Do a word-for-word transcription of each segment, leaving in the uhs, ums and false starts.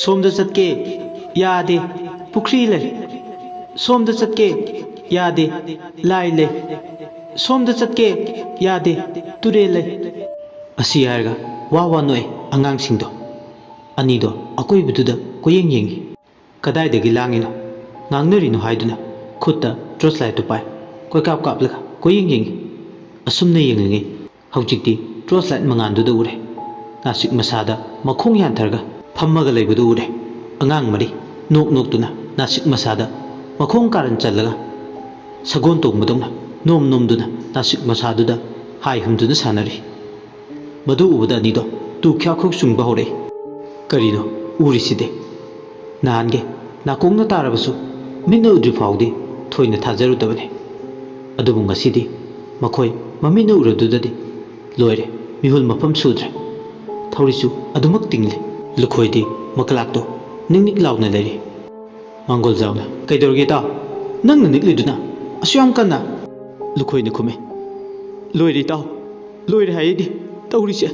ꯁꯣꯝꯗ ꯆꯠꯀꯦ꯫ ꯌꯥꯗꯦ꯫ ꯄꯨꯈ꯭ꯔꯤ ꯂꯩ꯫ ꯁꯣꯝꯗ ꯆꯠꯀꯦ꯫ ꯌꯥꯗꯦ꯫ ꯂꯥꯏ ꯂꯩ꯫ ꯁꯣꯝꯗ ꯆꯠꯀꯦ꯫ ꯌꯥꯗꯦ꯫ ꯇꯨꯔꯦꯜ ꯂꯩ꯫ ꯑꯁꯤ ꯍꯥꯏꯔꯒ ꯋꯥ ꯋꯥ ꯅꯣꯛꯑꯦ ꯑꯉꯥꯡꯁꯤꯡꯗꯣ꯫ ꯑꯅꯤꯗꯣ ꯑꯀꯣꯏꯕꯗꯨꯗ ꯀꯣꯏꯌꯦꯡ ꯌꯦꯡꯉꯤ꯫ ꯀꯗꯥꯏꯗꯒꯤ ꯂꯥꯡꯉꯤꯅꯣ, ꯉꯥꯡꯅꯔꯤꯅꯣ ꯍꯥꯏꯗꯨꯅ ꯈꯨꯠꯇ ꯇꯣꯔꯆ ꯂꯥꯏꯠꯇꯨ ꯄꯥꯏ꯫ ꯀꯣꯏꯀꯥꯞ ꯀꯥꯞꯂꯒ ꯀꯣꯏꯌꯦꯡ ꯌꯦꯡꯉꯤ꯫ ꯑꯁꯨꯝꯅ ꯌꯦꯡꯂꯤꯉꯩ ꯍꯧꯖꯤꯛꯇꯤ ꯇꯣꯔꯆ ꯂꯥꯏꯠ ꯃꯉꯥꯜꯗꯨꯗ ꯎꯔꯦ꯫ ꯅꯥꯁꯤꯛ ꯃꯁꯥꯗ ꯃꯈꯣꯡ ꯌꯥꯟꯊꯔꯒ ꯐꯝꯃꯒ ꯂꯩꯕꯗꯨ ꯎꯔꯦ꯫ ꯑꯉꯥꯡ ꯃꯔꯤ ꯅꯣꯛ ꯅꯣꯛꯇꯨꯅ ꯅꯥꯁꯤꯛ ꯃꯁꯥꯗ ꯃꯈꯣꯡ ꯀꯥꯔꯟ ꯆꯜꯂꯒ ꯁꯒꯣꯜ ꯇꯣꯡꯕꯗꯧꯅ ꯅꯣꯝ ꯅꯣꯝꯗꯨꯅ ꯅꯥꯁꯤꯛ ꯃꯁꯥꯗꯨꯗ ꯍꯥꯏ ꯍꯨꯝꯗꯨꯅ ꯁꯥꯟꯅꯔꯤ꯫ ꯃꯗꯨ ꯎꯕꯗ ꯑꯅꯤꯗꯣ ꯇꯨ ꯈ꯭ꯌꯥꯛ ꯈ꯭ꯌꯨꯛ ꯆꯨꯡꯕ ꯍꯧꯔꯛꯏ꯫ ꯀꯔꯤꯅꯣ ꯎꯔꯤꯁꯤꯗꯤ? ꯅꯍꯥꯟꯒꯤ ꯅꯥꯀꯣꯡꯅ ꯇꯥꯔꯕꯁꯨ ꯃꯤꯠꯅ ꯎꯗ꯭ꯔꯤ ꯐꯥꯎꯗꯤ ꯊꯣꯏꯅ ꯊꯥꯖꯔꯨꯗꯕꯅꯤ꯫ ꯑꯗꯨꯕꯨ ꯉꯁꯤꯗꯤ ꯃꯈꯣꯏ ꯃꯃꯤꯠꯅ ꯎꯔꯗꯨꯗꯗꯤ ꯂꯣꯏꯔꯦ, ꯃꯤꯍꯨꯜ ꯃꯐꯝ ꯁꯨꯗ꯭ꯔꯦ꯫ ꯊꯧꯔꯤꯁꯨ ꯑꯗꯨꯃꯛ ꯇꯤꯡꯂꯦ꯫ ꯂꯨꯈꯣꯏꯗꯤ ꯃꯀꯂꯥꯛꯇꯣ ꯅꯤꯛ ꯅꯤꯛ ꯂꯥꯎꯅ ꯂꯩꯔꯤ꯫ ꯃꯥꯡꯒꯣꯜꯖꯥꯎꯅ, "ꯀꯩꯗꯧꯔꯒꯦ ꯏꯇꯥꯎ? ꯅꯪꯅ ꯅꯤꯛꯂꯤꯗꯨꯅ ꯑꯁꯨꯛ ꯌꯥꯝ ꯀꯟꯅ?" ꯂꯨꯈꯣꯏꯅ ꯈꯨꯝꯃꯤ, "ꯂꯣꯏꯔꯦ ꯏꯇꯥꯎ, ꯂꯣꯏꯔꯦ ꯍꯥꯏꯌꯦꯗꯤ ꯇꯧꯔꯤꯁꯦ꯫"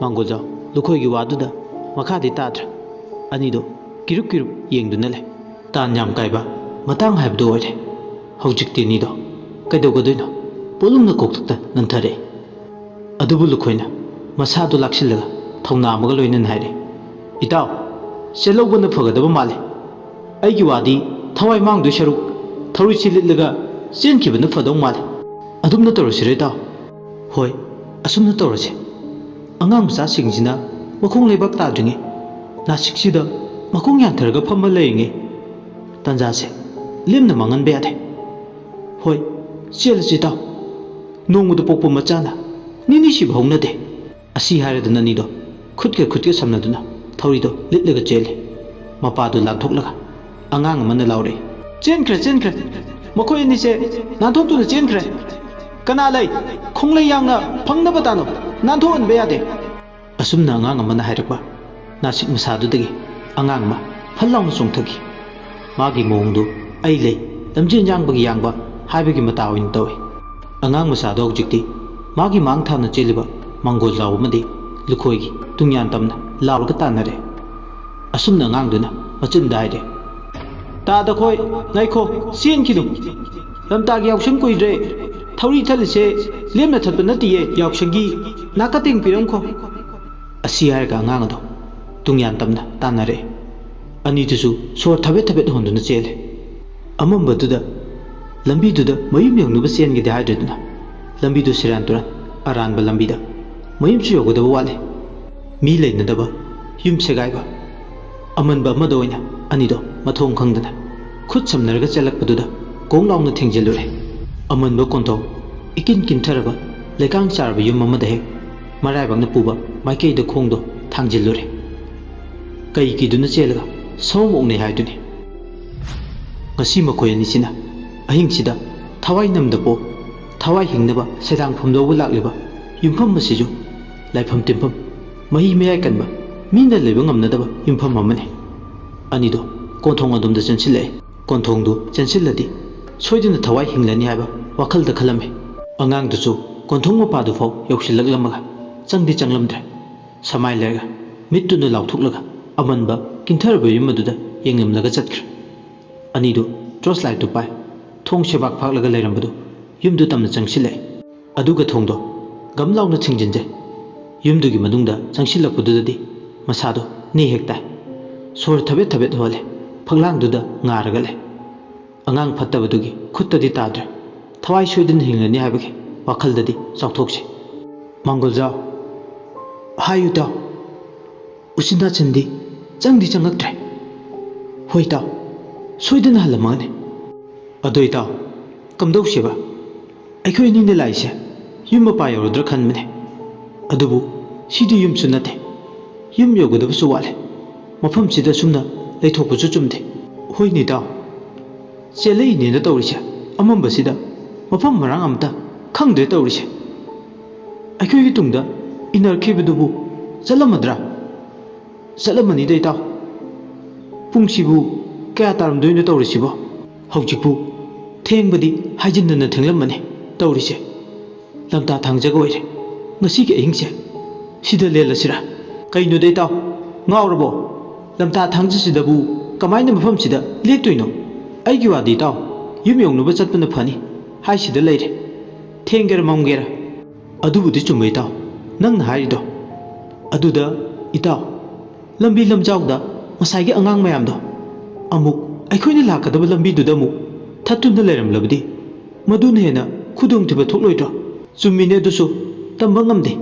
ꯃꯥꯡꯒꯣꯜꯖꯥꯎ ꯂꯨꯈꯣꯏꯒꯤ ꯋꯥꯗꯨꯗ ꯃꯈꯥꯗꯤ ꯇꯥꯗ꯭ꯔꯦ꯫ ꯑꯅꯤꯗꯣ ꯀꯤꯔꯨꯞ ꯀꯤꯔꯨꯞ ꯌꯦꯡꯗꯨꯅ ꯂꯩ꯫ ꯇꯥꯟ ꯌꯥꯝ ꯀꯥꯏꯕ ꯃꯇꯥꯡ ꯍꯥꯏꯕꯗꯨ ꯑꯣꯏꯔꯦ꯫ ꯍꯧꯖꯤꯛꯇꯤ ꯑꯅꯤꯗꯣ ꯀꯩꯗꯧꯒꯗꯣꯏꯅꯣ? ꯄꯣꯠꯂꯨꯝꯅ ꯀꯣꯛꯊꯛꯇ ꯅꯟꯊꯔꯛꯏ꯫ ꯑꯗꯨꯕꯨ ꯂꯨꯈꯣꯏꯅ ꯃꯁꯥꯗꯨ ꯂꯥꯛꯁꯤꯜꯂꯒ ꯊꯧꯅꯥ ꯑꯃꯒ ꯂꯣꯏꯅꯅ ꯍꯥꯏꯔꯦ, "ꯏꯇꯥꯎ, ꯆꯦꯜꯍꯧꯕꯅ ꯐꯒꯗꯕ ꯃꯥꯜꯂꯦ꯫ ꯑꯩꯒꯤ ꯋꯥꯗꯤ ꯊꯋꯥꯏ ꯃꯥꯡꯗꯣꯏ ꯁꯔꯨꯛ ꯊꯧꯔꯤꯁꯤ ꯂꯤꯠꯂꯒ ꯆꯦꯟꯈꯤꯕꯅ ꯐꯗꯧ ꯃꯥꯜꯂꯦ꯫ ꯑꯗꯨꯝꯅ ꯇꯧꯔꯁꯤꯔ ꯏꯇꯥꯎ?" "ꯍꯣꯏ, ꯑꯁꯨꯝꯅ ꯇꯧꯔꯁꯦ꯫ ꯑꯉꯥꯡ ꯃꯆꯥꯁꯤꯡꯁꯤꯅ ꯃꯈꯣꯡ ꯂꯩꯕꯥꯛ ꯇꯥꯗ꯭ꯔꯤꯉꯩ ꯅꯥꯁꯤꯛꯁꯤꯗ ꯃꯈꯣꯡ ꯌꯥꯟꯊꯔꯒ ꯐꯝꯃ ꯂꯩꯔꯤꯉꯩ ꯇꯥꯟꯖꯥꯁꯦ ꯂꯦꯝꯅ ꯃꯥꯡꯍꯟꯕ ꯌꯥꯗꯦ꯫ ꯍꯣꯏ, ꯆꯦꯜꯂꯁꯤ ꯏꯇꯥꯎ꯫ ꯅꯣꯡꯃꯗ ꯄꯣꯛꯄ ꯃꯆꯥꯅ ꯅꯤꯅꯤ ꯁꯤꯕ ꯍꯧꯅꯗꯦ꯫" ꯑꯁꯤ ꯍꯥꯏꯔꯗꯨꯅ ꯑꯅꯤꯗꯣ ꯈꯨꯠꯀ ꯈꯨꯠꯀ ꯁꯝꯅꯗꯨꯅ ꯊꯧꯔꯤꯗꯣ ꯂꯤꯠꯂꯒ ꯆꯦꯜꯂꯤ꯫ ꯃꯄꯥꯗꯨ ꯂꯥꯟꯊꯣꯛꯂꯒ ꯑꯉꯥꯡ ꯑꯃꯅ ꯂꯥꯎꯔꯛꯏ, "ꯆꯦꯟꯈ꯭ꯔꯦ, ꯆꯦꯟꯈ꯭ꯔꯦ꯫ ꯃꯈꯣꯏ ꯑꯅꯤꯁꯦ ꯅꯥꯟꯊꯣꯛꯇꯨꯅ ꯆꯦꯟꯈ꯭ꯔꯦ꯫ ꯀꯅꯥ ꯂꯩ? ꯈꯣꯡꯂꯩ ꯌꯥꯡꯅ ꯐꯪꯅꯕ ꯇꯥꯅꯧ꯫ ꯅꯥꯟꯊꯣꯛꯍꯟꯕ ꯌꯥꯗꯦ꯫" ꯑꯁꯨꯝꯅ ꯑꯉꯥꯡ ꯑꯃꯅ ꯍꯥꯏꯔꯛꯄ ꯅꯥꯁꯤꯛ ꯃꯁꯥꯗꯨꯗꯒꯤ ꯑꯉꯥꯡ ꯑꯃ ꯐꯠ ꯂꯥꯎꯅ ꯆꯣꯡꯊꯈꯤ꯫ ꯃꯥꯒꯤ ꯃꯑꯣꯡꯗꯨ "ꯑꯩ ꯂꯩ, ꯂꯝꯖꯦꯟ ꯌꯥꯡꯕꯒꯤ ꯌꯥꯡꯕ" ꯍꯥꯏꯕꯒꯤ ꯃꯇꯥ ꯑꯣꯏꯅ ꯇꯧꯏ꯫ ꯑꯉꯥꯡ ꯃꯆꯥꯗꯣ ꯍꯧꯖꯤꯛꯇꯤ ꯃꯥꯒꯤ ꯃꯥꯡ ꯊꯥꯅ ꯆꯦꯜꯂꯤꯕ ꯃꯥꯡꯒꯣꯜꯖꯥꯎ ꯑꯃꯗꯤ ꯂꯨꯈꯣꯏꯒꯤ ꯇꯨꯡꯌꯥꯟ ꯇꯝꯅ ꯂꯥꯎꯔꯒ ꯇꯥꯟꯅꯔꯦ꯫ ꯑꯁꯨꯝꯅ ꯑꯉꯥꯡꯗꯨꯅ ꯃꯆꯤꯟꯗ ꯍꯥꯏꯔꯦ꯫ "ꯇꯥꯗ ꯈꯣꯏ, ꯉꯥꯏꯈꯣ, ꯆꯦꯟꯈꯤꯅꯨ꯫ ꯂꯝꯇꯥꯒꯤ ꯌꯥꯎꯁꯪ ꯀꯨꯏꯗ꯭ꯔꯦ꯫ ꯊꯧꯔꯤ ꯊꯠꯂꯤꯁꯦ ꯂꯦꯝꯅ ꯊꯠꯄ ꯅꯠꯇꯤꯌꯦ, ꯌꯥꯎꯁꯪꯒꯤ ꯅꯥꯀꯇꯦꯡ ꯄꯤꯔꯝꯈꯣ"꯫ ꯑꯁꯤ ꯍꯥꯏꯔꯒ ꯑꯉꯥꯡ ꯑꯗꯣ ꯇꯨꯡꯌꯥꯟ ꯇꯝꯅ ꯇꯥꯟꯅꯔꯛꯑꯦ꯫ ꯑꯅꯤꯗꯨꯁꯨ ꯁꯣꯔ ꯊꯕꯦꯠ ꯊꯕꯦꯠ ꯍꯣꯟꯗꯨꯅ ꯆꯦꯜꯂꯦ꯫ ꯑꯃꯝꯕꯗꯨꯗ ꯂꯝꯕꯤꯗꯨꯗ ꯃꯌꯨꯝ ꯌꯧꯅꯕ ꯆꯦꯟꯒꯦꯗꯤ ꯍꯥꯏꯗ꯭ꯔꯗꯨꯅ ꯂꯝꯕꯤꯗꯨ ꯁꯦꯔꯥꯟ ꯇꯨꯔꯥꯟ ꯑꯔꯥꯟꯕ ꯂꯝꯕꯤꯗ ꯃꯌꯨꯝꯁꯨ ꯌꯧꯒꯗꯕ ꯋꯥꯠꯂꯦ꯫ ꯃꯤ ꯂꯩꯅꯗꯕ, ꯌꯨꯝ ꯁꯦꯒꯥꯏꯕ, ꯑꯃꯟꯕ ꯑꯃꯗ ꯑꯣꯏꯅ ꯑꯅꯤꯗꯣ ꯃꯊꯣꯡ ꯈꯪꯗꯅ ꯈꯨꯠ ꯁꯝꯅꯔꯒ ꯆꯦꯜꯂꯛꯄꯗꯨꯗ ꯒꯣꯡ ꯂꯥꯎꯅ ꯊꯦꯡꯖꯤꯜꯂꯨꯔꯦ꯫ ꯑꯃꯟꯕ ꯀꯣꯟꯊꯣꯡ ꯏꯀꯤꯟ ꯀꯤꯟꯊꯔꯕ ꯂꯩꯀꯥꯡ ꯆꯥꯔꯕ ꯌꯨꯝ ꯑꯃꯗ ꯍꯦꯛ ꯃꯔꯥꯏꯕꯛꯅ ꯄꯨꯕ ꯃꯥꯏꯀꯩꯗ ꯈꯣꯡꯗꯣ ꯊꯥꯡꯖꯤꯜꯂꯨꯔꯦ꯫ ꯀꯩ ꯀꯤꯗꯨꯅ ꯆꯦꯜꯂꯒ ꯁꯑꯣꯝ ꯑꯣꯛꯅꯩ ꯍꯥꯏꯗꯨꯅꯤ꯫ ꯉꯁꯤ ꯃꯈꯣꯏ ꯑꯅꯤꯁꯤꯅ ꯑꯍꯤꯡꯁꯤꯗ ꯊꯋꯥꯏ ꯅꯝꯗꯄꯣ ꯊꯋꯥꯏ ꯍꯤꯡꯅꯕ ꯁꯦꯟꯗꯥꯡꯐꯝ ꯂꯧꯕ ꯂꯥꯛꯂꯤꯕ ꯌꯨꯝꯐꯝ ꯑꯁꯤꯁꯨ ꯂꯥꯏꯐꯝ ꯇꯤꯟꯐꯝ, ꯃꯍꯤ ꯃꯌꯥꯏ ꯀꯟꯕ, ꯃꯤꯅ ꯂꯩꯕ ꯉꯝꯅꯗꯕ ꯌꯨꯝꯐꯝ ꯑꯃꯅꯤ꯫ ꯑꯅꯤꯗꯣ ꯀꯣꯟꯊꯣꯡ ꯑꯗꯣꯝꯗ ꯆꯦꯟꯁꯤꯜꯂꯛꯑꯦ꯫ ꯀꯣꯟꯊꯣꯡꯗꯨ ꯆꯦꯟꯁꯤꯜꯂꯗꯤ ꯁꯣꯏꯗꯅ ꯊꯋꯥꯏ ꯍꯤꯡꯂꯅꯤ ꯍꯥꯏꯕ ꯋꯥꯈꯜꯗ ꯈꯜꯂꯝꯃꯤ꯫ ꯑꯉꯥꯡꯗꯨꯁꯨ ꯀꯣꯟꯊꯣꯡ ꯃꯄꯥꯗꯨꯐꯥꯎ ꯌꯧꯁꯤꯜꯂꯛꯂꯝꯃꯒ ꯆꯪꯗꯤ ꯆꯪꯂꯝꯗ꯭ꯔꯦ꯫ ꯁꯃꯥꯏ ꯂꯩꯔꯒ ꯃꯤꯠꯇꯨꯅ ꯂꯥꯎꯊꯣꯛꯂꯒ ꯑꯃꯟꯕ ꯀꯤꯟꯊꯔꯕ ꯌꯨꯝ ꯑꯗꯨꯗ ꯌꯦꯡꯂꯝꯂꯒ ꯆꯠꯈ꯭ꯔꯦ꯫ ꯑꯅꯤꯗꯨ ꯇꯣꯔꯆ ꯂꯥꯏꯠꯇꯨ ꯄꯥꯏ꯫ ꯊꯣꯡ ꯁꯦꯕꯥꯛ ꯐꯥꯛꯂꯒ ꯂꯩꯔꯝꯕꯗꯨ ꯌꯨꯝꯗꯨ ꯇꯝꯅ ꯆꯪꯁꯤꯜꯂꯛꯑꯦ꯫ ꯑꯗꯨꯒ ꯊꯣꯡꯗꯣ ꯒꯝ ꯂꯥꯎꯅ ꯊꯤꯡꯖꯤꯟꯖꯩ꯫ ꯌꯨꯝꯗꯨꯒꯤ ꯃꯅꯨꯡꯗ ꯆꯪꯁꯤꯜꯂꯛꯄꯗꯨꯗꯗꯤ ꯃꯁꯥꯗꯣ ꯅꯦ ꯍꯦꯛ ꯇꯥꯏ꯫ ꯁꯣꯔ ꯊꯕꯦꯠ ꯊꯕꯦꯠ ꯍꯣꯜꯂꯦ꯫ ꯐꯛꯂꯥꯡꯗꯨꯗ ꯉꯥꯔꯒ ꯂꯩ꯫ ꯑꯉꯥꯡ ꯐꯠꯇꯕꯗꯨꯒꯤ ꯈꯨꯠꯇꯗꯤ ꯇꯥꯗ꯭ꯔꯦ꯫ ꯊꯋꯥꯏ ꯁꯣꯏꯗꯅ ꯍꯤꯡꯂꯅꯤ ꯍꯥꯏꯕꯒꯤ ꯋꯥꯈꯜꯗꯗꯤ ꯆꯥꯎꯊꯣꯛꯆꯩ꯫ "ꯃꯥꯡꯒꯣꯜꯖꯥꯎ, ꯍꯥꯏꯌꯨ ꯏꯇꯥꯎ꯫ ꯎꯆꯤꯟ ꯅꯥꯆꯤꯟꯗꯤ ꯆꯪꯗꯤ ꯆꯪꯉꯛꯇ꯭ꯔꯦ"꯫ "ꯍꯣꯏ ꯏꯇꯥꯎ, ꯁꯣꯏꯗꯅ ꯍꯜꯂꯝꯃꯒꯅꯤ"꯫ "ꯑꯗꯣ ꯏꯇꯥꯎ, ꯀꯝꯗꯧꯁꯦꯕ? ꯑꯩꯈꯣꯏ ꯑꯅꯤꯅ ꯂꯥꯛꯏꯁꯦ ꯌꯨꯝ ꯃꯄꯥ ꯌꯧꯔꯗ꯭ꯔꯥ ꯈꯟꯕꯅꯦ꯫ ꯑꯗꯨꯕꯨ ꯁꯤꯗꯤ ꯌꯨꯝꯁꯨ ꯅꯠꯇꯦ, ꯌꯨꯝ ꯌꯧꯒꯗꯕꯁꯨ ꯋꯥꯠꯂꯦ꯫ ꯃꯐꯝꯁꯤꯗ ꯁꯨꯝꯅ ꯂꯩꯊꯣꯛꯄꯁꯨ ꯆꯨꯝꯗꯦ"꯫ "ꯍꯣꯏꯅꯦ ꯏꯇꯥꯎ, ꯆꯦꯜꯂꯛꯏꯅꯦꯅ ꯇꯧꯔꯤꯁꯦ ꯑꯃꯝꯕꯁꯤꯗ ꯃꯐꯝ ꯃꯔꯥꯡ ꯑꯝꯇ ꯈꯪꯗ꯭ꯔꯦ ꯇꯧꯔꯤꯁꯦ꯫ ꯑꯩꯈꯣꯏꯒꯤ ꯇꯨꯡꯗ ꯏꯟꯅꯔꯛꯈꯤꯕꯗꯨꯕꯨ ꯆꯠꯂꯝꯃꯗ꯭ꯔꯥ? ꯆꯠꯂꯝꯃꯅꯤꯗ ꯏꯇꯥꯎ꯫ ꯄꯨꯡꯁꯤꯕꯨ ꯀꯌꯥ ꯇꯥꯔꯝꯗꯣꯏꯅꯣ ꯇꯧꯔꯤꯁꯤꯕꯣ? ꯍꯧꯖꯤꯛꯄꯨ ꯊꯦꯡꯕꯗꯤ ꯍꯥꯏꯖꯤꯟꯗꯅ ꯊꯦꯡꯂꯝꯃꯅꯤ ꯇꯧꯔꯤꯁꯦ꯫ ꯂꯝꯇꯥ ꯊꯥꯡꯖꯒ ꯑꯣꯏꯔꯦ꯫ ꯉꯁꯤꯒꯤ ꯑꯍꯤꯡꯁꯦ ꯁꯤꯗ ꯂꯦꯜꯂꯁꯤꯔꯥ?" "ꯀꯩꯅꯣꯗ ꯏꯇꯥꯎ, ꯉꯥꯎꯔꯕꯣ? "ꯂꯝꯇꯥ ꯊꯥꯡꯖꯁꯤꯗꯕꯨ ꯀꯃꯥꯏꯅ ꯃꯐꯝꯁꯤꯗ ꯂꯦꯛꯇꯣꯏꯅꯣ? ꯑꯩꯒꯤ ꯋꯥꯗꯤ ꯏꯇꯥꯎ, ꯌꯨꯝ ꯌꯧꯅꯕ ꯆꯠꯄꯅ ꯐꯅꯤ ꯍꯥꯏꯁꯤꯗ ꯂꯩꯔꯦ, ꯊꯦꯡꯒꯦꯔ ꯃꯝꯒꯦꯔ"꯫ "ꯑꯗꯨꯕꯨꯗꯤ ꯆꯨꯝꯕ ꯏꯇꯥꯎ, ꯅꯪꯅ ꯍꯥꯏꯔꯤꯗꯣ꯫ ꯑꯗꯨꯗ ꯏꯇꯥꯎ, ꯂꯝꯕꯤ ꯂꯝꯖꯥꯎꯗ ꯉꯁꯥꯏꯒꯤ ꯑꯉꯥꯡ ꯃꯌꯥꯝꯗꯣ ꯑꯃꯨꯛ ꯑꯩꯈꯣꯏꯅ ꯂꯥꯛꯀꯗꯕ ꯂꯝꯕꯤꯗꯨꯗ ꯑꯃꯨꯛ ꯊꯠꯇꯨꯅ ꯂꯩꯔꯝꯂꯕꯗꯤ ꯃꯗꯨꯅ ꯍꯦꯟꯅ ꯈꯨꯗꯣꯡꯊꯤꯕ ꯊꯣꯛꯂꯣꯏꯗ꯭ꯔꯣ?" "ꯆꯨꯝꯃꯤꯅꯦ, ꯑꯗꯨꯁꯨ ꯇꯝꯕ ꯉꯝꯗꯦ꯫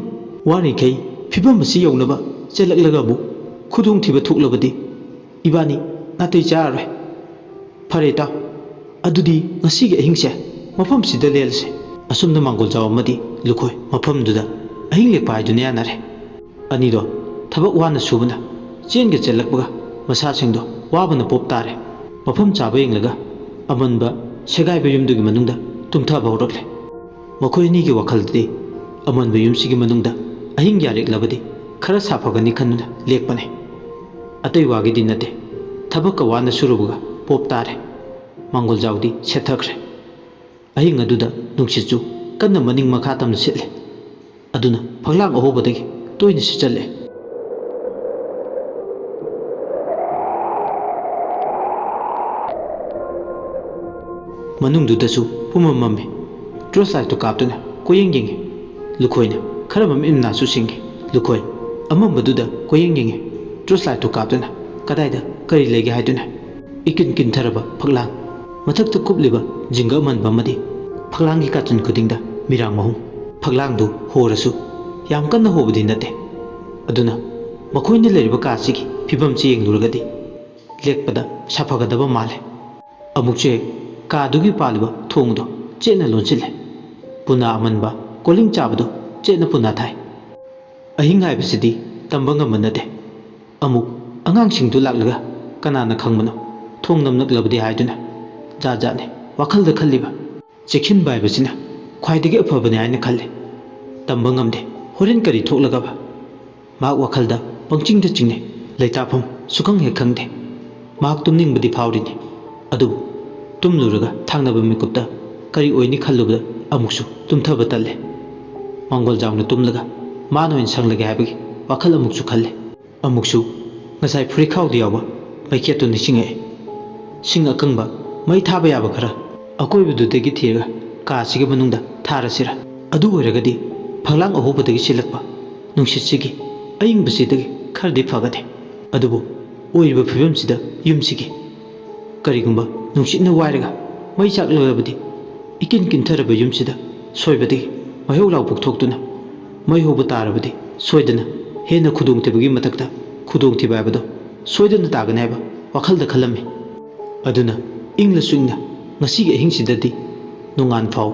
ꯋꯥꯔꯤꯈꯩ ꯐꯤꯕꯝ ꯑꯁꯤ ꯌꯧꯅꯕ ꯆꯦꯜꯂꯛꯂꯒ ꯑꯃꯨꯛ ꯈꯨꯗꯣꯡꯊꯤꯕ ꯊꯣꯛꯂꯕꯗꯤ ꯏꯕꯥꯅꯤ ꯅꯥꯇꯩ ꯆꯥꯔꯔꯣꯏ꯫ ꯐꯔꯦ ꯏꯇꯥꯎ, ꯑꯗꯨꯗꯤ ꯉꯁꯤꯒꯤ ꯑꯍꯤꯡꯁꯦ ꯃꯐꯝꯁꯤꯗ ꯂꯦꯜꯂꯁꯦ"꯫ ꯑꯁꯨꯝꯅ ꯃꯥꯡꯒꯣꯜꯖꯥꯎ ꯑꯃꯗꯤ ꯂꯨꯈꯣꯏ ꯃꯐꯝꯗꯨꯗ ꯑꯍꯤꯡ ꯂꯦꯛꯄ ꯍꯥꯏꯗꯨꯅ ꯌꯥꯅꯔꯦ꯫ ꯑꯅꯤꯗꯣ ꯊꯕꯛ ꯋꯥꯅ ꯁꯨꯕꯅ ꯆꯦꯟꯒ ꯆꯦꯜꯂꯛꯄꯒ ꯃꯁꯥꯁꯤꯡꯗꯣ ꯋꯥꯕꯅ ꯄꯣꯞ ꯇꯥꯔꯦ꯫ ꯃꯐꯝ ꯆꯥꯕ ꯌꯦꯡꯂꯒ ꯑꯃꯟꯕ ꯁꯦꯒꯥꯏꯕ ꯌꯨꯝꯗꯨꯒꯤ ꯃꯅꯨꯡꯗ ꯇꯨꯝꯊꯕ ꯍꯧꯔꯛꯂꯦ꯫ ꯃꯈꯣꯏ ꯑꯅꯤꯒꯤ ꯋꯥꯈꯜꯗꯗꯤ ꯑꯃꯟꯕ ꯌꯨꯝꯁꯤꯒꯤ ꯃꯅꯨꯡꯗ ꯑꯍꯤꯡ ꯌꯥꯔꯦꯛꯂꯕꯗꯤ ꯈꯔ ꯁꯥꯐꯒꯅꯤ ꯈꯟꯗꯨꯅ ꯂꯦꯛꯄꯅꯦ꯫ ꯑꯇꯩ ꯋꯥꯒꯤꯗꯤ ꯅꯠꯇꯦ, ꯊꯕꯛꯀ ꯋꯥꯅ ꯁꯨꯔꯨꯕꯒ ꯄꯣꯞ ꯇꯥꯔꯦ꯫ ꯃꯥꯡꯒꯣꯜꯖꯥꯎꯗꯤ ꯁꯦꯠꯊꯈ꯭ꯔꯦ꯫ ꯑꯍꯤꯡ ꯑꯗꯨꯗ ꯅꯨꯡꯁꯤꯠꯁꯨ ꯀꯟꯅ ꯃꯅꯤꯡ ꯃꯈꯥ ꯇꯝꯅ ꯁꯤꯠꯂꯦ꯫ ꯑꯗꯨꯅ ꯐꯛꯂꯥꯡ ꯑꯍꯣꯕꯗꯒꯤ ꯇꯣꯏꯅ ꯁꯤꯠꯆꯜꯂꯦ꯫ ꯃꯅꯨꯡꯗꯨꯗꯁꯨ ꯄꯨꯝꯃꯝ ꯃꯝꯃꯤ꯫ ꯇꯣꯔꯆ ꯂꯥꯏꯠꯇꯨ ꯀꯥꯞꯇꯨꯅ ꯀꯣꯏꯌꯦꯡ ꯌꯦꯡꯉꯤ꯫ ꯂꯨꯈꯣꯏꯅ ꯈꯔ ꯃꯃꯤꯠ ꯃꯅꯥꯁꯨ ꯁꯤꯡꯉꯤ꯫ ꯂꯨꯈꯣꯏ ꯑꯃꯝꯕꯗꯨꯗ ꯀꯣꯏꯌꯦꯡ ꯌꯦꯡꯉꯤ꯫ ꯇꯣꯔꯆ ꯂꯥꯏꯠꯇꯨ ꯀꯥꯞꯇꯨꯅ ꯀꯗꯥꯏꯗ ꯀꯔꯤ ꯂꯩꯒꯦ ꯍꯥꯏꯗꯨꯅ꯫ ꯏꯀꯤꯟ ꯀꯤꯟꯊꯔꯕ ꯐꯛꯂꯥꯡ꯫ ꯃꯊꯛꯇ ꯀꯨꯞꯂꯤꯕ ꯖꯤꯡꯒ ꯑꯃꯟꯕ ꯑꯃꯗꯤ ꯐꯛꯂꯥꯡꯒꯤ ꯀꯥꯆꯤꯟ ꯈꯨꯗꯤꯡꯗ ꯃꯤꯔꯥꯡ ꯃꯍꯨꯝ꯫ ꯐꯛꯂꯥꯡꯗꯨ ꯍꯣꯔꯁꯨ ꯌꯥꯝ ꯀꯟꯅ ꯍꯣꯕꯗꯤ ꯅꯠꯇꯦ꯫ ꯑꯗꯨꯅ ꯃꯈꯣꯏꯅ ꯂꯩꯔꯤꯕ ꯀꯥ ꯑꯁꯤꯒꯤ ꯐꯤꯕꯝꯁꯤ ꯌꯦꯡꯂꯨꯔꯒꯗꯤ ꯂꯦꯛꯄꯗ ꯁꯥꯐꯒꯗꯕ ꯃꯥꯜꯂꯦ꯫ ꯑꯃꯨꯛꯁꯨ ꯍꯦꯛ ꯀꯥꯗꯨꯒꯤ ꯄꯥꯜꯂꯤꯕ ꯊꯣꯡꯗꯣ ꯆꯦꯠꯅ ꯂꯣꯟꯁꯤꯜꯂꯦ꯫ ꯄꯨꯅꯥ ꯑꯃꯟꯕ ꯀꯣꯂꯤꯡ ꯆꯥꯕꯗꯣ ꯆꯦꯠꯅ ꯄꯨꯅꯥ ꯊꯥꯏ꯫ ꯑꯍꯤꯡ ꯍꯥꯏꯕꯁꯤꯗꯤ ꯇꯝꯕ ꯉꯝꯕ ꯅꯠꯇꯦ꯫ ꯑꯃꯨꯛ ꯑꯉꯥꯡꯁꯤꯡꯗꯨ ꯂꯥꯛꯂꯒ ꯀꯅꯥꯅ ꯈꯪꯕꯅꯣ, ꯊꯣꯡ ꯅꯝꯂꯛꯂꯕꯗꯤ ꯍꯥꯏꯗꯨꯅ ꯖꯥꯠ ꯖꯥꯠꯅꯤ ꯋꯥꯈꯜꯗ ꯈꯜꯂꯤꯕ꯫ ꯆꯦꯛꯁꯤꯟꯕ ꯍꯥꯏꯕꯁꯤꯅ ꯈ꯭ꯋꯥꯏꯗꯒꯤ ꯑꯐꯕꯅꯤ ꯍꯥꯏꯅ ꯈꯜꯂꯤ꯫ ꯇꯝꯕ ꯉꯝꯗꯦ, ꯍꯣꯔꯦꯟ ꯀꯔꯤ ꯊꯣꯛꯂꯒꯕ꯫ ꯃꯍꯥꯛ ꯋꯥꯈꯜꯗ ꯄꯪꯆꯤꯡꯗ ꯆꯤꯡꯅꯩ, ꯂꯩꯇꯥꯐꯝ ꯁꯨꯈꯪ ꯍꯦꯛ ꯈꯪꯗꯦ꯫ ꯃꯍꯥꯛ ꯇꯨꯝꯅꯤꯡꯕꯗꯤ ꯐꯥꯎꯔꯤꯅꯤ, ꯑꯗꯨꯕꯨ ꯇꯨꯝꯂꯨꯔꯒ ꯊꯥꯡꯅꯕ ꯃꯤꯀꯨꯞꯇ ꯀꯔꯤ ꯑꯣꯏꯅꯤ ꯈꯜꯂꯨꯕꯗ ꯑꯃꯨꯛꯁꯨ ꯇꯨꯝꯊꯕ ꯇꯜꯂꯦ꯫ ꯃꯥꯡꯒꯣꯜ ꯖꯥꯎꯅ ꯇꯨꯝꯂꯒ ꯃꯥꯅ ꯑꯣꯏꯅ ꯁꯪꯂꯒꯦ ꯍꯥꯏꯕꯒꯤ ꯋꯥꯈꯜ ꯑꯃꯨꯛꯁꯨ ꯈꯜꯂꯦ꯫ ꯑꯃꯨꯛꯁꯨ ꯉꯁꯥꯏ ꯐꯨꯔꯤꯠꯈꯥꯎꯗ ꯌꯥꯎꯕ ꯃꯩꯈꯦꯠꯇꯨ ꯅꯤꯡꯁꯤꯡꯉꯛꯑꯦ꯫ ꯁꯤꯡ ꯑꯀꯪꯕ, ꯃꯩ ꯊꯥꯕ ꯌꯥꯕ ꯈꯔ ꯑꯀꯣꯏꯕꯗꯨꯗꯒꯤ ꯊꯤꯔꯒ ꯀꯥꯁꯤꯒꯤ ꯃꯅꯨꯡꯗ ꯊꯥꯔꯁꯤꯔꯥ? ꯑꯗꯨ ꯑꯣꯏꯔꯒꯗꯤ ꯐꯛꯂꯥꯡ ꯑꯍꯣꯕꯗꯒꯤ ꯁꯤꯜꯂꯛꯄ ꯅꯨꯡꯁꯤꯠꯁꯤꯒꯤ ꯑꯏꯪꯕꯁꯤꯗꯒꯤ ꯈꯔꯗꯤ ꯐꯒꯅꯤ꯫ ꯑꯗꯨꯕꯨ ꯑꯣꯏꯔꯤꯕ ꯐꯤꯕꯝꯁꯤꯗ ꯌꯨꯝꯁꯤꯒꯤ ꯀꯔꯤꯒꯨꯝꯕ ꯅꯨꯡꯁꯤꯠꯅ ꯋꯥꯏꯔꯒ ꯃꯩ ꯆꯥꯛꯂꯕꯗꯤ, ꯏꯀꯤꯟ ꯀꯤꯟꯊꯔꯕ ꯌꯨꯝꯁꯤꯗ ꯁꯣꯏꯕꯗꯒꯤ ꯃꯩꯍꯧ ꯂꯥꯡꯄꯣꯛ ꯊꯣꯛꯇꯨꯅ ꯃꯩ ꯍꯧꯕ ꯇꯥꯔꯕꯗꯤ, ꯁꯣꯏꯗꯅ ꯍꯦꯟꯅ ꯈꯨꯗꯣꯡꯊꯤꯕꯒꯤ ꯃꯊꯛꯇ ꯈꯨꯗꯣꯡꯊꯤꯕ ꯍꯥꯏꯕꯗꯣ ꯁꯣꯏꯗꯅ ꯇꯥꯒꯅꯤ ꯍꯥꯏꯕ ꯋꯥꯈꯜꯗ ꯈꯜꯂꯝꯃꯤ꯫ ꯑꯗꯨꯅ ꯏꯪꯂꯁꯨ ꯏꯪꯅ ꯉꯁꯤꯒꯤ ꯑꯍꯤꯡꯁꯤꯗꯗꯤ ꯅꯣꯡꯉꯥꯟ ꯐꯥꯎ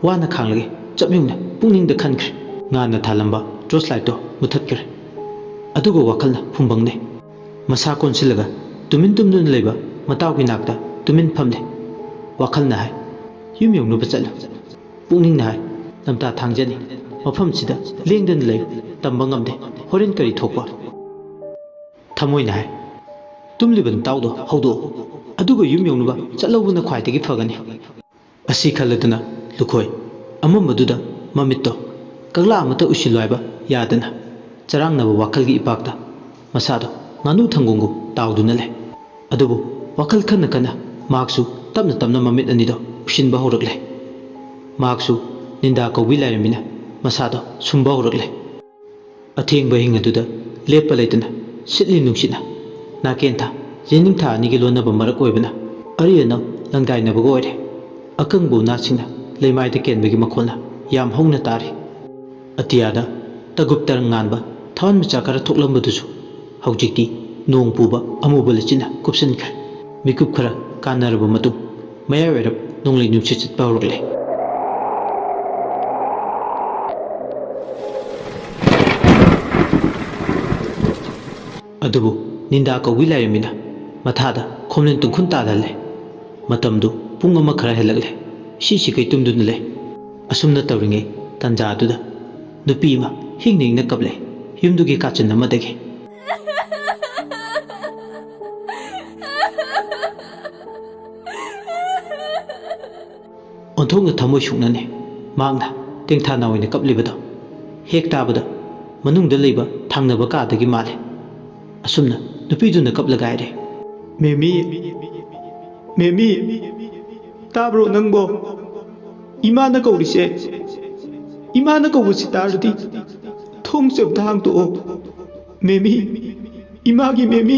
ꯋꯥꯅ ꯈꯥꯡꯂꯒꯦ ꯆꯞ ꯌꯨꯡꯅ ꯄꯨꯛꯅꯤꯡꯗ ꯈꯟꯈ꯭ꯔꯦ꯫ ꯉꯥꯟꯅ ꯊꯥꯜꯂꯝꯕ ꯇꯣꯔꯆ ꯂꯥꯏꯠꯇꯣ ꯃꯨꯊꯠꯈ꯭ꯔꯦ꯫ ꯑꯗꯨꯒ ꯋꯥꯈꯜꯅ ꯐꯨꯝꯕꯪꯅꯦ꯫ ꯃꯁꯥ ꯀꯣꯟꯁꯤꯜꯂꯒ ꯇꯨꯃꯤꯟ ꯇꯨꯝꯗꯨꯅ ꯂꯩꯕ ꯃꯇꯥꯎꯒꯤ ꯅꯥꯛꯇ ꯇꯨꯃꯤꯟ ꯐꯝꯂꯦ꯫ ꯋꯥꯈꯜꯅ ꯍꯥꯏ, "ꯌꯨꯝ ꯌꯧꯅꯕ ꯆꯠꯂꯨ"꯫ ꯄꯨꯛꯅꯤꯡꯅ ꯍꯥꯏ, "ꯂꯝꯇꯥ ꯊꯥꯡꯖꯅꯤ, ꯃꯐꯝꯁꯤꯗ ꯂꯦꯡꯗꯅ ꯂꯩꯌꯨ, ꯇꯝꯕ ꯉꯝꯗꯦ, ꯍꯣꯔꯦꯟ ꯀꯔꯤ ꯊꯣꯛꯄ"꯫ ꯊꯃꯣꯏꯅ ꯍꯥꯏ, "ꯇꯨꯝꯂꯤꯕ ꯅꯇꯥꯎꯗꯣ ꯍꯧꯗꯣꯛꯎ, ꯑꯗꯨꯒ ꯌꯨꯝ ꯌꯧꯅꯕ ꯆꯠꯍꯧꯕꯅ ꯈ꯭ꯋꯥꯏꯗꯒꯤ ꯐꯒꯅꯤ"꯫ ꯑꯁꯤ ꯈꯜꯂꯗꯨꯅ ꯂꯨꯈꯣꯏ ꯑꯃꯝꯕꯗꯨꯗ ꯃꯃꯤꯠꯇꯣ ꯀꯛꯂꯥ ꯑꯃꯠꯇ ꯎꯏꯁꯤꯜꯂꯨ ꯍꯥꯏꯕ ꯌꯥꯗꯅ, ꯆꯔꯥꯡꯅꯕ ꯋꯥꯈꯜꯒꯤ ꯏꯄꯥꯛꯇ ꯃꯁꯥꯗꯣ ꯉꯥꯅꯨ ꯊꯪꯒꯣꯡꯒꯨꯝ ꯇꯥꯎꯗꯨꯅ ꯂꯩ꯫ ꯑꯗꯨꯕꯨ ꯋꯥꯈꯜ ꯈꯟꯅ ꯈꯟꯅ ꯃꯍꯥꯛꯁꯨ ꯇꯞꯅ ꯇꯞꯅ ꯃꯃꯤꯠ ꯑꯅꯤꯗꯣ ꯎꯏꯁꯤꯟꯕ ꯍꯧꯔꯛꯂꯦ꯫ ꯃꯍꯥꯛꯁꯨ ꯅꯤꯟꯗꯥ ꯀꯧꯕꯤ ꯂꯥꯏꯔꯦꯝꯕꯤꯅ ꯃꯁꯥꯗꯣ ꯁꯨꯝꯕ ꯍꯧꯔꯛꯂꯦ꯫ ꯑꯊꯦꯡꯕ ꯑꯍꯤꯡ ꯑꯗꯨꯗ ꯂꯦꯞꯄ ꯂꯩꯇꯅ ꯁꯤꯠꯂꯤ ꯅꯨꯡꯁꯤꯠꯅ ꯅꯥꯀꯦꯟꯊꯥ, ꯌꯦꯅꯤꯡꯊꯥ ꯑꯅꯤꯒꯤ ꯂꯣꯟꯅꯕ ꯃꯔꯛ ꯑꯣꯏꯕꯅ ꯑꯔꯤ ꯑꯅꯧ ꯂꯪꯗꯥꯏꯅꯕꯒ ꯑꯣꯏꯔꯦ꯫ ꯑꯀꯪꯕ ꯎꯅꯥꯁꯤꯡꯅ ꯂꯩꯃꯥꯏꯗ ꯀꯦꯟꯕꯒꯤ ꯃꯈꯣꯜꯅ ꯌꯥꯝ ꯍꯧꯅ ꯇꯥꯔꯤ꯫ ꯑꯇꯤꯌꯥꯗ ꯇꯒꯨꯞ ꯇꯔꯪ ꯉꯥꯟꯕ ꯊꯋꯥꯟꯃꯤꯆꯥꯛ ꯈꯔ ꯊꯣꯛꯂꯝꯕꯗꯨꯁꯨ ꯍꯧꯖꯤꯛꯇꯤ ꯅꯣꯡ ꯄꯨꯕ ꯑꯃꯨꯕ ꯂꯩꯆꯤꯟꯅ ꯀꯨꯞꯁꯤꯟꯈ꯭ꯔꯦ꯫ ꯃꯤꯀꯨꯞ ꯈꯔ ꯀꯥꯟꯅꯔꯕ ꯃꯇꯨꯡ, ꯃꯌꯥꯏ ꯋꯥꯏꯔꯞ ꯅꯣꯡꯂꯩ ꯅꯨꯡꯁꯤꯠ ꯁꯤꯠꯄ ꯍꯧꯔꯛꯂꯦ꯫ ꯑꯗꯨꯕꯨ ꯅꯤꯟꯗꯥ ꯀꯧꯕꯤ ꯂꯥꯏꯔꯦꯝꯕꯤꯅ ꯃꯊꯥꯗ ꯈꯣꯝꯂꯦꯟ ꯇꯨꯡꯈꯨꯟ ꯇꯥꯗꯍꯜꯂꯦ꯫ ꯃꯇꯝꯗꯨ ꯄꯨꯡ ꯑꯃ ꯈꯔ ꯍꯦꯜꯂꯛꯂꯦ꯫ ꯁꯤꯁꯤ ꯀꯩ ꯇꯨꯝꯗꯨꯅ ꯂꯩ꯫ ꯑꯁꯨꯝꯅ ꯇꯧꯔꯤꯉꯩ ꯇꯥꯟꯖꯥꯗꯨꯗ ꯅꯨꯄꯤ ꯑꯃ ꯍꯤꯡꯅ ꯍꯤꯡꯅ ꯀꯞꯂꯦ, ꯌꯨꯝꯗꯨꯒꯤ ꯀꯥꯆꯤꯟ ꯑꯃꯗꯒꯤ꯫ ꯑꯣꯟꯊꯣꯛꯅ ꯊꯃꯣꯏ ꯁꯨꯛꯅꯅꯤ ꯃꯍꯥꯛꯅ ꯇꯦꯡꯊꯥꯅ ꯑꯣꯏꯅ ꯀꯞꯂꯤꯕꯗꯣ꯫ ꯍꯦꯛ ꯇꯥꯕꯗ ꯃꯅꯨꯡꯗ ꯂꯩꯕ ꯊꯪꯅꯕ ꯀꯥꯗꯒꯤ ꯃꯥꯜꯂꯦ꯫ ꯑꯁꯨꯝꯅ ꯅꯨꯄꯤꯗꯨꯅ ꯀꯞꯂꯒ ꯍꯥꯏꯔꯦ, "ꯃꯦꯃꯤ, ꯃꯦꯃꯤ, ꯇꯥꯕ꯭ꯔꯣ ꯅꯪꯕꯣ? ꯏꯃꯥꯅ ꯀꯧꯔꯤꯁꯦ, ꯏꯃꯥꯅ ꯀꯧꯕꯁꯤ ꯇꯥꯔꯗꯤ ꯊꯣꯡꯁꯦ ꯑꯝꯇ ꯍꯥꯡꯇꯣꯛꯑꯣ꯫ ꯃꯦꯃꯤ, ꯏꯃꯥꯒꯤ ꯃꯦꯃꯤ!"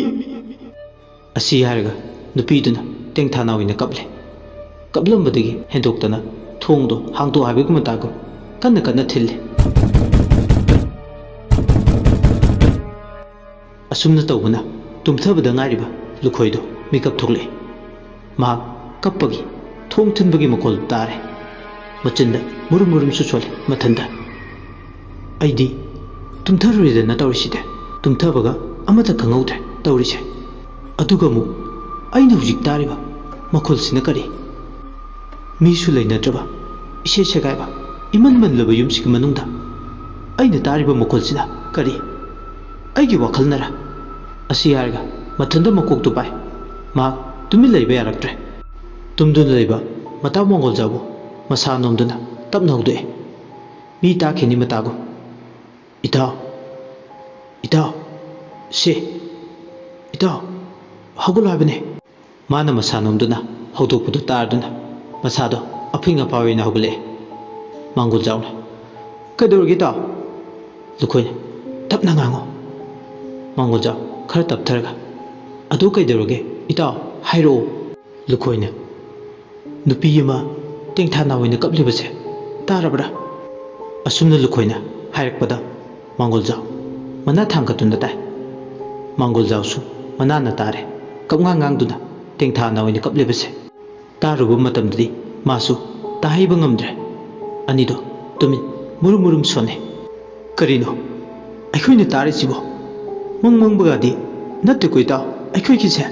ꯑꯁꯤ ꯍꯥꯏꯔꯒ ꯅꯨꯄꯤꯗꯨꯅ ꯇꯦꯡꯊꯥ ꯅꯥꯎ ꯑꯣꯏꯅ ꯀꯞꯂꯦ꯫ ꯀꯞꯂꯝꯕꯗꯒꯤ ꯍꯦꯟꯗꯣꯛꯇꯅ ꯊꯣꯡꯗꯣ ꯍꯥꯡꯗꯣꯛ ꯍꯥꯏꯕꯒꯤ ꯃꯇꯥꯒꯨꯝ ꯀꯟꯅ ꯀꯟꯅ ꯊꯤꯜꯂꯦ꯫ ꯑꯁꯨꯝꯅ ꯇꯧꯕꯅ ꯇꯨꯝꯊꯕꯗ ꯉꯥꯏꯔꯤꯕ ꯂꯨꯈꯣꯏꯗꯣ ꯃꯤꯀꯞ ꯊꯣꯛꯂꯛꯑꯦ꯫ ꯃꯍꯥꯛ ꯀꯞꯄꯒꯤ ꯊꯣꯡ ꯊꯤꯟꯕꯒꯤ ꯃꯈꯣꯜ ꯇꯥꯔꯦ꯫ ꯃꯆꯤꯟꯗ ꯃꯨꯔꯨꯝ ꯃꯨꯔꯨꯝꯁꯨ ꯁꯣꯜꯂꯦ ꯃꯊꯟꯇ꯫ ꯑꯩꯗꯤ ꯇꯨꯝꯊꯔꯨꯔꯦꯗꯅ ꯇꯧꯔꯤꯁꯤꯗꯤ꯫ ꯇꯨꯝꯊꯕꯒ ꯑꯃꯠꯇ ꯈꯪꯍꯧꯗ꯭ꯔꯦ ꯇꯧꯔꯤꯁꯦ꯫ ꯑꯗꯨꯒ ꯑꯃꯨꯛ ꯑꯩꯅ ꯍꯧꯖꯤꯛ ꯇꯥꯔꯤꯕ ꯃꯈꯣꯜꯁꯤꯅ ꯀꯔꯤ? ꯃꯤꯁꯨ ꯂꯩꯅꯗ꯭ꯔꯕ, ꯏꯁꯦ ꯁꯦꯒꯥꯏꯕ, ꯏꯃꯟ ꯃꯟꯂꯕ ꯌꯨꯝꯁꯤꯒꯤ ꯃꯅꯨꯡꯗ ꯑꯩꯅ ꯇꯥꯔꯤꯕ ꯃꯈꯣꯜꯁꯤꯅ ꯀꯔꯤ? ꯑꯩꯒꯤ ꯋꯥꯈꯜꯅꯔ? ꯑꯁꯤ ꯍꯥꯏꯔꯒ ꯃꯊꯟꯇ ꯃꯀꯣꯛꯇꯨ ꯄꯥꯏ꯫ ꯃꯍꯥꯛ ꯇꯨꯃꯤꯟ ꯂꯩꯕ ꯌꯥꯔꯛꯇ꯭ꯔꯦ꯫ ꯇꯨꯝꯗꯨꯅ ꯂꯩꯕ ꯃꯇꯥ ꯃꯪꯒꯣꯜꯖꯥꯎꯕꯨ ꯃꯁꯥ ꯅꯣꯝꯗꯨꯅ ꯇꯞꯅ ꯍꯧꯗꯣꯛꯑꯦ꯫ ꯃꯤ ꯇꯥꯈꯤꯅꯤ ꯃꯇꯥꯒꯨꯝ꯫ "ꯏꯇꯥꯎ, ꯏꯇꯥꯎ, ꯁꯦ, ꯏꯇꯥꯎ, ꯍꯧꯒꯠꯂꯣ ꯍꯥꯏꯕꯅꯦ!" ꯃꯥꯅ ꯃꯁꯥ ꯅꯣꯝꯗꯨꯅ ꯍꯧꯗꯣꯛꯄꯗꯨ ꯇꯥꯔꯗꯨꯅ ꯃꯁꯥꯗꯣ ꯑꯐꯤꯡ ꯑꯐꯥꯏ ꯑꯣꯏꯅ ꯍꯧꯒꯠꯂꯛꯑꯦ꯫ ꯃꯥꯡꯒꯣꯜꯖꯥꯎꯅ, "ꯀꯩꯗꯧꯔꯒꯦ ꯏꯇꯥꯎ?" ꯂꯨꯈꯣꯏꯅ, "ꯇꯞꯅ ꯉꯥꯡꯉꯨ꯫" ꯃꯥꯡꯒꯣꯜꯖꯥꯎ ꯈꯔ ꯇꯞꯊꯔꯒ, "ꯑꯗꯨ ꯀꯩꯗꯧꯔꯒꯦ ꯏꯇꯥꯎ? ꯍꯥꯏꯔꯛꯑꯣ꯫" ꯂꯨꯈꯣꯏꯅ, "ꯅꯨꯄꯤ ꯑꯃ ꯇꯦꯡꯊꯥ ꯅꯥꯎ ꯑꯣꯏꯅ ꯀꯞꯂꯤꯕꯁꯦ ꯇꯥꯔꯕ꯭ꯔꯥ?" ꯑꯁꯨꯝꯅ ꯂꯨꯈꯣꯏꯅ ꯍꯥꯏꯔꯛꯄꯗ ꯃꯥꯡꯒꯣꯜꯖꯥꯎ ꯃꯅꯥ ꯊꯥꯡꯒꯠꯇꯨꯅ ꯇꯥꯏ꯫ ꯃꯥꯡꯒꯣꯜꯖꯥꯎꯁꯨ ꯃꯅꯥꯅ ꯇꯥꯔꯦ, ꯀꯞꯉꯥꯡ ꯉꯥꯡꯗꯨꯅ ꯇꯦꯡꯊꯥ ꯅꯥꯎ ꯑꯣꯏꯅ ꯀꯞꯂꯤꯕꯁꯦ꯫ ꯇꯥꯔꯨꯕ ꯃꯇꯝꯗꯗꯤ ꯃꯥꯁꯨ ꯇꯥꯍꯩꯕ ꯉꯝꯗ꯭ꯔꯦ꯫ ꯑꯅꯤꯗꯣ ꯇꯨꯃꯤꯟ ꯃꯨꯔꯨꯝ ꯃꯨꯔꯨꯝ ꯁꯣꯟꯅꯩ꯫ "ꯀꯔꯤꯅꯣ ꯑꯩꯈꯣꯏꯅ ꯇꯥꯔꯤꯁꯤꯕꯣ? ꯃꯪ ꯃꯪꯕꯒꯗꯤ ꯅꯠꯇꯦꯀꯣ ꯏꯇꯥꯎ ꯑꯩꯈꯣꯏꯒꯤꯁꯦ?"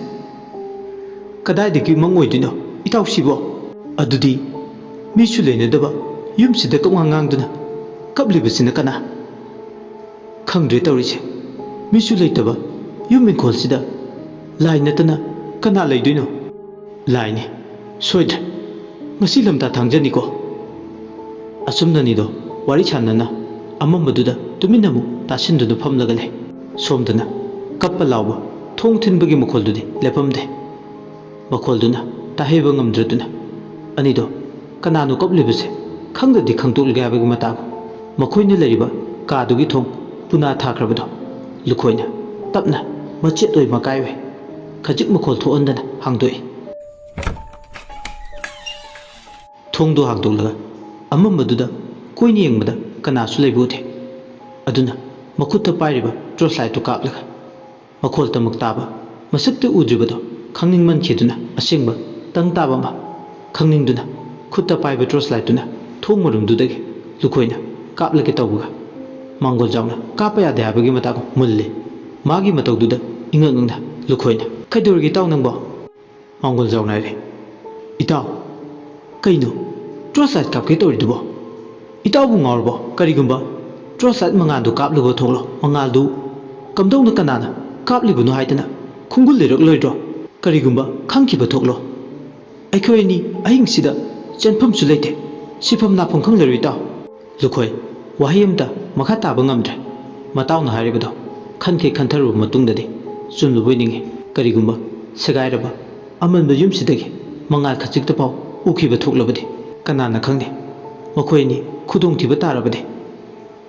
"ꯀꯗꯥꯏꯗꯒꯤ ꯃꯪ ꯑꯣꯏꯗꯣꯏꯅꯣ ꯏꯇꯥꯎꯁꯤꯕꯣ?" "ꯑꯗꯨꯗꯤ ꯃꯤꯁꯨ ꯂꯩꯅꯗꯕ ꯌꯨꯝꯁꯤꯗ ꯀꯞꯉꯥꯡ ꯉꯥꯡꯗꯨꯅ ꯀꯞꯂꯤꯕꯁꯤꯅ ꯀꯅꯥ? ꯈꯪꯗ꯭ꯔꯦ ꯇꯧꯔꯤꯁꯦ꯫ ꯃꯤꯁꯨ ꯂꯩꯇꯕ ꯌꯨꯝ ꯏꯪꯈꯣꯜꯁꯤꯗ ꯂꯥꯏ ꯅꯠꯇꯅ ꯀꯅꯥ ꯂꯩꯗꯣꯏꯅꯣ?" "ꯂꯥꯏꯅꯤ, ꯁꯣꯏꯗ꯭ꯔꯦ꯫ ꯉꯁꯤ ꯂꯝꯇꯥ ꯊꯥꯡꯖꯅꯤꯀꯣ꯫" ꯑꯁꯨꯝꯅꯅꯤꯗꯣ ꯋꯥꯔꯤ ꯁꯥꯟꯅꯅ ꯑꯃꯝꯕꯗꯨꯗ ꯇꯨꯃꯤꯟꯅ ꯑꯃꯨꯛ ꯇꯥꯁꯤꯟꯗꯨꯅ ꯐꯝꯂꯒ ꯂꯩ꯫ ꯁꯣꯝꯗꯅ ꯀꯞꯄ ꯂꯥꯎꯕ ꯊꯣꯡ ꯊꯤꯟꯕꯒꯤ ꯃꯈꯣꯜꯗꯨꯗꯤ ꯂꯦꯞꯄꯝꯗꯦ꯫ ꯃꯈꯣꯜꯗꯨꯅ ꯇꯥꯍꯩꯕ ꯉꯝꯗ꯭ꯔꯗꯨꯅ ꯑꯅꯤꯗꯣ ꯀꯅꯥꯅꯣ ꯀꯞꯂꯤꯕꯁꯦ ꯈꯪꯗꯗꯤ ꯈꯪꯗꯣꯛꯂꯒꯦ ꯍꯥꯏꯕꯒꯤ ꯃꯇꯥꯒꯨꯝ ꯃꯈꯣꯏꯅ ꯂꯩꯔꯤꯕ ꯀꯥꯗꯨꯒꯤ ꯊꯣꯡ ꯄꯨꯅꯥ ꯊꯥꯈ꯭ꯔꯕꯗꯣ ꯂꯨꯈꯣꯏꯅ ꯇꯞꯅ ꯃꯆꯦꯠ ꯑꯣꯏ ꯃꯀꯥꯏ ꯑꯣꯏ ꯈꯖꯤꯛ ꯃꯈꯣꯜ ꯊꯣꯛꯍꯟꯗꯅ ꯍꯥꯡꯗꯣꯛꯏ꯫ ꯊꯣꯡꯗꯨ ꯍꯥꯡꯗꯣꯛꯂꯒ ꯑꯃꯝꯕꯗꯨꯗ ꯀꯣꯏꯅ ꯌꯦꯡꯕꯗ ꯀꯅꯥꯁꯨ ꯂꯩꯕ ꯎꯗꯦ꯫ ꯑꯗꯨꯅ ꯃꯈꯨꯠꯇ ꯄꯥꯏꯔꯤꯕ ꯇꯣꯔꯆ ꯂꯥꯏꯠꯇꯨ ꯀꯥꯞꯂꯒ ꯃꯈꯣꯜ ꯇꯃꯛ ꯇꯥꯕ, ꯃꯁꯛꯇꯤ ꯎꯗ꯭ꯔꯤꯕꯗꯣ ꯈꯪꯅꯤꯡꯃꯟꯈꯤꯗꯨꯅ ꯑꯁꯦꯡꯕ ꯇꯪ ꯇꯥꯕ ꯑꯃ ꯈꯪꯅꯤꯡꯗꯨꯅ ꯈꯨꯠꯇ ꯄꯥꯏꯕ ꯇꯣꯔꯆ ꯂꯥꯏꯠꯇꯨꯅ ꯊꯣꯡ ꯃꯔꯨꯝꯗꯨꯗꯒꯤ ꯂꯨꯈꯣꯏꯅ ꯀꯥꯞꯂꯒꯦ ꯇꯧꯕꯒ ꯃꯥꯡꯒꯣꯜ ꯖꯥꯎꯅ ꯀꯥꯞꯄ ꯌꯥꯗꯦ ꯍꯥꯏꯕꯒꯤ ꯃꯇꯥꯒꯨꯝ ꯃꯨꯜꯂꯤ꯫ ꯃꯥꯒꯤ ꯃꯇꯧꯗꯨꯗ ꯏꯉꯛ ꯉꯛꯅ ꯂꯨꯈꯣꯏꯅ, "ꯀꯩꯗꯧꯔꯒꯦ ꯏꯇꯥꯎ ꯅꯪꯕꯣ?" ꯃꯥꯡꯒꯣꯜ ꯖꯥꯎꯅ ꯍꯥꯏꯔꯦ, "ꯏꯇꯥꯎ, ꯀꯩꯅꯣ ꯇꯣꯔꯆ ꯂꯥꯏꯠ ꯀꯥꯞꯀꯦ ꯇꯧꯔꯤꯗꯨꯕꯣ? ꯏꯇꯥꯎꯕꯨ ꯉꯥꯎꯔꯕꯣ? ꯀꯔꯤꯒꯨꯝꯕ ꯇꯣꯔꯆ ꯂꯥꯏꯠ ꯃꯉꯥꯜꯗꯨ ꯀꯥꯞꯂꯒ ꯊꯣꯛꯂꯣ, ꯃꯉꯥꯜꯗꯨ ꯀꯝꯗꯧꯅ ꯀꯅꯥꯅ ꯀꯥꯞꯂꯤꯕꯅꯣ ꯍꯥꯏꯗꯅ ꯈꯣꯡꯒꯨꯜ ꯂꯩꯔꯛꯂꯣꯏꯗ꯭ꯔꯣ? ꯀꯔꯤꯒꯨꯝꯕ ꯈꯪꯈꯤꯕ ꯊꯣꯛꯂꯣ꯫ ꯑꯩꯈꯣꯏ ꯑꯅꯤ ꯑꯍꯤꯡꯁꯤꯗ ꯆꯦꯟꯐꯝꯁꯨ ꯂꯩꯇꯦ, ꯁꯤꯐꯝ ꯅꯥꯐꯝ ꯈꯪꯂꯔꯣꯏ ꯏꯇꯥꯎ꯫" ꯂꯨꯈꯣꯏ ꯋꯥꯍꯩ ꯑꯃꯇ ꯃꯈꯥ ꯇꯥꯕ ꯉꯝꯗ꯭ꯔꯦ꯫ ꯃꯇꯥꯎꯅ ꯍꯥꯏꯔꯤꯕꯗꯣ ꯈꯟꯈꯩ ꯈꯟꯊꯔꯨꯕ ꯃꯇꯨꯡꯗꯗꯤ ꯆꯨꯝꯂꯨꯕꯣꯏ ꯅꯤꯡꯏ꯫ ꯀꯔꯤꯒꯨꯝꯕ ꯁꯦꯒꯥꯏꯔꯕ ꯑꯃꯟꯕ ꯌꯨꯝꯁꯤꯗꯒꯤ ꯃꯉꯥꯜ ꯈꯖꯤꯛꯇ ꯐꯥꯎ ꯎꯈꯤꯕ ꯊꯣꯛꯂꯕꯗꯤ ꯀꯅꯥꯅ ꯈꯪꯅꯤ? ꯃꯈꯣꯏ ꯑꯅꯤ ꯈꯨꯗꯣꯡꯊꯤꯕ ꯇꯥꯔꯕꯗꯤ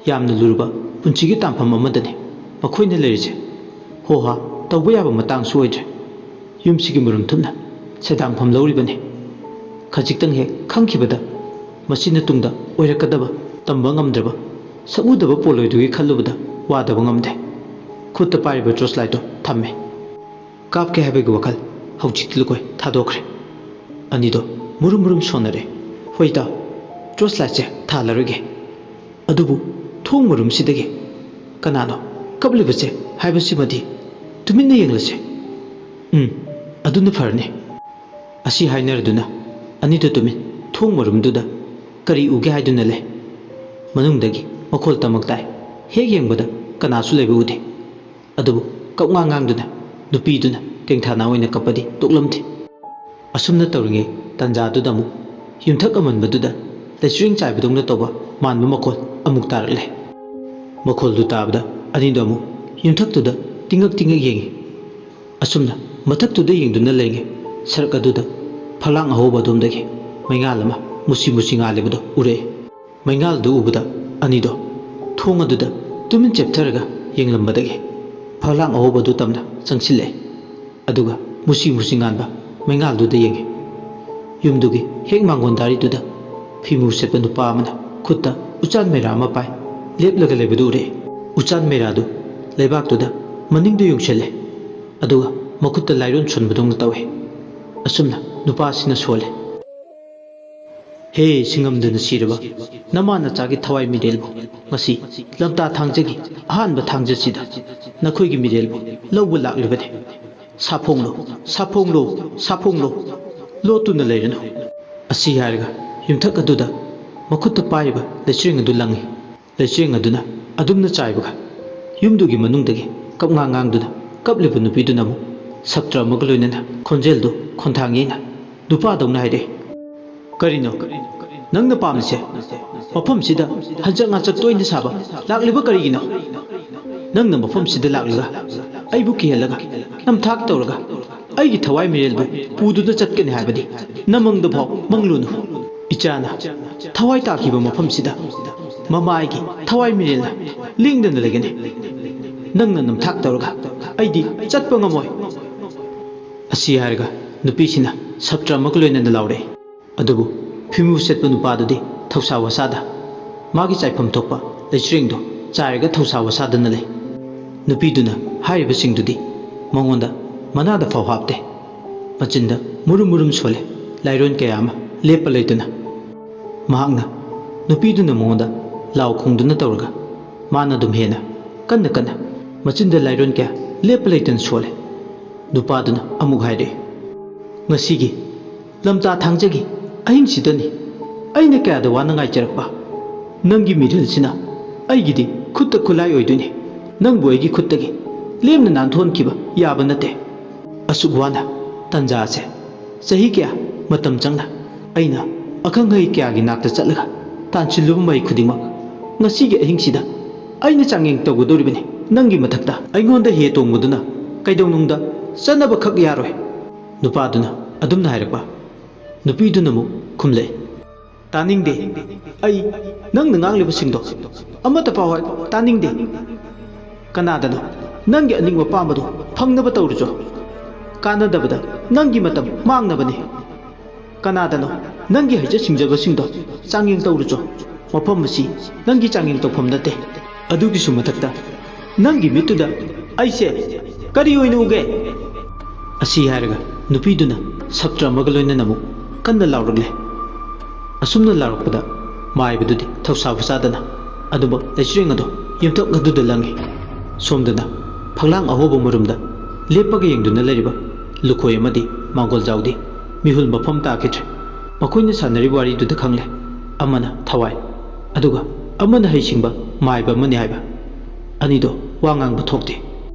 ꯌꯥꯝꯅ ꯂꯨꯔꯕ ꯄꯨꯟꯁꯤꯒꯤ ꯇꯥꯟꯐꯝ ꯑꯃꯗꯅꯤ ꯃꯈꯣꯏꯅ ꯂꯩꯔꯤꯁꯦ꯫ ꯍꯣ ꯍꯥ ꯇꯧꯕ ꯌꯥꯕ ꯃꯇꯥꯡꯁꯨ ꯑꯣꯏꯗ꯭ꯔꯦ꯫ ꯌꯨꯝꯁꯤꯒꯤ ꯃꯔꯨꯝ ꯊꯨꯞꯅ ꯁꯦꯗꯥꯡꯐꯝ ꯂꯧꯔꯤꯕꯅꯤ꯫ ꯈꯖꯤꯛꯇꯪ ꯍꯦꯛ ꯈꯪꯈꯤꯕꯗ ꯃꯁꯤꯅ ꯇꯨꯡꯗ ꯑꯣꯏꯔꯛꯀꯗꯕ ꯇꯝꯕ ꯉꯝꯗ꯭ꯔꯕ, ꯁꯛꯎꯗꯕ ꯄꯣꯠꯂꯣꯏꯗꯨꯒꯤ ꯈꯜꯂꯨꯕꯗ ꯋꯥꯗꯕ ꯉꯝꯗꯦ꯫ ꯈꯨꯠꯇ ꯄꯥꯏꯔꯤꯕ ꯇꯣꯔꯆ ꯂꯥꯏꯠꯇꯣ ꯊꯝꯃꯦ꯫ ꯀꯥꯞꯀꯦ ꯍꯥꯏꯕꯒꯤ ꯋꯥꯈꯜ ꯍꯧꯖꯤꯛꯇꯤ ꯂꯨꯀꯣꯏ ꯊꯥꯗꯣꯛꯈ꯭ꯔꯦ꯫ ꯑꯅꯤꯗꯣ ꯃꯨꯔꯨꯝ ꯃꯨꯔꯨꯝ ꯁꯣꯟꯅꯔꯦ꯫ "ꯍꯣꯏ ꯏꯇꯥꯎ, ꯇꯣꯔꯆ ꯂꯥꯏꯠꯁꯦ ꯊꯥꯜꯂꯔꯣꯏꯒꯦ꯫ ꯑꯗꯨꯕꯨ ꯊꯣꯡ ꯃꯔꯨꯝꯁꯤꯗꯒꯤ ꯀꯅꯥꯅꯣ ꯀꯞꯂꯤꯕꯁꯦ ꯍꯥꯏꯕꯁꯤꯃꯗꯤ ꯇꯨꯃꯤꯟꯅ ꯌꯦꯡꯂꯁꯦ꯫" "ꯎꯝ, ꯑꯗꯨꯅ ꯐꯔꯅꯤ꯫" ꯑꯁꯤ ꯍꯥꯏꯅꯔꯗꯨꯅ ꯑꯅꯤꯗꯨ ꯇꯨꯃꯤꯟ ꯊꯣꯡ ꯃꯔꯨꯝꯗꯨꯗ ꯀꯔꯤ ꯎꯒꯦ ꯍꯥꯏꯗꯨꯅ ꯂꯩ꯫ ꯃꯅꯨꯡꯗꯒꯤ ꯃꯈꯣꯜ ꯇꯃꯛ ꯇꯥꯏ꯫ ꯍꯦꯛ ꯌꯦꯡꯕꯗ ꯀꯅꯥꯁꯨ ꯂꯩꯕ ꯎꯗꯦ꯫ ꯑꯗꯨꯕꯨ ꯀꯞꯉꯥꯡ ꯉꯥꯡꯗꯨꯅ ꯅꯨꯄꯤꯗꯨꯅ ꯇꯦꯡꯊꯥꯅ ꯑꯣꯏꯅ ꯀꯞꯄꯗꯤ ꯇꯣꯛꯂꯝꯗꯦ꯫ ꯑꯁꯨꯝꯅ ꯇꯧꯔꯤꯉꯩ ꯇꯥꯟꯖꯥꯗꯨꯗ ꯑꯃꯨꯛ ꯌꯨꯝꯊꯛ ꯑꯃꯟꯕꯗꯨꯗ ꯂꯩꯆꯤꯔꯤꯡ ꯆꯥꯏꯕꯗꯧꯅ ꯇꯧꯕ ꯃꯥꯟꯕ ꯃꯈꯣꯜ ꯑꯃꯨꯛ ꯇꯥꯔꯛꯂꯦ꯫ ꯃꯈꯣꯜꯗꯨ ꯇꯥꯕꯗ ꯑꯅꯤꯗꯨ ꯑꯃꯨꯛ ꯌꯨꯝꯊꯛꯇꯨꯗ ꯇꯤꯡꯉꯛ ꯇꯤꯡꯉꯛ ꯌꯦꯡꯉꯤ꯫ ꯑꯁꯨꯝꯅ ꯃꯊꯛꯇꯨꯗ ꯌꯦꯡꯗꯨꯅ ꯂꯩꯔꯤꯉꯩ, ꯁꯔꯛ ꯑꯗꯨꯗ ꯐꯛꯂꯥꯡ ꯑꯍꯧꯕ ꯑꯗꯣꯝꯗꯒꯤ ꯃꯩꯉꯥꯜ ꯑꯃ ꯃꯨꯁꯤ ꯃꯨꯁꯤ ꯉꯥꯜꯂꯤꯕꯗꯨ ꯎꯔꯛꯏ꯫ ꯃꯩꯉꯥꯜꯗꯨ ꯎꯕꯗ ꯑꯅꯤꯗꯣ ꯊꯣꯡ ꯑꯗꯨꯗ ꯇꯨꯃꯤꯟ ꯆꯦꯞꯊꯔꯒ ꯌꯦꯡꯂꯝꯕꯗꯒꯤ ꯐꯛꯂꯥꯡ ꯑꯍꯧꯕꯗꯨ ꯇꯝꯅ ꯆꯪꯁꯤꯜꯂꯛꯏ꯫ ꯑꯗꯨꯒ ꯃꯨꯁꯤ ꯃꯨꯁꯤ ꯉꯥꯟꯕ ꯃꯩꯉꯥꯜꯗꯨꯗ ꯌꯦꯡꯉꯤ꯫ ꯌꯨꯝꯗꯨꯒꯤ ꯍꯦꯛ ꯃꯥꯡꯒꯣꯟꯗꯥꯔꯤꯗꯨꯗ ꯐꯤꯃꯨ ꯁꯦꯠꯄ ꯅꯨꯄꯥ ꯑꯃꯅ ꯈꯨꯠꯇ ꯎꯆꯥꯟ ꯃꯩꯔꯥ ꯑꯃ ꯄꯥꯏ ꯂꯦꯞꯂꯒ ꯂꯩꯕꯗꯨ ꯎꯔꯛꯏ꯫ ꯎꯆꯥꯟ ꯃꯩꯔꯥꯗꯨ ꯂꯩꯕꯥꯛꯇꯨꯗ ꯃꯅꯤꯡꯗ ꯌꯨꯡꯁꯤꯜꯂꯦ꯫ ꯑꯗꯨꯒ ꯃꯈꯨꯠꯇ ꯂꯥꯏꯔꯣꯟ ꯁꯣꯟꯕꯗꯧꯅ ꯇꯧꯏ꯫ ꯑꯁꯨꯝꯅ ꯅꯨꯄꯥꯁꯤꯅ ꯁꯣꯜꯂꯦ, "ꯍꯦ ꯁꯤꯡꯉꯝꯗꯅ ꯁꯤꯔꯕ ꯅꯃꯥ ꯅꯆꯥꯒꯤ ꯊꯋꯥꯏ ꯃꯤꯔꯦꯜꯕꯨ, ꯉꯁꯤ ꯂꯝꯇꯥ ꯊꯥꯡꯖꯒꯤ ꯑꯍꯥꯟꯕ ꯊꯥꯡꯖꯁꯤꯗ ꯅꯈꯣꯏꯒꯤ ꯃꯤꯔꯦꯜꯕꯨ ꯂꯧꯕ ꯂꯥꯛꯂꯤꯕꯅꯤ꯫ ꯁꯥꯐꯣꯡꯂꯣ, ꯁꯥꯐꯣꯡꯂꯣ, ꯁꯥꯐꯣꯡꯂꯣ, ꯂꯣꯠꯇꯨꯅ ꯂꯩꯔꯅꯨ"꯫ ꯑꯁꯤ ꯍꯥꯏꯔꯒ ꯌꯨꯝꯊꯛ ꯑꯗꯨꯗ ꯃꯈꯨꯠꯇ ꯄꯥꯏꯔꯤꯕ ꯂꯩꯆꯤꯔꯦꯡ ꯑꯗꯨ ꯂꯪꯏ꯫ ꯂꯩꯆꯤꯔꯦꯡ ꯑꯗꯨꯅ ꯑꯗꯨꯝꯅ ꯆꯥꯏꯕꯒ ꯌꯨꯝꯗꯨꯒꯤ ꯃꯅꯨꯡꯗꯒꯤ ꯀꯞꯉꯥꯡ ꯉꯥꯡꯗꯨꯅ ꯀꯞꯂꯤꯕ ꯅꯨꯄꯤꯗꯨꯅ ꯑꯃꯨꯛ ꯁꯛꯇ꯭ꯔ ꯑꯃꯒ ꯂꯣꯏꯅꯅ ꯈꯣꯟꯖꯦꯜꯗꯨ ꯈꯣꯟꯊꯥꯡ ꯌꯩꯅ ꯅꯨꯄꯥꯗꯧꯅ ꯍꯥꯏꯔꯛꯏ, "ꯀꯔꯤꯅꯣ ꯅꯪꯅ ꯄꯥꯝꯂꯤꯁꯦ? ꯃꯐꯝꯁꯤꯗ ꯍꯟꯆꯛ ꯉꯥꯆꯛ ꯇꯣꯏꯅ ꯁꯥꯕ ꯂꯥꯛꯂꯤꯕ ꯀꯔꯤꯒꯤꯅꯣ? ꯅꯪꯅ ꯃꯐꯝꯁꯤꯗ ꯂꯥꯛꯂꯒ ꯑꯩꯕꯨ ꯀꯤꯍꯜꯂꯒ ꯅꯝꯊꯥꯛ ꯇꯧꯔꯒ ꯑꯩꯒꯤ ꯊꯋꯥꯏ ꯃꯤꯔꯦꯜꯕꯨ ꯄꯨꯗꯨꯅ ꯆꯠꯀꯅꯤ ꯍꯥꯏꯕꯗꯤ ꯅꯃꯪꯗ ꯐꯥꯎ ꯃꯪꯂꯨꯅꯨ꯫ ꯏꯆꯥꯅ ꯊꯋꯥꯏ ꯇꯥꯈꯤꯕ ꯃꯐꯝꯁꯤꯗ ꯃꯃꯥ ꯑꯩꯒꯤ ꯊꯋꯥꯏ ꯃꯤꯔꯦꯜꯅ ꯂꯦꯡꯗꯅ ꯂꯩꯒꯅꯤ꯫ ꯅꯪꯅ ꯅꯝꯊꯥꯛ ꯇꯧꯔꯒ ꯑꯩꯗꯤ ꯆꯠꯄ ꯉꯝꯃꯣꯏ"꯫ ꯑꯁꯤ ꯍꯥꯏꯔꯒ ꯅꯨꯄꯤꯁꯤꯅ ꯁꯞꯇ꯭ꯔ ꯑꯃꯒ ꯂꯣꯏꯅꯅ ꯂꯥꯎꯔꯛꯏ꯫ ꯑꯗꯨꯕꯨ ꯐꯤꯃꯨ ꯁꯦꯠꯄ ꯅꯨꯄꯥꯗꯨꯗꯤ ꯊꯧꯁꯥ ꯋꯥꯁꯥꯗ ꯃꯥꯒꯤ ꯆꯥꯏꯐꯝ ꯊꯣꯛꯄ ꯂꯩꯆꯤꯔꯦꯡꯗꯣ ꯆꯥꯏꯔꯒ ꯊꯧꯁꯥ ꯋꯥꯁꯥꯗꯅ ꯂꯩ꯫ ꯅꯨꯄꯤꯗꯨꯅ ꯍꯥꯏꯔꯤꯕꯁꯤꯡꯗꯨꯗꯤ ꯃꯉꯣꯟꯗ ꯃꯅꯥꯗ ꯐꯥꯎ ꯍꯥꯞꯇꯦ꯫ ꯃꯆꯤꯟꯗ ꯃꯨꯔꯨꯝ ꯃꯨꯔꯨꯝ ꯁꯣꯜꯂꯦ꯫ ꯂꯥꯏꯔꯣꯟ ꯀꯌꯥ ꯑꯃ ꯂꯦꯞꯄ ꯂꯩꯇꯅ ꯃꯍꯥꯛꯅ ꯅꯨꯄꯤꯗꯨꯅ ꯃꯉꯣꯟꯗ ꯂꯥꯎ ꯈꯣꯡꯗꯨꯅ ꯇꯧꯔꯒ ꯃꯥꯅ ꯑꯗꯨꯝ ꯍꯦꯟꯅ ꯀꯟꯅ ꯀꯟꯅ ꯃꯆꯤꯟꯗ ꯂꯥꯏꯔꯣꯟ ꯀꯌꯥ ꯂꯦꯞꯄ ꯂꯩꯇꯅ ꯁꯣꯜꯂꯦ꯫ ꯅꯨꯄꯥꯗꯨꯅ ꯑꯃꯨꯛ ꯍꯥꯏꯔꯛꯏ, "ꯉꯁꯤꯒꯤ ꯂꯝꯇꯥ ꯊꯥꯡꯖꯒꯤ ꯑꯍꯤꯡꯁꯤꯗꯅꯤ ꯑꯩꯅ ꯀꯌꯥꯗ ꯋꯥꯅ ꯉꯥꯏꯖꯔꯛꯄ꯫ ꯅꯪꯒꯤ ꯃꯤꯔꯦꯜꯁꯤꯅ ꯑꯩꯒꯤꯗꯤ ꯈꯨꯠꯇ ꯈꯨꯠꯂꯥꯏ ꯑꯣꯏꯗꯣꯏꯅꯤ꯫ ꯅꯪꯕꯨ ꯑꯩꯒꯤ ꯈꯨꯠꯇꯒꯤ ꯂꯦꯝꯅ ꯅꯥꯟꯊꯣꯛꯍꯟꯈꯤꯕ ꯌꯥꯕ ꯅꯠꯇꯦ꯫ ꯑꯁꯨꯛ ꯋꯥꯅ ꯇꯟꯖꯥꯁꯦ ꯆꯍꯤ ꯀꯌꯥ ꯃꯇꯝ ꯆꯪꯅ ꯑꯩꯅ ꯑꯈꯪ ꯑꯍꯩ ꯀꯌꯥꯒꯤ ꯅꯥꯛꯇ ꯆꯠꯂꯒ ꯇꯥꯟꯁꯤꯜꯂꯨꯕ ꯃꯍꯩ ꯈꯨꯗꯤꯡꯃꯛ ꯉꯁꯤꯒꯤ ꯑꯍꯤꯡꯁꯤꯗ ꯑꯩꯅ ꯆꯥꯡꯌꯦꯡ ꯇꯧꯒꯗꯧꯔꯤꯕꯅꯤ꯫ ꯅꯪꯒꯤ ꯃꯊꯛꯇ ꯑꯩꯉꯣꯟꯗ ꯍꯦ ꯇꯣꯡꯕꯗꯨꯅ ꯀꯩꯗꯧꯅꯨꯡꯗ ꯆꯠꯅꯕꯈꯛ ꯌꯥꯔꯣꯏ꯫ ꯅꯨꯄꯥꯗꯨꯅ ꯑꯗꯨꯝꯅ ꯍꯥꯏꯔꯛꯄ꯫ ꯅꯨꯄꯤꯗꯨꯅ ꯑꯃꯨꯛ ꯈꯨꯝꯂꯛꯏ꯫ ꯇꯥꯅꯤꯡꯗꯦ꯫ ꯑꯩ ꯅꯪꯅ ꯉꯥꯡꯂꯤꯕꯁꯤꯡꯗꯣ ꯑꯃꯠꯇ ꯄꯥꯎ ꯍꯥꯏ ꯇꯥꯅꯤꯡꯗꯦ꯫ ꯀꯅꯥꯗꯅꯣ ꯅꯪꯒꯤ ꯑꯅꯤꯡꯕ ꯑꯄꯥꯝꯕꯗꯣ ꯐꯪꯅꯕ ꯇꯧꯔꯨꯆꯣ꯫ ꯀꯥꯟꯅꯗꯕꯗ ꯅꯪꯒꯤ ꯃꯇꯝ ꯃꯥꯡꯅꯕꯅꯤ꯫ ꯀꯅꯥꯗꯅꯣ ꯅꯪꯒꯤ ꯍꯩꯖ ꯁꯤꯡꯖꯕꯁꯤꯡꯗꯣ ꯆꯥꯡꯌꯦꯡ ꯇꯧꯔꯨꯆꯣ꯫ ꯃꯐꯝ ꯑꯁꯤ ꯅꯪꯒꯤ ꯆꯥꯡꯌꯦꯡ ꯇꯧꯐꯝ ꯅꯠꯇꯦ꯫ ꯑꯗꯨꯒꯤꯁꯨ ꯃꯊꯛꯇ ꯅꯪꯒꯤ ꯃꯤꯠꯇꯨꯗ ꯑꯩꯁꯦ ꯀꯔꯤ ꯑꯣꯏꯅ ꯎꯒꯦ? ꯑꯁꯤ ꯍꯥꯏꯔꯒ ꯅꯨꯄꯤꯗꯨꯅ ꯁꯞꯇ꯭ꯔ ꯑꯃꯒ ꯂꯣꯏꯅꯅ ꯑꯃꯨꯛ ꯀꯟꯅ ꯂꯥꯎꯔꯛꯂꯦ꯫ ꯑꯁꯨꯝꯅ ꯂꯥꯎꯔꯛꯄꯗ ꯃꯥꯏꯕꯗꯨꯗꯤ ꯊꯧꯁꯥꯕ ꯆꯥꯗꯅ ꯑꯗꯨꯃꯛ ꯂꯩꯆꯤꯔꯦꯡ ꯑꯗꯣ ꯌꯨꯝꯊꯛ ꯑꯗꯨꯗ ꯂꯪꯉꯤ꯫ ꯁꯣꯝꯗꯅ ꯐꯛꯂꯥꯡ ꯑꯍꯣꯕ ꯃꯔꯨꯝꯗ ꯂꯦꯞꯄꯒ ꯌꯦꯡꯗꯨꯅ ꯂꯩꯔꯤꯕ ꯂꯨꯈꯣꯏ ꯑꯃꯗꯤ ꯃꯥꯡꯒꯣꯜꯖꯥꯎꯗꯤ ꯃꯤꯍꯨꯜ ꯃꯐꯝ ꯇꯥꯈꯤꯗ꯭ꯔꯦ꯫ ꯃꯈꯣꯏꯅ ꯁꯥꯟꯅꯔꯤꯕ ꯋꯥꯔꯤꯗꯨꯗ ꯈꯪꯂꯦ, ꯑꯃꯅ ꯊꯋꯥꯏ, ꯑꯗꯨꯒ ꯑꯃꯅ ꯍꯩꯁꯤꯡꯕ ꯃꯥꯏꯕ ꯑꯃꯅꯤ ꯍꯥꯏꯕ꯫ ꯑꯅꯤꯗꯣ ꯋꯥ ꯉꯥꯡꯕ ꯊꯣꯛꯇꯦ꯫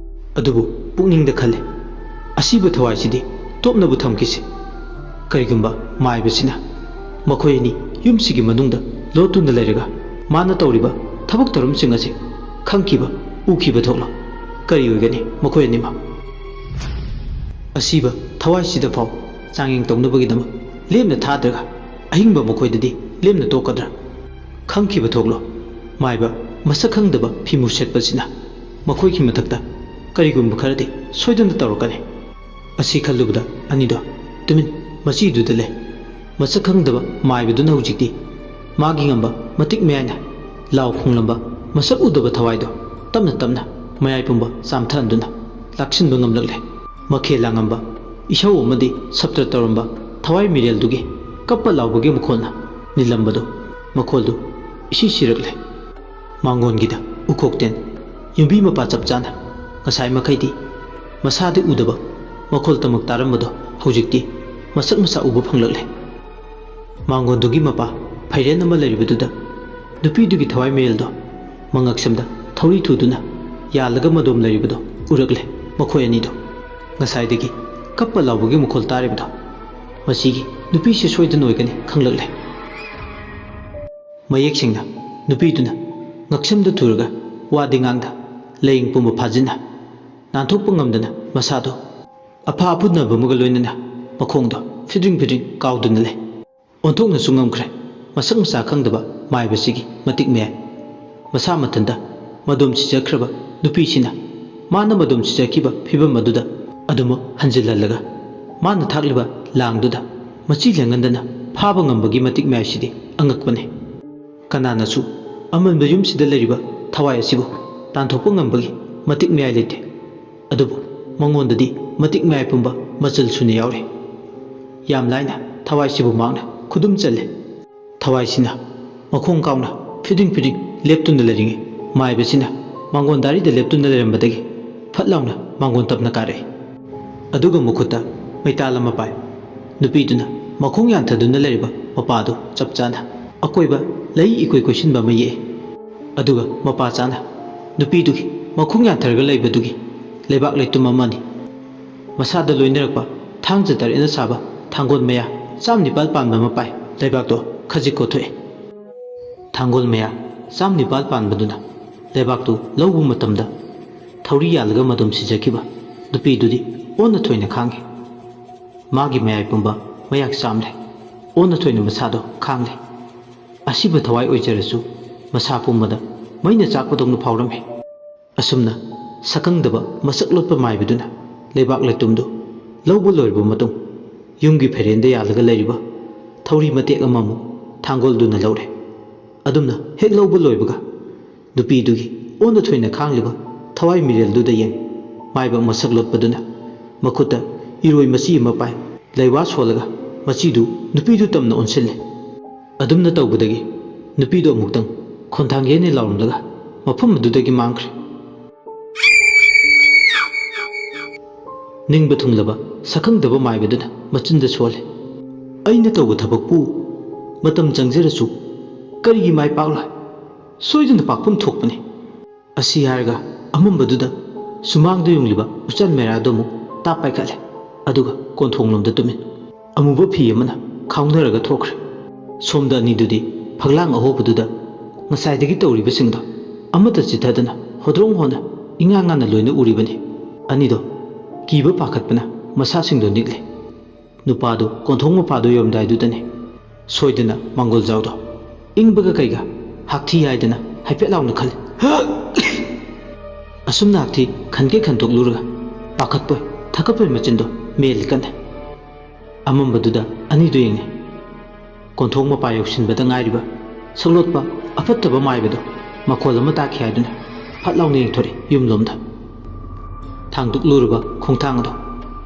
ꯑꯗꯨꯕꯨ ꯄꯨꯛꯅꯤꯡꯗ ꯈꯜꯂꯤ, "ꯑꯁꯤꯕ ꯊꯋꯥꯏꯁꯤꯗꯤ ꯇꯣꯞꯅꯕꯨ ꯊꯝꯈꯤꯁꯤ꯫ ꯀꯔꯤꯒꯨꯝꯕ ꯃꯥꯏꯕꯁꯤꯅ ꯃꯈꯣꯏ ꯑꯅꯤ ꯌꯨꯝꯁꯤꯒꯤ ꯃꯅꯨꯡꯗ ꯂꯣꯠꯇꯨꯅ ꯂꯩꯔꯒ ꯃꯥꯅ ꯇꯧꯔꯤꯕ ꯊꯕꯛ ꯊꯧꯔꯝꯁꯤꯡ ꯑꯁꯤ ꯈꯪꯈꯤꯕ, ꯎꯈꯤꯕ ꯊꯣꯛꯂꯣ꯫ ꯀꯔꯤ ꯑꯣꯏꯒꯅꯤ ꯃꯈꯣꯏ ꯑꯅꯤꯃꯛ?" ꯑꯁꯤꯕ ꯊꯋꯥꯏꯁꯤꯗ ꯐꯥꯎ ꯆꯥꯡꯌꯦꯡ ꯇꯧꯅꯕꯒꯤꯗꯃꯛ ꯂꯦꯝꯅ ꯊꯥꯗ꯭ꯔꯒ ꯑꯍꯤꯡꯕ ꯃꯈꯣꯏꯗꯗꯤ ꯂꯦꯝꯅ ꯇꯣꯛꯀꯗ꯭ꯔꯥ? ꯈꯪꯈꯤꯕ ꯊꯣꯛꯂꯣ꯫ ꯃꯥꯏꯕ ꯃꯁꯛ ꯈꯪꯗꯕ ꯐꯤꯃꯨ ꯁꯦꯠꯄꯁꯤꯅ ꯃꯈꯣꯏꯒꯤ ꯃꯊꯛꯇ ꯀꯔꯤꯒꯨꯝꯕ ꯈꯔꯗꯤ ꯁꯣꯏꯗꯅ ꯇꯧꯔꯛꯀꯅꯤ꯫ ꯑꯁꯤ ꯈꯜꯂꯨꯕꯗ ꯑꯅꯤꯗꯣ ꯇꯨꯃꯤꯟ ꯃꯆꯤꯗꯨꯗ ꯂꯩ꯫ ꯃꯁꯛ ꯈꯪꯗꯕ ꯃꯥꯏꯕꯗꯨꯅ ꯍꯧꯖꯤꯛꯇꯤ ꯃꯥꯒꯤ ꯉꯝꯕ ꯃꯇꯤꯛ ꯃꯌꯥꯏꯅ ꯂꯥꯎ ꯈꯣꯡꯂꯝꯕ ꯃꯁꯛ ꯎꯗꯕ ꯊꯋꯥꯏꯗꯣ ꯇꯞꯅ ꯇꯞꯅ ꯃꯌꯥꯏ ꯄꯨꯝꯕ ꯆꯥꯝꯊꯍꯟꯗꯨꯅ ꯂꯥꯛꯁꯤꯟꯕ ꯉꯝꯂꯛꯂꯦ꯫ ꯃꯈꯦꯜ ꯂꯥꯡꯉꯝꯕ ꯏꯁꯧ ꯑꯃꯗꯤ ꯁꯞꯇ꯭ꯔ ꯇꯧꯔꯝꯕ ꯊꯋꯥꯏ ꯃꯤꯔꯦꯜꯗꯨꯒꯤ ꯀꯞꯄ ꯂꯥꯎꯕꯒꯤ ꯃꯈꯣꯜꯅ ꯅꯤꯜꯂꯝꯕꯗꯨ ꯃꯈꯣꯜꯗꯨ ꯏꯁꯤ ꯁꯤꯔꯛꯂꯦ꯫ ꯃꯥꯡꯒꯣꯟꯒꯤꯗ ꯎꯈꯣꯛꯇꯦꯟ ꯌꯨꯝꯕꯤ ꯃꯄꯥ ꯆꯞ ꯆꯥꯅ ꯉꯁꯥꯏ ꯃꯈꯩꯗꯤ ꯃꯁꯥꯗꯤ ꯎꯗꯕ ꯃꯈꯣꯜ ꯇꯃꯛ ꯇꯥꯔꯝꯕꯗꯣ ꯍꯧꯖꯤꯛꯇꯤ ꯃꯁꯛ ꯃꯁꯥ ꯎꯕ ꯐꯪꯂꯛꯂꯦ꯫ ꯃꯥꯡꯒꯣꯟꯗꯨꯒꯤ ꯃꯄꯥ ꯐꯩꯔꯦꯟ ꯑꯃ ꯂꯩꯔꯤꯕꯗꯨꯗ ꯅꯨꯄꯤꯗꯨꯒꯤ ꯊꯋꯥꯏ ꯃꯤꯔꯦꯜꯗꯣ ꯃꯉꯛꯁꯝꯗ ꯊꯧꯔꯤ ꯊꯨꯗꯨꯅ ꯌꯥꯜꯂꯒ ꯃꯗꯣꯝ ꯂꯩꯔꯤꯕꯗꯣ ꯎꯔꯛꯂꯦ꯫ ꯃꯈꯣꯏ ꯑꯅꯤꯗꯣ ꯉꯁꯥꯏꯗꯒꯤ ꯀꯞꯄ ꯂꯥꯎꯕꯒꯤ ꯃꯈꯣꯜ ꯇꯥꯔꯤꯕꯗꯣ ꯃꯁꯤꯒꯤ ꯅꯨꯄꯤꯁꯤ ꯁꯣꯏꯗꯅ ꯑꯣꯏꯒꯅꯤ ꯈꯪꯂꯛꯂꯦ꯫ ꯃꯌꯦꯛ ꯁꯦꯡꯅ ꯅꯨꯄꯤꯗꯨꯅ ꯉꯛꯁꯝꯗ ꯊꯨꯔꯒ ꯋꯥꯗꯤ ꯉꯥꯡꯗ ꯂꯥꯏꯌꯦꯡ ꯄꯨꯝꯕ ꯐꯥꯖꯤꯟꯅ ꯅꯥꯟꯊꯣꯛꯄ ꯉꯝꯗꯅ ꯃꯁꯥꯗꯣ ꯑꯐꯥ ꯑꯐꯨꯠꯅꯕ ꯑꯃꯒ ꯂꯣꯏꯅꯅ ꯃꯈꯣꯡꯗꯣ ꯐꯤꯗ꯭ꯔꯤꯡ ꯐꯤꯗ꯭ꯔꯤꯡ ꯀꯥꯎꯗꯨꯅ ꯂꯩ꯫ ꯑꯣꯟꯊꯣꯛꯅꯁꯨ ꯉꯝꯈ꯭ꯔꯦ ꯃꯁꯛ ꯃꯁꯥ ꯈꯪꯗꯕ ꯃꯥꯏꯕꯁꯤꯒꯤ ꯃꯇꯤꯛ ꯃꯌꯥꯏ꯫ ꯃꯁꯥ ꯃꯊꯟꯇ ꯃꯗꯣꯝ ꯁꯤꯖꯈ꯭ꯔꯕ ꯅꯨꯄꯤꯁꯤꯅ ꯃꯥꯅ ꯃꯗꯣꯝ ꯁꯤꯖꯈꯤꯕ ꯐꯤꯕꯝ ꯑꯗꯨꯗ ꯑꯗꯨꯃꯛ ꯍꯟꯖꯤꯜꯍꯜꯂꯒ ꯃꯥꯅ ꯊꯥꯛꯂꯤꯕ ꯂꯥꯡꯗꯨꯗ ꯃꯆꯤ ꯂꯦꯡꯍꯟꯗꯅ ꯐꯥꯕ ꯉꯝꯕꯒꯤ ꯃꯇꯤꯛ ꯃꯌꯥꯏꯁꯤꯗꯤ ꯑꯉꯛꯄꯅꯤ꯫ ꯀꯅꯥꯅꯁꯨ ꯑꯃꯟꯕ ꯌꯨꯝꯁꯤꯗ ꯂꯩꯔꯤꯕ ꯊꯋꯥꯏ ꯑꯁꯤꯕꯨ ꯇꯥꯟꯊꯣꯛꯄ ꯉꯝꯕꯒꯤ ꯃꯇꯤꯛ ꯃꯌꯥꯏ ꯂꯩꯇꯦ꯫ ꯑꯗꯨꯕꯨ ꯃꯉꯣꯟꯗꯗꯤ ꯃꯇꯤꯛ ꯃꯌꯥꯏ ꯄꯨꯝꯕ ꯃꯆꯜ ꯁꯨꯅ ꯌꯥꯎꯔꯤ꯫ ꯌꯥꯝ ꯂꯥꯏꯅ ꯊꯋꯥꯏꯁꯤꯕꯨ ꯃꯍꯥꯛꯅ ꯈꯨꯗꯨꯝ ꯆꯜꯂꯦ꯫ ꯊꯋꯥꯏꯁꯤꯅ ꯃꯈꯣꯡ ꯀꯥꯎꯅ ꯐꯤꯗꯤꯡ ꯐꯤꯗꯤꯡ ꯂꯦꯞꯇꯨꯅ ꯂꯩꯔꯤꯉꯩ ꯃꯥꯏꯕꯁꯤꯅ ꯃꯥꯡꯒꯣꯟ ꯗꯥꯔꯤꯗ ꯂꯦꯞꯇꯨꯅ ꯂꯩꯔꯝꯕꯗꯒꯤ ꯐꯠ ꯂꯥꯎꯅ ꯃꯥꯡꯒꯣꯟ ꯇꯞꯅ ꯀꯥꯔꯛꯏ꯫ ꯑꯗꯨꯒ ꯃꯈꯨꯠꯇ ꯃꯩꯇꯥꯜ ꯑꯃ ꯄꯥꯏ꯫ ꯅꯨꯄꯤꯗꯨꯅ ꯃꯈꯣꯡ ꯌꯥꯟꯊꯗꯨꯅ ꯂꯩꯔꯤꯕ ꯃꯄꯥꯗꯨ ꯆꯞ ꯆꯥꯅ ꯑꯀꯣꯏꯕ ꯂꯩ ꯏꯀꯣꯏ ꯀꯣꯏꯁꯤꯟꯕ ꯑꯃ ꯌꯦꯛꯏ꯫ ꯑꯗꯨꯒ ꯃꯄꯥ ꯆꯥꯅ ꯅꯨꯄꯤꯗꯨꯒꯤ ꯃꯈꯣꯡ ꯌꯥꯟꯊꯔꯒ ꯂꯩꯕꯗꯨꯒꯤ ꯂꯩꯕꯥꯛ ꯂꯩꯇꯨꯝ ꯑꯃꯅꯤ꯫ ꯃꯁꯥꯗ ꯂꯣꯏꯅꯔꯛꯄ ꯊꯥꯡꯖ ꯇꯔꯦꯠꯅ ꯁꯥꯕ ꯊꯥꯡꯒꯣꯜ ꯃꯌꯥ ꯆꯥꯝ ꯅꯤꯄꯥꯜ ꯄꯥꯟꯕ ꯑꯃ ꯄꯥꯏ꯫ ꯂꯩꯕꯥꯛꯇꯣ ꯈꯖꯤꯛ ꯀꯣꯊꯣꯛꯑꯦ꯫ ꯊꯥꯡꯒꯣꯜ ꯃꯌꯥ ꯆꯥꯝ ꯅꯤꯄꯥꯜ ꯄꯥꯟꯕꯗꯨꯅ ꯂꯩꯕꯥꯛꯇꯨ ꯂꯧꯕ ꯃꯇꯝꯗ ꯊꯧꯔꯤ ꯌꯥꯜꯂꯒ ꯃꯗꯣꯝ ꯁꯤꯖꯈꯤꯕ ꯅꯨꯄꯤꯗꯨꯗꯤ ꯑꯣꯟꯅ ꯊꯣꯏꯅ ꯈꯥꯡꯉꯤ꯫ ꯃꯥꯒꯤ ꯃꯌꯥꯏ ꯄꯨꯝꯕ ꯃꯌꯥꯛ ꯆꯥꯝꯂꯦ꯫ ꯑꯣꯟꯅ ꯊꯣꯏꯅ ꯃꯁꯥꯗꯣ ꯈꯥꯡꯂꯦ꯫ ꯑꯁꯤꯕ ꯊꯋꯥꯏ ꯑꯣꯏꯖꯔꯁꯨ ꯃꯁꯥ ꯄꯨꯝꯕꯗ ꯃꯩꯅ ꯆꯥꯛꯄꯗꯧꯅ ꯐꯥꯎꯔꯝꯃꯤ꯫ ꯑꯁꯨꯝꯅ ꯁꯛꯈꯪꯗꯕ ꯃꯁꯛ ꯂꯣꯠꯄ ꯃꯥꯏꯕꯗꯨꯅ ꯂꯩꯕꯥꯛ ꯂꯩꯇꯨꯝꯗꯨ ꯂꯧꯕ ꯂꯣꯏꯔꯕ ꯃꯇꯨꯡ ꯌꯨꯝꯒꯤ ꯐꯩꯔꯦꯟꯗ ꯌꯥꯜꯂꯒ ꯂꯩꯔꯤꯕ ꯊꯧꯔꯤ ꯃꯇꯦꯛ ꯑꯃꯃꯨꯛ ꯊꯥꯡꯒꯣꯜꯗꯨꯅ ꯂꯧꯔꯦ꯫ ꯑꯗꯨꯝꯅ ꯍꯦꯛ ꯂꯧꯕ ꯂꯣꯏꯕꯒ ꯅꯨꯄꯤꯗꯨꯒꯤ ꯑꯣꯟꯅ ꯊꯣꯏꯅ ꯈꯥꯡꯂꯤꯕ ꯊꯋꯥꯏ ꯃꯤꯔꯦꯜꯗꯨꯗ ꯌꯦꯡ ꯃꯥꯏꯕ ꯃꯁꯛ ꯂꯣꯠꯄꯗꯨꯅ ꯃꯈꯨꯠꯇ ꯏꯔꯣꯏ ꯃꯆꯤ ꯑꯃ ꯄꯥꯏ꯫ ꯂꯩꯋꯥ ꯁꯣꯜꯂꯒ ꯃꯆꯤꯗꯨ ꯅꯨꯄꯤꯗꯨ ꯇꯝꯅ ꯑꯣꯟꯁꯤꯜꯂꯦ꯫ ꯑꯗꯨꯝꯅ ꯇꯧꯕꯗꯒꯤ ꯅꯨꯄꯤꯗꯨ ꯑꯃꯨꯛꯇꯪ ꯈꯣꯟꯊꯥꯡ ꯌꯩꯅ ꯂꯥꯎꯔꯝꯂꯒ ꯃꯐꯝ ꯑꯗꯨꯗꯒꯤ ꯃꯥꯡꯈ꯭ꯔꯦ꯫ ꯅꯤꯡꯕ ꯊꯨꯡꯂꯕ ꯁꯛꯈꯪꯗꯕ ꯃꯥꯏꯕꯗꯨꯅ ꯃꯆꯤꯟꯗ ꯁꯣꯜꯂꯦ꯫ ꯑꯩꯅ ꯇꯧꯕ ꯊꯕꯛꯄꯨ ꯃꯇꯝ ꯆꯪꯖꯔꯁꯨ ꯀꯔꯤꯒꯤ ꯃꯥꯏ ꯄꯥꯛꯂꯣꯏ? ꯁꯣꯏꯗꯅ ꯄꯥꯛꯐꯝ ꯊꯣꯛꯄꯅꯤ꯫ ꯑꯁꯤ ꯍꯥꯏꯔꯒ ꯑꯃꯝꯕꯗꯨꯗ ꯁꯨꯃꯥꯡꯗ ꯌꯨꯡꯂꯤꯕ ꯎꯆꯥꯟ ꯃꯦꯔꯥꯗꯨ ꯑꯃꯨꯛ ꯇꯥꯞ ꯄꯥꯏꯈꯠꯂꯦ꯫ ꯑꯗꯨꯒ ꯀꯣꯟꯊꯣꯡꯂꯣꯝꯗ ꯇꯨꯃꯤꯟ ꯑꯃꯨꯕ ꯐꯤ ꯑꯃꯅ ꯈꯥꯎꯅꯔꯒ ꯊꯣꯛꯈ꯭ꯔꯦ꯫ ꯁꯣꯝꯗ ꯑꯅꯤꯗꯨꯗꯤ ꯐꯛꯂꯥꯡ ꯑꯍꯣꯕꯗꯨꯗ ꯉꯁꯥꯏꯗꯒꯤ ꯇꯧꯔꯤꯕꯁꯤꯡꯗꯣ ꯑꯃꯠꯇ ꯆꯤꯊꯗꯅ ꯍꯣꯗ꯭ꯔꯣꯡ ꯍꯣꯟꯅ ꯏꯉꯥ ꯉꯥꯟꯅ ꯂꯣꯏꯅ ꯎꯔꯤꯕꯅꯤ꯫ ꯑꯅꯤꯗꯣ ꯀꯤꯕ ꯄꯥꯈꯠꯄꯅ ꯃꯁꯥꯁꯤꯡꯗꯣ ꯅꯤꯛꯂꯦ꯫ ꯅꯨꯄꯥꯗꯨ ꯀꯣꯟꯊꯣꯡ ꯃꯄꯥꯗꯨ ꯌꯧꯔꯝꯗꯥꯏꯗꯨꯗꯅꯤ ꯁꯣꯏꯗꯅ ꯃꯥꯡꯒꯣꯜꯖꯥꯎꯗꯣ ꯏꯪꯕꯒ ꯀꯩꯒ ꯍꯥꯛꯊꯤ ꯍꯥꯏꯗꯅ ꯍꯥꯏꯐꯦꯠ ꯂꯥꯎꯅ ꯈꯜꯂꯤ꯫ ꯑꯁꯨꯝꯅ ꯍꯥꯛꯊꯤ ꯈꯟꯒꯦ ꯈꯟꯗꯣꯛꯂꯨꯔꯒ ꯄꯥꯈꯠꯄꯣꯏ ꯊꯀꯠꯄꯣꯏ ꯃꯆꯤꯟꯗꯣ ꯃꯦꯜꯂꯤ ꯀꯟꯅ꯫ ꯑꯃꯝꯕꯗꯨꯗ ꯑꯅꯤꯗꯨ ꯌꯦꯡꯉꯤ꯫ ꯀꯣꯟꯊꯣꯡ ꯃꯄꯥ ꯌꯧꯁꯤꯟꯕꯗ ꯉꯥꯏꯔꯤꯕ ꯁꯛꯂꯣꯠꯄ ꯑꯐꯠꯇꯕ ꯃꯥꯏꯕꯗꯣ ꯃꯈꯣꯜ ꯑꯃ ꯇꯥꯈꯤ ꯍꯥꯏꯗꯨꯅ ꯐꯠ ꯂꯥꯎꯅ ꯌꯦꯡꯊꯣꯔꯛꯏ ꯌꯨꯝꯂꯣꯝꯗ꯫ ꯊꯥꯡꯗꯣꯛꯂꯨꯔꯕ ꯈꯣꯡꯊꯥꯡ ꯑꯗꯣ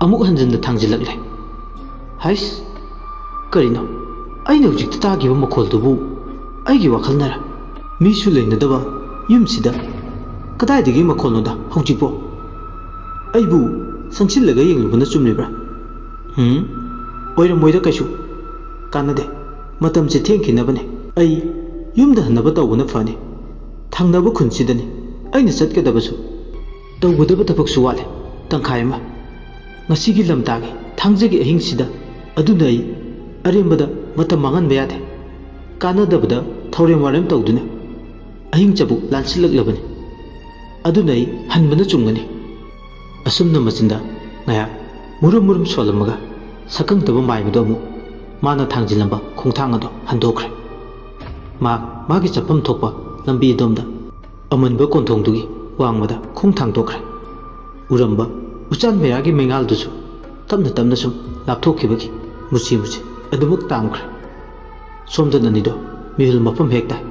ꯑꯃꯨꯛ ꯍꯟꯖꯤꯟꯅ ꯊꯥꯡꯖꯤꯜꯂꯛꯂꯦ꯫ ꯍꯩꯁ! ꯀꯔꯤꯅꯣ? ꯑꯩꯅ ꯍꯧꯖꯤꯛꯇ ꯇꯥꯈꯤꯕ ꯃꯈꯣꯜꯗꯨꯕꯨ ꯑꯩꯒꯤ ꯋꯥꯈꯜꯅꯔ? ꯃꯤꯁꯨ ꯂꯩꯅꯗꯕ ꯌꯨꯝꯁꯤꯗ ꯀꯗꯥꯏꯗꯒꯤ ꯃꯈꯣꯜꯅꯣꯗ ꯍꯧꯖꯤꯛꯄꯣ? ꯑꯩꯕꯨ ꯆꯪꯁꯤꯜꯂꯒ ꯌꯦꯡꯂꯨꯕꯅ ꯆꯨꯝꯂꯤꯕ꯭ꯔꯥ? ꯍꯨꯝ? ꯑꯣꯏꯔꯝꯃꯣꯏꯗ ꯀꯩꯁꯨ꯫ ꯀꯥꯟꯅꯗꯦ꯫ ꯃꯇꯝꯁꯦ ꯊꯦꯡꯈꯤꯅꯕꯅꯦ꯫ ꯑꯩ ꯌꯨꯝꯗ ꯍꯟꯅꯕ ꯇꯧꯕꯅ ꯐꯅꯤ꯫ ꯊꯪꯅꯕ ꯈꯨꯟꯁꯤꯗꯅꯤ ꯑꯩꯅ ꯆꯠꯀꯗꯕꯁꯨ꯫ ꯇꯧꯒꯗꯕ ꯊꯕꯛꯁꯨ ꯋꯥꯠꯂꯦ ꯇꯪꯈꯥꯏ ꯑꯃ꯫ ꯉꯁꯤꯒꯤ ꯂꯝꯇꯥꯒꯤ ꯊꯥꯡꯖꯒꯤ ꯑꯍꯤꯡꯁꯤꯗ꯫ ꯑꯗꯨꯅ ꯑꯩ ꯑꯔꯦꯝꯕꯗ ꯃꯇꯝ ꯃꯥꯡꯍꯟꯕ ꯌꯥꯗꯦ꯫ ꯀꯥꯟꯅꯗꯕꯗ ꯊꯧꯔꯦꯝ ꯋꯥꯔꯦꯝ ꯇꯧꯗꯨꯅ ꯑꯍꯤꯡ ꯆꯕꯨꯛ ꯂꯥꯟꯁꯤꯜꯂꯛꯂꯕꯅꯤ꯫ ꯑꯗꯨꯅ ꯑꯩ ꯍꯟꯕꯅ ꯆꯨꯝꯒꯅꯤ꯫ ꯑꯁꯨꯝꯅ ꯃꯆꯤꯟꯗ ꯉꯥꯏꯍꯥꯛ ꯃꯨꯔꯨꯝ ꯃꯨꯔꯨꯝ ꯁꯣꯜꯂꯝꯃꯒ ꯁꯛꯈꯪꯗꯕ ꯃꯥꯏꯕꯗꯣ ꯑꯃꯨꯛ ꯃꯥꯅ ꯊꯥꯡꯖꯤꯜꯂꯝꯕ ꯈꯣꯡꯊꯥꯡ ꯑꯗꯨ ꯍꯟꯗꯣꯛꯈ꯭ꯔꯦ꯫ ꯃꯥ ꯃꯥꯒꯤ ꯆꯠꯐꯝ ꯊꯣꯛꯄ ꯂꯝꯕꯤ ꯑꯗꯣꯝꯗ ꯑꯃꯟꯕ ꯀꯣꯟꯊꯣꯡꯗꯨꯒꯤ ꯋꯥꯡꯃꯗ ꯈꯣꯡ ꯊꯥꯡꯗꯣꯛꯈ꯭ꯔꯦ꯫ ꯎꯔꯝꯕ ꯎꯆꯥꯟ ꯃꯩꯔꯥꯒꯤ ꯃꯩꯉꯥꯜꯗꯨꯁꯨ ꯇꯞꯅ ꯇꯞꯅ ꯁꯨꯝ ꯂꯥꯞꯊꯣꯛꯈꯤꯕꯒꯤ ꯃꯨꯁꯤ ꯃꯨꯁꯤ ꯑꯗꯨꯃꯛ ꯇꯥꯡꯈ꯭ꯔꯦ꯫ ꯁꯣꯝꯗ ꯑꯅꯤꯗꯣ ꯃꯤꯍꯨꯜ ꯃꯐꯝ ꯍꯦꯛ ꯇꯥꯏ꯫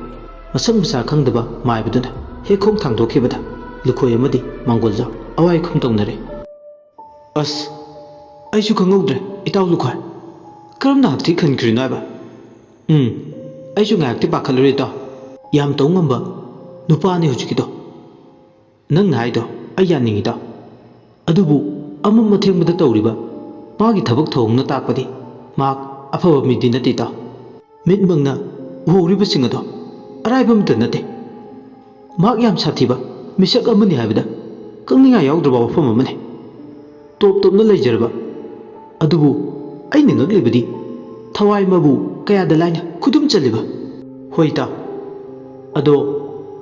ꯃꯁꯛ ꯃꯁꯥ ꯈꯪꯗꯕ ꯃꯥꯏꯕꯗꯨꯅ ꯍꯦꯛ ꯈꯣꯡ ꯊꯥꯡꯗꯣꯛꯈꯤꯕꯗ ꯂꯨꯈꯣꯏ ꯑꯃꯗꯤ ꯃꯥꯡꯒꯣꯜꯖꯥꯎ ꯑꯋꯥꯏ ꯈꯨꯝ ꯇꯧꯅꯔꯦ꯫ ꯑꯁ, ꯑꯩꯁꯨ ꯈꯪꯍꯧꯗ꯭ꯔꯦ, ꯏꯇꯥꯎ ꯂꯨꯈꯣꯏ꯫ ꯀꯔꯝꯅ ꯍꯥꯛꯊꯤ ꯈꯟꯈ꯭ꯔꯤꯅꯣ ꯍꯥꯏꯕ? ꯎꯝ, ꯑꯩꯁꯨ ꯉꯥꯏꯍꯥꯛꯇꯤ ꯄꯥꯈꯠꯂꯨꯔꯦ ꯏꯇꯥꯎ꯫ ꯌꯥꯝ ꯇꯧ ꯉꯝꯕ ꯅꯨꯄꯥꯅꯤ ꯍꯧꯖꯤꯛꯀꯤꯗꯣ꯫ ꯅꯪꯅ ꯍꯥꯏꯗꯣ ꯑꯩ ꯌꯥꯅꯤꯡꯉꯤ ꯏꯇꯥꯎ꯫ ꯑꯗꯨꯕꯨ ꯑꯃꯝ ꯑꯊꯦꯡꯕꯗ ꯇꯧꯔꯤꯕ ꯃꯥꯒꯤ ꯊꯕꯛ ꯊꯧꯑꯣꯡꯅ ꯇꯥꯛꯄꯗꯤ ꯃꯍꯥꯛ ꯑꯐꯕ ꯃꯤꯗꯤ ꯅꯠꯇꯦ ꯏꯇꯥꯎ꯫ ꯃꯤꯠꯃꯛꯅ ꯎꯍꯧꯔꯤꯕꯁꯤꯡ ꯑꯗꯣ ꯑꯔꯥꯏꯕ ꯑꯃꯠꯇ ꯅꯠꯇꯦ꯫ ꯃꯍꯥꯛ ꯌꯥꯝ ꯁꯥꯊꯤꯕ ꯃꯤꯁꯛ ꯑꯃꯅꯤ ꯍꯥꯏꯕꯗ ꯀꯛꯅꯤꯡꯉꯥꯏ ꯌꯥꯎꯗ꯭ꯔꯕ ꯋꯥꯐꯝ ꯑꯃꯅꯤ꯫ ꯇꯣꯞ ꯇꯣꯞꯅ ꯂꯩꯖꯔꯕ꯫ ꯑꯗꯨꯕꯨ ꯑꯩꯅ ꯉꯛꯂꯤꯕꯗꯤ ꯊꯋꯥꯏ ꯃꯥꯕꯨ ꯀꯌꯥꯗ ꯂꯥꯏꯅ ꯈꯨꯗꯨꯝ ꯆꯜꯂꯤꯕ꯫ ꯍꯣꯏ ꯏꯇꯥꯎ꯫ ꯑꯗꯣ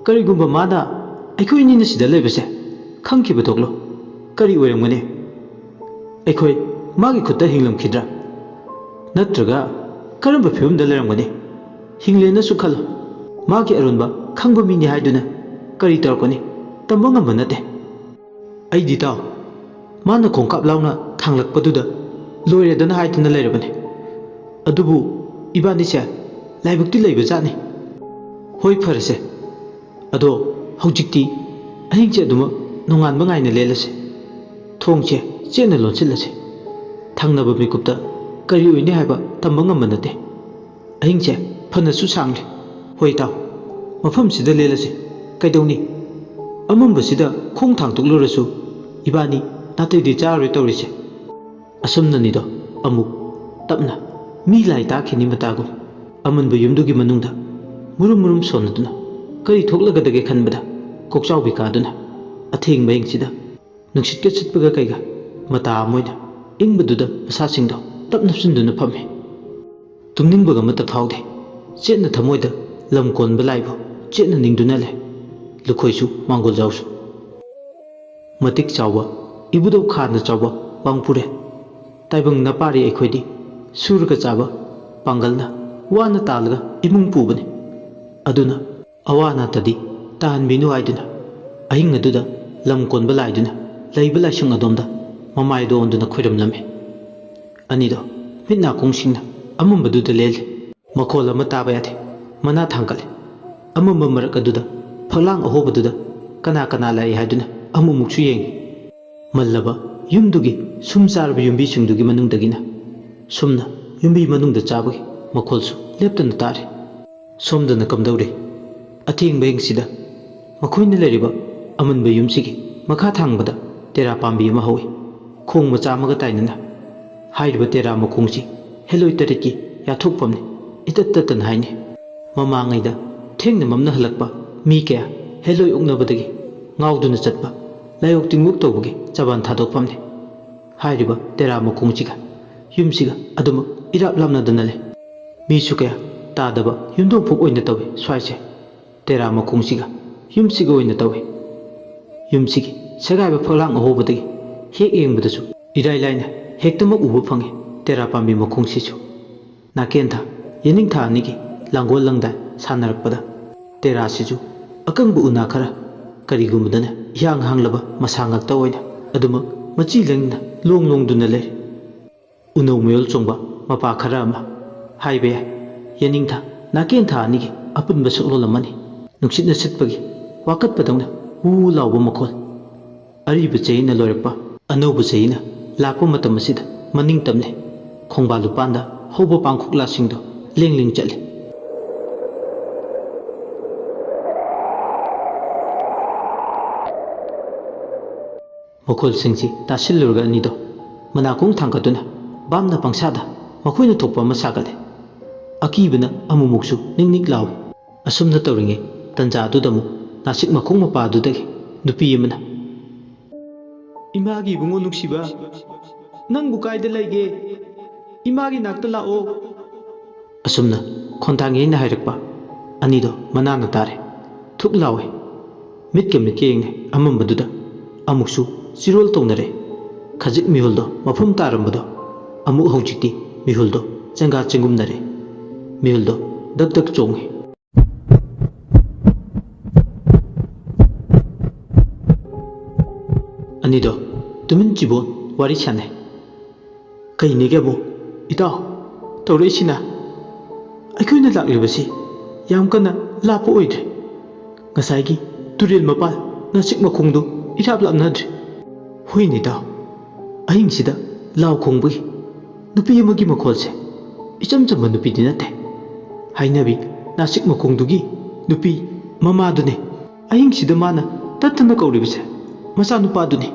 ꯀꯔꯤꯒꯨꯝꯕ ꯃꯥꯅ ꯑꯩꯈꯣꯏ ꯑꯅꯤꯅ ꯁꯤꯗ ꯂꯩꯕꯁꯦ ꯈꯪꯈꯤꯕ ꯊꯣꯛꯂꯣ? ꯀꯔꯤ ꯑꯣꯏꯔꯝꯒꯅꯤ? ꯑꯩꯈꯣꯏ ꯃꯥꯒꯤ ꯈꯨꯠꯇ ꯍꯤꯡꯂꯝꯈꯤꯗ꯭ꯔꯥ? ꯅꯠꯇ꯭ꯔꯒ ꯀꯔꯝꯕ ꯐꯤꯕꯝꯗ ꯂꯩꯔꯝꯒꯅꯤ? ꯍꯤꯡꯂꯦꯅꯁꯨ ꯈꯜꯂꯣ, ꯃꯥꯒꯤ ꯑꯔꯣꯟꯕ ꯈꯪꯕ ꯃꯤꯅꯤ ꯍꯥꯏꯗꯨꯅ ꯀꯔꯤ ꯇꯧꯔꯛꯀꯅꯤ? ꯇꯝꯕ ꯉꯝꯕ ꯅꯠꯇꯦ꯫ ꯑꯩꯗꯤ ꯇꯥꯎ, ꯃꯥꯅ ꯈꯣꯡꯀꯥꯞ ꯂꯥꯎꯅ ꯊꯥꯡꯂꯛꯄꯗꯨꯗ ꯂꯣꯏꯔꯦꯗꯅ ꯍꯥꯏꯗꯨꯅ ꯂꯩꯔꯕꯅꯤ꯫ ꯑꯗꯨꯕꯨ ꯏꯕꯥꯅꯤꯁꯦ ꯂꯥꯏꯕꯛꯇꯤ ꯂꯩꯕ ꯖꯥꯠꯅꯤ꯫ ꯍꯣꯏ, ꯐꯔꯁꯦ꯫ ꯑꯗꯣ ꯍꯧꯖꯤꯛꯇꯤ ꯑꯍꯤꯡꯁꯦ ꯑꯗꯨꯃꯛ ꯅꯣꯡꯉꯥꯟꯕ ꯉꯥꯏꯅ ꯂꯦꯜꯂꯁꯦ꯫ ꯊꯣꯡꯁꯦ ꯆꯦꯠꯅ ꯂꯣꯟꯁꯤꯜꯂꯁꯦ꯫ ꯊꯪꯅꯕ ꯃꯤꯀꯨꯞꯇ ꯀꯔꯤ ꯑꯣꯏꯅꯤ ꯍꯥꯏꯕ ꯇꯝꯕ ꯉꯝꯕ ꯅꯠꯇꯦ꯫ ꯑꯍꯤꯡꯁꯦ ꯐꯅꯁꯨ ꯁꯥꯡꯂꯦ꯫ ꯍꯣꯏ ꯏꯇꯥꯎ, ꯃꯐꯝꯁꯤꯗ ꯂꯦꯜꯂꯁꯤ꯫ ꯀꯩꯗꯧꯅꯤ? ꯑꯃꯝꯕꯁꯤꯗ ꯈꯣꯡ ꯊꯥꯡꯗꯣꯛꯂꯨꯔꯁꯨ ꯏꯕꯥꯅꯤ ꯅꯥꯇꯩꯗꯤ ꯆꯥꯔꯔꯣꯏ ꯇꯧꯔꯤꯁꯦ꯫ ꯑꯁꯨꯝꯅꯅꯤꯗꯣ ꯑꯃꯨꯛ ꯇꯞꯅ ꯃꯤ ꯂꯥꯏ ꯇꯥꯈꯤꯅꯤ ꯃꯇꯥꯒꯨꯝ ꯑꯃꯟꯕ ꯌꯨꯝꯗꯨꯒꯤ ꯃꯅꯨꯡꯗ ꯃꯨꯔꯨꯝ ꯃꯨꯔꯨꯝ ꯁꯣꯟꯅꯗꯨꯅ ꯀꯔꯤ ꯊꯣꯛꯂꯒꯗꯒꯦ ꯈꯟꯕꯗ ꯀꯣꯛꯆꯥꯎꯕꯤ ꯀꯥꯗꯨꯅ ꯑꯊꯦꯡꯕ ꯑꯍꯤꯡꯁꯤꯗ ꯅꯨꯡꯁꯤꯠꯀ ꯁꯤꯠꯄꯒ ꯀꯩꯒ ꯃꯇꯥ ꯑꯃ ꯑꯣꯏꯅ ꯏꯪꯕꯗꯨꯗ ꯃꯁꯥꯁꯤꯡꯗꯣ ꯇꯞ ꯅꯞꯁꯤꯟꯗꯨꯅ ꯐꯝꯃꯤ꯫ ꯇꯨꯝꯅꯤꯡꯕꯒ ꯑꯃꯠꯇ ꯐꯥꯎꯗꯦ꯫ ꯆꯦꯠꯅ ꯊꯃꯣꯏꯗ ꯂꯝ ꯀꯣꯟꯕ ꯂꯥꯏꯕꯨ ꯆꯦꯠꯅ ꯅꯤꯡꯗꯨꯅ ꯂꯩ꯫ ꯂꯨꯈꯣꯏꯁꯨ ꯃꯥꯡꯒꯣꯜꯖꯥꯎꯁꯨ꯫ ꯃꯇꯤꯛ ꯆꯥꯎꯕ ꯏꯕꯨꯙꯧ ꯈꯥꯅ ꯆꯥꯎꯕ ꯋꯥꯡꯄꯨꯔꯦ꯫ ꯇꯥꯏꯕꯪ ꯅꯄꯥꯔꯤ ꯑꯩꯈꯣꯏꯗꯤ ꯁꯨꯔꯒ ꯆꯥꯕ ꯄꯥꯡꯒꯜꯅ ꯋꯥꯅ ꯇꯥꯜꯂꯒ ꯏꯃꯨꯡ ꯄꯨꯕꯅꯤ꯫ ꯑꯗꯨꯅ ꯑꯋꯥ ꯑꯅꯥꯇꯗꯤ ꯇꯥꯍꯟꯕꯤꯅꯨ ꯍꯥꯏꯗꯨꯅ ꯑꯍꯤꯡ ꯑꯗꯨꯗ ꯂꯝ ꯀꯣꯟꯕ ꯂꯥꯏꯗꯨꯅ ꯂꯩꯕ ꯂꯥꯏꯁꯪ ꯑꯗꯣꯝꯗ ꯃꯃꯥꯏꯗ ꯑꯣꯟꯗꯨꯅ ꯈꯣꯏꯔꯝꯂꯝꯃꯤ꯫ ꯑꯅꯤꯗꯣ ꯃꯤꯠ ꯅꯥꯀꯣꯡꯁꯤꯡꯅ ꯑꯃꯝꯕꯗꯨꯗ ꯂꯦꯜꯂꯤ꯫ ꯃꯈꯣꯜ ꯑꯃ ꯇꯥꯕ ꯌꯥꯗꯦ꯫ ꯃꯅꯥ ꯊꯥꯡꯒꯠꯂꯤ꯫ ꯑꯃꯝꯕ ꯃꯔꯛ ꯑꯗꯨꯗ ꯐꯛꯂꯥꯡ ꯑꯍꯣꯕꯗꯨꯗ ꯀꯅꯥ ꯀꯅꯥ ꯂꯥꯛꯏ ꯍꯥꯏꯗꯨꯅ ꯑꯃꯨꯛꯃꯨꯛꯁꯨ ꯌꯦꯡꯉꯤ꯫ ꯃꯜꯂꯕ ꯌꯨꯝꯗꯨꯒꯤ ꯁꯨꯝ ꯆꯥꯔꯕ ꯌꯨꯝꯕꯤꯁꯤꯡꯗꯨꯒꯤ ꯃꯅꯨꯡꯗꯒꯤꯅ ꯁꯨꯝꯅ ꯌꯨꯝꯕꯤ ꯃꯅꯨꯡꯗ ꯆꯥꯕꯒꯤ ꯃꯈꯣꯜꯁꯨ ꯂꯦꯞꯇꯅ ꯇꯥꯔꯤ꯫ ꯁꯣꯝꯗꯅ ꯀꯝꯗꯧꯔꯤ? ꯑꯊꯦꯡꯕ ꯑꯍꯤꯡꯁꯤꯗ ꯃꯈꯣꯏꯅ ꯂꯩꯔꯤꯕ ꯑꯃꯟꯕ ꯌꯨꯝꯁꯤꯒꯤ ꯃꯈꯥ ꯊꯪꯕꯗ ꯇꯦꯔꯥ ꯄꯥꯝꯕꯤ ꯑꯃ ꯍꯧꯏ꯫ ꯈꯣꯡ ꯃꯆꯥ ꯑꯃꯒ ꯇꯥꯏꯅꯅ꯫ ꯍꯥꯏꯔꯤꯕ ꯇꯦꯔꯥ ꯃꯈꯣꯡꯁꯤ ꯍꯦꯂꯣꯏ ꯇꯔꯦꯠꯀꯤ ꯌꯥꯊꯣꯛꯐꯝꯅꯤ꯫ ꯏꯇꯠ ꯇꯠꯇꯅ ꯍꯥꯏꯅꯤ꯫ ꯃꯃꯥꯡꯉꯩꯗ ꯊꯦꯡꯅ ꯃꯝꯅ ꯍꯜꯂꯛꯄ ꯃꯤ ꯀꯌꯥ ꯍꯦꯂꯣꯏ ꯑꯣꯛꯅꯕꯗꯒꯤ ꯉꯥꯎꯗꯨꯅ ꯆꯠꯄ ꯂꯥꯏꯑꯣꯛ ꯇꯤꯟꯑꯣꯛ ꯇꯧꯕꯒꯤ ꯆꯕꯥꯟ ꯊꯥꯗꯣꯛꯐꯝꯅꯤ꯫ ꯍꯥꯏꯔꯤꯕ ꯇꯦꯔꯥ ꯃꯈꯣꯡꯁꯤꯒ ꯌꯨꯝꯁꯤꯒ ꯑꯗꯨꯃꯛ ꯏꯔꯥꯞ ꯂꯥꯞꯅꯗꯅ ꯂꯩ꯫ ꯃꯤꯁꯨ ꯀꯌꯥ ꯇꯥꯗꯕ ꯌꯨꯝꯊꯣꯡ ꯐꯨꯛ ꯑꯣꯏꯅ ꯇꯧꯏ ꯁ꯭ꯋꯥꯏꯁꯦ꯫ ꯇꯦꯔꯥ ꯃꯈꯣꯡꯁꯤꯒ ꯌꯨꯝꯁꯤꯒ ꯑꯣꯏꯅ ꯇꯧꯏ꯫ ꯌꯨꯝꯁꯤꯒꯤ ꯁꯦꯒꯥꯏꯕ ꯐꯛꯂꯥꯡ ꯑꯍꯣꯕꯗꯒꯤ ꯍꯦꯛ ꯌꯦꯡꯕꯗꯁꯨ ꯏꯔꯥꯏ ꯂꯥꯏꯅ ꯍꯦꯛꯇꯃꯛ ꯎꯕ ꯐꯪꯉꯤ ꯇꯦꯔꯥ ꯄꯥꯝꯕꯤ ꯃꯈꯣꯡꯁꯤꯁꯨ꯫ ꯅꯥꯀꯦꯟꯊꯥ, ꯌꯦꯅꯤꯡꯊꯥ ꯑꯅꯤꯒꯤ ꯂꯥꯡꯒꯣꯜ ꯂꯪꯗꯥꯏ ꯁꯥꯟꯅꯔꯛꯄꯗ ꯇꯦꯔꯥꯁꯤꯁꯨ ꯑꯀꯪꯕ ꯎꯅꯥ ꯈꯔ, ꯀꯔꯤꯒꯨꯝꯕꯗꯅ ꯏꯍꯥꯡ ꯍꯥꯡꯂꯕ ꯃꯁꯥ ꯉꯥꯛꯇ ꯑꯣꯏꯅ ꯑꯗꯨꯃꯛ ꯃꯆꯤ ꯂꯦꯡꯗꯅ ꯂꯣꯡ ꯂꯣꯡꯗꯨꯅ ꯂꯩꯔꯤ꯫ ꯎꯅꯧ ꯃꯌꯣꯜ ꯆꯣꯡꯕ ꯃꯄꯥ ꯈꯔ ꯑꯃ ꯍꯥꯏꯕ ꯌꯥꯏ꯫ ꯌꯦꯅꯤꯡꯊꯥ, ꯅꯥꯀꯦꯟꯊꯥ ꯑꯅꯤꯒꯤ ꯑꯄꯨꯟꯕ ꯁꯛꯂꯣꯟ ꯑꯃꯅꯤ꯫ ꯅꯨꯡꯁꯤꯠꯅ ꯁꯤꯠꯄꯒꯤ ꯋꯥꯀꯠꯄꯗꯧꯅ ꯍꯨ ꯂꯥꯎꯕ ꯃꯈꯣꯜ꯫ ꯑꯔꯤꯕ ꯆꯍꯤꯅ ꯂꯣꯏꯔꯛꯄ, ꯑꯅꯧꯕ ꯆꯍꯤꯅ ꯂꯥꯛꯄ ꯃꯇꯝ ꯑꯁꯤꯗ ꯃꯅꯤꯡ ꯇꯝꯂꯦ꯫ ꯈꯣꯡꯕꯥꯜ ꯂꯨꯄꯥꯟꯗ ꯍꯧꯕ ꯄꯥꯡꯈꯣꯛꯂꯥꯁꯤꯡꯗꯣ ꯂꯦꯡ ꯂꯦꯡ ꯆꯠꯂꯤ꯫ ꯃꯈꯣꯜꯁꯤꯡꯁꯤ ꯇꯥꯁꯤꯜꯂꯨꯔꯒ ꯑꯅꯤꯗꯣ ꯃꯅꯥꯀꯣꯡ ꯊꯥꯡꯒꯠꯇꯨꯅ ꯚꯥꯞꯅ ꯄꯪꯁꯥꯗ ꯃꯈꯣꯏꯅ ꯊꯣꯛꯄ ꯑꯃ ꯁꯥꯒꯠꯂꯦ꯫ ꯑꯀꯤꯕꯅ ꯑꯃꯨꯛꯃꯨꯛꯁꯨ ꯅꯤꯛ ꯅꯤꯛ ꯂꯥꯎꯏ꯫ ꯑꯁꯨꯝꯅ ꯇꯧꯔꯤꯉꯩ ꯇꯟꯖꯥ ꯑꯗꯨꯗ ꯑꯃꯨꯛ ꯅꯥꯁꯤꯛ ꯃꯈꯣꯡ ꯃꯄꯥ ꯑꯗꯨꯗꯒꯤ ꯅꯨꯄꯤ ꯑꯃꯅ, "ꯏꯃꯥꯒꯤ ꯏꯕꯨꯡꯉꯣ ꯅꯨꯡꯁꯤꯕ, ꯅꯪꯕꯨ ꯀꯥꯏꯗ ꯂꯩꯒꯦ? ꯏꯃꯥꯒꯤ ꯅꯥꯛꯇ ꯂꯥꯛꯑꯣ꯫" ꯑꯁꯨꯝꯅ ꯈꯣꯟꯊꯥꯡ ꯌꯩꯅ ꯍꯥꯏꯔꯛꯄ ꯑꯅꯤꯗꯣ ꯃꯅꯥꯅ ꯇꯥꯔꯦ꯫ ꯊꯨꯛ ꯂꯥꯎꯏ꯫ ꯃꯤꯠꯀ ꯃꯤꯠꯀ ꯌꯦꯡꯅꯩ꯫ ꯑꯃꯝꯕꯗꯨꯗ ꯑꯃꯨꯛꯁꯨ ꯆꯤꯔꯣꯜ ꯇꯧꯅꯔꯦ꯫ ꯈꯖꯤꯛ ꯃꯤꯍꯨꯜꯗꯣ ꯃꯐꯝ ꯇꯥꯔꯝꯕꯗꯣ ꯑꯃꯨꯛ ꯍꯧꯖꯤꯛꯇꯤ ꯃꯤꯍꯨꯜꯗꯣ ꯆꯦꯡꯒꯥ ꯆꯦꯡꯒꯨꯝꯅꯔꯦ꯫ ꯃꯤꯍꯨꯜꯗꯣ ꯗꯛ ꯗꯛ ꯆꯣꯡꯉꯤ꯫ ꯑꯅꯤꯗꯣ ꯇꯨꯃꯤꯟ ꯆꯤꯕꯣꯟ ꯋꯥꯔꯤ ꯁꯥꯟꯅꯩ꯫ "ꯀꯩꯅꯦꯒꯦꯕꯨ, ꯏꯇꯥꯎ? ꯇꯧꯔꯛꯏꯁꯤꯅ? ꯑꯩꯈꯣꯏꯅ ꯂꯥꯛꯂꯤꯕꯁꯤ ꯌꯥꯝ ꯀꯟꯅ ꯂꯥꯞꯄ ꯑꯣꯏꯗ꯭ꯔꯦ꯫ ꯉꯁꯥꯏꯒꯤ ꯇꯨꯔꯦꯜ ꯃꯄꯥꯜ ꯅꯥꯁꯤꯛ ꯃꯈꯣꯡꯗꯨ ꯏꯔꯥꯞ ꯂꯥꯞꯅꯗ꯭ꯔꯦ꯫" "ꯍꯣꯏꯅꯦ ꯏꯇꯥꯎ, ꯑꯍꯤꯡꯁꯤꯗ ꯂꯥꯎ ꯈꯣꯡꯕꯒꯤ ꯅꯨꯄꯤ ꯑꯃꯒꯤ ꯃꯈꯣꯜꯁꯦ ꯏꯆꯝ ꯆꯝꯕ ꯅꯨꯄꯤꯗꯤ ꯅꯠꯇꯦ꯫ ꯍꯥꯏꯅꯕꯤ ꯅꯥꯁꯤꯛ ꯃꯈꯣꯡꯗꯨꯒꯤ ꯅꯨꯄꯤ ꯃꯃꯥꯗꯨꯅꯦ꯫ ꯑꯍꯤꯡꯁꯤꯗ ꯃꯥꯅ ꯇꯠꯇꯅ ꯀꯧꯔꯤꯕꯁꯦ ꯃꯆꯥꯅꯨꯄꯥꯗꯨꯅꯤ꯫"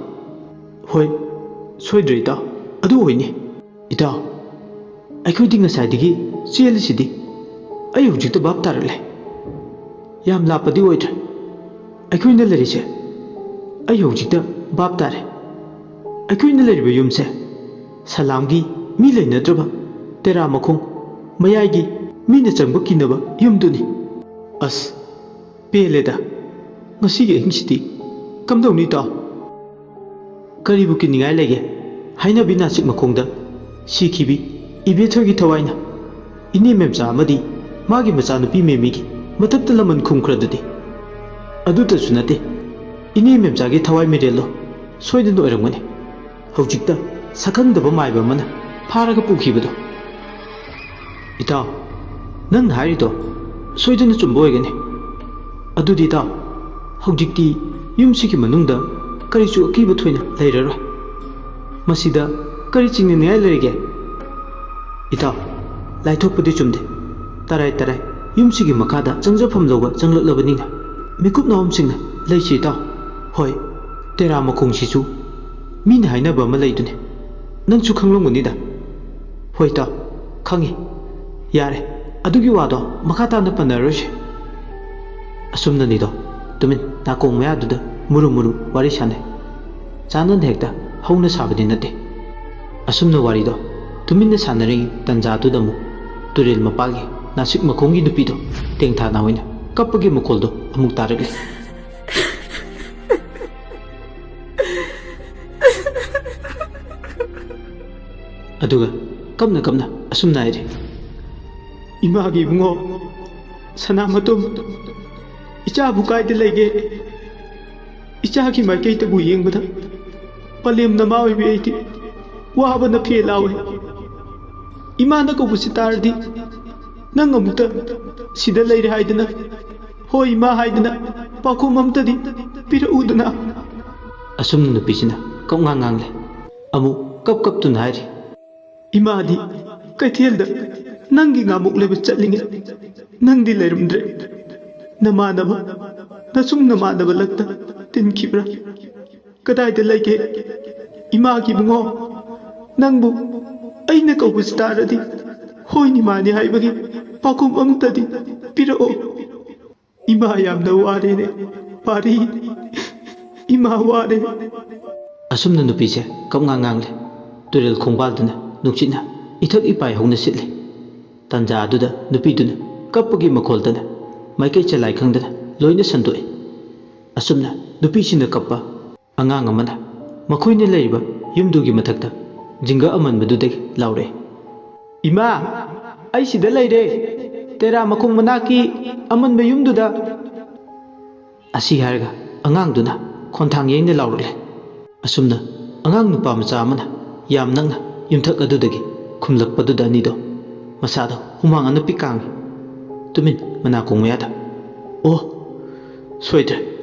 "ꯍꯣꯏ, ꯁꯣꯏꯗ꯭ꯔꯦ ꯏꯇꯥꯎ, ꯑꯗꯨ ꯑꯣꯏꯅꯤ꯫" "ꯏꯇꯥꯎ, ꯑꯩꯈꯣꯏꯗꯤ ꯉꯁꯥꯏꯗꯒꯤ ꯆꯦꯜꯂꯤꯁꯤꯗꯤ꯫ ꯑꯩ ꯍꯧꯖꯤꯛꯇ ꯚꯥꯞ ꯇꯥꯔꯛꯂꯦ꯫ ꯌꯥꯝ ꯂꯥꯞꯄꯗꯤ ꯑꯣꯏꯗ꯭ꯔꯦ꯫ ꯑꯩꯈꯣꯏꯅ ꯂꯩꯔꯤꯁꯦ ꯑꯩ ꯍꯧꯖꯤꯛꯇ ꯚꯥꯞ ꯇꯥꯔꯦ꯫ ꯑꯩꯈꯣꯏꯅ ꯂꯩꯔꯤꯕ ꯌꯨꯝꯁꯦ ꯁꯂꯥꯝꯒꯤ ꯃꯤ ꯂꯩꯅꯗ꯭ꯔꯕ ꯇꯦꯔꯥ ꯃꯈꯣꯡ ꯃꯌꯥꯏꯒꯤ ꯃꯤꯅ ꯆꯪꯕ ꯀꯤꯅꯕ ꯌꯨꯝꯗꯨꯅꯤ꯫" "ꯑꯁ, ꯄꯦꯜꯂꯦꯗ꯫ ꯉꯁꯤꯒꯤ ꯑꯍꯤꯡꯁꯤꯗꯤ ꯀꯝꯗꯧꯅꯤ ꯏꯇꯥꯎ?" "ꯀꯔꯤꯕꯨ ꯀꯤꯅꯤꯡꯉꯥꯏ ꯂꯩꯒꯦ? ꯍꯥꯏꯅꯕꯤ ꯅꯥꯁꯤꯛ ꯃꯈꯣꯡꯗ ꯁꯤꯈꯤꯕꯤ ꯏꯕꯦꯊꯣꯏꯒꯤ ꯊꯋꯥꯏꯅ ꯏꯅꯦ ꯃꯦꯝꯆꯥ ꯑꯃꯗꯤ ꯃꯥꯒꯤ ꯃꯆꯥꯅꯨꯄꯤ ꯃꯦꯃꯤꯒꯤ ꯃꯊꯛꯇ ꯂꯃꯟ ꯈꯨꯝꯈ꯭ꯔꯗꯨꯗꯤ꯫ ꯑꯗꯨꯇꯁꯨ ꯅꯠꯇꯦ, ꯏꯅꯦ ꯃꯦꯝꯆꯥꯒꯤ ꯊꯋꯥꯏ ꯃꯤꯔꯦꯜꯗꯣ ꯁꯣꯏꯗꯅ ꯑꯣꯏꯔꯝꯒꯅꯤ꯫ ꯍꯧꯖꯤꯛꯇ ꯁꯛꯈꯪꯗꯕ ꯃꯥꯏꯕ ꯑꯃꯅ ꯐꯥꯔꯒ ꯄꯨꯈꯤꯕꯗꯣ꯫ ꯏꯇꯥꯎ, ꯅꯪꯅ ꯍꯥꯏꯔꯤꯗꯣ ꯁꯣꯏꯗꯅ ꯆꯨꯝꯕ ꯑꯣꯏꯒꯅꯤ꯫ ꯑꯗꯨꯗꯤ ꯏꯇꯥꯎ, ꯍꯧꯖꯤꯛꯇꯤ ꯌꯨꯝꯁꯤꯒꯤ ꯃꯅꯨꯡꯗ ꯀꯔꯤꯁꯨ ꯑꯀꯤꯕ ꯊꯣꯏꯅ ꯂꯩꯔꯔꯣꯏ꯫ ꯃꯁꯤꯗ ꯀꯔꯤ ꯆꯤꯡꯅꯅꯤꯡꯉꯥꯏ ꯂꯩꯔꯤꯒꯦ? ꯏꯇꯥꯎ, ꯂꯥꯏꯊꯣꯛꯄꯗꯤ ꯆꯨꯝꯗꯦ꯫ ꯇꯔꯥꯏ ꯇꯔꯥꯏ ꯌꯨꯝꯁꯤꯒꯤ ꯃꯈꯥꯗ ꯆꯪꯖꯐꯝ ꯂꯧꯕ ꯆꯪꯂꯛꯂꯕꯅꯤꯅ ꯃꯤꯀꯨꯞ ꯅꯥꯍꯨꯝꯁꯤꯡꯅ ꯂꯩꯁꯤ ꯏꯇꯥꯎ꯫ ꯍꯣꯏ, ꯇꯦꯔꯥ ꯃꯈꯣꯡꯁꯤꯁꯨ ꯃꯤꯅ ꯍꯥꯏꯅꯕ ꯑꯃ ꯂꯩꯗꯨꯅꯤ꯫ ꯅꯪꯁꯨ ꯈꯪꯂꯝꯒꯅꯤꯗ꯫ ꯍꯣꯏ ꯏꯇꯥꯎ, ꯈꯪꯉꯤ꯫ ꯌꯥꯔꯦ, ꯑꯗꯨꯒꯤ ꯋꯥꯗꯣ ꯃꯈꯥ ꯇꯥꯅ ꯄꯟꯅꯔꯣꯏꯁꯤ꯫ ꯑꯁꯨꯝꯅꯅꯤꯗꯣ, ꯇꯨꯃꯤꯟ ꯅꯥꯀꯣꯡ ꯃꯌꯥꯗꯨꯗ ꯃꯨꯔꯨ ꯃꯨꯔꯨ ꯋꯥꯔꯤ ꯁꯥꯟꯅꯩ꯫ ꯆꯥꯟꯅꯅ ꯍꯦꯛꯇ ꯍꯧꯅ ꯁꯥꯕꯗꯤ ꯅꯠꯇꯦ꯫ ꯑꯁꯨꯝꯅ ꯋꯥꯔꯤꯗꯣ ꯇꯨꯃꯤꯟꯅ ꯁꯥꯟꯅꯔꯤꯉꯩ ꯇꯟꯖꯥꯗꯨꯗ ꯑꯃꯨꯛ ꯇꯨꯔꯦꯜ ꯃꯄꯥꯜꯒꯤ ꯅꯥꯁꯤꯛ ꯃꯈꯣꯡꯒꯤ ꯅꯨꯄꯤꯗꯣ ꯇꯦꯡꯊꯥ ꯅꯥꯎꯏꯅ ꯀꯞꯄꯒꯤ ꯃꯈꯣꯜꯗꯣ ꯑꯃꯨꯛ ꯇꯥꯔꯛꯂꯦ꯫ ꯑꯗꯨꯒ ꯀꯞꯅ ꯀꯞꯅ ꯑꯁꯨꯝꯅ ꯍꯥꯏꯔꯤ, "ꯏꯃꯥꯒꯤ ꯏꯕꯨꯡꯉꯣ, ꯁꯅꯥꯃꯇꯨꯝ, ꯏꯆꯥꯕꯨ ꯀꯥꯏꯗ ꯂꯩꯒꯦ? ꯏꯆꯥꯒꯤ ꯃꯥꯏꯀꯩꯗꯕꯨ ꯌꯦꯡꯕꯗ ꯄꯂꯦꯝ ꯅꯃꯥ ꯑꯣꯏꯕꯤ ꯑꯩꯗꯤ ꯋꯥꯕꯅ ꯐꯦ ꯂꯥꯎꯋꯦ꯫ ꯏꯃꯥꯅ ꯀꯧꯕꯁꯤ ꯇꯥꯔꯗꯤ ꯅꯪ ꯑꯃꯨꯛꯇ ꯁꯤꯗ ꯂꯩꯔꯦ ꯍꯥꯏꯗꯅ, ꯍꯣꯏ ꯏꯃꯥ ꯍꯥꯏꯗꯅ ꯄꯥꯎꯈꯨꯝ ꯑꯝꯇꯗꯤ ꯄꯤꯔꯛꯎꯗꯅ?" ꯑꯁꯨꯝꯅ ꯅꯨꯄꯤꯁꯤꯅ ꯀꯞꯉꯥꯡ ꯉꯥꯡꯂꯦ꯫ ꯑꯃꯨꯛ ꯀꯞ ꯀꯞꯇꯨꯅ ꯍꯥꯏꯔꯤ, "ꯏꯃꯥꯗꯤ ꯀꯩꯊꯦꯜꯗ ꯅꯪꯒꯤ ꯉꯥꯃꯨꯛ ꯂꯩꯕ ꯆꯠꯂꯤꯉꯩ ꯅꯪꯗꯤ ꯂꯩꯔꯝꯗ꯭ꯔꯦ꯫ ꯅꯃꯥꯟꯅꯕ, ꯅꯁꯨꯡ ꯅꯃꯥꯟꯅꯕ ꯂꯛꯇ ꯇꯤꯟꯈꯤꯕ꯭ꯔꯥ? ꯀꯗꯥꯏꯗ ꯂꯩꯒꯦ? ꯏꯃꯥꯒꯤ ꯏꯕꯨꯡꯉꯣ, ꯅꯪꯕꯨ ꯑꯩꯅ ꯀꯧꯕꯁꯤ ꯇꯥꯔꯗꯤ ꯍꯣꯏꯅꯤ ꯃꯥꯅꯤ ꯍꯥꯏꯕꯒꯤ ꯄꯥꯎꯈꯨꯝ ꯑꯝꯇꯗꯤ ꯄꯤꯔꯛꯑꯣ꯫ ꯏꯃꯥ ꯌꯥꯝꯅ ꯋꯥꯔꯦꯅꯦ, ꯄꯥꯔꯤ, ꯏꯃꯥ ꯋꯥꯔꯦ꯫" ꯑꯁꯨꯝꯅ ꯅꯨꯄꯤꯁꯦ ꯀꯞꯉꯥꯡ ꯉꯥꯡꯂꯦ꯫ ꯇꯨꯔꯦꯜ ꯈꯣꯡꯕꯥꯜꯗꯨꯅ ꯅꯨꯡꯁꯤꯠꯅ ꯏꯊꯛ ꯏꯄꯥꯏ ꯍꯧꯅ ꯁꯤꯠꯂꯦ꯫ ꯇꯟꯖꯥ ꯑꯗꯨꯗ ꯅꯨꯄꯤꯗꯨꯅ ꯀꯞꯄꯒꯤ ꯃꯈꯣꯜꯗꯅ ꯃꯥꯏꯀꯩ ꯆꯂꯥꯏ ꯈꯪꯗꯅ ꯂꯣꯏꯅ ꯁꯟꯗꯣꯛꯏ꯫ ꯑꯁꯨꯝꯅ ꯅꯨꯄꯤꯁꯤꯡꯅ ꯀꯞꯄ, ꯑꯉꯥꯡ ꯑꯃꯅ ꯃꯈꯣꯏꯅ ꯂꯩꯔꯤꯕ ꯌꯨꯝꯗꯨꯒꯤ ꯃꯊꯛꯇ ꯖꯤꯡꯒ ꯑꯃꯟꯕꯗꯨꯗꯒꯤ ꯂꯥꯎꯔꯛꯑꯦ, "ꯏꯃꯥ, ꯑꯩ ꯁꯤꯗ ꯂꯩꯔꯦ, ꯇꯦꯔꯥ ꯃꯈꯣꯡ ꯃꯅꯥꯛꯀꯤ ꯑꯃꯟꯕ ꯌꯨꯝꯗꯨꯗ!" ꯑꯁꯤ ꯍꯥꯏꯔꯒ ꯑꯉꯥꯡꯗꯨꯅ ꯈꯣꯟꯊꯥꯡ ꯌꯩꯅ ꯂꯥꯎꯔꯛꯂꯦ꯫ ꯑꯁꯨꯝꯅ ꯑꯉꯥꯡ ꯅꯨꯄꯥ ꯃꯆꯥ ꯑꯃꯅ ꯌꯥꯝ ꯅꯛꯅ ꯌꯨꯝꯊꯛ ꯑꯗꯨꯗꯒꯤ ꯈꯨꯝꯂꯛꯄꯗꯨꯗ ꯑꯅꯤꯗꯣ ꯃꯁꯥꯗꯣ ꯍꯨꯃꯥꯡ ꯑꯅꯞꯄꯤ ꯀꯥꯡꯉꯤ꯫ ꯇꯨꯃꯤꯟ ꯃꯅꯥꯀꯣꯡ ꯃꯌꯥꯗ, "ꯑꯣ, ꯁꯣꯏꯗ꯭ꯔꯦ,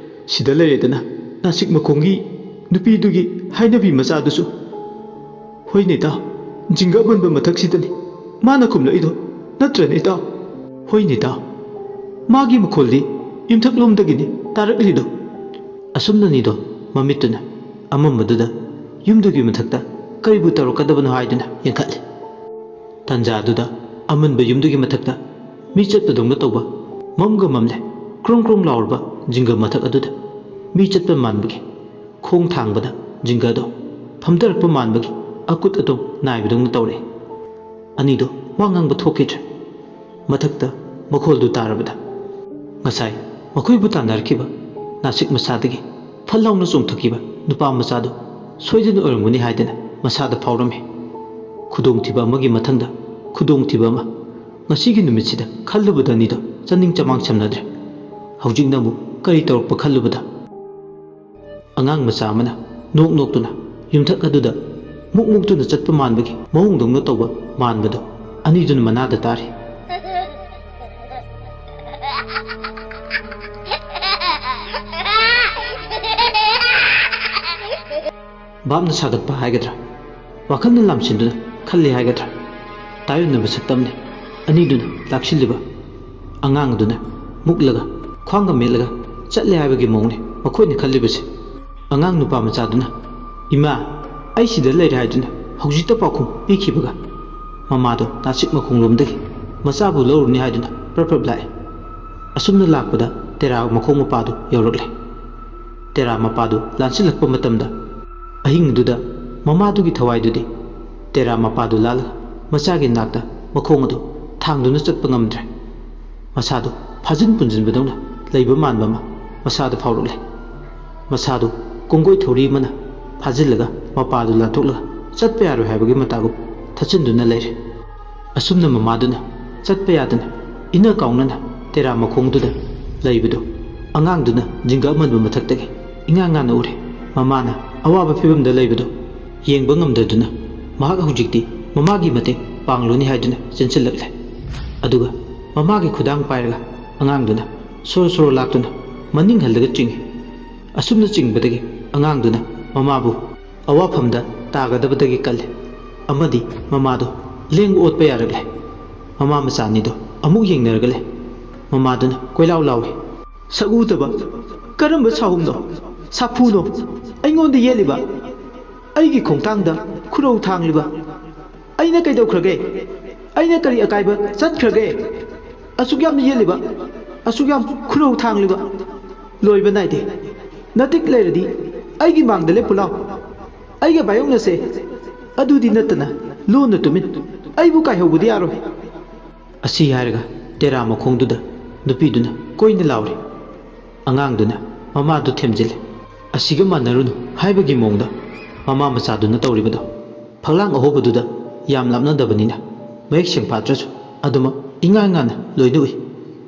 ꯁꯤꯗ ꯂꯩꯔꯦꯗꯅ, ꯅꯥꯁꯤꯛ ꯃꯈꯣꯡꯒꯤ ꯅꯨꯄꯤꯗꯨꯒꯤ ꯍꯥꯏꯅꯕꯤ ꯃꯆꯥꯗꯨꯁꯨ꯫ ꯍꯣꯏꯅꯦ ꯏꯇꯥꯎ, ꯖꯤꯡꯒ ꯑꯃꯟꯕ ꯃꯊꯛꯁꯤꯗꯅꯤ ꯃꯥꯅ ꯈꯨꯝꯂꯛꯏꯗꯣ, ꯅꯠꯇ꯭ꯔꯅꯦ ꯏꯇꯥꯎ?" "ꯍꯣꯏꯅꯦ ꯏꯇꯥꯎ, ꯃꯥꯒꯤ ꯃꯈꯣꯜꯗꯤ ꯌꯨꯝꯊꯛꯂꯣꯝꯗꯒꯤꯅꯤ ꯇꯥꯔꯛꯂꯤꯗꯣ꯫" ꯑꯁꯨꯝꯅ ꯑꯅꯤꯗꯣ ꯃꯃꯤꯠꯇꯨꯅ ꯑꯃꯝꯕꯗꯨꯗ ꯌꯨꯝꯗꯨꯒꯤ ꯃꯊꯛꯇ ꯀꯔꯤꯕꯨ ꯇꯧꯔꯛꯀꯗꯕꯅꯣ ꯍꯥꯏꯗꯨꯅ ꯌꯦꯡꯈꯠꯂꯤ꯫ ꯇꯟꯖꯥꯗꯨꯗ ꯑꯃꯟꯕ ꯌꯨꯝꯗꯨꯒꯤ ꯃꯊꯛꯇ ꯃꯤ ꯆꯠꯄꯗꯧꯅ ꯇꯧꯕ ꯃꯝꯒ ꯃꯝꯂꯦ꯫ ꯀ꯭ꯔꯣꯡ ꯀ꯭ꯔꯣꯡ ꯂꯥꯎꯔꯕ ꯖꯤꯡꯒ ꯃꯊꯛ ꯑꯗꯨꯗ ꯃꯤ ꯆꯠꯄ ꯃꯥꯟꯕꯒꯤ ꯈꯣꯡ ꯊꯥꯡꯕꯗ ꯖꯤꯡꯒꯗꯣ ꯐꯝꯊꯔꯛꯄ ꯃꯥꯟꯕꯒꯤ ꯑꯀꯨꯠ ꯑꯇꯣꯡ ꯅꯥꯏꯕꯗꯧꯅ ꯇꯧꯔꯛꯑꯦ꯫ ꯑꯅꯤꯗꯣ ꯋꯥ ꯉꯥꯡꯕ ꯊꯣꯛꯈꯤꯗ꯭ꯔꯦ꯫ ꯃꯊꯛꯇ ꯃꯈꯣꯜꯗꯨ ꯇꯥꯔꯕꯗ ꯉꯁꯥꯏ ꯃꯈꯣꯏꯕꯨ ꯇꯥꯟꯅꯔꯛꯈꯤꯕ ꯅꯥꯁꯤꯛ ꯃꯁꯥꯗꯒꯤ ꯐꯠ ꯂꯥꯎꯅ ꯆꯣꯡꯊꯈꯤꯕ ꯅꯨꯄꯥ ꯃꯆꯥꯗꯨ ꯁꯣꯏꯗꯅ ꯑꯣꯏꯔꯝꯒꯅꯤ ꯍꯥꯏꯗꯅ ꯃꯁꯥꯗ ꯐꯥꯎꯔꯝꯃꯤ꯫ ꯈꯨꯗꯣꯡꯊꯤꯕ ꯑꯃꯒꯤ ꯃꯊꯪꯗ ꯈꯨꯗꯣꯡꯊꯤꯕ ꯑꯃ꯫ ꯉꯁꯤꯒꯤ ꯅꯨꯃꯤꯠꯁꯤꯗ ꯈꯜꯂꯨꯕꯗ ꯑꯅꯤꯗꯣ ꯆꯥꯅꯤꯡ ꯆꯃꯥꯡ ꯁꯝꯅꯗ꯭ꯔꯦ꯫ ꯍꯧꯖꯤꯛꯅ ꯑꯃꯨꯛ ꯀꯔꯤ ꯇꯧꯔꯛꯄ ꯈꯜꯂꯨꯕꯗ ꯑꯉꯥꯡ ꯃꯆꯥ ꯑꯃꯅ ꯅꯣꯛ ꯅꯣꯛꯇꯨꯅ ꯌꯨꯝꯊꯛ ꯑꯗꯨꯗ ꯃꯨꯛ ꯃꯨꯛꯇꯨꯅ ꯆꯠꯄ ꯃꯥꯟꯕꯒꯤ ꯃꯑꯣꯡꯗꯧꯅ ꯇꯧꯕ ꯃꯥꯟꯕꯗꯨ ꯑꯅꯤꯗꯨꯅ ꯃꯅꯥꯗ ꯇꯥꯔꯤ꯫ ꯚꯥꯞꯅ ꯁꯥꯒꯠꯄ ꯍꯥꯏꯒꯗ꯭ꯔꯥ, ꯋꯥꯈꯜꯅ ꯂꯥꯝꯁꯤꯟꯗꯨꯅ ꯈꯜꯂꯤ ꯍꯥꯏꯒꯗ꯭ꯔꯥ, ꯇꯥꯏꯑꯣꯟꯅꯕ ꯁꯛꯇꯝꯅꯤ ꯑꯅꯤꯗꯨꯅ ꯂꯥꯛꯁꯤꯜꯂꯤꯕ꯫ ꯑꯉꯥꯡꯗꯨꯅ ꯃꯨꯛꯂꯒ ꯈ꯭ꯋꯥꯡꯒ ꯃꯦꯠꯂꯒ ꯆꯠꯂꯦ ꯍꯥꯏꯕꯒꯤ ꯃꯑꯣꯡꯅꯤ ꯃꯈꯣꯏꯅ ꯈꯜꯂꯤꯕꯁꯦ꯫ ꯑꯉꯥꯡ ꯅꯨꯄꯥ ꯃꯆꯥꯗꯨꯅ, "ꯏꯃꯥ, ꯑꯩ ꯁꯤꯗ ꯂꯩꯔꯦ" ꯍꯥꯏꯗꯨꯅ ꯍꯧꯖꯤꯛꯇ ꯄꯥꯎꯈꯨꯝ ꯄꯤꯈꯤꯕꯒ ꯃꯃꯥꯗꯣ ꯅꯥꯁꯤꯛ ꯃꯈꯣꯡꯂꯣꯝꯗꯒꯤ ꯃꯆꯥꯕꯨ ꯂꯧꯔꯨꯅꯤ ꯍꯥꯏꯗꯨꯅ ꯄ꯭ꯔꯞ ꯄ꯭ꯔꯞ ꯂꯥꯛꯑꯦ꯫ ꯑꯁꯨꯝꯅ ꯂꯥꯛꯄꯗ ꯇꯦꯔꯥ ꯃꯈꯣꯡ ꯃꯄꯥꯗꯨ ꯌꯧꯔꯛꯂꯦ꯫ ꯇꯦꯔꯥ ꯃꯄꯥꯗꯨ ꯂꯥꯟꯁꯤꯜꯂꯛꯄ ꯃꯇꯝꯗ ꯑꯍꯤꯡꯗꯨꯗ ꯃꯃꯥꯗꯨꯒꯤ ꯊꯋꯥꯏꯗꯨꯗꯤ ꯇꯦꯔꯥ ꯃꯄꯥꯗꯨ ꯂꯥꯜꯂꯒ ꯃꯆꯥꯒꯤ ꯅꯥꯛꯇ ꯃꯈꯣꯡ ꯑꯗꯨ ꯊꯥꯡꯗꯨꯅ ꯆꯠꯄ ꯉꯝꯗ꯭ꯔꯦ꯫ ꯃꯁꯥꯗꯨ ꯐꯥꯖꯤꯟ ꯄꯨꯟꯁꯤꯟꯕꯗꯧꯅ ꯂꯩꯕ ꯃꯥꯟꯕ ꯑꯃ ꯃꯁꯥꯗ ꯐꯥꯎꯔꯛꯂꯦ꯫ ꯃꯁꯥꯗꯨ ꯀꯣꯡꯒꯣꯏ ꯊꯧꯔꯤ ꯑꯃꯅ ꯐꯥꯖꯤꯜꯂꯒ ꯃꯄꯥꯗꯨ ꯂꯥꯟꯊꯣꯛꯂꯒ ꯆꯠꯄ ꯌꯥꯔꯣꯏ ꯍꯥꯏꯕꯒꯤ ꯃꯇꯥꯒꯨꯝ ꯊꯠꯆꯤꯟꯗꯨꯅ ꯂꯩꯔꯦ꯫ ꯑꯁꯨꯝꯅ ꯃꯃꯥꯗꯨꯅ ꯆꯠꯄ ꯌꯥꯗꯅ ꯏꯅ ꯀꯥꯎꯅꯅ ꯇꯦꯔꯥ ꯃꯈꯣꯡꯗꯨꯗ ꯂꯩꯕꯗꯨ ꯑꯉꯥꯡꯗꯨꯅ ꯖꯤꯡꯒ ꯑꯃꯟꯕ ꯃꯊꯛꯇꯒꯤ ꯏꯉꯥꯟ ꯉꯥꯟꯅ ꯎꯔꯦ꯫ ꯃꯃꯥꯅ ꯑꯋꯥꯕ ꯐꯤꯕꯝꯗ ꯂꯩꯕꯗꯨ ꯌꯦꯡꯕ ꯉꯝꯗꯗꯨꯅ ꯃꯍꯥꯛ ꯍꯧꯖꯤꯛꯇꯤ ꯃꯃꯥꯒꯤ ꯃꯇꯦꯡ ꯄꯥꯡꯂꯨꯅꯤ ꯍꯥꯏꯗꯨꯅ ꯆꯦꯟꯁꯤꯜꯂꯛꯂꯦ꯫ ꯑꯗꯨꯒ ꯃꯃꯥꯒꯤ ꯈꯨꯗꯥꯡ ꯄꯥꯏꯔꯒ ꯑꯉꯥꯡꯗꯨꯅ ꯁꯣꯔꯣ ꯁꯣꯔꯣ ꯂꯥꯛꯇꯨꯅ ꯃꯅꯤꯡ ꯍꯜꯂꯒ ꯆꯤꯡꯏ꯫ ꯑꯁꯨꯝꯅ ꯆꯤꯡꯕꯗꯒꯤ ꯑꯉꯥꯡꯗꯨꯅ ꯃꯃꯥꯕꯨ ꯑꯋꯥꯐꯝꯗ ꯇꯥꯒꯗꯕꯗꯒꯤ ꯀꯜꯂꯦ ꯑꯃꯗꯤ ꯃꯃꯥꯗꯨ ꯂꯦꯡ ꯑꯣꯠꯄ ꯌꯥꯔꯛꯂꯦ꯫ ꯃꯃꯥ ꯃꯆꯥ ꯑꯅꯤꯗꯨ ꯑꯃꯨꯛ ꯌꯦꯡꯅꯔꯒ ꯂꯩ꯫ ꯃꯃꯥꯗꯨꯅ ꯀꯣꯏꯂꯥꯎ ꯂꯥꯎꯏ, "ꯁꯛꯎꯗꯕ ꯀꯔꯝꯕ ꯁꯥꯍꯨꯝꯅꯣ, ꯁꯥꯐꯨꯅꯣ ꯑꯩꯉꯣꯟꯗ ꯌꯦꯠꯂꯤꯕ? ꯑꯩꯒꯤ ꯈꯣꯡꯊꯥꯡꯗ ꯈꯨꯔꯧ ꯊꯥꯡꯂꯤꯕ ꯑꯩꯅ ꯀꯩꯗꯧꯈ꯭ꯔꯒꯦ? ꯑꯩꯅ ꯀꯔꯤ ꯑꯀꯥꯏꯕ ꯆꯠꯈ꯭ꯔꯒꯦ? ꯑꯁꯨꯛ ꯌꯥꯝꯅ ꯌꯦꯠꯂꯤꯕ, ꯑꯁꯨꯛ ꯌꯥꯝ ꯈꯨꯔꯧ ꯊꯥꯡꯂꯤꯕ? ꯂꯣꯏꯕ ꯅꯥꯏꯗꯦ꯫ ꯅꯇꯤꯛ ꯂꯩꯔꯗꯤ ꯑꯩꯒꯤ ꯃꯥꯡꯗ ꯂꯦꯞꯄꯨ ꯂꯥꯎ꯫ ꯑꯩꯒ ꯄꯥꯌꯣꯛꯅꯁꯦ꯫ ꯑꯗꯨꯗꯤ ꯅꯠꯇꯅ ꯂꯣꯟꯅ ꯇꯨꯃꯤꯟ ꯑꯩꯕꯨ ꯀꯥꯏꯍꯧꯕꯗꯤ ꯌꯥꯔꯣꯏ꯫" ꯑꯁꯤ ꯍꯥꯏꯔꯒ ꯇꯦꯔꯥ ꯃꯈꯣꯡꯗꯨꯗ ꯅꯨꯄꯤꯗꯨꯅ ꯀꯣꯏꯅ ꯂꯥꯎꯔꯤ꯫ ꯑꯉꯥꯡꯗꯨꯅ ꯃꯃꯥꯗꯨ ꯊꯦꯝꯖꯤꯜꯂꯤ꯫ ꯑꯁꯤꯒ ꯃꯥꯟꯅꯔꯨꯅꯨ ꯍꯥꯏꯕꯒꯤ ꯃꯑꯣꯡꯗ ꯃꯃꯥ ꯃꯆꯥꯗꯨꯅ ꯇꯧꯔꯤꯕꯗꯣ ꯐꯛꯂꯥꯡ ꯑꯍꯣꯕꯗꯨꯗ ꯌꯥꯝ ꯂꯥꯞꯅꯗꯕꯅꯤꯅ ꯃꯌꯦꯛ ꯁꯦꯡ ꯐꯥꯠꯇ꯭ꯔꯁꯨ ꯑꯗꯨꯃꯛ ꯏꯉꯥꯟ ꯉꯥꯟꯅ ꯂꯣꯏꯅ ꯎꯏ꯫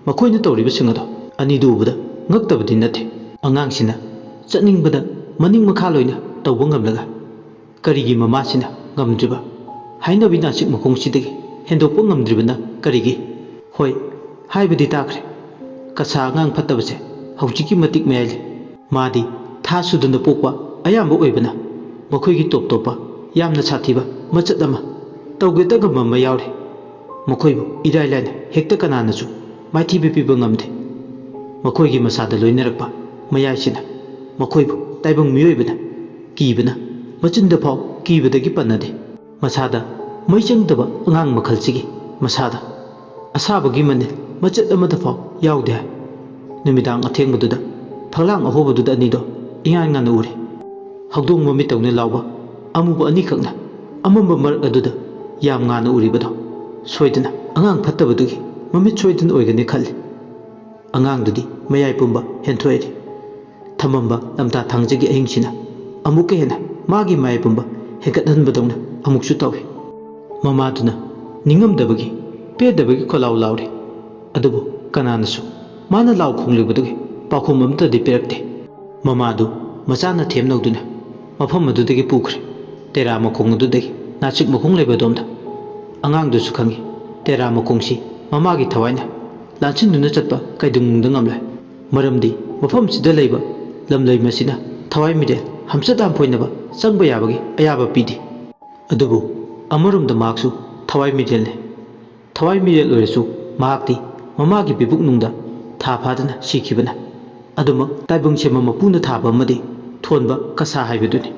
ꯃꯈꯣꯏꯅ ꯇꯧꯔꯤꯕꯁꯤꯡ ꯑꯗꯣ ꯑꯅꯤꯗꯨ ꯎꯕꯗ ꯉꯛꯇꯕꯗꯤ ꯅꯠꯇꯦ꯫ ꯑꯉꯥꯡꯁꯤꯅ ꯆꯠꯅꯤꯡꯕꯗ ꯃꯅꯤꯡ ꯃꯈꯥ ꯂꯣꯏꯅ ꯇꯧꯕ ꯉꯝꯂꯒ ꯀꯔꯤꯒꯤ ꯃꯃꯥꯁꯤꯅ ꯉꯝꯗ꯭ꯔꯤꯕ? ꯍꯥꯏꯅꯕꯤ ꯅꯥꯆꯤꯛ ꯃꯈꯣꯡꯁꯤꯗꯒꯤ ꯍꯦꯟꯗꯣꯛꯄ ꯉꯝꯗ꯭ꯔꯤꯕꯅ ꯀꯔꯤꯒꯤ? ꯍꯣꯏ, ꯍꯥꯏꯕꯗꯤ ꯇꯥꯈ꯭ꯔꯦ꯫ ꯀꯁꯥ ꯑꯉꯥꯡ ꯐꯠꯇꯕꯁꯦ ꯍꯧꯖꯤꯛꯀꯤ ꯃꯇꯤꯛ ꯃꯌꯥꯏ ꯂꯩ꯫ ꯃꯥꯗꯤ ꯊꯥ ꯁꯨꯗꯅ ꯄꯣꯛꯄ ꯑꯌꯥꯝꯕ ꯑꯣꯏꯕꯅ ꯃꯈꯣꯏꯒꯤ ꯇꯣꯞ ꯇꯣꯞꯄ ꯌꯥꯝꯅ ꯁꯥꯊꯤꯕ ꯃꯆꯠ ꯑꯃ ꯇꯧꯒꯦ ꯇꯧꯉꯝꯕ ꯑꯃ ꯌꯥꯎꯔꯤ꯫ ꯃꯈꯣꯏꯕꯨ ꯏꯔꯥꯏ ꯂꯥꯏꯅ ꯍꯦꯛꯇ ꯀꯅꯥꯅꯁꯨ ꯃꯥꯏꯊꯤꯕ ꯄꯤꯕ ꯉꯝꯗꯦ꯫ ꯃꯈꯣꯏꯒꯤ ꯃꯁꯥꯗ ꯂꯣꯏꯅꯔꯛꯄ ꯃꯌꯥꯏꯁꯤꯅ ꯃꯈꯣꯏꯕꯨ ꯇꯥꯏꯕꯪ ꯃꯤꯑꯣꯏꯕꯅ ꯀꯤꯕꯅ ꯃꯆꯤꯟꯗ ꯐꯥꯎ ꯀꯤꯕꯗꯒꯤ ꯄꯟꯅꯗꯦ꯫ ꯃꯁꯥꯗ ꯃꯩ ꯆꯪꯗꯕ ꯑꯉꯥꯡ ꯃꯈꯜꯁꯤꯒꯤ ꯃꯁꯥꯗ ꯑꯁꯥꯕꯒꯤ ꯃꯅꯤꯜ ꯃꯆꯦꯠ ꯑꯃꯠꯇ ꯐꯥꯎ ꯌꯥꯎꯗꯦ ꯍꯥꯏ꯫ ꯅꯨꯃꯤꯗꯥꯡ ꯑꯊꯦꯡꯕꯗꯨꯗ ꯐꯛꯂꯥꯡ ꯑꯍꯣꯕꯗꯨꯗ ꯑꯅꯤꯗꯣ ꯏꯉꯥꯟ ꯉꯥꯟꯅ ꯎꯔꯦ꯫ ꯍꯧꯗꯣꯡ ꯃꯃꯤꯠꯇꯧꯅ ꯂꯥꯎꯕ ꯑꯃꯨꯕ ꯑꯅꯤꯈꯛꯅ ꯑꯃꯝꯕ ꯃꯔꯛ ꯑꯗꯨꯗ ꯌꯥꯝ ꯉꯥꯟꯅ ꯎꯔꯤꯕꯗꯣ ꯁꯣꯏꯗꯅ ꯑꯉꯥꯡ ꯐꯠꯇꯕꯗꯨꯒꯤ ꯃꯃꯤꯠ ꯁꯣꯏꯗꯅ ꯑꯣꯏꯒꯅꯤ ꯈꯜꯂꯤ꯫ ꯑꯉꯥꯡꯗꯨꯗꯤ ꯃꯌꯥꯏ ꯄꯨꯝꯕ ꯍꯦꯟꯊꯣꯛꯏ꯫ ꯊꯝꯃꯝꯕ ꯂꯝꯇꯥ ꯊꯥꯡꯖꯒꯤ ꯑꯍꯤꯡꯁꯤꯅ ꯑꯃꯨꯛꯀ ꯍꯦꯟꯅ ꯃꯥꯒꯤ ꯃꯥꯏ ꯄꯨꯝꯕ ꯍꯦꯟꯒꯠꯍꯟꯕꯗꯧꯅ ꯑꯃꯨꯛꯁꯨ ꯇꯧꯏ꯫ ꯃꯃꯥꯗꯨꯅ ꯅꯤꯡꯉꯝꯗꯕꯒꯤ, ꯄꯦꯟꯗꯕꯒꯤ ꯈꯣꯜꯂꯥꯎ ꯂꯥꯎꯔꯤ꯫ ꯑꯗꯨꯕꯨ ꯀꯅꯥꯅꯁꯨ ꯃꯥꯅ ꯂꯥꯎ ꯈꯣꯡꯂꯤꯕꯗꯨꯒꯤ ꯄꯥꯎꯈꯨꯝ ꯑꯃꯠꯇꯗꯤ ꯄꯤꯔꯛꯇꯦ꯫ ꯃꯃꯥꯗꯨ ꯃꯆꯥꯅ ꯊꯦꯝꯅꯧꯗꯨꯅ ꯃꯐꯝ ꯑꯗꯨꯗꯒꯤ ꯄꯨꯈ꯭ꯔꯦ꯫ ꯇꯦꯔꯥ ꯃꯈꯣꯡ ꯑꯗꯨꯗꯒꯤ ꯅꯥꯆꯤꯛ ꯃꯈꯣꯡ ꯂꯩꯕ ꯑꯗꯣꯝꯗ꯫ ꯑꯉꯥꯡꯗꯨꯁꯨ ꯈꯪꯏ, ꯇꯦꯔꯥ ꯃꯈꯣꯡꯁꯤ ꯃꯃꯥꯒꯤ ꯊꯋꯥꯏꯅ ꯂꯥꯟꯁꯤꯟꯗꯨꯅ ꯆꯠꯄ ꯀꯩꯗꯧꯅꯨꯡꯗ ꯉꯝꯂꯣꯏ꯫ ꯃꯔꯝꯗꯤ ꯃꯐꯝꯁꯤꯗ ꯂꯩꯕ ꯂꯝꯂꯩ ꯃꯁꯤꯅ ꯊꯋꯥꯏ ꯃꯤꯔꯦꯜ ꯍꯝꯆꯠ ꯍꯝꯐꯣꯏꯅꯕ ꯆꯪꯕ ꯌꯥꯕꯒꯤ ꯑꯌꯥꯕ ꯄꯤꯗꯦ꯫ ꯑꯗꯨꯕꯨ ꯑꯃꯔꯣꯝꯗ ꯃꯍꯥꯛꯁꯨ ꯊꯋꯥꯏ ꯃꯤꯔꯦꯜꯅꯤ꯫ ꯊꯋꯥꯏ ꯃꯤꯔꯦꯜ ꯑꯣꯏꯔꯁꯨ ꯃꯍꯥꯛꯇꯤ ꯃꯃꯥꯒꯤ ꯄꯤꯕꯨꯛꯅꯨꯡꯗ ꯊꯥ ꯐꯥꯗꯅ ꯁꯤꯈꯤꯕꯅ꯫ ꯑꯗꯨꯃꯛ ꯇꯥꯏꯕꯪ ꯁꯦꯝꯕ ꯃꯄꯨꯅ ꯊꯥꯕ ꯑꯃꯗꯤ ꯊꯣꯟꯕ ꯀꯁꯥ ꯍꯥꯏꯕꯗꯨꯅꯤ꯫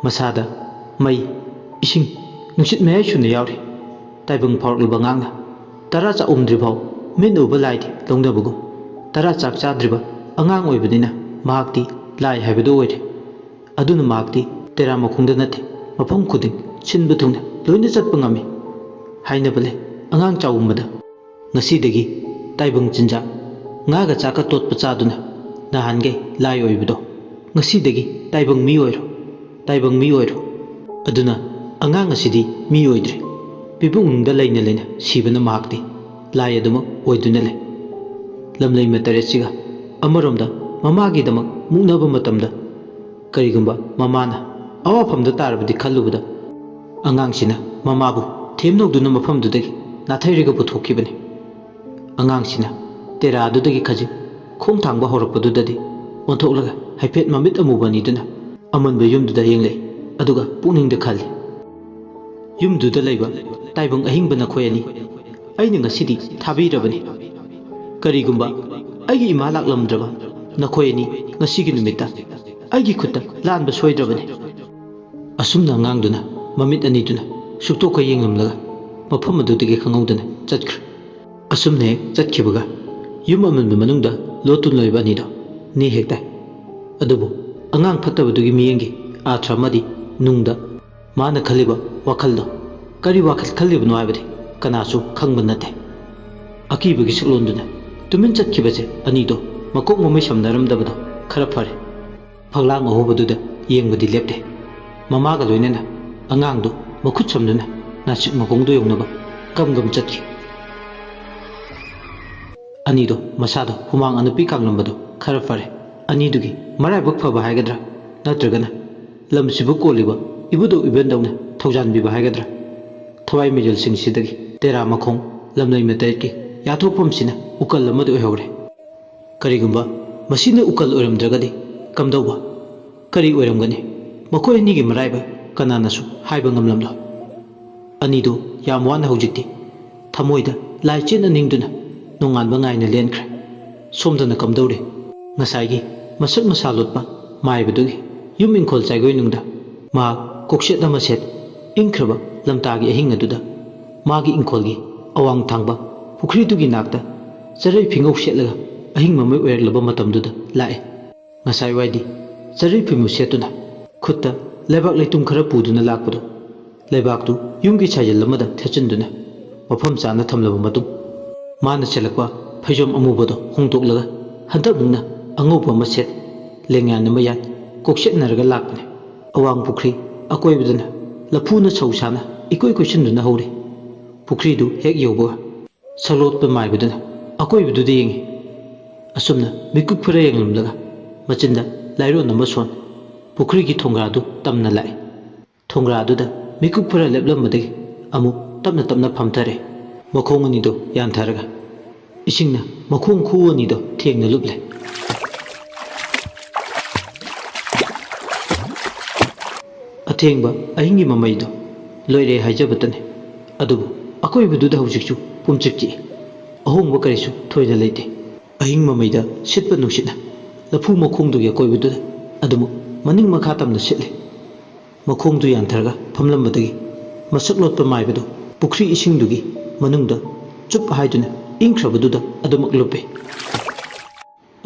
ꯃꯁꯥꯗ ꯃꯩ, ꯏꯁꯤꯡ, ꯅꯨꯡꯁꯤꯠ ꯃꯌꯥꯏ ꯁꯨꯅ ꯌꯥꯎꯔꯤ꯫ ꯇꯥꯏꯕꯪ ꯐꯥꯎꯔꯛꯂꯤꯕ ꯑꯉꯥꯡꯅ ꯇꯔꯥ ꯆꯥꯛꯎꯝꯗ꯭ꯔꯤꯐꯥꯎ ꯃꯤꯠꯅ ꯎꯕ ꯂꯥꯏꯗꯤ ꯂꯧꯅꯕꯒꯨꯝ, ꯇꯔꯥ ꯆꯥꯛ ꯆꯥꯗ꯭ꯔꯤꯕ ꯑꯉꯥꯡ ꯑꯣꯏꯕꯅꯤꯅ ꯃꯍꯥꯛꯇꯤ ꯂꯥꯏ ꯍꯥꯏꯕꯗꯨ ꯑꯣꯏꯔꯦ꯫ ꯑꯗꯨꯅ ꯃꯍꯥꯛꯇꯤ ꯇꯦꯔꯥ ꯃꯈꯣꯡꯗ ꯅꯠꯇꯦ, ꯃꯐꯝ ꯈꯨꯗꯤꯡ ꯁꯤꯟꯕ ꯊꯨꯡꯅ ꯂꯣꯏꯅ ꯆꯠꯄ ꯉꯝꯃꯤ꯫ ꯍꯥꯏꯅꯕ ꯂꯩ, ꯑꯉꯥꯡ ꯆꯥꯎꯝꯕꯗ ꯉꯁꯤꯗꯒꯤ ꯇꯥꯏꯕꯪ ꯆꯤꯟꯖꯥꯛ ꯉꯥꯒ ꯆꯥꯛꯀ ꯇꯣꯠꯄ ꯆꯥꯗꯨꯅ ꯅꯍꯥꯟꯒꯩ ꯂꯥꯏ ꯑꯣꯏꯕꯗꯣ, ꯉꯁꯤꯗꯒꯤ ꯇꯥꯏꯕꯪ ꯃꯤ ꯑꯣꯏꯔꯣ, ꯇꯥꯏꯕꯪ ꯃꯤ ꯑꯣꯏꯔꯣ꯫ ꯑꯗꯨꯅ ꯑꯉꯥꯡ ꯑꯁꯤꯗꯤ ꯃꯤ ꯑꯣꯏꯗ꯭ꯔꯦ, ꯄꯤꯕꯨꯡꯗ ꯂꯩꯅ ꯂꯩꯅ ꯁꯤꯕꯅ ꯃꯍꯥꯛꯇꯤ ꯂꯥꯏ ꯑꯗꯨꯃꯛ ꯑꯣꯏꯗꯨꯅ ꯂꯩ꯫ ꯂꯝꯂꯩꯃ ꯇꯔꯦꯠꯁꯤꯒ ꯑꯃꯔꯣꯝꯗ ꯃꯃꯥꯒꯤꯗꯃꯛ ꯃꯨꯛꯅꯕ ꯃꯇꯝꯗ, ꯀꯔꯤꯒꯨꯝꯕ ꯃꯃꯥꯅ ꯑꯋꯥꯐꯝꯗ ꯇꯥꯔꯕꯗꯤ ꯈꯜꯂꯨꯕꯗ, ꯑꯉꯥꯡꯁꯤꯅ ꯃꯃꯥꯕꯨ ꯊꯦꯝꯅꯧꯗꯨꯅ ꯃꯐꯝꯗꯨꯗꯒꯤ ꯅꯥꯊꯩꯔꯒ ꯄꯨꯊꯣꯛꯈꯤꯕꯅꯤ꯫ ꯑꯉꯥꯡꯁꯤꯅ ꯇꯦꯔꯥꯗꯨꯗꯒꯤ ꯈꯖꯤꯛ ꯈꯣꯡ ꯊꯥꯡꯕ ꯍꯧꯔꯛꯄꯗꯨꯗꯗꯤ ꯑꯣꯟꯊꯣꯛꯂꯒ ꯍꯥꯏꯐꯦꯠ ꯃꯃꯤꯠ ꯑꯃꯨꯕ ꯑꯅꯤꯗꯨꯅ ꯑꯃꯟꯕ ꯌꯨꯝꯗꯨꯗ ꯌꯦꯡꯂꯛꯏ, ꯑꯗꯨꯒ ꯄꯨꯛꯅꯤꯡꯗ ꯈꯜꯂꯤ, "ꯌꯨꯝꯗꯨꯗ ꯂꯩꯕ ꯇꯥꯏꯕꯪ ꯑꯍꯤꯡꯕ ꯅꯈꯣꯏ ꯑꯅꯤ ꯑꯩꯅ ꯉꯁꯤꯗꯤ ꯊꯥꯕꯤꯔꯕꯅꯤ꯫ ꯀꯔꯤꯒꯨꯝꯕ ꯑꯩꯒꯤ ꯏꯃꯥ ꯂꯥꯛꯂꯝꯗ꯭ꯔꯕ ꯅꯈꯣꯏ ꯑꯅꯤ ꯉꯁꯤꯒꯤ ꯅꯨꯃꯤꯠꯇ ꯑꯩꯒꯤ ꯈꯨꯠꯇ ꯂꯥꯟꯕ ꯁꯣꯏꯗ꯭ꯔꯕꯅꯤ"꯫ ꯑꯁꯨꯝꯅ ꯑꯉꯥꯡꯗꯨꯅ ꯃꯃꯤꯠ ꯑꯅꯤꯗꯨꯅ ꯁꯨꯛꯇꯣꯛꯀ ꯌꯦꯡꯂꯝꯂꯒ ꯃꯐꯝ ꯑꯗꯨꯗꯒꯤ ꯈꯪꯍꯧꯗꯅ ꯆꯠꯈ꯭ꯔꯦ꯫ ꯑꯁꯨꯝꯅ ꯍꯦꯛ ꯆꯠꯈꯤꯕꯒ ꯌꯨꯝ ꯑꯃꯟꯕ ꯃꯅꯨꯡꯗ ꯂꯣꯠꯇꯨꯅ ꯂꯩꯕ ꯑꯅꯤꯗꯣ ꯅꯦ ꯍꯦꯛ ꯇꯥꯏ꯫ ꯑꯗꯨꯕꯨ ꯑꯉꯥꯡ ꯐꯠꯇꯕꯗꯨꯒꯤ ꯃꯤꯠꯌꯦꯡꯒꯤ ꯑꯥꯔꯊ ꯑꯃꯗꯤ ꯅꯨꯡꯗ ꯃꯥꯅ ꯈꯜꯂꯤꯕ ꯋꯥꯈꯜꯗꯣ ꯀꯔꯤ ꯋꯥꯈꯜ ꯈꯜꯂꯤꯕꯅꯣ ꯍꯥꯏꯕꯗꯤ ꯀꯅꯥꯁꯨ ꯈꯪꯕ ꯅꯠꯇꯦ꯫ ꯑꯀꯤꯕꯒꯤ ꯁꯛꯂꯣꯟꯗꯨꯅ ꯇꯨꯃꯤꯟ ꯆꯠꯈꯤꯕꯁꯦ ꯑꯅꯤꯗꯣ ꯃꯀꯣꯛ ꯃꯃꯩ ꯁꯝꯅꯔꯝꯗꯕꯗꯣ ꯈꯔ ꯐꯔꯦ꯫ ꯐꯛꯂꯥꯡ ꯑꯍꯣꯕꯗꯨꯗ ꯌꯦꯡꯕꯗꯤ ꯂꯦꯞꯇꯦ꯫ ꯃꯃꯥꯒ ꯂꯣꯏꯅꯅ ꯑꯉꯥꯡꯗꯨ ꯃꯈꯨꯠ ꯁꯝꯗꯨꯅ ꯅꯥꯁꯤꯛ ꯃꯈꯣꯡꯗꯨ ꯌꯧꯅꯕ ꯀꯝ ꯀꯝ ꯆꯠꯈꯤ꯫ ꯑꯅꯤꯗꯣ ꯃꯁꯥꯗꯣ ꯍꯨꯃꯥꯡ ꯑꯅꯨꯄꯤ ꯀꯥꯡꯂꯝꯕꯗꯣ ꯈꯔ ꯐꯔꯦ꯫ ꯑꯅꯤꯗꯨꯒꯤ ꯃꯔꯥꯏꯕꯛ ꯐꯕ ꯍꯥꯏꯒꯗ꯭ꯔꯥ, ꯅꯠꯇ꯭ꯔꯒꯅ ꯂꯝꯁꯤꯕꯨ ꯀꯣꯜꯂꯤꯕ ꯏꯕꯨꯙꯧ ꯏꯕꯦꯟꯗꯧꯅ ꯊꯧꯖꯥꯟꯕꯤꯕ ꯍꯥꯏꯒꯗ꯭ꯔꯥ, ꯊꯋꯥꯏ ꯃꯤꯔꯦꯜꯁꯤꯡꯁꯤꯗꯒꯤ ꯇꯦꯔꯥ ꯃꯈꯣꯡ ꯂꯝꯂꯩ ꯃꯇꯥꯏꯒꯤ ꯌꯥꯊꯣꯛꯐꯝꯁꯤꯅ ꯎꯀꯜ ꯑꯃꯗꯤ ꯑꯣꯏꯍꯧꯔꯦ꯫ ꯀꯔꯤꯒꯨꯝꯕ ꯃꯁꯤꯅ ꯎꯀꯜ ꯑꯣꯏꯔꯝꯗ꯭ꯔꯒꯗꯤ ꯀꯝꯗꯧꯕ? ꯀꯔꯤ ꯑꯣꯏꯔꯝꯒꯅꯤ? ꯃꯈꯣꯏ ꯑꯅꯤꯒꯤ ꯃꯔꯥꯏꯕꯛ ꯀꯅꯥꯅꯁꯨ ꯍꯥꯏꯕ ꯉꯝꯂꯝꯂꯣꯏ꯫ ꯑꯅꯤꯗꯨ ꯌꯥꯝ ꯋꯥꯅ ꯍꯧꯖꯤꯛꯇꯤ ꯊꯃꯣꯏꯗ ꯂꯥꯏ ꯆꯦꯠꯅ ꯅꯤꯡꯗꯨꯅ ꯅꯣꯡꯉꯥꯟꯕ ꯉꯥꯏꯅ ꯂꯦꯟꯈ꯭ꯔꯦ꯫ ꯁꯣꯝꯗꯅ ꯀꯝꯗꯧꯔꯤ? ꯉꯁꯥꯏꯒꯤ ꯃꯁꯛ ꯃꯁꯥ ꯂꯣꯠꯄ ꯃꯥꯏꯕꯗꯨꯒꯤ ꯌꯨꯝ ꯏꯪꯈꯣꯜ ꯆꯥꯏꯒꯣꯏꯅꯨꯡꯗ ꯃꯍꯥꯛ ꯀꯣꯛꯁꯦꯠ ꯑꯃ ꯁꯦꯠ ꯏꯪꯈ꯭ꯔꯕ ꯂꯝꯇꯥꯒꯤ ꯑꯍꯤꯡ ꯑꯗꯨꯗ ꯃꯥꯒꯤ ꯏꯪꯈꯣꯜꯒꯤ ꯑꯋꯥꯡ ꯊꯪꯕ ꯄꯨꯈ꯭ꯔꯤꯗꯨꯒꯤ ꯅꯥꯛꯇ ꯆꯔꯩ ꯐꯤꯉꯧ ꯁꯦꯠꯂꯒ ꯑꯍꯤꯡ ꯃꯃꯩ ꯑꯣꯏꯔꯛꯂꯕ ꯃꯇꯝꯗꯨꯗ ꯂꯥꯛꯑꯦ꯫ ꯉꯁꯥꯏ ꯋꯥꯏꯗꯤ ꯆꯔꯩ ꯐꯤꯃꯨ ꯁꯦꯠꯇꯨꯅ ꯈꯨꯠꯇ ꯂꯩꯕꯥꯛ ꯂꯩꯇꯨꯝ ꯈꯔ ꯄꯨꯗꯨꯅ ꯂꯥꯛꯄꯗꯣ, ꯂꯩꯕꯥꯛꯇꯨ ꯌꯨꯝꯒꯤ ꯁꯥꯏꯖꯜ ꯑꯃꯗ ꯊꯦꯠꯆꯤꯟꯗꯨꯅ ꯃꯐꯝ ꯆꯥꯅ ꯊꯝꯂꯕ ꯃꯇꯨꯡ, ꯃꯥꯅ ꯁꯦꯠꯂꯛꯄ ꯐꯩꯖꯣꯝ ꯑꯃꯨꯕꯗꯣ ꯍꯣꯡꯗꯣꯛꯂꯒ ꯍꯟꯗꯛꯃꯨꯛꯅ ꯑꯉꯧꯕ ꯑꯃ ꯁꯦꯠ, ꯂꯦꯡꯌꯥꯟ ꯑꯃ ꯌꯥꯟ, ꯀꯣꯛꯁꯦꯠꯅꯔꯒ ꯂꯥꯛꯄꯅꯦ꯫ ꯑꯋꯥꯡ ꯄꯨꯈ꯭ꯔꯤ ꯑꯀꯣꯏꯕꯗꯅ ꯂꯐꯨꯅ ꯁꯧꯁꯥꯅ ꯏꯀꯣꯏ ꯀꯣꯏꯁꯤꯟꯗꯨꯅ ꯍꯧꯔꯤ꯫ ꯄꯨꯈ꯭ꯔꯤꯗꯨ ꯍꯦꯛ ꯌꯧꯕꯒ ꯁꯂꯣꯠꯄ ꯃꯥꯏꯕꯗꯨꯅ ꯑꯀꯣꯏꯕꯗꯨꯗ ꯌꯦꯡꯉꯤ꯫ ꯑꯁꯨꯝꯅ ꯃꯤꯀꯨꯞ ꯈꯔ ꯌꯦꯡꯂꯝꯂꯒ ꯃꯆꯤꯟꯗ ꯂꯥꯏꯔꯣꯟ ꯑꯃ ꯁꯣꯟ, ꯄꯨꯈ꯭ꯔꯤꯒꯤ ꯊꯣꯡꯒ꯭ꯔꯥꯗꯨ ꯇꯝꯅ ꯂꯥꯛꯏ꯫ ꯊꯣꯡꯒ꯭ꯔꯥꯗꯨꯗ ꯃꯤꯀꯨꯞ ꯈꯔ ꯂꯦꯞꯂꯝꯕꯗꯒꯤ ꯑꯃꯨꯛ ꯇꯞꯅ ꯇꯞꯅ ꯐꯝꯊꯔꯦ꯫ ꯃꯈꯣꯡ ꯑꯅꯤꯗꯨ ꯌꯥꯟꯊꯔꯒ ꯏꯁꯤꯡꯅ ꯃꯈꯣꯡ ꯈꯨ ꯑꯅꯤꯗꯣ ꯊꯦꯡꯅ ꯂꯨꯞꯂꯦ꯫ ꯑꯊꯦꯡꯕ ꯑꯍꯤꯡꯒꯤ ꯃꯃꯩꯗꯣ ꯂꯣꯏꯔꯦ ꯍꯥꯏꯖꯕꯇꯅꯤ꯫ ꯑꯗꯨꯕꯨ ꯑꯀꯣꯏꯕꯗꯨꯗ ꯍꯧꯖꯤꯛꯁꯨ ꯄꯨꯝꯆꯤꯛ ꯆꯤꯛꯏ꯫ ꯑꯍꯣꯡꯕ ꯀꯔꯤꯁꯨ ꯊꯣꯏꯅ ꯂꯩꯇꯦ꯫ ꯑꯍꯤꯡ ꯃꯃꯩꯗ ꯁꯤꯠꯄ ꯅꯨꯡꯁꯤꯠꯅ ꯂꯐꯨ ꯃꯈꯣꯡꯗꯨꯒꯤ ꯑꯀꯣꯏꯕꯗꯨꯗ ꯑꯗꯨꯃꯛ ꯃꯅꯤꯡ ꯃꯈꯥ ꯇꯝꯅ ꯁꯤꯠꯂꯤ꯫ ꯃꯈꯣꯡꯗꯨ ꯌꯥꯟꯊꯔꯒ ꯐꯝꯂꯝꯕꯗꯒꯤ ꯃꯁꯛ ꯂꯣꯠꯄ ꯃꯥꯏꯕꯗꯨ ꯄꯨꯈ꯭ꯔꯤ ꯏꯁꯤꯡꯗꯨꯒꯤ ꯃꯅꯨꯡꯗ ꯆꯨꯞ ꯍꯥꯏꯗꯨꯅ ꯏꯪꯈ꯭ꯔꯕꯗꯨꯗ ꯑꯗꯨꯃꯛ ꯂꯨꯞꯄꯤ꯫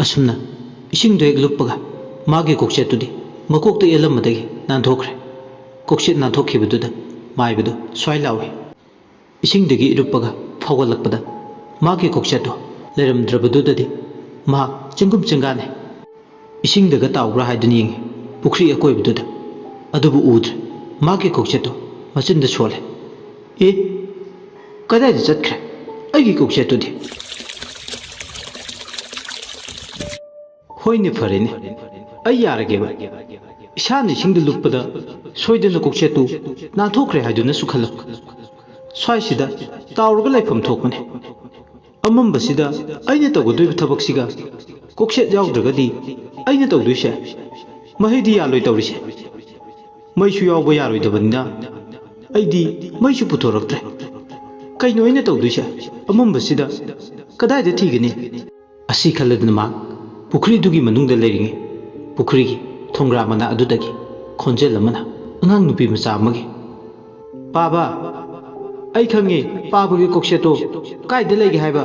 ꯑꯁꯨꯝꯅ ꯏꯁꯤꯡꯗꯨ ꯍꯦꯛ ꯂꯨꯞꯄꯒ ꯃꯥꯒꯤ ꯀꯣꯛꯆꯦꯠꯇꯨꯗꯤ ꯃꯀꯣꯛꯇ ꯌꯦꯜꯂꯝꯕꯗꯒꯤ ꯅꯥꯟꯊꯣꯛꯈ꯭ꯔꯦ꯫ ꯀꯣꯛꯆꯦꯠ ꯅꯥꯟꯊꯣꯛꯈꯤꯕꯗꯨꯗ ꯃꯥꯏꯕꯗꯨ ꯁ꯭ꯋꯥꯏ ꯂꯥꯎꯏ꯫ ꯏꯁꯤꯡꯗꯒꯤ ꯏꯔꯨꯞꯄꯒ ꯐꯥꯎꯒꯠꯂꯛꯄꯗ ꯃꯥꯒꯤ ꯀꯣꯛꯆꯦꯠꯇꯨ ꯂꯩꯔꯝꯗ꯭ꯔꯕꯗꯨꯗꯗꯤ ꯃꯍꯥꯛ ꯆꯦꯡꯒꯨꯝ ꯆꯦꯡꯒꯥꯅꯩ꯫ ꯏꯁꯤꯡꯗꯒ ꯇꯥꯎꯕ꯭ꯔꯥ ꯍꯥꯏꯗꯨꯅ ꯌꯦꯡꯉꯤ꯫ ꯄꯨꯈ꯭ꯔꯤ ꯑꯀꯣꯏꯕꯗꯨꯗ꯫ ꯑꯗꯨꯕꯨ ꯎꯗ꯭ꯔꯦ꯫ ꯃꯍꯥꯛꯀꯤ ꯀꯣꯛꯆꯦꯠꯇꯨ ꯃꯆꯤꯟꯗ ꯁꯣꯜꯂꯦ꯫ "ꯑꯦ, ꯀꯗꯥꯏꯗ ꯆꯠꯈ꯭ꯔꯦ ꯑꯩꯒꯤ ꯀꯣꯛꯆꯦꯠꯇꯨꯗꯤ?" "ꯍꯣꯏꯅꯦ, ꯐꯔꯦꯅꯦ, ꯑꯩ ꯌꯥꯔꯒꯦꯕ꯫ ꯏꯁꯥꯅ ꯏꯁꯤꯡꯗ ꯂꯨꯞꯄꯗ ꯁꯣꯏꯗꯅ ꯀꯣꯛꯆꯦꯠꯇꯨ ꯅꯥꯟꯊꯣꯛꯈ꯭ꯔꯦ ꯍꯥꯏꯗꯨꯅꯁꯨ ꯈꯜꯂꯣ꯫ ꯁ꯭ꯋꯥꯏꯁꯤꯗ ꯇꯥꯎꯔꯒ ꯂꯩꯐꯝ ꯊꯣꯛꯄꯅꯦ꯫ ꯑꯃꯝꯕꯁꯤꯗ ꯑꯩꯅ ꯇꯧꯒꯗꯣꯏꯕ ꯊꯕꯛꯁꯤꯒ ꯀꯣꯛꯆꯦꯠ ꯌꯥꯎꯗ꯭ꯔꯒꯗꯤ ꯑꯩꯅ ꯇꯧꯗꯣꯏꯁꯦ ꯃꯍꯩꯗꯤ ꯌꯥꯜꯂꯣꯏ ꯇꯧꯔꯤꯁꯦ꯫ ꯃꯩꯁꯨ ꯌꯥꯎꯕ ꯌꯥꯔꯣꯏꯗꯕꯅꯤꯅ ꯑꯩꯗꯤ ꯃꯩꯁꯨ ꯄꯨꯊꯣꯔꯛꯇ꯭ꯔꯦ꯫ ꯀꯩꯅꯣ ꯑꯩꯅ ꯇꯧꯗꯣꯏꯁꯦ? ꯑꯃꯝꯕꯁꯤꯗ ꯀꯗꯥꯏꯗ ꯊꯤꯒꯅꯤ?" ꯑꯁꯤ ꯈꯜꯂꯗꯨꯅ ꯃꯍꯥꯛ ꯄꯨꯈ꯭ꯔꯤꯗꯨꯒꯤ ꯃꯅꯨꯡꯗ ꯂꯩꯔꯤꯉꯩ ꯄꯨꯈ꯭ꯔꯤꯒꯤ ꯊꯣꯡꯒ꯭ꯔꯥ ꯃꯅꯥ ꯑꯗꯨꯗꯒꯤ ꯈꯣꯟꯖꯦꯜ ꯑꯃꯅ ꯑꯉꯥꯡ ꯅꯨꯄꯤ ꯃꯆꯥ ꯑꯃꯒꯤ, "ꯄꯥꯕ, ꯑꯩ ꯈꯪꯉꯦ, ꯄꯥꯕꯒꯤ ꯀꯣꯛꯆꯦꯠꯇꯣ ꯀꯥꯏꯗ ꯂꯩꯒꯦ ꯍꯥꯏꯕ?"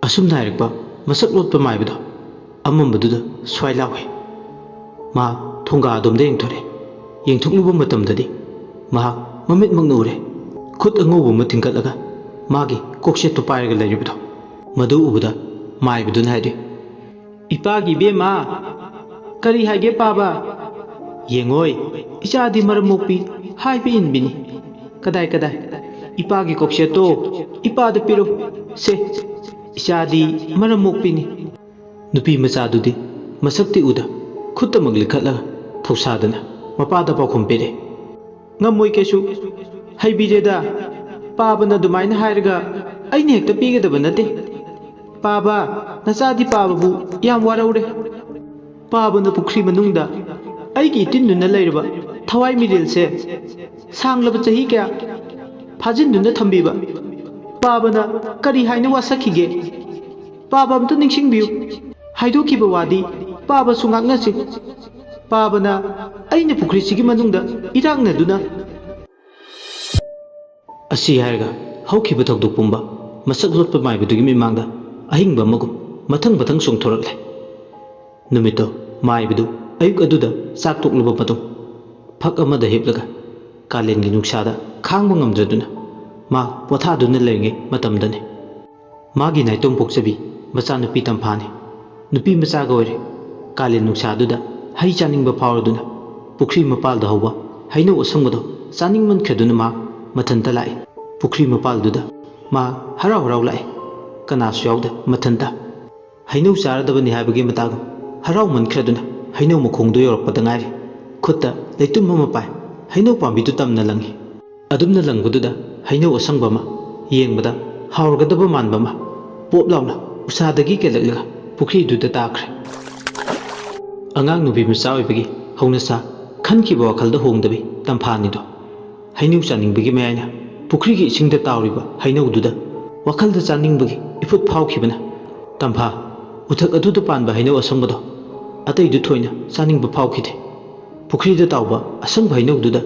ꯑꯁꯨꯝꯅ ꯍꯥꯏꯔꯛꯄ ꯃꯁꯛ ꯂꯣꯠꯄ ꯃꯥꯏꯕꯗꯣ ꯑꯃꯝꯕꯗꯨꯗ ꯁ꯭ꯋꯥꯏ ꯂꯥꯎꯏ꯫ ꯃꯍꯥꯛ ꯊꯣꯡꯒꯥ ꯑꯗꯣꯝꯗ ꯌꯦꯡꯊꯣꯔꯛꯏ꯫ ꯌꯦꯡꯊꯣꯛꯂꯨꯕ ꯃꯇꯝꯗꯗꯤ ꯃꯍꯥꯛ ꯃꯃꯤꯠꯃꯛꯅ ꯎꯔꯦ꯫ ꯈꯨꯠ ꯑꯉꯧꯕ ꯑꯃ ꯊꯤꯡꯒꯠꯂꯒ ꯃꯥꯒꯤ ꯀꯣꯛꯆꯦꯠꯇꯨ ꯄꯥꯏꯔꯒ ꯂꯩꯔꯤꯕꯗꯣ꯫ ꯃꯗꯨ ꯎꯕꯗ ꯃꯥꯏꯕꯗꯨꯅ ꯍꯥꯏꯔꯤ, "ꯏꯄꯥꯒꯤ ꯏꯕꯦꯝꯃ, ꯀꯔꯤ ꯍꯥꯏꯒꯦ ꯄꯥꯕ? ꯌꯦꯡꯉꯣꯏ, ꯏꯆꯥꯗꯤ ꯃꯔꯝ ꯃꯣꯛꯄꯤ ꯍꯥꯏꯕ ꯏꯟꯕꯤꯅꯤ꯫ ꯀꯗꯥꯏ, ꯀꯗꯥꯏ? ꯏꯄꯥꯒꯤ ꯀꯣꯛꯆꯦꯠꯇꯣ ꯏꯄꯥꯗ ꯄꯤꯔꯣ꯫ ꯁꯦ, ꯏꯆꯥꯗꯤ ꯃꯔꯝ ꯃꯣꯛꯄꯤꯅꯤ꯫" ꯅꯨꯄꯤ ꯃꯆꯥꯗꯨꯗꯤ ꯃꯁꯛꯇꯤ ꯎꯗ ꯈꯨꯠꯇꯃꯛ ꯂꯤꯈꯠꯂꯒ ꯊꯧꯁꯥꯗꯅ ꯃꯄꯥꯗ ꯄꯥꯎꯈꯨꯝ ꯄꯤꯔꯦ꯫ "ꯉꯝꯃꯣꯏ ꯀꯩꯁꯨ꯫ ꯍꯩꯕꯤꯔꯦꯗ꯫ ꯄꯥꯕꯅ ꯑꯗꯨꯃꯥꯏꯅ ꯍꯥꯏꯔꯒ ꯑꯩꯅ ꯍꯦꯛꯇ ꯄꯤꯒꯗꯕ ꯅꯠꯇꯦ꯫ ꯄꯥꯕ, ꯅꯆꯥꯗꯤ ꯄꯥꯕꯕꯨ ꯌꯥꯝ ꯋꯥꯔꯧꯔꯦ꯫ ꯄꯥꯕꯅ ꯄꯨꯈ꯭ꯔꯤ ꯃꯅꯨꯡꯗ ꯑꯩꯒꯤ ꯏꯇꯤꯟꯗꯨꯅ ꯂꯩꯔꯕ ꯊꯋꯥꯏ ꯃꯤꯔꯦꯜꯁꯦ ꯁꯥꯡꯂꯕ ꯆꯍꯤ ꯀꯌꯥ ꯐꯥꯖꯤꯟꯗꯨꯅ ꯊꯝꯕꯤꯕ꯫ ꯄꯥꯕꯅ ꯀꯔꯤ ꯍꯥꯏꯅ ꯋꯥꯁꯛꯈꯤꯒꯦ? ꯄꯥꯕ ꯑꯝꯇ ꯅꯤꯡꯁꯤꯡꯕꯤꯌꯨ꯫ ꯍꯥꯏꯗꯣꯛꯈꯤꯕ ꯋꯥꯗꯤ ꯄꯥꯕꯁꯨ ꯉꯥꯛꯅꯁꯤ꯫ ꯄꯥꯕꯅ ꯑꯩꯅ ꯄꯨꯈ꯭ꯔꯤꯁꯤꯒꯤ ꯃꯅꯨꯡꯗ ꯏꯔꯥꯛꯅꯗꯨꯅ" ꯑꯁꯤ ꯍꯥꯏꯔꯒ ꯍꯧꯈꯤꯕ ꯊꯧꯗꯣꯛ ꯄꯨꯝꯕ ꯃꯁꯛ ꯂꯣꯠꯄ ꯃꯥꯏꯕꯗꯨꯒꯤ ꯃꯤꯠꯃꯥꯡꯗ ꯑꯍꯤꯡꯕ ꯑꯃꯒꯨꯝ ꯃꯊꯪ ꯃꯊꯪ ꯆꯣꯡꯊꯣꯔꯛꯂꯦ꯫ ꯅꯨꯃꯤꯠꯇꯣ ꯃꯥꯏꯕꯗꯨ ꯑꯌꯨꯛ ꯑꯗꯨꯗ ꯆꯥꯛ ꯇꯣꯛꯂꯕ ꯃꯇꯨꯡ ꯐꯛ ꯑꯃꯗ ꯍꯤꯞꯂꯒ ꯀꯥꯂꯦꯟꯒꯤ ꯅꯨꯡꯁꯥꯗ ꯈꯥꯡꯕ ꯉꯝꯗ꯭ꯔꯗꯨꯅ ꯃꯥ ꯄꯣꯊꯥꯗꯨꯅ ꯂꯩꯔꯤꯉꯩ ꯃꯇꯝꯗꯅꯤ꯫ ꯃꯥꯒꯤ ꯅꯥꯏꯇꯣꯝ ꯄꯣꯛꯆꯕꯤ ꯃꯆꯥꯅꯨꯄꯤ ꯇꯝꯐꯥꯅꯤ꯫ ꯅꯨꯄꯤ ꯃꯆꯥꯒ ꯑꯣꯏꯔꯦ꯫ ꯀꯥꯂꯦꯟ ꯅꯨꯡꯁꯥꯗꯨꯗ ꯍꯩ ꯆꯥꯅꯤꯡꯕ ꯐꯥꯎꯔꯗꯨꯅ ꯄꯨꯈ꯭ꯔꯤ ꯃꯄꯥꯜꯗ ꯍꯧꯕ ꯍꯩꯅꯧ ꯑꯁꯪꯕꯗꯣ ꯆꯥꯅꯤꯡꯃꯟꯈ꯭ꯔꯗꯨꯅ ꯃꯍꯥꯛ ꯃꯊꯟꯇ ꯂꯥꯛꯏ꯫ ꯄꯨꯈ꯭ꯔꯤ ꯃꯄꯥꯜꯗꯨꯗ ꯃꯍꯥꯛ ꯍꯔꯥꯎ ꯍꯔꯥꯎ ꯂꯥꯛꯏ꯫ ꯀꯅꯥꯁꯨ ꯌꯥꯎꯗ ꯃꯊꯟꯇ꯫ ꯍꯩꯅꯧ ꯆꯥꯔꯗꯕꯅꯤ ꯍꯥꯏꯕꯒꯤ ꯃꯇꯥꯒꯨꯝ ꯍꯔꯥꯎꯃꯟꯈ꯭ꯔꯗꯨꯅ ꯍꯩꯅꯧ ꯃꯈꯣꯡꯗꯣ ꯌꯧꯔꯛꯄꯗ ꯉꯥꯏꯔꯤ꯫ ꯈꯨꯠꯇ ꯂꯩꯇꯨꯝ ꯑꯃ ꯄꯥꯏ꯫ ꯍꯩꯅꯧ ꯄꯥꯝꯕꯤꯗꯨ ꯇꯝꯅ ꯂꯪꯉꯤ꯫ ꯑꯗꯨꯝꯅ ꯂꯪꯕꯗꯨꯗ ꯍꯩꯅꯧ ꯑꯁꯪꯕ ꯑꯃ, ꯌꯦꯡꯕꯗ ꯍꯥꯎꯔꯒꯗꯕ ꯃꯥꯟꯕ ꯑꯃ ꯄꯣꯞ ꯂꯥꯎꯅ ꯎꯁꯥꯗꯒꯤ ꯀꯦꯜꯂꯛꯂꯒ ꯄꯨꯈ꯭ꯔꯤꯗꯨꯗ ꯇꯥꯈ꯭ꯔꯦ꯫ ꯑꯉꯥꯡ ꯅꯨꯄꯤ ꯃꯆꯥ ꯑꯣꯏꯕꯒꯤ ꯍꯧꯅꯁꯥ ꯈꯟꯈꯤꯕ ꯋꯥꯈꯜꯗ ꯍꯣꯡꯗꯕꯤ ꯇꯝꯐꯥꯅꯤꯗꯣ꯫ ꯍꯩꯅꯧ ꯆꯥꯅꯤꯡꯕꯒꯤ ꯃꯌꯥꯏꯅ ꯄꯨꯈ꯭ꯔꯤꯒꯤ ꯏꯁꯤꯡꯗ ꯇꯥꯎꯔꯤꯕ ꯍꯩꯅꯧꯗꯨꯗ ꯋꯥꯈꯜꯗ ꯆꯥꯅꯤꯡꯕꯒꯤ ꯏꯐꯨꯠ ꯐꯥꯎꯈꯤꯕꯅ ꯇꯝꯐꯥ ꯎꯊꯛ ꯑꯗꯨꯗ ꯄꯥꯟꯕ ꯍꯩꯅꯧ ꯑꯁꯪꯕꯗꯣ ꯑꯇꯩꯗꯨ ꯊꯣꯏꯅ ꯆꯥꯅꯤꯡꯕ ꯐꯥꯎꯈꯤꯗꯦ꯫ ꯄꯨꯈ꯭ꯔꯤꯗ ꯇꯥꯎꯕ ꯑꯁꯪꯕ ꯍꯩꯅꯧꯗꯨꯗ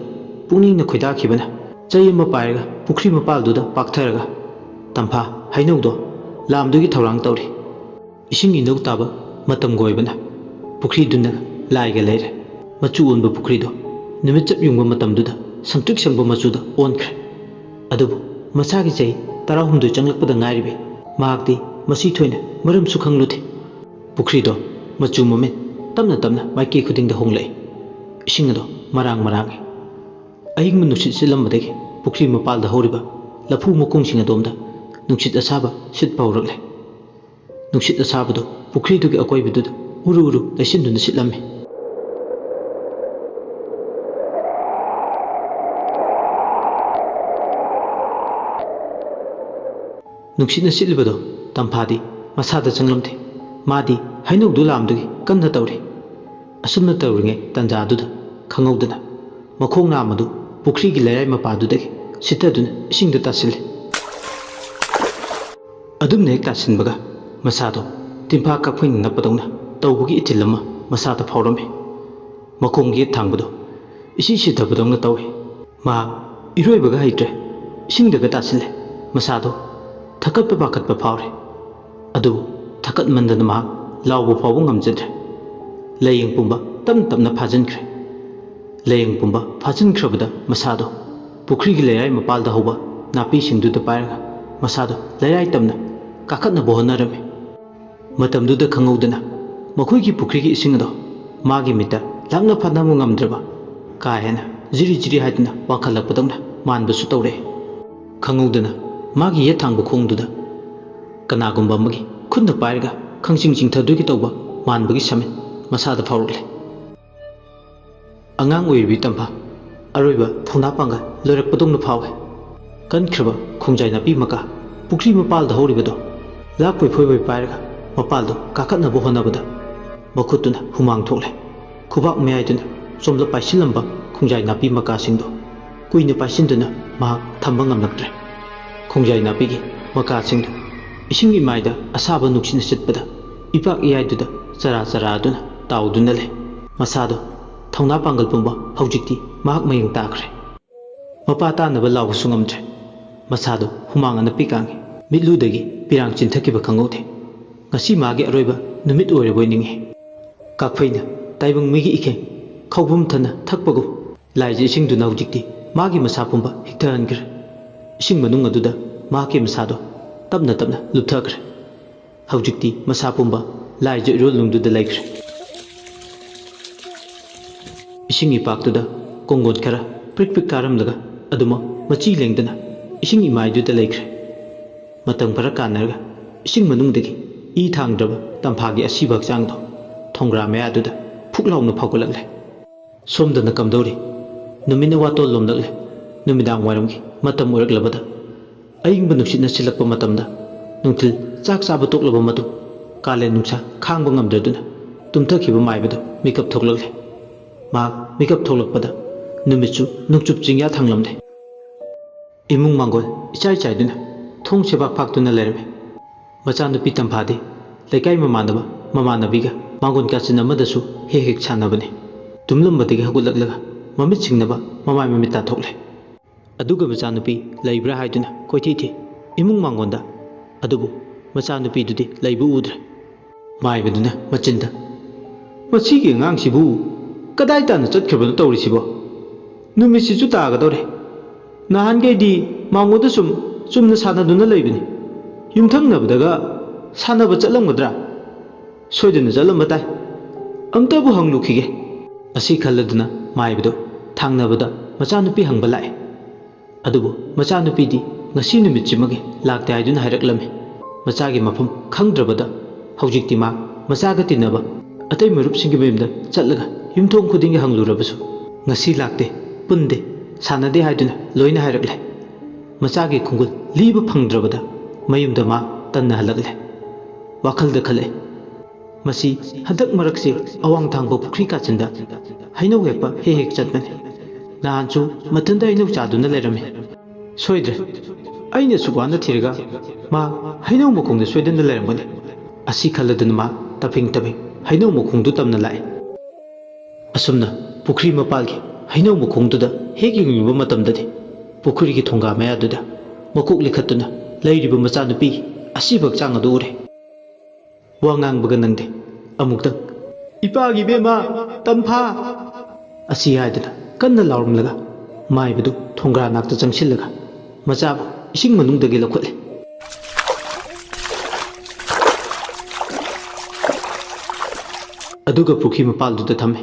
ꯄꯨꯛꯅꯤꯡꯅ ꯈꯣꯏꯗꯥꯈꯤꯕꯅ ꯆꯩ ꯑꯃ ꯄꯥꯏꯔꯒ ꯄꯨꯈ꯭ꯔꯤ ꯃꯄꯥꯜꯗꯨꯗ ꯄꯥꯛꯊꯔꯒ ꯇꯝꯐꯥ ꯍꯩꯅꯧꯗꯣ ꯂꯥꯝꯗꯨꯒꯤ ꯊꯧꯔꯥꯡ ꯇꯧꯔꯤ꯫ ꯏꯁꯤꯡ ꯏꯅꯧ ꯇꯥꯕ ꯃꯇꯝꯒ ꯑꯣꯏꯕꯅ ꯄꯨꯈ꯭ꯔꯤꯗꯨꯅ ꯂꯥꯏꯒ ꯂꯩꯔꯦ꯫ ꯃꯆꯨ ꯑꯣꯟꯕ ꯄꯨꯈ꯭ꯔꯤꯗꯣ ꯅꯨꯃꯤꯠ ꯆꯞ ꯌꯨꯡꯕ ꯃꯇꯝꯗꯨꯗ ꯁꯪꯇ꯭ꯔꯤꯛ ꯁꯪꯕ ꯃꯆꯨꯗ ꯑꯣꯟꯈ꯭ꯔꯦ꯫ ꯑꯗꯨꯕꯨ ꯃꯁꯥꯒꯤ ꯆꯍꯤ ꯇꯔꯥꯍꯨꯝꯗꯣꯏ ꯆꯪꯂꯛꯄꯗ ꯉꯥꯏꯔꯤꯕꯤ ꯃꯍꯥꯛꯇꯤ ꯃꯁꯤ ꯊꯣꯏꯅ ꯃꯔꯝꯁꯨ ꯈꯪꯂꯨꯗꯦ꯫ ꯄꯨꯈ꯭ꯔꯤꯗꯣ ꯃꯆꯨ ꯃꯃꯦꯟ ꯇꯞꯅ ꯇꯞꯅ ꯃꯥꯏꯀꯩ ꯈꯨꯗꯤꯡꯗ ꯍꯣꯡꯂꯛꯏ꯫ ꯏꯁꯤꯡ ꯑꯗꯣ ꯃꯔꯥꯡ ꯃꯔꯥꯡꯏ꯫ ꯑꯏꯪꯕ ꯅꯨꯡꯁꯤꯠ ꯁꯤꯠꯂꯝꯕꯗꯒꯤ ꯄꯨꯈ꯭ꯔꯤ ꯃꯄꯥꯜꯗ ꯍꯧꯔꯤꯕ ꯂꯐꯨ ꯃꯈꯣꯡꯁꯤꯡ ꯑꯗꯣꯝꯗ ꯅꯨꯡꯁꯤꯠ ꯑꯁꯥꯕ ꯁꯤꯠꯄ ꯍꯧꯔꯛꯂꯦ꯫ ꯅꯨꯡꯁꯤꯠ ꯑꯁꯥꯕꯗꯨ ꯄꯨꯈ꯭ꯔꯤꯗꯨꯒꯤ ꯑꯀꯣꯏꯕꯗꯨꯗ ꯎꯔꯨ ꯎꯔꯨ ꯂꯩꯁꯤꯟꯗꯨꯅ ꯁꯤꯠꯂꯝꯃꯤ꯫ ꯅꯨꯡꯁꯤꯠꯅ ꯁꯤꯠꯂꯤꯕꯗꯨ ꯇꯝꯐꯥꯗꯤ ꯃꯁꯥꯗ ꯆꯪꯂꯝꯗꯦ꯫ ꯃꯥꯗꯤ ꯍꯩꯅꯧꯗꯨ ꯂꯥꯝꯗꯨꯒꯤ ꯀꯟꯅ ꯇꯧꯔꯤ꯫ ꯑꯁꯨꯝꯅ ꯇꯧꯔꯤꯉꯩ ꯇꯟꯖꯥꯗꯨꯗ ꯈꯪꯍꯧꯗꯅ ꯃꯈꯣꯡ ꯅꯥꯝꯃꯗꯨ ꯄꯨꯈ꯭ꯔꯤꯒꯤ ꯂꯩꯔꯥꯏ ꯃꯄꯥꯗꯨꯗꯒꯤ ꯁꯤꯠꯊꯗꯨꯅ ꯏꯁꯤꯡꯗ ꯇꯥꯁꯤꯜꯂꯤ꯫ ꯑꯗꯨꯝꯅ ꯍꯦꯛ ꯇꯥꯁꯤꯟꯕꯒ ꯃꯁꯥꯗꯣ ꯇꯤꯟꯐꯥ ꯀꯛꯐꯩꯅ ꯅꯞꯄꯗꯧꯅ ꯇꯧꯕꯒꯤ ꯏꯊꯤꯜ ꯑꯃ ꯃꯁꯥꯗ ꯐꯥꯎꯔꯝꯃꯤ꯫ ꯃꯈꯣꯡ ꯌꯦꯠ ꯊꯥꯡꯕꯗꯣ ꯏꯁꯤ ꯁꯤꯊꯕꯗꯧꯅ ꯇꯧꯏ꯫ ꯃꯍꯥꯛ ꯏꯔꯣꯏꯕꯒ ꯍꯩꯇ꯭ꯔꯦ꯫ ꯏꯁꯤꯡꯗꯒ ꯇꯥꯁꯤꯜꯂꯦ꯫ ꯃꯁꯥꯗꯣ ꯊꯛꯀꯠꯄ ꯄꯥꯈꯠꯄ ꯐꯥꯎꯔꯦ꯫ ꯑꯗꯨꯕꯨ ꯊꯛꯀꯠꯃꯟꯗꯅ ꯃꯍꯥꯛ ꯂꯥꯎꯕ ꯐꯥꯎꯕ ꯉꯝꯖꯗ꯭ꯔꯦ꯫ ꯂꯥꯏꯌꯦꯡ ꯄꯨꯝꯕ ꯇꯞꯅ ꯇꯞꯅ ꯐꯥꯖꯤꯟꯈ꯭ꯔꯦ꯫ ꯂꯥꯏꯌꯦꯡ ꯄꯨꯝꯕ ꯐꯥꯖꯤꯟꯈ꯭ꯔꯕꯗ ꯃꯁꯥꯗꯣ ꯄꯨꯈ꯭ꯔꯤꯒꯤ ꯂꯩꯔꯥꯏ ꯃꯄꯥꯜꯗ ꯍꯧꯕ ꯅꯥꯄꯤꯁꯤꯡꯗꯨꯗ ꯄꯥꯏꯔꯒ ꯃꯁꯥꯗꯣ ꯂꯩꯔꯥꯏ ꯇꯝꯅ ꯀꯥꯈꯠꯅꯕ ꯍꯣꯠꯅꯔꯝꯃꯤ꯫ ꯃꯇꯝꯗꯨꯗ ꯈꯪꯍꯧꯗꯅ ꯃꯈꯣꯏꯒꯤ ꯄꯨꯈ꯭ꯔꯤꯒꯤ ꯏꯁꯤꯡ ꯑꯗꯣ ꯃꯥꯒꯤ ꯃꯤꯠꯇ ꯂꯥꯛꯅ ꯐꯥꯅꯕ ꯉꯝꯗ꯭ꯔꯕ, ꯀꯥ ꯍꯦꯟꯅ ꯖꯤꯔꯤ ꯖꯤꯔꯤ ꯍꯥꯏꯗꯨꯅ ꯋꯥꯡꯈꯠꯂꯛꯄꯗꯧꯅ ꯃꯥꯟꯕꯁꯨ ꯇꯧꯔꯛꯑꯦ꯫ ꯈꯪꯍꯧꯗꯅ ꯃꯥꯒꯤ ꯌꯦꯠ ꯊꯥꯡꯕ ꯈꯣꯡꯗꯨꯗ ꯀꯅꯥꯒꯨꯝꯕ ꯑꯃꯒꯤ ꯈꯨꯠꯅ ꯄꯥꯏꯔꯒ ꯈꯪꯆꯤꯡ ꯆꯤꯡꯊꯗꯣꯏꯒꯤ ꯇꯧꯕ ꯃꯥꯟꯕꯒꯤ ꯁꯃꯤꯠ ꯃꯁꯥꯗ ꯐꯥꯎꯔꯛꯂꯦ꯫ ꯑꯉꯥꯡ ꯑꯣꯏꯔꯤꯕꯤ ꯇꯝꯐꯥ, ꯑꯔꯣꯏꯕ ꯊꯧꯅꯥ ꯄꯥꯡꯒꯜ ꯂꯣꯏꯔꯛꯄꯗꯧꯅ ꯐꯥꯎꯏ꯫ ꯀꯟꯈ꯭ꯔꯕ ꯈꯣꯡꯖꯥꯏ ꯅꯥꯄꯤ ꯃꯀꯥ ꯄꯨꯈ꯭ꯔꯤ ꯃꯄꯥꯜꯗ ꯍꯧꯔꯤꯕꯗꯣ ꯂꯥꯛꯄꯣꯏ ꯐꯣꯏꯕꯣꯏ ꯄꯥꯏꯔꯒ ꯃꯄꯥꯜꯗꯣ ꯀꯥꯈꯠꯅꯕ ꯍꯣꯠꯅꯕꯗ ꯃꯈꯨꯠꯇꯨꯅ ꯍꯨꯃꯥꯡ ꯊꯣꯛꯂꯦ꯫ ꯈꯨꯕꯥꯛ ꯃꯌꯥꯏꯗꯨꯅ ꯆꯣꯝꯂꯞ ꯄꯥꯏꯁꯤꯜꯂꯝꯕ ꯈꯣꯡꯖꯥꯏ ꯅꯥꯄꯤ ꯃꯀꯥꯁꯤꯡꯗꯣ ꯀꯨꯏꯅ ꯄꯥꯏꯁꯤꯟꯗꯨꯅ ꯃꯍꯥꯛ ꯊꯝꯕ ꯉꯝꯂꯛꯇ꯭ꯔꯦ꯫ ꯈꯣꯡꯖꯥꯏ ꯅꯥꯄꯤꯒꯤ ꯃꯀꯥꯁꯤꯡꯗꯨ ꯏꯁꯤꯡ ꯏꯃꯥꯏꯗ ꯑꯁꯥꯕ ꯅꯨꯡꯁꯤꯠꯅ ꯁꯤꯠꯄꯗ ꯏꯄꯥꯛ ꯏꯌꯥꯏꯗꯨꯗ ꯆꯔꯥ ꯆꯔꯥꯗꯨꯅ ꯇꯥꯎꯗꯨꯅ ꯂꯩ꯫ ꯃꯁꯥꯗꯣ ꯊꯧꯅꯥ ꯄꯥꯡꯒꯜ ꯄꯨꯝꯕ ꯍꯧꯖꯤꯛꯇꯤ ꯃꯍꯥꯛ ꯃꯌꯦꯡ ꯇꯥꯈ꯭ꯔꯦ꯫ ꯃꯄꯥ ꯇꯥꯅꯕ ꯂꯥꯎꯕꯁꯨ ꯉꯝꯗ꯭ꯔꯦ꯫ ꯃꯁꯥꯗꯣ ꯍꯨꯃꯥꯡ ꯑꯅꯞꯄꯤ ꯀꯥꯡꯉꯤ꯫ ꯃꯤꯠꯂꯨꯗꯒꯤ ꯄꯤꯔꯥꯡ ꯆꯤꯟꯊꯈꯤꯕ ꯈꯪꯍꯧꯗꯦ꯫ ꯉꯁꯤ ꯃꯥꯒꯤ ꯑꯔꯣꯏꯕ ꯅꯨꯃꯤꯠ ꯑꯣꯏꯔꯕꯣꯏ ꯅꯤꯡꯏ꯫ ꯀꯥꯛꯐꯩꯅ ꯇꯥꯏꯕꯪ ꯃꯤꯒꯤ ꯏꯈꯦꯡ ꯈꯧꯕꯨꯝ ꯊꯟꯅ ꯊꯛꯄꯒꯨꯝ ꯂꯥꯏꯖ ꯏꯁꯤꯡꯗꯨꯅ ꯍꯧꯖꯤꯛꯇꯤ ꯃꯥꯒꯤ ꯃꯁꯥ ꯄꯨꯝꯕ ꯍꯤꯛꯊꯍꯟꯈ꯭ꯔꯦ꯫ ꯏꯁꯤꯡ ꯃꯅꯨꯡ ꯑꯗꯨꯗ ꯃꯍꯥꯛꯀꯤ ꯃꯁꯥꯗꯣ ꯇꯞꯅ ꯇꯞꯅ ꯂꯨꯞꯊꯈ꯭ꯔꯦ꯫ ꯍꯧꯖꯤꯛꯇꯤ ꯃꯁꯥ ꯄꯨꯝꯕ ꯂꯥꯏꯖ ꯏꯔꯣꯜꯅꯨꯡꯗꯨꯗ ꯂꯩꯈ꯭ꯔꯦ꯫ ꯏꯁꯤꯡ ꯏꯄꯥꯛꯇꯨꯗ ꯀꯣꯡꯒꯣꯟ ꯈꯔ ꯄ꯭ꯔꯤꯛ ꯄ꯭ꯔꯤꯛ ꯀꯥꯔꯝꯂꯒ ꯑꯗꯨꯃꯛ ꯃꯆꯤ ꯂꯦꯡꯗꯅ ꯏꯁꯤꯡ ꯏꯃꯥꯏꯗꯨꯗ ꯂꯩꯈ꯭ꯔꯦ꯫ ꯃꯇꯝ ꯈꯔ ꯀꯥꯟꯅꯔꯒ ꯏꯁꯤꯡ ꯃꯅꯨꯡꯗꯒꯤ ꯏ ꯊꯥꯡꯗ꯭ꯔꯕ ꯇꯝꯐꯥꯒꯤ ꯑꯁꯤꯕ ꯍꯛꯆꯥꯡꯗꯣ ꯊꯣꯡꯒ꯭ꯔꯥ ꯃꯌꯥꯗꯨꯗ ꯐꯨꯛ ꯂꯥꯎꯅ ꯐꯥꯎꯒꯠꯂꯛꯂꯦ꯫ ꯁꯣꯝꯗꯅ ꯀꯝꯗꯧꯔꯤ? ꯅꯨꯃꯤꯠꯅ ꯋꯥꯇꯣꯜ ꯂꯣꯝꯂꯛꯂꯦ꯫ ꯅꯨꯃꯤꯗꯥꯡ ꯋꯥꯏꯔꯝꯒꯤ ꯃꯇꯝ ꯑꯣꯏꯔꯛꯂꯕꯗ ꯑꯏꯪꯕ ꯅꯨꯡꯁꯤꯠꯅ ꯁꯤꯜꯂꯛꯄ ꯃꯇꯝꯗ ꯅꯨꯡꯊꯤꯜ ꯆꯥꯛ ꯆꯥꯕ ꯇꯣꯛꯂꯕ ꯃꯇꯨꯡ ꯀꯥꯂꯦꯟ ꯅꯨꯡꯁꯥ ꯈꯥꯡꯕ ꯉꯝꯗ꯭ꯔꯗꯨꯅ ꯇꯨꯝꯊꯈꯤꯕ ꯃꯥꯏꯕꯗꯨ ꯃꯤꯀꯞ ꯊꯣꯛꯂꯛꯂꯦ꯫ ꯃꯍꯥꯛ ꯃꯤꯀꯞ ꯊꯣꯛꯂꯛꯄꯗ ꯅꯨꯃꯤꯠꯁꯨ ꯅꯣꯡꯆꯨꯞ ꯆꯤꯡꯌꯥ ꯊꯥꯡꯂꯝꯂꯦ꯫ ꯏꯃꯨꯡ ꯃꯥꯡꯒꯣꯜ ꯏꯆꯥꯏ ꯆꯥꯏꯗꯨꯅ ꯊꯣꯡ ꯁꯦꯕꯥꯛ ꯐꯥꯛꯇꯨꯅ ꯂꯩꯔꯝꯃꯤ꯫ ꯃꯆꯥꯅꯨꯄꯤ ꯇꯝꯐꯥꯗꯤ ꯂꯩꯀꯥꯏ ꯃꯃꯥꯟꯅꯕ ꯃꯃꯥꯟꯅꯕꯤꯒ ꯃꯥꯡꯒꯣꯜ ꯀꯥꯆꯤꯟ ꯑꯃꯗꯁꯨ ꯍꯦꯛ ꯍꯦꯛ ꯁꯥꯟꯅꯕꯅꯤ꯫ ꯇꯨꯝꯂꯝꯕꯗꯒꯤ ꯍꯧꯒꯠꯂꯛꯂꯒ ꯃꯃꯤꯠ ꯁꯤꯡꯅꯕ ꯃꯃꯥꯏ ꯃꯃꯤꯠ ꯇꯥꯊꯣꯛꯂꯦ꯫ ꯑꯗꯨꯒ ꯃꯆꯥꯅꯨꯄꯤ ꯂꯩꯕ꯭ꯔꯥ ꯍꯥꯏꯗꯨꯅ ꯀꯣꯏꯊꯤ ꯊꯤ ꯏꯃꯨꯡ ꯃꯥꯡꯒꯣꯟꯗ꯫ ꯑꯗꯨꯕꯨ ꯃꯆꯥꯅꯨꯄꯤꯗꯨꯗꯤ ꯂꯩꯕ ꯎꯗ꯭ꯔꯦ꯫ ꯃꯥꯏꯕꯗꯨꯅ ꯃꯆꯤꯟꯗ, "ꯃꯁꯤꯒꯤ ꯑꯉꯥꯡꯁꯤꯕꯨ ꯀꯗꯥꯏ ꯇꯥꯅ ꯆꯠꯈ꯭ꯔꯕꯅꯣ ꯇꯧꯔꯤꯁꯤꯕꯣ? ꯅꯨꯃꯤꯠꯁꯤꯁꯨ ꯇꯥꯒꯗꯧꯔꯦ꯫ ꯅꯍꯥꯟꯈꯩꯗꯤ ꯃꯥꯡꯒꯣꯟꯗ ꯁꯨꯝ ꯆꯨꯝꯅ ꯁꯥꯟꯅꯗꯨꯅ ꯂꯩꯕꯅꯤ꯫ ꯌꯨꯝꯊꯪꯅꯕꯗꯒ ꯁꯥꯟꯅꯕ ꯆꯠꯂꯝꯒꯗ꯭ꯔꯥ? ꯁꯣꯏꯗꯅ ꯆꯠꯂꯝꯕ ꯇꯥꯏ꯫ "ꯑꯝꯇꯕꯨ ꯍꯪꯂꯨꯈꯤꯒꯦ" ꯑꯁꯤ ꯈꯜꯂꯗꯨꯅ ꯃꯥꯏꯕꯗꯨ ꯊꯥꯡꯅꯕꯗ ꯃꯆꯥꯅꯨꯄꯤ ꯍꯪꯕ ꯂꯥꯛꯑꯦ꯫ ꯑꯗꯨꯕꯨ ꯃꯆꯥꯅꯨꯄꯤꯗꯤ ꯉꯁꯤ ꯅꯨꯃꯤꯠꯁꯤꯃꯒꯤ ꯂꯥꯛꯇꯦ ꯍꯥꯏꯗꯨꯅ ꯍꯥꯏꯔꯛꯂꯝꯃꯤ꯫ ꯃꯆꯥꯒꯤ ꯃꯐꯝ ꯈꯪꯗ꯭ꯔꯕꯗ ꯍꯧꯖꯤꯛꯇꯤ ꯃꯥ ꯃꯆꯥꯒ ꯇꯤꯟꯅꯕ ꯑꯇꯩ ꯃꯔꯨꯞꯁꯤꯡꯒꯤ ꯃꯌꯨꯝꯗ ꯆꯠꯂꯒ ꯌꯨꯝꯊꯣꯡ ꯈꯨꯗꯤꯡꯒꯤ ꯍꯪꯂꯨꯔꯕꯁꯨ ꯉꯁꯤ ꯂꯥꯛꯇꯦ, ꯄꯨꯟꯗꯦ, ꯁꯥꯟꯅꯗꯦ ꯍꯥꯏꯗꯨꯅ ꯂꯣꯏꯅ ꯍꯥꯏꯔꯛꯂꯦ꯫ ꯃꯆꯥꯒꯤ ꯈꯣꯡꯒꯨꯜ ꯂꯤꯕ ꯐꯪꯗ꯭ꯔꯕꯗ ꯃꯌꯨꯝꯗ ꯃꯥ ꯇꯟꯅ ꯍꯜꯂꯛꯂꯦ꯫ ꯋꯥꯈꯜꯗ ꯈꯜꯂꯛꯑꯦ, "ꯃꯁꯤ ꯍꯟꯗꯛ ꯃꯔꯛꯁꯤ ꯑꯋꯥꯡ ꯊꯥꯡꯕ ꯄꯨꯈ꯭ꯔꯤ ꯀꯥꯆꯤꯟꯗ ꯍꯩꯅꯧ ꯍꯦꯛꯄ ꯍꯦꯛ ꯍꯦꯛ ꯆꯠꯄꯅꯤ꯫ ꯅꯍꯥꯟꯁꯨ ꯃꯊꯟꯇ ꯍꯩꯅꯧ ꯆꯥꯗꯨꯅ ꯂꯩꯔꯝꯃꯤ꯫ ꯁꯣꯏꯗ꯭ꯔꯦ, ꯑꯩꯅ ꯑꯁꯨꯛ ꯋꯥꯅ ꯊꯤꯔꯒ ꯃꯥ ꯍꯩꯅꯧ ꯃꯈꯣꯡꯗ ꯁꯣꯏꯗꯅ ꯂꯩꯔꯝꯒꯅꯤ" ꯑꯁꯤ ꯈꯜꯂꯗꯨꯅ ꯃꯥ ꯇꯞꯐꯤꯡ ꯇꯞꯐꯤꯡ ꯍꯩꯅꯧ ꯃꯈꯣꯡꯗꯨ ꯇꯝꯅ ꯂꯥꯛꯏ꯫ ꯑꯁꯨꯝꯅ ꯄꯨꯈ꯭ꯔꯤ ꯃꯄꯥꯜꯒꯤ ꯍꯩꯅꯧ ꯃꯈꯣꯡꯗꯨꯗ ꯍꯦꯛ ꯌꯦꯡꯂꯨꯕ ꯃꯇꯝꯗꯗꯤ ꯄꯨꯈ꯭ꯔꯤꯒꯤ ꯊꯣꯡꯒꯥ ꯃꯌꯥꯗꯨꯗ ꯃꯀꯣꯛ ꯂꯤꯈꯠꯇꯨꯅ ꯂꯩꯔꯤꯕ ꯃꯆꯥꯅꯨꯄꯤ ꯑꯁꯤꯕ ꯍꯛꯆꯥꯡ ꯑꯗꯨ ꯎꯔꯦ꯫ ꯋꯥ ꯉꯥꯡꯕꯒ ꯅꯪꯗꯦ꯫ ꯑꯃꯨꯛꯇꯪ "ꯏꯄꯥꯒꯤ ꯏꯕꯦꯝꯃ, ꯇꯝꯐꯥ" ꯑꯁꯤ ꯍꯥꯏꯗꯨꯅ ꯀꯟꯅ ꯂꯥꯎꯔꯝꯂꯒ ꯃꯥꯏꯕꯗꯨ ꯊꯣꯡꯒ꯭ꯔꯥ ꯅꯥꯛꯇ ꯆꯪꯁꯤꯜꯂꯒ ꯃꯆꯥꯕꯨ ꯏꯁꯤꯡ ꯃꯅꯨꯡꯗꯒꯤ ꯂꯧꯈꯠꯂꯦ꯫ ꯑꯗꯨꯒ ꯄꯨꯈ꯭ꯔꯤ ꯃꯄꯥꯜꯗꯨꯗ ꯊꯝꯃꯦ꯫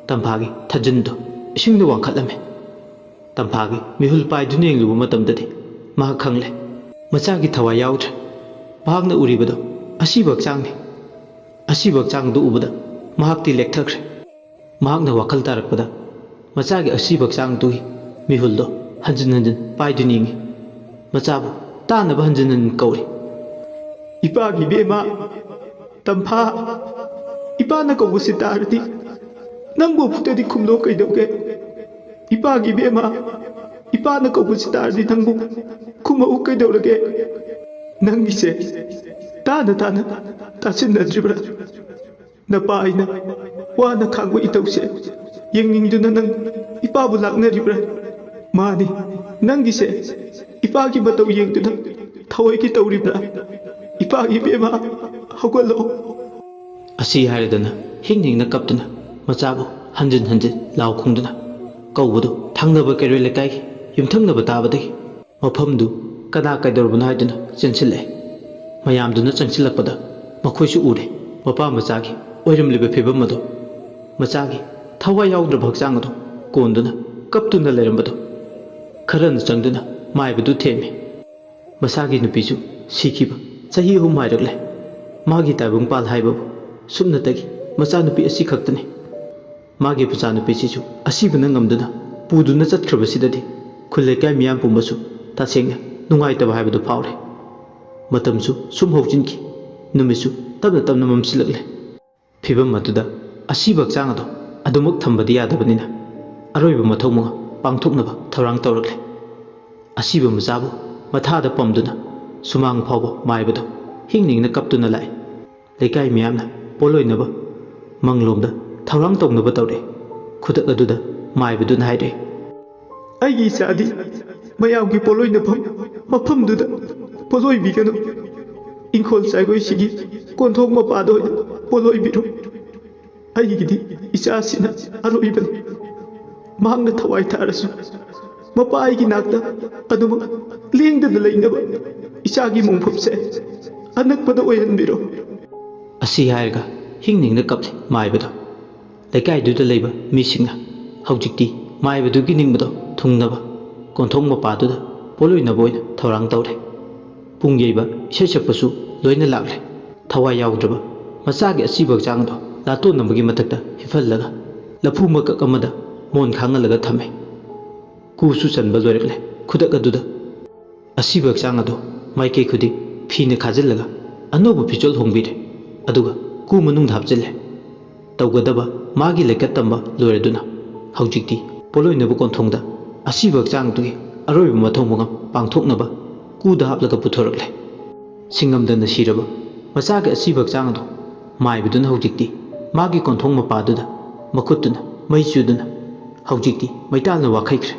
ꯇꯝꯐꯥꯒꯤ ꯊꯥꯖꯤꯟꯗꯨ ꯏꯁꯤꯡꯗ ꯋꯥꯡꯈꯠꯂꯝꯃꯦ꯫ ꯇꯝꯐꯥꯒꯤ ꯃꯤꯍꯨꯜ ꯄꯥꯏꯗꯨꯅ ꯌꯦꯡꯂꯨꯕ ꯃꯇꯝꯗꯗꯤ ꯃꯍꯥꯛ ꯈꯪꯂꯦ, ꯃꯆꯥꯒꯤ ꯊꯋꯥꯏ ꯌꯥꯎꯗ꯭ꯔꯦ꯫ ꯃꯍꯥꯛꯅ ꯎꯔꯤꯕꯗꯨ ꯑꯁꯤꯕ ꯍꯛꯆꯥꯡꯅꯤ꯫ ꯑꯁꯤꯕ ꯍꯛꯆꯥꯡꯗꯨ ꯎꯕꯗ ꯃꯍꯥꯛꯇꯤ ꯂꯦꯛꯊꯈ꯭ꯔꯦ꯫ ꯃꯍꯥꯛꯅ ꯋꯥꯈꯜ ꯇꯥꯔꯛꯄꯗ ꯃꯆꯥꯒꯤ ꯑꯁꯤꯕ ꯍꯛꯆꯥꯡꯗꯨꯒꯤ ꯃꯤꯍꯨꯜꯗꯣ ꯍꯟꯖꯤꯟ ꯍꯟꯖꯤꯟ ꯄꯥꯏꯗꯨꯅ ꯌꯦꯡꯉꯤ꯫ ꯃꯆꯥꯕꯨ ꯇꯥꯅꯕ ꯍꯟꯖꯤꯟ ꯍꯟꯖꯤꯟ ꯀꯧꯔꯤ꯫ "ꯏꯄꯥꯒꯤ ꯏꯕꯦꯝꯃ, ꯇꯝꯐꯥ, ꯏꯄꯥꯅ ꯀꯧꯕꯁꯤ ꯇꯥꯔꯗꯤ ꯅꯪꯕꯨ ꯑꯃꯨꯛꯇꯗꯤ ꯈꯨꯝꯂꯣ ꯀꯩꯗꯧꯒꯦ? ꯏꯄꯥꯒꯤ ꯏꯕꯦꯝꯃ, ꯏꯄꯥꯅ ꯀꯧꯕꯁꯤ ꯇꯥꯔꯗꯤ ꯅꯪꯕꯨ ꯈꯨꯝꯃꯛꯎ ꯀꯩꯗꯧꯔꯒꯦ? ꯅꯪꯒꯤꯁꯦ ꯇꯥꯅ ꯇꯥꯅ ꯇꯥꯁꯤꯟꯅꯗ꯭ꯔꯤꯕ꯭ꯔꯥ? ꯅꯄꯥ ꯑꯩꯅ ꯋꯥꯅ ꯈꯥꯡꯕ ꯏꯇꯧꯁꯦ ꯌꯦꯡꯅꯤꯡꯗꯨꯅ ꯅꯪ ꯏꯄꯥꯕꯨ ꯂꯥꯛꯅꯔꯤꯕ꯭ꯔꯥ? ꯃꯥꯅꯤ, ꯅꯪꯒꯤꯁꯦ ꯏꯄꯥꯒꯤ ꯃꯇꯧ ꯌꯦꯡꯗꯨꯅ ꯊꯑꯣꯏꯒꯤ ꯇꯧꯔꯤꯕ꯭ꯔꯥ? ꯏꯄꯥꯒꯤ ꯏꯕꯦꯝꯃ, ꯍꯧꯒꯠꯂꯛꯑꯣ" ꯑꯁꯤ ꯍꯥꯏꯔꯗꯅ ꯍꯤꯡ ꯍꯤꯡꯅ ꯀꯞꯇꯨꯅ ꯃꯆꯥꯕꯨ ꯍꯟꯖꯤꯟ ꯍꯟꯖꯤꯟ ꯂꯥꯎ ꯈꯣꯡꯗꯨꯅ ꯀꯧꯕꯗꯨ ꯊꯪꯅꯕ ꯀꯩꯔꯣꯏ ꯂꯩꯀꯥꯏꯒꯤ ꯌꯨꯝꯊꯪꯅꯕ ꯇꯥꯕꯗꯒꯤ ꯃꯐꯝꯗꯨ ꯀꯅꯥ ꯀꯩꯗꯧꯔꯕꯅꯣ ꯍꯥꯏꯗꯨꯅ ꯆꯦꯟꯁꯤꯜꯂꯛꯑꯦ꯫ ꯃꯌꯥꯝꯗꯨꯅ ꯆꯪꯁꯤꯜꯂꯛꯄꯗ ꯃꯈꯣꯏꯁꯨ ꯎꯔꯦ, ꯃꯄꯥ ꯃꯆꯥꯒꯤ ꯑꯣꯏꯔꯝꯂꯤꯕ ꯐꯤꯕꯝ ꯑꯗꯨ, ꯃꯆꯥꯒꯤ ꯊꯋꯥꯏ ꯌꯥꯎꯗ꯭ꯔꯕ ꯍꯛꯆꯥꯡ ꯑꯗꯨ ꯀꯣꯟꯗꯨꯅ ꯀꯞꯇꯨꯅ ꯂꯩꯔꯝꯕꯗꯨ ꯈꯔꯅ ꯆꯪꯗꯨꯅ ꯃꯥꯏꯕꯗꯨ ꯊꯦꯝꯃꯤ꯫ ꯃꯁꯥꯒꯤ ꯅꯨꯄꯤꯁꯨ ꯁꯤꯈꯤꯕ ꯆꯍꯤ ꯑꯍꯨꯝ ꯍꯥꯏꯔꯛꯂꯦ꯫ ꯃꯥꯒꯤ ꯇꯥꯏꯕꯪꯄꯥꯜ ꯍꯥꯏꯕꯕꯨ ꯁꯨꯞꯅꯇꯒꯤ ꯃꯆꯥꯅꯨꯄꯤ ꯑꯁꯤ ꯈꯛꯇꯅꯤ꯫ ꯃꯥꯒꯤ ꯃꯆꯥꯅꯨꯄꯤꯁꯤꯁꯨ ꯑꯁꯤꯕꯅ ꯉꯝꯗꯨꯅ ꯄꯨꯗꯨꯅ ꯆꯠꯈ꯭ꯔꯕꯁꯤꯗꯗꯤ ꯈꯨꯜ ꯂꯩꯀꯥꯏ ꯃꯤꯌꯥꯝ ꯄꯨꯝꯕꯁꯨ ꯇꯁꯦꯡꯅ ꯅꯨꯡꯉꯥꯏꯇꯕ ꯍꯥꯏꯕꯗꯨ ꯐꯥꯎꯔꯦ꯫ ꯃꯇꯝꯁꯨ ꯁꯨꯝ ꯍꯧꯖꯤꯟꯈꯤ꯫ ꯅꯨꯃꯤꯠꯁꯨ ꯇꯞꯅ ꯇꯞꯅ ꯃꯝꯁꯤꯜꯂꯛꯂꯦ꯫ ꯐꯤꯕꯝ ꯑꯗꯨꯗ ꯑꯁꯤꯕ ꯍꯛꯆꯥꯡ ꯑꯗꯨ ꯑꯗꯨꯃꯛ ꯊꯝꯕꯗꯤ ꯌꯥꯗꯕꯅꯤꯅ ꯑꯔꯣꯏꯕ ꯃꯊꯧ ꯃꯉꯥ ꯄꯥꯡꯊꯣꯛꯅꯕ ꯊꯧꯔꯥꯡ ꯇꯧꯔꯛꯂꯦ꯫ ꯑꯁꯤꯕ ꯃꯆꯥꯕꯨ ꯃꯊꯥꯗ ꯄꯝꯗꯨꯅ ꯁꯨꯃꯥꯡ ꯐꯥꯎꯕ ꯃꯥꯏꯕꯗꯨ ꯍꯤꯡ ꯅꯤꯡꯅ ꯀꯞꯇꯨꯅ ꯂꯥꯛꯏ꯫ ꯂꯩꯀꯥꯏ ꯃꯤꯌꯥꯝꯅ ꯄꯣꯠꯂꯣꯏꯅꯕ ꯃꯪꯂꯣꯝꯗ ꯊꯧꯔꯥꯡ ꯇꯧꯅꯕ ꯇꯧꯔꯛꯏ꯫ ꯈꯨꯗꯛ ꯑꯗꯨꯗ ꯃꯥꯏꯕꯗꯨꯅ ꯍꯥꯏꯔꯛꯏ, "ꯑꯩꯒꯤ ꯏꯆꯥꯗꯤ ꯃꯌꯥꯝꯒꯤ ꯄꯣꯠꯂꯣꯏꯅꯐꯝ ꯃꯐꯝꯗꯨꯗ ꯄꯣꯠꯂꯣꯏꯕꯤꯒꯅꯨ꯫ ꯏꯪꯈꯣꯜ ꯆꯥꯏꯈꯣꯏꯁꯤꯒꯤ ꯀꯣꯟꯊꯣꯡ ꯃꯄꯥꯗ ꯑꯣꯏꯅ ꯄꯣꯠꯂꯣꯏꯕꯤꯔꯣ꯫ ꯑꯩꯒꯤꯗꯤ ꯏꯆꯥꯁꯤꯅ ꯑꯂꯣꯏꯕꯅꯤ꯫ ꯃꯍꯥꯛꯅ ꯊꯋꯥꯏ ꯊꯥꯔꯁꯨ ꯃꯄꯥ ꯑꯩꯒꯤ ꯅꯥꯛꯇ ꯑꯗꯨꯃꯛ ꯂꯦꯡꯗꯅ ꯂꯩꯅꯕ ꯏꯆꯥꯒꯤ ꯃꯣꯡꯐꯝꯁꯦ ꯑꯅꯛꯄꯗ ꯑꯣꯏꯍꯟꯕꯤꯔꯣ"꯫ ꯑꯁꯤ ꯍꯥꯏꯔꯒ ꯍꯤꯡ ꯅꯤꯡꯅ ꯀꯞꯂꯤ ꯃꯥꯏꯕꯗꯣ꯫ ꯂꯩꯀꯥꯏꯗꯨꯗ ꯂꯩꯕ ꯃꯤꯁꯤꯡꯅ ꯍꯧꯖꯤꯛꯇꯤ ꯃꯥꯏꯕꯗꯨꯒꯤ ꯅꯤꯡꯕꯗꯣ ꯊꯨꯡꯅꯕ ꯀꯣꯟꯊꯣꯡ ꯃꯄꯥꯗꯨꯗ ꯄꯣꯠꯂꯣꯏꯅꯕ ꯑꯣꯏꯅ ꯊꯧꯔꯥꯡ ꯇꯧꯔꯦ꯫ ꯄꯨꯡ ꯌꯩꯕ, ꯏꯁꯩ ꯁꯛꯄꯁꯨ ꯂꯣꯏꯅ ꯂꯥꯛꯂꯦ꯫ ꯊꯋꯥꯏ ꯌꯥꯎꯗ꯭ꯔꯕ ꯃꯆꯥꯒꯤ ꯑꯁꯤꯕ ꯍꯛꯆꯥꯡ ꯑꯗꯨ ꯂꯥꯇꯣꯟꯅꯕꯒꯤ ꯃꯊꯛꯇ ꯍꯤꯞꯍꯜꯂꯒ ꯂꯐꯨ ꯃꯀꯛ ꯑꯃꯗ ꯃꯣꯟ ꯈꯥꯡꯍꯜꯂꯒ ꯊꯝꯃꯦ꯫ ꯀꯨꯁꯨ ꯆꯟꯕ ꯂꯣꯏꯔꯛꯂꯦ꯫ ꯈꯨꯗꯛ ꯑꯗꯨꯗ ꯑꯁꯤꯕ ꯍꯛꯆꯥꯡ ꯑꯗꯨ ꯃꯥꯏꯀꯩ ꯈꯨꯗꯤꯡ ꯐꯤꯅ ꯈꯥꯖꯤꯜꯂꯒ ꯑꯅꯧꯕ ꯐꯤꯖꯣꯜ ꯍꯣꯡꯕꯤꯔꯦ꯫ ꯑꯗꯨꯒ ꯀꯨ ꯃꯅꯨꯡꯗ ꯍꯥꯞꯆꯤꯜꯂꯦ꯫ ꯇꯧꯒꯗꯕ ꯃꯥꯒꯤ ꯂꯩꯀꯠ ꯇꯝꯕ ꯂꯣꯏꯔꯗꯨꯅ ꯍꯧꯖꯤꯛꯇꯤ ꯄꯣꯠꯂꯣꯏꯅꯕ ꯀꯣꯟꯊꯣꯡꯗ ꯑꯁꯤꯕ ꯍꯛꯆꯥꯡ ꯑꯗꯨꯒꯤ ꯑꯔꯣꯏꯕ ꯃꯊꯧ ꯃꯉꯝ ꯄꯥꯡꯊꯣꯛꯅꯕ ꯀꯨꯗ ꯍꯥꯞꯂꯒ ꯄꯨꯊꯣꯔꯛꯂꯦ꯫ ꯁꯤꯡꯉꯝꯗꯅ ꯁꯤꯔꯕ ꯃꯆꯥꯒꯤ ꯑꯁꯤꯕ ꯍꯛꯆꯥꯡ ꯑꯗꯨ ꯃꯥꯏꯕꯗꯨꯅ ꯍꯧꯖꯤꯛꯇꯤ ꯃꯥꯒꯤ ꯀꯣꯟꯊꯣꯡ ꯃꯄꯥꯗꯨꯗ ꯃꯈꯨꯠꯇꯨꯅ ꯃꯩ ꯆꯨꯗꯨꯅ ꯍꯧꯖꯤꯛꯇꯤ ꯃꯩꯇꯥꯜꯅ ꯋꯥꯈꯩꯈ꯭ꯔꯦ꯫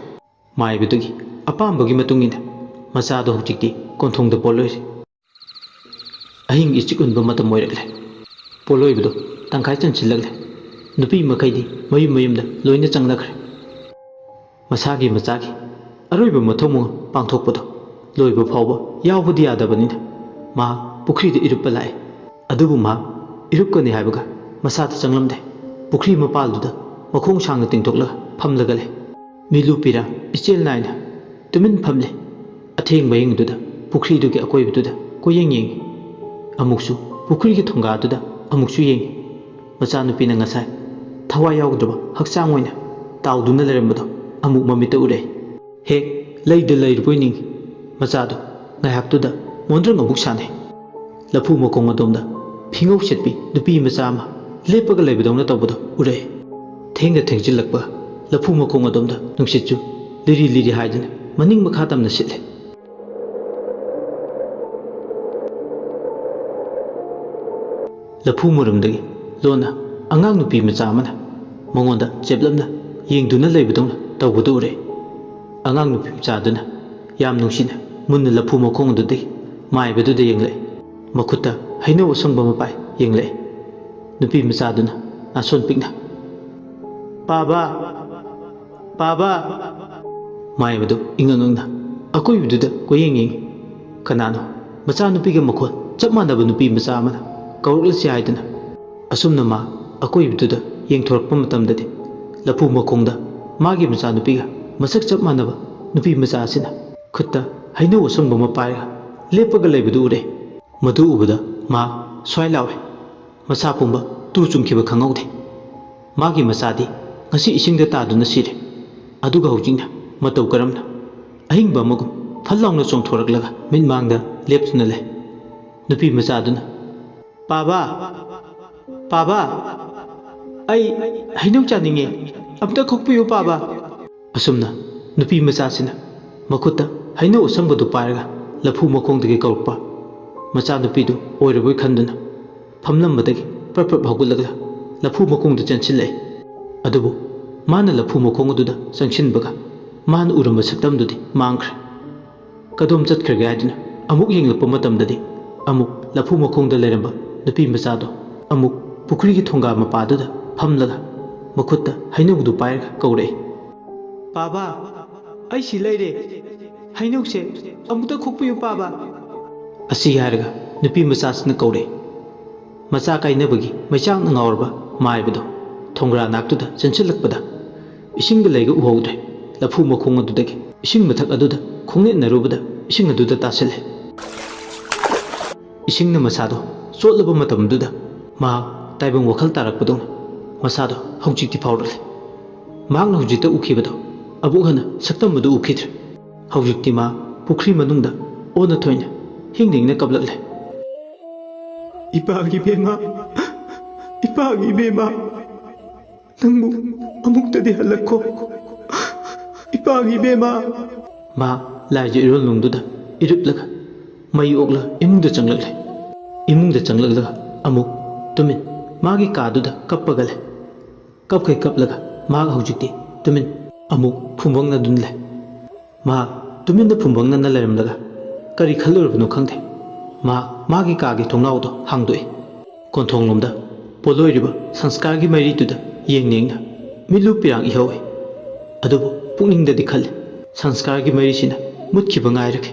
ꯃꯥꯏꯕꯗꯨꯒꯤ ꯑꯄꯥꯝꯕꯒꯤ ꯃꯇꯨꯡ ꯏꯟꯅ ꯃꯆꯥꯗꯨ ꯍꯧꯖꯤꯛꯇꯤ ꯀꯣꯟꯊꯣꯡꯗ ꯄꯣꯠꯂꯣꯏꯔꯦ꯫ ꯑꯍꯤꯡ ꯏꯆꯤꯛ ꯎꯟꯕ ꯃꯇꯝ ꯑꯣꯏꯔꯛꯂꯦ꯫ ꯄꯣꯠꯂꯣꯏꯕꯗꯨ ꯇꯪꯈꯥꯏ ꯆꯟꯁꯤꯜꯂꯛꯂꯦ꯫ ꯅꯨꯄꯤ ꯃꯈꯩꯗꯤ ꯃꯌꯨꯝ ꯃꯌꯨꯝꯗ ꯂꯣꯏꯅ ꯆꯪꯅꯈ꯭ꯔꯦ꯫ ꯃꯁꯥꯒꯤ ꯃꯆꯥꯒꯤ ꯑꯔꯣꯏꯕ ꯃꯊꯧ ꯃꯉꯝ ꯄꯥꯡꯊꯣꯛꯄꯗꯨ ꯂꯣꯏꯕ ꯐꯥꯎꯕ ꯌꯥꯎꯕꯗꯤ ꯌꯥꯗꯕꯅꯤꯅ ꯃꯍꯥꯛ ꯄꯨꯈ꯭ꯔꯤꯗ ꯏꯔꯨꯞꯄ ꯂꯥꯛꯏ꯫ ꯑꯗꯨꯕꯨ ꯃꯍꯥꯛ ꯏꯔꯨꯞꯀꯅꯤ ꯍꯥꯏꯕꯒ ꯃꯁꯥꯗ ꯆꯪꯂꯝꯗꯦ꯫ ꯄꯨꯈ꯭ꯔꯤ ꯃꯄꯥꯜꯗꯨꯗ ꯃꯈꯣꯡ ꯁꯥꯡꯅ ꯇꯤꯡꯊꯣꯛꯂꯒ ꯐꯝꯂꯒ ꯂꯩ꯫ ꯃꯤꯂꯨ ꯄꯤꯔꯥ ꯏꯆꯦꯜ ꯅꯥꯏꯅ ꯇꯨꯃꯤꯟ ꯐꯝꯂꯤ꯫ ꯑꯊꯦꯡꯕ ꯑꯍꯤꯡꯗꯨꯗ ꯄꯨꯈ꯭ꯔꯤꯗꯨꯒꯤ ꯑꯀꯣꯏꯕꯗꯨꯗ ꯀꯣꯏꯌꯦꯡ ꯌꯦꯡꯉꯤ꯫ ꯑꯃꯨꯛꯁꯨ ꯄꯨꯈ꯭ꯔꯤꯒꯤ ꯊꯣꯡꯒꯥꯗꯨꯗ ꯑꯃꯨꯛꯁꯨ ꯌꯦꯡꯉꯤ꯫ ꯃꯆꯥꯅꯨꯄꯤꯅ ꯉꯁꯥꯏ ꯊꯋꯥꯏ ꯌꯥꯎꯗ꯭ꯔꯕ ꯍꯛꯆꯥꯡ ꯑꯣꯏꯅ ꯇꯥꯎꯗꯨꯅ ꯂꯩꯔꯝꯕꯗꯣ ꯑꯃꯨꯛ ꯃꯃꯤꯠꯇ ꯎꯔꯦ꯫ ꯍꯦꯛ ꯂꯩꯗ ꯂꯩꯔꯨꯕꯣꯏ ꯅꯤꯡꯉꯤ꯫ ꯃꯆꯥꯗꯣ ꯉꯥꯏꯍꯥꯛꯇꯨꯗ ꯃꯣꯟꯗ꯭ꯔꯪ ꯑꯃꯨꯛ ꯁꯥꯟꯅꯩ꯫ ꯂꯐꯨ ꯃꯈꯣꯡ ꯑꯗꯣꯝꯗ ꯐꯤꯉꯧ ꯁꯦꯠꯄꯤ ꯅꯨꯄꯤ ꯃꯆꯥ ꯑꯃ ꯂꯦꯞꯄꯒ ꯂꯩꯕꯗꯧꯅ ꯇꯧꯕꯗꯣ ꯎꯔꯛꯑꯦ꯫ ꯊꯦꯡꯅ ꯊꯦꯡꯖꯤꯜꯂꯛꯄ ꯂꯐꯨ ꯃꯈꯣꯡ ꯑꯗꯣꯝꯗ ꯅꯨꯡꯁꯤꯠꯁꯨ ꯂꯤꯔꯤ ꯂꯤꯔꯤ ꯍꯥꯏꯗꯨꯅ ꯃꯅꯤꯡ ꯃꯈꯥ ꯇꯝꯅ ꯁꯤꯠꯂꯦ꯫ ꯂꯐꯨ ꯃꯔꯨꯝꯗꯒꯤ ꯂꯣꯟꯅ ꯑꯉꯥꯡ ꯅꯨꯄꯤ ꯃꯆꯥ ꯑꯃꯅ ꯃꯉꯣꯟꯗ ꯆꯦꯞꯂꯞꯅ ꯌꯦꯡꯗꯨꯅ ꯂꯩꯕꯗꯧꯅ ꯇꯧꯕꯗꯨ ꯎꯔꯦ꯫ ꯑꯉꯥꯡ ꯅꯨꯄꯤ ꯃꯆꯥꯗꯨꯅ ꯌꯥꯝ ꯅꯨꯡꯁꯤꯅ ꯃꯨꯟꯅ ꯂꯐꯨ ꯃꯈꯣꯡ ꯑꯗꯨꯗꯒꯤ ꯃꯥꯏꯕꯗꯨꯗ ꯌꯦꯡꯂꯛꯏ꯫ ꯃꯈꯨꯠꯇ ꯍꯩꯅꯧ ꯑꯁꯪꯕ ꯃꯄꯥꯏ ꯌꯦꯡꯂꯛꯏ꯫ ꯅꯨꯄꯤ ꯃꯆꯥꯗꯨꯅ ꯅꯥꯁꯣꯟ ꯄꯤꯛꯅ, "ꯄꯥꯕ! ꯄꯥꯕ!" ꯃꯥꯏꯕꯗꯨ ꯏꯉꯛ ꯉꯛꯅ ꯑꯀꯣꯏꯕꯗꯨꯗ ꯀꯣꯏꯌꯦꯡ ꯌꯦꯡꯏ꯫ ꯀꯅꯥꯅꯣ ꯃꯆꯥꯅꯨꯄꯤꯒ ꯃꯈꯣꯜ ꯆꯞ ꯃꯥꯟꯅꯕ ꯅꯨꯄꯤ ꯃꯆꯥ ꯑꯃꯅ ꯀꯧꯔꯛꯂꯤꯁꯤ ꯍꯥꯏꯗꯨꯅ꯫ ꯑꯁꯨꯝꯅ ꯃꯥ ꯑꯀꯣꯏꯕꯗꯨꯗ ꯌꯦꯡꯊꯣꯔꯛꯄ ꯃꯇꯝꯗꯗꯤ ꯂꯐꯨ ꯃꯈꯣꯡꯗ ꯃꯥꯒꯤ ꯃꯆꯥꯅꯨꯄꯤꯒ ꯃꯁꯛ ꯆꯞ ꯃꯥꯟꯅꯕ ꯅꯨꯄꯤ ꯃꯆꯥ ꯑꯁꯤꯅ ꯈꯨꯠꯇ ꯍꯩꯅꯧ ꯑꯁꯪꯕ ꯑꯃ ꯄꯥꯏꯔꯒ ꯂꯦꯞꯄꯒ ꯂꯩꯕꯗꯨ ꯎꯔꯦ꯫ ꯃꯗꯨ ꯎꯕꯗ ꯃꯥ ꯁ꯭ꯋꯥꯏ ꯂꯥꯎꯏ꯫ ꯃꯁꯥ ꯄꯨꯝꯕ ꯇꯨ ꯆꯨꯝꯈꯤꯕ ꯈꯪꯍꯧꯗꯦ꯫ ꯃꯥꯒꯤ ꯃꯆꯥꯗꯤ ꯉꯁꯤ ꯏꯁꯤꯡꯗ ꯇꯥꯗꯨꯅ ꯁꯤꯔꯦ꯫ ꯑꯗꯨꯒ ꯍꯧꯖꯤꯛꯅ ꯃꯇꯧ ꯀꯔꯝꯅ ꯑꯍꯤꯡꯕ ꯑꯃꯒꯨꯝ ꯐꯜ ꯂꯥꯎꯅ ꯆꯣꯡꯊꯣꯔꯛꯂꯒ ꯃꯤꯠꯃꯥꯡꯗ ꯂꯦꯞꯇꯨꯅ ꯂꯩ꯫ ꯅꯨꯄꯤ ꯃꯆꯥꯗꯨꯅ, "ꯄꯥꯕ! ꯄꯥꯕ! ꯑꯩ ꯍꯩꯅꯧ ꯆꯥꯅꯤꯡꯉꯦ꯫ ꯑꯝꯇ ꯈꯣꯛꯄꯤꯌꯨ, ꯄꯥꯕ!" ꯑꯁꯨꯝꯅ ꯅꯨꯄꯤ ꯃꯆꯥꯁꯤꯅ ꯃꯈꯨꯠꯇ ꯍꯩꯅꯧ ꯑꯁꯪꯕꯗꯨ ꯄꯥꯏꯔꯒ ꯂꯐꯨ ꯃꯈꯣꯡꯗꯒꯤ ꯀꯧꯔꯛꯄ ꯃꯆꯥꯅꯨꯄꯤꯗꯨ ꯑꯣꯏꯔꯕꯣꯏ ꯈꯟꯗꯨꯅ ꯐꯝꯂꯝꯕꯗꯒꯤ ꯄ꯭ꯔꯞ ꯄ꯭ꯔꯞ ꯍꯧꯒꯠꯂꯒ ꯂꯐꯨ ꯃꯈꯣꯡꯗ ꯆꯦꯟꯁꯤꯜꯂꯛꯏ꯫ ꯑꯗꯨꯕꯨ ꯃꯥꯅ ꯂꯐꯨ ꯃꯈꯣꯡ ꯑꯗꯨꯗ ꯆꯪꯁꯤꯟꯕꯒ ꯃꯥꯅ ꯎꯔꯝꯕ ꯁꯛꯇꯝꯗꯨꯗꯤ ꯃꯥꯡꯈ꯭ꯔꯦ꯫ ꯀꯗꯣꯝ ꯆꯠꯈ꯭ꯔꯒꯦ ꯍꯥꯏꯗꯨꯅ ꯑꯃꯨꯛ ꯌꯦꯡꯂꯛꯄ ꯃꯇꯝꯗꯗꯤ ꯑꯃꯨꯛ ꯂꯐꯨ ꯃꯈꯣꯡꯗ ꯂꯩꯔꯝꯕ ꯅꯨꯄꯤ ꯃꯆꯥꯗꯣ ꯑꯃꯨꯛ ꯄꯨꯈ꯭ꯔꯤꯒꯤ ꯊꯣꯡꯒꯥ ꯃꯄꯥꯗꯨꯗ ꯐꯝꯂꯒ ꯃꯈꯨꯠꯇ ꯍꯩꯅꯧꯗꯨ ꯄꯥꯏꯔꯒ ꯀꯧꯔꯛꯏ, "ꯄꯥꯕ, ꯑꯩ ꯁꯤ ꯂꯩꯔꯦ꯫ ꯍꯩꯅꯧꯁꯦ ꯑꯃꯨꯛꯇ ꯈꯣꯛꯄꯤꯌꯨ, ꯄꯥꯕ!" ꯑꯁꯤ ꯍꯥꯏꯔꯒ ꯅꯨꯄꯤ ꯃꯆꯥꯁꯤꯅ ꯀꯧꯔꯛꯏ, ꯃꯆꯥ ꯀꯥꯏꯅꯕꯒꯤ ꯃꯩꯆꯥꯛꯅ ꯉꯥꯎꯔꯕ ꯃꯥꯏꯕꯗꯣ ꯊꯣꯡꯒ꯭ꯔꯥ ꯅꯥꯛꯇꯨꯗ ꯆꯦꯟꯁꯤꯜꯂꯛꯄꯗ, ꯏꯁꯤꯡꯒ ꯂꯩꯒ ꯎꯍꯧꯗ꯭ꯔꯦ꯫ ꯂꯐꯨ ꯃꯈꯣꯡ ꯑꯗꯨꯗꯒꯤ ꯏꯁꯤꯡ ꯃꯊꯛ ꯑꯗꯨꯗ ꯈꯣꯡꯅꯦꯠꯅꯔꯨꯕꯗ ꯏꯁꯤꯡ ꯑꯗꯨꯗ ꯇꯥꯁꯤꯜꯂꯦ꯫ ꯏꯁꯤꯡꯅ ꯃꯁꯥꯗꯣ ꯆꯣꯠꯂꯕ ꯃꯇꯝꯗꯨꯗ ꯃꯍꯥꯛ ꯇꯥꯏꯕꯪ ꯋꯥꯈꯜ ꯇꯥꯔꯛꯄꯗꯧꯅ ꯃꯁꯥꯗꯣ ꯍꯧꯖꯤꯛꯇꯤ ꯐꯥꯎꯔꯛꯂꯦ꯫ ꯃꯍꯥꯛꯅ ꯍꯧꯖꯤꯛꯇ ꯎꯈꯤꯕꯗꯣ ꯑꯃꯨꯛ ꯍꯟꯅ ꯁꯛꯇꯝ ꯑꯗꯨ ꯎꯈꯤꯗ꯭ꯔꯦ꯫ ꯍꯧꯖꯤꯛꯇꯤ ꯃꯥ ꯄꯨꯈ꯭ꯔꯤ ꯃꯅꯨꯡꯗ ꯑꯣꯟꯅ ꯊꯣꯏꯅ ꯍꯤꯡ ꯍꯤꯡꯅ ꯀꯞꯂꯛꯂꯦ꯫ "ꯏꯄꯥꯒꯤ ꯏꯕꯦꯝꯃ, ꯏꯄꯥꯒꯤ ꯏꯕꯦꯝꯃ, ꯅꯪꯕꯨ ꯑꯃꯨꯛꯇꯗꯤ ꯍꯜꯂꯛꯈꯣ, ꯏꯄꯥꯒꯤ ꯏꯕꯦꯝꯃ!" ꯃꯥ ꯂꯥꯏꯖ ꯏꯔꯣꯜꯅꯨꯡꯗꯨꯗ ꯏꯔꯨꯞꯂꯒ ꯃꯩ ꯑꯣꯛꯂꯒ ꯏꯃꯨꯡꯗ ꯆꯪꯂꯛꯂꯦ꯫ ꯏꯃꯨꯡꯗ ꯆꯪꯂꯛꯂꯒ ꯑꯃꯨꯛ ꯇꯨꯃꯤꯟ ꯃꯥꯒꯤ ꯀꯥꯗꯨꯗ ꯀꯞꯄꯒ ꯂꯩ꯫ ꯀꯞꯈꯩ ꯀꯞꯂꯒ ꯃꯍꯥꯛ ꯍꯧꯖꯤꯛꯇꯤ ꯇꯨꯃꯤꯟ ꯑꯃꯨꯛ ꯐꯨꯝꯕꯪꯅꯗꯨꯅ ꯂꯩ꯫ ꯃꯍꯥꯛ ꯇꯨꯃꯤꯟꯅ ꯐꯨꯝꯕꯪꯅꯅ ꯂꯩꯔꯝꯂꯒ ꯀꯔꯤ ꯈꯜꯂꯨꯔꯕꯅꯣ ꯈꯪꯗꯦ꯫ ꯃꯍꯥꯛ ꯃꯥꯒꯤ ꯀꯥꯒꯤ ꯊꯣꯡꯅꯥꯎꯗꯣ ꯍꯥꯡꯗꯣꯛꯏ꯫ ꯀꯣꯟꯊꯣꯡꯂꯣꯝꯗ ꯄꯣꯠꯂꯣꯏꯔꯤꯕ ꯁꯪꯁꯀꯥꯔꯒꯤ ꯃꯩꯔꯤꯗꯨꯗ ꯌꯦꯡ ꯌꯦꯡꯅ ꯃꯤꯠꯂꯨ ꯄꯤꯔꯥꯡ ꯏꯍꯧꯏ꯫ ꯑꯗꯨꯕꯨ ꯄꯨꯛꯅꯤꯡꯗꯗꯤ ꯈꯜꯂꯤ, "ꯁꯪꯁꯀꯥꯔꯒꯤ ꯃꯩꯔꯤꯁꯤꯅ ꯃꯨꯠꯈꯤꯕ ꯉꯥꯏꯔꯒꯦ"꯫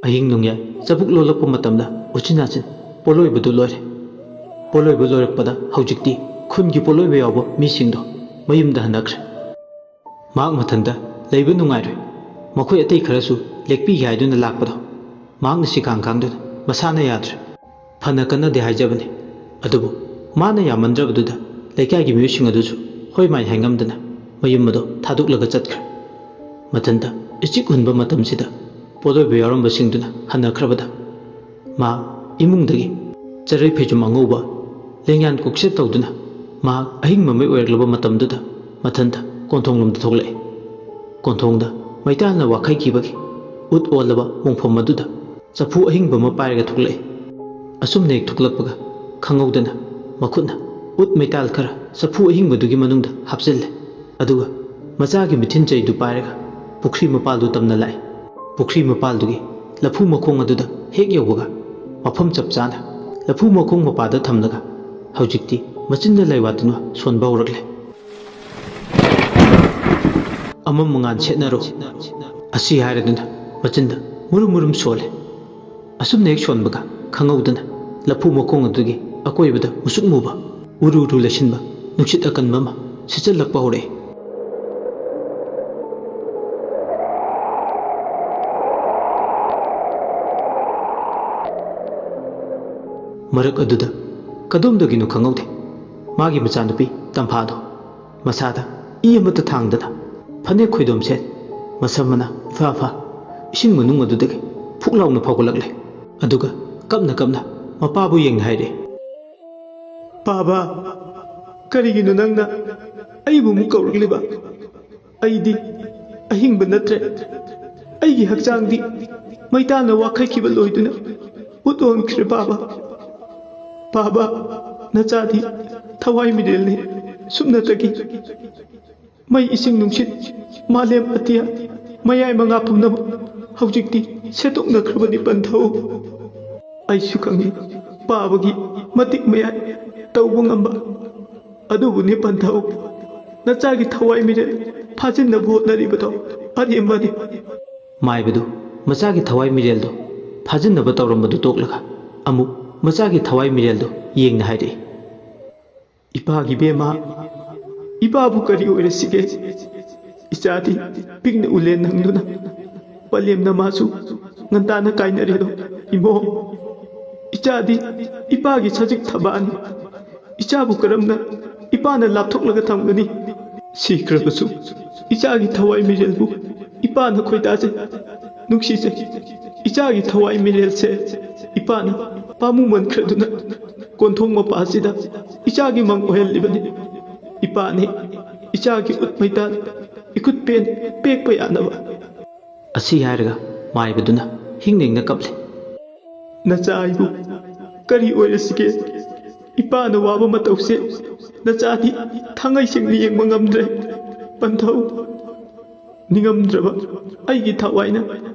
ꯑꯍꯤꯡ ꯅꯣꯡꯌꯥꯏ ꯆꯕꯨꯛ ꯂꯣꯜꯂꯛꯄ ꯃꯇꯝꯗ ꯎꯆꯤꯟ ꯅꯥꯆꯤꯟ ꯄꯣꯠꯂꯣꯏꯕꯗꯨ ꯂꯣꯏꯔꯦ꯫ ꯄꯣꯠꯂꯣꯏꯕ ꯂꯣꯏꯔꯛꯄꯗ ꯍꯧꯖꯤꯛꯇꯤ ꯈꯨꯟꯒꯤ ꯄꯣꯠꯂꯣꯏꯕ ꯌꯥꯎꯕ ꯃꯤꯁꯤꯡꯗꯣ ꯃꯌꯨꯝꯗ ꯍꯟꯅꯈ꯭ꯔꯦ꯫ ꯃꯍꯥꯛ ꯃꯊꯟꯇ ꯂꯩꯕ ꯅꯨꯡꯉꯥꯏꯔꯣꯏ꯫ ꯃꯈꯣꯏ ꯑꯇꯩ ꯈꯔꯁꯨ ꯂꯦꯛꯄꯤꯒꯦ ꯍꯥꯏꯗꯨꯅ ꯂꯥꯛꯄꯗꯣ ꯃꯍꯥꯛꯅ ꯁꯤꯈꯥꯡ ꯈꯥꯡꯗꯨꯅ ꯃꯁꯥꯅ ꯌꯥꯗ꯭ꯔꯦ꯫ ꯐꯅ ꯀꯟꯅꯗꯤ ꯍꯥꯏꯖꯕꯅꯤ, ꯑꯗꯨꯕꯨ ꯃꯥꯅ ꯌꯥꯝꯃꯟꯗ꯭ꯔꯕꯗꯨꯗ ꯂꯩꯀꯥꯏꯒꯤ ꯃꯤꯑꯣꯏꯁꯤꯡ ꯑꯗꯨꯁꯨ ꯍꯣꯏ ꯃꯥꯏ ꯍꯥꯏꯉꯝꯗꯅ ꯃꯌꯨꯝ ꯑꯗꯨ ꯊꯥꯗꯣꯛꯂꯒ ꯆꯠꯈ꯭ꯔꯦ꯫ ꯃꯊꯟꯇ ꯏꯆꯤꯛ ꯍꯨꯟꯕ ꯃꯇꯝꯁꯤꯗ ꯄꯣꯠꯂꯣꯏꯕ ꯌꯥꯎꯔꯝꯕꯁꯤꯡꯗꯨꯅ ꯍꯟꯅꯈ꯭ꯔꯕꯗ ꯃꯍꯥꯛ ꯏꯃꯨꯡꯗꯒꯤ ꯆꯔꯩ ꯐꯩꯖꯨꯝ ꯑꯉꯧꯕ ꯂꯦꯡꯌꯥꯟ ꯀꯣꯛꯆꯦꯠ ꯇꯧꯗꯨꯅ ꯃꯍꯥꯛ ꯑꯍꯤꯡ ꯃꯃꯩ ꯑꯣꯏꯔꯛꯂꯕ ꯃꯇꯝꯗꯨꯗ ꯃꯊꯟꯇ ꯀꯣꯟꯊꯣꯡꯂꯣꯝꯗ ꯊꯣꯛꯂꯛꯏ꯫ ꯀꯣꯟꯊꯣꯡꯗ ꯃꯩꯇꯥꯜꯅ ꯋꯥꯈꯩꯈꯤꯕꯒꯤ ꯎꯠ ꯑꯣꯜꯂꯕ ꯃꯣꯡꯐꯝ ꯑꯗꯨꯗ ꯆꯐꯨ ꯑꯍꯤꯡꯕ ꯑꯃ ꯄꯥꯏꯔꯒ ꯊꯣꯛꯂꯛꯏ꯫ ꯑꯁꯨꯝꯅ ꯍꯦꯛ ꯊꯣꯛꯂꯛꯄꯒ ꯈꯪꯍꯧꯗꯅ ꯃꯈꯨꯠꯅ ꯎꯠ ꯃꯩꯇꯥꯜ ꯈꯔ ꯆꯐꯨ ꯑꯍꯤꯡꯕꯗꯨꯒꯤ ꯃꯅꯨꯡꯗ ꯍꯥꯞꯆꯤꯜꯂꯦ꯫ ꯑꯗꯨꯒ ꯃꯆꯥꯒꯤ ꯃꯤꯊꯤꯟ ꯆꯩꯗꯨ ꯄꯥꯏꯔꯒ ꯄꯨꯈ꯭ꯔꯤ ꯃꯄꯥꯜꯗꯨ ꯇꯝꯅ ꯂꯥꯛꯏ꯫ ꯄꯨꯈ꯭ꯔꯤ ꯃꯄꯥꯜꯗꯨꯒꯤ ꯂꯐꯨ ꯃꯈꯣꯡ ꯑꯗꯨꯗ ꯍꯦꯛ ꯌꯧꯕꯒ ꯃꯐꯝ ꯆꯞ ꯆꯥꯅ ꯂꯐꯨ ꯃꯈꯣꯡ ꯃꯄꯥꯗ ꯊꯝꯂꯒ ꯍꯧꯖꯤꯛꯇꯤ ꯃꯆꯤꯟꯗ ꯂꯩꯋꯥꯗꯨꯅ ꯁꯣꯟꯕ ꯍꯧꯔꯛꯂꯦ꯫ "ꯑꯃꯝ ꯑꯉꯥꯟ ꯁꯦꯠꯅꯔꯣ" ꯑꯁꯤ ꯍꯥꯏꯔꯗꯨꯅ ꯃꯆꯤꯟꯗ ꯃꯨꯔꯨꯝ ꯃꯨꯔꯨꯝ ꯁꯣꯜꯂꯦ꯫ ꯑꯁꯨꯝꯅ ꯍꯦꯛ ꯁꯣꯟꯕꯒ ꯈꯪꯍꯧꯗꯅ ꯂꯐꯨ ꯃꯈꯣꯡ ꯑꯗꯨꯒꯤ ꯑꯀꯣꯏꯕꯗ ꯃꯨꯁꯨꯛ ꯃꯨꯕ, ꯎꯔꯨ ꯎꯔꯨ ꯂꯩꯁꯤꯟꯕ ꯅꯨꯡꯁꯤꯠ ꯑꯀꯟꯕ ꯑꯃ ꯁꯤꯠꯆꯜꯂꯛꯄ ꯍꯧꯔꯛꯏ꯫ ꯃꯔꯛ ꯑꯗꯨꯗ ꯀꯗꯣꯝꯗꯒꯤꯅꯣ ꯈꯪꯍꯧꯗꯦ, ꯃꯥꯒꯤ ꯃꯆꯥꯅꯨꯄꯤ ꯇꯝꯐꯥꯗꯣ ꯃꯁꯥꯗ ꯏ ꯑꯃꯠꯇ ꯊꯥꯡꯗꯅ, ꯐꯅꯦꯛ ꯈꯣꯏꯗꯣꯝ ꯁꯦꯠ, ꯃꯁꯝ ꯃꯅꯥ ꯏꯐꯥ ꯐꯥ, ꯏꯁꯤꯡ ꯃꯅꯨꯡ ꯑꯗꯨꯗꯒꯤ ꯐꯨꯛ ꯂꯥꯎꯅ ꯐꯥꯎꯒꯠꯂꯛꯂꯦ꯫ ꯑꯗꯨꯒ ꯀꯞꯅ ꯀꯞꯅ ꯃꯄꯥꯕꯨ ꯌꯦꯡꯅ ꯍꯥꯏꯔꯦ, "ꯄꯥꯕ, ꯀꯔꯤꯒꯤꯅꯣ ꯅꯪꯅ ꯑꯩꯕꯨ ꯑꯃꯨꯛ ꯀꯧꯔꯛꯂꯤꯕ? ꯑꯩꯗꯤ ꯑꯍꯤꯡꯕ ꯅꯠꯇ꯭ꯔꯦ꯫ ꯑꯩꯒꯤ ꯍꯛꯆꯥꯡꯗꯤ ꯃꯩꯇꯥꯅ ꯋꯥꯈꯠꯈꯤꯕ ꯂꯣꯏꯗꯨꯅ ꯎꯠ ꯑꯣꯟꯈ꯭ꯔꯦ, ꯄꯥꯕ꯫ ꯄꯥꯕ, ꯅꯆꯥꯗꯤ ꯊꯋꯥꯏ ꯃꯤꯔꯦꯜꯅꯤ꯫ ꯁꯨꯞꯅꯇꯒꯤ ꯃꯩ, ꯏꯁꯤꯡ, ꯅꯨꯡꯁꯤꯠ, ꯃꯥꯂꯦꯝ ꯑꯇꯤꯌꯥ, ꯃꯌꯥꯏ ꯃꯉꯥ ꯄꯨꯝꯅꯃꯛ ꯍꯧꯖꯤꯛꯇꯤ ꯁꯦꯠꯇꯣꯛꯅꯈ꯭ꯔꯕꯅꯤ, ꯄꯟꯊꯧ꯫ ꯑꯩꯁꯨ ꯈꯪꯏ, ꯄꯥꯕꯒꯤ ꯃꯇꯤꯛ ꯃꯌꯥꯏ ꯇꯧꯕ ꯉꯝꯕ ꯑꯗꯨꯕꯨꯅꯤ, ꯄꯟꯊꯧ꯫ ꯅꯆꯥꯒꯤ ꯊꯋꯥꯏ ꯃꯤꯔꯦꯜ ꯐꯥꯖꯤꯟꯅꯕ ꯍꯣꯠꯅꯔꯤꯕꯗꯣ ꯑꯔꯦꯝꯕꯅꯤ꯫" ꯃꯥꯏꯕꯗꯨ ꯃꯆꯥꯒꯤ ꯊꯋꯥꯏ ꯃꯤꯔꯦꯜꯗꯨ ꯐꯥꯖꯤꯟꯅꯕ ꯇꯧꯔꯝꯕꯗꯨ ꯇꯣꯛꯂꯒ ꯑꯃꯨꯛ ꯃꯆꯥꯒꯤ ꯊꯋꯥꯏ ꯃꯤꯔꯦꯜꯗꯨ ꯌꯦꯡꯅ ꯍꯥꯏꯔꯛꯏ, "ꯏꯄꯥꯒꯤ ꯕꯦꯝꯃ, ꯏꯄꯥꯕꯨ ꯀꯔꯤ ꯑꯣꯏꯔꯁꯤꯒꯦ? ꯏꯆꯥꯗꯤ ꯄꯤꯛꯅ ꯎꯂꯦꯟ ꯅꯪꯗꯨꯅ ꯄꯂꯦꯝꯅ ꯃꯥꯁꯨ ꯉꯟꯇꯥꯅ ꯀꯥꯏꯅꯔꯦꯗꯣ꯫ ꯏꯃꯣ, ꯏꯆꯥꯗꯤ ꯏꯄꯥꯒꯤ ꯁꯖꯤꯛ ꯊꯕꯥꯅꯤ꯫ ꯏꯆꯥꯕꯨ ꯀꯔꯝꯅ ꯏꯄꯥꯅ ꯂꯥꯞꯊꯣꯛꯂꯒ ꯊꯝꯒꯅꯤ? ꯁꯤꯈ꯭ꯔꯕꯁꯨ ꯏꯆꯥꯒꯤ ꯊꯋꯥꯏ ꯃꯤꯔꯦꯜꯕꯨ ꯏꯄꯥꯅ ꯈꯣꯏꯗꯥꯖꯩ, ꯅꯨꯡꯁꯤꯖꯩ꯫ ꯏꯆꯥꯒꯤ ꯊꯋꯥꯏ ꯃꯤꯔꯦꯜꯁꯦ ꯏꯄꯥꯅ ꯄꯥꯝꯃꯨꯃꯟꯈ꯭ꯔꯗꯨꯅ ꯀꯣꯟꯊꯣꯡ ꯃꯄꯥꯁꯤꯗ ꯏꯆꯥꯒꯤ ꯃꯪ ꯑꯣꯏꯍꯜꯂꯤꯕꯅꯤ꯫ ꯏꯄꯥꯅꯤ ꯏꯆꯥꯒꯤ ꯎꯠ ꯃꯩꯇꯥꯟ ꯏꯈꯨꯠ ꯄꯦꯟ ꯄꯦꯛꯄ ꯌꯥꯅꯕ꯫" ꯑꯁꯤ ꯍꯥꯏꯔꯒ ꯃꯥꯏꯕꯗꯨꯅ ꯍꯤꯡ ꯅꯤꯡꯅ ꯀꯞꯂꯦ꯫ "ꯅꯆꯥ ꯑꯩꯕꯨ ꯀꯔꯤ ꯑꯣꯏꯔꯁꯤꯒꯦ? ꯏꯄꯥꯅ ꯋꯥꯕ ꯃꯇꯧꯁꯦ ꯅꯆꯥꯗꯤ ꯊꯥꯡꯉꯩ ꯁꯦꯡꯅ ꯌꯦꯡꯕ ꯉꯝꯗ꯭ꯔꯦ꯫ ꯄꯟꯊꯧ, ꯅꯤꯡꯉꯝꯗ꯭ꯔꯕ ꯑꯩꯒꯤ ꯊꯋꯥꯏꯅ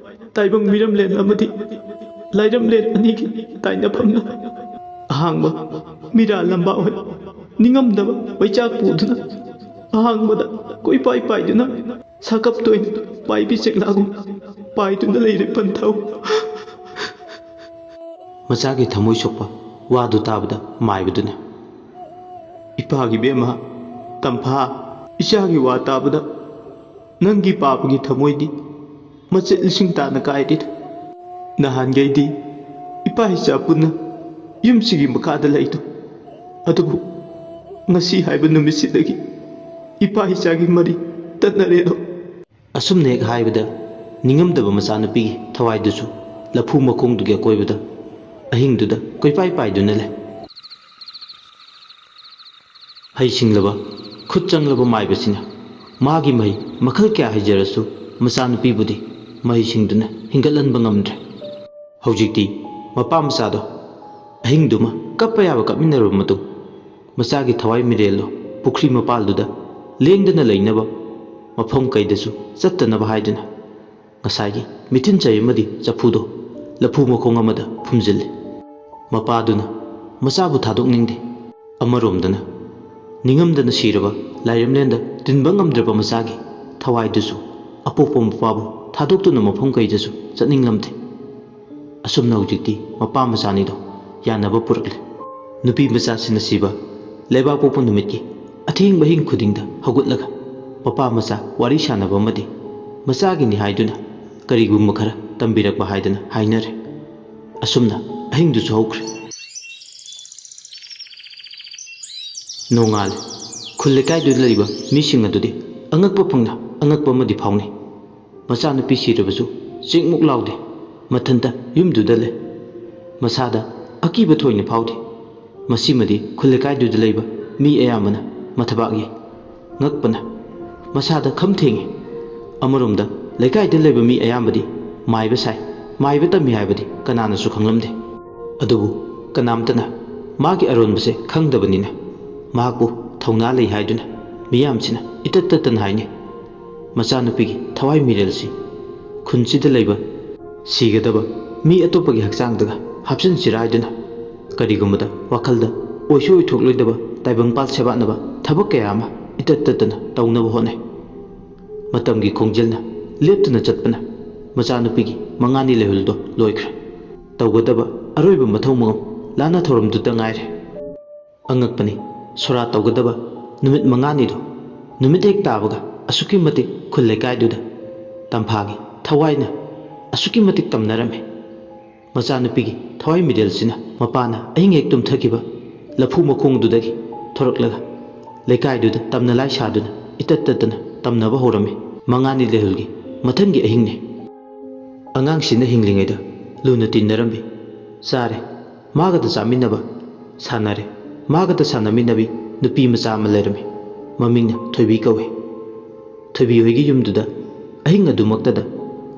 ꯇꯥꯏꯕꯪ ꯃꯤꯔꯝꯂꯦꯟ ꯑꯃꯗꯤ ꯂꯥꯏꯔꯝꯂꯦꯟ ꯑꯅꯤꯒꯤ ꯇꯥꯏꯅꯐꯝꯅ ꯑꯍꯥꯡꯕ ꯃꯤꯔꯥ ꯂꯝꯕꯥ ꯑꯣꯏ ꯅꯤꯡꯉꯝꯗꯕ ꯃꯩꯆꯥꯛ ꯄꯨꯗꯨꯅ ꯑꯍꯥꯡꯕꯗ ꯀꯣꯏꯄꯥꯏ ꯄꯥꯏꯗꯨꯅ ꯁꯥꯀꯞꯇ ꯑꯣꯏꯅ ꯄꯥꯏꯕꯤ ꯆꯦꯛꯂꯥꯒꯨꯝ ꯄꯥꯏꯗꯨꯅ ꯂꯩꯔꯦ, ꯄꯟꯊꯧ꯫" ꯃꯆꯥꯒꯤ ꯊꯃꯣꯏ ꯁꯣꯛꯄ ꯋꯥꯗꯨ ꯇꯥꯕꯗ ꯃꯥꯏꯕꯗꯨꯅ, "ꯏꯄꯥꯒꯤ ꯕꯦꯝꯃ ꯇꯝꯐꯥ, ꯏꯆꯥꯒꯤ ꯋꯥ ꯇꯥꯕꯗ ꯅꯪꯒꯤ ꯄꯥꯕꯒꯤ ꯊꯃꯣꯏꯗꯤ ꯃꯆꯦꯠ ꯂꯤꯁꯤꯡ ꯇꯥꯅ ꯀꯥꯏꯔꯦꯗ꯫ ꯅꯍꯥꯟꯈꯩꯗꯤ ꯏꯄꯥ ꯏꯆꯥ ꯄꯨꯟꯅ ꯌꯨꯝꯁꯤꯒꯤ ꯃꯈꯥꯗ ꯂꯩꯗꯣ, ꯑꯗꯨꯕꯨ ꯉꯁꯤ ꯍꯥꯏꯕ ꯅꯨꯃꯤꯠꯁꯤꯗꯒꯤ ꯏꯄꯥ ꯏꯆꯥꯒꯤ ꯃꯔꯤ ꯇꯠꯅꯔꯦꯗꯣ"꯫ ꯑꯁꯨꯝꯅ ꯍꯦꯛ ꯍꯥꯏꯕꯗ ꯅꯤꯡꯉꯝꯗꯕ ꯃꯆꯥꯅꯨꯄꯤꯒꯤ ꯊꯋꯥꯏꯗꯨꯁꯨ ꯂꯐꯨ ꯃꯈꯣꯡꯗꯨꯒꯤ ꯑꯀꯣꯏꯕꯗ ꯑꯍꯤꯡꯗꯨꯗ ꯀꯣꯏꯄꯥꯏ ꯄꯥꯏꯗꯨꯅ ꯂꯩ꯫ ꯍꯩꯁꯤꯡꯂꯕ, ꯈꯨꯠ ꯆꯪꯂꯕ ꯃꯥꯏꯕꯁꯤꯅ ꯃꯥꯒꯤ ꯃꯍꯩ ꯃꯈꯜ ꯀꯌꯥ ꯍꯩꯖꯔꯁꯨ ꯃꯆꯥꯅꯨꯄꯤꯕꯨꯗꯤ ꯃꯍꯩꯁꯤꯡꯗꯨꯅ ꯍꯤꯡꯒꯠꯍꯟꯕ ꯉꯝꯗ꯭ꯔꯦ꯫ ꯍꯧꯖꯤꯛꯇꯤ ꯃꯄꯥ ꯃꯆꯥꯗꯣ ꯑꯍꯤꯡꯗꯨꯃ ꯀꯞꯄ ꯌꯥꯕ ꯀꯞꯃꯤꯟꯅꯔꯕ ꯃꯇꯨꯡ, ꯃꯆꯥꯒꯤ ꯊꯋꯥꯏ ꯃꯤꯔꯦꯜꯗꯣ ꯄꯨꯈ꯭ꯔꯤ ꯃꯄꯥꯜꯗꯨꯗ ꯂꯦꯡꯗꯅ ꯂꯩꯅꯕ, ꯃꯐꯝ ꯀꯩꯗꯁꯨ ꯆꯠꯇꯅꯕ ꯍꯥꯏꯗꯨꯅ ꯉꯁꯥꯏꯒꯤ ꯃꯤꯊꯤꯟ ꯆꯩ ꯑꯃꯗꯤ ꯆꯐꯨꯗꯣ ꯂꯐꯨ ꯃꯈꯣꯡ ꯑꯃꯗ ꯐꯨꯝꯖꯤꯜꯂꯤ꯫ ꯃꯄꯥꯗꯨꯅ ꯃꯆꯥꯕꯨ ꯊꯥꯗꯣꯛꯅꯤꯡꯗꯦ꯫ ꯑꯃꯔꯣꯝꯗꯅ ꯅꯤꯡꯉꯝꯗꯅ ꯁꯤꯔꯕ ꯂꯥꯏꯔꯦꯝꯂꯦꯟꯗ ꯇꯤꯟꯕ ꯉꯝꯗ꯭ꯔꯕ ꯃꯆꯥꯒꯤ ꯊꯋꯥꯏꯗꯨꯁꯨ ꯑꯄꯣꯛꯄ ꯃꯄꯥꯕꯨ ꯊꯥꯗꯣꯛꯇꯨꯅ ꯃꯐꯝ ꯀꯩꯗꯁꯨ ꯆꯠꯅꯤꯡꯂꯝꯗꯦ꯫ ꯑꯁꯨꯝꯅ ꯍꯧꯖꯤꯛꯇꯤ ꯃꯄꯥ ꯃꯆꯥꯅꯤꯗꯣ ꯌꯥꯅꯕ ꯄꯨꯔꯛꯂꯦ꯫ ꯅꯨꯄꯤ ꯃꯆꯥꯁꯤꯅ ꯁꯤꯕ ꯂꯩꯕꯥꯛ ꯄꯣꯛꯄ ꯅꯨꯃꯤꯠꯀꯤ ꯑꯊꯦꯡꯕ ꯑꯍꯤꯡ ꯈꯨꯗꯤꯡꯗ ꯍꯧꯒꯠꯂꯒ ꯃꯄꯥ ꯃꯆꯥ ꯋꯥꯔꯤ ꯁꯥꯟꯅꯕ ꯑꯃꯗꯤ ꯃꯆꯥꯒꯤꯅꯤ ꯍꯥꯏꯗꯨꯅ ꯀꯔꯤꯒꯨꯝꯕ ꯈꯔ ꯇꯝꯕꯤꯔꯛꯄ ꯍꯥꯏꯗꯅ ꯍꯥꯏꯅꯔꯦ꯫ ꯑꯁꯨꯝꯅ ꯑꯍꯤꯡꯗꯨꯁꯨ ꯍꯧꯈ꯭ꯔꯦ꯫ ꯅꯣꯡꯉꯥꯜꯂꯦ꯫ ꯈꯨꯜ ꯂꯩꯀꯥꯏꯗꯨꯗ ꯂꯩꯕ ꯃꯤꯁꯤꯡ ꯑꯗꯨꯗꯤ ꯑꯉꯛꯄ ꯐꯪꯅ ꯑꯉꯛꯄ ꯑꯃꯗꯤ ꯐꯥꯎꯅꯩ꯫ ꯃꯆꯥꯅꯨꯄꯤ ꯁꯤꯔꯕꯁꯨ ꯆꯤꯛꯃꯨꯛ ꯂꯥꯎꯗꯦ, ꯃꯊꯟꯇ ꯌꯨꯝꯗꯨꯗ ꯂꯩ꯫ ꯃꯁꯥꯗ ꯑꯀꯤꯕ ꯊꯣꯏꯅ ꯐꯥꯎꯗꯦ꯫ ꯃꯁꯤꯃꯗꯤ ꯈꯨꯜ ꯂꯩꯀꯥꯏꯗꯨꯗ ꯂꯩꯕ ꯃꯤ ꯑꯌꯥꯝꯕꯅ ꯃꯊꯕꯥꯛ ꯌꯩ꯫ ꯉꯛꯄꯅ ꯃꯁꯥꯗ ꯈꯝ ꯊꯦꯡꯉꯤ꯫ ꯑꯃꯔꯣꯝꯗ ꯂꯩꯀꯥꯏꯗ ꯂꯩꯕ ꯃꯤ ꯑꯌꯥꯝꯕꯗꯤ ꯃꯥꯏꯕ ꯁꯥꯏ, ꯃꯥꯏꯕ ꯇꯝꯃꯤ ꯍꯥꯏꯕꯗꯤ ꯀꯅꯥꯅꯁꯨ ꯈꯪꯂꯝꯗꯦ꯫ ꯑꯗꯨꯕꯨ ꯀꯅꯥꯝꯇꯅ ꯃꯥꯒꯤ ꯑꯔꯣꯟꯕꯁꯦ ꯈꯪꯗꯕꯅꯤꯅ ꯃꯍꯥꯛꯄꯨ ꯊꯧꯅꯥ ꯂꯩ ꯍꯥꯏꯗꯨꯅ ꯃꯤꯌꯥꯝꯁꯤꯅ ꯏꯇꯠ ꯇꯠꯇꯅ ꯍꯥꯏꯅꯩ꯫ ꯃꯆꯥꯅꯨꯄꯤꯒꯤ ꯊꯋꯥꯏ ꯃꯤꯔꯦꯜꯁꯤ ꯈꯨꯟꯁꯤꯗ ꯂꯩꯕ ꯁꯤꯒꯗꯕ ꯃꯤ ꯑꯇꯣꯞꯄꯒꯤ ꯍꯛꯆꯥꯡꯗꯒ ꯍꯥꯞꯆꯤꯟꯁꯤꯔꯥ ꯍꯥꯏꯗꯨꯅ ꯀꯔꯤꯒꯨꯝꯕꯗ ꯋꯥꯈꯜꯗ ꯑꯣꯏꯁꯨ ꯑꯣꯏꯊꯣꯛꯂꯣꯏꯗꯕ ꯇꯥꯏꯕꯪꯄꯥꯜ ꯁꯦꯕꯥꯠꯅꯕ ꯊꯕꯛ ꯀꯌꯥ ꯑꯃ ꯏꯇꯠ ꯇꯠꯇꯅ ꯇꯧꯅꯕ ꯍꯣꯠꯅꯩ꯫ ꯃꯇꯝꯒꯤ ꯈꯣꯡꯖꯦꯜꯅ ꯂꯦꯞꯇꯅ ꯆꯠꯄꯅ ꯃꯆꯥꯅꯨꯄꯤꯒꯤ ꯃꯉꯥꯅꯤ ꯂꯩꯍꯨꯜꯗꯣ ꯂꯣꯏꯈ꯭ꯔꯦ꯫ ꯇꯧꯒꯗꯕ ꯑꯔꯣꯏꯕ ꯃꯊꯧ ꯃꯉꯝ ꯂꯥꯟꯅ ꯊꯧꯔꯝꯗꯨꯇ ꯉꯥꯏꯔꯦ꯫ ꯑꯉꯛꯄꯅꯤ, ꯁꯣꯔꯥ ꯇꯧꯒꯗꯕ ꯅꯨꯃꯤꯠ ꯃꯉꯥꯅꯤꯗꯣ ꯅꯨꯃꯤꯠ ꯍꯦꯛ ꯇꯥꯕꯒ ꯑꯁꯨꯛꯀꯤ ꯃꯇꯤꯛ ꯈꯨꯜ ꯂꯩꯀꯥꯏꯗꯨꯗ ꯇꯝꯐꯥꯒꯤ ꯊꯋꯥꯏꯅ ꯑꯁꯨꯛꯀꯤ ꯃꯇꯤꯛ ꯇꯝꯅꯔꯝꯃꯤ꯫ ꯃꯆꯥꯅꯨꯄꯤꯒꯤ ꯊꯋꯥꯏ ꯃꯤꯔꯦꯜꯁꯤꯅ ꯃꯄꯥꯅ ꯑꯍꯤꯡ ꯍꯦꯛ ꯇꯨꯝꯊꯈꯤꯕ ꯂꯐꯨ ꯃꯈꯣꯡꯗꯨꯗꯒꯤ ꯊꯣꯔꯛꯂꯒ ꯂꯩꯀꯥꯏꯗꯨꯗ ꯇꯝꯅ ꯂꯥꯏ ꯁꯥꯗꯨꯅ ꯏꯇꯠ ꯇꯠꯇꯅ ꯇꯝꯅꯕ ꯍꯧꯔꯝꯃꯤ꯫ ꯃꯉꯥꯅꯤ ꯂꯩꯍꯨꯜꯒꯤ ꯃꯊꯪꯒꯤ ꯑꯍꯤꯡꯅꯤ꯫ ꯑꯉꯥꯡꯁꯤꯅ ꯍꯤꯡꯂꯤꯉꯩꯗ ꯂꯨꯅ ꯇꯤꯟꯅꯔꯝꯃꯤ꯫ ꯆꯥꯔꯦ, ꯃꯥꯒꯗ ꯆꯥꯃꯤꯟꯅꯕ, ꯁꯥꯟꯅꯔꯦ, ꯃꯥꯒꯗ ꯁꯥꯟꯅꯃꯤꯟꯅꯕꯤ ꯅꯨꯄꯤ ꯃꯆꯥ ꯑꯃ ꯂꯩꯔꯝꯃꯤ꯫ ꯃꯃꯤꯡꯅ ꯊꯣꯏꯕꯤ ꯀꯧꯏ꯫ ꯊꯣꯏꯕꯤ ꯍꯣꯏꯒꯤ ꯌꯨꯝꯗꯨꯗ ꯑꯍꯤꯡ ꯑꯗꯨꯃꯛꯇꯗ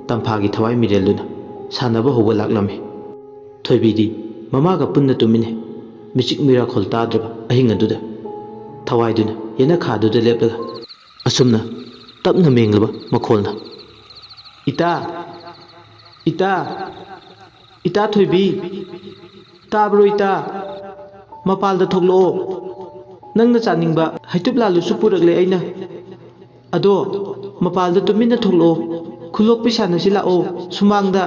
ꯇꯝꯐꯥꯒꯤ ꯊꯋꯥꯏ ꯃꯤꯔꯦꯜꯗꯨꯅ ꯁꯥꯟꯅꯕ ꯍꯧꯕ ꯂꯥꯛꯂꯝꯃꯤ꯫ ꯊꯣꯏꯕꯤꯗꯤ ꯃꯃꯥꯒ ꯄꯨꯟꯅ ꯇꯨꯝꯃꯤꯟꯅꯩ꯫ ꯃꯤꯆꯤꯛ ꯃꯤꯔꯥꯈꯣꯜ ꯇꯥꯗ꯭ꯔꯕ ꯑꯍꯤꯡ ꯑꯗꯨꯗ ꯊꯋꯥꯏꯗꯨꯅ ꯌꯦꯅꯈꯥꯗꯨꯗ ꯂꯦꯞꯂꯒ ꯑꯁꯨꯝꯅ ꯇꯞꯅ ꯃꯦꯡꯂꯕ ꯃꯈꯣꯜꯅ, "ꯏꯇꯥ! ꯏꯇꯥ! ꯏꯇꯥ ꯊꯣꯏꯕꯤ! ꯇꯥꯕ꯭ꯔꯣ ꯏꯇꯥ? ꯃꯄꯥꯜꯗ ꯊꯣꯛꯂꯛꯑꯣ꯫ ꯅꯪꯅ ꯆꯥꯅꯤꯡꯕ ꯍꯩꯇꯨꯞ ꯂꯥꯜꯂꯨꯁꯨ ꯄꯨꯔꯛꯂꯦ ꯑꯩꯅ꯫ ꯑꯗꯣ ꯃꯄꯥꯜꯗ ꯇꯨꯃꯤꯟꯅ ꯊꯣꯛꯂꯛꯑꯣ꯫ ꯈꯨꯂꯣꯛꯄꯤ ꯁꯥꯟꯅꯁꯤ ꯂꯥꯛꯑꯣ ꯁꯨꯃꯥꯡꯗ"꯫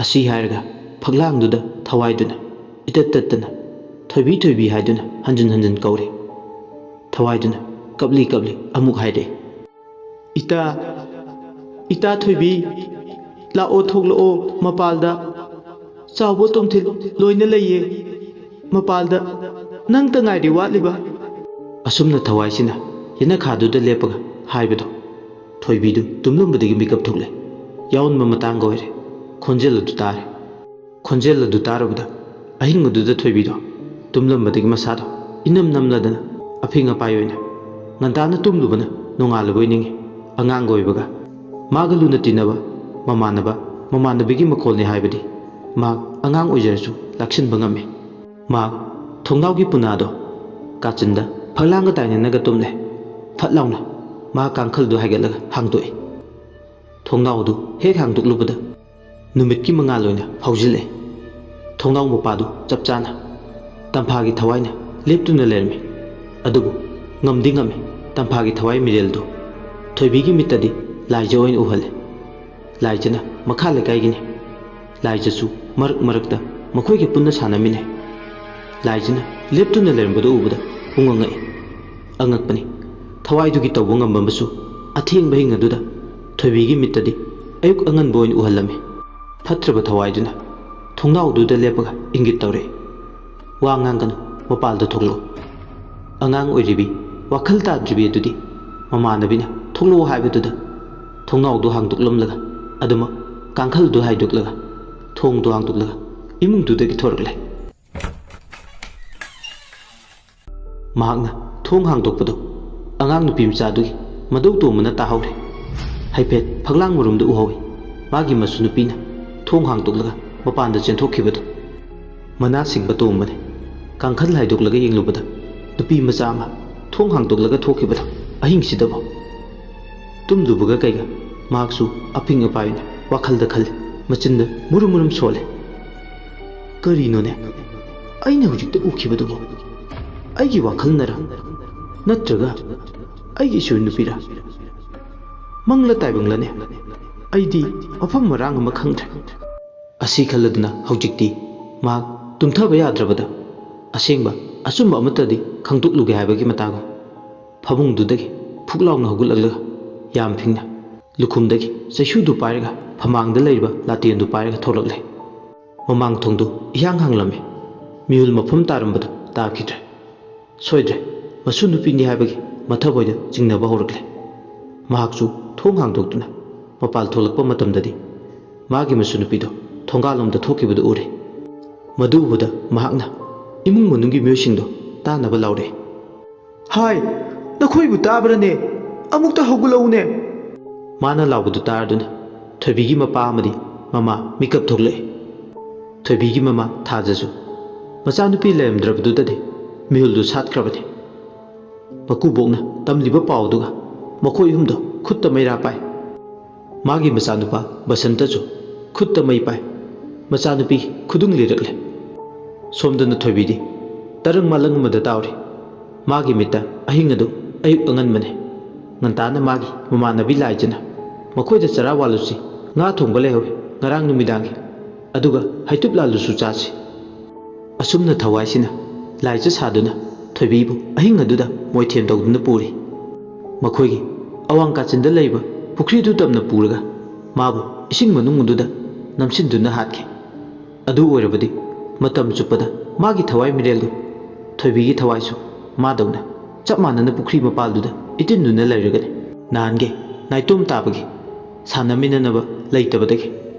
ꯑꯁꯤ ꯍꯥꯏꯔꯒ ꯐꯛꯂꯥꯡꯗꯨꯗ ꯊꯋꯥꯏꯗꯨꯅ ꯏꯇꯠ ꯇꯠꯇꯅ "ꯊꯣꯏꯕꯤ, ꯊꯣꯏꯕꯤ" ꯍꯥꯏꯗꯨꯅ ꯍꯟꯖꯤꯟ ꯍꯟꯖꯤꯟ ꯀꯧꯔꯦ꯫ ꯊꯋꯥꯏꯗꯨꯅ ꯀꯞꯂꯤ ꯀꯞꯂꯤ ꯑꯃꯨꯛ ꯍꯥꯏꯔꯛꯏ, "ꯏꯇꯥ, ꯏꯇꯥ ꯊꯣꯏꯕꯤ, ꯂꯥꯛꯑꯣ, ꯊꯣꯛꯂꯛꯑꯣ ꯃꯄꯥꯜꯗ꯫ ꯆꯥꯎꯕ ꯇꯣꯝꯊꯤꯟ ꯂꯣꯏꯅ ꯂꯩꯌꯦ ꯃꯄꯥꯜꯗ꯫ ꯅꯪꯇ ꯉꯥꯏꯔꯦ ꯋꯥꯠꯂꯤꯕ"꯫ ꯑꯁꯨꯝꯅ ꯊꯋꯥꯏꯁꯤꯅ ꯌꯦꯅꯈꯥꯗꯨꯗ ꯂꯦꯞꯄꯒ ꯍꯥꯏꯕꯗꯣ ꯊꯣꯏꯕꯤꯗꯨ ꯇꯨꯝꯂꯝꯕꯗꯒꯤ ꯃꯤꯀꯞ ꯊꯣꯛꯂꯦ꯫ ꯌꯥꯑꯣꯟꯕ ꯃꯇꯥꯡꯒ ꯑꯣꯏꯔꯦ꯫ ꯈꯣꯟꯖꯦꯜ ꯑꯗꯨ ꯇꯥꯔꯦ꯫ ꯈꯣꯟꯖꯦꯜ ꯑꯗꯨ ꯇꯥꯔꯨꯕꯗ ꯑꯍꯤꯡ ꯑꯗꯨꯗ ꯊꯣꯏꯕꯤꯗꯣ ꯇꯨꯝꯂꯝꯕꯗꯒꯤ ꯃꯁꯥꯗꯣ ꯏꯅꯝ ꯅꯝꯂꯗꯅ ꯑꯐꯤꯡ ꯑꯄꯥꯏ ꯑꯣꯏꯅ ꯉꯟꯇꯥꯅ ꯇꯨꯝꯂꯨꯕꯅ ꯅꯣꯡꯉꯥꯜꯂꯕꯣꯏ ꯅꯤꯡꯏ꯫ ꯑꯉꯥꯡꯒ ꯑꯣꯏꯕꯒ ꯃꯥꯒ ꯂꯨꯅ ꯇꯤꯟꯅꯕ ꯃꯃꯥꯟꯅꯕ ꯃꯃꯥꯟꯅꯕꯤꯒꯤ ꯃꯈꯣꯜꯅꯤ ꯍꯥꯏꯕꯗꯤ ꯃꯍꯥꯛ ꯑꯉꯥꯡ ꯑꯣꯏꯖꯔꯁꯨ ꯂꯥꯛꯁꯤꯟꯕ ꯉꯝꯃꯤ꯫ ꯃꯍꯥꯛ ꯊꯣꯡꯅꯥꯎꯒꯤ ꯄꯨꯅꯥꯗꯣ ꯀꯥꯆꯤꯟꯗ ꯐꯛꯂꯥꯡꯒ ꯇꯥꯏꯅꯅꯒ ꯇꯨꯝꯂꯦ꯫ ꯐꯠ ꯂꯥꯎꯅ ꯃꯍꯥꯛ ꯀꯥꯡꯈꯜꯗꯨ ꯍꯥꯏꯒꯠꯂꯒ ꯍꯥꯡꯗꯣꯛꯏ꯫ ꯊꯣꯡꯅꯥꯎꯗꯨ ꯍꯦꯛ ꯍꯥꯡꯗꯣꯛꯂꯨꯕꯗ ꯅꯨꯃꯤꯠꯀꯤ ꯃꯉꯥꯜ ꯑꯣꯏꯅ ꯐꯥꯎꯖꯤꯜꯂꯛꯏ꯫ ꯊꯣꯡꯅꯥꯎ ꯃꯄꯥꯗꯨ ꯆꯞ ꯆꯥꯅ ꯇꯝꯐꯥꯒꯤ ꯊꯋꯥꯏꯅ ꯂꯦꯞꯇꯨꯅ ꯂꯩꯔꯝꯃꯤ꯫ ꯑꯗꯨꯕꯨ ꯉꯝꯗꯤ ꯉꯝꯃꯤ ꯇꯝꯐꯥꯒꯤ ꯊꯋꯥꯏ ꯃꯤꯔꯦꯜꯗꯨ꯫ ꯊꯣꯏꯕꯤꯒꯤ ꯃꯤꯠꯇꯗꯤ ꯂꯥꯏꯖ ꯑꯣꯏꯅ ꯎꯍꯜꯂꯤ꯫ ꯂꯥꯏꯖꯅ ꯃꯈꯥ ꯂꯩꯀꯥꯏꯒꯤꯅꯤ꯫ ꯂꯥꯏꯖꯁꯨ ꯃꯔꯛ ꯃꯔꯛꯇ ꯃꯈꯣꯏꯒ ꯄꯨꯟꯅ ꯁꯥꯟꯅꯃꯤꯟꯅꯩ꯫ ꯂꯥꯏꯖꯅ ꯂꯦꯞꯇꯨꯅ ꯂꯩꯔꯝꯕꯗꯨ ꯎꯕꯗ ꯄꯨꯡꯉꯛ ꯉꯛꯏ꯫ ꯑꯉꯛꯄꯅꯤ, ꯊꯋꯥꯏꯗꯨꯒꯤ ꯇꯧꯕ ꯉꯝꯕ ꯑꯃꯁꯨ ꯑꯊꯦꯡꯕ ꯑꯍꯤꯡ ꯑꯗꯨꯗ ꯊꯣꯏꯕꯤꯒꯤ ꯃꯤꯠꯇꯗꯤ ꯑꯌꯨꯛ ꯑꯉꯟꯕ ꯑꯣꯏꯅ ꯎꯍꯜꯂꯝꯃꯤ꯫ ꯐꯠꯇ꯭ꯔꯕ ꯊꯋꯥꯏꯗꯨꯅ ꯊꯣꯡꯅꯥꯎꯗꯨꯗ ꯂꯦꯞꯄꯒ ꯏꯪꯒꯤꯠ ꯇꯧꯔꯛꯏ꯫ "ꯋꯥ ꯉꯥꯡꯒꯅꯨ, ꯃꯄꯥꯜꯗ ꯊꯣꯛꯂꯛꯎ꯫ ꯑꯉꯥꯡ ꯑꯣꯏꯔꯤꯕꯤ, ꯋꯥꯈꯜ ꯇꯥꯗ꯭ꯔꯤꯕꯤ ꯑꯗꯨꯗꯤ ꯃꯃꯥꯟꯅꯕꯤꯅ ꯊꯣꯛꯂꯛꯑꯣ ꯍꯥꯏꯕꯗꯨꯗ ꯊꯣꯡꯅꯥꯎꯗꯨ ꯍꯥꯡꯗꯣꯛꯂꯝꯂꯒ ꯑꯗꯨꯃꯛ ꯀꯥꯡꯈꯜꯗꯨ ꯍꯥꯏꯗꯣꯛꯂꯒ ꯊꯣꯡꯗꯨ ꯍꯥꯡꯗꯣꯛꯂꯒ ꯏꯃꯨꯡꯗꯨꯗꯒꯤ ꯊꯣꯔꯛꯂꯦ꯫" ꯃꯍꯥꯛꯅ ꯊꯣꯡ ꯍꯥꯡꯗꯣꯛꯄꯗꯨ ꯑꯉꯥꯡ ꯅꯨꯄꯤ ꯃꯆꯥꯗꯨꯒꯤ ꯃꯗꯧ ꯇꯣꯡꯕꯅ ꯇꯥꯍꯧꯔꯦ꯫ ꯍꯥꯏꯐꯦꯠ ꯐꯛꯂꯥꯡ ꯃꯔꯨꯝꯗ ꯎꯍꯧꯏ꯫ ꯃꯥꯒꯤ ꯃꯁꯨ ꯅꯨꯄꯤꯅ ꯊꯣꯡ ꯍꯥꯡꯗꯣꯛꯂꯒ ꯃꯄꯥꯟꯗ ꯆꯦꯟꯊꯣꯛꯈꯤꯕꯗꯨ꯫ ꯃꯅꯥ ꯁꯤꯡꯕ ꯇꯣꯡꯕꯅꯤ꯫ ꯀꯥꯡꯈꯜ ꯍꯥꯏꯗꯣꯛꯂꯒ ꯌꯦꯡꯂꯨꯕꯗ ꯅꯨꯄꯤ ꯃꯆꯥ ꯑꯃ ꯊꯣꯡ ꯍꯥꯡꯗꯣꯛꯂꯒ ꯊꯣꯛꯈꯤꯕꯗꯨ꯫ ꯑꯍꯤꯡꯁꯤꯗꯕꯨ ꯇꯨꯝꯂꯨꯕꯒ ꯀꯩꯒ ꯃꯍꯥꯛꯁꯨ ꯑꯐꯤꯡ ꯑꯄꯥꯏꯅ ꯋꯥꯈꯜꯗ ꯈꯜꯂꯤ꯫ ꯃꯆꯤꯟꯗ ꯃꯨꯔꯨꯝ ꯃꯨꯔꯨꯝ ꯁꯣꯜꯂꯤ꯫ "ꯀꯔꯤꯅꯣꯅꯦ ꯑꯩꯅ ꯍꯧꯖꯤꯛꯇ ꯎꯈꯤꯕꯗꯨꯕꯨ? ꯑꯩꯒꯤ ꯋꯥꯈꯜꯅꯔ? ꯅꯠꯇ꯭ꯔꯒ ꯑꯩꯒꯤ ꯏꯁꯨ ꯅꯨꯄꯤꯔ? ꯃꯪꯂ ꯇꯥꯏꯕꯪꯂꯅꯦ? ꯑꯩꯗꯤ ꯃꯐꯝ ꯃꯔꯥꯡ ꯑꯃ ꯈꯪꯗ꯭ꯔꯦ꯫" ꯑꯁꯤ ꯈꯜꯂꯗꯨꯅ ꯍꯧꯖꯤꯛꯇꯤ ꯃꯍꯥꯛ ꯇꯨꯝꯊꯕ ꯌꯥꯗ꯭ꯔꯕꯗ ꯑꯁꯦꯡꯕ ꯑꯆꯨꯝꯕ ꯑꯃꯠꯇꯗꯤ ꯈꯪꯗꯣꯛꯂꯨꯒꯦ ꯍꯥꯏꯕꯒꯤ ꯃꯇꯥꯒꯨꯝ ꯐꯃꯨꯡꯗꯨꯗꯒꯤ ꯐꯨꯛ ꯂꯥꯎꯅ ꯍꯧꯒꯠꯂꯛꯂꯒ ꯌꯥꯝ ꯐꯤꯡꯅ ꯂꯨꯈꯨꯝꯗꯒꯤ ꯆꯩꯁꯨꯗꯨ ꯄꯥꯏꯔꯒ ꯐꯃꯥꯡꯗ ꯂꯩꯔꯤꯕ ꯂꯥꯇꯦꯟꯗꯨ ꯄꯥꯏꯔꯒ ꯊꯣꯛꯂꯛꯂꯦ꯫ ꯃꯃꯥꯡ ꯊꯣꯡꯗꯨ ꯏꯍꯥꯡ ꯍꯥꯡꯂꯝꯃꯤ꯫ ꯃꯤꯍꯨꯜ ꯃꯐꯝ ꯇꯥꯔꯝꯕꯗꯨ ꯇꯥꯈꯤꯗ꯭ꯔꯦ꯫ ꯁꯣꯏꯗ꯭ꯔꯦ, ꯃꯁꯨ ꯅꯨꯄꯤꯅꯤ ꯍꯥꯏꯕꯒꯤ ꯃꯊꯃꯣꯏꯗ ꯆꯤꯡꯅꯕ ꯍꯧꯔꯛꯂꯦ꯫ ꯃꯍꯥꯛꯁꯨ ꯊꯣꯡ ꯍꯥꯡꯗꯣꯛꯇꯨꯅ ꯃꯄꯥꯜ ꯊꯣꯛꯂꯛꯄ ꯃꯇꯝꯗꯗꯤ ꯃꯥꯒꯤ ꯃꯁꯨ ꯅꯨꯄꯤꯗꯨ ꯊꯣꯡꯒꯥꯜꯂꯣꯝꯗ ꯊꯣꯛꯈꯤꯕꯗꯨ ꯎꯔꯦ꯫ ꯃꯗꯨ ꯎꯕꯗ ꯃꯍꯥꯛꯅ ꯏꯃꯨꯡ ꯃꯅꯨꯡꯒꯤ ꯃꯤꯑꯣꯏꯁꯤꯡꯗꯨ ꯇꯥꯅꯕ ꯂꯥꯎꯔꯛꯏ꯫ "ꯍꯥꯏ, ꯅꯈꯣꯏꯕꯨ ꯇꯥꯕ꯭ꯔꯅꯦ? ꯑꯃꯨꯛꯇ ꯍꯧꯒꯠꯂꯛꯎꯅꯦ!" ꯃꯥꯅ ꯂꯥꯎꯕꯗꯨ ꯇꯥꯔꯗꯨꯅ ꯊꯣꯏꯕꯤꯒꯤ ꯃꯄꯥ ꯑꯃꯗꯤ ꯃꯃꯥ ꯃꯤꯀꯞ ꯊꯣꯛꯂꯛꯏ꯫ ꯊꯣꯏꯕꯤꯒꯤ ꯃꯃꯥ ꯊꯥꯖꯁꯨ ꯃꯆꯥꯅꯨꯄꯤ ꯂꯩꯔꯝꯗ꯭ꯔꯕꯗꯨꯗꯗꯤ ꯃꯤꯍꯨꯜꯗꯨ ꯁꯥꯠꯈ꯭ꯔꯕꯅꯤ꯫ ꯃꯀꯨꯕꯣꯛꯅ ꯇꯝꯂꯤꯕ ꯄꯥꯎꯗꯨꯒ ꯃꯈꯣꯏ ꯑꯍꯨꯝꯗꯣ ꯈꯨꯠꯇ ꯃꯩꯔꯥ ꯄꯥꯏ꯫ ꯃꯥꯒꯤ ꯃꯆꯥꯅꯨꯄꯥ ꯕꯁꯟꯇꯁꯨ ꯈꯨꯠꯇ ꯃꯩ ꯄꯥꯏ꯫ ꯃꯆꯥꯅꯨꯄꯤ ꯈꯨꯗꯨꯡ ꯂꯤꯔꯛꯂꯦ꯫ ꯁꯣꯝꯗꯅ ꯊꯣꯏꯕꯤꯗꯤ ꯇꯔꯪ ꯃꯥꯂꯪ ꯑꯃꯗ ꯇꯥꯎꯔꯤ꯫ ꯃꯥꯒꯤ ꯃꯤꯠꯇ ꯑꯍꯤꯡ ꯑꯗꯨ ꯑꯌꯨꯛ ꯑꯉꯟꯕꯅꯤ꯫ ꯉꯟꯇꯥꯅ ꯃꯥꯒꯤ ꯃꯃꯥꯟꯅꯕꯤ ꯂꯥꯏꯖꯅ ꯃꯈꯣꯏꯗ ꯆꯔꯥ ꯋꯥꯜꯂꯨꯁꯤ, ꯉꯥ ꯊꯣꯡꯕ ꯂꯩꯍꯧꯏ ꯉꯔꯥꯡ ꯅꯨꯃꯤꯗꯥꯡꯒꯤ꯫ ꯑꯗꯨꯒ ꯍꯩꯇꯨꯞ ꯂꯥꯜꯂꯨꯁꯨ ꯆꯥꯁꯤ꯫ ꯑꯁꯨꯝꯅ ꯊꯋꯥꯏꯁꯤꯅ ꯂꯥꯏꯆꯠ ꯁꯥꯗꯨꯅ ꯊꯣꯏꯕꯤꯕꯨ ꯑꯍꯤꯡ ꯑꯗꯨꯗ ꯃꯣꯏꯊꯦꯝ ꯇꯧꯗꯨꯅ ꯄꯨꯔꯤ꯫ ꯃꯈꯣꯏꯒꯤ ꯑꯋꯥꯡ ꯀꯥꯆꯤꯟꯗ ꯂꯩꯕ ꯄꯨꯈ꯭ꯔꯤꯗꯨ ꯇꯝꯅ ꯄꯨꯔꯒ ꯃꯥꯕꯨ ꯏꯁꯤꯡ ꯃꯅꯨꯡ ꯑꯗꯨꯗ ꯅꯝꯁꯤꯟꯗꯨꯅ ꯍꯥꯠꯈꯤ꯫ ꯑꯗꯨ ꯑꯣꯏꯔꯕꯗꯤ ꯃꯇꯝ ꯆꯨꯞꯄꯗ ꯃꯥꯒꯤ ꯊꯋꯥꯏ ꯃꯤꯔꯦꯜꯗꯨ ꯊꯣꯏꯕꯤꯒꯤ ꯊꯋꯥꯏꯁꯨ ꯃꯥꯗꯧꯅ ꯆꯞ ꯃꯥꯟꯅꯅ ꯄꯨꯈ꯭ꯔꯤ ꯃꯄꯥꯜꯗꯨꯗ ꯏꯇꯤꯟꯗꯨꯅ ꯂꯩꯔꯒꯅꯤ꯫ ꯅꯍꯥꯟꯒꯤ ꯅꯥꯏꯇꯣꯝ ꯇꯥꯕꯒꯤ ꯁꯥꯟꯅꯃꯤꯟꯅꯅꯕ ꯂꯩꯇꯕꯗꯒꯤ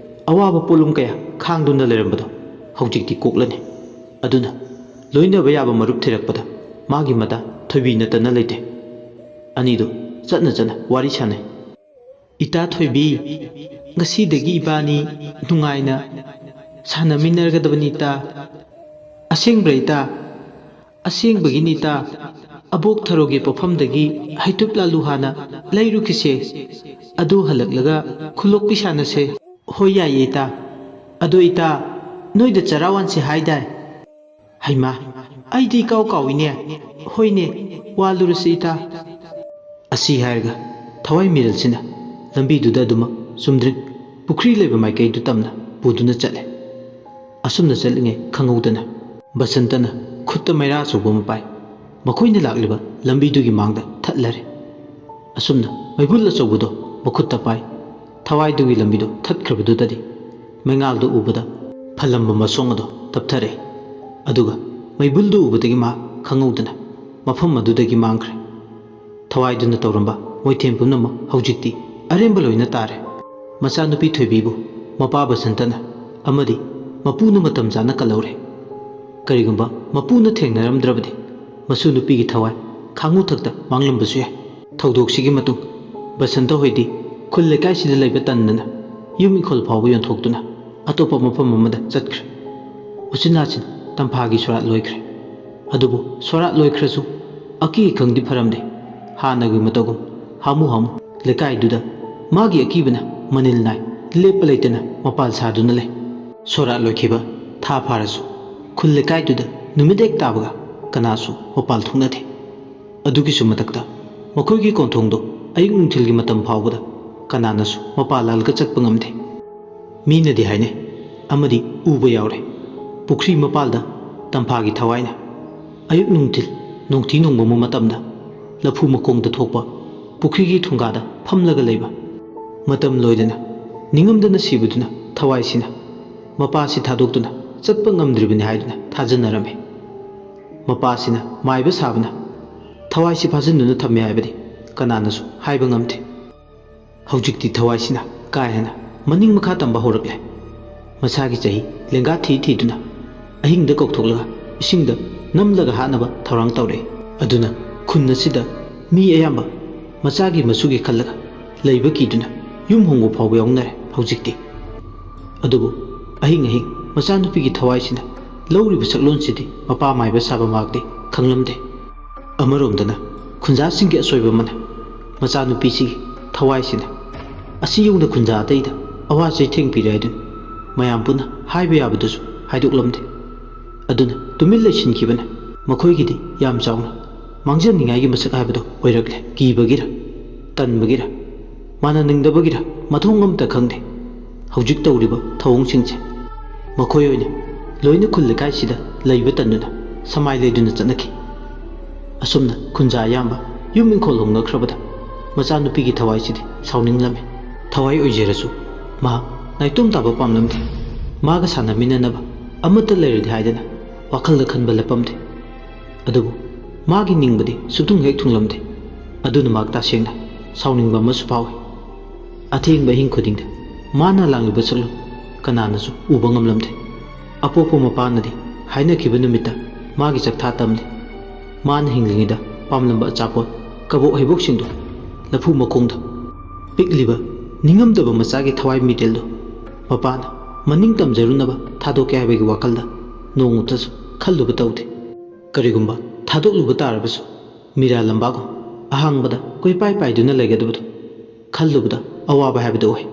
ꯑꯋꯥꯕ ꯄꯣꯠꯂꯨꯝ ꯀꯌꯥ ꯈꯥꯡꯗꯨꯅ ꯂꯩꯔꯝꯕꯗꯣ ꯍꯧꯖꯤꯛꯇꯤ ꯀꯣꯛꯂꯅꯤ꯫ ꯑꯗꯨꯅ ꯂꯣꯏꯅꯕ ꯌꯥꯕ ꯃꯔꯨꯞ ꯊꯤꯔꯛꯄꯗ ꯃꯥꯒꯤ ꯃꯇꯥ ꯊꯣꯏꯕꯤ ꯅꯠꯇꯅ ꯂꯩꯇꯦ꯫ ꯑꯅꯤꯗꯨ ꯆꯠꯅ ꯆꯠꯅ ꯋꯥꯔꯤ ꯁꯥꯟꯅꯩ꯫ "ꯏꯇꯥ ꯊꯣꯏꯕꯤ, ꯉꯁꯤꯗꯒꯤ ꯏꯕꯥꯅꯤ ꯅꯨꯡꯉꯥꯏꯅ ꯁꯥꯟꯅꯃꯤꯟꯅꯔꯒꯗꯕꯅꯤ ꯏꯇꯥ꯫ ꯑꯁꯦꯡꯕ꯭ꯔꯥ ꯏꯇꯥ? ꯑꯁꯦꯡꯕꯒꯤꯅꯤ ꯏꯇꯥ꯫ ꯑꯕꯣꯛ ꯊꯔꯣꯒꯤ ꯄꯣꯠꯐꯝꯗꯒꯤ ꯍꯩꯇꯨꯞ ꯂꯥꯂꯨ ꯍꯥꯟꯅ ꯂꯩꯔꯨꯈꯤꯁꯦ꯫ ꯑꯗꯨ ꯍꯜꯂꯛꯂꯒ ꯈꯨꯂꯣꯛꯄꯤ ꯁꯥꯟꯅꯁꯦ꯫" "ꯍꯣꯏ ꯌꯥꯏꯌꯦ ꯏꯇꯥ꯫ ꯑꯗꯣ ꯏꯇꯥ, ꯅꯣꯏꯗ ꯆꯔꯥ ꯋꯥꯟꯁꯦ ꯍꯥꯏꯗꯥꯏ?" "ꯍꯩꯃꯥ, ꯑꯩꯗꯤ ꯏꯀꯥꯎ ꯀꯥꯎꯏꯅꯦ꯫ ꯍꯣꯏꯅꯦ, ꯋꯥꯜꯂꯨꯔꯁꯤ ꯏꯇꯥ꯫" ꯑꯁꯤ ꯍꯥꯏꯔꯒ ꯊꯋꯥꯏ ꯃꯤꯔꯦꯜꯁꯤꯅ ꯂꯝꯕꯤꯗꯨꯗ ꯑꯗꯨꯃꯛ ꯆꯨꯝꯗ꯭ꯔꯤꯡ ꯄꯨꯈ꯭ꯔꯤ ꯂꯩꯕ ꯃꯥꯏꯀꯩꯗꯨ ꯇꯝꯅ ꯄꯨꯗꯨꯅ ꯆꯠꯂꯦ꯫ ꯑꯁꯨꯝꯅ ꯆꯠꯂꯤꯉꯩ ꯈꯪꯍꯧꯗꯅ ꯕꯁꯟꯇꯅ ꯈꯨꯠꯇ ꯃꯩꯔꯥ ꯑꯆꯧꯕ ꯑꯃ ꯄꯥꯏ꯫ ꯃꯈꯣꯏꯅ ꯂꯥꯛꯂꯤꯕ ꯂꯝꯕꯤꯗꯨꯒꯤ ꯃꯥꯡꯗ ꯊꯠꯂꯔꯦ꯫ ꯑꯁꯨꯝꯅ ꯃꯩꯕꯨꯜ ꯑꯆꯧꯕꯗꯣ ꯃꯈꯨꯠꯇ ꯄꯥꯏ꯫ ꯊꯋꯥꯏꯗꯨꯒꯤ ꯂꯝꯕꯤꯗꯣ ꯊꯠꯈ꯭ꯔꯕꯗꯨꯗꯗꯤ ꯃꯩꯉꯥꯜꯗꯨ ꯎꯕꯗ ꯐꯜꯂꯝꯕ ꯃꯁꯣꯡ ꯑꯗꯣ ꯇꯞꯊꯔꯛꯏ꯫ ꯑꯗꯨꯒ ꯃꯩꯕꯨꯜꯗꯨ ꯎꯕꯗꯒꯤ ꯃꯍꯥꯛ ꯈꯪꯍꯧꯗꯅ ꯃꯐꯝ ꯑꯗꯨꯗꯒꯤ ꯃꯥꯡꯈ꯭ꯔꯦ꯫ ꯊꯋꯥꯏꯗꯨꯅ ꯇꯧꯔꯝꯕ ꯃꯣꯏꯊꯦꯝ ꯄꯨꯝꯅꯃꯛ ꯍꯧꯖꯤꯛꯇꯤ ꯑꯔꯦꯝꯕ ꯂꯣꯏꯅ ꯇꯥꯔꯦ꯫ ꯃꯆꯥꯅꯨꯄꯤ ꯊꯣꯏꯕꯤꯕꯨ ꯃꯄꯥ ꯕꯁꯟꯇꯅ ꯑꯃꯗꯤ ꯃꯄꯨꯅ ꯃꯇꯝ ꯆꯥꯅ ꯀꯜꯍꯧꯔꯦ꯫ ꯀꯔꯤꯒꯨꯝꯕ ꯃꯄꯨꯅ ꯊꯦꯡꯅꯔꯝꯗ꯭ꯔꯕꯗꯤ ꯃꯁꯨ ꯅꯨꯄꯤꯒꯤ ꯊꯋꯥꯏ ꯈꯥꯡꯉꯨꯊꯛꯇ ꯃꯥꯡꯂꯝꯕꯁꯨ ꯌꯥꯏ꯫ ꯊꯧꯗꯣꯛꯁꯤꯒꯤ ꯃꯇꯨꯡ ꯕꯁꯟꯇ ꯍꯣꯏꯗꯤ ꯈꯨꯜ ꯂꯩꯀꯥꯏꯁꯤꯗ ꯂꯩꯕ ꯇꯟꯗꯅ ꯌꯨꯝ ꯏꯪꯈꯣꯜ ꯐꯥꯎꯕ ꯌꯣꯟꯊꯣꯛꯇꯨꯅ ꯑꯇꯣꯞꯄ ꯃꯐꯝ ꯑꯃꯗ ꯆꯠꯈ꯭ꯔꯦ꯫ ꯎꯆꯤꯟ ꯅꯥꯆꯤꯟ ꯇꯝꯐꯥꯒꯤ ꯁꯣꯔꯥꯠ ꯂꯣꯏꯈ꯭ꯔꯦ꯫ ꯑꯗꯨꯕꯨ ꯁꯣꯔꯥꯠ ꯂꯣꯏꯈ꯭ꯔꯁꯨ ꯑꯀꯤ ꯑꯈꯪꯗꯤ ꯐꯔꯝꯗꯦ꯫ ꯍꯥꯟꯅꯒꯤ ꯃꯇꯧꯒꯨꯝ ꯍꯥꯃꯨ ꯍꯥꯃꯨ ꯂꯩꯀꯥꯏꯗꯨꯗ ꯃꯥꯒꯤ ꯑꯀꯤꯕꯅ ꯃꯅꯤꯜ ꯅꯥꯏ ꯂꯦꯞꯄ ꯂꯩꯇꯅ ꯃꯄꯥꯜ ꯁꯥꯗꯨꯅ ꯂꯩ꯫ ꯁꯣꯔꯥꯠ ꯂꯣꯏꯈꯤꯕ ꯊꯥ ꯐꯥꯔꯁꯨ ꯈꯨꯜ ꯂꯩꯀꯥꯏꯗꯨꯗ ꯅꯨꯃꯤꯠ ꯍꯦꯛ ꯇꯥꯕꯒ ꯀꯅꯥꯁꯨ ꯃꯄꯥꯜ ꯊꯣꯛꯅꯗꯦ꯫ ꯑꯗꯨꯒꯤꯁꯨ ꯃꯊꯛꯇ ꯃꯈꯣꯏꯒꯤ ꯀꯣꯟꯊꯣꯡꯗꯣ ꯑꯌꯨꯛ ꯅꯨꯡꯊꯤꯜꯒꯤ ꯃꯇꯝ ꯐꯥꯎꯕꯗ ꯀꯅꯥꯅꯁꯨ ꯃꯄꯥꯜ ꯂꯥꯜꯂꯒ ꯆꯠꯄ ꯉꯝꯗꯦ꯫ ꯃꯤꯅꯗꯤ ꯍꯥꯏꯅꯩ, ꯑꯃꯗꯤ ꯎꯕ ꯌꯥꯎꯔꯦ꯫ ꯄꯨꯈ꯭ꯔꯤ ꯃꯄꯥꯜꯗ ꯇꯝꯐꯥꯒꯤ ꯊꯋꯥꯏꯅ ꯑꯌꯨꯛ ꯅꯨꯡꯊꯤꯜ ꯅꯣꯡꯊꯤ ꯅꯣꯡꯃꯝꯕ ꯃꯇꯝꯗ ꯂꯐꯨ ꯃꯈꯣꯡꯗ ꯊꯣꯛꯄ ꯄꯨꯈ꯭ꯔꯤꯒꯤ ꯊꯣꯡꯒꯥꯗ ꯐꯝꯂꯒ ꯂꯩꯕ꯫ ꯃꯇꯝ ꯂꯣꯏꯗꯅ ꯅꯤꯡꯉꯝꯗꯅ ꯁꯤꯕꯗꯨꯅ ꯊꯋꯥꯏꯁꯤꯅ ꯃꯄꯥꯁꯤ ꯊꯥꯗꯣꯛꯇꯨꯅ ꯆꯠꯄ ꯉꯝꯗ꯭ꯔꯤꯕꯅꯤ ꯍꯥꯏꯗꯨꯅ ꯊꯥꯖꯅꯔꯝꯃꯤ꯫ ꯃꯄꯥꯁꯤꯅ ꯃꯥꯏꯕ ꯁꯥꯕꯅ ꯊꯋꯥꯏꯁꯤ ꯐꯥꯖꯤꯟꯗꯨꯅ ꯊꯝꯃꯦ ꯍꯥꯏꯕꯗꯤ ꯀꯅꯥꯅꯁꯨ ꯍꯥꯏꯕ ꯉꯝꯗꯦ꯫ ꯍꯧꯖꯤꯛꯇꯤ ꯊꯋꯥꯏꯁꯤꯅ ꯀꯥ ꯍꯦꯟꯅ ꯃꯅꯤꯡ ꯃꯈꯥ ꯇꯝꯕ ꯍꯧꯔꯛꯂꯦ꯫ ꯃꯁꯥꯒꯤ ꯆꯍꯤ ꯂꯦꯡꯒꯥ ꯊꯤ ꯊꯤꯗꯨꯅ ꯑꯍꯤꯡꯗ ꯀꯧꯊꯣꯛꯂꯒ ꯏꯁꯤꯡꯗ ꯅꯝꯂꯒ ꯍꯥꯠꯅꯕ ꯊꯧꯔꯥꯡ ꯇꯧꯔꯛꯏ꯫ ꯑꯗꯨꯅ ꯈꯨꯟ ꯑꯁꯤꯗ ꯃꯤ ꯑꯌꯥꯝꯕ ꯃꯆꯥꯒꯤ ꯃꯁꯨꯒꯤ ꯈꯜꯂꯒ ꯂꯩꯕ ꯀꯤꯗꯨꯅ ꯌꯨꯝ ꯍꯣꯡꯕ ꯐꯥꯎꯕ ꯌꯥꯎꯅꯔꯦ ꯍꯧꯖꯤꯛꯇꯤ꯫ ꯑꯗꯨꯕꯨ ꯑꯍꯤꯡ ꯑꯍꯤꯡ ꯃꯆꯥꯅꯨꯄꯤꯒꯤ ꯊꯋꯥꯏꯁꯤꯅ ꯂꯧꯔꯤꯕ ꯁꯛꯂꯣꯟꯁꯤꯗꯤ ꯃꯄꯥ ꯃꯥꯏꯕ ꯁꯥꯕ ꯃꯍꯥꯛꯇꯤ ꯈꯪꯂꯝꯗꯦ꯫ ꯑꯃꯔꯣꯝꯗꯅ ꯈꯨꯟꯖꯥꯁꯤꯡꯒꯤ ꯑꯁꯣꯏꯕ ꯑꯃꯅ ꯃꯆꯥꯅꯨꯄꯤꯁꯤꯒꯤ ꯊꯋꯥꯏꯁꯤꯅ ꯑꯁꯤ ꯌꯧꯅ ꯈꯨꯟꯖꯥ ꯑꯇꯩꯗ ꯑꯋꯥ ꯆꯩꯊꯦꯡ ꯄꯤꯔꯦ ꯍꯥꯏꯗꯨꯅ ꯃꯌꯥꯝ ꯄꯨꯟꯅ ꯍꯥꯏꯕ ꯌꯥꯕꯗꯨꯁꯨ ꯍꯥꯏꯗꯣꯛꯂꯝꯗꯦ꯫ ꯑꯗꯨꯅ ꯇꯨꯃꯤꯟ ꯂꯩꯁꯤꯟꯈꯤꯕꯅ ꯃꯈꯣꯏꯒꯤꯗꯤ ꯌꯥꯝ ꯆꯥꯎꯅ ꯃꯥꯡꯖꯅꯤꯡꯉꯥꯏꯒꯤ ꯃꯁꯛ ꯍꯥꯏꯕꯗꯨ ꯑꯣꯏꯔꯛꯂꯦ꯫ ꯀꯤꯕꯒꯤꯔ ꯇꯟꯕꯒꯤꯔ ꯃꯥꯟꯅꯅꯤꯡꯗꯕꯒꯤꯔ ꯃꯊꯣꯡ ꯑꯃꯇ ꯈꯪꯗꯦ꯫ ꯍꯧꯖꯤꯛ ꯇꯧꯔꯤꯕ ꯊꯧꯑꯣꯡꯁꯤꯡꯁꯦ ꯃꯈꯣꯏ ꯑꯣꯏꯅ ꯂꯣꯏꯅ ꯈꯨꯜ ꯂꯩꯀꯥꯏꯁꯤꯗ ꯂꯩꯕ ꯇꯟꯗꯨꯅ ꯁꯃꯥꯏ ꯂꯩꯗꯨꯅ ꯆꯠꯅꯈꯤ꯫ ꯑꯁꯨꯝꯅ ꯈꯨꯟꯖꯥ ꯑꯌꯥꯝꯕ ꯌꯨꯝ ꯏꯪꯈꯣꯜ ꯍꯣꯡꯅꯈ꯭ꯔꯕꯗ ꯃꯆꯥꯅꯨꯄꯤꯒꯤ ꯊꯋꯥꯏꯁꯤꯗꯤ ꯁꯥꯎꯅꯤꯡꯂꯝꯃꯤ꯫ ꯊꯋꯥꯏ ꯑꯣꯏꯖꯔꯁꯨ ꯃꯍꯥꯛ ꯅꯥꯏꯇꯣꯝ ꯇꯥꯕ ꯄꯥꯝꯂꯝꯗꯦ꯫ ꯃꯥꯒ ꯁꯥꯟꯅꯃꯤꯟꯅꯅꯕ ꯑꯃꯠꯇ ꯂꯩꯔꯗꯤ ꯍꯥꯏꯗꯅ ꯋꯥꯈꯜꯗ ꯈꯟꯕ ꯂꯦꯞꯄꯝꯗꯦ꯫ ꯑꯗꯨꯕꯨ ꯃꯥꯒꯤ ꯅꯤꯡꯕꯗꯤ ꯁꯨꯛꯊꯨꯡ ꯍꯦꯛ ꯊꯨꯡꯂꯝꯗꯦ꯫ ꯑꯗꯨꯅ ꯃꯍꯥꯛ ꯇꯁꯦꯡꯅ ꯁꯥꯎꯅꯤꯡꯕ ꯑꯃꯁꯨ ꯐꯥꯎꯏ꯫ ꯑꯊꯦꯡꯕ ꯑꯍꯤꯡ ꯈꯨꯗꯤꯡꯗ ꯃꯥꯅ ꯂꯥꯡꯂꯤꯕ ꯁꯛꯂꯨ ꯀꯅꯥꯅꯁꯨ ꯎꯕ ꯉꯝꯂꯝꯗꯦ꯫ ꯑꯄꯣꯛꯄ ꯃꯄꯥꯅꯗꯤ ꯍꯥꯏꯅꯈꯤꯕ ꯅꯨꯃꯤꯠꯇ ꯃꯥꯒꯤ ꯆꯥꯛꯊꯥ ꯇꯝꯂꯤ꯫ ꯃꯥꯅ ꯍꯤꯡꯂꯤꯉꯩꯗ ꯄꯥꯝꯂꯝꯕ ꯑꯆꯥꯄꯣꯠ ꯀꯕꯣꯛ ꯍꯩꯕꯣꯛꯁꯤꯡꯗꯨ ꯂꯐꯨ ꯃꯈꯣꯡꯗ ꯄꯤꯛꯂꯤꯕ ꯅꯤꯡꯉꯝꯗꯕ ꯃꯆꯥꯒꯤ ꯊꯋꯥꯏ ꯃꯤꯔꯦꯜꯗꯨ ꯃꯄꯥꯅ ꯃꯅꯤꯡ ꯇꯝꯖꯔꯨꯅꯕ ꯊꯥꯗꯣꯛꯀꯦ ꯍꯥꯏꯕꯒꯤ ꯋꯥꯈꯜꯗ ꯅꯣꯡꯃꯇꯁꯨ ꯈꯜꯂꯨꯕ ꯇꯧꯗꯦ꯫ ꯀꯔꯤꯒꯨꯝꯕ ꯊꯥꯗꯣꯛꯂꯨꯕ ꯇꯥꯔꯕꯁꯨ ꯃꯤꯔꯥ ꯂꯝꯕꯥꯒꯨꯝ ꯑꯍꯥꯡꯕꯗ ꯀꯣꯏꯄꯥꯏ ꯄꯥꯏꯗꯨꯅ ꯂꯩꯒꯗꯕꯗꯨ ꯈꯜꯂꯨꯕꯗ ꯑꯋꯥꯕ ꯍꯥꯏꯕꯗꯨ ꯑꯣꯏ꯫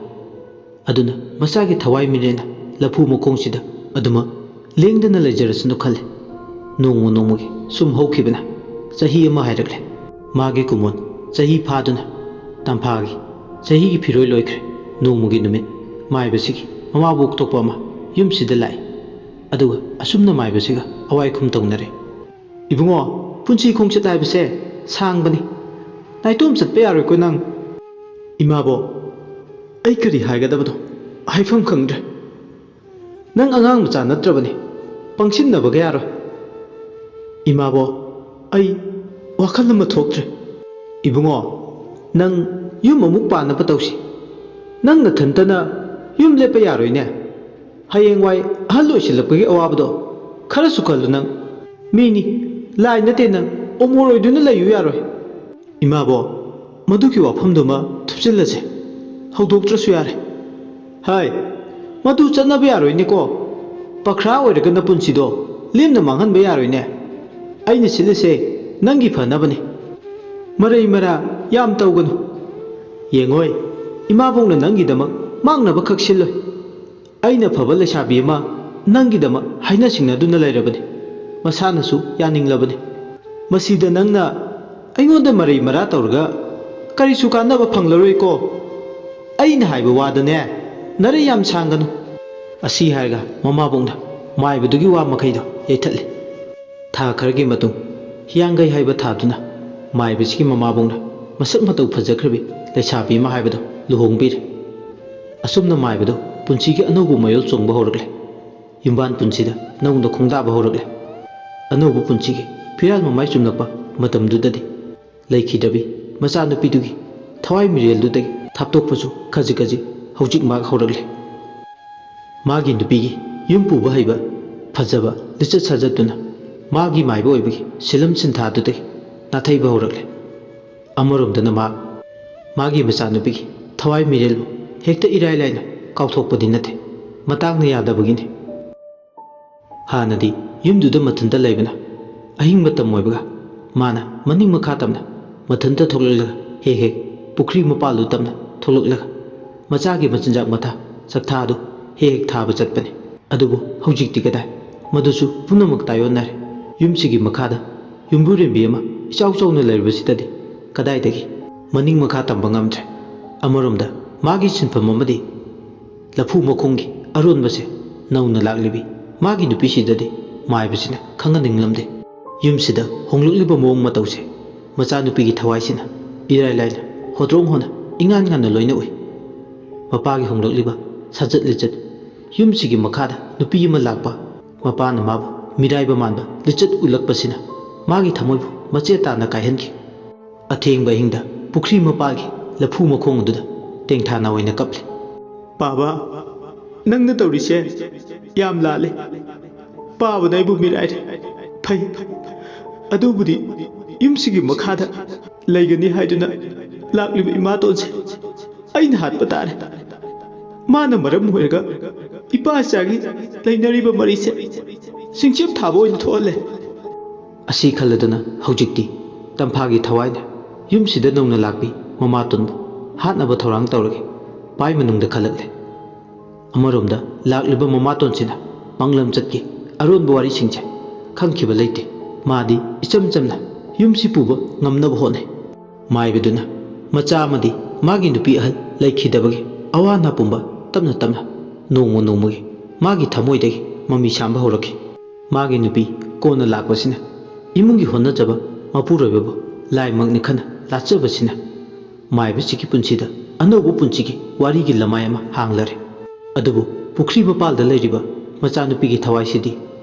ꯑꯗꯨꯅ ꯃꯆꯥꯒꯤ ꯊꯋꯥꯏ ꯃꯤꯔꯦꯟꯅ ꯂꯐꯨ ꯃꯈꯣꯡꯁꯤꯗ ꯑꯗꯨꯃꯛ ꯂꯦꯡꯗꯅ ꯂꯩꯖꯔꯁꯅꯨ ꯈꯜꯂꯤ꯫ ꯅꯣꯡꯃ ꯅꯣꯡꯃꯒꯤ ꯁꯨꯝ ꯍꯧꯈꯤꯕꯅ ꯆꯍꯤ ꯑꯃ ꯍꯥꯏꯔꯛꯂꯦ꯫ ꯃꯥꯒꯤ ꯀꯨꯃꯣꯟ ꯆꯍꯤ ꯐꯥꯗꯨꯅ ꯇꯝꯐꯥꯒꯤ ꯆꯍꯤꯒꯤ ꯐꯤꯔꯣꯏ ꯂꯣꯏꯈ꯭ꯔꯦ꯫ ꯅꯣꯡꯃꯒꯤ ꯅꯨꯃꯤꯠ ꯃꯥꯏꯕꯁꯤꯒꯤ ꯃꯃꯥꯕꯨ ꯑꯣꯛꯊꯣꯛꯄ ꯑꯃ ꯌꯨꯝꯁꯤꯗ ꯂꯥꯛꯏ꯫ ꯑꯗꯨꯒ ꯑꯁꯨꯝꯅ ꯃꯥꯏꯕꯁꯤꯒ ꯑꯋꯥꯏꯈꯨꯝ ꯇꯧꯅꯔꯦ꯫ "ꯏꯕꯨꯡꯉꯣ, ꯄꯨꯟꯁꯤ ꯈꯣꯡꯆꯠ ꯍꯥꯏꯕꯁꯦ ꯁꯥꯡꯕꯅꯤ꯫ ꯅꯥꯏꯇꯣꯝ ꯆꯠꯄ ꯌꯥꯔꯣꯏꯀꯣ ꯅꯪ?" "ꯏꯃꯥꯕꯣ, ꯑꯩ ꯀꯔꯤ ꯍꯥꯏꯒꯗꯕꯅꯣ ꯍꯥꯏꯐꯝ ꯈꯪꯗ꯭ꯔꯦ꯫ ꯅꯪ ꯑꯉꯥꯡ ꯃꯆꯥ ꯅꯠꯇ꯭ꯔꯕꯅꯤ, ꯄꯪꯁꯤꯟꯅꯕꯒ ꯌꯥꯔꯣꯏ꯫" "ꯏꯃꯥꯕꯣ, ꯑꯩ ꯋꯥꯈꯜ ꯑꯃ ꯊꯣꯛꯇ꯭ꯔꯦ꯫" "ꯏꯕꯨꯡꯉꯣ, ꯅꯪ ꯌꯨꯝ ꯑꯃꯨꯛ ꯄꯥꯟꯅꯕ ꯇꯧꯁꯤ꯫ ꯅꯪ ꯅꯊꯟꯇꯅ ꯌꯨꯝ ꯂꯦꯞꯄ ꯌꯥꯔꯣꯏꯅꯦ꯫ ꯍꯌꯦꯡꯋꯥꯏ ꯑꯍꯜ ꯑꯣꯏꯁꯤꯜꯂꯛꯄꯒꯤ ꯑꯋꯥꯕꯗꯣ ꯈꯔꯁꯨ ꯈꯜꯂꯨ ꯅꯪ꯫ ꯃꯤꯅꯤ, ꯂꯥꯏ ꯅꯠꯇꯦ ꯅꯪ, ꯑꯣꯃꯣꯔ ꯑꯣꯏꯗꯨꯅ ꯂꯩꯌꯨ ꯌꯥꯔꯣꯏ꯫" "ꯏꯃꯥꯕꯣ, ꯃꯗꯨꯒꯤ ꯋꯥꯐꯝꯗꯨꯃ ꯊꯨꯞꯆꯤꯜꯂꯁꯦ, ꯍꯧꯗꯣꯛꯇ꯭ꯔꯁꯨ ꯌꯥꯔꯦ꯫" "ꯍꯥꯏ, ꯃꯗꯨ ꯆꯠꯅꯕ ꯌꯥꯔꯣꯏꯅꯦꯀꯣ꯫ ꯄꯈ꯭ꯔꯥ ꯑꯣꯏꯔꯒ ꯅꯄꯨꯟꯁꯤꯗꯣ ꯂꯦꯝꯅ ꯃꯥꯡꯍꯟꯕ ꯌꯥꯔꯣꯏꯅꯦ꯫ ꯑꯩꯅ ꯁꯤꯜꯂꯤꯁꯦ ꯅꯪꯒꯤ ꯐꯅꯕꯅꯤ꯫ ꯃꯔꯩ ꯃꯔꯥ ꯌꯥꯝ ꯇꯧꯒꯅꯨ꯫ ꯌꯦꯡꯉꯣꯏ, ꯏꯃꯥꯕꯣꯛꯅ ꯅꯪꯒꯤꯗꯃꯛ ꯃꯥꯡꯅꯕ ꯈꯛ ꯁꯤꯜꯂꯣꯏ꯫ ꯑꯩꯅ ꯐꯕ ꯂꯩꯁꯥꯕꯤ ꯑꯃ ꯅꯪꯒꯤꯗꯃꯛ ꯍꯥꯏꯅ ꯁꯤꯡꯅꯗꯨꯅ ꯂꯩꯔꯕꯅꯤ꯫ ꯃꯁꯥꯅꯁꯨ ꯌꯥꯅꯤꯡꯂꯕꯅꯤ꯫ ꯃꯁꯤꯗ ꯅꯪꯅ ꯑꯩꯉꯣꯟꯗ ꯃꯔꯩ ꯃꯔꯥ ꯇꯧꯔꯒ ꯀꯔꯤꯁꯨ ꯀꯥꯟꯅꯕ ꯐꯪꯂꯔꯣꯏꯀꯣ꯫ ꯑꯩꯅ ꯍꯥꯏꯕ ꯋꯥꯗꯅꯦ, ꯅꯔꯩ ꯌꯥꯝ ꯁꯥꯡꯒꯅꯨ꯫" ꯑꯁꯤ ꯍꯥꯏꯔꯒ ꯃꯃꯥꯕꯣꯛꯅ ꯃꯥꯏꯕꯗꯨꯒꯤ ꯋꯥ ꯃꯈꯩꯗꯣ ꯌꯩꯊꯠꯂꯤ꯫ ꯊꯥ ꯈꯔꯒꯤ ꯃꯇꯨꯡ, ꯍꯤꯌꯥꯡꯒꯩ ꯍꯥꯏꯕ ꯊꯥꯗꯨꯅ ꯃꯥꯏꯕꯁꯤꯒꯤ ꯃꯃꯥꯕꯣꯛꯅ ꯃꯁꯛ ꯃꯇꯧ ꯐꯖꯈ꯭ꯔꯕꯤ ꯂꯩꯁꯥꯕꯤ ꯑꯃ ꯍꯥꯏꯕꯗꯣ ꯂꯨꯍꯣꯡꯕꯤꯔꯦ꯫ ꯑꯁꯨꯝꯅ ꯃꯥꯏꯕꯗꯣ ꯄꯨꯟꯁꯤꯒꯤ ꯑꯅꯧꯕ ꯃꯌꯣꯜ ꯆꯣꯡꯕ ꯍꯧꯔꯛꯂꯦ꯫ ꯌꯨꯝꯕꯥꯟ ꯄꯨꯟꯁꯤꯗ ꯅꯧꯅ ꯈꯣꯡꯗꯥꯕ ꯍꯧꯔꯛꯂꯦ꯫ ꯑꯅꯧꯕ ꯄꯨꯟꯁꯤꯒꯤ ꯐꯤꯔꯥꯜ ꯃꯃꯥꯏ ꯆꯨꯝꯂꯛꯄ ꯃꯇꯝꯗꯨꯗꯗꯤ ꯂꯩꯈꯤꯗ꯭ꯔꯕꯤ ꯃꯆꯥꯅꯨꯄꯤꯗꯨꯒꯤ ꯊꯋꯥꯏ ꯃꯤꯔꯦꯜꯗꯨꯗꯒꯤ ꯊꯥꯞꯇꯣꯛꯄꯁꯨ ꯈꯖꯤꯛ ꯈꯖꯤꯛ ꯍꯧꯖꯤꯛ ꯃꯍꯥꯛ ꯍꯧꯔꯛꯂꯦ꯫ ꯃꯥꯒꯤ ꯅꯨꯄꯤꯒꯤ ꯌꯨꯝ ꯄꯨꯕ ꯍꯩꯕ, ꯐꯖꯕ ꯂꯤꯆꯠ ꯁꯥꯖꯠꯇꯨꯅ ꯃꯥꯒꯤ ꯃꯥꯏꯕ ꯑꯣꯏꯕꯒꯤ ꯁꯤꯂꯝ ꯁꯤꯟꯊꯥꯗꯨꯗꯒꯤ ꯅꯥꯊꯩꯕ ꯍꯧꯔꯛꯂꯦ꯫ ꯑꯃꯔꯣꯝꯗꯅ ꯃꯍꯥꯛ ꯃꯥꯒꯤ ꯃꯆꯥꯅꯨꯄꯤꯒꯤ ꯊꯋꯥꯏ ꯃꯤꯔꯦꯜꯕꯨ ꯍꯦꯛꯇ ꯏꯔꯥꯏ ꯂꯥꯏꯅ ꯀꯥꯎꯊꯣꯛꯄꯗꯤ ꯅꯠꯇꯦ, ꯃꯇꯥꯡꯅ ꯌꯥꯗꯕꯒꯤꯅꯤ꯫ ꯍꯥꯟꯅꯗꯤ ꯌꯨꯝꯗꯨꯗ ꯃꯊꯟꯇ ꯂꯩꯕꯅ ꯑꯍꯤꯡ ꯃꯇꯝ ꯑꯣꯏꯕꯒ ꯃꯥꯅ ꯃꯅꯤꯡ ꯃꯈꯥ ꯇꯝꯅ ꯃꯊꯟꯇ ꯊꯣꯛꯂꯛꯂꯒ ꯍꯦꯛ ꯍꯦꯛ ꯄꯨꯈ꯭ꯔꯤ ꯃꯄꯥꯜꯗꯨ ꯇꯝꯅ ꯊꯣꯛꯂꯛꯂꯒ ꯃꯆꯥꯒꯤ ꯃꯆꯤꯟꯖꯥꯛ ꯃꯊꯥ ꯆꯥꯛꯊꯥ ꯑꯗꯨ ꯍꯦꯛ ꯍꯦꯛ ꯊꯥꯕ ꯆꯠꯄꯅꯤ꯫ ꯑꯗꯨꯕꯨ ꯍꯧꯖꯤꯛꯇꯤ ꯀꯗꯥꯏ? ꯃꯗꯨꯁꯨ ꯄꯨꯝꯅꯃꯛ ꯇꯥꯏꯑꯣꯟꯅꯔꯦ꯫ ꯌꯨꯝꯁꯤꯒꯤ ꯃꯈꯥꯗ ꯌꯨꯝꯕꯨꯔꯦꯝꯕꯤ ꯑꯃ ꯏꯆꯥꯎ ꯆꯥꯎꯅ ꯂꯩꯔꯤꯕꯁꯤꯗꯗꯤ ꯀꯗꯥꯏꯗꯒꯤ ꯃꯅꯤꯡ ꯃꯈꯥ ꯇꯝꯕ ꯉꯝꯗ꯭ꯔꯦ꯫ ꯑꯃꯔꯣꯝꯗ ꯃꯥꯒꯤ ꯁꯤꯟꯐꯝ ꯑꯃꯗꯤ ꯂꯐꯨ ꯃꯈꯣꯡꯒꯤ ꯑꯔꯣꯟꯕꯁꯦ ꯅꯧꯅ ꯂꯥꯛꯂꯤꯕꯤ ꯃꯥꯒꯤ ꯅꯨꯄꯤꯁꯤꯗꯗꯤ ꯃꯥꯏꯕꯁꯤꯅ ꯈꯪꯍꯟꯅꯤꯡꯂꯝꯗꯦ꯫ ꯌꯨꯝꯁꯤꯗ ꯍꯣꯡꯂꯛꯂꯤꯕ ꯃꯑꯣꯡ ꯃꯇꯧꯁꯦ ꯃꯆꯥꯅꯨꯄꯤꯒꯤ ꯊꯋꯥꯏꯁꯤꯅ ꯏꯔꯥꯏ ꯂꯥꯏꯅ ꯍꯣꯗ꯭ꯔꯣꯡ ꯍꯣꯅ ꯏꯉꯥꯟ ꯉꯥꯟꯅ ꯂꯣꯏꯅ ꯎꯏ꯫ ꯃꯄꯥꯒꯤ ꯍꯣꯡꯂꯛꯂꯤꯕ ꯁꯥꯖꯠ ꯂꯤꯆꯠ, ꯌꯨꯝꯁꯤꯒꯤ ꯃꯈꯥꯗ ꯅꯨꯄꯤ ꯑꯃ ꯂꯥꯛꯄ, ꯃꯄꯥꯅ ꯃꯥꯕꯨ ꯃꯤꯔꯥꯏꯕ ꯃꯥꯟꯕ ꯂꯤꯆꯠ ꯎꯠꯂꯛꯄꯁꯤꯅ ꯃꯥꯒꯤ ꯊꯃꯣꯏꯕꯨ ꯃꯆꯦꯠ ꯇꯥꯅ ꯀꯥꯏꯍꯟꯈꯤ꯫ ꯑꯊꯦꯡꯕ ꯑꯍꯤꯡꯗ ꯄꯨꯈ꯭ꯔꯤ ꯃꯄꯥꯜꯒꯤ ꯂꯐꯨ ꯃꯈꯣꯡ ꯑꯗꯨꯗ ꯇꯦꯡꯊꯥꯅ ꯑꯣꯏꯅ ꯀꯞꯂꯤ꯫ "ꯄꯥꯕ, ꯅꯪꯅ ꯇꯧꯔꯤꯁꯦ ꯌꯥꯝ ꯂꯥꯜꯂꯦ꯫ ꯄꯥꯕꯅ ꯑꯩꯕꯨ ꯃꯤꯔꯥꯏꯔꯦ꯫ ꯐꯩ, ꯑꯗꯨꯕꯨꯗꯤ ꯌꯨꯝꯁꯤꯒꯤ ꯃꯈꯥꯗ ꯂꯩꯒꯅꯤ ꯍꯥꯏꯗꯨꯅ ꯂꯥꯛꯂꯤꯕ ꯏꯃꯥꯇꯣꯟꯁꯦ ꯑꯩꯅ ꯍꯥꯠꯄ ꯇꯥꯔꯦ꯫ ꯃꯥꯅ ꯃꯔꯝ ꯑꯣꯏꯔꯒ ꯏꯄꯥ ꯏꯆꯥꯒꯤ ꯂꯩꯅꯔꯤꯕ ꯃꯔꯤꯁꯦ ꯆꯤꯡꯆꯦꯞ ꯊꯥꯕ ꯑꯣꯏꯅ ꯊꯣꯛꯍꯜꯂꯦ꯫" ꯑꯁꯤ ꯈꯜꯂꯗꯨꯅ ꯍꯧꯖꯤꯛꯇꯤ ꯇꯝꯐꯥꯒꯤ ꯊꯋꯥꯏꯅ ꯌꯨꯝꯁꯤꯗ ꯅꯧꯅ ꯂꯥꯛꯄꯤ ꯃꯃꯥꯇꯣꯟꯕꯨ ꯍꯥꯠꯅꯕ ꯊꯧꯔꯥꯡ ꯇꯧꯔꯒꯦ ꯄꯥꯏ ꯃꯅꯨꯡꯗ ꯈꯜꯂꯛꯂꯦ꯫ ꯑꯃꯔꯣꯝꯗ ꯂꯥꯛꯂꯤꯕ ꯃꯃꯥꯇꯣꯟꯁꯤꯅ ꯃꯪꯂꯝ ꯆꯠꯀꯤ ꯑꯔꯣꯟꯕ ꯋꯥꯔꯤꯁꯤꯡꯁꯦ ꯈꯪꯈꯤꯕ ꯂꯩꯇꯦ꯫ ꯃꯥꯗꯤ ꯏꯆꯝ ꯆꯝꯅ ꯌꯨꯝꯁꯤ ꯄꯨꯕ ꯉꯝꯅꯕ ꯍꯣꯠꯅꯩ꯫ ꯃꯥꯏꯕꯗꯨꯅ ꯃꯆꯥ ꯑꯃꯗꯤ ꯃꯥꯒꯤ ꯅꯨꯄꯤ ꯑꯍꯜ ꯂꯩꯈꯤꯗꯕꯒꯤ ꯑꯋꯥ ꯑꯅꯥ ꯄꯨꯝꯕ ꯇꯞꯅ ꯇꯞꯅ ꯅꯣꯡꯃ ꯅꯣꯡꯃꯒꯤ ꯃꯥꯒꯤ ꯊꯃꯣꯏꯗꯒꯤ ꯃꯃꯤ ꯁꯥꯝꯕ ꯍꯧꯔꯛꯈꯤ꯫ ꯃꯥꯒꯤ ꯅꯨꯄꯤ ꯀꯣꯟꯅ ꯂꯥꯛꯄꯁꯤꯅ ꯏꯃꯨꯡꯒꯤ ꯍꯣꯠꯅꯖꯕ ꯃꯄꯨꯔꯣꯏꯕꯕꯨ ꯂꯥꯏꯃꯛꯅꯤ ꯈꯟꯅ ꯂꯥꯠꯆꯕꯁꯤꯅ ꯃꯥꯏꯕꯁꯤꯒꯤ ꯄꯨꯟꯁꯤꯗ ꯑꯅꯧꯕ ꯄꯨꯟꯁꯤꯒꯤ ꯋꯥꯔꯤꯒꯤ ꯂꯃꯥꯏ ꯑꯃ ꯍꯥꯡꯂꯔꯦ꯫ ꯑꯗꯨꯕꯨ ꯄꯨꯈ꯭ꯔꯤ ꯃꯄꯥꯜꯗ ꯂꯩꯔꯤꯕ ꯃꯆꯥꯅꯨꯄꯤꯒꯤ ꯊꯋꯥꯏꯁꯤꯗꯤ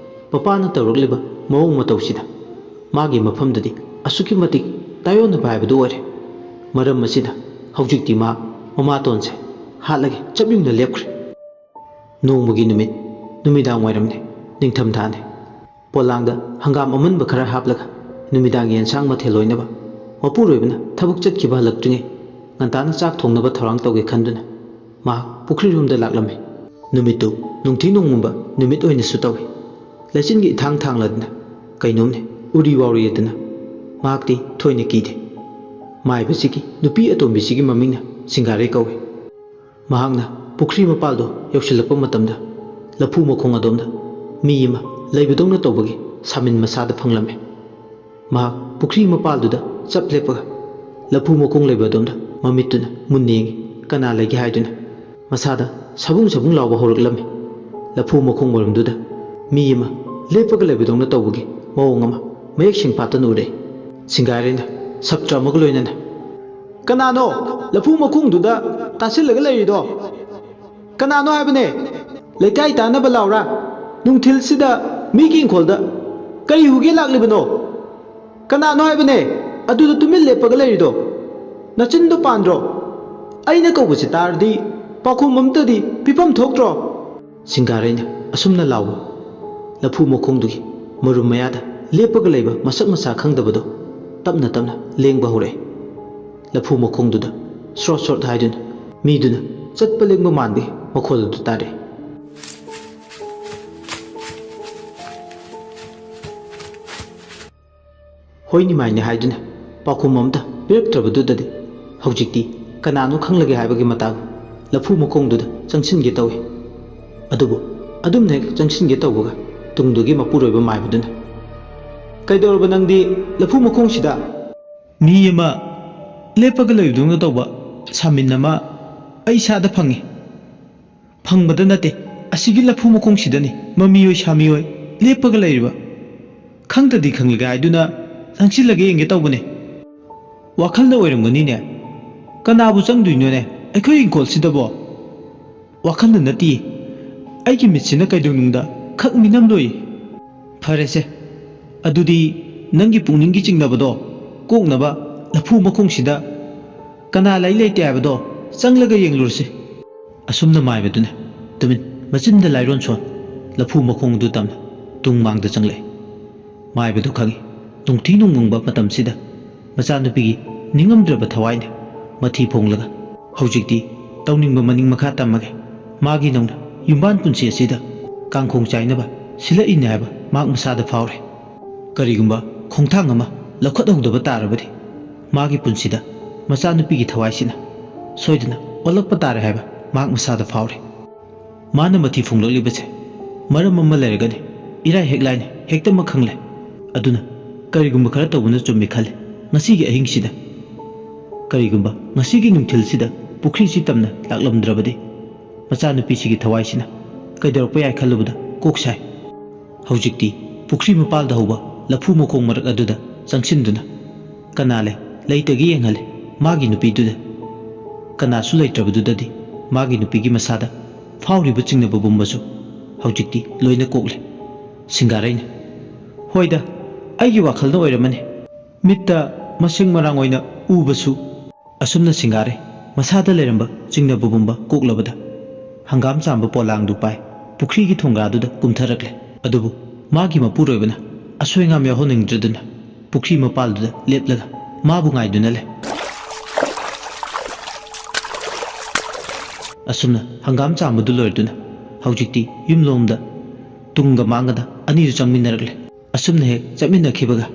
ꯃꯄꯥꯅ ꯇꯧꯔꯛꯂꯤꯕ ꯃꯑꯣꯡ ꯃꯇꯧꯁꯤꯗ ꯃꯥꯒꯤ ꯃꯐꯝꯗꯗꯤ ꯑꯁꯨꯛꯀꯤ ꯃꯇꯤꯛ ꯇꯥꯏꯑꯣꯟꯅꯕ ꯍꯥꯏꯕꯗꯨ ꯑꯣꯏꯔꯦ꯫ ꯃꯔꯝ ꯑꯁꯤꯅ ꯍꯧꯖꯤꯛꯇꯤ ꯃꯍꯥꯛ ꯃꯃꯥꯇꯣꯟꯁꯦ ꯍꯥꯠꯂꯒꯦ ꯆꯞ ꯌꯨꯡꯅ ꯂꯦꯞꯈ꯭ꯔꯦ꯫ ꯅꯣꯡꯃꯒꯤ ꯅꯨꯃꯤꯠ, ꯅꯨꯃꯤꯗꯥꯡ ꯋꯥꯏꯔꯝꯅꯤ, ꯅꯤꯡꯊꯝꯊꯥꯅꯤ꯫ ꯄꯣꯂꯥꯡꯗ ꯍꯪꯒꯥꯝ ꯑꯃꯨꯟꯕ ꯈꯔ ꯍꯥꯞꯂꯒ ꯅꯨꯃꯤꯗꯥꯡꯒꯤ ꯌꯦꯟꯁꯥꯡ ꯃꯊꯦꯜ ꯑꯣꯏꯅꯕ ꯃꯄꯨꯔꯣꯏꯕꯅ ꯊꯕꯛ ꯆꯠꯈꯤꯕ ꯍꯜꯂꯛꯇ꯭ꯔꯤꯉꯩ ꯉꯟꯇꯥꯅ ꯆꯥꯛ ꯊꯣꯡꯅꯕ ꯊꯧꯔꯥꯡ ꯇꯧꯒꯦ ꯈꯟꯗꯨꯅ ꯃꯍꯥꯛ ꯄꯨꯈ꯭ꯔꯤꯔꯣꯝꯗ ꯂꯥꯛꯂꯝꯃꯤ꯫ ꯅꯨꯃꯤꯠꯇꯨ ꯅꯨꯡꯊꯤ ꯅꯣꯡꯃꯝꯕ ꯅꯨꯃꯤꯠ ꯑꯣꯏꯅꯁꯨ ꯇꯧꯏ꯫ ꯂꯩꯆꯤꯟꯒꯤ ꯏꯊꯥꯡ ꯊꯥꯡꯂꯗꯅ ꯀꯩꯅꯣꯝꯅꯦ ꯎꯔꯤ ꯋꯥꯎꯔꯤꯗꯅ ꯃꯍꯥꯛꯇꯤ ꯊꯣꯏꯅ ꯀꯤꯗꯦ꯫ ꯃꯥꯏꯕꯁꯤꯒꯤ ꯅꯨꯄꯤ ꯑꯇꯣꯝꯕꯤꯁꯤꯒꯤ ꯃꯃꯤꯡꯅ ꯁꯤꯡꯒꯥꯔꯩ ꯀꯧꯏ꯫ ꯃꯍꯥꯛꯅ ꯄꯨꯈ꯭ꯔꯤ ꯃꯄꯥꯜꯗꯨ ꯌꯧꯁꯤꯜꯂꯛꯄ ꯃꯇꯝꯗ ꯂꯐꯨ ꯃꯈꯣꯡ ꯑꯗꯣꯝꯗ ꯃꯤ ꯑꯃ ꯂꯩꯕꯗꯧꯅ ꯇꯧꯕꯒꯤ ꯁꯥꯃꯤꯟ ꯃꯁꯥꯗ ꯐꯪꯂꯝꯃꯤ꯫ ꯃꯍꯥꯛ ꯄꯨꯈ꯭ꯔꯤ ꯃꯄꯥꯜꯗꯨꯗ ꯆꯞ ꯂꯦꯞꯄꯒ ꯂꯐꯨ ꯃꯈꯣꯡ ꯂꯩꯕ ꯑꯗꯣꯝꯗ ꯃꯃꯤꯠꯇꯨꯅ ꯃꯨꯟꯅ ꯌꯦꯡꯉꯤ꯫ ꯀꯅꯥ ꯂꯩꯒꯦ ꯍꯥꯏꯗꯨꯅ ꯃꯁꯥꯗ ꯁꯕꯨꯡ ꯁꯕꯨꯡ ꯂꯥꯎꯕ ꯍꯧꯔꯛꯂꯝꯃꯤ꯫ ꯂꯐꯨ ꯃꯈꯣꯡ ꯃꯔꯨꯝꯗꯨꯗ ꯃꯤ ꯑꯃ ꯂꯦꯞꯄꯒ ꯂꯩꯕꯗꯧꯅ ꯇꯧꯕꯒꯤ ꯃꯑꯣꯡ ꯑꯃ ꯃꯌꯦꯛ ꯁꯦꯡ ꯐꯥꯠꯇꯅ ꯎꯔꯛꯏ꯫ ꯁꯤꯡꯒꯥꯔꯩꯅ ꯁꯞꯇ꯭ꯔ ꯑꯃꯒ ꯂꯣꯏꯅꯅ, "ꯀꯅꯥꯅꯣ ꯂꯐꯨ ꯃꯈꯣꯡꯗꯨꯗ ꯇꯥꯁꯤꯜꯂꯒ ꯂꯩꯔꯤꯗꯣ? ꯀꯅꯥꯅꯣ ꯍꯥꯏꯕꯅꯦ? ꯂꯩꯀꯥꯏ ꯇꯥꯅꯕ ꯂꯥꯎꯔꯥ? ꯅꯨꯡꯊꯤꯜꯁꯤꯗ ꯃꯤꯒꯤ ꯏꯪꯈꯣꯜꯗ ꯀꯔꯤ ꯍꯨꯒꯦ ꯂꯥꯛꯂꯤꯕꯅꯣ? ꯀꯅꯥꯅꯣ ꯍꯥꯏꯕꯅꯦ ꯑꯗꯨꯗ ꯇꯨꯃꯤꯟ ꯂꯦꯞꯄꯒ ꯂꯩꯔꯤꯗꯣ? ꯅꯆꯤꯟꯗꯣ ꯄꯥꯟꯗ꯭ꯔꯣ? ꯑꯩꯅ ꯀꯧꯕꯁꯤ ꯇꯥꯔꯗꯤ ꯄꯥꯎꯈꯨꯝ ꯑꯃꯇꯗꯤ ꯄꯤꯐꯝ ꯊꯣꯛꯇ꯭ꯔꯣ?" ꯁꯤꯡꯒꯥꯔꯩꯅ ꯑꯁꯨꯝꯅ ꯂꯥꯎꯕ, ꯂꯐꯨ ꯃꯈꯣꯡꯗꯨꯒꯤ ꯃꯔꯨꯝ ꯃꯌꯥꯗ ꯂꯦꯞꯄꯒ ꯂꯩꯕ ꯃꯁꯛ ꯃꯁꯥ ꯈꯪꯗꯕꯗꯣ ꯇꯞꯅ ꯇꯞꯅ ꯂꯦꯡꯕ ꯍꯧꯔꯛꯑꯦ꯫ ꯂꯐꯨ ꯃꯈꯣꯡꯗꯨꯗ ꯁ꯭ꯔꯣꯠ ꯁ꯭ꯔꯣꯠ ꯍꯥꯏꯗꯨꯅ ꯃꯤꯗꯨꯅ ꯆꯠꯄ ꯂꯦꯡꯕ ꯃꯥꯟꯕꯒꯤ ꯃꯈꯣꯜ ꯑꯗꯨ ꯇꯥꯔꯛꯑꯦ꯫ ꯍꯣꯏꯅꯤ ꯃꯥꯏꯅꯤ ꯍꯥꯏꯗꯨꯅ ꯄꯥꯎꯈꯨꯝ ꯑꯃꯇ ꯄꯤꯔꯛꯇ꯭ꯔꯕꯗꯨꯗꯗꯤ ꯍꯧꯖꯤꯛꯇꯤ ꯀꯅꯥꯅꯣ ꯈꯪꯂꯒꯦ ꯍꯥꯏꯕꯒꯤ ꯃꯇꯥꯒꯨꯝ ꯂꯐꯨ ꯃꯈꯣꯡꯗꯨꯗ ꯆꯪꯁꯤꯟꯒꯦ ꯇꯧꯏ꯫ ꯑꯗꯨꯕꯨ ꯑꯗꯨꯝꯅ ꯍꯦꯛ ꯆꯪꯁꯤꯟꯒꯦ ꯇꯧꯕꯒ ꯇꯨꯡꯗꯨꯒꯤ ꯃꯄꯨꯔꯣꯏꯕ ꯃꯥꯏꯕꯗꯨꯅ, "ꯀꯩꯗꯧꯔꯕ ꯅꯪꯗꯤ ꯂꯐꯨ ꯃꯈꯣꯡꯁꯤꯗ?" "ꯃꯤ ꯑꯃ ꯂꯦꯞꯄꯒ ꯂꯩꯕꯗꯧꯅ ꯇꯧꯕ ꯁꯥꯃꯤꯟ ꯑꯃ ꯑꯩ ꯏꯁꯥꯗ ꯐꯪꯉꯤ꯫ ꯐꯪꯕꯗ ꯅꯠꯇꯦ, ꯑꯁꯤꯒꯤ ꯂꯐꯨ ꯃꯈꯣꯡꯁꯤꯗꯅꯤ ꯃꯃꯤꯑꯣꯏ ꯁꯥꯃꯤꯑꯣꯏ ꯂꯦꯞꯄꯒ ꯂꯩꯔꯤꯕ꯫ ꯈꯪꯗ꯭ꯔꯗꯤ ꯈꯪꯂꯒꯦ ꯍꯥꯏꯗꯨꯅ ꯆꯪꯁꯤꯜꯂꯒ ꯌꯦꯡꯒꯦ ꯇꯧꯕꯅꯦ꯫ ꯋꯥꯈꯜꯅ ꯑꯣꯏꯔꯝꯒꯅꯤꯅꯦ꯫ ꯀꯅꯥꯕꯨ ꯆꯪꯗꯣꯏꯅꯣꯅꯦ ꯑꯩꯈꯣꯏ ꯏꯪꯈꯣꯜꯁꯤꯗꯕꯣ? ꯋꯥꯈꯜꯅ ꯅꯠꯇꯤꯌꯦ, ꯑꯩꯒꯤ ꯃꯤꯠꯁꯤꯅ ꯀꯩꯗꯧꯅꯨꯡꯗ ꯈꯛ ꯃꯤꯅꯝꯂꯣꯏ꯫ ꯐꯔꯦꯁꯦ, ꯑꯗꯨꯗꯤ ꯅꯪꯒꯤ ꯄꯨꯛꯅꯤꯡꯒꯤ ꯆꯤꯡꯅꯕꯗꯣ ꯀꯣꯛꯅꯕ ꯂꯐꯨ ꯃꯈꯣꯡꯁꯤꯗ ꯀꯅꯥ ꯂꯩ ꯂꯩꯇꯦ ꯍꯥꯏꯕꯗꯣ ꯆꯪꯂꯒ ꯌꯦꯡꯂꯨꯔꯁꯤ꯫" ꯑꯁꯨꯝꯅ ꯃꯥꯏꯕꯗꯨꯅ ꯇꯨꯃꯤꯟ ꯃꯆꯤꯟꯗ ꯂꯥꯏꯔꯣꯟ ꯁꯣꯟ ꯂꯐꯨ ꯃꯈꯣꯡꯗꯨ ꯇꯝꯅ ꯇꯨꯡ ꯃꯥꯡꯗ ꯆꯪꯂꯛꯏ꯫ ꯃꯥꯏꯕꯗꯨ ꯈꯪꯏ, ꯅꯨꯡꯊꯤ ꯅꯨꯡꯃꯪꯕ ꯃꯇꯝꯁꯤꯗ ꯃꯆꯥꯅꯨꯄꯤꯒꯤ ꯅꯤꯡꯉꯝꯗ꯭ꯔꯕ ꯊꯋꯥꯏꯅ ꯃꯊꯤ ꯐꯣꯡꯂꯒ, "ꯍꯧꯖꯤꯛꯇꯤ ꯇꯧꯅꯤꯡꯕ ꯃꯅꯤꯡ ꯃꯈꯥ ꯇꯝꯃꯒꯦ꯫ ꯃꯥꯒꯤ ꯅꯧꯅ ꯌꯨꯝꯕꯥꯟ ꯄꯨꯟꯁꯤ ꯑꯁꯤꯗ ꯀꯥꯡꯈꯣꯡ ꯆꯥꯏꯅꯕ ꯁꯤꯜꯂꯛꯏꯅꯦ ꯍꯥꯏꯕ ꯃꯍꯥꯛ ꯃꯁꯥꯗ ꯐꯥꯎꯔꯦ꯫ ꯀꯔꯤꯒꯨꯝꯕ ꯈꯣꯡꯊꯥꯡ ꯑꯃ ꯂꯧꯈꯠꯍꯧꯗꯕ ꯇꯥꯔꯕꯗꯤ ꯃꯥꯒꯤ ꯄꯨꯟꯁꯤꯗ ꯃꯆꯥꯅꯨꯄꯤꯒꯤ ꯊꯋꯥꯏꯁꯤꯅ ꯁꯣꯏꯗꯅ ꯑꯣꯜꯂꯛꯄ ꯇꯥꯔꯦ ꯍꯥꯏꯕ ꯃꯍꯥꯛ ꯃꯁꯥꯗ ꯐꯥꯎꯔꯦ꯫ ꯃꯥꯅ ꯃꯊꯤ ꯐꯣꯡꯂꯛꯂꯤꯕꯁꯦ ꯃꯔꯝ ꯑꯃ ꯂꯩꯔꯒꯅꯤ, ꯏꯔꯥꯏ ꯍꯦꯛ ꯂꯥꯏꯅ ꯍꯦꯛꯇꯃꯛ ꯈꯪꯂꯦ꯫ ꯑꯗꯨꯅ ꯀꯔꯤꯒꯨꯝꯕ ꯈꯔ ꯇꯧꯕꯅ ꯆꯨꯝꯃꯤ ꯈꯜꯂꯤ ꯉꯁꯤꯒꯤ ꯑꯍꯤꯡꯁꯤꯗ꯫ ꯀꯔꯤꯒꯨꯝꯕ ꯉꯁꯤꯒꯤ ꯅꯨꯡꯊꯤꯜꯁꯤꯗ ꯄꯨꯈ꯭ꯔꯤꯁꯤ ꯇꯝꯅ ꯂꯥꯛꯂꯝꯗ꯭ꯔꯕꯗꯤ ꯃꯆꯥꯅꯨꯄꯤꯁꯤꯒꯤ ꯊꯋꯥꯏꯁꯤꯅ ꯀꯩꯗꯧꯔꯛꯄ ꯌꯥꯏ ꯈꯜꯂꯨꯕꯗ ꯀꯣꯛ ꯁꯥꯏ꯫ ꯍꯧꯖꯤꯛꯇꯤ ꯄꯨꯈ꯭ꯔꯤ ꯃꯄꯥꯜꯗ ꯍꯧꯕ ꯂꯐꯨ ꯃꯈꯣꯡ ꯃꯔꯛ ꯑꯗꯨꯗ ꯆꯪꯁꯤꯟꯗꯨꯅ ꯀꯅꯥ ꯂꯩ ꯂꯩꯇꯒꯦ ꯌꯦꯡꯍꯜꯂꯦ꯫ ꯃꯥꯒꯤ ꯅꯨꯄꯤꯗꯨꯗ ꯀꯅꯥꯁꯨ ꯂꯩꯇ꯭ꯔꯕꯗꯨꯗꯗꯤ ꯃꯥꯒꯤ ꯅꯨꯄꯤꯒꯤ ꯃꯁꯥꯗ ꯐꯥꯎꯔꯤꯕ ꯆꯤꯡꯅꯕ ꯄꯨꯝꯕꯁꯨ ꯍꯧꯖꯤꯛꯇꯤ ꯂꯣꯏꯅ ꯀꯣꯛꯂꯦ꯫ ꯁꯤꯡꯒꯥꯔꯩꯅ, "ꯍꯣꯏꯗ, ꯑꯩꯒꯤ ꯋꯥꯈꯜꯅ ꯑꯣꯏꯔꯝꯃꯅꯤ꯫ ꯃꯤꯠꯇ ꯃꯁꯦꯡ ꯃꯔꯥꯡ ꯑꯣꯏꯅ ꯎꯕꯁꯨ"꯫ ꯑꯁꯨꯝꯅ ꯁꯤꯡꯒꯥꯔꯩ ꯃꯁꯥꯗ ꯂꯩꯔꯝꯕ ꯆꯤꯡꯅꯕ ꯄꯨꯝꯕ ꯀꯣꯛꯂꯕꯗ ꯍꯪꯒꯥꯝ ꯆꯥꯝꯕ ꯄꯣꯂꯥꯡꯗꯨ ꯄꯥꯏ ꯄꯨꯈ꯭ꯔꯤꯒꯤ ꯊꯣꯡꯒꯥꯗꯨꯗ ꯀꯨꯝꯊꯔꯛꯂꯦ꯫ ꯑꯗꯨꯕꯨ ꯃꯥꯒꯤ ꯃꯄꯨꯔꯣꯏꯕꯅ ꯑꯁꯣꯏ ꯑꯉꯥꯝ ꯌꯥꯎꯍꯟꯅꯤꯡꯗ꯭ꯔꯗꯨꯅ ꯄꯨꯈ꯭ꯔꯤ ꯃꯄꯥꯜꯗꯨꯗ ꯂꯦꯞꯂꯒ ꯃꯥꯕꯨ ꯉꯥꯏꯗꯨꯅ ꯂꯩ꯫ ꯑꯁꯨꯝꯅ ꯍꯪꯒꯥꯝ ꯆꯥꯝꯕꯗꯨ ꯂꯣꯏꯔꯗꯨꯅ ꯍꯧꯖꯤꯛꯇꯤ ꯌꯨꯝꯂꯣꯝꯗ ꯇꯨꯡꯒ ꯃꯥꯡꯒꯗ ꯑꯅꯤꯗꯨ ꯆꯪꯃꯤꯟꯅꯔꯛꯂꯦ꯫ ꯑꯁꯨꯝꯅ ꯍꯦꯛ ꯆꯠꯃꯤꯟꯅꯈꯤꯕꯒ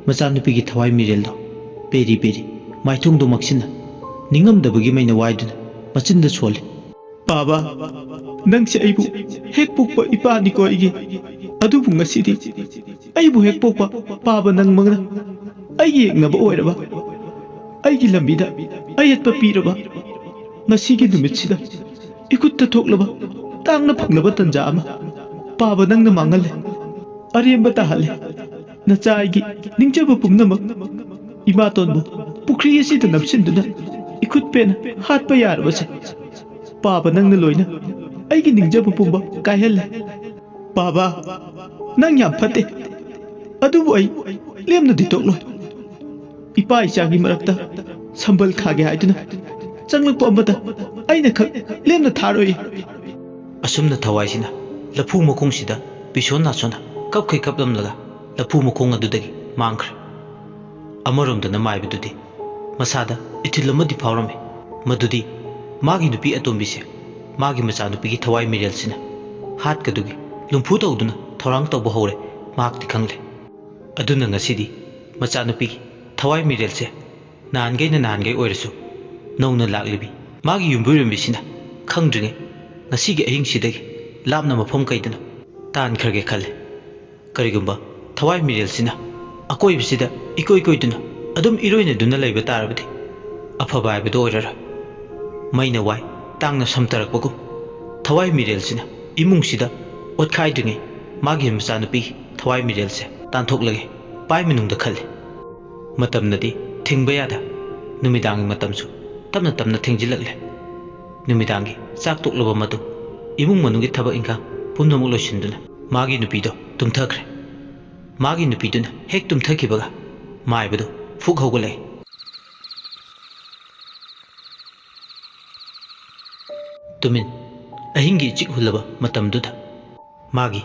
ꯃꯆꯥꯅꯨꯄꯤꯒꯤ ꯊꯋꯥꯏ ꯃꯤꯔꯦꯜꯗꯣ ꯄꯦꯔꯤ ꯄꯦꯔꯤ ꯃꯥꯏꯊꯣꯡꯗꯣ ꯃꯛꯁꯤꯟꯅ ꯅꯤꯡꯉꯝꯗꯕꯒꯤ ꯃꯩꯅ ꯋꯥꯏꯗꯨꯅ ꯃꯆꯤꯟꯗ ꯁꯣꯜꯂꯤ꯫ "ꯄꯥꯕ, ꯅꯪꯁꯦ ꯑꯩꯕꯨ ꯍꯦꯛ ꯄꯣꯛꯄ ꯏꯄꯥꯅꯤꯀꯣ ꯑꯩꯒꯤ꯫ ꯑꯗꯨꯕꯨ ꯉꯁꯤꯗꯤ ꯑꯩꯕꯨ ꯍꯦꯛ ꯄꯣꯛꯄ ꯄꯥꯕ ꯅꯪꯃꯛꯅ ꯑꯩꯒꯤ ꯌꯦꯛꯅꯕ ꯑꯣꯏꯔꯕ, ꯑꯩꯒꯤ ꯂꯝꯕꯤꯗ ꯑꯌꯦꯠꯄ ꯄꯤꯔꯕ, ꯉꯁꯤꯒꯤ ꯅꯨꯃꯤꯠꯁꯤꯗ ꯏꯈꯨꯠꯇ ꯊꯣꯛꯂꯕ ꯇꯥꯡꯅ ꯐꯪꯂꯕ ꯇꯟꯖꯥ ꯑꯃ ꯄꯥꯕ ꯅꯪꯅ ꯃꯥꯡꯍꯜꯂꯦ, ꯑꯔꯦꯝꯕ ꯇꯥꯍꯜꯂꯦ꯫ ꯅꯆꯥ ꯑꯩꯒꯤ ꯅꯤꯡꯖꯕ ꯄꯨꯝꯅꯃꯛ ꯏꯃꯥꯇꯣꯟꯕꯨ ꯄꯨꯈ꯭ꯔꯤ ꯑꯁꯤꯗ ꯅꯝꯁꯤꯟꯗꯨꯅ ꯏꯈꯨꯠ ꯄꯦꯟꯅ ꯍꯥꯠꯄ ꯌꯥꯔꯕꯁꯦ ꯄꯥꯕ ꯅꯪꯅ ꯂꯣꯏꯅ ꯑꯩꯒꯤ ꯅꯤꯡꯖꯕ ꯄꯨꯝꯕ ꯀꯥꯏꯍꯜꯂꯦ꯫ ꯄꯥꯕ, ꯅꯪ ꯌꯥꯝ ꯐꯠꯇꯦ, ꯑꯗꯨꯕꯨ ꯑꯩ ꯂꯦꯝꯅꯗꯤ ꯇꯣꯛꯂꯣꯏ꯫ ꯏꯄꯥ ꯏꯆꯥꯒꯤ ꯃꯔꯛꯇ ꯁꯝꯕꯜ ꯈꯥꯒꯦ ꯍꯥꯏꯗꯨꯅ ꯆꯪꯂꯛꯄ ꯑꯃꯗ ꯑꯩꯅ ꯈꯛ ꯂꯦꯝꯅ ꯊꯥꯔꯣꯏ"꯫ ꯑꯁꯨꯝꯅ ꯊꯋꯥꯏꯁꯤꯅ ꯂꯐꯨ ꯃꯈꯣꯡꯁꯤꯗ ꯄꯤꯁꯣꯟ ꯅꯥꯁꯣꯟꯅ ꯀꯞꯈꯩ ꯀꯞꯂꯝꯂꯒ ꯂꯐꯨ ꯃꯈꯣꯡ ꯑꯗꯨꯗꯒꯤ ꯃꯥꯡꯈ꯭ꯔꯦ꯫ ꯑꯃꯔꯣꯝꯗꯅ ꯃꯥꯏꯕꯗꯨꯗꯤ ꯃꯁꯥꯗ ꯏꯊꯤꯜ ꯑꯃꯗꯤ ꯐꯥꯎꯔꯝꯃꯤ, ꯃꯗꯨꯗꯤ ꯃꯥꯒꯤ ꯅꯨꯄꯤ ꯑꯇꯣꯝꯕꯤꯁꯦ ꯃꯥꯒꯤ ꯃꯆꯥꯅꯨꯄꯤꯒꯤ ꯊꯋꯥꯏ ꯃꯤꯔꯦꯜꯁꯤꯅ ꯍꯥꯠꯀꯗꯨꯒꯤ ꯂꯨꯝꯐꯨ ꯇꯧꯗꯨꯅ ꯊꯧꯔꯥꯡ ꯇꯧꯕ ꯍꯧꯔꯦ꯫ ꯃꯍꯥꯛꯇꯤ ꯈꯪꯂꯦ꯫ ꯑꯗꯨꯅ ꯉꯁꯤꯗꯤ ꯃꯆꯥꯅꯨꯄꯤꯒꯤ ꯊꯋꯥꯏ ꯃꯤꯔꯦꯜꯁꯦ ꯅꯍꯥꯟꯈꯩꯅ ꯅꯍꯥꯟꯈꯩ ꯑꯣꯏꯔꯁꯨ ꯅꯧꯅ ꯂꯥꯛꯂꯤꯕꯤ ꯃꯥꯒꯤ ꯌꯨꯝꯕꯨꯔꯦꯝꯕꯤꯁꯤꯅ ꯈꯪꯗ꯭ꯔꯤꯉꯩ ꯉꯁꯤꯒꯤ ꯑꯍꯤꯡꯁꯤꯗꯒꯤ ꯂꯥꯞꯅ ꯃꯐꯝ ꯀꯩꯗꯅꯣ ꯇꯥꯟꯈ꯭ꯔꯒꯦ ꯈꯜꯂꯦ꯫ ꯀꯔꯤꯒꯨꯝꯕ ꯊꯋꯥꯏ ꯃꯤꯔꯦꯜꯁꯤꯅ ꯑꯀꯣꯏꯕꯁꯤꯗ ꯏꯀꯣꯏ ꯀꯣꯏꯗꯨꯅ ꯑꯗꯨꯝ ꯏꯔꯣꯏꯅꯗꯨꯅ ꯂꯩꯕ ꯇꯥꯔꯕꯗꯤ ꯑꯐꯕ ꯍꯥꯏꯕꯗꯨ ꯑꯣꯏꯔꯔꯣꯏ꯫ ꯃꯩꯅ ꯋꯥꯏ ꯇꯥꯡꯅ ꯁꯝꯊꯔꯛꯄꯒꯨꯝ ꯊꯋꯥꯏ ꯃꯤꯔꯦꯜꯁꯤꯅ ꯏꯃꯨꯡꯁꯤꯗ ꯑꯣꯠꯈꯥꯏꯗ꯭ꯔꯤꯉꯩ ꯃꯥꯒꯤ ꯃꯆꯥꯅꯨꯄꯤ ꯊꯋꯥꯏ ꯃꯤꯔꯦꯜꯁꯦ ꯇꯥꯟꯊꯣꯛꯂꯒꯦ ꯄꯥꯏ ꯃꯅꯨꯡꯗ ꯈꯜꯂꯤ꯫ ꯃꯇꯝꯅꯗꯤ ꯊꯤꯡꯕ ꯌꯥꯗ ꯅꯨꯃꯤꯗꯥꯡꯒꯤ ꯃꯇꯝꯁꯨ ꯇꯞꯅ ꯇꯞꯅ ꯊꯦꯡꯖꯤꯜꯂꯛꯂꯦ꯫ ꯅꯨꯃꯤꯗꯥꯡꯒꯤ ꯆꯥꯛ ꯇꯣꯛꯂꯕ ꯃꯇꯨꯡ ꯏꯃꯨꯡ ꯃꯅꯨꯡꯒꯤ ꯊꯕꯛ ꯏꯪꯈꯥꯡ ꯄꯨꯝꯅꯃꯛ ꯂꯣꯏꯁꯤꯟꯗꯨꯅ ꯃꯥꯒꯤ ꯅꯨꯄꯤꯗꯣ ꯇꯨꯝꯊꯈ꯭ꯔꯦ꯫ ꯃꯥꯒꯤ ꯅꯨꯄꯤꯗꯨꯅ ꯍꯦꯛ ꯇꯨꯝꯊꯈꯤꯕꯒ ꯃꯥꯏꯕꯗꯨ ꯐꯨꯛ ꯍꯧꯒꯠꯂꯛꯏ꯫ ꯇꯨꯃꯤꯟ ꯑꯍꯤꯡꯒꯤ ꯏꯆꯤꯛ ꯍꯨꯜꯂꯕ ꯃꯇꯝꯗꯨꯗ ꯃꯥꯒꯤ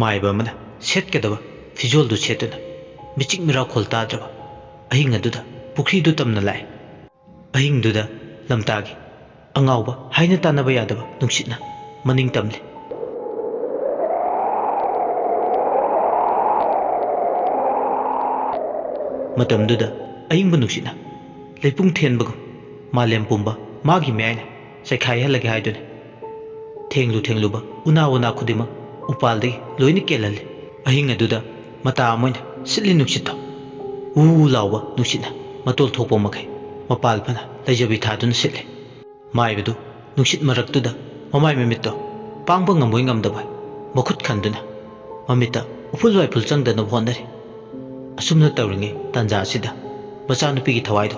ꯃꯥꯏꯕ ꯑꯃꯅ ꯁꯦꯠꯀꯗꯕ ꯐꯤꯖꯣꯜꯗꯨ ꯁꯦꯠꯇꯨꯅ ꯃꯤꯆꯤꯛ ꯃꯤꯔꯥꯎꯈꯣꯜ ꯇꯥꯗ꯭ꯔꯕ ꯑꯍꯤꯡ ꯑꯗꯨꯗ ꯄꯨꯈ꯭ꯔꯤꯗꯨ ꯇꯝꯅ ꯂꯥꯛꯏ꯫ ꯑꯍꯤꯡꯗꯨꯗ ꯂꯝꯇꯥꯒꯤ ꯑꯉꯥꯎꯕ ꯍꯥꯏꯅ ꯇꯥꯟꯅꯕ ꯌꯥꯗꯕ ꯅꯨꯡꯁꯤꯠꯅ ꯃꯅꯤꯡ ꯇꯝꯂꯤ꯫ ꯃꯇꯝꯗꯨꯗ ꯑꯏꯪꯕ ꯅꯨꯡꯁꯤꯠꯅ ꯂꯩꯄꯨꯡ ꯊꯦꯟꯕꯒꯨꯝ ꯃꯥꯂꯦꯝ ꯄꯨꯝꯕ ꯃꯥꯒꯤ ꯃꯌꯥꯏꯅ ꯆꯥꯏꯈꯥꯏꯍꯜꯂꯒꯦ ꯍꯥꯏꯗꯨꯅ ꯊꯦꯡꯂꯨ ꯊꯦꯡꯂꯨꯕ ꯎꯅꯥ ꯋꯥꯅꯥ ꯈꯨꯗꯤꯡꯃꯛ ꯎꯄꯥꯜꯗꯒꯤ ꯂꯣꯏꯅ ꯀꯦꯜꯍꯜꯂꯤ꯫ ꯑꯍꯤꯡ ꯑꯗꯨꯗ ꯃꯇꯥ ꯑꯃ ꯑꯣꯏꯅ ꯁꯤꯠꯂꯤ ꯅꯨꯡꯁꯤꯠꯇꯣ ꯎ ꯎ ꯂꯥꯎꯕ ꯅꯨꯡꯁꯤꯠꯅ ꯃꯇꯣꯜ ꯊꯣꯛꯄ ꯃꯈꯩ ꯃꯄꯥꯜ ꯐꯅ ꯂꯩꯖꯕꯤ ꯊꯥꯗꯨꯅ ꯁꯤꯠꯂꯤ꯫ ꯃꯥꯏꯕꯗꯨ ꯅꯨꯡꯁꯤꯠ ꯃꯔꯛꯇꯨꯗ ꯃꯃꯥꯏ ꯃꯃꯤꯠꯇꯣ ꯄꯥꯡꯕ ꯉꯝꯕꯣꯏ ꯉꯝꯗꯕꯣꯏ ꯃꯈꯨꯠ ꯈꯟꯗꯨꯅ ꯃꯃꯤꯠꯇ ꯎꯐꯨꯜ ꯋꯥꯏꯐꯨꯜ ꯆꯪꯗꯅꯕ ꯍꯣꯠꯅꯔꯤ꯫ ꯑꯁꯨꯝꯅ ꯇꯧꯔꯤꯉꯩ ꯇꯥꯟꯖꯥ ꯑꯁꯤꯗ ꯃꯆꯥꯅꯨꯄꯤꯒꯤ ꯊꯋꯥꯏꯗꯣ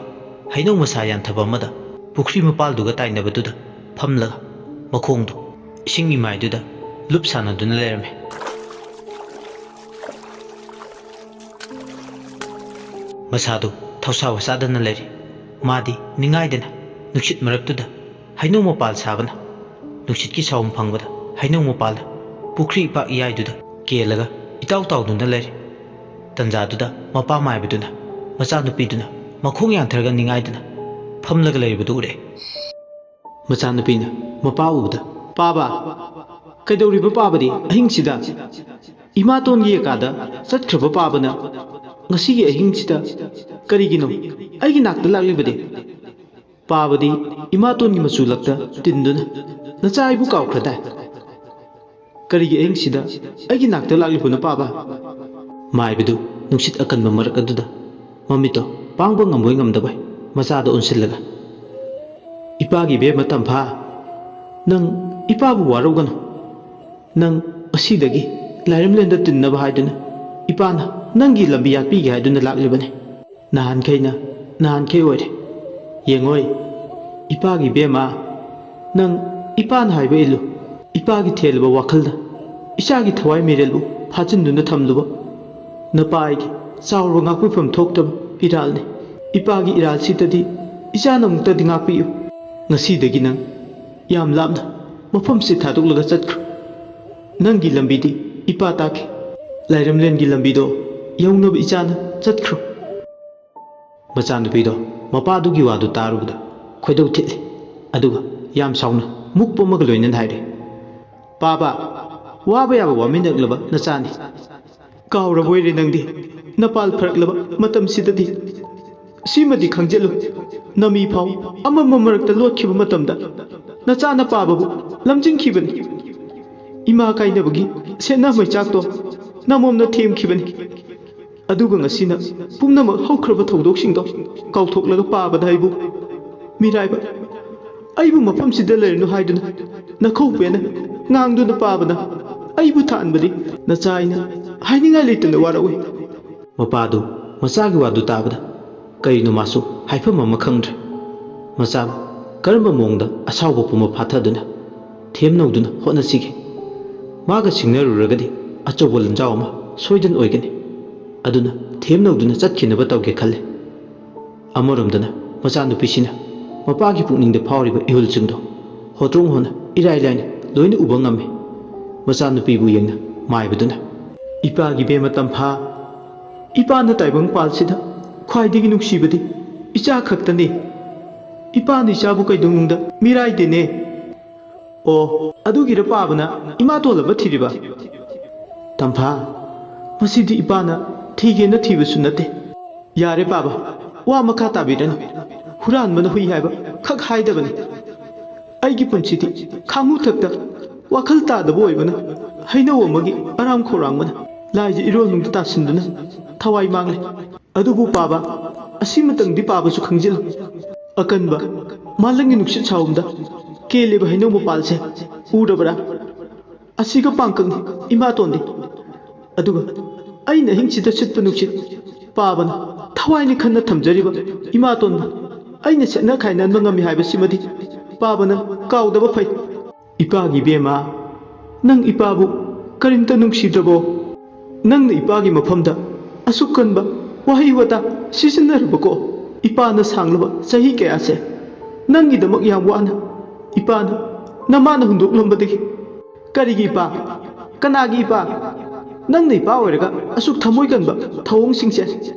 ꯍꯩꯅꯧ ꯃꯁꯥ ꯌꯥꯟꯊꯕ ꯑꯃꯗ ꯄꯨꯈ꯭ꯔꯤ ꯃꯄꯥꯜꯗꯨꯒ ꯇꯥꯏꯅꯕꯗꯨꯗ ꯐꯝꯂꯒ ꯃꯈꯣꯡꯗꯨ ꯏꯁꯤꯡ ꯏꯃꯥꯏꯗꯨꯗ ꯂꯨꯞ ꯁꯥꯟꯅꯗꯨꯅ ꯂꯩꯔꯝꯃꯤ꯫ ꯃꯁꯥꯗꯨ ꯊꯧꯁꯥ ꯋꯥꯁꯥꯗꯅ ꯂꯩꯔꯤ꯫ ꯃꯥꯗꯤ ꯅꯤꯡꯉꯥꯏꯗꯅ ꯅꯨꯡꯁꯤꯠ ꯃꯔꯛꯇꯨꯗ ꯍꯩꯅꯧ ꯃꯄꯥꯜ ꯁꯥꯕꯅ ꯅꯨꯡꯁꯤꯠꯀꯤ ꯁꯥꯎꯝ ꯐꯪꯕꯗ ꯍꯩꯅꯧ ꯃꯄꯥꯜꯗ ꯄꯨꯈ꯭ꯔꯤ ꯏꯄꯥꯛ ꯏꯌꯥꯏꯗꯨꯗ ꯀꯦꯜꯂꯒ ꯏꯇꯥꯎ ꯇꯥꯎꯗꯨꯅ ꯂꯩꯔꯤ꯫ ꯇꯟꯖꯥꯗꯨꯗ ꯃꯄꯥ ꯃꯥꯏꯕꯗꯨꯅ ꯃꯆꯥꯅꯨꯄꯤꯗꯨꯅ ꯃꯈꯣꯡ ꯌꯥꯟꯊꯔꯒ ꯅꯤꯡꯉꯥꯏꯗꯅ ꯐꯝꯂꯒ ꯂꯩꯔꯤꯕꯗꯨ ꯎꯔꯦ꯫ ꯃꯆꯥꯅꯨꯄꯤꯅ ꯃꯄꯥ ꯎꯕꯗ, "ꯄꯥꯕ, ꯀꯩꯗꯧꯔꯤꯕ ꯄꯥꯕꯗꯤ ꯑꯍꯤꯡꯁꯤꯗ? ꯏꯃꯥꯇꯣꯟꯒꯤ ꯀꯥꯗ ꯆꯠꯈ꯭ꯔꯕ ꯄꯥꯕꯅ ꯉꯁꯤꯒꯤ ꯑꯍꯤꯡꯁꯤꯗ ꯀꯔꯤꯒꯤꯅꯣ ꯑꯩꯒꯤ ꯅꯥꯛꯇ ꯂꯥꯛꯂꯤꯕꯗꯤ? ꯄꯥꯕꯗꯤ ꯏꯃꯥꯇꯣꯟꯒꯤ ꯃꯆꯨ ꯂꯛꯇ ꯇꯤꯟꯗꯨꯅ ꯅꯆꯥ ꯑꯩꯕꯨ ꯀꯥꯎꯈ꯭ꯔꯗꯥꯏ? ꯀꯔꯤꯒꯤ ꯑꯍꯤꯡꯁꯤꯗ ꯑꯩꯒꯤ ꯅꯥꯛꯇ ꯂꯥꯛꯂꯤꯕꯅꯣ ꯄꯥꯕ?" ꯃꯥꯏꯕꯗꯨ ꯅꯨꯡꯁꯤꯠ ꯑꯀꯟꯕ ꯃꯔꯛ ꯑꯗꯨꯗ ꯃꯃꯤꯠꯇꯣ ꯄꯥꯡꯕ ꯉꯝꯕꯣꯏ ꯉꯝꯗꯕꯣꯏ ꯃꯆꯥꯗ ꯑꯣꯟꯁꯤꯜꯂꯒ, "ꯏꯄꯥꯒꯤ ꯏꯕꯦꯝꯃ ꯇꯝꯐꯥ, ꯅꯪ ꯏꯄꯥꯕꯨ ꯋꯥꯔꯧꯒꯅꯨ꯫ ꯅꯪ ꯉꯁꯤꯗꯒꯤ ꯂꯥꯏꯔꯝꯂꯦꯟꯗ ꯇꯤꯟꯅꯕ ꯍꯥꯏꯗꯨꯅ ꯏꯄꯥꯅ ꯅꯪꯒꯤ ꯂꯝꯕꯤ ꯌꯥꯠꯄꯤꯒꯦ ꯍꯥꯏꯗꯨꯅ ꯂꯥꯛꯂꯤꯕꯅꯤ꯫ ꯅꯍꯥꯟꯈꯩꯅ ꯅꯍꯥꯟꯈꯩ ꯑꯣꯏꯔꯦ꯫ ꯌꯦꯡꯉꯣꯏ, ꯏꯄꯥꯒꯤ ꯏꯕꯦꯝꯃ, ꯅꯪ ꯏꯄꯥꯅ ꯍꯥꯏꯕ ꯏꯜꯂꯨ꯫ ꯏꯄꯥꯒꯤ ꯊꯦꯜꯂꯕ ꯋꯥꯈꯜꯗ ꯏꯆꯥꯒꯤ ꯊꯋꯥꯏ ꯃꯤꯔꯦꯜꯕꯨ ꯐꯥꯖꯤꯟꯗꯨꯅ ꯊꯝꯂꯨꯕ ꯅꯄꯥ ꯑꯩꯒꯤ ꯆꯥꯎꯔꯕ ꯉꯥꯛꯄꯤꯐꯝ ꯊꯣꯛꯇꯕ ꯏꯔꯥꯜꯅꯤ꯫ ꯏꯄꯥꯒꯤ ꯏꯔꯥꯜꯁꯤꯗꯗꯤ ꯏꯆꯥꯅ ꯑꯃꯨꯛꯇꯗꯤ ꯉꯥꯛꯄꯤꯌꯨ꯫ ꯉꯁꯤꯗꯒꯤ ꯅꯪ ꯌꯥꯝ ꯂꯥꯞꯅ ꯃꯐꯝꯁꯤ ꯊꯥꯗꯣꯛꯂꯒ ꯆꯠꯈ꯭ꯔꯣ꯫ ꯅꯪꯒꯤ ꯂꯝꯕꯤꯗꯤ ꯏꯄꯥ ꯇꯥꯛꯈꯤ꯫ ꯂꯥꯏꯔꯝꯂꯦꯟꯒꯤ ꯂꯝꯕꯤꯗꯣ ꯌꯧꯅꯕ ꯏꯆꯥꯅ ꯆꯠꯈ꯭ꯔꯣ꯫ ꯃꯆꯥꯅꯨꯄꯤꯗꯣ ꯃꯄꯥꯗꯨꯒꯤ ꯋꯥꯗꯨ ꯇꯥꯔꯨꯕꯗ ꯈꯣꯏꯗꯧ ꯊꯤꯠꯂꯤ꯫ ꯑꯗꯨꯒ ꯌꯥꯝ ꯁꯥꯎꯅ ꯃꯨꯛꯄ ꯑꯃꯒ ꯂꯣꯏꯅꯅ ꯍꯥꯏꯔꯦ, "ꯄꯥꯕ, ꯋꯥꯕ ꯌꯥꯕ ꯋꯥꯃꯤꯟꯅꯛꯂꯕ ꯅꯆꯥꯅꯤ꯫ ꯀꯥꯎꯔꯕꯣꯏꯔꯦ ꯅꯪꯗꯤ? ꯅꯄꯥꯜ ꯐꯔꯛꯂꯕ ꯃꯇꯝꯁꯤꯗꯗꯤ ꯁꯤꯃꯗꯤ ꯈꯪꯖꯤꯜꯂꯨ, ꯅꯃꯤ ꯐꯥꯎ ꯑꯃꯝꯕ ꯃꯔꯛꯇ ꯂꯣꯠꯈꯤꯕ ꯃꯇꯝꯗ ꯅꯆꯥꯅ ꯄꯥꯕꯕꯨ ꯂꯝꯖꯤꯡꯈꯤꯕꯅꯤ꯫ ꯏꯃꯥ ꯀꯥꯏꯅꯕꯒꯤ ꯁꯦꯠꯅ ꯃꯩꯆꯥꯛꯇꯣ ꯅꯃꯣꯝꯅ ꯊꯦꯝꯈꯤꯕꯅꯤ꯫ ꯑꯗꯨꯒ ꯉꯁꯤꯅ ꯄꯨꯝꯅꯃꯛ ꯍꯧꯈ꯭ꯔꯕ ꯊꯧꯗꯣꯛꯁꯤꯡꯗꯣ ꯀꯥꯎꯊꯣꯛꯂꯒ ꯄꯥꯕꯗ ꯑꯩꯕꯨ ꯃꯤꯔꯥꯏꯕ, ꯑꯩꯕꯨ ꯃꯐꯝꯁꯤꯗ ꯂꯩꯔꯅꯨ ꯍꯥꯏꯗꯨꯅ ꯅꯈꯧ ꯄꯦꯟꯅ ꯉꯥꯡꯗꯨꯅ ꯄꯥꯕꯗ ꯑꯩꯕꯨ ꯊꯥꯟꯕꯗꯤ ꯅꯆꯥ ꯑꯩꯅ ꯍꯥꯏꯅꯤꯡꯉꯥꯏ ꯂꯩꯇꯅ ꯋꯥꯔꯛꯎꯏ꯫" ꯃꯄꯥꯗꯨ ꯃꯆꯥꯒꯤ ꯋꯥꯗꯨ ꯇꯥꯕꯗ ꯀꯔꯤꯅꯣ ꯃꯥꯁꯨ ꯍꯥꯏꯐꯝ ꯑꯃ ꯈꯪꯗ꯭ꯔꯦ꯫ ꯃꯆꯥꯕꯨ ꯀꯔꯝꯕ ꯃꯑꯣꯡꯗ ꯑꯁꯥꯎꯕ ꯄꯨꯝꯕ ꯐꯥꯊꯗꯨꯅ ꯊꯦꯝꯅꯧꯗꯨꯅ ꯍꯣꯠꯅꯁꯤꯒꯦ? ꯃꯥꯒ ꯁꯤꯡꯅꯔꯨꯔꯒꯗꯤ ꯑꯆꯧꯕ ꯂꯟꯖꯥꯎ ꯑꯃ ꯁꯣꯏꯗꯅ ꯑꯣꯏꯒꯅꯤ꯫ ꯑꯗꯨꯅ ꯊꯦꯝꯅꯧꯗꯨꯅ ꯆꯠꯈꯤꯅꯕ ꯇꯧꯒꯦ ꯈꯜꯂꯦ꯫ ꯑꯃꯔꯣꯝꯗꯅ ꯃꯆꯥꯅꯨꯄꯤꯁꯤꯅ ꯃꯄꯥꯒꯤ ꯄꯨꯛꯅꯤꯡꯗ ꯐꯥꯎꯔꯤꯕ ꯏꯍꯨꯜꯁꯤꯡꯗꯣ ꯍꯣꯇ꯭ꯔꯣꯡ ꯍꯣꯅ ꯏꯔꯥꯏ ꯂꯥꯏꯅ ꯂꯣꯏꯅ ꯎꯕ ꯉꯝꯃꯤ꯫ ꯃꯆꯥꯅꯨꯄꯤꯕꯨ ꯌꯦꯡꯅ ꯃꯥꯏꯕꯗꯨꯅ, "ꯏꯄꯥꯒꯤ ꯏꯕꯦꯝꯃ ꯇꯝꯐꯥ, ꯏꯄꯥꯅ ꯇꯥꯏꯕꯪ ꯄꯥꯜꯁꯤꯗ ꯈ꯭ꯋꯥꯏꯗꯒꯤ ꯅꯨꯡꯁꯤꯕꯗꯤ ꯏꯆꯥ ꯈꯛꯇꯅꯤ꯫ ꯏꯄꯥꯅ ꯏꯆꯥꯕꯨ ꯀꯩꯗꯧꯅꯨꯡꯗ ꯃꯤꯔꯥꯏꯗꯦꯅꯦ꯫ ꯑꯣ, ꯑꯗꯨꯒꯤꯔ ꯄꯥꯕꯅ ꯏꯃꯥ ꯇꯣꯜꯂꯕ ꯊꯤꯔꯤꯕ? ꯇꯝꯐꯥ, ꯃꯁꯤꯗꯤ ꯏꯄꯥꯅ ꯊꯤꯒꯦꯅ ꯊꯤꯕꯁꯨ ꯅꯠꯇꯦ꯫ ꯌꯥꯔꯦ ꯄꯥꯕ, ꯋꯥ ꯃꯈꯥ ꯇꯥꯕꯤꯔꯅꯨ꯫ ꯍꯨꯔꯥꯟꯕꯅ ꯍꯨꯏ ꯍꯥꯏꯕ ꯈꯛ ꯍꯥꯏꯗꯕꯅꯤ꯫ ꯑꯩꯒꯤ ꯄꯨꯟꯁꯤꯗꯤ ꯈꯥꯡꯉꯨ ꯊꯛꯇ ꯋꯥꯈꯜ ꯇꯥꯗꯕ ꯑꯣꯏꯕꯅ ꯍꯩꯅꯧ ꯑꯃꯒꯤ ꯑꯔꯥꯝ ꯈꯧꯔꯥꯡꯕꯅ ꯂꯥꯏꯒꯤ ꯏꯔꯣꯜꯅꯨꯡꯗ ꯇꯥꯁꯤꯟꯗꯨꯅ ꯊꯋꯥꯏ ꯃꯥꯡꯂꯦ꯫ ꯑꯗꯨꯕꯨ ꯄꯥꯕ, ꯑꯁꯤꯃꯇꯪꯗꯤ ꯄꯥꯕꯁꯨ ꯈꯪꯖꯤꯜꯂꯨ꯫ ꯑꯀꯟꯕ ꯃꯥꯂꯪꯒꯤ ꯅꯨꯡꯁꯤꯠ ꯁꯥꯎꯝꯗ ꯀꯦꯜꯂꯤꯕ ꯍꯩꯅꯧ ꯃꯄꯥꯜꯁꯦ ꯎꯔꯕ꯭ꯔꯥ? ꯑꯁꯤꯒ ꯄꯥꯡꯀꯛꯅꯤ ꯏꯃꯥꯇꯣꯟꯗꯤ꯫ ꯑꯗꯨꯒ ꯑꯩꯅ ꯑꯍꯤꯡꯁꯤꯗ ꯁꯤꯠꯄ ꯅꯨꯡꯁꯤꯠ ꯄꯥꯕꯅ ꯊꯋꯥꯏꯅꯤ ꯈꯟꯅ ꯊꯝꯖꯔꯤꯕ ꯏꯃꯥꯇꯣꯟꯕꯨ ꯑꯩꯅ ꯁꯦꯠꯅ ꯈꯥꯏꯅꯍꯟꯕ ꯉꯝꯃꯤ ꯍꯥꯏꯕꯁꯤꯃꯗꯤ ꯄꯥꯕꯅ ꯀꯥꯎꯗꯕ ꯐꯩ꯫ ꯏꯄꯥꯒꯤ ꯏꯕꯦꯝꯃ, ꯅꯪ ꯏꯄꯥꯕꯨ ꯀꯔꯤꯝꯇ ꯅꯨꯡꯁꯤꯗ꯭ꯔꯕꯣ? ꯅꯪꯅ ꯏꯄꯥꯒꯤ ꯃꯐꯝꯗ ꯑꯁꯨꯛ ꯀꯟꯕ ꯋꯥꯍꯩ ꯋꯥꯇꯥ ꯁꯤꯖꯤꯟꯅꯔꯕꯀꯣ? ꯏꯄꯥꯅ ꯁꯥꯡꯂꯕ ꯆꯍꯤ ꯀꯌꯥꯁꯦ ꯅꯪꯒꯤꯗꯃꯛ ꯌꯥꯝ ꯋꯥꯅ ꯏꯄꯥꯅ ꯅꯃꯥꯅ ꯍꯨꯟꯗꯣꯛꯂꯝꯕꯗꯒꯤ꯫ ꯀꯔꯤꯒꯤ ꯏꯄꯥ? ꯀꯅꯥꯒꯤ ꯏꯄꯥ? ꯅꯪꯅ ꯏꯄꯥ ꯑꯣꯏꯔꯒ ꯑꯁꯨꯛ ꯊꯃꯣꯏ ꯀꯟꯕ ꯊꯧꯑꯣꯡꯁꯤꯡꯁꯦ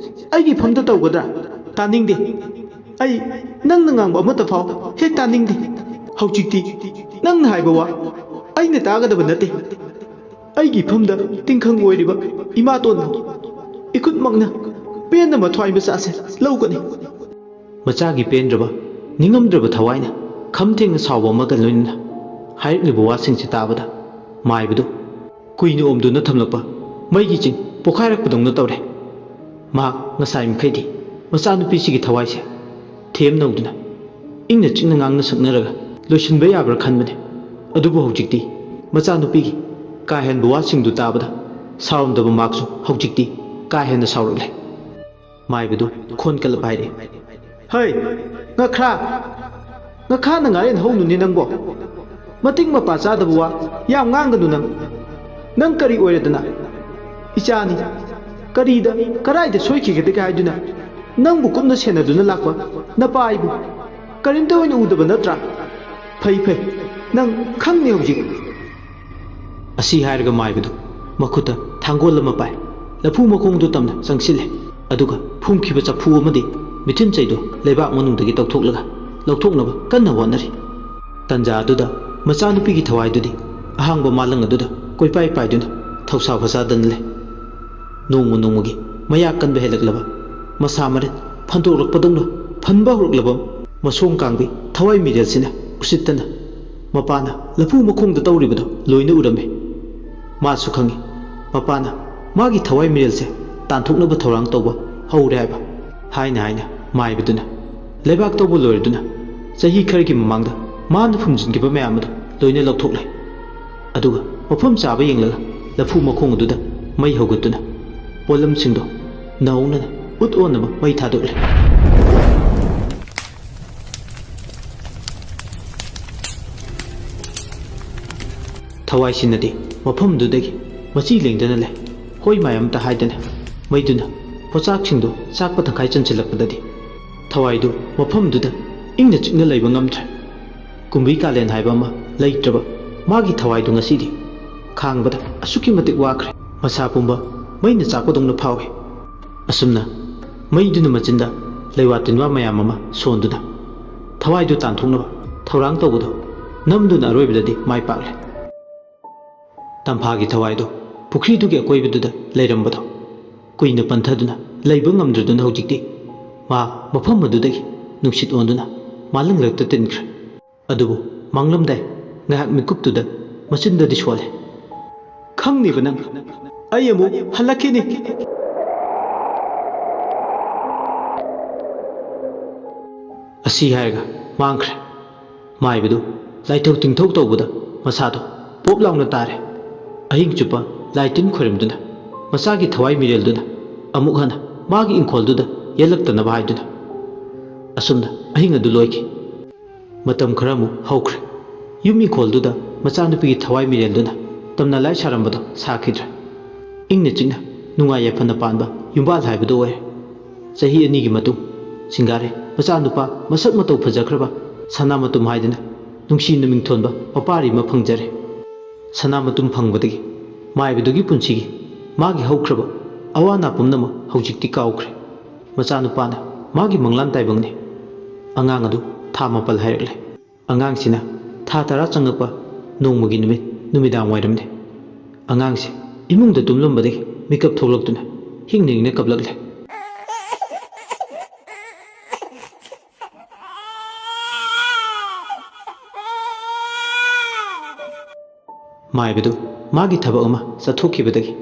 ꯑꯩꯒꯤ ꯐꯝꯗ ꯇꯧꯒꯗ꯭ꯔꯥ? ꯇꯥꯅꯤꯡꯗꯦ꯫ ꯑꯩ ꯅꯪꯅ ꯉꯥꯡꯕ ꯑꯃꯠꯇ ꯐꯥꯎ ꯍꯦꯛ ꯇꯥꯅꯤꯡꯗꯦ꯫ ꯍꯧꯖꯤꯛꯇꯤ ꯅꯪꯅ ꯍꯥꯏꯕ ꯋꯥ ꯑꯩꯅ ꯇꯥꯒꯗꯕ ꯅꯠꯇꯦ꯫ ꯑꯩꯒꯤ ꯐꯝꯗ ꯇꯤꯡꯈꯪ ꯑꯣꯏꯔꯤꯕ ꯏꯃꯥꯇꯣꯟꯕꯨ ꯏꯈꯨꯠꯃꯛꯅ ꯄꯦꯟꯅ ꯃꯊ꯭ꯋꯥꯏ ꯃꯆꯥꯁꯦ ꯂꯧꯒꯅꯤ꯫ ꯃꯆꯥꯒꯤ ꯄꯦꯟꯗ꯭ꯔꯕ, ꯅꯤꯡꯉꯝꯗ꯭ꯔꯕ ꯊꯋꯥꯏꯅ ꯈꯝ ꯊꯦꯡꯅ ꯁꯥꯎꯕ ꯑꯃꯒ ꯂꯣꯏꯅꯅ ꯍꯥꯏꯔꯛꯂꯤꯕ ꯋꯥꯁꯤꯡꯁꯤ ꯇꯥꯕꯗ ꯃꯥꯏꯕꯗꯨ ꯀꯨꯏꯅ ꯑꯣꯝꯗꯨꯅ ꯊꯝꯂꯛꯄ ꯃꯩꯒꯤ ꯆꯤꯡ ꯄꯣꯈꯥꯏꯔꯛꯄꯗꯧꯅ ꯇꯧꯔꯦ꯫ ꯃꯍꯥꯛ ꯉꯁꯥꯏ ꯃꯈꯩꯗꯤ ꯃꯆꯥꯅꯨꯄꯤꯁꯤꯒꯤ ꯊꯋꯥꯏꯁꯦ ꯊꯦꯝ ꯅꯧꯗꯨꯅ ꯏꯪꯅ ꯆꯤꯛꯅ ꯉꯥꯡꯅ ꯁꯛꯅꯔꯒ ꯂꯣꯏꯁꯤꯟꯕ ꯌꯥꯕ꯭ꯔꯥ ꯈꯟꯕꯅꯤ꯫ ꯑꯗꯨꯕꯨ ꯍꯧꯖꯤꯛꯇꯤ ꯃꯆꯥꯅꯨꯄꯤꯒꯤ ꯀꯥ ꯍꯦꯟꯕ ꯋꯥꯁꯤꯡꯗꯨ ꯇꯥꯕꯗ ꯁꯥꯎꯔꯝꯗꯕ ꯃꯍꯥꯛꯁꯨ ꯍꯧꯖꯤꯛꯇꯤ ꯀꯥ ꯍꯦꯟꯅ ꯁꯥꯎꯔꯛꯂꯦ꯫ ꯃꯥꯏꯕꯗꯨ ꯈꯣꯟ ꯀꯜꯂꯞ ꯍꯥꯏꯔꯛꯏ꯫ ꯍꯩ, ꯉꯈ꯭ꯔꯥ! ꯉꯈꯥꯅ ꯉꯥꯔꯦꯟ ꯍꯧꯅꯨꯅꯦ ꯅꯪꯕꯣ꯫ ꯃꯇꯤꯛ ꯃꯄꯥ ꯆꯥꯗꯕ ꯋꯥ ꯌꯥꯝ ꯉꯥꯡꯒꯅꯨ ꯅꯪ꯫ ꯅꯪ ꯀꯔꯤ ꯑꯣꯏꯔꯗꯅ? ꯏꯆꯥꯅꯤ꯫ ꯀꯔꯤꯗ, ꯀꯔꯥꯏꯗ ꯁꯣꯏꯈꯤꯒꯗꯒꯦ ꯍꯥꯏꯗꯨꯅ ꯅꯪꯕꯨ ꯀꯨꯞꯅ ꯁꯦꯟꯅꯗꯨꯅ ꯂꯥꯛꯄ ꯅꯄꯥ ꯑꯩꯕꯨ ꯀꯔꯤꯝꯇ ꯑꯣꯏꯅ ꯎꯗꯕ ꯅꯠꯇ꯭ꯔꯥ? ꯐꯩ, ꯐꯩ꯫ ꯅꯪ ꯈꯪꯅꯤ ꯍꯧꯖꯤꯛ꯫ ꯑꯁꯤ ꯍꯥꯏꯔꯒ ꯃꯥꯏꯕꯗꯨ ꯃꯈꯨꯠꯇ ꯊꯥꯡꯒꯣꯜ ꯑꯃ ꯄꯥꯏ꯫ ꯂꯐꯨ ꯃꯈꯣꯡꯗꯨ ꯇꯝꯅ ꯆꯪꯁꯤꯜꯂꯦ꯫ ꯑꯗꯨꯒ ꯐꯨꯝꯈꯤꯕ ꯆꯐꯨ ꯑꯃꯗꯤ ꯃꯤꯊꯨꯟ ꯆꯩꯗꯨ ꯂꯩꯕꯥꯛ ꯃꯅꯨꯡꯗꯒꯤ ꯇꯧꯊꯣꯛꯂꯒ ꯂꯧꯊꯣꯛꯅꯕ ꯀꯟꯅ ꯍꯣꯠꯅꯔꯤ꯫ ꯇꯟꯖꯥ ꯑꯗꯨꯗ ꯃꯆꯥꯅꯨꯄꯤꯒꯤ ꯊꯋꯥꯏꯗꯨꯗꯤ ꯑꯍꯥꯡꯕ ꯃꯥꯂꯪ ꯑꯗꯨꯗ ꯀꯣꯏꯄꯥꯏ ꯄꯥꯏꯗꯨꯅ ꯊꯧꯁꯥ ꯐꯁꯥꯗꯅ ꯂꯩ꯫ ꯅꯣꯡꯃ ꯅꯣꯡꯃꯒꯤ ꯃꯌꯥꯛ ꯀꯟꯕ ꯍꯦꯜꯂꯛꯂꯕ, ꯃꯁꯥ ꯃꯔꯦꯟ ꯐꯟꯗꯣꯛꯂꯛꯄꯗꯧꯅ ꯐꯟꯕ ꯍꯧꯔꯛꯂꯕ ꯃꯁꯣꯡ ꯀꯥꯡꯕꯤ ꯊꯋꯥꯏ ꯃꯤꯔꯦꯜꯁꯤꯅ ꯎꯁꯤꯠꯇꯅ ꯃꯄꯥꯅ ꯂꯐꯨ ꯃꯈꯣꯡꯗ ꯇꯧꯔꯤꯕꯗꯨ ꯂꯣꯏꯅ ꯎꯔꯝꯃꯤ꯫ ꯃꯥꯁꯨ ꯈꯪꯏ, ꯃꯄꯥꯅ ꯃꯥꯒꯤ ꯊꯋꯥꯏ ꯃꯤꯔꯦꯜꯁꯦ ꯇꯥꯟꯊꯣꯛꯅꯕ ꯊꯧꯔꯥꯡ ꯇꯧꯕ ꯍꯧꯔꯦ ꯍꯥꯏꯕ꯫ ꯍꯥꯏꯅ ꯍꯥꯏꯅ ꯃꯥꯏꯕꯗꯨꯅ ꯂꯩꯕꯥꯛ ꯇꯧꯕ ꯂꯣꯏꯔꯗꯨꯅ ꯆꯍꯤ ꯈꯔꯒꯤ ꯃꯃꯥꯡꯗ ꯃꯥꯅ ꯐꯨꯝꯖꯤꯟꯈꯤꯕ ꯃꯌꯥꯝ ꯑꯗꯨ ꯂꯣꯏꯅ ꯂꯧꯊꯣꯛꯂꯦ꯫ ꯑꯗꯨꯒ ꯃꯐꯝ ꯆꯥꯕ ꯌꯦꯡꯂꯒ ꯂꯐꯨ ꯃꯈꯣꯡ ꯑꯗꯨꯗ ꯃꯩ ꯍꯧꯒꯠꯇꯨꯅ ꯄꯣꯠꯂꯝꯁꯤꯡꯗꯣ ꯅꯧꯅꯅ ꯎꯠ ꯑꯣꯟꯅꯕ ꯃꯩ ꯊꯥꯗꯣꯛꯂꯦ꯫ ꯊꯋꯥꯏꯁꯤꯅꯗꯤ ꯃꯐꯝꯗꯨꯗꯒꯤ ꯃꯆꯤ ꯂꯦꯡꯗꯅ ꯂꯩ꯫ ꯍꯣꯏ ꯃꯥꯏ ꯑꯃꯇ ꯍꯥꯏꯗꯅ ꯃꯩꯗꯨꯅ ꯄꯣꯆꯥꯛꯁꯤꯡꯗꯨ ꯆꯥꯛꯄ ꯇꯪꯈꯥꯏ ꯆꯟꯁꯤꯜꯂꯛꯄꯗꯗꯤ ꯊꯋꯥꯏꯗꯨ ꯃꯐꯝꯗꯨꯗ ꯏꯪꯅ ꯆꯤꯛꯅ ꯂꯩꯕ ꯉꯝꯗ꯭ꯔꯦ꯫ ꯀꯨꯝꯕꯤ ꯀꯥꯂꯦꯟ ꯍꯥꯏꯕ ꯑꯃ ꯂꯩꯇ꯭ꯔꯕ ꯃꯥꯒꯤ ꯊꯋꯥꯏꯗꯨ ꯉꯁꯤꯗꯤ ꯈꯥꯡꯕꯗ ꯑꯁꯨꯛꯀꯤ ꯃꯇꯤꯛ ꯋꯥꯈ꯭ꯔꯦ꯫ ꯃꯁꯥ ꯄꯨꯝꯕ ꯃꯩꯅ ꯆꯥꯛꯄꯗꯧꯅ ꯐꯥꯎꯏ꯫ ꯑꯁꯨꯝꯅ ꯃꯩꯗꯨꯅ ꯃꯆꯤꯟꯗ ꯂꯩꯋꯥ ꯇꯤꯟꯋꯥ ꯃꯌꯥꯝ ꯑꯃ ꯁꯣꯟꯗꯨꯅ ꯊꯋꯥꯏꯗꯨ ꯇꯥꯟꯊꯣꯛꯅꯕ ꯊꯧꯔꯥꯡ ꯇꯧꯕꯗꯨ ꯅꯝꯗꯨꯅ ꯑꯔꯣꯏꯕꯗꯗꯤ ꯃꯥꯏ ꯄꯥꯛꯂꯦ꯫ ꯇꯝꯐꯥꯒꯤ ꯊꯋꯥꯏꯗꯨ ꯄꯨꯈ꯭ꯔꯤꯗꯨꯒꯤ ꯑꯀꯣꯏꯕꯗꯨꯗ ꯂꯩꯔꯝꯕꯗꯣ ꯀꯨꯏꯅ ꯄꯟꯊꯗꯨꯅ ꯂꯩꯕ ꯉꯝꯗ꯭ꯔꯗꯨꯅ ꯍꯧꯖꯤꯛꯇꯤ ꯃꯥ ꯃꯐꯝ ꯑꯗꯨꯗꯒꯤ ꯅꯨꯡꯁꯤꯠ ꯑꯣꯟꯗꯨꯅ ꯃꯥꯂꯪꯂꯛꯇ ꯇꯤꯟꯈ꯭ꯔꯦ꯫ ꯑꯗꯨꯕꯨ ꯃꯥꯡꯂꯝꯗꯥꯏ ꯉꯥꯏꯍꯥꯛ ꯃꯤꯀꯨꯞꯇꯨꯗ ꯃꯆꯤꯟꯗꯗꯤ ꯁꯣꯜꯂꯦ, "ꯈꯪꯅꯤꯕ ꯅꯪ, ꯑꯩ ꯑꯃꯨꯛ ꯍꯜꯂꯛꯈꯤꯅꯤ!" ꯑꯁꯤ ꯍꯥꯏꯔꯒ ꯃꯥꯡꯈ꯭ꯔꯦ꯫ ꯃꯥꯏꯕꯗꯨ ꯂꯥꯏꯊꯧ ꯇꯤꯡꯊꯧ ꯇꯧꯕꯗ ꯃꯁꯥꯗꯣ ꯄꯣꯞ ꯂꯥꯎꯅ ꯇꯥꯔꯦ꯫ ꯑꯍꯤꯡ ꯆꯨꯞꯄ ꯂꯥꯏ ꯇꯤꯟ ꯈꯣꯏꯔꯝꯗꯨꯅ ꯃꯆꯥꯒꯤ ꯊꯋꯥꯏ ꯃꯤꯔꯦꯜꯗꯨꯅ ꯑꯃꯨꯛ ꯍꯟꯅ ꯃꯥꯒꯤ ꯏꯪꯈꯣꯜꯗꯨꯗ ꯌꯦꯜꯂꯛꯇꯅꯕ ꯍꯥꯏꯗꯨꯅ꯫ ꯑꯁꯨꯝꯅ ꯑꯍꯤꯡ ꯑꯗꯨ ꯂꯣꯏꯈꯤ꯫ ꯃꯇꯝ ꯈꯔ ꯑꯃꯨꯛ ꯍꯧꯈ꯭ꯔꯦ꯫ ꯌꯨꯝ ꯏꯪꯈꯣꯜꯗꯨꯗ ꯃꯆꯥꯅꯨꯄꯤꯒꯤ ꯊꯋꯥꯏ ꯃꯤꯔꯦꯜꯗꯨꯅ ꯇꯝꯅ ꯂꯥꯏ ꯁꯥꯔꯝꯕꯗꯣ ꯁꯥꯈꯤꯗ꯭ꯔꯦ꯫ ꯏꯪꯅ ꯆꯤꯛꯅ ꯅꯨꯡꯉꯥꯏ ꯌꯥꯏꯐꯅ ꯄꯥꯟꯕ ꯌꯨꯝꯕꯥꯜ ꯍꯥꯏꯕꯗꯨ ꯑꯣꯏꯔꯦ꯫ ꯆꯍꯤ ꯑꯅꯤꯒꯤ ꯃꯇꯨꯡ ꯁꯤꯡꯒꯥꯔꯦ ꯃꯆꯥꯅꯨꯄꯥ ꯃꯁꯛ ꯃꯇꯧ ꯐꯖꯈ꯭ꯔꯕ ꯁꯅꯥꯃꯇꯨꯝ ꯍꯥꯏꯗꯅ ꯅꯨꯡꯁꯤꯅ ꯃꯤꯡꯊꯣꯟꯕ ꯃꯄꯥꯔꯤ ꯑꯃ ꯐꯪꯖꯔꯦ꯫ ꯁꯅꯥꯃꯇꯨꯝ ꯐꯪꯕꯗꯒꯤ ꯃꯥꯏꯕꯗꯨꯒꯤ ꯄꯨꯟꯁꯤꯒꯤ ꯃꯥꯒꯤ ꯍꯧꯈ꯭ꯔꯕ ꯑꯋꯥ ꯑꯅꯥ ꯄꯨꯝꯅꯃꯛ ꯍꯧꯖꯤꯛꯇꯤ ꯀꯥꯎꯈ꯭ꯔꯦ꯫ ꯃꯆꯥꯅꯨꯄꯥꯅ ꯃꯥꯒꯤ ꯃꯪꯂꯥꯟ ꯇꯥꯏꯕꯪꯅꯤ꯫ ꯑꯉꯥꯡ ꯑꯗꯨ ꯊꯥ ꯃꯥꯄꯜ ꯍꯥꯏꯔꯛꯂꯦ꯫ ꯑꯉꯥꯡꯁꯤꯅ ꯊꯥ ꯇꯔꯥ ꯆꯪꯉꯛꯄ ꯅꯣꯡꯃꯒꯤ ꯅꯨꯃꯤꯠ ꯅꯨꯃꯤꯗꯥꯡ ꯋꯥꯏꯔꯝꯅꯤ꯫ ꯑꯉꯥꯡꯁꯦ ꯏꯃꯨꯡꯗ ꯇꯨꯝꯂꯝꯕꯗꯒꯤ ꯃꯤꯀꯞ ꯊꯣꯛꯂꯛꯇꯨꯅ ꯍꯤꯡꯅ ꯍꯤꯡꯅ ꯀꯞꯂꯛꯂꯦ꯫ ꯃꯥꯏꯕꯗꯨ ꯃꯥꯒꯤ ꯊꯕꯛ ꯑꯃ ꯆꯠꯊꯣꯛꯈꯤꯕꯗꯒꯤ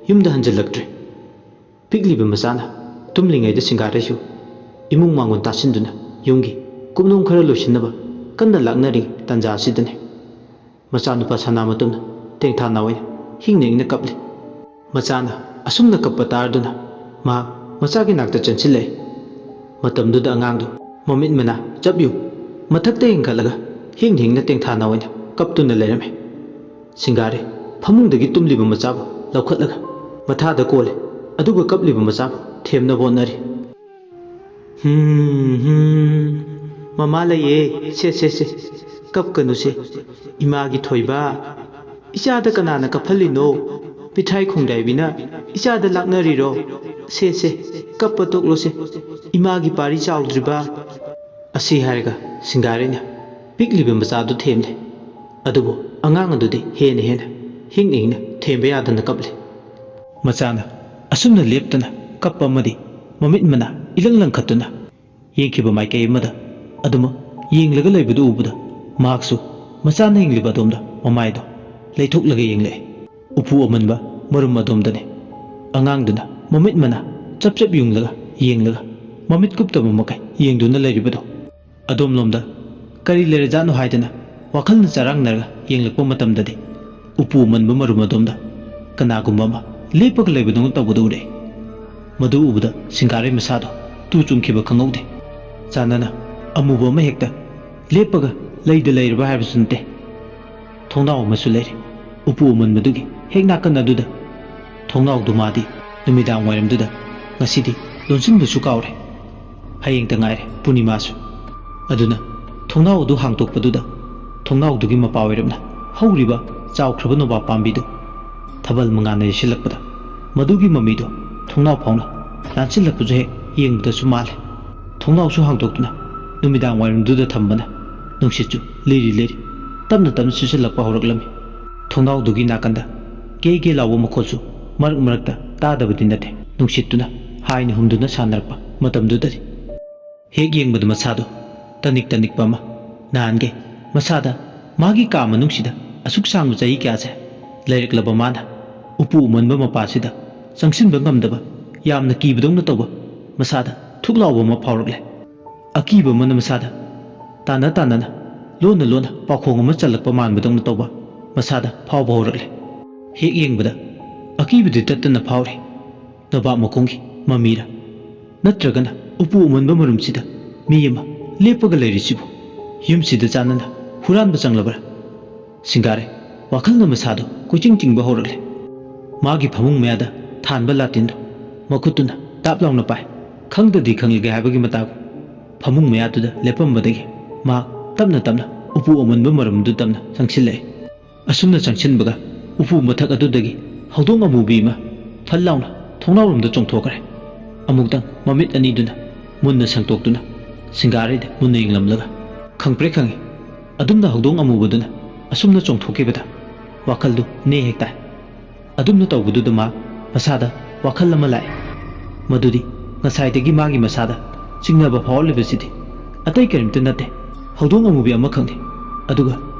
ꯌꯨꯝꯗ ꯍꯟꯖꯤꯜꯂꯛꯇ꯭ꯔꯦ꯫ ꯄꯤꯛꯂꯤꯕ ꯃꯆꯥꯅ ꯇꯨꯝꯂꯤꯉꯩꯗ ꯁꯤꯡꯒꯥꯔꯩꯁꯨ ꯏꯃꯨꯡ ꯃꯥꯡꯒꯣꯟ ꯇꯥꯁꯤꯟꯗꯨꯅ ꯌꯨꯝꯒꯤ ꯀꯨꯞꯅꯣꯝ ꯈꯔ ꯂꯣꯏꯁꯤꯟꯅꯕ ꯀꯟꯅ ꯂꯥꯛꯅꯔꯤ ꯇꯟꯖꯥ ꯑꯁꯤꯗꯅꯤ꯫ ꯃꯆꯥꯅꯨꯄꯥ ꯁꯅꯥꯃꯇꯨꯝꯅ ꯇꯦꯡꯊꯥ ꯅꯥꯎ ꯑꯣꯏꯅ ꯍꯤꯡꯅ ꯍꯤꯡꯅ ꯀꯞꯂꯤ꯫ ꯃꯆꯥꯅ ꯑꯁꯨꯝꯅ ꯀꯞꯄ ꯇꯥꯔꯗꯨꯅ ꯃꯍꯥꯛ ꯃꯆꯥꯒꯤ ꯅꯥꯛꯇ ꯆꯪꯁꯤꯜꯂꯛꯏ꯫ ꯃꯇꯝꯗꯨꯗ ꯑꯉꯥꯡꯗꯨ ꯃꯃꯤꯠ ꯃꯅꯥ ꯆꯞ ꯌꯨꯡ ꯃꯊꯛꯇ ꯌꯦꯡꯈꯠꯂꯒ ꯍꯤꯡꯅ ꯍꯤꯡꯅ ꯇꯦꯡꯊꯥ ꯅꯥꯎ ꯑꯣꯏꯅ ꯀꯞꯇꯨꯅ ꯂꯩꯔꯝꯃꯤ꯫ ꯁꯤꯡꯒꯥꯔꯦ ꯐꯃꯨꯡꯗꯒꯤ ꯇꯨꯝꯂꯤꯕ ꯃꯆꯥꯕꯨ ꯂꯧꯈꯠꯂꯒ ꯃꯊꯥꯗ ꯀꯣꯜꯂꯦ, ꯑꯗꯨꯒ ꯀꯞꯂꯤꯕ ꯃꯆꯥꯕꯨ ꯊꯦꯝꯅꯕ ꯍꯣꯠꯅꯔꯤ꯫ "ꯍꯝ, ꯍꯝ, ꯃꯃꯥ ꯂꯩꯌꯦ, ꯁꯦ, ꯁꯦ, ꯁꯦ, ꯀꯞꯀꯅꯨꯁꯦ, ꯏꯃꯥꯒꯤ ꯊꯣꯏꯕ, ꯏꯆꯥꯗ ꯀꯅꯥꯅ ꯀꯞꯍꯜꯂꯤꯅꯣ? ꯄꯤꯊ꯭ꯔꯥꯏ ꯈꯣꯡꯗꯥꯏꯕꯤꯅ ꯏꯆꯥꯗ ꯂꯥꯛꯅꯔꯤꯔꯣ? ꯁꯦ, ꯁꯦ, ꯀꯞꯄ ꯇꯣꯛꯂꯣꯁꯦ, ꯏꯃꯥꯒꯤ ꯄꯥꯔꯤ ꯆꯥꯎꯗ꯭ꯔꯤꯕ"꯫ ꯑꯁꯤ ꯍꯥꯏꯔꯒ ꯁꯤꯡꯒꯥꯔꯩꯅ ꯄꯤꯛꯂꯤꯕ ꯃꯆꯥꯗꯨ ꯊꯦꯝꯂꯦ꯫ ꯑꯗꯨꯕꯨ ꯑꯉꯥꯡ ꯑꯗꯨꯗꯤ ꯍꯦꯟꯅ ꯍꯦꯟꯅ ꯍꯤꯡꯅ ꯍꯤꯡꯅ ꯊꯦꯝꯕ ꯌꯥꯗꯅ ꯀꯞꯂꯦ꯫ ꯃꯆꯥꯅ ꯑꯁꯨꯝꯅ ꯂꯦꯞꯇꯅ ꯀꯞꯄ ꯑꯃꯗꯤ ꯃꯃꯤꯠ ꯃꯅꯥ ꯏꯂꯪ ꯂꯪꯈꯠꯇꯨꯅ ꯌꯦꯡꯈꯤꯕ ꯃꯥꯏꯀꯩ ꯑꯃꯗ ꯑꯗꯨꯃꯛ ꯌꯦꯡꯂꯒ ꯂꯩꯕꯗꯨ ꯎꯕꯗ ꯃꯍꯥꯛꯁꯨ ꯃꯆꯥꯅ ꯌꯦꯡꯂꯤꯕ ꯑꯗꯣꯝꯗ ꯃꯃꯥꯏꯗꯣ ꯂꯩꯊꯣꯛꯂꯒ ꯌꯦꯡꯂꯛꯏ꯫ ꯎꯄꯨ ꯑꯃꯟꯕ ꯃꯔꯨꯝ ꯑꯗꯣꯝꯗꯅꯤ꯫ ꯑꯉꯥꯡꯗꯨꯅ ꯃꯃꯤꯠ ꯃꯅꯥ ꯆꯞ ꯆꯞ ꯌꯨꯡꯂꯒ ꯌꯦꯡꯂꯒ ꯃꯃꯤꯠ ꯀꯨꯞꯇꯕ ꯃꯈꯩ ꯌꯦꯡꯗꯨꯅ ꯂꯩꯔꯤꯕꯗꯣ꯫ ꯑꯗꯣꯝꯂꯣꯝꯗ ꯀꯔꯤ ꯂꯩꯔꯖꯥꯠꯅꯣ ꯍꯥꯏꯗꯅ ꯋꯥꯈꯜꯅ ꯆꯔꯥꯡꯅꯔꯒ ꯌꯦꯡꯂꯛꯄ ꯃꯇꯝꯗꯗꯤ ꯎꯄꯨ ꯑꯃꯟꯕ ꯃꯔꯨꯝ ꯑꯗꯣꯝꯗ ꯀꯅꯥꯒꯨꯝꯕ ꯑꯃ ꯂꯦꯞꯄꯒ ꯂꯩꯕꯗꯧꯅ ꯇꯧꯕꯗꯨ ꯎꯔꯛꯏ꯫ ꯃꯗꯨ ꯎꯕꯗ ꯁꯤꯡꯒꯥꯔꯩ ꯃꯁꯥꯗꯣ ꯇꯨ ꯆꯨꯡꯈꯤꯕ ꯈꯪꯍꯧꯗꯦ꯫ ꯆꯥꯟꯅꯅ ꯑꯃꯨꯕ ꯑꯃ ꯍꯦꯛꯇ ꯂꯦꯞꯄꯒ ꯂꯩꯗ ꯂꯩꯔꯕ ꯍꯥꯏꯕꯁꯨ ꯅꯠꯇꯦ꯫ ꯊꯣꯡꯅꯥꯎ ꯑꯃꯁꯨ ꯂꯩꯔꯤ꯫ ꯎꯄꯨ ꯑꯃꯟꯕꯗꯨꯒꯤ ꯍꯦꯛ ꯅꯥꯀꯟ ꯑꯗꯨꯗ꯫ ꯊꯣꯡꯅꯥꯎꯗꯨ ꯃꯥꯗꯤ ꯅꯨꯃꯤꯗꯥꯡ ꯋꯥꯏꯔꯝꯗꯨꯗ ꯉꯁꯤꯗꯤ ꯂꯣꯟꯁꯤꯟꯕꯁꯨ ꯀꯥꯎꯔꯦ꯫ ꯍꯌꯦꯡꯇ ꯉꯥꯏꯔꯦ ꯄꯨꯔꯅꯤꯃꯥꯁꯨ꯫ ꯑꯗꯨꯅ ꯊꯣꯡꯅꯥꯎ ꯑꯗꯨ ꯍꯥꯡꯗꯣꯛꯄꯗꯨꯗ ꯊꯣꯡꯅꯥꯎꯗꯨꯒꯤ ꯃꯄꯥ ꯑꯣꯏꯔꯞꯅ ꯍꯧꯔꯤꯕ ꯆꯥꯎꯈ꯭ꯔꯕ ꯅꯣꯕꯥꯞ ꯄꯥꯝꯕꯤꯗꯨ ꯊꯥꯕꯜ ꯃꯉꯥꯜꯅ ꯌꯩꯁꯤꯜꯂꯛꯄꯗ ꯃꯗꯨꯒꯤ ꯃꯃꯤꯗꯨ ꯊꯣꯡꯅꯥꯎ ꯐꯥꯎꯅ ꯂꯥꯟꯁꯤꯜꯂꯛꯄꯁꯨ ꯍꯦꯛ ꯌꯦꯡꯕꯗꯁꯨ ꯃꯥꯜꯂꯦ꯫ ꯊꯣꯡꯅꯥꯎꯁꯨ ꯍꯥꯡꯗꯣꯛꯇꯨꯅ ꯅꯨꯃꯤꯗꯥꯡ ꯋꯥꯏꯔꯝꯗꯨꯗ ꯊꯝꯕꯅ ꯅꯨꯡꯁꯤꯠꯁꯨ ꯂꯤꯔꯤ ꯂꯤꯔꯤ ꯇꯞꯅ ꯇꯞꯅ ꯁꯤꯠꯆꯤꯜꯂꯛꯄ ꯍꯧꯔꯛꯂꯝꯃꯤ꯫ ꯊꯣꯡꯅꯥꯎꯗꯨꯒꯤ ꯅꯥꯀꯟꯗ ꯀꯦ ꯀꯦ ꯂꯥꯎꯕ ꯃꯈꯣꯜꯁꯨ ꯃꯔꯛ ꯃꯔꯛꯇ ꯇꯥꯗꯕꯗꯤ ꯅꯠꯇꯦ꯫ ꯅꯨꯡꯁꯤꯠꯇꯨꯅ ꯍꯥꯏꯅ ꯍꯨꯝꯗꯨꯅ ꯁꯥꯟꯅꯔꯛꯄ ꯃꯇꯝꯗꯨꯗꯗꯤ ꯍꯦꯛ ꯌꯦꯡꯕꯗ ꯃꯁꯥꯗꯣ ꯇꯅꯤꯛ ꯇꯅꯤꯛꯄ ꯑꯃ꯫ ꯅꯍꯥꯟꯒꯩ ꯃꯁꯥꯗ ꯃꯥꯒꯤ ꯀꯥ ꯃꯅꯨꯡꯁꯤꯗ ꯑꯁꯨꯛ ꯁꯥꯡꯕ ꯆꯍꯤ ꯀꯌꯥꯁꯦ ꯂꯩꯔꯛꯂꯕ ꯃꯥꯅ ꯎꯄꯨ ꯎꯃꯟꯕ ꯃꯄꯥꯁꯤꯗ ꯆꯪꯁꯤꯟꯕ ꯉꯝꯗꯕ ꯌꯥꯝꯅ ꯀꯤꯕꯗꯧꯅ ꯇꯧꯕ ꯃꯁꯥꯗ ꯊꯨꯛ ꯂꯥꯎꯕ ꯑꯃ ꯐꯥꯎꯔꯛꯂꯦ꯫ ꯑꯀꯤꯕ ꯑꯃꯅ ꯃꯁꯥꯗ ꯇꯥꯅ ꯇꯥꯅꯅ ꯂꯣꯟꯅ ꯂꯣꯟꯅ ꯄꯥꯎꯈꯣꯡ ꯑꯃ ꯆꯜꯂꯛꯄ ꯃꯥꯟꯕꯗꯧꯅ ꯇꯧꯕ꯫ ꯃꯁꯥꯗ ꯐꯥꯎꯕ ꯍꯧꯔꯛꯂꯦ꯫ ꯍꯦꯛ ꯌꯦꯡꯕꯗ ꯑꯀꯤꯕꯗꯤ ꯇꯠꯇꯅ ꯐꯥꯎꯔꯤ꯫ ꯅꯣꯕꯥꯞ ꯃꯈꯣꯡꯒꯤ ꯃꯃꯤꯔ? ꯅꯠꯇ꯭ꯔꯒꯅ ꯎꯄꯨ ꯑꯃꯟꯕ ꯃꯔꯨꯝꯁꯤꯗ ꯃꯤ ꯑꯃ ꯂꯦꯞꯄꯒ ꯂꯩꯔꯤꯁꯤꯕꯨ? ꯌꯨꯝꯁꯤꯗ ꯆꯥꯟꯅꯅ ꯍꯨꯔꯥꯟꯕ ꯆꯪꯂꯕ꯭ꯔꯥ? ꯁꯤꯡꯒꯥꯔꯦ ꯋꯥꯈꯜꯅ ꯃꯁꯥꯗꯣ ꯀꯣꯏꯆꯤꯡ ꯆꯤꯡꯕ ꯍꯧꯔꯛꯂꯦ꯫ ꯃꯥꯒꯤ ꯐꯃꯨꯡ ꯃꯌꯥꯗ ꯊꯥꯟꯕ ꯂꯥꯇꯦꯟꯗꯣ ꯃꯈꯨꯠꯇꯨꯅ ꯇꯥꯞ ꯂꯥꯎꯅ ꯄꯥꯏ꯫ ꯈꯪꯗꯗꯤ ꯈꯪꯂꯒꯦ ꯍꯥꯏꯕꯒꯤ ꯃꯇꯥꯒꯨꯝ ꯐꯃꯨꯡ ꯃꯌꯥꯗꯨꯗ ꯂꯦꯞꯄꯝꯕꯗꯒꯤ ꯃꯍꯥꯛ ꯇꯞꯅ ꯇꯞꯅ ꯎꯄꯨ ꯑꯃꯟꯕ ꯃꯔꯨꯝꯗꯨ ꯇꯝꯅ ꯆꯪꯁꯤꯜꯂꯛꯏ꯫ ꯑꯁꯨꯝꯅ ꯆꯪꯁꯤꯟꯕꯒ ꯎꯄꯨ ꯃꯊꯛ ꯑꯗꯨꯗꯒꯤ ꯍꯧꯗꯣꯡ ꯑꯃꯨꯕꯤ ꯑꯃ ꯐꯠ ꯂꯥꯎꯅ ꯊꯣꯡꯅꯥꯎꯔꯣꯝꯗ ꯆꯣꯡꯊꯣꯛꯈ꯭ꯔꯦ꯫ ꯑꯃꯨꯛꯇꯪ ꯃꯃꯤꯠ ꯑꯅꯤꯗꯨꯅ ꯃꯨꯟꯅ ꯁꯪꯇꯣꯛꯇꯨꯅ ꯁꯤꯡꯒꯥꯔꯩꯗ ꯃꯨꯟꯅ ꯌꯦꯡꯂꯝꯂꯒ, ꯈꯪꯄ꯭ꯔꯦꯛ ꯈꯪꯉꯤ꯫ ꯑꯗꯨꯝꯅ ꯍꯧꯗꯣꯡ ꯑꯃꯨꯕꯗꯨꯅ ꯑꯁꯨꯝꯅ ꯆꯣꯡꯊꯣꯛꯈꯤꯕꯗ ꯋꯥꯈꯜꯗꯨ ꯅꯦ ꯍꯦꯛ ꯇꯥꯏ꯫ ꯑꯗꯨꯝꯅ ꯇꯧꯕꯗꯨꯗ ꯃꯥ ꯃꯁꯥꯗ ꯋꯥꯈꯜ ꯑꯃ ꯂꯥꯛꯑꯦ꯫ ꯃꯗꯨꯗꯤ ꯉꯁꯥꯏꯗꯒꯤ ꯃꯥꯒꯤ ꯃꯁꯥꯗ ꯆꯤꯡꯅꯕ ꯐꯥꯎꯍꯜꯂꯤꯕꯁꯤꯗꯤ ꯑꯇꯩ ꯀꯔꯤꯝꯇ ꯅꯠꯇꯦ, ꯍꯧꯗꯣꯡ ꯑꯃꯨꯕꯤ ꯑꯃꯈꯛꯅꯤ꯫ ꯑꯗꯨꯒ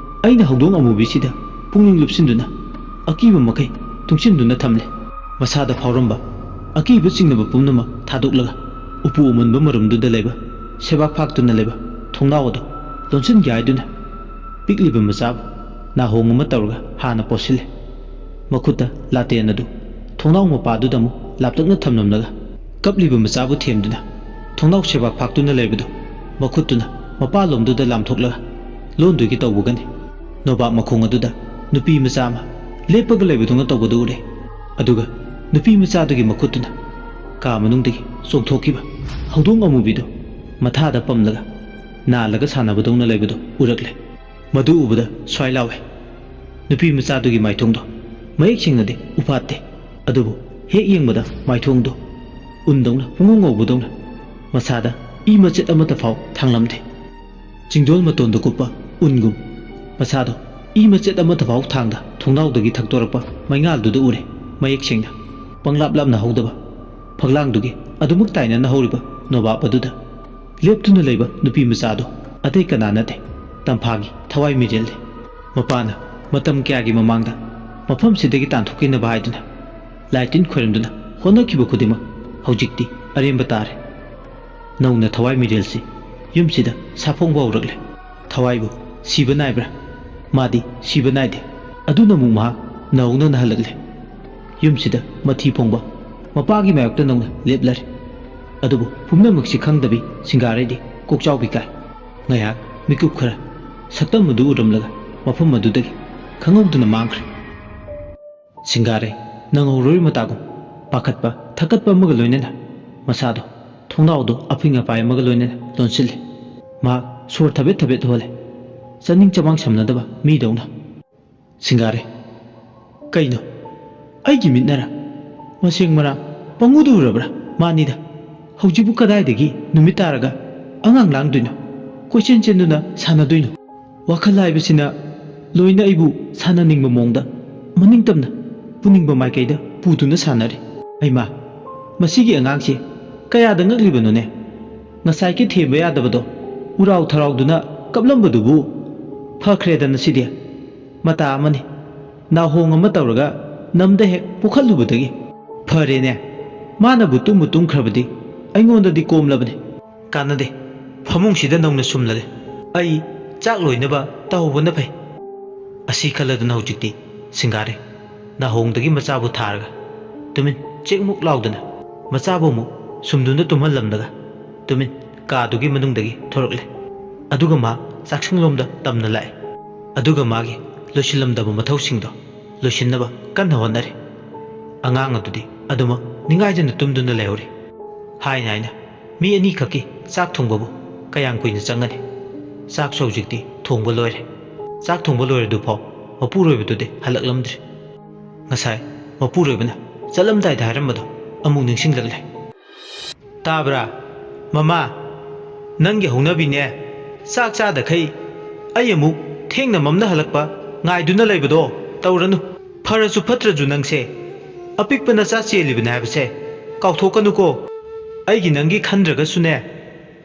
ꯑꯩꯅ ꯍꯧꯗꯣꯡ ꯑꯃꯨꯕꯤꯁꯤꯗ ꯄꯨꯛꯅꯤꯡ ꯂꯨꯞꯁꯤꯟꯗꯨꯅ ꯑꯀꯤꯕ ꯃꯈꯩ ꯇꯨꯡꯁꯤꯟꯗꯨꯅ ꯊꯝꯂꯦ꯫ ꯃꯁꯥꯗ ꯐꯥꯎꯔꯝꯕ ꯑꯀꯤꯕ ꯆꯤꯡꯅꯕ ꯄꯨꯝꯅꯃꯛ ꯊꯥꯗꯣꯛꯂꯒ ꯎꯄꯨ ꯑꯃꯟꯕ ꯃꯔꯨꯝꯗꯨꯗ ꯂꯩꯕ ꯁꯦꯕꯥꯛ ꯐꯥꯛꯇꯨꯅ ꯂꯩꯕ ꯊꯣꯡꯅꯥꯎ ꯑꯗꯨ ꯂꯣꯟꯁꯤꯟꯒꯦ ꯍꯥꯏꯗꯨꯅ ꯄꯤꯛꯂꯤꯕ ꯃꯆꯥꯕꯨ ꯅꯥꯍꯣꯡ ꯑꯃ ꯇꯧꯔꯒ ꯍꯥꯟꯅ ꯄꯣꯠꯁꯤꯜꯂꯦ꯫ ꯃꯈꯨꯠꯇ ꯂꯥꯇꯦꯟ ꯑꯗꯨ ꯊꯣꯡꯅꯥꯎ ꯃꯄꯥꯗꯨꯗ ꯑꯃꯨꯛ ꯂꯥꯞꯇꯛꯅ ꯊꯝꯂꯝꯂꯒ ꯀꯞꯂꯤꯕ ꯃꯆꯥꯕꯨ ꯊꯦꯝꯗꯨꯅ ꯊꯣꯡꯅꯥꯎ ꯁꯦꯕꯥꯛ ꯐꯥꯛꯇꯨꯅ ꯂꯩꯕꯗꯨ ꯃꯈꯨꯠꯇꯨꯅ ꯃꯄꯥꯂꯣꯝꯗꯨꯗ ꯂꯥꯝꯊꯣꯛꯂꯒ ꯂꯣꯟꯗꯣꯏꯒꯤ ꯇꯧꯕꯒꯅꯤ꯫ ꯅꯣꯕꯥꯞ ꯃꯈꯣꯡ ꯑꯗꯨꯗ ꯅꯨꯄꯤ ꯃꯆꯥ ꯑꯃ ꯂꯦꯞꯄꯒ ꯂꯩꯕꯗꯧꯅ ꯇꯧꯕꯗꯨ ꯎꯔꯦ꯫ ꯑꯗꯨꯒ ꯅꯨꯄꯤ ꯃꯆꯥꯗꯨꯒꯤ ꯃꯈꯨꯠꯇꯨꯅ ꯀꯥ ꯃꯅꯨꯡꯗꯒꯤ ꯆꯣꯡꯊꯣꯛꯈꯤꯕ ꯍꯧꯗꯣꯡ ꯑꯃꯨꯕꯤꯗꯨ ꯃꯊꯥꯗ ꯄꯝꯂꯒ ꯅꯥꯜꯂꯒ ꯁꯥꯟꯅꯕꯗꯧꯅ ꯂꯩꯕꯗꯨ ꯎꯔꯛꯂꯦ꯫ ꯃꯗꯨ ꯎꯕꯗ ꯁ꯭ꯋꯥꯏ ꯂꯥꯎꯋꯦ꯫ ꯅꯨꯄꯤ ꯃꯆꯥꯗꯨꯒꯤ ꯃꯥꯏꯊꯣꯡꯗꯣ ꯃꯌꯦꯛ ꯁꯦꯡꯅꯗꯤ ꯎꯐꯥꯠꯇꯦ, ꯑꯗꯨꯕꯨ ꯍꯦꯛ ꯌꯦꯡꯕꯗ ꯃꯥꯏꯊꯣꯡꯗꯣ ꯎꯟꯗꯧꯅ ꯄꯨꯡꯉꯧ ꯉꯧꯕꯗꯧꯅ ꯃꯁꯥꯗ ꯏ ꯃꯆꯦꯠ ꯑꯃꯠꯇ ꯐꯥꯎ ꯊꯥꯡꯂꯝꯗꯦ꯫ ꯆꯤꯡꯗꯣꯜ ꯃꯇꯣꯟꯗ ꯀꯨꯞꯄ ꯎꯟꯒꯨꯝ ꯃꯁꯥꯗꯣ ꯏ ꯃꯆꯦꯠ ꯑꯃꯠꯇ ꯐꯥꯎ ꯊꯥꯡꯗ ꯊꯣꯡꯅꯥꯎꯗꯒꯤ ꯊꯛꯇꯣꯔꯛꯄ ꯃꯩꯉꯥꯜꯗꯨꯗ ꯎꯔꯦ ꯃꯌꯦꯛ ꯁꯦꯡꯅ꯫ ꯄꯪꯂꯥꯞ ꯂꯥꯞꯅ ꯍꯧꯗꯕ ꯐꯛꯂꯥꯡꯗꯨꯒꯤ ꯑꯗꯨꯃꯛ ꯇꯥꯏꯅꯅ ꯍꯧꯔꯤꯕ ꯅꯣꯕꯥꯞ ꯑꯗꯨꯗ ꯂꯦꯞꯇꯨꯅ ꯂꯩꯕ ꯅꯨꯄꯤ ꯃꯆꯥꯗꯨ ꯑꯇꯩ ꯀꯅꯥ ꯅꯠꯇꯦ, ꯇꯝꯐꯥꯒꯤ ꯊꯋꯥꯏ ꯃꯤꯔꯦꯜꯅꯤ꯫ ꯃꯄꯥꯅ ꯃꯇꯝ ꯀꯌꯥꯒꯤ ꯃꯃꯥꯡꯗ ꯃꯐꯝꯁꯤꯗꯒꯤ ꯇꯥꯟꯊꯣꯛꯈꯤꯅꯕ ꯍꯥꯏꯗꯨꯅ ꯂꯥꯏ ꯇꯤꯟ ꯈꯣꯏꯔꯝꯗꯨꯅ ꯍꯣꯠꯅꯈꯤꯕ ꯈꯨꯗꯤꯡꯃꯛ ꯍꯧꯖꯤꯛꯇꯤ ꯑꯔꯦꯝꯕ ꯇꯥꯔꯦ꯫ ꯅꯧꯅ ꯊꯋꯥꯏ ꯃꯤꯔꯦꯜꯁꯤ ꯌꯨꯝꯁꯤꯗ ꯁꯥꯐꯣꯡꯕ ꯍꯧꯔꯛꯂꯦ꯫ ꯊꯋꯥꯏꯕꯨ ꯁꯤꯕ ꯅꯥꯏꯕ꯭ꯔꯥ? ꯃꯥꯗꯤ ꯁꯤꯕ ꯅꯥꯏꯗꯦ꯫ ꯑꯗꯨꯅ ꯑꯃꯨꯛ ꯃꯍꯥꯛ ꯅꯧꯅ ꯍꯜꯂꯛꯂꯦ꯫ ꯌꯨꯝꯁꯤꯗ ꯃꯊꯤ ꯐꯣꯡꯕ ꯃꯄꯥꯒꯤ ꯃꯥꯌꯣꯛꯇ ꯅꯧꯅ ꯂꯦꯞꯂꯔꯦ꯫ ꯑꯗꯨꯕꯨ ꯄꯨꯝꯅꯃꯛꯁꯤ ꯈꯪꯗꯕꯤ ꯁꯤꯡꯒꯥꯔꯩꯗꯤ ꯀꯣꯛꯆꯥꯎꯕꯤ ꯀꯥꯏ꯫ ꯉꯥꯏꯍꯥꯛ ꯃꯤꯀꯨꯞ ꯈꯔ ꯁꯛꯇꯝ ꯑꯗꯨ ꯎꯔꯝꯂꯒ ꯃꯐꯝ ꯑꯗꯨꯗꯒꯤ ꯈꯪꯍꯧꯗꯅ ꯃꯥꯡꯈ꯭ꯔꯦ꯫ ꯁꯤꯡꯒꯥꯔꯩ ꯅꯪꯍꯧꯔꯣꯏ ꯃꯇꯥꯒꯨꯝ ꯄꯥꯈꯠꯄ ꯊꯛꯀꯠꯄ ꯑꯃꯒ ꯂꯣꯏꯅꯅ ꯃꯁꯥꯗꯣ ꯊꯣꯡꯅꯥꯎꯗꯣ ꯑꯐꯤꯡ ꯑꯄꯥꯏ ꯑꯃꯒ ꯂꯣꯏꯅꯅ ꯂꯣꯟꯁꯤꯜꯂꯦ꯫ ꯃꯍꯥꯛ ꯁꯣꯔ ꯊꯕꯦꯠ ꯊꯕꯦꯠ ꯍꯣꯜꯂꯦ, ꯆꯥꯅꯤꯡ ꯆꯃꯥꯡ ꯁꯝꯅꯗꯕ ꯃꯤꯗꯧꯅ꯫ ꯁꯤꯡꯒꯥꯔꯩ, ꯀꯩꯅꯣ? ꯑꯩꯒꯤ ꯃꯤꯠꯅꯔ? ꯃꯁꯦꯡ ꯃꯔꯥ ꯄꯪꯎꯗ ꯎꯔꯕ꯭ꯔꯥ? ꯃꯥꯅꯤꯗ, ꯍꯧꯖꯤꯛꯄꯨ ꯀꯗꯥꯏꯗꯒꯤ ꯅꯨꯃꯤꯠ ꯇꯥꯔꯒ ꯑꯉꯥꯡ ꯂꯥꯡꯗꯣꯏꯅꯣ? ꯀꯣꯏꯆꯦꯟ ꯆꯦꯟꯗꯨꯅ ꯁꯥꯟꯅꯗꯣꯏꯅꯣ? ꯋꯥꯈꯜ ꯍꯥꯏꯕꯁꯤꯅ ꯂꯣꯏꯅ ꯑꯩꯕꯨ ꯁꯥꯟꯅꯅꯤꯡꯕ ꯃꯑꯣꯡꯗ ꯃꯅꯤꯡ ꯇꯝꯅ ꯄꯨꯅꯤꯡꯕ ꯃꯥꯏꯀꯩꯗ ꯄꯨꯗꯨꯅ ꯁꯥꯟꯅꯔꯤ꯫ ꯍꯩꯃꯥ, ꯃꯁꯤꯒꯤ ꯑꯉꯥꯡꯁꯤ ꯀꯌꯥꯗ ꯉꯛꯂꯤꯕꯅꯣꯅꯦ? ꯉꯁꯥꯏꯒꯤ ꯊꯦꯝꯕ ꯌꯥꯗꯕꯗꯣ ꯎꯔꯥꯎ ꯊꯔꯥꯎꯗꯨꯅ ꯀꯞꯂꯝꯕꯗꯨꯕꯨ ꯐꯈ꯭ꯔꯦꯗꯅ ꯁꯤꯗꯤ꯫ ꯃꯇꯥ ꯑꯃꯅꯤ꯫ ꯅꯥꯍꯣꯡ ꯑꯃ ꯇꯧꯔꯒ ꯅꯝꯗ ꯍꯦꯛ ꯄꯨꯈꯠꯂꯨꯕꯗꯒꯤ꯫ ꯐꯔꯦꯅꯦ, ꯃꯥꯅꯕꯨ ꯇꯨꯝꯕꯨ ꯇꯨꯝꯈ꯭ꯔꯕꯗꯤ ꯑꯩꯉꯣꯟꯗꯗꯤ ꯀꯣꯝꯂꯕꯅꯤ꯫ ꯀꯥꯟꯅꯗꯦ, ꯐꯃꯨꯡꯁꯤꯗ ꯅꯧꯅ ꯁꯨꯝꯂꯒꯦ꯫ ꯑꯩ ꯆꯥꯛ ꯂꯣꯏꯅꯕ ꯇꯧꯍꯧꯕꯅ ꯐꯩ꯫ ꯑꯁꯤ ꯈꯜꯂꯗꯨꯅ ꯍꯧꯖꯤꯛꯇꯤ ꯁꯤꯡꯒꯥꯔꯩ ꯅꯥꯍꯣꯡꯗꯒꯤ ꯃꯆꯥꯕꯨ ꯊꯥꯔꯒ ꯇꯨꯃꯤꯟ ꯆꯦꯛꯃꯨꯛ ꯂꯥꯎꯗꯅ ꯃꯆꯥꯕꯨ ꯑꯃꯨꯛ ꯁꯨꯝꯗꯨꯅ ꯇꯨꯝꯍꯜꯂꯝꯂꯒ ꯇꯨꯃꯤꯟ ꯀꯥꯗꯨꯒꯤ ꯃꯅꯨꯡꯗꯒꯤ ꯊꯣꯔꯛꯂꯦ꯫ ꯑꯗꯨꯒ ꯃꯥ ꯆꯥꯛꯁꯪꯂꯣꯝꯗ ꯇꯝꯅ ꯂꯥꯛꯑꯦ꯫ ꯑꯗꯨꯒ ꯃꯥꯒꯤ ꯂꯣꯏꯁꯤꯜꯂꯝꯗꯕ ꯃꯊꯧꯁꯤꯡꯗꯣ ꯂꯣꯏꯁꯤꯟꯅꯕ ꯀꯟꯅ ꯍꯣꯠꯅꯔꯤ꯫ ꯑꯉꯥꯡ ꯑꯗꯨꯗꯤ ꯑꯗꯨꯃꯛ ꯅꯤꯡꯉꯥꯏꯗꯅ ꯇꯨꯝꯗꯨꯅ ꯂꯩꯍꯧꯔꯤ꯫ ꯍꯥꯏꯅ ꯍꯥꯏꯅ ꯃꯤ ꯑꯅꯤꯈꯛꯀꯤ ꯆꯥꯛ ꯊꯣꯡꯕꯕꯨ ꯀꯌꯥꯝ ꯀꯨꯏꯅ ꯆꯪꯒꯅꯤ? ꯆꯥꯛꯁꯨ ꯍꯧꯖꯤꯛꯇꯤ ꯊꯣꯡꯕ ꯂꯣꯏꯔꯦ꯫ ꯆꯥꯛ ꯊꯣꯡꯕ ꯂꯣꯏꯔꯗꯨꯐꯥꯎ ꯃꯄꯨꯔꯣꯏꯕꯗꯨꯗꯤ ꯍꯜꯂꯛꯂꯝꯗ꯭ꯔꯤ꯫ ꯉꯁꯥꯏ ꯃꯄꯨꯔꯣꯏꯕꯅ ꯆꯠꯂꯝꯗꯥꯏꯗ ꯍꯥꯏꯔꯝꯕꯗꯣ ꯑꯃꯨꯛ ꯅꯤꯡꯁꯤꯡꯂꯛꯂꯦ꯫ ꯇꯥꯕ꯭ꯔꯥ? ꯃꯃꯥ, ꯅꯪꯒꯤ ꯍꯧꯅꯕꯤꯅꯦ꯫ ꯆꯥꯛ ꯆꯥꯗꯈꯩ ꯑꯩ ꯑꯃꯨꯛ ꯊꯦꯡꯅ ꯃꯝꯅ ꯍꯜꯂꯛꯄ ꯉꯥꯏꯗꯨꯅ ꯂꯩꯕꯗꯣ ꯇꯧꯔꯅꯨ꯫ ꯐꯔꯁꯨ ꯐꯠꯇ꯭ꯔꯁꯨ ꯅꯪꯁꯦ ꯑꯄꯤꯛꯄ ꯅꯆꯥ ꯆꯦꯜꯂꯤꯕꯅꯦ ꯍꯥꯏꯕꯁꯦ ꯀꯥꯎꯊꯣꯛꯀꯅꯨꯀꯣ꯫ ꯑꯩꯒꯤ ꯅꯪꯒꯤ ꯈꯟꯗ꯭ꯔꯒꯁꯨꯅꯦ,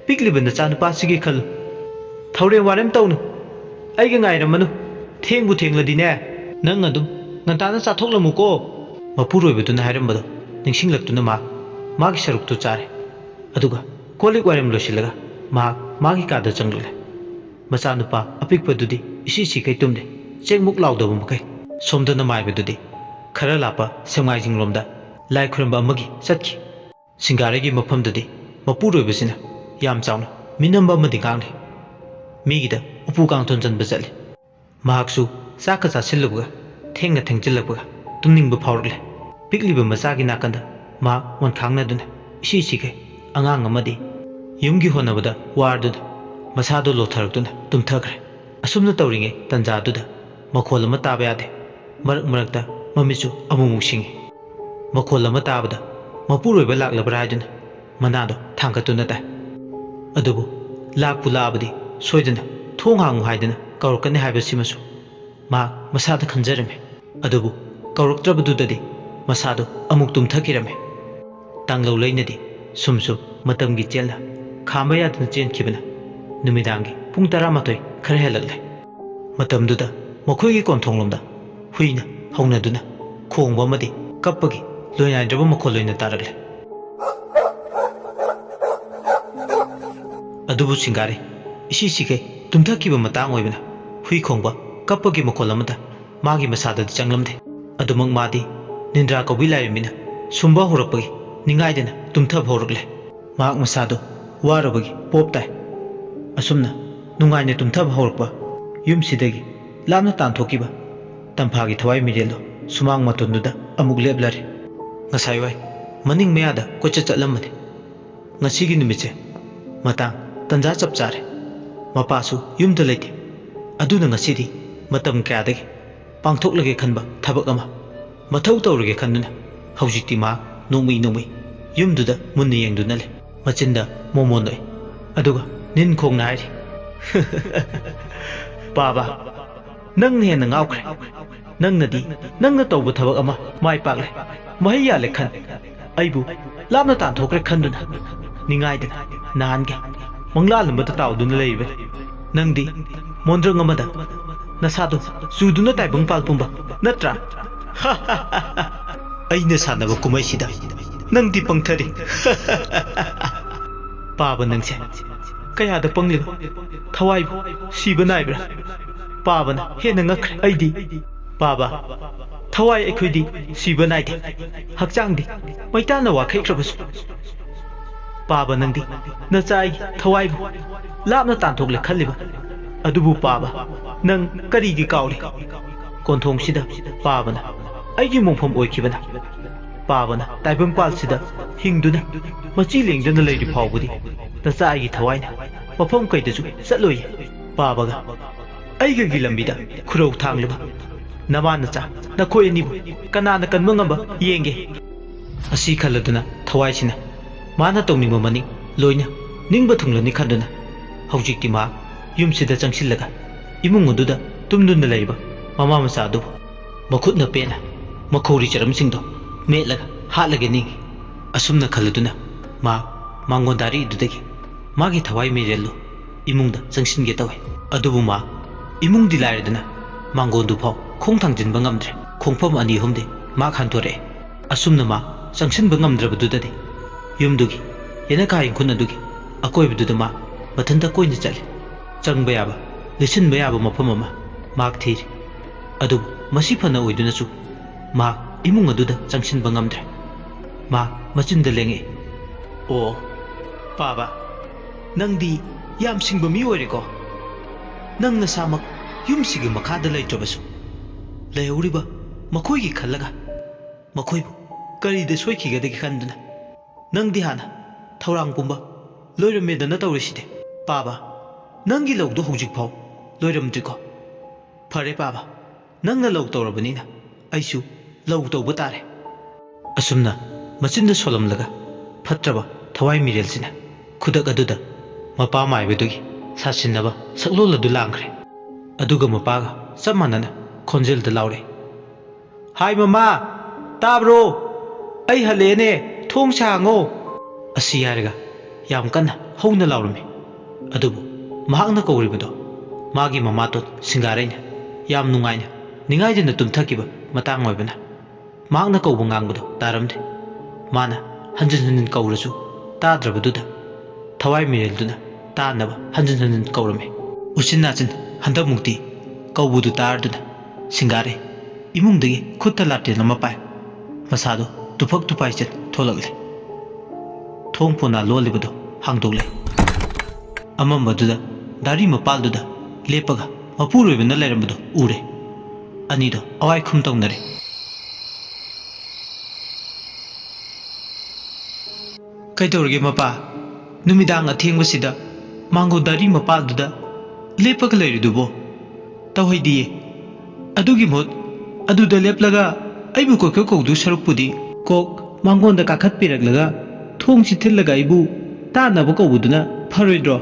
ꯄꯤꯛꯂꯤꯕ ꯅꯆꯥꯅꯨꯄꯥꯁꯤꯒꯤ ꯈꯜꯂꯨ꯫ ꯊꯧꯔꯦꯝ ꯋꯥꯔꯦꯝ ꯇꯧꯅꯨ꯫ ꯑꯩꯒ ꯉꯥꯏꯔꯝꯃꯅꯨ꯫ ꯊꯦꯡꯕꯨ ꯊꯦꯡꯂꯗꯤꯅꯦ, ꯅꯪ ꯑꯗꯨꯝ ꯉꯟꯇꯥꯅ ꯆꯥꯊꯣꯛꯂꯝꯃꯨꯀꯣ꯫ ꯃꯄꯨꯔꯣꯏꯕꯗꯨꯅ ꯍꯥꯏꯔꯝꯕꯗꯣ ꯅꯤꯡꯁꯤꯡꯂꯛꯇꯨꯅ ꯃꯍꯥꯛ ꯃꯥꯒꯤ ꯁꯔꯨꯛꯇꯨ ꯆꯥꯔꯦ꯫ ꯑꯗꯨꯒ ꯀꯣꯜ ꯂꯤꯛ ꯋꯥꯏꯔꯝ ꯂꯣꯏꯁꯤꯜꯂꯒ ꯃꯍꯥꯛ ꯃꯥꯒꯤ ꯀꯥꯗ ꯆꯪꯂꯛꯂꯦ꯫ ꯃꯆꯥꯅꯨꯄꯥ ꯑꯄꯤꯛꯄꯗꯨꯗꯤ ꯏꯁꯤ ꯁꯤꯈꯩ ꯇꯨꯝꯂꯦ, ꯆꯦꯡꯃꯨꯛ ꯂꯥꯎꯗꯕ ꯃꯈꯩ꯫ ꯁꯣꯝꯗꯅ ꯃꯥꯏꯕꯗꯨꯗꯤ ꯈꯔ ꯂꯥꯞꯄ ꯁꯦꯛꯃꯥꯏꯖꯤꯡꯂꯣꯝꯗ ꯂꯥꯏ ꯈꯨꯔꯨꯝꯕ ꯑꯃꯒꯤ ꯆꯠꯈꯤ꯫ ꯁꯤꯡꯒꯥꯔꯩꯒꯤ ꯃꯐꯝꯗꯨꯗꯤ ꯃꯄꯨꯔꯣꯏꯕꯁꯤꯅ ꯌꯥꯝ ꯆꯥꯎꯅ ꯃꯤꯅꯝꯕ ꯑꯃꯗꯤ ꯉꯥꯡꯂꯤ꯫ ꯃꯤꯒꯤꯗ ꯎꯄꯨ ꯀꯥꯡꯊꯣꯟ ꯆꯟꯕ ꯆꯠꯂꯤ꯫ ꯃꯍꯥꯛꯁꯨ ꯆꯥꯛꯀ ꯆꯥꯁꯤꯜꯂꯨꯕꯒ ꯊꯦꯡꯅ ꯊꯦꯡꯖꯤꯜꯂꯛꯄꯒ ꯇꯨꯝꯅꯤꯡꯕ ꯐꯥꯎꯔꯛꯂꯦ꯫ ꯄꯤꯛꯂꯤꯕ ꯃꯆꯥꯒꯤ ꯅꯥꯀꯟꯗ ꯃꯍꯥꯛ ꯑꯣꯟꯈꯥꯡꯅꯗꯨꯅ ꯏꯁꯤ ꯁꯤꯈꯩ ꯑꯉꯥꯡ ꯑꯃꯗꯤ ꯌꯨꯝꯒꯤ ꯍꯣꯠꯅꯕꯗ ꯋꯥꯔꯗꯨꯅ ꯃꯁꯥꯗꯨ ꯂꯣꯊꯔꯛꯇꯨꯅ ꯇꯨꯝꯊꯈ꯭ꯔꯦ꯫ ꯑꯁꯨꯝꯅ ꯇꯧꯔꯤꯉꯩ ꯇꯟꯖꯥꯗꯨꯗ ꯃꯈꯣꯜ ꯑꯃ ꯇꯥꯕ ꯌꯥꯗꯦ꯫ ꯃꯔꯛ ꯃꯔꯛꯇ ꯃꯃꯤꯠꯁꯨ ꯑꯃꯨꯛꯃꯨꯛ ꯁꯤꯡꯏ꯫ ꯃꯈꯣꯜ ꯑꯃ ꯇꯥꯕꯗ ꯃꯄꯨꯔꯣꯏꯕ ꯂꯥꯛꯂꯕ꯭ꯔꯥ ꯍꯥꯏꯗꯨꯅ ꯃꯅꯥꯗꯣ ꯊꯥꯡꯒꯠꯇꯨꯅ ꯇꯥꯏ꯫ ꯑꯗꯨꯕꯨ ꯂꯥꯛꯄꯨ ꯂꯥꯛꯑꯕꯗꯤ ꯁꯣꯏꯗꯅ ꯊꯣꯡ ꯍꯥꯡꯉꯨ ꯍꯥꯏꯗꯅ ꯀꯧꯔꯛꯀꯅꯤ ꯍꯥꯏꯕꯁꯤꯃꯁꯨ ꯃꯍꯥꯛ ꯃꯁꯥꯗ ꯈꯟꯖꯔꯝꯃꯤ꯫ ꯑꯗꯨꯕꯨ ꯀꯧꯔꯛꯇ꯭ꯔꯕꯗꯨꯗꯗꯤ ꯃꯁꯥꯗꯣ ꯑꯃꯨꯛ ꯇꯨꯝꯊꯈꯤꯔꯝꯃꯤ꯫ ꯇꯥꯡꯂꯧ ꯂꯩꯅꯗꯤ ꯁꯨꯝ ꯁꯨꯝ ꯃꯇꯝꯒꯤ ꯆꯦꯜꯅ ꯈꯥꯝꯕ ꯌꯥꯗꯅ ꯆꯦꯟꯈꯤꯕꯅ ꯅꯨꯃꯤꯗꯥꯡꯒꯤ ꯄꯨꯡ ꯇꯔꯥꯃꯥꯊꯣꯏ ꯈꯔ ꯍꯦꯜꯂꯛꯂꯦ꯫ ꯃꯇꯝꯗꯨꯗ ꯃꯈꯣꯏꯒꯤ ꯀꯣꯟꯊꯣꯡꯂꯣꯝꯗ ꯍꯨꯏꯅ ꯍꯧꯅꯗꯨꯅ ꯈꯣꯡꯕ ꯑꯃꯗꯤ ꯀꯞꯄꯒꯤ ꯂꯣꯏꯅꯥꯏꯗ꯭ꯔꯕ ꯃꯈꯣꯜ ꯑꯣꯏꯅ ꯇꯥꯔꯛꯂꯦ꯫ ꯑꯗꯨꯕꯨ ꯁꯤꯡꯒꯥꯔꯩ ꯏꯁꯤ ꯁꯤꯈꯩ ꯇꯨꯝꯊꯈꯤꯕ ꯃꯇꯥꯡ ꯑꯣꯏꯕꯅ ꯍꯨꯏ ꯈꯣꯡꯕ ꯀꯞꯄꯒꯤ ꯃꯈꯣꯜ ꯑꯃꯠꯇ ꯃꯥꯒꯤ ꯃꯁꯥꯗꯗꯤ ꯆꯪꯂꯝꯗꯦ꯫ ꯑꯗꯨꯃꯛ ꯃꯥꯗꯤ ꯅꯤꯟꯗ꯭ꯔꯥ ꯀꯧꯕꯤ ꯂꯥꯏꯔꯦꯝꯕꯤꯅ ꯁꯨꯝꯕ ꯍꯧꯔꯛꯄꯒꯤ ꯅꯤꯡꯉꯥꯏꯗꯅ ꯇꯨꯝꯊꯕ ꯍꯧꯔꯛꯂꯦ꯫ ꯃꯍꯥꯛ ꯃꯁꯥꯗꯨ ꯋꯥꯔꯨꯕꯒꯤ ꯄꯣꯞ ꯇꯥꯏ꯫ ꯑꯁꯨꯝꯅ ꯅꯨꯡꯉꯥꯏꯅ ꯇꯨꯝꯊꯕ ꯍꯧꯔꯛꯄ ꯌꯨꯝꯁꯤꯗꯒꯤ ꯂꯥꯞꯅ ꯇꯥꯟꯊꯣꯛꯈꯤꯕ ꯇꯝꯐꯥꯒꯤ ꯊꯋꯥꯏ ꯃꯤꯔꯦꯜꯗꯨ ꯁꯨꯃꯥꯡ ꯃꯇꯣꯟꯗꯨꯗ ꯑꯃꯨꯛ ꯂꯦꯞꯂꯔꯦ꯫ ꯉꯁꯥꯏꯋꯥꯏ ꯃꯅꯤꯡ ꯃꯌꯥꯗ ꯀꯣꯏꯆꯠ ꯆꯠꯂꯝꯕꯅꯤ꯫ ꯉꯁꯤꯒꯤ ꯅꯨꯃꯤꯠꯁꯦ ꯃꯇꯥꯡ ꯇꯟꯖꯥ ꯆꯞ ꯆꯥꯔꯦ꯫ ꯃꯄꯥꯁꯨ ꯌꯨꯝꯗ ꯂꯩꯇꯦ꯫ ꯑꯗꯨꯅ ꯉꯁꯤꯗꯤ ꯃꯇꯝ ꯀꯌꯥꯗꯒꯤ ꯄꯥꯡꯊꯣꯛꯂꯒꯦ ꯈꯟꯕ ꯊꯕꯛ ꯑꯃ ꯃꯊꯧ ꯇꯧꯔꯒꯦ ꯈꯟꯗꯨꯅ ꯍꯧꯖꯤꯛꯇꯤ ꯃꯍꯥꯛ ꯅꯣꯡꯃꯩ ꯅꯣꯡꯃꯩ ꯌꯨꯝꯗꯨꯗ ꯃꯨꯟꯅ ꯌꯦꯡꯗꯨꯅ ꯂꯩ꯫ ꯃꯆꯤꯟꯗ ꯃꯣꯃꯣꯟ ꯅꯣꯛꯏ꯫ ꯑꯗꯨꯒ ꯅꯤꯟ ꯈꯣꯡꯅ ꯍꯥꯏꯔꯤ, "ꯄꯥꯕ, ꯅꯪꯅ ꯍꯦꯟꯅ ꯉꯥꯎꯈ꯭ꯔꯦ꯫ ꯅꯪꯅꯗꯤ ꯅꯪꯅ ꯇꯧꯕ ꯊꯕꯛ ꯑꯃ ꯃꯥꯏ ꯄꯥꯛꯂꯦ, ꯃꯍꯩ ꯌꯥꯜꯂꯦ ꯈꯟ꯫ ꯑꯩꯕꯨ ꯂꯥꯞꯅ ꯇꯥꯟꯊꯣꯛꯈ꯭ꯔꯦ ꯈꯟꯗꯨꯅ ꯅꯤꯡꯉꯥꯏꯗꯅ ꯅꯍꯥꯟꯒꯤ ꯃꯪꯂꯥꯜ ꯑꯃꯗ ꯇꯥꯎꯗꯨꯅ ꯂꯩꯔꯤꯕꯅꯤ꯫ ꯅꯪꯗꯤ ꯃꯣꯟꯗ꯭ꯔꯪ ꯑꯃꯗ ꯅꯁꯥꯗꯣ ꯆꯨꯗꯨꯅ ꯇꯥꯏꯕꯪ ꯄꯥꯜ ꯄꯨꯝꯕ ꯅꯠꯇ꯭ꯔꯥ?" "ꯑꯩꯅ ꯁꯥꯟꯅꯕ ꯀꯨꯝꯍꯩꯁꯤꯗ ꯅꯪꯗꯤ ꯄꯪꯊꯔꯦ꯫ ꯄꯥꯕ ꯅꯪꯁꯦ ꯀꯌꯥꯗ ꯄꯪꯂꯤꯕ? ꯊꯋꯥꯏꯕꯨ ꯁꯤꯕ ꯅꯥꯏꯕ꯭ꯔꯥ?" ꯄꯥꯕꯅ ꯍꯦꯟꯅ ꯉꯛꯈ꯭ꯔꯦ꯫ "ꯑꯩꯗꯤ ꯄꯥꯕ, ꯊꯋꯥꯏ ꯑꯩꯈꯣꯏꯗꯤ ꯁꯤꯕ ꯅꯥꯏꯗꯦ, ꯍꯛꯆꯥꯡꯗꯤ ꯃꯩꯇꯥꯟꯅ ꯋꯥꯈꯩꯈ꯭ꯔꯕꯁꯨ꯫ ꯄꯥꯕ, ꯅꯪꯗꯤ ꯅꯆꯥ ꯑꯩꯒꯤ ꯊꯋꯥꯏꯕꯨ ꯂꯥꯞꯅ ꯇꯥꯟꯊꯣꯛꯂꯦ ꯈꯜꯂꯤꯕ꯫ ꯑꯗꯨꯕꯨ ꯄꯥꯕ, ꯅꯪ ꯀꯔꯤꯒꯤ ꯀꯥꯎꯔꯤ? ꯀꯣꯟꯊꯣꯡꯁꯤꯗ ꯄꯥꯕꯅ ꯑꯩꯒꯤ ꯃꯣꯡꯐꯝ ꯑꯣꯏꯈꯤꯕꯅ, ꯄꯥꯕꯅ ꯇꯥꯏꯕꯪꯄꯥꯜꯁꯤꯗ ꯍꯤꯡꯗꯨꯅ ꯃꯆꯤ ꯂꯦꯡꯗꯅ ꯂꯩꯔꯤ ꯐꯥꯎꯕꯗꯤ ꯅꯆꯥ ꯑꯩꯒꯤ ꯊꯋꯥꯏꯅ ꯃꯐꯝ ꯀꯩꯗꯁꯨ ꯆꯠꯂꯣꯏꯌꯦ꯫ ꯄꯥꯕꯒ ꯑꯩꯒꯒꯤ ꯂꯝꯕꯤꯗ ꯈꯨꯔꯧ ꯊꯥꯡꯂꯤꯕ ꯅꯃꯥ ꯅꯆꯥ ꯅꯈꯣꯏ ꯑꯅꯤꯕꯨ ꯀꯅꯥꯅ ꯀꯟꯕ ꯉꯝꯕ ꯌꯦꯡꯒꯦ꯫ ꯑꯁꯤ ꯈꯜꯂꯗꯨꯅ ꯊꯋꯥꯏꯁꯤꯅ ꯃꯥꯅ ꯇꯧꯅꯤꯡꯕ ꯃꯅꯤꯡ ꯂꯣꯏꯅ ꯅꯤꯡꯕ ꯊꯨꯡꯂꯅꯤ ꯈꯟꯗꯨꯅ ꯍꯧꯖꯤꯛꯇꯤ ꯃꯍꯥꯛ ꯌꯨꯝꯁꯤꯗ ꯆꯪꯁꯤꯜꯂꯒ ꯏꯃꯨꯡ ꯑꯗꯨꯗ ꯇꯨꯝꯗꯨꯅ ꯂꯩꯔꯤꯕ ꯃꯃꯥ ꯃꯆꯥ ꯑꯗꯨꯕꯨ ꯃꯈꯨꯠꯅ ꯄꯦꯟꯅ ꯃꯈꯧꯔꯤ ꯆꯔꯝꯁꯤꯡꯗꯣ ꯃꯦꯠꯂꯒ ꯍꯥꯠꯂꯒꯦ ꯅꯤꯡꯏ꯫ ꯑꯁꯨꯝꯅ ꯈꯜꯂꯗꯨꯅ ꯃꯍꯥꯛ ꯃꯥꯡꯒꯣꯟ ꯗꯥꯔꯤꯗꯨꯗꯒꯤ ꯃꯥꯒꯤ ꯊꯋꯥꯏ ꯃꯤꯔꯦꯜꯗꯨ ꯏꯃꯨꯡꯗ ꯆꯪꯁꯤꯟꯒꯦ ꯇꯧꯏ꯫ ꯑꯗꯨꯕꯨ ꯃꯥ ꯏꯃꯨꯡꯗꯤ ꯂꯥꯏꯔꯗꯅ ꯃꯥꯡꯒꯣꯟꯗꯨ ꯐꯥꯎ ꯈꯣꯡ ꯊꯥꯡꯖꯤꯟꯕ ꯉꯝꯗ꯭ꯔꯦ꯫ ꯈꯣꯡꯐꯝ ꯑꯅꯤ ꯑꯍꯨꯝꯗꯤ ꯃꯥ ꯍꯟꯊꯣꯔꯛꯑꯦ꯫ ꯑꯁꯨꯝꯅ ꯃꯥ ꯆꯪꯁꯤꯟꯕ ꯉꯝꯗ꯭ꯔꯕꯗꯨꯗꯗꯤ ꯌꯨꯝꯗꯨꯒꯤ ꯌꯦꯅꯈꯥ ꯏꯪꯈꯨꯜ ꯑꯗꯨꯒꯤ ꯑꯀꯣꯏꯕꯗꯨꯗ ꯃꯥ ꯃꯊꯟꯇ ꯀꯣꯏꯅ ꯆꯠꯂꯤ꯫ ꯆꯪꯕ ꯌꯥꯕ, ꯂꯤꯠꯁꯤꯟꯕ ꯌꯥꯕ ꯃꯐꯝ ꯑꯃ ꯃꯍꯥꯛ ꯊꯤꯔꯤ꯫ ꯑꯗꯨꯕꯨ ꯃꯁꯤ ꯐꯅ ꯑꯣꯏꯗꯨꯅꯁꯨ ꯃꯍꯥꯛ ꯏꯃꯨꯡ ꯑꯗꯨꯗ ꯆꯪꯁꯤꯟꯕ ꯉꯝꯗ꯭ꯔꯦ꯫ ꯃꯍꯥꯛ ꯃꯆꯤꯟꯗ ꯂꯦꯡꯉꯛꯏ, "ꯑꯣ, ꯄꯥꯕ, ꯅꯪꯗꯤ ꯌꯥꯝ ꯁꯤꯡꯕ ꯃꯤ ꯑꯣꯏꯔꯦꯀꯣ꯫ ꯅꯪ ꯅꯁꯥꯃꯛ ꯌꯨꯝꯁꯤꯒꯤ ꯃꯈꯥꯗ ꯂꯩꯇ꯭ꯔꯕꯁꯨ ꯂꯩꯍꯧꯔꯤꯕ ꯃꯈꯣꯏꯒꯤ ꯈꯜꯂꯒ ꯃꯈꯣꯏꯕꯨ ꯀꯔꯤꯗ ꯁꯣꯏꯈꯤꯒꯗꯒꯦ ꯈꯟꯗꯨꯅ ꯅꯪꯗꯤ ꯍꯥꯟꯅ ꯊꯧꯔꯥꯡ ꯄꯨꯝꯕ ꯂꯣꯏꯔꯝꯃꯦꯗꯅ ꯇꯧꯔꯤꯁꯤꯗꯤ꯫ ꯄꯥꯕ, ꯅꯪꯒꯤ ꯂꯧꯗꯨ ꯍꯧꯖꯤꯛꯐꯥꯎ ꯂꯣꯏꯔꯝꯗ꯭ꯔꯤꯀꯣ? ꯐꯔꯦ ꯄꯥꯕ, ꯅꯪꯅ ꯂꯧ ꯇꯧꯔꯕꯅꯤꯅ ꯑꯩꯁꯨ ꯂꯧ ꯇꯧꯕ ꯇꯥꯔꯦ꯫" ꯑꯁꯨꯝꯅ ꯃꯆꯤꯟꯗ ꯁꯣꯜꯂꯝꯂꯒ ꯐꯠꯇ꯭ꯔꯕ ꯊꯋꯥꯏ ꯃꯤꯔꯦꯜꯁꯤꯅ ꯈꯨꯗꯛ ꯑꯗꯨꯗ ꯃꯄꯥ ꯃꯥꯏꯕꯗꯨꯒꯤ ꯁꯥꯁꯤꯟꯅꯕ ꯁꯛꯂꯣꯜ ꯑꯗꯨ ꯂꯥꯡꯈ꯭ꯔꯦ꯫ ꯑꯗꯨꯒ ꯃꯄꯥꯒ ꯆꯞ ꯃꯥꯟꯅꯅ ꯈꯣꯟꯖꯦꯜꯗ ꯂꯥꯎꯔꯦ, "ꯍꯥꯏ ꯃꯃꯥ, ꯇꯥꯕ꯭ꯔꯣ? ꯑꯩ ꯍꯜꯂꯛꯑꯦꯅꯦ, ꯊꯣꯡꯁꯦ ꯍꯥꯡꯉꯣ!" ꯑꯁꯤ ꯍꯥꯏꯔꯒ ꯌꯥꯝ ꯀꯟꯅ ꯍꯧꯅ ꯂꯥꯎꯔꯝꯃꯤ꯫ ꯑꯗꯨꯕꯨ ꯃꯍꯥꯛꯅ ꯀꯧꯔꯤꯕꯗꯣ ꯃꯥꯒꯤ ꯃꯃꯥꯇꯣꯟ ꯁꯤꯡꯒꯥꯔꯩꯅ ꯌꯥꯝ ꯅꯨꯡꯉꯥꯏꯅ ꯅꯤꯡꯉꯥꯏꯗꯅ ꯇꯨꯝꯊꯈꯤꯕ ꯃꯇꯥꯡ ꯑꯣꯏꯕꯅ ꯃꯍꯥꯛꯅ ꯀꯧꯕ ꯉꯥꯡꯕꯗꯣ ꯇꯥꯔꯝꯗꯦ꯫ ꯃꯥꯅ ꯍꯟꯖꯤꯟ ꯍꯟꯖꯤꯟ ꯀꯧꯔꯁꯨ ꯇꯥꯗ꯭ꯔꯕꯗꯨꯗ ꯊꯋꯥꯏ ꯃꯤꯔꯦꯜꯗꯨꯅ ꯇꯥꯅꯕ ꯍꯟꯖꯤꯟ ꯍꯟꯖꯤꯟ ꯀꯧꯔꯝꯃꯤ꯫ ꯎꯆꯤꯟ ꯅꯥꯆꯤꯟ ꯍꯟꯗꯛꯃꯨꯛꯇꯤ ꯀꯧꯕꯗꯨ ꯇꯥꯔꯗꯨꯅ ꯁꯤꯡꯒꯥꯔꯩ ꯏꯃꯨꯡꯗꯒꯤ ꯈꯨꯠꯇ ꯂꯥꯇꯦꯟ ꯑꯃ ꯄꯥꯏ꯫ ꯃꯁꯥꯗꯣ ꯇꯨꯐꯛ ꯇꯨꯐꯥꯏꯆꯟ ꯊꯣꯛꯂꯛꯂꯦ꯫ ꯊꯣꯡ ꯄꯣꯅꯥ ꯂꯣꯜꯂꯤꯕꯗꯨ ꯍꯥꯡꯗꯣꯛꯂꯦ꯫ ꯑꯃꯝꯕꯗꯨꯗ ꯗꯥꯔꯤ ꯃꯄꯥꯜꯗꯨꯗ ꯂꯦꯞꯄꯒ ꯃꯄꯨꯔꯣꯏꯕꯅ ꯂꯩꯔꯝꯕꯗꯨ ꯎꯔꯦ꯫ ꯑꯅꯤꯗꯣ ꯑꯋꯥꯏ ꯈꯨꯝ ꯇꯧꯅꯔꯦ꯫ "ꯀꯩꯗꯧꯔꯒꯦ ꯃꯄꯥ? ꯅꯨꯃꯤꯗꯥꯡ ꯑꯊꯦꯡꯕꯁꯤꯗ ꯃꯥꯡꯒꯣꯟ ꯗꯥꯔꯤ ꯃꯄꯥꯜꯗꯨꯗ ꯂꯦꯞꯄꯒ ꯂꯩꯔꯤꯗꯨꯕꯣ? ꯇꯧꯍꯩꯗꯤꯌꯦ꯫ ꯑꯗꯨꯒꯤ ꯃꯍꯨꯠ ꯑꯗꯨꯗ ꯂꯦꯞꯂꯒ ꯑꯩꯕꯨ ꯀꯣꯏꯀꯧ ꯀꯧꯗꯨ ꯁꯔꯨꯛꯄꯨꯗꯤ ꯀꯣꯛ ꯃꯥꯡꯒꯣꯟꯗ ꯀꯥꯈꯠꯄꯤꯔꯛꯂꯒ ꯊꯣꯡꯁꯤ ꯊꯤꯜꯂꯒ ꯑꯩꯕꯨ ꯇꯥꯅꯕ ꯀꯧꯕꯗꯨꯅ ꯐꯔꯣꯏꯗ꯭ꯔꯣ?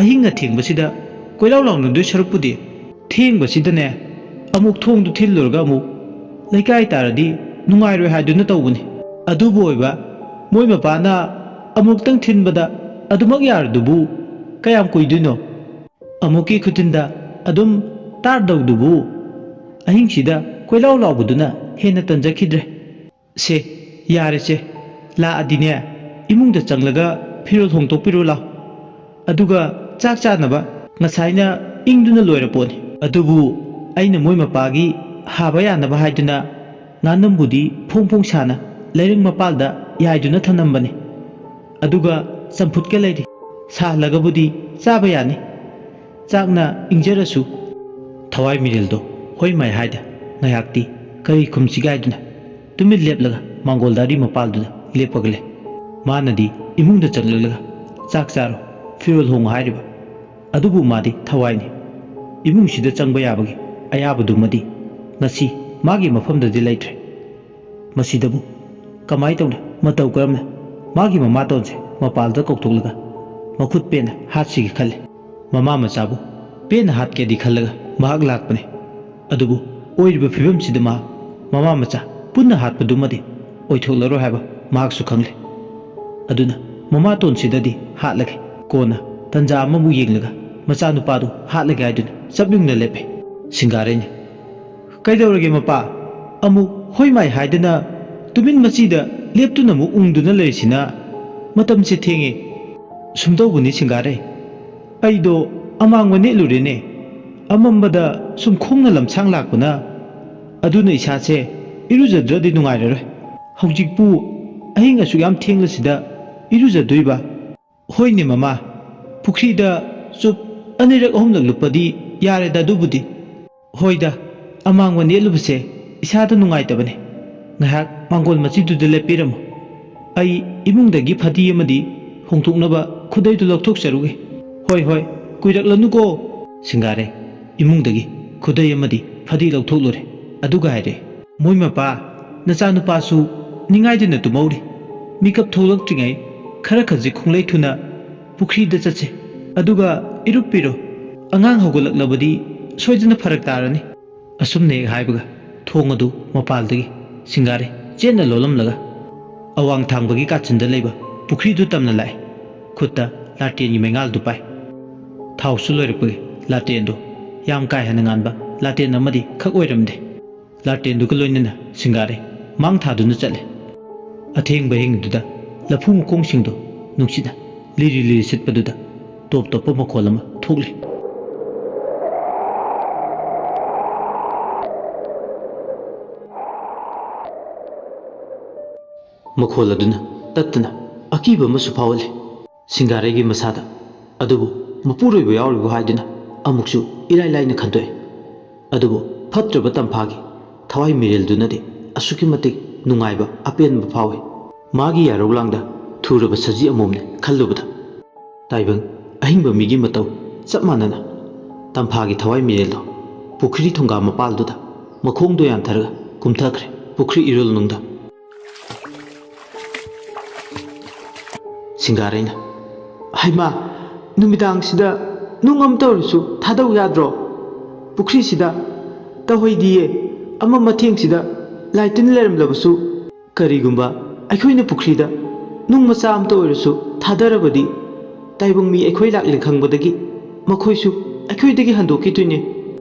ꯑꯍꯤꯡ ꯑꯊꯦꯡꯕꯁꯤꯗ ꯀꯣꯏꯂꯥꯎ ꯂꯥꯎꯅꯗꯣꯏ ꯁꯔꯨꯛꯄꯨꯗꯤ ꯊꯦꯡꯕꯁꯤꯗꯅꯦ ꯑꯃꯨꯛ ꯊꯣꯡꯗꯨ ꯊꯤꯜꯂꯨꯔꯒ ꯑꯃꯨꯛ ꯂꯩꯀꯥꯏ ꯇꯥꯔꯗꯤ ꯅꯨꯡꯉꯥꯏꯔꯣꯏ ꯍꯥꯏꯗꯨꯅ ꯇꯧꯕꯅꯤ꯫ ꯑꯗꯨꯕꯨ ꯑꯣꯏꯕ ꯃꯣꯏ ꯃꯄꯥꯅ ꯑꯃꯨꯛꯇꯪ ꯊꯤꯟꯕꯗ ꯑꯗꯨꯃꯛ ꯌꯥꯔꯗꯨꯕꯨ ꯀꯌꯥꯝ ꯀꯨꯏꯗꯣꯏꯅꯣ? ꯑꯃꯨꯛꯀꯤ ꯈꯨꯊꯤꯟꯗ ꯑꯗꯨꯝ ꯇꯥꯔꯗꯧꯗꯨꯕꯨ ꯑꯍꯤꯡꯁꯤꯗ ꯀꯣꯏꯂꯥꯎ ꯂꯥꯎꯕꯗꯨꯅ ꯍꯦꯟꯅ ꯇꯟꯖꯈꯤꯗ꯭ꯔꯦ꯫ ꯁꯦ, ꯌꯥꯔꯦꯁꯦ, ꯂꯥꯛꯑꯗꯤꯅꯦ ꯏꯃꯨꯡꯗ ꯆꯪꯂꯒ ꯐꯤꯔꯣꯜ ꯍꯣꯡꯗꯣꯛꯄꯤꯔꯣ ꯂꯥꯎ꯫ ꯑꯗꯨꯒ ꯆꯥꯛ ꯆꯥꯅꯕ ꯉꯁꯥꯏꯅ ꯏꯪꯗꯨꯅ ꯂꯣꯏꯔ ꯄꯣꯠꯅꯤ꯫ ꯑꯗꯨꯕꯨ ꯑꯩꯅ ꯃꯣꯏ ꯃꯄꯥꯒꯤ ꯍꯥꯕ ꯌꯥꯅꯕ ꯍꯥꯏꯗꯨꯅ ꯉꯥꯅꯝꯕꯨꯗꯤ ꯐꯣꯡ ꯐꯣꯡ ꯁꯥꯅ ꯂꯩꯔꯪ ꯃꯄꯥꯜꯗ ꯌꯥꯏꯗꯨꯅ ꯊꯝꯂꯝꯕꯅꯤ꯫ ꯑꯗꯨꯒ ꯆꯝꯐꯨꯠꯀ ꯂꯩꯔꯤ꯫ ꯁꯥꯍꯜꯂꯒꯕꯨꯗꯤ ꯆꯥꯕ ꯌꯥꯅꯤ꯫ ꯆꯥꯛꯅ ꯏꯪꯖꯔꯁꯨ꯫ ꯊꯋꯥꯏ ꯃꯤꯔꯦꯜꯗꯣ ꯍꯣꯏ ꯃꯥꯏ ꯍꯥꯏꯗ ꯉꯥꯏꯍꯥꯛꯇꯤ ꯀꯔꯤ ꯈꯨꯝꯁꯤꯒꯦ ꯍꯥꯏꯗꯨꯅ ꯇꯨꯃꯤꯟ ꯂꯦꯞꯂꯒ ꯃꯥꯡꯒꯣꯜ ꯗꯥꯔꯤ ꯃꯄꯥꯜꯗꯨꯗ ꯂꯦꯞꯄꯒ ꯂꯩ꯫ ꯃꯥꯅꯗꯤ ꯏꯃꯨꯡꯗ ꯆꯪꯂꯛꯂꯒ ꯆꯥꯛ ꯆꯥꯔꯣ, ꯐꯤꯔꯣꯜ ꯍꯣꯡꯉꯣ ꯍꯥꯏꯔꯤꯕ꯫ ꯑꯗꯨꯕꯨ ꯃꯥꯗꯤ ꯊꯋꯥꯏꯅꯤ꯫ ꯏꯃꯨꯡꯁꯤꯗ ꯆꯪꯕ ꯌꯥꯕꯒꯤ ꯑꯌꯥꯕꯗꯨꯃꯗꯤ ꯉꯁꯤ ꯃꯥꯒꯤ ꯃꯐꯝꯗꯗꯤ ꯂꯩꯇ꯭ꯔꯦ꯫ ꯃꯁꯤꯗꯕꯨ ꯀꯃꯥꯏ ꯇꯧꯅ, ꯃꯇꯧ ꯀꯔꯝꯅ ꯃꯥꯒꯤ ꯃꯃꯥꯇꯣꯟꯁꯦ ꯃꯄꯥꯜꯗ ꯀꯧꯊꯣꯛꯂꯒ ꯃꯈꯨꯠ ꯄꯦꯟꯅ ꯍꯥꯠꯁꯤꯒꯦ ꯈꯜꯂꯤ꯫ ꯃꯃꯥ ꯃꯆꯥꯕꯨ ꯄꯦꯟꯅ ꯍꯥꯠꯀꯦꯗꯤ ꯈꯜꯂꯒ ꯃꯍꯥꯛ ꯂꯥꯛꯄꯅꯤ꯫ ꯑꯗꯨꯕꯨ ꯑꯣꯏꯔꯤꯕ ꯐꯤꯕꯝꯁꯤꯗ ꯃꯍꯥꯛ ꯃꯃꯥ ꯃꯆꯥ ꯄꯨꯟꯅ ꯍꯥꯠꯄꯗꯨꯃꯗꯤ ꯑꯣꯏꯊꯣꯛꯂꯔꯣꯏ ꯍꯥꯏꯕ ꯃꯍꯥꯛꯁꯨ ꯈꯪꯂꯦ꯫ ꯑꯗꯨꯅ ꯃꯃꯥꯇꯣꯟꯁꯤꯗꯗꯤ ꯍꯥꯠꯂꯒꯦ, ꯀꯣꯟꯅ ꯇꯟꯖꯥ ꯑꯃꯕꯨ ꯌꯦꯡꯂꯒ ꯃꯆꯥꯅꯨꯄꯥꯗꯨ ꯍꯥꯠꯂꯒꯦ ꯍꯥꯏꯗꯨꯅ ꯆꯞ ꯌꯨꯡꯅ ꯂꯦꯞꯄꯦ꯫ ꯁꯤꯡꯒꯥꯔꯩꯅ, "ꯀꯩꯗꯧꯔꯒꯦ ꯃꯄꯥ? ꯑꯃꯨꯛ ꯍꯣꯏ ꯃꯥꯏ ꯍꯥꯏꯗꯅ ꯇꯨꯃꯤꯟ ꯃꯆꯤꯗ ꯂꯦꯞꯇꯨꯅ ꯑꯃꯨꯛ ꯎꯪꯗꯨꯅ ꯂꯩꯔꯤꯁꯤꯅ? ꯃꯇꯝꯁꯦ ꯊꯦꯡꯉꯦ꯫" "ꯁꯨꯝ ꯇꯧꯕꯅꯤ ꯁꯤꯡꯒꯥꯔꯩ, ꯑꯩꯗꯣ ꯑꯃꯥꯡꯕ ꯅꯦꯠꯂꯨꯔꯦꯅꯦ꯫ ꯑꯃꯝꯕꯗ ꯁꯨꯝ ꯈꯣꯡꯅ ꯂꯝꯁꯥꯡ ꯂꯥꯛꯄꯅ ꯑꯗꯨꯅ ꯏꯁꯥꯁꯦ ꯏꯔꯨꯖꯗ꯭ꯔꯗꯤ ꯅꯨꯡꯉꯥꯏꯔꯔꯣꯏ꯫ ꯍꯧꯖꯤꯛꯄꯨ ꯑꯍꯤꯡ ꯑꯁꯨꯛ ꯌꯥꯝ ꯊꯦꯡꯂꯁꯤꯗ ꯏꯔꯨꯖꯗꯣꯏꯕ? ꯍꯣꯏꯅꯦ ꯃꯃꯥ, ꯄꯨꯈ꯭ꯔꯤꯗ ꯆꯨꯞ ꯑꯅꯤꯔꯛ ꯑꯍꯨꯝꯂꯛ ꯂꯨꯞꯄꯗꯤ ꯌꯥꯔꯦꯗ ꯑꯗꯨꯕꯨꯗꯤ꯫ ꯍꯣꯏꯗ, ꯑꯃꯥꯡꯕ ꯅꯦꯠꯂꯨꯕꯁꯦ ꯏꯁꯥꯗ ꯅꯨꯡꯉꯥꯏꯇꯕꯅꯦ꯫ ꯉꯥꯏꯍꯥꯛ ꯃꯥꯡꯒꯣꯜ ꯃꯆꯤꯗꯨꯗ ꯂꯦꯞꯄꯤꯔꯝꯃꯨ꯫ ꯑꯩ ꯏꯃꯨꯡꯗꯒꯤ ꯐꯗꯤ ꯑꯃꯗꯤ ꯍꯣꯡꯗꯣꯛꯅꯕ ꯈꯨꯗꯩꯗꯨ ꯂꯧꯊꯣꯛꯆꯔꯨꯒꯦ꯫ ꯍꯣꯏ, ꯍꯣꯏ, ꯀꯨꯏꯔꯛꯂꯅꯨꯀꯣ꯫ ꯁꯤꯡꯒꯥꯔꯦ ꯏꯃꯨꯡꯗꯒꯤ ꯈꯨꯗꯩ ꯑꯃꯗꯤ ꯐꯗꯤ ꯂꯧꯊꯣꯛꯂꯨꯔꯦ꯫ ꯑꯗꯨꯒ ꯍꯥꯏꯔꯦ, "ꯃꯣꯏ ꯃꯄꯥ, ꯅꯆꯥꯅꯨꯄꯥꯁꯨ ꯅꯤꯡꯉꯥꯏꯗꯅ ꯇꯨꯝꯍꯧꯔꯤ꯫ ꯃꯤꯀꯞ ꯊꯣꯛꯂꯛꯇ꯭ꯔꯤꯉꯩ ꯈꯔ ꯈꯖꯤꯛ ꯈꯣꯡꯂꯩ ꯊꯨꯅ ꯄꯨꯈ꯭ꯔꯤꯗ ꯆꯠꯁꯦ꯫ ꯑꯗꯨꯒ ꯏꯔꯨꯞꯄꯤꯔꯣ꯫ ꯑꯉꯥꯡ ꯍꯧꯒꯠꯂꯛꯂꯕꯗꯤ ꯁꯣꯏꯗꯅ ꯐꯔꯛ ꯇꯥꯔꯅꯤ꯫" ꯑꯁꯨꯝꯅ ꯍꯦꯛ ꯍꯥꯏꯕꯒ ꯊꯣꯡ ꯑꯗꯨ ꯃꯄꯥꯜꯗꯒꯤ ꯁꯤꯡꯒꯥꯔꯦ ꯆꯦꯠꯅ ꯂꯣꯜꯂꯝꯂꯒ ꯑꯋꯥꯡ ꯊꯥꯡꯕꯒꯤ ꯀꯥꯆꯤꯟꯗ ꯂꯩꯕ ꯄꯨꯈ꯭ꯔꯤꯗꯨ ꯇꯝꯅ ꯂꯥꯛꯑꯦ꯫ ꯈꯨꯠꯇ ꯂꯥꯇꯦꯟꯒꯤ ꯃꯩꯉꯥꯜꯗꯨ ꯄꯥꯏ꯫ ꯊꯥꯎꯁꯨ ꯂꯣꯏꯔꯛꯄꯒꯤ ꯂꯥꯇꯦꯟꯗꯨ ꯌꯥꯝ ꯀꯥ ꯍꯦꯟꯅ ꯉꯥꯟꯕ ꯂꯥꯇꯦꯟ ꯑꯃꯗꯤ ꯈꯛ ꯑꯣꯏꯔꯝꯗꯦ꯫ ꯂꯥꯇꯦꯟꯗꯨꯒ ꯂꯣꯏꯅꯅ ꯁꯤꯡꯒꯥꯔꯦ ꯃꯥꯡ ꯊꯥꯗꯨꯅ ꯆꯠꯂꯦ꯫ ꯑꯊꯦꯡꯕ ꯑꯍꯤꯡꯗꯨꯗ ꯂꯐꯨ ꯃꯈꯣꯡꯁꯤꯡꯗꯣ ꯅꯨꯡꯁꯤꯠꯅ ꯂꯤꯔꯤ ꯂꯤꯔꯤ ꯁꯤꯠꯄꯗꯨꯗ ꯇꯣꯞ ꯇꯣꯞꯄ ꯃꯈꯣꯜ ꯑꯃ ꯊꯣꯛꯂꯦ꯫ ꯃꯈꯣꯜ ꯑꯗꯨꯅ ꯇꯠꯇꯅ ꯑꯀꯤꯕ ꯑꯃꯁꯨ ꯐꯥꯎꯍꯜꯂꯦ ꯁꯤꯡꯒꯥꯔꯩꯒꯤ ꯃꯁꯥꯗ꯫ ꯑꯗꯨꯕꯨ ꯃꯄꯨꯔꯣꯏꯕ ꯌꯥꯎꯔꯤꯕ ꯍꯥꯏꯗꯨꯅ ꯑꯃꯨꯛꯁꯨ ꯏꯔꯥꯏ ꯂꯥꯏꯅ ꯈꯟꯗꯣꯛꯑꯦ꯫ ꯑꯗꯨꯕꯨ ꯐꯠꯇ꯭ꯔꯕ ꯇꯝꯐꯥꯒꯤ ꯊꯋꯥꯏ ꯃꯤꯔꯦꯜꯗꯨꯅꯗꯤ ꯑꯁꯨꯛꯀꯤ ꯃꯇꯤꯛ ꯅꯨꯡꯉꯥꯏꯕ ꯑꯄꯦꯟꯕ ꯐꯥꯎꯏ꯫ ꯃꯥꯒꯤ ꯌꯥꯔꯧꯂꯥꯡꯗ ꯊꯨꯔꯕ ꯁꯖꯤ ꯑꯃꯣꯝꯅꯦ ꯈꯜꯂꯨꯕꯗ꯫ ꯇꯥꯏꯕꯪ ꯑꯍꯤꯡꯕ ꯃꯤꯒꯤ ꯃꯇꯧ ꯆꯞ ꯃꯥꯟꯅꯅ ꯇꯝꯐꯥꯒꯤ ꯊꯋꯥꯏ ꯃꯤꯔꯦꯜꯗꯣ ꯄꯨꯈ꯭ꯔꯤ ꯊꯣꯡꯒꯥ ꯃꯄꯥꯜꯗꯨꯗ ꯃꯈꯣꯡꯗꯣ ꯌꯥꯟꯊꯔꯒ ꯀꯨꯝꯊꯈ꯭ꯔꯦ ꯄꯨꯈ꯭ꯔꯤ ꯏꯔꯣꯜꯅꯨꯡꯗ꯫ ꯁꯤꯡꯒꯥꯔꯩꯅ, "ꯍꯩꯃꯥ, ꯅꯨꯃꯤꯗꯥꯡꯁꯤꯗ ꯅꯨꯡ ꯑꯃꯇ ꯑꯣꯏꯔꯁꯨ ꯊꯥꯗꯧ ꯌꯥꯗ꯭ꯔꯣ? ꯄꯨꯈ꯭ꯔꯤꯁꯤꯗ ꯇꯧꯍꯩꯗꯤꯌꯦ, ꯑꯃꯝ ꯑꯊꯦꯡꯁꯤꯗ ꯂꯥꯏ ꯇꯤꯟ ꯂꯩꯔꯝꯂꯕꯁꯨ꯫ ꯀꯔꯤꯒꯨꯝꯕ ꯑꯩꯈꯣꯏꯅ ꯄꯨꯈ꯭ꯔꯤꯗ ꯅꯨꯡ ꯃꯆꯥ ꯑꯃꯇ ꯑꯣꯏꯔꯁꯨ ꯊꯥꯗꯔꯕꯗꯤ, ꯇꯥꯏꯕꯪ ꯃꯤ ꯑꯩꯈꯣꯏ ꯂꯥꯛꯂꯦ ꯈꯪꯕꯗꯒꯤ ꯃꯈꯣꯏꯁꯨ ꯑꯩꯈꯣꯏꯗꯒꯤ ꯍꯟꯗꯣꯛꯈꯤꯗꯣꯏꯅꯦ꯫"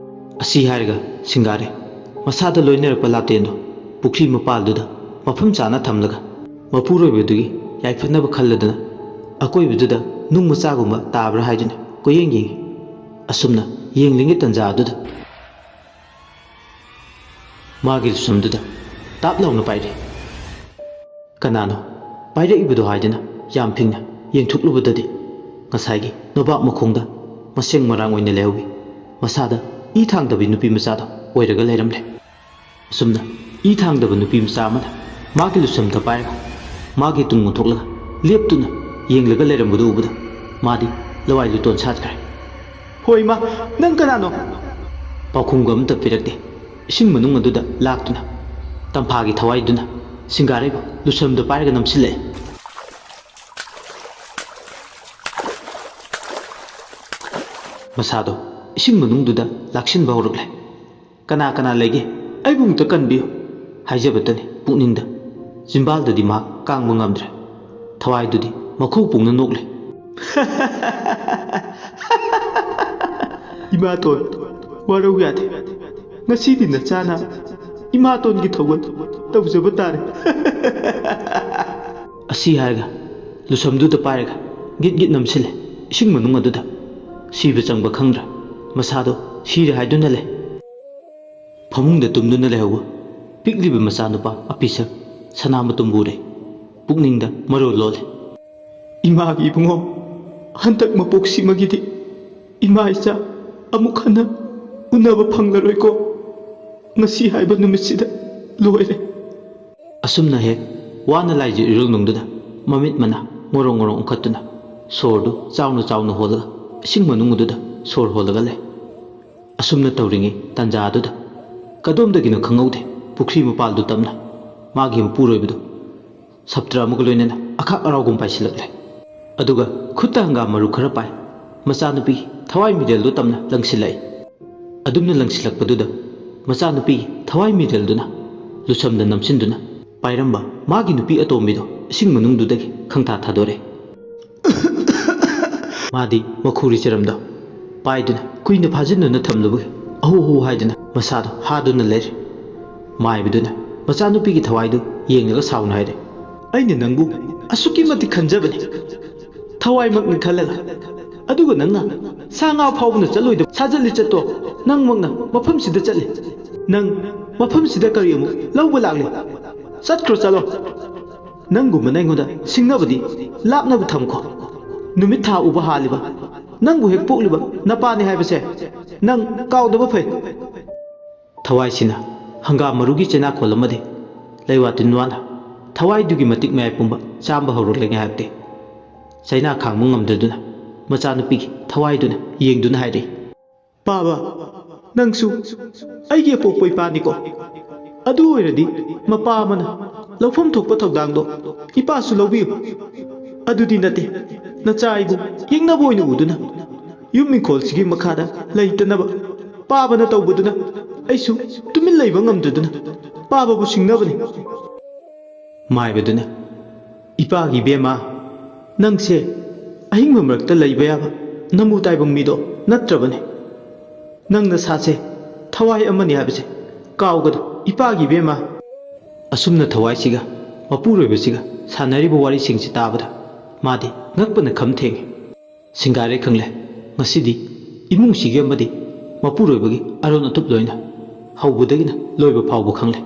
ꯑꯁꯤ ꯍꯥꯏꯔꯒ ꯁꯤꯡꯒꯥꯔꯩ ꯃꯁꯥꯗ ꯂꯣꯏꯅꯔꯛꯄ ꯂꯥꯇꯦꯟꯗꯨ ꯄꯨꯈ꯭ꯔꯤ ꯃꯄꯥꯜꯗꯨꯗ ꯃꯐꯝ ꯆꯥꯅ ꯊꯝꯂꯒ ꯃꯄꯨꯔꯣꯏꯕꯗꯨꯒꯤ ꯌꯥꯏꯐꯅꯕ ꯈꯜꯂꯗꯨꯅ ꯑꯀꯣꯏꯕꯗꯨꯗ ꯅꯨꯡ ꯃꯆꯥꯒꯨꯝꯕ ꯇꯥꯕ꯭ꯔꯥ ꯍꯥꯏꯗꯨꯅ ꯀꯣꯏꯌꯦꯡ ꯌꯦꯡꯉꯤ꯫ ꯑꯁꯨꯝꯅ ꯌꯦꯡꯂꯤꯉꯩ ꯇꯟꯖꯥ ꯑꯗꯨꯗ ꯃꯥꯒꯤ ꯂꯨꯁꯝꯗꯨꯗ ꯇꯥꯞ ꯂꯥꯎꯅ ꯄꯥꯏꯔꯦ꯫ ꯀꯅꯥꯅꯣ ꯄꯥꯏꯔꯛꯏꯕꯗꯣ ꯍꯥꯏꯗꯨꯅ ꯌꯥꯝ ꯐꯤꯡꯅ ꯌꯦꯡꯊꯣꯛꯂꯨꯕꯗꯗꯤ, ꯉꯁꯥꯏꯒꯤ ꯅꯣꯕꯥꯞ ꯃꯈꯣꯡꯗ ꯃꯁꯦꯡ ꯃꯔꯥꯡ ꯑꯣꯏꯅ ꯂꯩꯍꯧꯋꯤ꯫ ꯃꯁꯥꯗ ꯏ ꯊꯥꯡꯗꯕꯤ ꯅꯨꯄꯤ ꯃꯆꯥꯗꯣ ꯑꯣꯏꯔꯒ ꯂꯩꯔꯝꯂꯦ꯫ ꯑꯁꯨꯝꯅ ꯏ ꯊꯥꯡꯗꯕ ꯅꯨꯄꯤ ꯃꯆꯥ ꯑꯃꯅ ꯃꯥꯒꯤ ꯂꯨꯁꯝꯗ ꯄꯥꯏꯔꯒ ꯃꯥꯒꯤ ꯇꯨꯡ ꯑꯣꯟꯊꯣꯛꯂꯒ ꯂꯦꯞꯇꯨꯅ ꯌꯦꯡꯂꯒ ꯂꯩꯔꯝꯕꯗꯨ ꯎꯕꯗ ꯃꯥꯗꯤ ꯂꯋꯥꯏ ꯂꯨꯇꯣꯟ ꯁꯥꯠꯈ꯭ꯔꯦ꯫ "ꯍꯣꯏ ꯏꯃꯥ, ꯅꯪ ꯀꯅꯥꯅꯣ?" ꯄꯥꯎꯈꯨꯝꯒ ꯑꯃꯇ ꯄꯤꯔꯛꯇꯦ꯫ ꯏꯁꯤꯡ ꯃꯅꯨꯡ ꯑꯗꯨꯗ ꯂꯥꯛꯇꯨꯅ ꯇꯝꯐꯥꯒꯤ ꯊꯋꯥꯏꯗꯨꯅ ꯁꯤꯡꯒꯥꯔꯩꯕ ꯂꯨꯁꯝꯗ ꯄꯥꯏꯔꯒ ꯅꯝꯁꯤꯜꯂꯛꯑꯦ꯫ ꯃꯁꯥꯗꯣ ꯏꯁꯤꯡ ꯃꯅꯨꯡꯗꯨꯗ ꯂꯥꯛꯁꯤꯟꯕ ꯍꯧꯔꯛꯂꯦ꯫ "ꯀꯅꯥ ꯀꯅꯥ ꯂꯩꯒꯦ? ꯑꯩꯕꯨ ꯑꯃꯨꯛꯇ ꯀꯟꯕꯤꯌꯨ" ꯍꯥꯏꯖꯕꯇꯅꯤ ꯄꯨꯛꯅꯤꯡꯗ꯫ ꯆꯤꯝꯕꯥꯜꯗꯗꯤ ꯃꯍꯥꯛ ꯀꯥꯡꯕ ꯉꯝꯗ꯭ꯔꯦ꯫ ꯊꯋꯥꯏꯗꯨꯗꯤ ꯃꯈꯨ ꯄꯨꯡꯅ ꯅꯣꯛꯂꯦ꯫ "ꯏꯃꯥꯇꯣꯟ, ꯋꯥꯔꯧ ꯌꯥꯗꯦ꯫ ꯉꯁꯤꯗꯤ ꯅꯆꯥꯅ ꯏꯃꯥꯇꯣꯟꯒꯤ ꯊꯧꯒꯜ ꯇꯧꯖꯕ ꯇꯥꯔꯦ꯫" ꯑꯁꯤ ꯍꯥꯏꯔꯒ ꯂꯨꯁꯝꯗꯨꯗ ꯄꯥꯏꯔꯒ ꯒꯤꯠ ꯒꯤꯠ ꯅꯝꯁꯤꯜꯂꯦ ꯏꯁꯤꯡ ꯃꯅꯨꯡ ꯑꯗꯨꯗ꯫ ꯁꯤꯕ ꯆꯪꯕ ꯈꯪꯗ꯭ꯔꯦ꯫ ꯃꯁꯥꯗꯣ ꯁꯤꯔꯦ ꯍꯥꯏꯗꯨꯅ ꯂꯩ꯫ ꯐꯃꯨꯡꯗ ꯇꯨꯝꯗꯨꯅ ꯂꯩꯍꯧꯕ ꯄꯤꯛꯂꯤꯕ ꯃꯆꯥꯅꯨꯄꯥ ꯑꯄꯤꯁꯛ ꯁꯅꯥꯃꯇꯨꯝꯕꯨ ꯎꯔꯦ꯫ ꯄꯨꯛꯅꯤꯡꯗ ꯃꯔꯣꯜ ꯂꯣꯜꯂꯦ꯫ "ꯏꯃꯥꯒꯤ ꯏꯕꯨꯡꯉꯣ, ꯍꯟꯗꯛ ꯃꯄꯣꯛꯁꯤꯃꯒꯤꯗꯤ ꯏꯃꯥ ꯏꯆꯥ ꯑꯃꯨꯛ ꯍꯟꯅ ꯎꯅꯕ ꯐꯪꯂꯔꯣꯏꯀꯣ꯫ ꯉꯁꯤ ꯍꯥꯏꯕ ꯅꯨꯃꯤꯠꯁꯤꯗ ꯂꯣꯏꯔꯦ꯫" ꯑꯁꯨꯝꯅ ꯍꯦꯛ ꯋꯥꯅ ꯂꯥꯏꯖ ꯏꯔꯣꯜꯅꯨꯡꯗꯨꯗ ꯃꯃꯤꯠ ꯃꯅꯥ ꯉꯣꯔꯣꯡ ꯉꯣꯔꯣꯡ ꯎꯪꯈꯠꯇꯨꯅ ꯁꯣꯔꯗꯨ ꯆꯥꯎꯅ ꯆꯥꯎꯅ ꯍꯣꯜꯂꯒ ꯏꯁꯤꯡ ꯃꯅꯨꯡ ꯑꯗꯨꯗ ꯁꯣꯔ ꯍꯣꯜꯂꯒ ꯂꯩ꯫ ꯑꯁꯨꯝꯅ ꯇꯧꯔꯤꯉꯩ ꯇꯥꯟꯖꯥ ꯑꯗꯨꯗ ꯀꯗꯣꯝꯗꯒꯤꯅꯣ ꯈꯪꯍꯧꯗꯦ, ꯄꯨꯈ꯭ꯔꯤ ꯃꯄꯥꯜꯗꯨ ꯇꯝꯅ ꯃꯥꯒꯤ ꯃꯄꯨꯔꯣꯏꯕꯗꯨ ꯁꯞꯇ꯭ꯔ ꯑꯃꯒ ꯂꯣꯏꯅꯅ ꯑꯈꯥꯛ ꯑꯔꯥꯎꯒꯨꯝ ꯄꯥꯏꯁꯤꯜꯂꯛꯂꯦ꯫ ꯑꯗꯨꯒ ꯈꯨꯠꯇ ꯍꯪꯒꯥꯝ ꯃꯔꯨ ꯈꯔ ꯄꯥꯏ, ꯃꯆꯥꯅꯨꯄꯤꯒꯤ ꯊꯋꯥꯏ ꯃꯤꯔꯦꯜꯗꯨ ꯇꯝꯅ ꯂꯪꯁꯤꯜꯂꯛꯏ꯫ ꯑꯗꯨꯝꯅ ꯂꯪꯁꯤꯜꯂꯛꯄꯗꯨꯗ ꯃꯆꯥꯅꯨꯄꯤꯒꯤ ꯊꯋꯥꯏ ꯃꯤꯔꯦꯜꯗꯨꯅ ꯂꯨꯁꯝꯗ ꯅꯝꯁꯤꯟꯗꯨꯅ ꯄꯥꯏꯔꯝꯕ ꯃꯥꯒꯤ ꯅꯨꯄꯤ ꯑꯇꯣꯝꯕꯤꯗꯣ ꯏꯁꯤꯡ ꯃꯅꯨꯡꯗꯨꯗꯒꯤ ꯈꯪꯊꯥ ꯊꯥꯗꯣꯔꯛꯏ꯫ ꯃꯥꯗꯤ ꯃꯈꯨꯔꯤ ꯆꯔꯝꯗꯣ ꯄꯥꯏꯗꯨꯅ ꯀꯨꯏꯅ ꯐꯥꯖꯤꯟꯗꯨꯅ ꯊꯝꯂꯨꯕꯒꯤ ꯑꯍꯨ ꯍꯨ ꯍꯥꯏꯗꯨꯅ ꯃꯁꯥꯗꯣ ꯍꯥꯗꯨꯅ ꯂꯩꯔꯦ꯫ ꯃꯥꯏꯕꯗꯨꯅ ꯃꯆꯥꯅꯨꯄꯤꯒꯤ ꯊꯋꯥꯏꯗꯨ ꯌꯦꯡꯂꯒ ꯁꯥꯎꯅ ꯍꯥꯏꯔꯦ, "ꯑꯩꯅ ꯅꯪꯕꯨ ꯑꯁꯨꯛꯀꯤ ꯃꯇꯤꯛ ꯈꯟꯖꯕꯅꯤ, ꯊꯋꯥꯏꯃꯛꯅꯤ ꯈꯜꯂꯒ, ꯑꯗꯨꯒ ꯅꯪꯅ ꯁꯥ ꯉꯥ ꯐꯥꯎꯕꯅ ꯆꯠꯂꯣꯏꯗꯕ ꯁꯥꯖꯠ ꯂꯤꯆꯠꯇꯣ ꯅꯪꯃꯛꯅ ꯃꯐꯝꯁꯤꯗ ꯆꯠꯂꯤ꯫ ꯅꯪ ꯃꯐꯝꯁꯤꯗ ꯀꯔꯤ ꯑꯃꯨꯛ ꯂꯧꯕ ꯂꯥꯛꯂꯤ? ꯆꯠꯈ꯭ꯔꯣ, ꯆꯠꯂꯣ꯫ ꯅꯪꯒꯨꯝꯕꯅ ꯑꯩꯉꯣꯟꯗ ꯁꯤꯡꯅꯕꯗꯤ ꯂꯥꯞꯅꯕ ꯊꯝꯈꯣ꯫ ꯅꯨꯃꯤꯠ ꯊꯥ ꯎꯕ ꯍꯥꯜꯂꯤꯕ ꯅꯪꯕꯨ ꯍꯦꯛ ꯄꯣꯛꯂꯤꯕ ꯅꯄꯥꯅꯤ ꯍꯥꯏꯕꯁꯦ ꯅꯪ ꯀꯥꯎꯗꯕ ꯐꯩ꯫ ꯊꯋꯥꯏꯁꯤꯅ ꯍꯪꯒꯥꯝ ꯃꯔꯨꯒꯤ ꯆꯩꯅꯥꯈꯣꯜ ꯑꯃꯗꯤ ꯂꯩꯋꯥ ꯇꯤꯟꯋꯥꯅ ꯊꯋꯥꯏꯗꯨꯒꯤ ꯃꯇꯤꯛ ꯃꯌꯥꯏ ꯄꯨꯝꯕ ꯆꯥꯝꯕ ꯍꯧꯔꯛꯂꯦ ꯉꯥꯏꯍꯥꯛꯇꯤ꯫ ꯆꯩꯅꯥ ꯈꯥꯡꯕ ꯉꯝꯗꯗꯨꯅ ꯃꯆꯥꯅꯨꯄꯤꯒꯤ ꯊꯋꯥꯏꯗꯨꯅ ꯌꯦꯡꯗꯨꯅ ꯍꯥꯏꯔꯛꯏ, "ꯄꯥꯕ, ꯅꯪꯁꯨ ꯑꯩꯒꯤ ꯑꯄꯣꯛꯄ ꯏꯄꯥꯅꯤꯀꯣ꯫ ꯑꯗꯨ ꯑꯣꯏꯔꯗꯤ ꯃꯄꯥ ꯑꯃꯅ ꯂꯧꯐꯝ ꯊꯣꯛꯄ ꯊꯧꯗꯥꯡꯗꯣ ꯏꯄꯥꯁꯨ ꯂꯧꯕꯤꯌꯨ꯫ ꯑꯗꯨꯗꯤ ꯅꯠꯇꯦ, ꯅꯆꯥ ꯑꯩꯕꯨ ꯌꯦꯛꯅꯕ ꯑꯣꯏꯅ ꯎꯗꯨꯅ ꯌꯨꯝ ꯏꯪꯈꯣꯜꯁꯤꯒꯤ ꯃꯈꯥꯗ ꯂꯩꯇꯅꯕ ꯄꯥꯕꯅ ꯇꯧꯕꯗꯨꯅ ꯑꯩꯁꯨ ꯇꯨꯃꯤꯟ ꯂꯩꯕ ꯉꯝꯗꯗꯨꯅ ꯄꯥꯕꯕꯨ ꯁꯤꯡꯅꯕꯅꯤ꯫" ꯃꯥꯏꯕꯗꯨꯅ, "ꯏꯄꯥꯒꯤ ꯏꯕꯦꯝꯃ, ꯅꯪꯁꯦ ꯑꯍꯤꯡꯕ ꯃꯔꯛꯇ ꯂꯩꯕ ꯌꯥꯕ ꯅꯃꯨ ꯇꯥꯏꯕꯪ ꯃꯤꯗꯣ ꯅꯠꯇ꯭ꯔꯕꯅꯤ꯫ ꯅꯪ ꯅꯁꯥꯁꯦ ꯊꯋꯥꯏ ꯑꯃꯅꯤ ꯍꯥꯏꯕꯁꯦ ꯀꯥꯎꯒꯅꯨ, ꯏꯄꯥꯒꯤ ꯏꯕꯦꯝꯃ꯫" ꯑꯁꯨꯝꯅ ꯊꯋꯥꯏꯁꯤꯒ ꯃꯄꯨꯔꯣꯏꯕꯁꯤꯒ ꯁꯥꯟꯅꯔꯤꯕ ꯋꯥꯔꯤꯁꯤꯡꯁꯤ ꯇꯥꯕꯗ ꯃꯥꯗꯤ ꯉꯛꯄꯅ ꯈꯝ ꯊꯦꯡꯉꯤ꯫ ꯁꯤꯡꯒꯥꯔꯦ ꯈꯪꯂꯦ, ꯉꯁꯤꯗꯤ ꯏꯃꯨꯡꯁꯤꯒꯤ ꯑꯃꯗꯤ ꯃꯄꯨꯔꯣꯏꯕꯒꯤ ꯑꯔꯣꯟ ꯑꯇꯨꯞ ꯂꯣꯏꯅ ꯍꯧꯕꯗꯒꯤꯅ ꯂꯣꯏꯕ ꯐꯥꯎꯕ ꯈꯪꯂꯦ꯫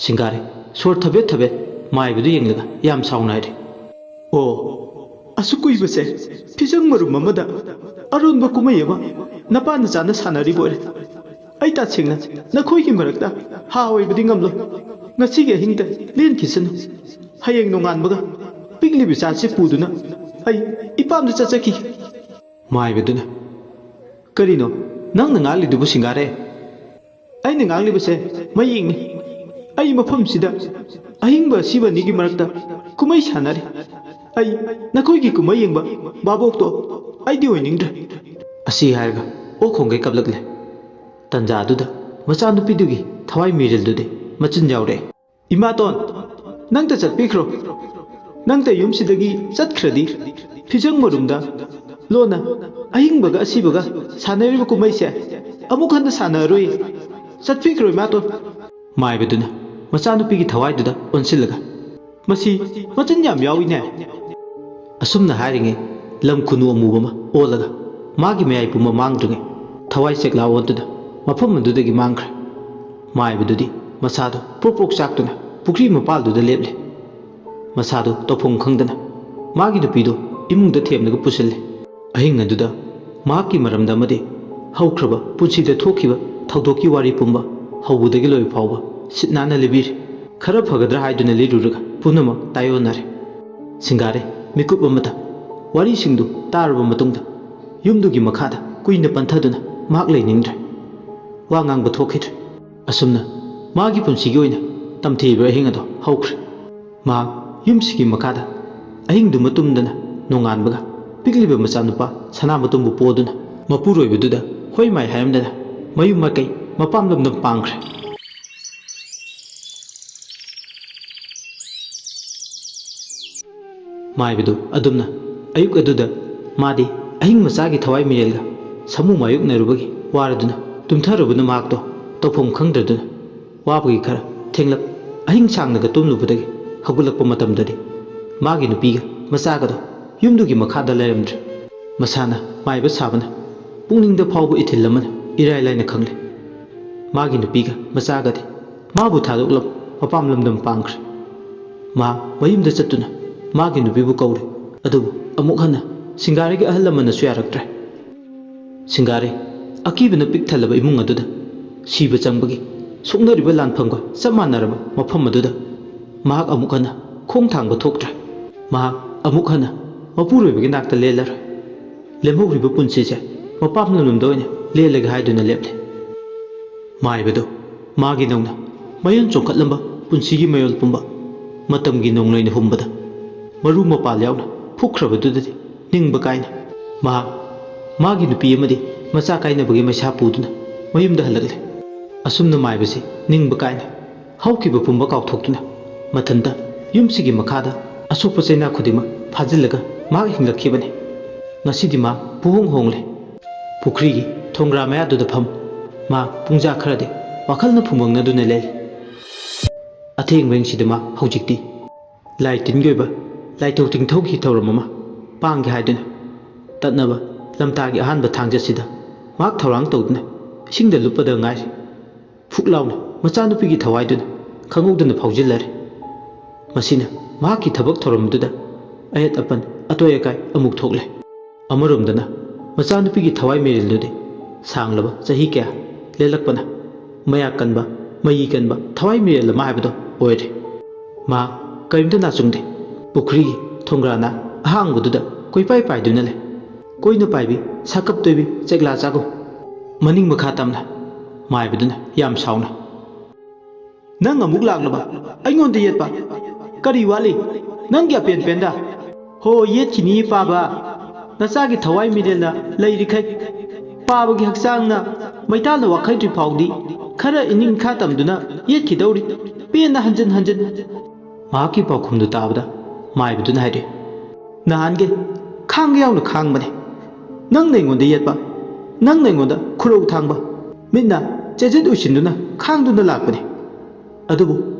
ꯁꯤꯡꯒꯥꯔꯦ ꯁꯣꯔ ꯊꯕꯦꯠ ꯊꯕꯦꯠ ꯃꯥꯏꯕꯗꯨ ꯌꯦꯡꯂꯒ ꯌꯥꯝ ꯁꯥꯎꯅ ꯍꯥꯏꯔꯦ, "ꯑꯣ, ꯑꯁꯨꯛ ꯀꯨꯏꯕꯁꯦ ꯐꯤꯖꯪ ꯃꯔꯨꯝ ꯑꯃꯗ ꯑꯔꯣꯟꯕ ꯀꯨꯝꯍꯩ ꯑꯃ ꯅꯄꯥ ꯅꯆꯥꯅ ꯁꯥꯟꯅꯔꯤꯕ ꯑꯣꯏꯔꯦ꯫ ꯑꯩ ꯇꯁꯦꯡꯅ ꯅꯈꯣꯏꯒꯤ ꯃꯔꯛꯇ ꯍꯥ ꯑꯣꯏꯕꯗꯤ ꯉꯝꯂꯣꯏ꯫ ꯉꯁꯤꯒꯤ ꯑꯍꯤꯡꯗ ꯂꯦꯟꯈꯤꯁꯅꯨ꯫ ꯍꯌꯦꯡ ꯅꯣꯡꯉꯥꯟꯕꯒ ꯄꯤꯛꯂꯤꯕ ꯏꯆꯥꯁꯤ ꯄꯨꯗꯨꯅ ꯑꯩ ꯏꯄꯥꯝꯗ ꯆꯠꯆꯈꯤ꯫" ꯃꯥꯏꯕꯗꯨꯅ, "ꯀꯔꯤꯅꯣ ꯅꯪꯅ ꯉꯥꯡꯂꯤꯗꯨꯕꯨ, ꯁꯤꯡꯒꯥꯔꯦ?" "ꯑꯩꯅ ꯉꯥꯡꯂꯤꯕꯁꯦ ꯃꯌꯦꯛꯅꯤ꯫ ꯑꯩ ꯃꯐꯝꯁꯤꯗ ꯑꯍꯤꯡꯕ ꯑꯁꯤꯕ ꯑꯅꯤꯒꯤ ꯃꯔꯛꯇ ꯀꯨꯝꯍꯩ ꯁꯥꯟꯅꯔꯤ꯫ ꯑꯩ ꯅꯈꯣꯏꯒꯤ ꯀꯨꯝꯍꯩ ꯌꯦꯡꯕ ꯚꯥꯕꯣꯛꯇꯣ ꯑꯩꯗꯤ ꯑꯣꯏꯅꯤꯡꯗ꯭ꯔꯦ꯫" ꯑꯁꯤ ꯍꯥꯏꯔꯒ ꯑꯣꯛ ꯈꯣꯡꯒꯩ ꯀꯞꯂꯛꯂꯦ꯫ ꯇꯟꯖꯥꯗꯨꯗ ꯃꯆꯥꯅꯨꯄꯤꯗꯨꯒꯤ ꯊꯋꯥꯏ ꯃꯤꯔꯤꯜꯗꯨꯗꯤ ꯃꯆꯤꯟ ꯌꯥꯎꯔꯛꯑꯦ꯫ "ꯏꯃꯥꯇꯣꯟ, ꯅꯪꯇ ꯆꯠꯄꯤꯈ꯭ꯔꯣ꯫ ꯅꯪꯇ ꯌꯨꯝꯁꯤꯗꯒꯤ ꯆꯠꯈ꯭ꯔꯗꯤ ꯐꯤꯖꯪ ꯃꯔꯨꯝꯗ ꯂꯣꯟꯅ ꯑꯍꯤꯡꯕꯒ ꯑꯁꯤꯕꯒ ꯁꯥꯟꯅꯔꯤꯕ ꯀꯨꯝꯍꯩꯁꯦ ꯑꯃꯨꯛ ꯍꯟꯅ ꯁꯥꯟꯅꯔꯣꯏ꯫ ꯆꯠꯄꯤꯈ꯭ꯔꯣ, ꯏꯃꯥꯇꯣꯟ꯫" ꯃꯥꯏꯕꯗꯨꯅ ꯃꯆꯥꯅꯨꯄꯤꯒꯤ ꯊꯋꯥꯏꯗꯨꯗ ꯑꯣꯟꯁꯤꯜꯂꯒ, "ꯃꯁꯤ ꯃꯆꯤꯟ ꯌꯥꯝ ꯌꯥꯎꯏꯅꯦ꯫" ꯑꯁꯨꯝꯅ ꯍꯥꯏꯔꯤꯉꯩ ꯂꯝ ꯈꯨꯅꯨ ꯑꯃꯨꯕ ꯑꯃ ꯑꯣꯜꯂꯒ ꯃꯥꯒꯤ ꯃꯌꯥꯏ ꯄꯨꯝꯕ ꯃꯥꯡꯗ꯭ꯔꯤꯉꯩ ꯊꯋꯥꯏ ꯆꯦꯛꯂꯥ ꯑꯣꯟꯗꯨꯅ ꯃꯐꯝ ꯑꯗꯨꯗꯒꯤ ꯃꯥꯡꯈ꯭ꯔꯦ꯫ ꯃꯥꯏꯕꯗꯨꯗꯤ ꯃꯁꯥꯗꯨ ꯄ꯭ꯔꯣꯛ ꯄ꯭ꯔꯣꯛ ꯆꯥꯛꯇꯨꯅ ꯄꯨꯈ꯭ꯔꯤ ꯃꯄꯥꯜꯗꯨꯗ ꯂꯦꯞꯂꯦ꯫ ꯃꯁꯥꯗꯨ ꯇꯧꯐꯝ ꯈꯪꯗꯅ ꯃꯥꯒꯤ ꯅꯨꯄꯤꯗꯨ ꯏꯃꯨꯡꯗ ꯊꯦꯝꯂꯒ ꯄꯨꯁꯤꯜꯂꯦ꯫ ꯑꯍꯤꯡ ꯑꯗꯨꯗ ꯃꯍꯥꯛꯀꯤ ꯃꯔꯝꯗ ꯑꯃꯗꯤ ꯍꯧꯈ꯭ꯔꯕ ꯄꯨꯟꯁꯤꯗ ꯊꯣꯛꯈꯤꯕ ꯊꯧꯗꯣꯛꯀꯤ ꯋꯥꯔꯤ ꯄꯨꯝꯕ ꯍꯧꯕꯗꯒꯤ ꯂꯣꯏꯕ ꯐꯥꯎꯕ ꯁꯤꯠ ꯅꯥꯟꯅ ꯂꯤꯕꯤꯔꯦ꯫ ꯈꯔ ꯐꯒꯗ꯭ꯔꯥ ꯍꯥꯏꯗꯨꯅ ꯂꯤꯔꯨꯔꯒ ꯄꯨꯝꯅꯃꯛ ꯇꯥꯏꯑꯣꯟꯅꯔꯦ꯫ ꯁꯤꯡꯒꯥꯔꯦ ꯃꯤꯀꯨꯞ ꯑꯃꯇ ꯋꯥꯔꯤꯁꯤꯡꯗꯨ ꯇꯥꯔꯕ ꯃꯇꯨꯡꯗ ꯌꯨꯝꯗꯨꯒꯤ ꯃꯈꯥꯗ ꯀꯨꯏꯅ ꯄꯟꯊꯗꯨꯅ ꯃꯍꯥꯛ ꯂꯩꯅꯤꯡꯗ꯭ꯔꯦ꯫ ꯋꯥ ꯉꯥꯡꯕ ꯊꯣꯛꯈꯤꯗ꯭ꯔꯦ꯫ ꯑꯁꯨꯝꯅ ꯃꯥꯒꯤ ꯄꯨꯟꯁꯤꯒꯤ ꯑꯣꯏꯅ ꯇꯝꯊꯤꯕ ꯑꯍꯤꯡ ꯑꯗꯨ ꯍꯧꯈ꯭ꯔꯦ꯫ ꯃꯍꯥꯛ ꯌꯨꯝꯁꯤꯒꯤ ꯃꯈꯥꯗ ꯑꯍꯤꯡꯗꯨꯃ ꯇꯨꯝꯗꯅ ꯅꯣꯡꯉꯥꯟꯕꯒ ꯄꯤꯛꯂꯤꯕ ꯃꯆꯥꯅꯨꯄꯥ ꯁꯅꯥꯃꯇꯣꯝꯕꯨ ꯄꯣꯗꯨꯅ ꯃꯄꯨꯔꯣꯏꯕꯗꯨꯗ ꯍꯣꯏ ꯃꯥꯏ ꯍꯥꯏꯔꯝꯗꯅ ꯃꯌꯨꯝ ꯃꯀꯩ ꯃꯄꯥꯝ ꯂꯝꯗꯝ ꯄꯥꯡꯈ꯭ꯔꯦ꯫ ꯃꯥꯏꯕꯗꯨ ꯑꯗꯨꯝꯅ ꯑꯌꯨꯛ ꯑꯗꯨꯗ ꯃꯥꯗꯤ ꯑꯍꯤꯡ ꯃꯆꯥꯒꯤ ꯊꯋꯥꯏ ꯃꯤꯔꯦꯜꯒ ꯁꯥꯃꯨ ꯃꯥꯌꯣꯛꯅꯔꯨꯕꯒꯤ ꯋꯥꯔꯗꯨꯅ ꯇꯨꯝꯊꯔꯨꯕꯅ ꯃꯍꯥꯛꯇꯣ ꯇꯧꯐꯝ ꯈꯪꯗ꯭ꯔꯗꯨꯅ ꯋꯥꯕꯒꯤ ꯈꯔ ꯊꯦꯡꯂꯞ ꯑꯍꯤꯡ ꯁꯥꯡꯅꯒ ꯇꯨꯝꯂꯨꯕꯗꯒꯤ ꯍꯧꯒꯠꯂꯛꯄ ꯃꯇꯝꯗꯗꯤ ꯃꯥꯒꯤ ꯅꯨꯄꯤꯒ ꯃꯆꯥꯒꯗꯣ ꯌꯨꯝꯗꯨꯒꯤ ꯃꯈꯥꯗ ꯂꯩꯔꯝꯗ꯭ꯔꯦ꯫ ꯃꯁꯥꯅ ꯃꯥꯏꯕ ꯁꯥꯕꯅ ꯄꯨꯛꯅꯤꯡꯗ ꯐꯥꯎꯕ ꯏꯊꯤꯜ ꯑꯃꯅ ꯏꯔꯥꯏ ꯂꯥꯏꯅ ꯈꯪꯂꯦ꯫ ꯃꯥꯒꯤ ꯅꯨꯄꯤꯒ ꯃꯆꯥꯒꯗꯤ ꯃꯥꯕꯨ ꯊꯥꯗꯣꯛꯂꯝ ꯃꯄꯥꯝ ꯂꯝꯗꯝ ꯄꯥꯡꯈ꯭ꯔꯦ꯫ ꯃꯥ ꯃꯌꯨꯝꯗ ꯆꯠꯇꯨꯅ ꯃꯥꯒꯤ ꯅꯨꯄꯤꯕꯨ ꯀꯧꯔꯦ꯫ ꯑꯗꯨꯕꯨ ꯑꯃꯨꯛ ꯍꯟꯅ ꯁꯤꯡꯒꯥꯔꯩꯒꯤ ꯑꯍꯜ ꯂꯃꯟꯅꯁꯨ ꯌꯥꯔꯛꯇ꯭ꯔꯦ꯫ ꯁꯤꯡꯒꯥꯔꯩ ꯑꯀꯤꯕꯅ ꯄꯤꯛ ꯊꯜꯂꯕ ꯏꯃꯨꯡ ꯑꯗꯨꯗ ꯁꯤꯕ ꯆꯪꯕꯒꯤ ꯁꯣꯛꯅꯔꯤꯕ ꯂꯥꯟꯐꯝꯒ ꯆꯞ ꯃꯥꯟꯅꯔꯕ ꯃꯐꯝ ꯑꯗꯨꯗ ꯃꯍꯥꯛ ꯑꯃꯨꯛ ꯍꯟꯅ ꯈꯣꯡ ꯊꯥꯡꯕ ꯊꯣꯛꯇ꯭ꯔꯦ꯫ ꯃꯍꯥꯛ ꯑꯃꯨꯛ ꯍꯟꯅ ꯃꯄꯨꯔꯣꯏꯕꯒꯤ ꯅꯥꯛꯇ ꯂꯦꯜꯂꯔꯣꯏ꯫ ꯂꯦꯝꯍꯧꯔꯤꯕ ꯄꯨꯟꯁꯤꯁꯦ ꯃꯄꯥꯝ ꯂꯝꯗꯝꯗ ꯑꯣꯏꯅ ꯂꯦꯜꯂꯒꯦ ꯍꯥꯏꯗꯨꯅ ꯂꯦꯞꯂꯦ꯫ ꯃꯥꯏꯕꯗꯨ ꯃꯥꯒꯤ ꯅꯧꯅ ꯃꯌꯣꯟ ꯆꯣꯡꯈꯠꯂꯝꯕ ꯄꯨꯟꯁꯤꯒꯤ ꯃꯌꯣꯜ ꯄꯨꯝꯕ ꯃꯇꯝꯒꯤ ꯅꯣꯡꯂꯩꯅ ꯍꯨꯝꯕꯗ ꯃꯔꯨ ꯃꯄꯥꯜ ꯌꯥꯎꯅ ꯐꯨꯛꯈ꯭ꯔꯕꯗꯨꯗꯗꯤ ꯅꯤꯡꯕ ꯀꯥꯏꯅ ꯃꯍꯥꯛ ꯃꯥꯒꯤ ꯅꯨꯄꯤ ꯑꯃꯗꯤ ꯃꯆꯥ ꯀꯥꯏꯅꯕꯒꯤ ꯃꯩꯁꯥ ꯄꯨꯗꯨꯅ ꯃꯌꯨꯝꯗ ꯍꯜꯂꯛꯂꯦ꯫ ꯑꯁꯨꯝꯅ ꯃꯥꯏꯕꯁꯤ ꯅꯤꯡꯕ ꯀꯥꯏꯅ ꯍꯧꯈꯤꯕ ꯄꯨꯝꯕ ꯀꯥꯎꯊꯣꯛꯇꯨꯅ ꯃꯊꯟꯇ ꯌꯨꯝꯁꯤꯒꯤ ꯃꯈꯥꯗ ꯑꯁꯣꯛꯄ ꯆꯩꯅꯥ ꯈꯨꯗꯤꯡꯃꯛ ꯐꯥꯖꯤꯜꯂꯒ ꯃꯍꯥꯛ ꯍꯤꯡꯂꯛꯈꯤꯕꯅꯤ꯫ ꯉꯁꯤꯗꯤ ꯃꯥ ꯄꯨꯍꯣꯡ ꯍꯣꯡꯂꯦ꯫ ꯄꯨꯈ꯭ꯔꯤꯒꯤ ꯊꯣꯡꯒ꯭ꯔꯥ ꯃꯌꯥꯗꯨꯗ ꯐꯝ ꯃꯥ ꯄꯨꯡꯖꯥ ꯈꯔꯗꯤ ꯋꯥꯈꯜꯅ ꯐꯨꯝꯕꯪꯅꯗꯨꯅ ꯂꯩ꯫ ꯑꯊꯦꯡꯕꯁꯤꯗ ꯃꯥ ꯍꯧꯖꯤꯛꯇꯤ ꯂꯥꯏ ꯇꯤꯟꯒꯤ ꯑꯣꯏꯕ ꯂꯥꯏꯊꯧ ꯇꯤꯡꯊꯧꯒꯤ ꯊꯧꯔꯝ ꯑꯃ ꯄꯥꯡꯒꯦ ꯍꯥꯏꯗꯨꯅ ꯇꯠꯅꯕ ꯂꯝꯇꯥꯒꯤ ꯑꯍꯥꯟꯕ ꯊꯥꯡꯖꯁꯤꯗ ꯃꯍꯥꯛ ꯊꯧꯔꯥꯡ ꯇꯧꯗꯨꯅ ꯏꯁꯤꯡꯗ ꯂꯨꯞꯄꯗ ꯉꯥꯏꯔꯤ꯫ ꯐꯨꯛ ꯂꯥꯎꯅ ꯃꯆꯥꯅꯨꯄꯤꯒꯤ ꯊꯋꯥꯏꯗꯨꯅ ꯈꯪꯍꯧꯗꯅ ꯐꯥꯎꯖꯤꯜꯂꯔꯦ꯫ ꯃꯁꯤꯅ ꯃꯍꯥꯛꯀꯤ ꯊꯕꯛ ꯊꯧꯔꯝꯗꯨꯗ ꯑꯌꯦꯠ ꯑꯄꯟ, ꯑꯇꯣꯏ ꯑꯀꯥꯏ ꯑꯃꯨꯛ ꯊꯣꯛꯂꯦ꯫ ꯑꯃꯔꯣꯝꯗꯅ ꯃꯆꯥꯅꯨꯄꯤꯒꯤ ꯊꯋꯥꯏ ꯃꯤꯔꯦꯜꯗꯨꯗꯤ ꯁꯥꯡꯂꯕ ꯆꯍꯤ ꯀꯌꯥ ꯂꯦꯜꯂꯛꯄꯅ ꯃꯌꯥ ꯀꯟꯕ, ꯃꯌꯤ ꯀꯟꯕ ꯊꯋꯥꯏ ꯃꯤꯔꯦꯜ ꯑꯃ ꯍꯥꯏꯕꯗꯣ ꯑꯣꯏꯔꯦ꯫ ꯃꯍꯥꯛ ꯀꯔꯤꯝꯇ ꯅꯥꯆꯨꯡꯗꯦ꯫ ꯄꯨꯈ꯭ꯔꯤꯒꯤ ꯊꯣꯡꯒ꯭ꯔꯥꯅ ꯑꯍꯥꯡꯕꯗꯨꯗ ꯀꯣꯏꯄꯥꯏ ꯄꯥꯏꯗꯨꯅ ꯂꯩ꯫ ꯀꯣꯏꯅ ꯄꯥꯏꯕꯤ ꯁꯥꯀꯞ ꯇꯣꯏꯕꯤ ꯆꯦꯛꯂꯥ ꯆꯥꯒꯨꯝ꯫ ꯃꯅꯤꯡ ꯃꯈꯥ ꯇꯝꯅ ꯃꯥꯏꯕꯗꯨꯅ ꯌꯥꯝ ꯁꯥꯎꯅ, "ꯅꯪ ꯑꯃꯨꯛ ꯂꯥꯛꯂꯕ? ꯑꯩꯉꯣꯟꯗ ꯌꯦꯠꯄ? ꯀꯔꯤ ꯋꯥꯠꯂꯤ? ꯅꯪꯒꯤ ꯑꯄꯦꯟ ꯄꯦꯟꯗ?" "ꯍꯣ, ꯌꯦꯠꯈꯤꯅꯤ ꯄꯥꯕ꯫ ꯅꯆꯥꯒꯤ ꯊꯋꯥꯏ ꯃꯤꯔꯦꯜꯅ ꯂꯩꯔꯤꯈꯩ ꯄꯥꯕꯒꯤ ꯍꯛꯆꯥꯡꯅ ꯃꯩꯇꯥꯜꯅ ꯋꯥꯈꯩꯗ꯭ꯔꯤ ꯐꯥꯎꯗꯤ ꯈꯔ ꯏꯅꯤꯡ ꯏꯈꯥ ꯇꯝꯗꯨꯅ ꯌꯦꯠꯈꯤꯗꯧꯔꯤ, ꯄꯦꯟꯅ ꯍꯟꯖꯤꯟ ꯍꯟꯖꯤꯟ꯫" ꯃꯍꯥꯛꯀꯤ ꯄꯥꯎꯈꯨꯝꯗꯨ ꯇꯥꯕꯗ ꯃꯥꯏꯕꯗꯨꯅ ꯍꯥꯏꯔꯛꯏ, "ꯅꯍꯥꯟꯒꯩ ꯈꯥꯡꯒ ꯌꯥꯎꯅ ꯈꯥꯡꯕꯅꯦ꯫ ꯅꯪꯅ ꯑꯩꯉꯣꯟꯗ ꯌꯦꯠꯄ, ꯅꯪꯅ ꯑꯩꯉꯣꯟꯗ ꯈꯨꯔꯧ ꯊꯥꯡꯕ, ꯃꯤꯠꯅ ꯆꯦꯖꯦꯠ ꯎꯏꯁꯤꯟꯗꯨꯅ ꯈꯥꯡꯗꯨꯅ ꯂꯥꯛꯄꯅꯦ꯫ ꯑꯗꯨꯕꯨ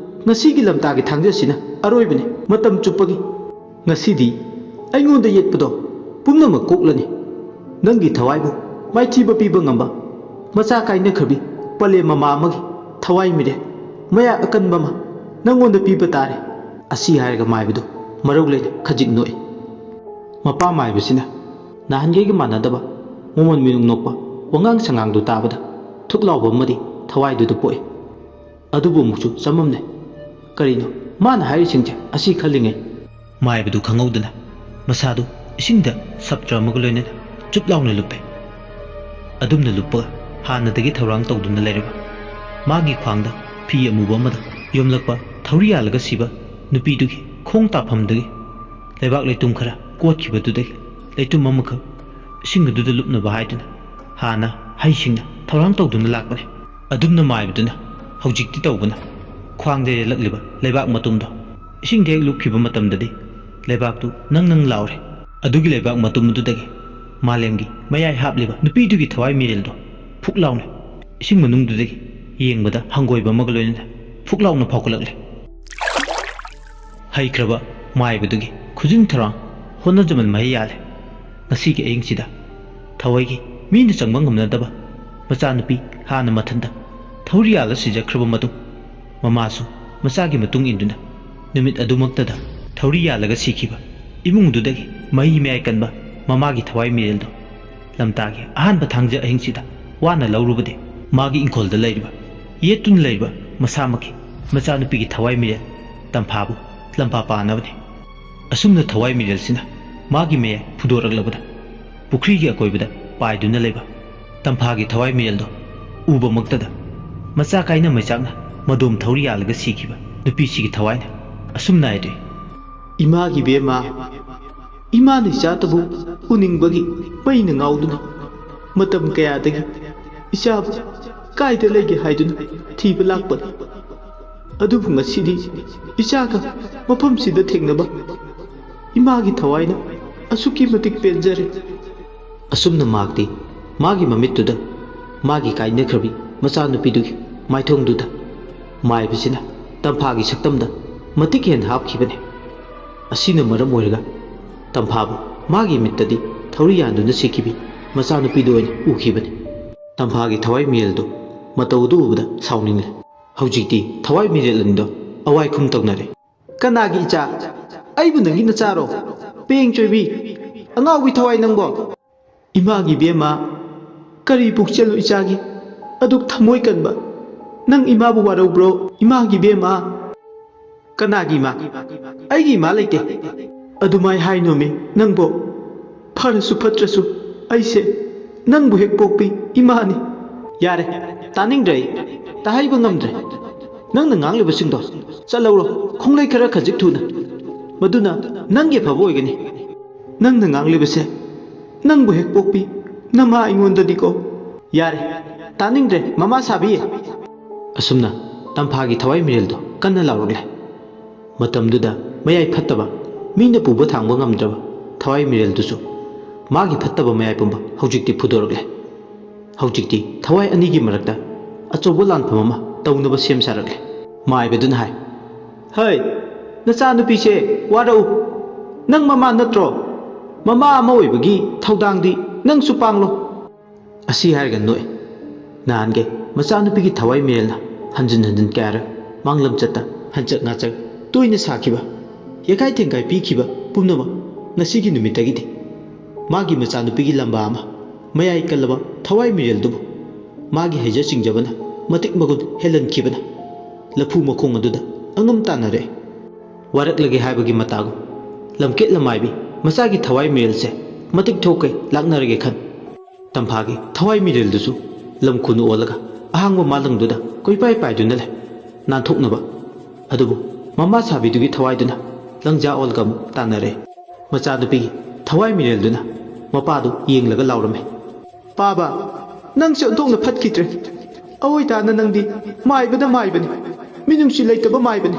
ꯉꯁꯤꯒꯤ ꯂꯝꯇꯥꯒꯤ ꯊꯥꯡꯖꯁꯤꯅ ꯑꯔꯣꯏꯕꯅꯤ, ꯃꯇꯝ ꯆꯨꯞꯄꯒꯤ꯫ ꯉꯁꯤꯗꯤ ꯑꯩꯉꯣꯟꯗ ꯌꯦꯠꯄꯗꯣ ꯄꯨꯝꯅꯃꯛ ꯀꯣꯛꯂꯅꯤ꯫ ꯅꯪꯒꯤ ꯊꯋꯥꯏꯕꯨ ꯃꯥꯏꯊꯤꯕ ꯄꯤꯕ ꯉꯝꯕ ꯃꯆꯥ ꯀꯥꯏꯅꯈ꯭ꯔꯕꯤ ꯄꯂꯦꯝ ꯃꯃꯥ ꯑꯃꯒꯤ ꯊꯋꯥꯏ ꯃꯤꯔꯦꯜ ꯃꯌꯥ ꯑꯀꯟꯕ ꯑꯃ ꯅꯪꯉꯣꯟꯗ ꯄꯤꯕ ꯇꯥꯔꯦ꯫" ꯑꯁꯤ ꯍꯥꯏꯔꯒ ꯃꯥꯏꯕꯗꯨ ꯃꯔꯧ ꯂꯩꯅ ꯈꯖꯤꯛ ꯅꯣꯛꯏ꯫ ꯃꯄꯥ ꯃꯥꯏꯕꯁꯤꯅ ꯅꯍꯥꯟꯒꯩꯒ ꯃꯥꯟꯅꯗꯕ ꯃꯃꯣꯟ ꯃꯤꯅꯨꯡ ꯅꯣꯛꯄ ꯋꯥꯉꯥꯡ ꯁꯉꯥꯡꯗꯨ ꯇꯥꯕꯗ ꯊꯨꯛ ꯂꯥꯎꯕ ꯑꯃꯗꯤ ꯊꯋꯥꯏꯗꯨꯗ ꯄꯣꯛꯏ꯫ ꯑꯗꯨꯕꯨ ꯑꯃꯨꯛꯁꯨ ꯆꯃꯝꯅꯩ꯫ ꯀꯔꯤꯅꯣ ꯃꯥꯅ ꯍꯥꯏꯔꯤꯁꯤꯡꯁꯦ? ꯑꯁꯤ ꯈꯜꯂꯤꯉꯩ ꯃꯥꯏꯕꯗꯨ ꯈꯪꯍꯧꯗꯅ ꯃꯁꯥꯗꯨ ꯏꯁꯤꯡꯗ ꯁꯞꯇ꯭ꯔ ꯑꯃꯒ ꯂꯣꯏꯅꯅ ꯆꯨꯞ ꯂꯥꯎꯅ ꯂꯨꯞꯄꯦ꯫ ꯑꯗꯨꯝꯅ ꯂꯨꯞꯄꯒ ꯍꯥꯟꯅꯗꯒꯤ ꯊꯧꯔꯥꯡ ꯇꯧꯗꯨꯅ ꯂꯩꯔꯕ ꯃꯥꯒꯤ ꯈ꯭ꯋꯥꯡꯗ ꯐꯤ ꯑꯃꯨꯕ ꯑꯃꯗ ꯌꯣꯝꯂꯛꯄ ꯊꯧꯔꯤ ꯌꯥꯜꯂꯒ ꯁꯤꯕ ꯅꯨꯄꯤꯗꯨꯒꯤ ꯈꯣꯡ ꯇꯥꯐꯝꯗꯒꯤ ꯂꯩꯕꯥꯛ ꯂꯩꯇꯨꯝ ꯈꯔ ꯀꯣꯠꯈꯤꯕꯗꯨꯗꯒꯤ ꯂꯩꯇꯨꯝ ꯑꯃꯈꯛ ꯏꯁꯤꯡ ꯑꯗꯨꯗ ꯂꯨꯞꯅꯕ ꯍꯥꯏꯗꯨꯅ ꯍꯥꯟꯅ ꯍꯩꯁꯤꯡꯅ ꯊꯧꯔꯥꯡ ꯇꯧꯗꯨꯅ ꯂꯥꯛꯄꯅꯤ꯫ ꯑꯗꯨꯝꯅ ꯃꯥꯏꯕꯗꯨꯅ ꯍꯧꯖꯤꯛꯇꯤ ꯇꯧꯕꯅ ꯈ꯭ꯋꯥꯡꯗ ꯌꯦꯜꯂꯛꯂꯤꯕ ꯂꯩꯕꯥꯛ ꯃꯇꯨꯝꯗꯣ ꯏꯁꯤꯡꯗ ꯍꯦꯛ ꯂꯨꯞꯈꯤꯕ ꯃꯇꯝꯗꯗꯤ ꯂꯩꯕꯥꯛꯇꯨ ꯅꯪ ꯅꯪ ꯂꯥꯎꯔꯦ꯫ ꯑꯗꯨꯒꯤ ꯂꯩꯕꯥꯛ ꯃꯇꯨꯝ ꯑꯗꯨꯗꯒꯤ ꯃꯥꯂꯦꯝꯒꯤ ꯃꯌꯥꯏ ꯍꯥꯞꯂꯤꯕ ꯅꯨꯄꯤꯗꯨꯒꯤ ꯊꯋꯥꯏ ꯃꯤꯔꯦꯜꯗꯣ ꯐꯨꯛ ꯂꯥꯎꯅ ꯏꯁꯤꯡ ꯃꯅꯨꯡꯗꯨꯗꯒꯤ ꯌꯦꯡꯕꯗ ꯍꯪꯒꯣꯏꯕ ꯑꯃꯒ ꯂꯣꯏꯅꯅ ꯐꯨꯛ ꯂꯥꯎꯅ ꯐꯥꯎꯒꯠꯂꯛꯂꯦ꯫ ꯍꯩꯈ꯭ꯔꯕ ꯃꯥꯏꯕꯗꯨꯒꯤ ꯈꯨꯖꯤꯟ ꯊꯧꯔꯥꯡ ꯍꯣꯠꯅꯖꯃꯟ ꯃꯍꯩ ꯌꯥꯜꯂꯦ꯫ ꯉꯁꯤꯒꯤ ꯑꯌꯤꯡꯁꯤꯗ ꯊꯋꯥꯏꯒꯤ ꯃꯤꯅ ꯆꯪꯕ ꯉꯝꯅꯗꯕ ꯃꯆꯥꯅꯨꯄꯤ ꯍꯥꯟꯅ ꯃꯊꯟꯇ ꯊꯧꯔꯤ ꯌꯥꯜꯂ ꯁꯤꯖꯈ꯭ꯔꯕ ꯃꯇꯨꯡ, ꯃꯃꯥꯁꯨ ꯃꯆꯥꯒꯤ ꯃꯇꯨꯡ ꯏꯟꯗꯨꯅ ꯅꯨꯃꯤꯠ ꯑꯗꯨꯃꯛꯇꯗ ꯊꯧꯔꯤ ꯌꯥꯜꯂꯒ ꯁꯤꯈꯤꯕ ꯏꯃꯨꯡꯗꯨꯗꯒꯤ ꯃꯍꯤ ꯃꯌꯥꯏ ꯀꯟꯕ ꯃꯃꯥꯒꯤ ꯊꯋꯥꯏ ꯃꯤꯔꯦꯜꯗꯣ ꯂꯝꯇꯥꯒꯤ ꯑꯍꯥꯟꯕ ꯊꯥꯡꯖ ꯑꯍꯤꯡꯁꯤꯗ ꯋꯥꯅ ꯂꯧꯔꯨꯕꯗꯤ ꯃꯥꯒꯤ ꯏꯪꯈꯣꯜꯗ ꯂꯩꯔꯤꯕ, ꯌꯦꯠꯇꯨꯅ ꯂꯩꯔꯤꯕ ꯃꯁꯥꯃꯛꯀꯤ ꯃꯆꯥꯅꯨꯄꯤꯒꯤ ꯊꯋꯥꯏ ꯃꯤꯔꯦꯜ ꯇꯝꯐꯥꯕꯨ ꯂꯝꯄꯥ ꯄꯥꯅꯕꯅꯤ꯫ ꯑꯁꯨꯝꯅ ꯊꯋꯥꯏ ꯃꯤꯔꯦꯜꯁꯤꯅ ꯃꯥꯒꯤ ꯃꯌꯥꯏ ꯐꯨꯗꯣꯔꯛꯂꯕꯗ ꯄꯨꯈ꯭ꯔꯤꯒꯤ ꯑꯀꯣꯏꯕꯗ ꯄꯥꯏꯗꯨꯅ ꯂꯩꯕ ꯇꯝꯐꯥꯒꯤ ꯊꯋꯥꯏ ꯃꯤꯔꯦꯜꯗꯣ ꯎꯕꯃꯛꯇꯗ ꯃꯆꯥ ꯀꯥꯏꯅ ꯃꯩꯆꯥꯛꯅ ꯃꯗꯣꯝ ꯊꯧꯔꯤ ꯌꯥꯜꯂꯒ ꯁꯤꯈꯤꯕ ꯅꯨꯄꯤꯁꯤꯒꯤ ꯊꯋꯥꯏꯅ ꯑꯁꯨꯝꯅ ꯍꯥꯏꯔꯛꯏ꯫ ꯏꯃꯥꯒꯤ ꯕꯦꯝꯃ, ꯏꯃꯥꯅ ꯏꯆꯥꯇꯕꯨ ꯎꯅꯤꯡꯕꯒꯤ ꯃꯩꯅ ꯉꯥꯎꯗꯨꯅ ꯃꯇꯝ ꯀꯌꯥꯗꯒꯤ ꯏꯆꯥꯕꯨ ꯀꯥꯏꯗ ꯂꯩꯒꯦ ꯍꯥꯏꯗꯨꯅ ꯊꯤꯕ ꯂꯥꯛꯄꯅꯤ꯫ ꯑꯗꯨꯕꯨ ꯉꯁꯤꯗꯤ ꯏꯆꯥꯒ ꯃꯐꯝꯁꯤꯗ ꯊꯦꯡꯅꯕ ꯏꯃꯥꯒꯤ ꯊꯋꯥꯏꯅ ꯑꯁꯨꯛꯀꯤ ꯃꯇꯤꯛ ꯄꯦꯟꯖꯔꯦ꯫ ꯑꯁꯨꯝꯅ ꯃꯍꯥꯛꯇꯤ ꯃꯥꯒꯤ ꯃꯃꯤꯠꯇꯨꯗ ꯃꯥꯒꯤ ꯀꯥꯏꯅꯈ꯭ꯔꯕꯤ ꯃꯆꯥꯅꯨꯄꯤꯗꯨꯒꯤ ꯃꯥꯏꯊꯣꯡꯗꯨꯗ ꯃꯥꯏꯕꯁꯤꯅ ꯇꯝꯐꯥꯒꯤ ꯁꯛꯇꯝꯗ ꯃꯇꯤꯛ ꯍꯦꯟꯅ ꯍꯥꯞꯈꯤꯕꯅꯤ꯫ ꯑꯁꯤꯅ ꯃꯔꯝ ꯑꯣꯏꯔꯒ ꯇꯝꯐꯥꯕꯨ ꯃꯥꯒꯤ ꯃꯤꯠꯇꯗꯤ ꯊꯧꯔꯤ ꯌꯥꯟꯗꯨꯅ ꯁꯤꯈꯤꯕꯤ ꯃꯆꯥꯅꯨꯄꯤꯗꯨ ꯑꯣꯏꯅ ꯎꯈꯤꯕꯅꯤ꯫ ꯇꯝꯐꯥꯒꯤ ꯊꯋꯥꯏ ꯃꯤꯔꯦꯜꯗꯨ ꯃꯇꯧ ꯑꯗꯨ ꯎꯕꯗ ꯁꯥꯎꯅꯤꯡꯂꯦ꯫ ꯍꯧꯖꯤꯛꯇꯤ ꯊꯋꯥꯏ ꯃꯤꯔꯦꯜ ꯑꯅꯤꯗꯣ ꯑꯋꯥꯏꯈꯨꯝ ꯇꯧꯅꯔꯦ꯫ ꯀꯅꯥꯒꯤ ꯏꯆꯥ? ꯑꯩꯕꯨ ꯅꯪꯒꯤ ꯅꯆꯥꯔꯣ? ꯄꯦꯡ ꯆꯣꯏꯕꯤ, ꯑꯉꯥꯎꯕꯤ ꯊꯋꯥꯏ ꯅꯪꯕꯣ! ꯏꯃꯥꯒꯤ ꯏꯕꯦꯝꯃ, ꯀꯔꯤ ꯄꯨꯛꯆꯦꯜꯅꯣ ꯏꯆꯥꯒꯤ? ꯑꯗꯨꯛ ꯊꯃꯣꯏ ꯀꯟꯕ ꯅꯪ ꯏꯃꯥꯕꯨ ꯋꯥꯔꯧꯕ꯭ꯔꯣ? ꯏꯃꯥꯒꯤ ꯏꯕꯦꯝꯃ꯫ ꯀꯅꯥꯒꯤ ꯏꯃꯥ? ꯑꯩꯒꯤ ꯏꯃꯥ ꯂꯩꯇꯦ꯫ ꯑꯗꯨꯃꯥꯏ ꯍꯥꯏꯅꯣꯃꯤ ꯅꯪꯕꯣ꯫ ꯐꯔꯁꯨ ꯐꯠꯇ꯭ꯔꯁꯨ ꯑꯩꯁꯦ ꯅꯪꯕꯨ ꯍꯦꯛ ꯄꯣꯛꯄꯤ ꯏꯃꯥꯅꯤ꯫ ꯌꯥꯔꯦ, ꯇꯥꯅꯤꯡꯗ꯭ꯔꯦ ꯑꯩ꯫ ꯇꯥꯍꯩꯕ ꯉꯝꯗ꯭ꯔꯦ꯫ ꯅꯪꯅ ꯉꯥꯡꯂꯤꯕꯁꯤꯡꯗꯣ ꯆꯠꯍꯧꯔꯣ, ꯈꯣꯡꯂꯩ ꯈꯔ ꯈꯖꯤꯛ ꯊꯨꯅ꯫ ꯃꯗꯨꯅ ꯅꯪꯒꯤ ꯑꯐꯕ ꯑꯣꯏꯒꯅꯤ꯫ ꯅꯪꯅ ꯉꯥꯡꯂꯤꯕꯁꯦ ꯅꯪꯕꯨ ꯍꯦꯛ ꯄꯣꯛꯄꯤ ꯅꯃꯥ ꯑꯩꯉꯣꯟꯗꯗꯤꯀꯣ꯫ ꯌꯥꯔꯦ, ꯇꯥꯅꯤꯡꯗ꯭ꯔꯦ ꯃꯃꯥ ꯁꯥꯕꯤ꯫ ꯑꯁꯨꯝꯅ ꯇꯝꯐꯥꯒꯤ ꯊꯋꯥꯏ ꯃꯤꯔꯦꯜꯗꯣ ꯀꯟꯅ ꯂꯥꯎꯔꯛꯂꯦ꯫ ꯃꯇꯝꯗꯨꯗ ꯃꯌꯥꯏ ꯐꯠꯇꯕ, ꯃꯤꯅ ꯄꯨꯕ ꯊꯥꯡꯕ ꯉꯝꯗ꯭ꯔꯕ ꯊꯋꯥꯏ ꯃꯤꯔꯦꯜꯗꯨꯁꯨ ꯃꯥꯒꯤ ꯐꯠꯇꯕ ꯃꯌꯥꯏ ꯄꯨꯝꯕ ꯍꯧꯖꯤꯛꯇꯤ ꯐꯨꯗꯣꯔꯛꯂꯦ꯫ ꯍꯧꯖꯤꯛꯇꯤ ꯊꯋꯥꯏ ꯑꯅꯤꯒꯤ ꯃꯔꯛꯇ ꯑꯆꯧꯕ ꯂꯥꯟꯐꯝ ꯑꯃ ꯇꯧꯅꯕ ꯁꯦꯝ ꯁꯥꯔꯛꯂꯦ꯫ ꯃꯥꯏꯕꯗꯨꯅ ꯍꯥꯏ, ꯍꯩ, ꯅꯆꯥꯅꯨꯄꯤꯁꯦ ꯋꯥꯔꯛꯎ꯫ ꯅꯪ ꯃꯃꯥ ꯅꯠꯇ꯭ꯔꯣ? ꯃꯃꯥ ꯑꯃ ꯑꯣꯏꯕꯒꯤ ꯊꯧꯗꯥꯡꯗꯤ ꯅꯪꯁꯨ ꯄꯥꯡꯂꯣ꯫ ꯑꯁꯤ ꯍꯥꯏꯔꯒ ꯅꯣꯛꯑꯦ꯫ ꯅꯍꯥꯟꯒꯩ ꯃꯆꯥꯅꯨꯄꯤꯒꯤ ꯊꯋꯥꯏ ꯃꯤꯔꯦꯜꯅ ꯍꯟꯖꯤꯟ ꯍꯟꯖꯤꯟ ꯀꯌꯥꯔꯛ ꯃꯥꯡꯂꯝꯆꯠꯇ ꯍꯟꯆꯛ ꯉꯥꯆꯛ ꯇꯣꯏꯅ ꯁꯥꯈꯤꯕ, ꯌꯦꯈꯥꯏ ꯊꯦꯡꯒꯥꯏ ꯄꯤꯈꯤꯕ ꯄꯨꯝꯅꯃꯛ ꯉꯁꯤꯒꯤ ꯅꯨꯃꯤꯠꯇꯒꯤꯗꯤ ꯃꯥꯒꯤ ꯃꯆꯥꯅꯨꯄꯤꯒꯤ ꯂꯝꯕꯥ ꯑꯃ ꯃꯌꯥꯏ ꯀꯜꯂꯕ ꯊꯋꯥꯏ ꯃꯤꯔꯦꯜꯗꯨꯕꯨ ꯃꯥꯒꯤ ꯍꯩꯖ ꯁꯤꯡꯖꯕꯅ ꯃꯇꯤꯛ ꯃꯒꯨꯟ ꯍꯦꯜꯍꯟꯈꯤꯕꯅ ꯂꯐꯨ ꯃꯈꯣꯡ ꯑꯗꯨꯗ ꯑꯉꯝ ꯇꯥꯅꯔꯛꯑꯦ꯫ ꯋꯥꯔꯛꯂꯒꯦ ꯍꯥꯏꯕꯒꯤ ꯃꯇꯥꯒꯨꯝ ꯂꯝꯀꯦꯠ ꯂꯝꯃꯥꯏꯕꯤ ꯃꯆꯥꯒꯤ ꯊꯋꯥꯏ ꯃꯤꯔꯦꯜꯁꯦ ꯃꯇꯤꯛ ꯊꯣꯛꯀꯩ ꯂꯥꯛꯅꯔꯒꯦ ꯈꯟ꯫ ꯇꯝꯐꯥꯒꯤ ꯊꯋꯥꯏ ꯃꯤꯔꯦꯜꯗꯨꯁꯨ ꯂꯝ ꯈꯨꯅꯨ ꯑꯣꯜꯂꯒ ꯑꯍꯥꯡꯕ ꯃꯥꯂꯪꯗꯨꯗ ꯀꯣꯏꯄꯥꯏ ꯄꯥꯏꯗꯨꯅ ꯂꯩ꯫ ꯅꯥꯟꯊꯣꯛꯅꯕ꯫ ꯑꯗꯨꯕꯨ ꯃꯃꯥ ꯁꯥꯕꯤꯗꯨꯒꯤ ꯊꯋꯥꯏꯗꯨꯅ ꯂꯪꯖꯥ ꯑꯣꯜꯒ ꯑꯃꯨꯛ ꯇꯥꯟꯅꯔꯦ꯫ ꯃꯆꯥꯅꯨꯄꯤꯒꯤ ꯊꯋꯥꯏ ꯃꯤꯔꯦꯜꯗꯨꯅ ꯃꯄꯥꯗꯨ ꯌꯦꯡꯂꯒ ꯂꯥꯎꯔꯝꯃꯤ꯫ "ꯄꯥꯕ, ꯅꯪꯁꯦ ꯑꯣꯟꯊꯣꯛꯅ ꯐꯠꯈꯤꯗ꯭ꯔꯦ꯫ ꯑꯑꯣꯏ ꯇꯥꯅ ꯅꯪꯗꯤ ꯃꯥꯏꯕꯗ ꯃꯥꯏꯕꯅꯤ, ꯃꯤꯅꯨꯡꯁꯤ ꯂꯩꯇꯕ ꯃꯥꯏꯕꯅꯤ"꯫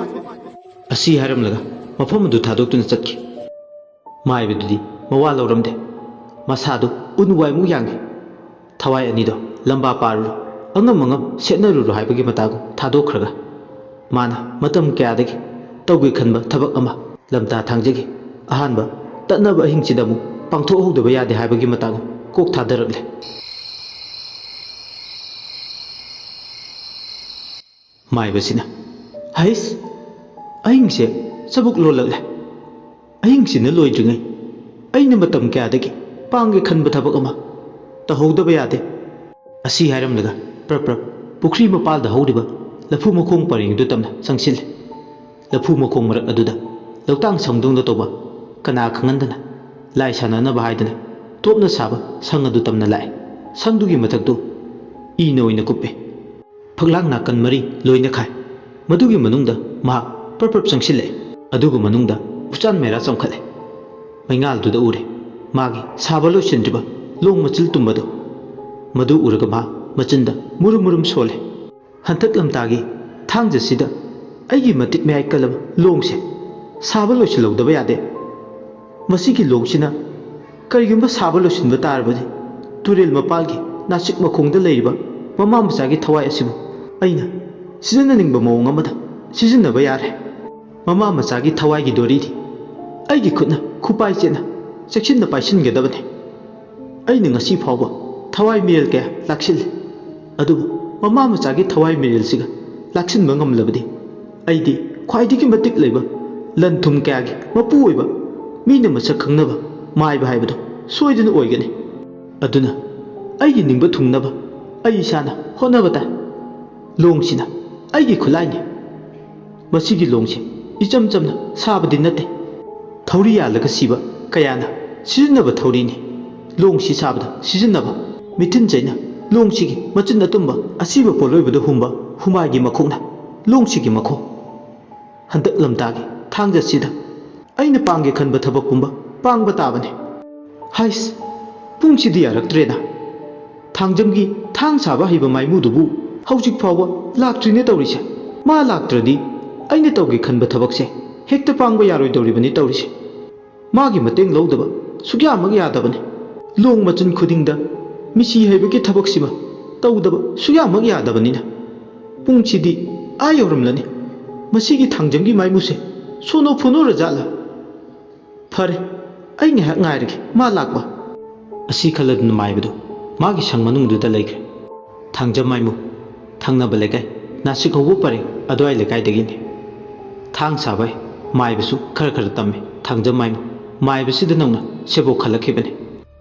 ꯑꯁꯤ ꯍꯥꯏꯔꯝꯂꯒ ꯃꯐꯝ ꯑꯗꯨ ꯊꯥꯗꯣꯛꯇꯨꯅ ꯆꯠꯈꯤ꯫ ꯃꯥꯏꯕꯗꯨꯗꯤ ꯃꯋꯥ ꯂꯧꯔꯝꯗꯦ꯫ ꯃꯁꯥꯗꯨ ꯎꯟ ꯋꯥꯏꯃꯨꯛ ꯌꯥꯡꯏ꯫ "ꯊꯋꯥꯏ ꯑꯅꯤꯗꯣ ꯂꯝꯕꯥ ꯄꯥꯔꯨꯔꯣ, ꯑꯉꯝ ꯑꯉꯝ ꯁꯦꯠꯅꯔꯨꯔꯣ" ꯍꯥꯏꯕꯒꯤ ꯃꯇꯥꯒꯨꯝ ꯊꯥꯗꯣꯛꯈ꯭ꯔꯒ ꯃꯥꯅ ꯃꯇꯝ ꯀꯌꯥꯗꯒꯤ ꯇꯧꯒꯦ ꯈꯟꯕ ꯊꯕꯛ ꯑꯃ ꯂꯝꯇꯥ ꯊꯥꯡꯖꯒꯤ ꯑꯍꯥꯟꯕ ꯇꯠꯅꯕ ꯑꯍꯤꯡꯁꯤꯗ ꯑꯃꯨꯛ ꯄꯥꯡꯊꯣꯛꯍꯧꯗꯕ ꯌꯥꯗꯦ ꯍꯥꯏꯕꯒꯤ ꯃꯇꯥꯒꯨꯝ ꯀꯣꯛ ꯊꯥꯗꯔꯛꯂꯦ꯫ ꯃꯥꯏꯕꯁꯤꯅ, "ꯍꯩꯁ, ꯑꯍꯤꯡꯁꯦ ꯆꯕꯨꯛ ꯂꯣꯜꯂꯛꯂꯦ꯫ ꯑꯍꯤꯡꯁꯤꯅ ꯂꯣꯏꯗ꯭ꯔꯤꯉꯩ ꯑꯩꯅ ꯃꯇꯝ ꯀꯌꯥꯗꯒꯤ ꯄꯥꯡꯒꯦ ꯈꯟꯕ ꯊꯕꯛ ꯑꯃ ꯇꯧꯍꯧꯗꯕ ꯌꯥꯗꯦ"꯫ ꯑꯁꯤ ꯍꯥꯏꯔꯝꯂꯒ ꯄ꯭ꯔꯞ ꯄ꯭ꯔꯞ ꯄꯨꯈ꯭ꯔꯤ ꯃꯄꯥꯜꯗ ꯍꯧꯔꯤꯕ ꯂꯐꯨ ꯃꯈꯣꯡ ꯄꯔꯦꯡꯗꯨ ꯇꯝꯅ ꯆꯪꯁꯤꯜꯂꯤ꯫ ꯂꯐꯨ ꯃꯈꯣꯡ ꯃꯔꯛ ꯑꯗꯨꯗ ꯂꯧꯇꯥꯡ ꯁꯪꯗꯧꯅ ꯇꯧꯕ ꯀꯅꯥ ꯈꯪꯍꯟꯗꯅ ꯂꯥꯏ ꯁꯥꯟꯅꯅꯕ ꯍꯥꯏꯗꯅ ꯇꯣꯞꯅ ꯁꯥꯕ ꯁꯪ ꯑꯗꯨ ꯇꯝꯅ ꯂꯥꯛꯑꯦ꯫ ꯁꯪꯗꯨꯒꯤ ꯃꯊꯛꯇꯨ ꯏꯅ ꯑꯣꯏꯅ ꯀꯨꯞꯄꯦ꯫ ꯐꯛꯂꯥꯡ ꯅꯥꯀꯟ ꯃꯔꯤ ꯂꯣꯏꯅ ꯈꯥꯏ꯫ ꯃꯗꯨꯒꯤ ꯃꯅꯨꯡꯗ ꯃꯍꯥꯛ ꯄ꯭ꯔꯞ ꯄ꯭ꯔꯞ ꯆꯪꯁꯤꯜꯂꯛꯑꯦ꯫ ꯑꯗꯨꯒ ꯃꯅꯨꯡꯗ ꯎꯆꯥꯟ ꯃꯩꯔꯥ ꯆꯣꯡꯈꯠꯂꯦ꯫ ꯃꯩꯉꯥꯜꯗꯨꯗ ꯎꯔꯦ ꯃꯥꯒꯤ ꯁꯥꯕ ꯂꯣꯏꯁꯤꯟꯗ꯭ꯔꯤꯕ ꯂꯣꯡ ꯃꯆꯤꯜ ꯇꯨꯝꯕꯗꯨ꯫ ꯃꯗꯨ ꯎꯔꯒ ꯃꯍꯥꯛ ꯃꯆꯤꯟꯗ ꯃꯨꯔꯨꯝ ꯃꯨꯔꯨꯝ ꯁꯣꯜꯂꯦ꯫ "ꯍꯟꯗꯛ ꯂꯝꯇꯥꯒꯤ ꯊꯥꯡꯖꯁꯤꯗ ꯑꯩꯒꯤ ꯃꯇꯤꯛ ꯃꯌꯥꯏ ꯀꯜꯂꯕ ꯂꯣꯡꯁꯦ ꯁꯥꯕ ꯂꯣꯏꯁꯤꯜꯍꯧꯗꯕ ꯌꯥꯗꯦ꯫ ꯃꯁꯤꯒꯤ ꯂꯣꯡꯁꯤꯅ ꯀꯔꯤꯒꯨꯝꯕ ꯁꯥꯕ ꯂꯣꯏꯁꯤꯟꯕ ꯇꯥꯔꯕꯗꯤ ꯇꯨꯔꯦꯜ ꯃꯄꯥꯜꯒꯤ ꯅꯥꯆꯤꯛ ꯃꯈꯣꯡꯗ ꯂꯩꯔꯤꯕ ꯃꯃꯥ ꯃꯆꯥꯒꯤ ꯊꯋꯥꯏ ꯑꯁꯤꯕꯨ ꯑꯩꯅ ꯁꯤꯖꯤꯟꯅꯅꯤꯡꯕ ꯃꯑꯣꯡ ꯑꯃꯗ ꯁꯤꯖꯤꯟꯅꯕ ꯌꯥꯔꯦ꯫ ꯃꯃꯥ ꯃꯆꯥꯒꯤ ꯊꯋꯥꯏꯒꯤ ꯗꯣꯔꯤꯗꯤ ꯑꯩꯒꯤ ꯈꯨꯠꯅ ꯈꯨꯄꯥꯏ ꯆꯦꯠꯅ ꯆꯦꯛꯁꯤꯟꯅ ꯄꯥꯏꯁꯤꯟꯒꯗꯕꯅꯤ꯫ ꯑꯩꯅ ꯉꯁꯤ ꯐꯥꯎꯕ ꯊꯋꯥꯏ ꯃꯤꯔꯦꯜ ꯀꯌꯥ ꯂꯥꯛꯁꯤꯜꯂꯤ, ꯑꯗꯨꯕꯨ ꯃꯃꯥ ꯃꯆꯥꯒꯤ ꯊꯋꯥꯏ ꯃꯤꯔꯦꯜꯁꯤꯒ ꯂꯥꯛꯁꯤꯟꯕ ꯉꯝꯂꯕꯗꯤ ꯑꯩꯗꯤ ꯈ꯭ꯋꯥꯏꯗꯒꯤ ꯃꯇꯤꯛ ꯂꯩꯕ, ꯂꯟ ꯊꯨꯝ ꯀꯌꯥꯒꯤ ꯃꯄꯨ ꯑꯣꯏꯕ, ꯃꯤꯅ ꯃꯁꯛ ꯈꯪꯅꯕ ꯃꯥꯏꯕ ꯍꯥꯏꯕꯗꯨ ꯁꯣꯏꯗꯅ ꯑꯣꯏꯒꯅꯤ꯫ ꯑꯗꯨꯅ ꯑꯩꯒꯤ ꯅꯤꯡꯕ ꯊꯨꯡꯅꯕ ꯑꯩ ꯏꯁꯥꯅ ꯍꯣꯠꯅꯕ ꯇꯥꯏ꯫ ꯂꯣꯡꯁꯤꯅ ꯑꯩꯒꯤ ꯈꯨꯠꯂꯥꯏꯅꯤ꯫ ꯃꯁꯤꯒꯤ ꯂꯣꯡꯁꯦ ꯏꯆꯝ ꯆꯝꯅ ꯁꯥꯕꯗꯤ ꯅꯠꯇꯦ꯫ ꯊꯧꯔꯤ ꯌꯥꯜꯂꯒ ꯁꯤꯕ ꯀꯌꯥꯅ ꯁꯤꯖꯤꯟꯅꯕ ꯊꯧꯔꯤꯅꯤ꯫ ꯂꯣꯡꯁꯤ ꯁꯥꯕꯗ ꯁꯤꯖꯤꯟꯅꯕ ꯃꯤꯊꯤꯟ ꯆꯩꯅ ꯂꯣꯡꯁꯤꯒꯤ ꯃꯆꯤꯟ ꯑꯇꯨꯝꯕ ꯑꯁꯤꯕ ꯄꯣꯠꯂꯣꯏꯕꯗ ꯍꯨꯝꯕ ꯍꯨꯃꯥꯏꯒꯤ ꯃꯈꯣꯛꯅ ꯂꯣꯡꯁꯤꯒꯤ ꯃꯈꯣꯡ꯫ ꯍꯟꯗꯛ ꯂꯝꯇꯥꯒꯤ ꯊꯥꯡꯖꯁꯤꯗ ꯑꯩꯅ ꯄꯥꯡꯒꯦ ꯈꯟꯕ ꯊꯕꯛ ꯄꯨꯝꯕ ꯄꯥꯡꯕ ꯇꯥꯕꯅꯤ꯫ ꯍꯥꯏꯁ, ꯄꯨꯡꯁꯤꯗꯤ ꯌꯥꯔꯛꯇ꯭ꯔꯦꯗ꯫ ꯊꯥꯡꯖꯝꯒꯤ ꯊꯥꯡ ꯁꯥꯕ ꯍꯩꯕ ꯃꯥꯏꯃꯨꯗꯨꯕꯨ ꯍꯧꯖꯤꯛ ꯐꯥꯎꯕ ꯂꯥꯛꯇ꯭ꯔꯤꯅꯦ ꯇꯧꯔꯤꯁꯦ꯫ ꯃꯥ ꯂꯥꯛꯇ꯭ꯔꯗꯤ ꯑꯩꯅ ꯇꯧꯒꯦ ꯈꯟꯕ ꯊꯕꯛꯁꯦ ꯍꯦꯛꯇ ꯄꯥꯡꯕ ꯌꯥꯔꯣꯏꯗꯧꯔꯤꯕꯅꯤ ꯇꯧꯔꯤꯁꯦ꯫ ꯃꯥꯒꯤ ꯃꯇꯦꯡ ꯂꯧꯗꯕ ꯁꯨꯛꯌꯥꯃꯛ ꯌꯥꯗꯕꯅꯤ꯫ ꯂꯣꯡ ꯃꯆꯤꯟ ꯈꯨꯗꯤꯡꯗ ꯃꯤꯁꯤ ꯍꯩꯕꯒꯤ ꯊꯕꯛꯁꯤꯃ ꯇꯧꯗꯕ ꯁꯨꯛꯌꯥꯃꯛ ꯌꯥꯗꯕꯅꯤꯅ꯫ ꯄꯨꯡꯁꯤꯗꯤ ꯑꯥ ꯌꯧꯔꯝꯂꯅꯤ꯫ ꯃꯁꯤꯒꯤ ꯊꯥꯡꯖꯝꯒꯤ ꯃꯥꯏꯃꯨꯁꯦ ꯁꯣꯅꯣ ꯐꯨꯅꯣꯔꯖꯥꯠꯂ? ꯐꯔꯦ, ꯑꯩ ꯉꯥꯏꯍꯥꯛ ꯉꯥꯏꯔꯒꯦ ꯃꯥ ꯂꯥꯛꯄ꯫ ꯑꯁꯤ ꯈꯜꯂꯗꯨꯅ ꯃꯥꯏꯕꯗꯨ ꯃꯥꯒꯤ ꯁꯪ ꯃꯅꯨꯡꯗꯨꯗ ꯂꯩꯈ꯭ꯔꯦ꯫ ꯊꯥꯡꯖꯝ ꯃꯥꯏꯃꯨ, ꯊꯪꯅꯕ ꯂꯩꯀꯥꯏ, ꯅꯥꯁꯤꯛ ꯍꯧꯕ ꯄꯔꯦꯡ ꯑꯗꯨꯋꯥꯏ ꯂꯩꯀꯥꯏꯗꯒꯤꯅꯤ꯫ ꯊꯥꯡ ꯁꯥꯕ ꯃꯥꯏꯕꯁꯨ ꯈꯔ ꯈꯔ ꯇꯝꯃꯤ꯫ ꯊꯥꯡꯖꯝ ꯃꯥꯏꯃꯨ ꯃꯥꯏꯕꯁꯤꯗ ꯅꯧꯅ ꯁꯦꯕꯣꯛ ꯈꯜꯂꯛꯈꯤꯕꯅꯤ꯫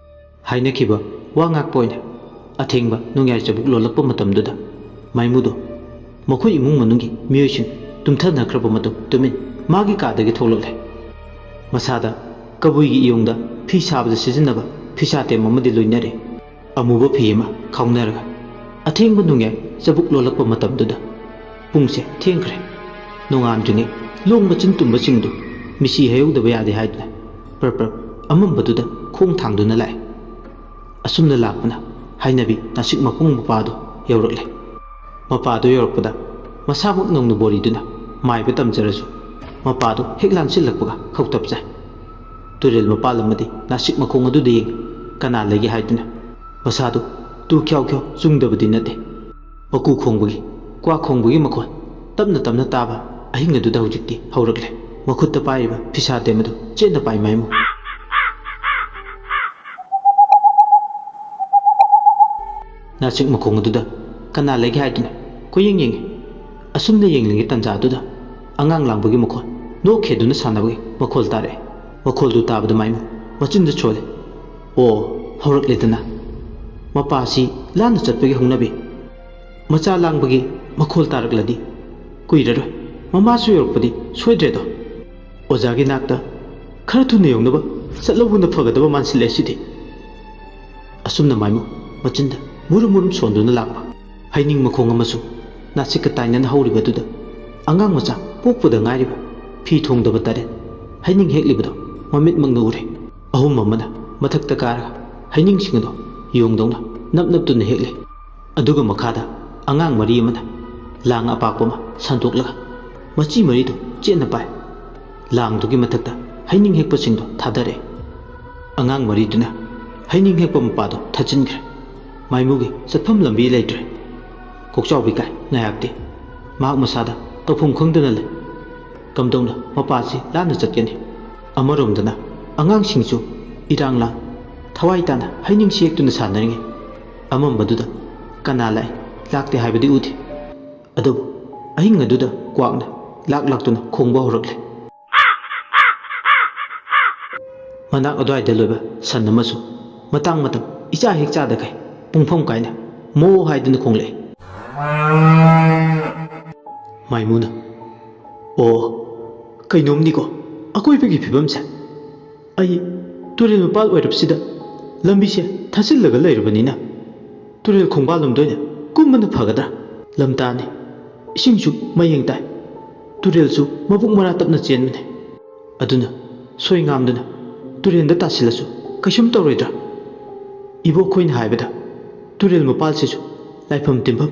ꯍꯥꯏꯅꯈꯤꯕ ꯋꯥ ꯉꯥꯛꯄ ꯑꯣꯏꯅ ꯑꯊꯦꯡꯕ ꯅꯣꯡꯌꯥꯏ ꯆꯕꯨꯛ ꯂꯣꯜꯂꯛꯄ ꯃꯇꯝꯗꯨꯗ ꯃꯥꯏꯃꯨꯗꯣ ꯃꯈꯣꯏ ꯏꯃꯨꯡ ꯃꯅꯨꯡꯒꯤ ꯃꯤꯑꯣꯏꯁꯤꯡ ꯇꯨꯝꯊꯅꯈ꯭ꯔꯕ ꯃꯇꯨꯡ ꯇꯨꯃꯤꯟ ꯃꯥꯒꯤ ꯀꯥꯗꯒꯤ ꯊꯣꯛꯂꯛꯂꯦ꯫ ꯃꯁꯥꯗ ꯀꯕꯨꯏꯒꯤ ꯏꯌꯣꯡꯗ ꯐꯤ ꯁꯥꯕꯗ ꯁꯤꯖꯤꯟꯅꯕ ꯐꯤꯁꯥꯇꯦꯝ ꯑꯃꯗꯤ ꯂꯣꯏꯅꯔꯦ꯫ ꯑꯃꯨꯕ ꯐꯤ ꯑꯃ ꯈꯥꯎꯅꯔꯒ ꯑꯊꯦꯡꯕ ꯅꯣꯡꯌꯥꯏ ꯆꯕꯨꯛ ꯂꯣꯜꯂꯛꯄ ꯃꯇꯝꯗꯨꯗ ꯄꯨꯡꯁꯦ ꯊꯦꯡꯈ꯭ꯔꯦ꯫ ꯅꯣꯡꯉꯥꯟꯗ꯭ꯔꯤꯉꯩ ꯂꯣꯡ ꯃꯆꯤꯟ ꯇꯨꯝꯕꯁꯤꯡꯗꯨ ꯃꯤꯁꯤ ꯍꯩꯍꯧꯗꯕ ꯌꯥꯗꯦ ꯍꯥꯏꯗꯨꯅ ꯄ꯭ꯔꯞ ꯄ꯭ꯔꯞ ꯑꯃꯝꯕꯗꯨꯗ ꯈꯣꯡ ꯊꯥꯡꯗꯨꯅ ꯂꯥꯛꯑꯦ꯫ ꯑꯁꯨꯝꯅ ꯂꯥꯛꯄꯅ ꯍꯥꯏꯅꯕꯤ ꯅꯥꯁꯤꯛ ꯃꯈꯣꯡ ꯃꯄꯥꯗꯨ ꯌꯧꯔꯛꯂꯦ꯫ ꯃꯄꯥꯗꯨ ꯌꯧꯔꯛꯄꯗ ꯃꯁꯥꯃꯛ ꯅꯧꯅ ꯕꯣꯔꯤꯗꯨꯅ ꯃꯥꯏꯕ ꯇꯝꯖꯔꯁꯨ ꯃꯄꯥꯗꯨ ꯍꯦꯛ ꯂꯥꯟꯁꯤꯜꯂꯛꯄꯒ ꯈꯧꯇꯞ ꯆꯥꯏ꯫ ꯇꯨꯔꯦꯜ ꯃꯄꯥꯜ ꯑꯃꯗꯤ ꯅꯥꯁꯤꯛ ꯃꯈꯣꯡ ꯑꯗꯨꯗ ꯌꯦꯡ ꯀꯅꯥ ꯂꯩꯒꯦ ꯍꯥꯏꯗꯨꯅ ꯃꯁꯥꯗꯨ ꯇꯨ ꯈ꯭ꯌꯥꯎ ꯈ꯭ꯌꯥꯎ ꯆꯨꯡꯗꯕꯗꯤ ꯅꯠꯇꯦ꯫ ꯃꯀꯨ ꯈꯣꯡꯕꯒꯤ, ꯀ꯭ꯋꯥ ꯈꯣꯡꯕꯒꯤ ꯃꯈꯣꯟ ꯇꯞꯅ ꯇꯞꯅ ꯇꯥꯕ ꯑꯍꯤꯡ ꯑꯗꯨꯗ ꯍꯧꯖꯤꯛꯇꯤ ꯍꯧꯔꯛꯂꯦ꯫ ꯃꯈꯨꯠꯇ ꯄꯥꯏꯔꯤꯕ ꯐꯤꯁꯥꯇꯦꯝ ꯑꯗꯨ ꯆꯦꯠꯅ ꯄꯥꯏ ꯃꯥꯏꯃꯨ꯫ ꯅꯥꯁꯤꯛ ꯃꯈꯣꯡ ꯑꯗꯨꯗ "ꯀꯅꯥ ꯂꯩꯒꯦ ꯍꯥꯏꯗꯨꯅ?" ꯀꯣꯏꯌꯦꯡ ꯌꯦꯡꯉꯤ꯫ ꯑꯁꯨꯝꯅ ꯌꯦꯡꯂꯤꯉꯩ ꯇꯥꯟꯖꯥꯗꯨꯗ ꯑꯉꯥꯡ ꯂꯥꯡꯕꯒꯤ ꯃꯈꯣꯜ, ꯅꯣꯛ ꯈꯦꯗꯨꯅ ꯁꯥꯟꯅꯕꯒꯤ ꯃꯈꯣꯜ ꯇꯥꯔꯛꯑꯦ꯫ ꯃꯈꯣꯜꯗꯨ ꯇꯥꯕꯗ ꯃꯥꯏꯃꯨ ꯃꯆꯤꯟꯗ ꯁꯣꯜꯂꯦ꯫ "ꯑꯣ, ꯍꯧꯔꯛꯂꯦꯗꯅ꯫ ꯃꯄꯥꯁꯤ ꯂꯥꯟꯅ ꯆꯠꯄꯒꯤ ꯍꯧꯅꯕꯤ꯫ ꯃꯆꯥ ꯂꯥꯡꯕꯒꯤ ꯃꯈꯣꯜ ꯇꯥꯔꯛꯂꯗꯤ ꯀꯨꯏꯔꯔꯣꯏ꯫ ꯃꯃꯥꯁꯨ ꯌꯧꯔꯛꯄꯗꯤ ꯁꯣꯏꯗ꯭ꯔꯦꯗꯣ꯫ ꯑꯣꯖꯥꯒꯤ ꯅꯥꯛꯇ ꯈꯔ ꯊꯨꯅ ꯌꯧꯅꯕ ꯆꯠꯂꯧꯕꯅ ꯐꯒꯗꯕ ꯃꯥꯟꯁꯤꯜꯂꯦ ꯁꯤꯗꯤ"꯫ ꯑꯁꯨꯝꯅ ꯃꯥꯏꯃꯨ ꯃꯆꯤꯟꯗ ꯃꯨꯔꯨꯝ ꯃꯨꯔꯨꯝ ꯁꯣꯟꯗꯨꯅ ꯂꯥꯛꯄ ꯍꯩꯅꯤꯡ ꯃꯈꯣꯡ ꯑꯃꯁꯨ ꯅꯥꯁꯤꯛꯀ ꯇꯥꯏꯅꯅ ꯍꯧꯔꯤꯕꯗꯨꯗ, ꯑꯉꯥꯡ ꯃꯆꯥ ꯄꯣꯛꯄꯗ ꯉꯥꯏꯔꯤꯕ ꯐꯤ ꯊꯣꯡꯗꯕ ꯇꯔꯦꯠ ꯍꯩꯅꯤꯡ ꯍꯦꯛꯂꯤꯕꯗꯣ ꯃꯃꯤꯠꯃꯛꯅ ꯎꯔꯦ꯫ ꯑꯍꯨꯝ ꯑꯃꯅ ꯃꯊꯛꯇ ꯀꯥꯔꯒ ꯍꯩꯅꯤꯡꯁꯤꯡ ꯑꯗꯣ ꯌꯣꯡꯗꯧꯅ ꯅꯞ ꯅꯞꯇꯨꯅ ꯍꯦꯛꯂꯦ꯫ ꯑꯗꯨꯒ ꯃꯈꯥꯗ ꯑꯉꯥꯡ ꯃꯔꯤ ꯑꯃꯅ ꯂꯥꯡ ꯑꯄꯥꯛꯄ ꯑꯃ ꯁꯟꯗꯣꯛꯂꯒ ꯃꯆꯤ ꯃꯔꯤꯗꯨ ꯆꯦꯠꯅ ꯄꯥꯏ꯫ ꯂꯥꯡꯗꯨꯒꯤ ꯃꯊꯛꯇ ꯍꯩꯅꯤꯡ ꯍꯦꯛꯄꯁꯤꯡꯗꯣ ꯊꯥꯗꯔꯛꯑꯦ꯫ ꯑꯉꯥꯡ ꯃꯔꯤꯗꯨꯅ ꯍꯩꯅꯤꯡ ꯍꯦꯛꯄ ꯃꯄꯥꯗꯣ ꯊꯠꯆꯤꯟꯈ꯭ꯔꯦ꯫ ꯃꯥꯏꯃꯨꯒꯤ ꯆꯠꯐꯝ ꯂꯝꯕꯤ ꯂꯩꯇ꯭ꯔꯦ꯫ ꯀꯣꯛꯆꯥꯎꯕꯤ ꯀꯥꯏ ꯉꯥꯏꯍꯥꯛꯇꯤ꯫ ꯃꯍꯥꯛ ꯃꯁꯥꯗ ꯇꯧꯐꯝ ꯈꯪꯗꯅ ꯂꯩ꯫ ꯀꯝꯗꯧꯅ ꯃꯄꯥꯁꯤ ꯂꯥꯟꯅ ꯆꯠꯀꯅꯤ? ꯑꯃꯔꯣꯝꯗꯅ ꯑꯉꯥꯡꯁꯤꯡꯁꯨ ꯏꯔꯥꯡ ꯂꯥꯡ ꯊꯋꯥꯏ ꯇꯥꯅ ꯍꯩꯅꯤꯡꯁꯤ ꯍꯦꯛꯇꯨꯅ ꯁꯥꯟꯅꯔꯤꯉꯩ, ꯑꯃꯝꯕꯗꯨꯗ ꯀꯅꯥ ꯂꯥꯛꯏ ꯂꯥꯛꯇꯦ ꯍꯥꯏꯕꯗꯤ ꯎꯗꯦ꯫ ꯑꯗꯨꯕꯨ ꯑꯍꯤꯡ ꯑꯗꯨꯗ ꯀ꯭ꯋꯥꯛꯅ ꯂꯥꯛ ꯂꯥꯛꯇꯨꯅ ꯈꯣꯡꯕ ꯍꯧꯔꯛꯂꯦ꯫ ꯃꯅꯥꯛ ꯑꯗꯨꯋꯥꯏꯗ ꯂꯣꯏꯕ ꯁꯟ ꯑꯃꯁꯨ ꯃꯇꯥꯡ ꯃꯇꯝ ꯏꯆꯥ ꯍꯦꯛ ꯆꯥꯗꯈꯩ ꯄꯨꯡꯐꯝ ꯀꯥꯏꯅ ꯃꯣ ꯍꯥꯏꯗꯨꯅ ꯈꯣꯡꯂꯛꯏ꯫ ꯃꯥꯏꯃꯨꯅ, "ꯑꯣ, ꯀꯩꯅꯣꯝꯅꯤꯀꯣ ꯑꯀꯣꯏꯕꯒꯤ ꯐꯤꯕꯝꯁꯦ꯫ ꯑꯩ ꯇꯨꯔꯦꯜ ꯃꯄꯥꯜ ꯑꯣꯏꯔꯞꯁꯤꯗ ꯂꯝꯕꯤꯁꯦ ꯊꯥꯖꯤꯜꯂꯒ ꯂꯩꯔꯕꯅꯤꯅ ꯇꯨꯔꯦꯜ ꯈꯣꯡꯕꯥꯜꯂꯣꯝꯗ ꯑꯣꯏꯅ ꯀꯨꯝꯕꯅ ꯐꯒꯗ꯭ꯔꯥ? ꯂꯝꯇꯥꯅꯤ, ꯏꯁꯤꯡꯁꯨ ꯃꯌꯦꯡ ꯇꯥꯏ, ꯇꯨꯔꯦꯜꯁꯨ ꯃꯕꯨꯛ ꯃꯔꯥ ꯇꯞꯅ ꯆꯦꯟꯕꯅꯤ꯫ ꯑꯗꯨꯅ ꯁꯣꯏ ꯉꯥꯝꯗꯨꯅ ꯇꯨꯔꯦꯜꯗ ꯇꯥꯁꯤꯜꯂꯁꯨ ꯀꯩꯁꯨꯝ ꯇꯧꯔꯣꯏꯗ꯭ꯔꯥ?" ꯏꯕꯣꯛꯈꯣꯏꯅ ꯍꯥꯏꯕꯗ ꯇꯨꯔꯦꯜ ꯃꯄꯥꯜꯁꯤꯁꯨ ꯂꯥꯏꯐꯝ ꯇꯤꯟꯐꯝ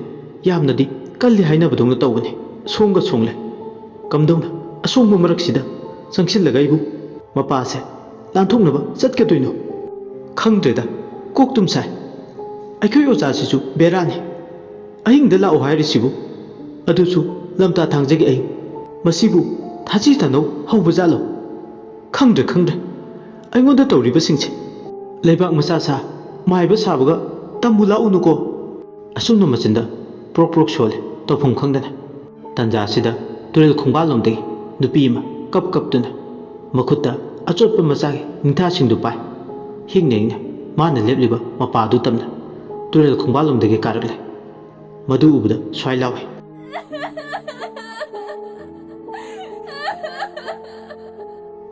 ꯌꯥꯝꯅꯗꯤ ꯀꯜꯂꯤ ꯍꯥꯏꯅꯕꯗꯧꯅ ꯇꯧꯕꯅꯤ꯫ ꯁꯣꯡꯒ ꯁꯣꯡꯂꯦ꯫ ꯀꯝꯗꯧꯅ ꯑꯁꯣꯡꯕ ꯃꯔꯛꯁꯤꯗ ꯆꯪꯁꯤꯜꯂꯒ ꯑꯩꯕꯨ ꯃꯄꯥꯁꯦ ꯂꯥꯟꯊꯣꯛꯅꯕ ꯆꯠꯀꯗꯣꯏꯅꯣ? ꯈꯪꯗ꯭ꯔꯦꯗ, ꯀꯣꯛ ꯇꯨꯝ ꯁꯥꯏ꯫ ꯑꯩꯈꯣꯏ ꯑꯣꯖꯥꯁꯤꯁꯨ ꯕꯦꯔꯥꯅꯤ꯫ ꯑꯍꯤꯡꯗ ꯂꯥꯛꯑꯣ ꯍꯥꯏꯔꯤꯁꯤꯕꯨ, ꯑꯗꯨꯁꯨ ꯂꯝꯇꯥ ꯊꯥꯡꯖꯒꯤ ꯑꯍꯤꯡ꯫ ꯃꯁꯤꯕꯨ ꯊꯥꯖꯤ ꯇꯥꯅꯧ ꯍꯧꯕ ꯖꯥꯠꯂꯣ? ꯈꯪꯗ꯭ꯔꯦ, ꯈꯪꯗ꯭ꯔꯦ꯫ ꯑꯩꯉꯣꯟꯗ ꯇꯧꯔꯤꯕꯁꯤꯡꯁꯦ꯫ ꯂꯩꯕꯥꯛ ꯃꯆꯥ ꯁꯥ, ꯃꯥꯏꯕ ꯁꯥꯕꯒ ꯇꯝꯃꯨ ꯂꯥꯛꯎꯅꯨꯀꯣ꯫ ꯑꯁꯨꯝꯅ ꯃꯆꯤꯟꯗ ꯄ꯭ꯔꯣꯛ ꯄ꯭ꯔꯣꯛ ꯁꯣꯜꯂꯤ, ꯇꯧꯐꯝ ꯈꯪꯗꯅ꯫ ꯇꯟꯖꯥꯁꯤꯗ ꯇꯨꯔꯦꯜ ꯈꯣꯡꯕꯥꯜꯂꯣꯝꯗꯒꯤ ꯅꯨꯄꯤ ꯑꯃ ꯀꯞ ꯀꯞꯇꯨꯅ ꯃꯈꯨꯠꯇ ꯑꯆꯣꯠꯄ ꯃꯆꯥꯒꯤ ꯅꯤꯡꯊꯥꯁꯤꯡꯗꯨ ꯄꯥꯏ꯫ ꯍꯤꯡꯅ ꯍꯤꯡꯅ ꯃꯥꯅ ꯂꯦꯞꯂꯤꯕ ꯃꯄꯥꯗꯨ ꯇꯝꯅ ꯇꯨꯔꯦꯜ ꯈꯣꯡꯕꯥꯜꯂꯣꯝꯗꯒꯤ ꯀꯥꯔꯛꯂꯦ꯫ ꯃꯗꯨ ꯎꯕꯗ ꯁ꯭ꯋꯥꯏ ꯂꯥꯎꯏ꯫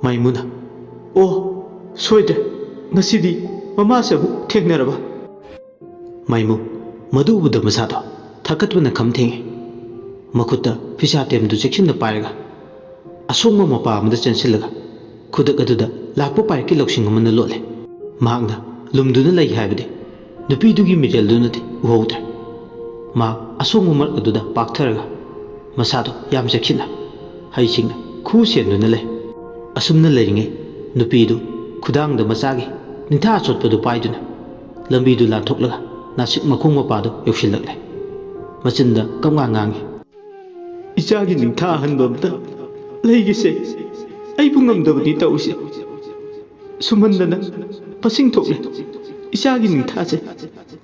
ꯃꯥꯏꯃꯨꯅ, "ꯑꯣ, ꯁꯣꯏꯗ꯭ꯔꯦ, ꯉꯁꯤꯗꯤ ꯃꯃꯥꯁꯦ ꯑꯃꯨꯛ ꯊꯦꯡꯅꯔꯕ?" ꯃꯥꯏꯃꯨ ꯃꯗꯨ ꯎꯕꯗ ꯃꯁꯥꯗꯣ ꯊꯥꯀꯠꯄꯅ ꯈꯝ ꯊꯦꯡꯉꯤ꯫ ꯃꯈꯨꯠꯇ ꯐꯤꯁꯥ ꯇꯦꯝꯗꯨ ꯆꯦꯛꯁꯤꯟꯅ ꯄꯥꯏꯔꯒ ꯑꯁꯣꯡꯕ ꯃꯄꯥ ꯑꯃꯗ ꯆꯦꯟꯁꯤꯜꯂꯒ ꯈꯨꯗꯛ ꯑꯗꯨꯗ ꯂꯥꯛꯄ ꯄꯥꯏꯔꯛꯀꯤ ꯂꯧꯁꯤꯡ ꯑꯃꯅ ꯂꯣꯠꯂꯦ꯫ ꯃꯍꯥꯛꯅ ꯂꯨꯝꯗꯨꯅ ꯂꯩ ꯍꯥꯏꯕꯗꯤ ꯅꯨꯄꯤꯗꯨꯒꯤ ꯃꯤꯔꯦꯜꯗꯨꯅꯗꯤ ꯎꯍꯧꯗ꯭ꯔꯦ꯫ ꯃꯍꯥꯛ ꯑꯁꯣꯡꯕ ꯃꯔꯛ ꯑꯗꯨꯗ ꯄꯥꯛꯊꯔꯒ ꯃꯁꯥꯗꯣ ꯌꯥꯝ ꯆꯦꯛꯁꯤꯟꯅ ꯍꯩꯁꯤꯡꯅ ꯈꯨ ꯁꯦꯟꯗꯨꯅ ꯂꯩ꯫ ꯑꯁꯨꯝꯅ ꯂꯩꯔꯤꯉꯩ ꯅꯨꯄꯤꯗꯨ ꯈꯨꯗꯥꯡꯗ ꯃꯆꯥꯒꯤ ꯅꯤꯡꯊꯥ ꯑꯆꯣꯠꯄꯗꯨ ꯄꯥꯏꯗꯨꯅ ꯂꯝꯕꯤꯗꯨ ꯂꯥꯟꯊꯣꯛꯂꯒ ꯅꯥꯁꯤꯛ ꯃꯈꯣꯡ ꯃꯄꯥꯗꯨ ꯌꯧꯁꯤꯜꯂꯛꯂꯦ꯫ ꯃꯆꯤꯟꯗ ꯀꯝꯉꯥ ꯉꯥꯡꯉꯤ꯫ "ꯏꯆꯥꯒꯤ ꯅꯤꯡꯊꯥ ꯑꯍꯟꯕ ꯑꯝꯇ ꯂꯩꯒꯦꯁꯦ, ꯑꯩꯕꯨ ꯉꯝꯗꯕꯅꯤ ꯇꯧꯔꯤꯁꯦ꯫ ꯁꯨꯝꯍꯟꯗꯅ ꯃꯁꯤꯡ ꯊꯣꯛꯂꯦ꯫ ꯏꯆꯥꯒꯤ ꯅꯤꯡꯊꯥꯁꯦ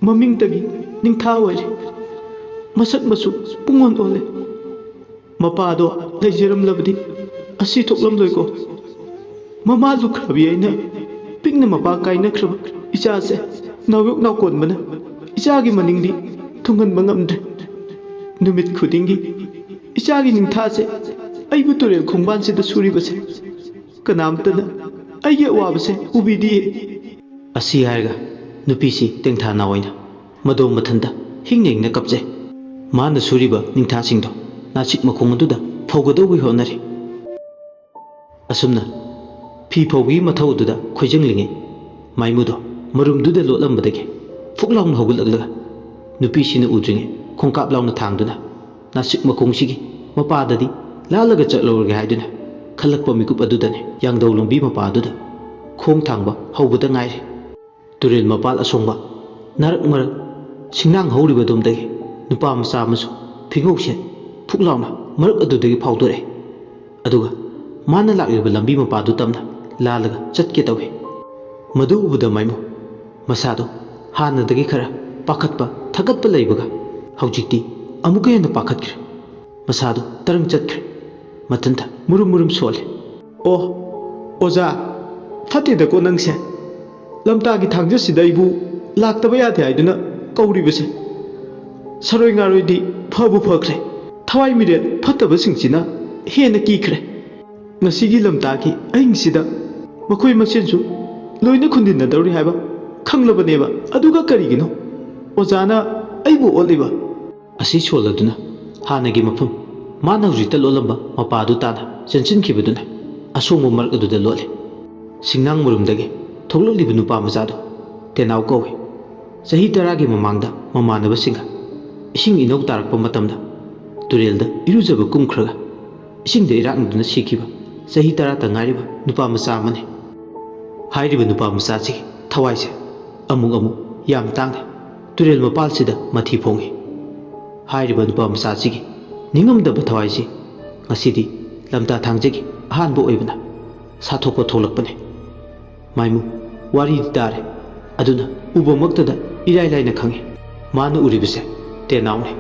ꯃꯃꯤꯡꯇꯒꯤ ꯅꯤꯡꯊꯥ ꯑꯣꯏꯔꯦ꯫ ꯃꯁꯛ ꯃꯆꯨ ꯄꯨꯡꯑꯣꯟ ꯑꯣꯜꯂꯦ꯫ ꯃꯄꯥꯗꯣ ꯂꯩꯖꯔꯝꯂꯕꯗꯤ ꯑꯁꯤ ꯊꯣꯛꯂꯝꯂꯣꯏꯀꯣ꯫ ꯃꯃꯥ ꯂꯨꯈ꯭ꯔꯥꯕꯤ ꯑꯩꯅ ꯄꯤꯛꯅ ꯃꯄꯥ ꯀꯥꯏꯅꯈ꯭ꯔꯕ ꯏꯆꯥꯁꯦ ꯅꯥꯎꯌꯣꯛ ꯅꯥꯎꯀꯣꯟꯕꯅ ꯏꯆꯥꯒꯤ ꯃꯅꯤꯡꯗꯤ ꯊꯨꯡꯍꯟꯕ ꯉꯝꯗ꯭ꯔꯦ꯫ ꯅꯨꯃꯤꯠ ꯈꯨꯗꯤꯡꯒꯤ ꯏꯆꯥꯒꯤ ꯅꯤꯡꯊꯥꯁꯦ ꯑꯩꯕꯨ ꯇꯨꯔꯦꯜ ꯈꯣꯡꯕꯥꯟꯁꯤꯗ ꯁꯨꯔꯤꯕꯁꯦ ꯀꯅꯥꯝꯇꯅ ꯑꯩꯒꯤ ꯑꯋꯥꯕꯁꯦ ꯎꯕꯤꯗꯤꯌꯦ꯫" ꯑꯁꯤ ꯍꯥꯏꯔꯒ ꯅꯨꯄꯤꯁꯤ ꯇꯦꯡꯊꯥ ꯅꯥ ꯑꯣꯏꯅ ꯃꯗꯣꯝ ꯃꯊꯟꯇ ꯍꯤꯡꯅ ꯍꯤꯡꯅ ꯀꯞꯆꯩ꯫ ꯃꯥꯅ ꯁꯨꯔꯤꯕ ꯅꯤꯡꯊꯥꯁꯤꯡꯗꯣ ꯅꯥꯁꯤꯛ ꯃꯈꯣꯡ ꯑꯗꯨꯗ ꯐꯧꯒꯗꯧꯕꯒꯤ ꯍꯣꯠꯅꯔꯤ꯫ ꯑꯁꯨꯝꯅ ꯐꯤ ꯐꯧꯕꯒꯤ ꯃꯊꯧ ꯑꯗꯨꯗ ꯈꯣꯏꯖꯪꯂꯤꯉꯩ ꯃꯥꯏꯃꯨꯗꯣ ꯃꯔꯨꯝꯗꯨꯗ ꯂꯣꯠꯂꯝꯕꯗꯒꯤ ꯐꯨꯛ ꯂꯥꯎꯅ ꯍꯧꯒꯠꯂꯛꯂꯒ ꯅꯨꯄꯤꯁꯤꯅ ꯎꯗ꯭ꯔꯤꯉꯩ ꯈꯣꯡꯀꯥꯞ ꯂꯥꯎꯅ ꯊꯥꯡꯗꯨꯅ ꯅꯥꯁꯤꯛ ꯃꯈꯣꯡꯁꯤꯒꯤ ꯃꯄꯥꯗꯗꯤ ꯂꯥꯜꯂꯒ ꯆꯠꯂꯧꯔꯒꯦ ꯍꯥꯏꯗꯨꯅ ꯈꯜꯂꯛꯄ ꯃꯤꯀꯨꯞ ꯑꯗꯨꯗꯅꯤ ꯌꯥꯡꯗꯧ ꯂꯝꯕꯤ ꯃꯄꯥ ꯑꯗꯨꯗ ꯈꯣꯡ ꯊꯥꯡꯕ ꯍꯧꯕꯗ ꯉꯥꯏꯔꯤ꯫ ꯇꯨꯔꯦꯜ ꯃꯄꯥꯜ ꯑꯁꯣꯡꯕ ꯅꯥꯔꯛ ꯃꯔꯛ ꯁꯤꯡꯅꯥꯡ ꯍꯧꯔꯤꯕꯗꯣꯝꯗꯒꯤ ꯅꯨꯄꯥ ꯃꯆꯥ ꯑꯃꯁꯨ ꯐꯤꯉꯧꯁꯦ ꯐꯨꯛ ꯂꯥꯎꯅ ꯃꯔꯛ ꯑꯗꯨꯗꯒꯤ ꯐꯥꯎꯗꯣꯔꯛꯑꯦ꯫ ꯑꯗꯨꯒ ꯃꯥꯅ ꯂꯥꯛꯂꯤꯕ ꯂꯝꯕꯤ ꯃꯄꯥꯗꯨ ꯇꯝꯅ ꯂꯥꯜꯂꯒ ꯆꯠꯀꯦ ꯇꯧꯏ꯫ ꯃꯗꯨ ꯎꯕꯗ ꯃꯥꯏꯃꯨ ꯃꯁꯥꯗꯣ ꯍꯥꯟꯅꯗꯒꯤ ꯈꯔ ꯄꯥꯈꯠꯄ ꯊꯛꯀꯠꯄ ꯂꯩꯕꯒ ꯍꯧꯖꯤꯛꯇꯤ ꯑꯃꯨꯛꯀ ꯍꯦꯟꯅ ꯄꯥꯈꯠꯈ꯭ꯔꯦ꯫ ꯃꯁꯥꯗꯣ ꯇꯔꯪ ꯆꯠꯈ꯭ꯔꯦ꯫ ꯃꯊꯟꯇ ꯃꯨꯔꯨꯝ ꯃꯨꯔꯨꯝ ꯁꯣꯜꯂꯦ꯫ "ꯑꯣ, ꯑꯣꯖꯥ, ꯐꯠꯇꯦꯗꯀꯣ ꯅꯪꯁꯦ꯫ ꯂꯝꯇꯥꯒꯤ ꯊꯥꯡꯖꯁꯤꯗ ꯑꯩꯕꯨ ꯂꯥꯛꯇꯕ ꯌꯥꯗꯦ ꯍꯥꯏꯗꯨꯅ ꯀꯧꯔꯤꯕꯁꯦ꯫ ꯁꯔꯣꯏ ꯉꯥꯔꯣꯏꯗꯤ ꯐꯕꯨ ꯐꯈ꯭ꯔꯦ꯫ ꯊꯋꯥꯏ ꯃꯤꯔꯦꯜ ꯐꯠꯇꯕꯁꯤꯡꯁꯤꯅ ꯍꯦꯟꯅ ꯀꯤꯈ꯭ꯔꯦ꯫ ꯉꯁꯤꯒꯤ ꯂꯝꯇꯥꯒꯤ ꯑꯍꯤꯡꯁꯤꯗ ꯃꯈꯣꯏ ꯃꯁꯦꯟꯁꯨ ꯂꯣꯏꯅ ꯈꯨꯟꯗꯤꯟꯅꯗꯧꯔꯤ ꯍꯥꯏꯕ ꯈꯪꯂꯕꯅꯦꯕ꯫ ꯑꯗꯨꯒ ꯀꯔꯤꯒꯤꯅꯣ ꯑꯣꯖꯥꯅ ꯑꯩꯕꯨ ꯑꯣꯠꯂꯤꯕ?" ꯑꯁꯤ ꯁꯣꯜꯂꯗꯨꯅ ꯍꯥꯟꯅꯒꯤ ꯃꯐꯝ, ꯃꯥꯅ ꯍꯧꯖꯤꯛꯇ ꯂꯣꯠꯂꯝꯕ ꯃꯄꯥ ꯑꯗꯨ ꯇꯥꯟꯅ ꯆꯦꯟꯁꯤꯟꯈꯤꯕꯗꯨꯅ ꯑꯁꯣꯡꯕ ꯃꯔꯛ ꯑꯗꯨꯗ ꯂꯣꯠꯂꯦ꯫ ꯁꯤꯡꯅꯥꯡ ꯃꯔꯨꯝꯗꯒꯤ ꯊꯣꯛꯂꯛꯂꯤꯕ ꯅꯨꯄꯥ ꯃꯆꯥꯗꯨ ꯇꯦꯅꯥꯎ ꯀꯧꯏ꯫ ꯆꯍꯤ ꯇꯔꯥꯒꯤ ꯃꯃꯥꯡꯗ ꯃꯃꯥꯟꯅꯕꯁꯤꯡꯒ ꯏꯁꯤꯡ ꯏꯅꯧ ꯇꯥꯔꯛꯄ ꯃꯇꯝꯗ ꯇꯨꯔꯦꯜꯗ ꯏꯔꯨꯖꯕ ꯀꯨꯝꯈ꯭ꯔꯒ ꯏꯁꯤꯡꯗ ꯏꯔꯥꯛꯅꯗꯨꯅ ꯁꯤꯈꯤꯕ ꯆꯍꯤ ꯇꯔꯥꯇ ꯉꯥꯏꯔꯤꯕ ꯅꯨꯄꯥ ꯃꯆꯥ ꯑꯃꯅꯤ꯫ ꯍꯥꯏꯔꯤꯕ ꯅꯨꯄꯥ ꯃꯆꯥꯁꯤꯒꯤ ꯊꯋꯥꯏꯁꯦ ꯑꯃꯨꯛ ꯑꯃꯨꯛ ꯌꯥꯝ ꯇꯥꯡꯅ ꯇꯨꯔꯦꯜ ꯃꯄꯥꯜꯁꯤꯗ ꯃꯊꯤ ꯐꯣꯡꯏ꯫ ꯍꯥꯏꯔꯤꯕ ꯅꯨꯄꯥ ꯃꯆꯥꯁꯤꯒꯤ ꯅꯤꯡꯉꯝꯗꯕ ꯊꯋꯥꯏꯁꯤ ꯉꯁꯤꯗꯤ ꯂꯝꯇꯥ ꯊꯥꯡꯖꯒꯤ ꯑꯍꯥꯟꯕ ꯑꯣꯏꯕꯅ ꯁꯥꯊꯣꯛꯄ ꯊꯣꯛꯂꯛꯄꯅꯤ꯫ ꯃꯥꯏꯃꯨ ꯋꯥꯔꯤꯗꯤ ꯇꯥꯔꯦ, ꯑꯗꯨꯅ ꯎꯕꯃꯛꯇꯗ ꯏꯔꯥꯏ ꯂꯥꯏꯅ ꯈꯪꯏ꯫ ꯃꯥꯅ ꯎꯔꯤꯕꯁꯦ ꯇꯦꯅꯥꯎꯅꯤ꯫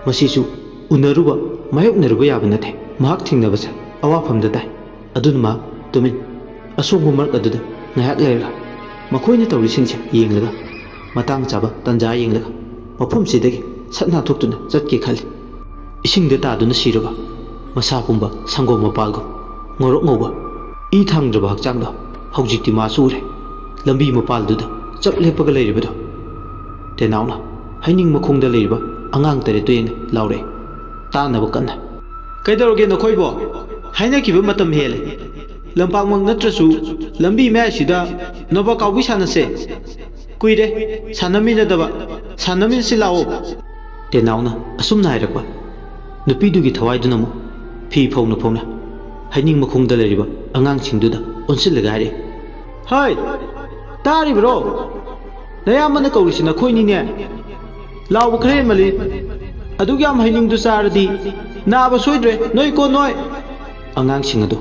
ꯃꯁꯤꯁꯨ ꯎꯅꯔꯨꯕ, ꯃꯥꯌꯣꯛꯅꯔꯨꯕ ꯌꯥꯕ ꯅꯠꯇꯦ꯫ ꯃꯍꯥꯛ ꯊꯦꯡꯅꯕꯁꯦ ꯑꯋꯥꯐꯝꯗ ꯇꯥꯏ꯫ ꯑꯗꯨꯅ ꯃꯍꯥꯛ ꯇꯨꯃꯤꯟ ꯑꯁꯣꯡꯕ ꯃꯔꯛ ꯑꯗꯨꯗ ꯉꯥꯏꯍꯥꯛ ꯂꯩꯔꯒ ꯃꯈꯣꯏꯅ ꯇꯧꯔꯤꯁꯤꯡꯁꯦ ꯌꯦꯡꯂꯒ, ꯃꯇꯥꯡ ꯆꯥꯕ ꯇꯥꯟꯖꯥ ꯌꯦꯡꯂꯒ ꯃꯐꯝꯁꯤꯗꯒꯤ ꯁꯠ ꯅꯥꯟꯊꯣꯛꯇꯨꯅ ꯆꯠꯀꯦ ꯈꯜꯂꯤ꯫ ꯏꯁꯤꯡꯗ ꯇꯥꯗꯨꯅ ꯁꯤꯔꯕ ꯃꯁꯥ ꯄꯨꯝꯕ ꯁꯪꯒꯣꯝ ꯃꯄꯥꯜꯒꯨꯝ ꯉꯧꯔꯣꯛ ꯉꯧꯕ ꯏ ꯊꯥꯡꯗ꯭ꯔꯕ ꯍꯛꯆꯥꯡꯗꯣ ꯍꯧꯖꯤꯛꯇꯤ ꯃꯥꯁꯨ ꯎꯔꯦ꯫ ꯂꯝꯕꯤ ꯃꯄꯥꯜꯗꯨꯗ ꯆꯞ ꯂꯦꯞꯄꯒ ꯂꯩꯔꯤꯕꯗꯣ꯫ ꯇꯦꯅꯥꯎꯅ ꯍꯩꯅꯤꯡ ꯃꯈꯣꯡꯗ ꯂꯩꯔꯤꯕ ꯑꯉꯥꯡ ꯇꯔꯦꯠꯇꯨ ꯌꯦꯡꯅ ꯂꯥꯎꯔꯛꯏ, ꯇꯥꯅꯕ ꯀꯟꯅ꯫ "ꯀꯩꯗꯧꯔꯒꯦ ꯅꯈꯣꯏꯕꯣ? ꯍꯥꯏꯅꯈꯤꯕ ꯃꯇꯝ ꯍꯦꯜꯂꯦ꯫ ꯂꯝꯄꯥꯛꯃꯛ ꯅꯠꯇ꯭ꯔꯁꯨ ꯂꯝꯕꯤ ꯃꯌꯥꯏꯁꯤꯗ ꯅꯣꯕꯥ ꯀꯥꯎꯕꯤ ꯁꯥꯟꯅꯁꯦ꯫ ꯀꯨꯏꯔꯦ ꯁꯥꯟꯅꯃꯤꯟꯅꯗꯕ꯫ ꯁꯥꯟꯅꯃꯤꯟꯅꯁꯤ ꯂꯥꯛꯑꯣ꯫" ꯇꯦꯅꯥꯎꯅ ꯑꯁꯨꯝꯅ ꯍꯥꯏꯔꯛꯄ, ꯅꯨꯄꯤꯗꯨꯒꯤ ꯊꯋꯥꯏꯗꯨꯅ ꯑꯃꯨꯛ ꯐꯤ ꯐꯧꯅ ꯐꯧꯅ ꯍꯩꯅꯤꯡ ꯃꯈꯣꯡꯗ ꯂꯩꯔꯤꯕ ꯑꯉꯥꯡꯁꯤꯡꯗꯨꯗ ꯑꯣꯟꯁꯤꯜꯂꯒ ꯍꯥꯏꯔꯛꯏ, "ꯍꯣꯏ, ꯇꯥꯔꯤꯕ꯭ꯔꯣ? ꯅꯌꯥꯝꯕꯅ ꯀꯧꯔꯤꯁꯤ ꯅꯈꯣꯏꯅꯤꯅꯦ꯫ ꯂꯥꯎꯕ ꯈꯔ ꯍꯦꯟꯃꯜꯂꯤ꯫ ꯑꯗꯨꯛ ꯌꯥꯝ ꯍꯩꯅꯤꯡꯗꯨ ꯆꯥꯔꯗꯤ ꯅꯥꯕ ꯁꯣꯏꯗ꯭ꯔꯦ ꯅꯣꯏꯀꯣ ꯅꯣꯏ꯫" ꯑꯉꯥꯡꯁꯤꯡ ꯑꯗꯨ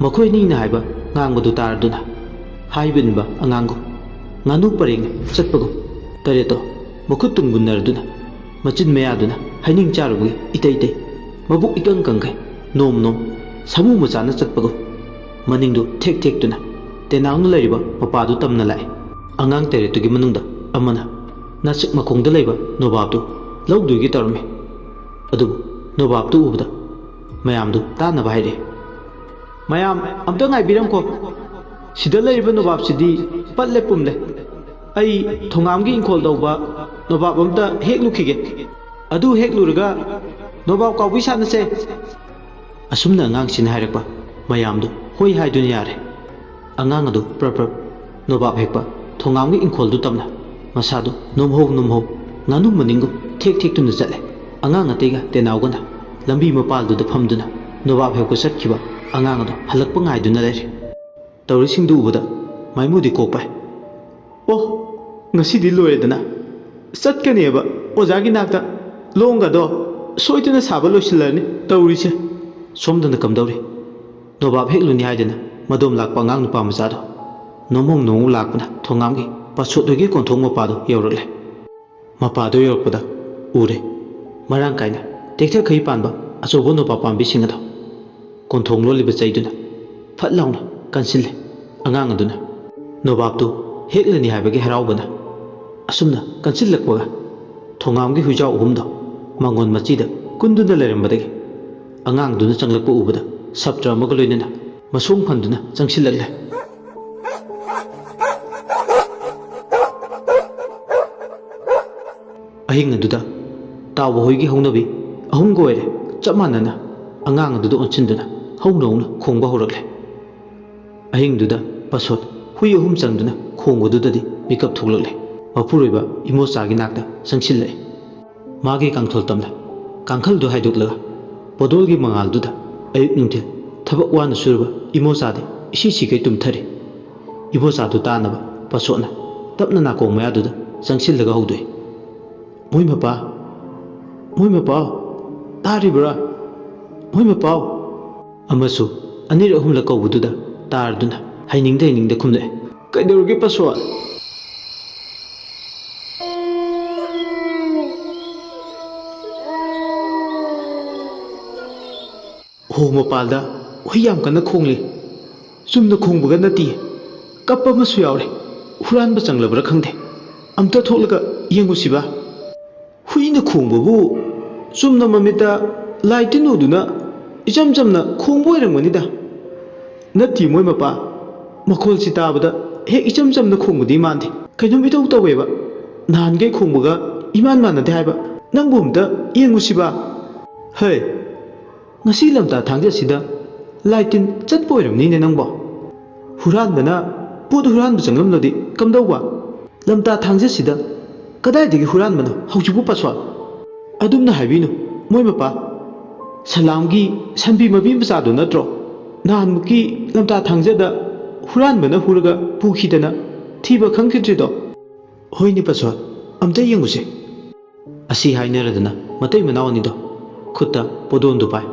ꯃꯈꯣꯏ ꯑꯅꯤꯅ ꯍꯥꯏꯕ ꯉꯥꯡꯕꯗꯨ ꯇꯥꯔꯗꯨꯅ ꯍꯥꯏꯕ ꯏꯟꯕ ꯑꯉꯥꯡꯒꯨꯝ, ꯉꯥꯅꯨ ꯄꯔꯦꯡ ꯆꯠꯄꯒꯨꯝ, ꯇꯔꯦꯠꯇꯣ ꯃꯈꯨꯠ ꯇꯨꯡꯒꯨꯟꯅꯔꯗꯨꯅ, ꯃꯆꯤꯟ ꯃꯌꯥꯗꯨꯅ ꯍꯩꯅꯤꯡ ꯆꯥꯔꯨꯕꯒꯤ ꯏꯇꯩ ꯇꯩ, ꯃꯕꯨꯛ ꯏꯀꯪ ꯀꯪꯈꯩ, ꯅꯣꯝ ꯅꯣꯝ ꯁꯥꯃꯨ ꯃꯆꯥꯅ ꯆꯠꯄꯒꯨꯝ ꯃꯅꯤꯡꯗꯨ ꯊꯦꯛ ꯊꯦꯛꯇꯨꯅ ꯇꯦꯅꯥꯎꯅ ꯂꯩꯔꯤꯕ ꯃꯄꯥꯗꯨ ꯇꯝꯅ ꯂꯥꯛꯏ꯫ ꯑꯉꯥꯡ ꯇꯔꯦꯠꯇꯨꯒꯤ ꯃꯅꯨꯡꯗ ꯑꯃꯅ ꯅꯥꯆꯤꯛ ꯃꯈꯣꯡꯗ ꯂꯩꯕ ꯅꯣꯕꯥꯞꯇꯨ ꯂꯧꯗꯣꯏꯒꯤ ꯇꯧꯔꯝꯃꯤ꯫ ꯑꯗꯨꯕꯨ ꯅꯣꯕꯥꯞꯇꯨ ꯎꯕꯗ ꯃꯌꯥꯝꯗꯨ ꯇꯥꯅꯕ ꯍꯥꯏꯔꯛꯏ꯫ "ꯃꯌꯥꯝ ꯑꯝꯇ ꯉꯥꯏꯕꯤꯔꯝꯈꯣ꯫ ꯁꯤꯗ ꯂꯩꯔꯤꯕ ꯅꯣꯕꯥꯞꯁꯤꯗꯤ ꯄꯠꯂꯦ ꯄꯨꯝꯂꯦ꯫ ꯑꯩ ꯊꯣꯉꯥꯝꯒꯤ ꯏꯪꯈꯣꯜ ꯇꯧꯕ ꯅꯣꯕꯥꯞ ꯑꯝꯇ ꯍꯦꯛꯂꯨꯈꯤꯒꯦ꯫ ꯑꯗꯨ ꯍꯦꯛꯂꯨꯔꯒ ꯅꯣꯕꯥꯞ ꯀꯥꯎꯕꯤ ꯁꯥꯟꯅꯁꯦ꯫" ꯑꯁꯨꯝꯅ ꯑꯉꯥꯡꯁꯤꯅ ꯍꯥꯏꯔꯛꯄ ꯃꯌꯥꯝꯗꯨ ꯍꯣꯏ ꯍꯥꯏꯗꯨꯅ ꯌꯥꯔꯦ꯫ ꯑꯉꯥꯡ ꯑꯗꯨ ꯄ꯭ꯔꯞ ꯄ꯭ꯔꯞ ꯅꯣꯕꯥꯞ ꯍꯦꯛꯄ ꯊꯣꯉꯥꯝꯒꯤ ꯏꯪꯈꯣꯜꯗꯨ ꯇꯝꯅ ꯃꯁꯥꯗꯨ ꯅꯣꯝꯍꯧ ꯅꯣꯝꯍꯧ ꯉꯥꯅꯨ ꯃꯅꯤꯡꯒꯨꯝ ꯊꯦꯛ ꯊꯦꯛꯇꯨꯅ ꯆꯠꯂꯦ꯫ ꯑꯉꯥꯡ ꯑꯇꯩꯒ ꯇꯦꯅꯥꯎꯒꯅ ꯂꯝꯕꯤ ꯃꯄꯥꯜꯗꯨꯗ ꯐꯝꯗꯨꯅ ꯅꯣꯕꯥꯞ ꯍꯦꯛꯄ ꯆꯠꯈꯤꯕ ꯑꯉꯥꯡ ꯑꯗꯨ ꯍꯜꯂꯛꯄ ꯉꯥꯏꯗꯨꯅ ꯂꯩꯔꯦ꯫ ꯇꯧꯔꯤꯁꯤꯡꯗꯨ ꯎꯕꯗ ꯃꯥꯏꯃꯨꯗꯤ ꯀꯣꯛꯄ꯫ "ꯑꯣ, ꯉꯁꯤꯗꯤ ꯂꯣꯏꯔꯦꯗꯅ꯫ ꯆꯠꯀꯅꯦꯕ ꯑꯣꯖꯥꯒꯤ ꯅꯥꯛꯇ꯫ ꯂꯣꯡꯒꯗꯣ ꯁꯣꯏꯗꯅ ꯁꯥꯕ ꯂꯣꯏꯁꯤꯜꯂꯔꯅꯤ ꯇꯧꯔꯤꯁꯦ꯫" ꯁꯣꯝꯗꯅ ꯀꯝꯗꯧꯔꯤ? ꯅꯣꯕꯥꯞ ꯍꯦꯛꯂꯨꯅꯤ ꯍꯥꯏꯗꯅ ꯃꯗꯣꯝ ꯂꯥꯛꯄ ꯑꯉꯥꯡ ꯅꯨꯄꯥ ꯃꯆꯥꯗꯣ ꯅꯣꯡꯃꯣꯡ ꯅꯣꯡꯃꯣꯡ ꯂꯥꯛꯄꯅ ꯊꯣꯉꯥꯝꯒꯤ ꯄꯥꯁꯣꯠ ꯍꯣꯏꯒꯤ ꯀꯣꯟꯊꯣꯡ ꯃꯄꯥꯗꯣ ꯌꯧꯔꯛꯂꯦ꯫ ꯃꯄꯥꯗꯣ ꯌꯧꯔꯛꯄꯗ ꯎꯔꯦ, ꯃꯔꯥꯡ ꯀꯥꯏꯅ ꯇꯦꯛꯊꯈꯩ ꯄꯥꯟꯕ ꯑꯆꯧꯕ ꯅꯣꯕꯥꯞ ꯄꯥꯝꯕꯤꯁꯤꯡ ꯑꯗꯣ꯫ ꯀꯣꯟꯊꯣꯡ ꯂꯣꯜꯂꯤꯕ ꯆꯩꯗꯨꯅ ꯐꯠ ꯂꯥꯎꯅ ꯀꯟꯁꯤꯜꯂꯦ꯫ ꯑꯉꯥꯡ ꯑꯗꯨꯅ ꯅꯣꯕꯥꯞꯇꯨ ꯍꯦꯛꯂꯅꯤ ꯍꯥꯏꯕꯒꯤ ꯍꯔꯥꯎꯕꯅ ꯑꯁꯨꯝꯅ ꯀꯟꯁꯤꯜꯂꯛꯄꯒ ꯊꯣꯉꯥꯝꯒꯤ ꯍꯨꯏꯖꯥꯎ ꯑꯍꯨꯝꯗꯣ ꯃꯉꯣꯟ ꯃꯆꯤꯗ ꯀꯨꯟꯗꯨꯅ ꯂꯩꯔꯝꯕꯗꯒꯤ ꯑꯉꯥꯡꯗꯨꯅ ꯆꯪꯂꯛꯄ ꯎꯕꯗ ꯁꯞꯇ꯭ꯔ ꯑꯃꯒ ꯂꯣꯏꯅꯅ ꯃꯁꯣꯡ ꯐꯟꯗꯨꯅ ꯆꯪꯁꯤꯜꯂꯛꯂꯦ꯫ ꯑꯍꯤꯡ ꯑꯗꯨꯗ ꯇꯥꯎꯕ ꯍꯣꯏꯒꯤ ꯍꯧꯅꯕꯤ ꯑꯍꯨꯝꯒ ꯑꯣꯏꯔꯦ ꯆꯞ ꯃꯥꯟꯅꯅ ꯑꯉꯥꯡ ꯑꯗꯨꯗ ꯑꯣꯟꯁꯤꯟꯗꯨꯅ ꯍꯧꯅ ꯍꯧꯅ ꯈꯣꯡꯕ ꯍꯧꯔꯛꯂꯦ꯫ ꯑꯍꯤꯡꯗꯨꯗ ꯄꯁꯣꯠ ꯍꯨꯏ ꯑꯍꯨꯝ ꯆꯪꯗꯨꯅ ꯈꯣꯡꯕꯗꯨꯗꯗꯤ ꯃꯤꯀꯞ ꯊꯣꯛꯂꯛꯂꯦ꯫ ꯃꯄꯨꯔꯣꯏꯕ ꯏꯃꯣꯆꯥꯒꯤ ꯅꯥꯛꯇ ꯆꯪꯁꯤꯜꯂꯛꯏ꯫ ꯃꯥꯒꯤ ꯀꯥꯡꯊꯣꯜ ꯇꯝꯂ ꯀꯥꯡꯈꯜꯗꯨ ꯍꯥꯏꯗꯣꯛꯂꯒ ꯄꯣꯗꯣꯜꯒꯤ ꯃꯉꯥꯜꯗꯨꯗ ꯑꯌꯨꯛ ꯅꯨꯡꯊꯤꯜ ꯊꯕꯛ ꯋꯥꯅ ꯁꯨꯔꯕ ꯏꯃꯣꯆꯥꯗꯤ ꯏꯁꯤ ꯁꯤꯈꯩ ꯇꯨꯝꯊꯔꯤ꯫ ꯏꯕꯣꯆꯥꯗꯨ ꯇꯥꯅꯕ ꯄꯁꯣꯠꯅ ꯇꯞꯅ ꯅꯥꯀꯣꯡ ꯃꯌꯥꯗꯨꯗ ꯆꯪꯁꯤꯜꯂꯒ ꯍꯧꯗꯣꯛꯏ꯫ "ꯃꯣꯏ ꯃꯄꯥ, ꯃꯣꯏ ꯃꯄꯥꯎ, ꯇꯥꯔꯤꯕ꯭ꯔꯥ? ꯃꯣꯏ ꯃꯄꯥꯎ!" ꯑꯃꯁꯨ ꯑꯅꯤꯔꯛ ꯑꯍꯨꯝꯂꯛ ꯀꯧꯕꯗꯨꯗ ꯇꯥꯔꯗꯨꯅ ꯍꯩꯅꯤꯡꯗ ꯍꯩꯅꯤꯡꯗ ꯈꯨꯝꯂꯛꯑꯦ꯫ "ꯀꯩꯗꯧꯔꯒꯦ ꯄꯁꯣꯠ?" ꯑꯣ, ꯃꯄꯥꯜꯗ ꯍꯨꯏ ꯌꯥꯝ ꯀꯟꯅ ꯈꯣꯡꯂꯤ꯫ ꯆꯨꯝꯅ ꯈꯣꯡꯕꯒ ꯅꯠꯇꯦ, ꯀꯞꯄ ꯑꯃꯁꯨ ꯌꯥꯎꯔꯦ꯫ ꯍꯨꯔꯥꯟꯕ ꯆꯪꯂꯕ꯭ꯔꯥ ꯈꯪꯗꯦ꯫ ꯑꯝꯇ ꯊꯣꯛꯂꯒ ꯌꯦꯡꯉꯨꯁꯤꯕ꯫ ꯍꯨꯏꯅ ꯈꯣꯡꯕꯕꯨ ꯆꯨꯝꯅ ꯃꯃꯤꯠꯇ ꯂꯥꯏ ꯇꯤꯟ ꯎꯗꯨꯅ ꯏꯆꯝ ꯆꯝꯅ ꯈꯣꯡꯕ ꯑꯣꯏꯔꯝꯒꯅꯤꯗ꯫ ꯅꯠꯇꯦ, ꯃꯣꯏ ꯃꯄꯥ, ꯃꯈꯣꯜꯁꯤ ꯇꯥꯕꯗ ꯍꯦꯛ ꯏꯆꯝ ꯆꯝꯅ ꯈꯣꯡꯕꯗꯤ ꯃꯥꯟꯗꯦ꯫ ꯀꯩꯅꯣꯝ ꯏꯇꯧ ꯇꯧꯋꯦꯕ꯫ ꯅꯍꯥꯟꯈꯩ ꯈꯣꯡꯕꯒ ꯏꯃꯥꯟ ꯃꯥꯟꯅꯗꯦ ꯍꯥꯏꯕ꯫ ꯅꯪꯕꯨ ꯑꯝꯇ ꯌꯦꯡꯉꯨꯁꯤꯕ꯫ ꯍꯩ, ꯉꯁꯤ ꯂꯝꯇꯥ ꯊꯥꯡꯖꯁꯤꯗ ꯂꯥꯏ ꯇꯤꯟ ꯆꯠꯄ ꯑꯣꯏꯔꯝꯅꯤꯅꯦ ꯅꯪꯕꯣ꯫ ꯍꯨꯔꯥꯟꯕꯅ ꯄꯣꯠ ꯍꯨꯔꯥꯟꯕ ꯆꯪꯂꯝꯂꯗꯤ ꯀꯝꯗꯧꯕ? ꯂꯝꯇꯥ ꯊꯥꯡꯖꯁꯤꯗ ꯀꯗꯥꯏꯗꯒꯤ ꯍꯨꯔꯥꯟꯕꯅꯣ ꯍꯧꯖꯤꯛꯄꯨ, ꯄꯥꯁꯋꯥꯟ? ꯑꯗꯨꯝꯅ ꯍꯥꯏꯕꯤꯅꯨ, ꯃꯣꯏ ꯃꯄꯥ꯫ ꯁꯂꯥꯝꯒꯤ ꯁꯟꯕꯤ ꯃꯄꯤ ꯃꯆꯥꯗꯣ ꯅꯠꯇ꯭ꯔꯣ? ꯅꯍꯥꯟꯃꯨꯛꯀꯤ ꯂꯝꯇꯥ ꯊꯥꯡꯖꯗ ꯍꯨꯔꯥꯟꯕꯅ ꯍꯨꯔꯒ ꯄꯨꯈꯤꯗꯅ ꯊꯤꯕ ꯈꯪꯈꯤꯗ꯭ꯔꯤꯗꯣ? ꯍꯣꯏꯅꯦ ꯄꯥꯁꯋꯥꯟ, ꯑꯝꯇ ꯌꯦꯡꯉꯨꯁꯦ꯫ ꯑꯁꯤ ꯍꯥꯏꯅꯔꯗꯅ ꯃꯇꯩ ꯃꯅꯥꯎ ꯑꯅꯤꯗꯣ ꯈꯨꯠꯇ ꯄꯣꯗꯣꯟꯗꯨ ꯄꯥꯏ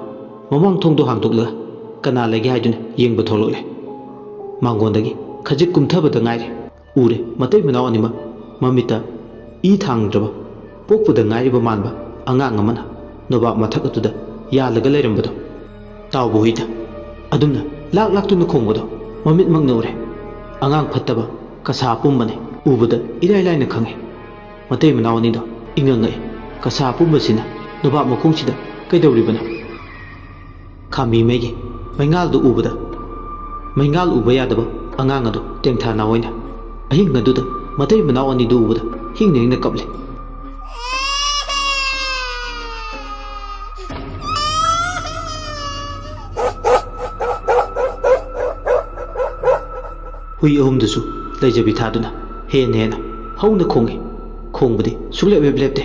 ꯃꯃꯥꯡ ꯊꯣꯡꯗꯣ ꯍꯥꯡꯗꯣꯛꯂꯒ ꯀꯅꯥ ꯂꯩꯒꯦ ꯍꯥꯏꯗꯨꯅ ꯌꯦꯡꯕ ꯊꯣꯛꯂꯛꯂꯦ꯫ ꯃꯥꯡꯒꯣꯟꯗꯒꯤ ꯈꯖꯤꯛ ꯀꯨꯝꯊꯕꯗ ꯉꯥꯏꯔꯤ꯫ ꯎꯔꯦ ꯃꯇꯩ ꯃꯅꯥꯎ ꯑꯅꯤꯃꯛ ꯃꯃꯤꯠꯇ ꯏ ꯊꯥꯡꯗ꯭ꯔꯕ ꯄꯣꯛꯄꯗ ꯉꯥꯏꯔꯤꯕ ꯃꯥꯟꯕ ꯑꯉꯥꯡ ꯑꯃꯅ ꯅꯣꯕꯥꯞ ꯃꯊꯛ ꯑꯗꯨꯗ ꯌꯥꯜꯂꯒ ꯂꯩꯔꯝꯕꯗꯣ꯫ ꯇꯥꯎꯕ ꯍꯨꯏꯗ ꯑꯗꯨꯝꯅ ꯂꯥꯛ ꯂꯥꯛꯇꯨꯅ ꯈꯣꯡꯕꯗꯣ ꯃꯃꯤꯠꯃꯛꯅ ꯎꯔꯦ꯫ ꯑꯉꯥꯡ ꯐꯠꯇꯕ ꯀꯁꯥ ꯑꯄꯨꯝꯕꯅꯤ꯫ ꯎꯕꯗ ꯏꯔꯥꯏ ꯂꯥꯏꯅ ꯈꯪꯉꯤ꯫ ꯃꯇꯩ ꯃꯅꯥꯎ ꯑꯅꯤꯗꯣ ꯏꯉꯛ ꯉꯛꯏ꯫ ꯀꯁꯥ ꯑꯄꯨꯝꯕꯁꯤꯅ ꯅꯣꯕꯥꯞ ꯃꯈꯣꯡꯁꯤꯗ ꯀꯩꯗꯧꯔꯤꯕꯅꯣ? ꯈꯥꯝꯃꯤ ꯃꯩꯒꯤ ꯃꯩꯉꯥꯜꯗꯨ ꯎꯕꯗ ꯃꯩꯉꯥꯜ ꯎꯕ ꯌꯥꯗꯕ ꯑꯉꯥꯡ ꯑꯗꯨ ꯇꯦꯡꯊꯥ ꯅꯥꯑꯣꯏꯅ ꯑꯍꯤꯡ ꯑꯗꯨꯗ ꯃꯇꯩ ꯃꯅꯥꯎ ꯑꯅꯤꯗꯨ ꯎꯕꯗ ꯍꯤꯡꯅ ꯍꯤꯡꯅ ꯀꯞꯂꯤ꯫ ꯍꯨꯏ ꯑꯍꯨꯝꯗꯨꯁꯨ ꯂꯩꯖꯕꯤ ꯊꯥꯗꯨꯅ ꯍꯦꯟꯅ ꯍꯦꯟꯅ ꯍꯧꯅ ꯈꯣꯡꯏ꯫ ꯈꯣꯡꯕꯗꯤ ꯁꯨꯡꯂꯦꯞ ꯍꯦꯛ ꯂꯦꯞꯇꯦ꯫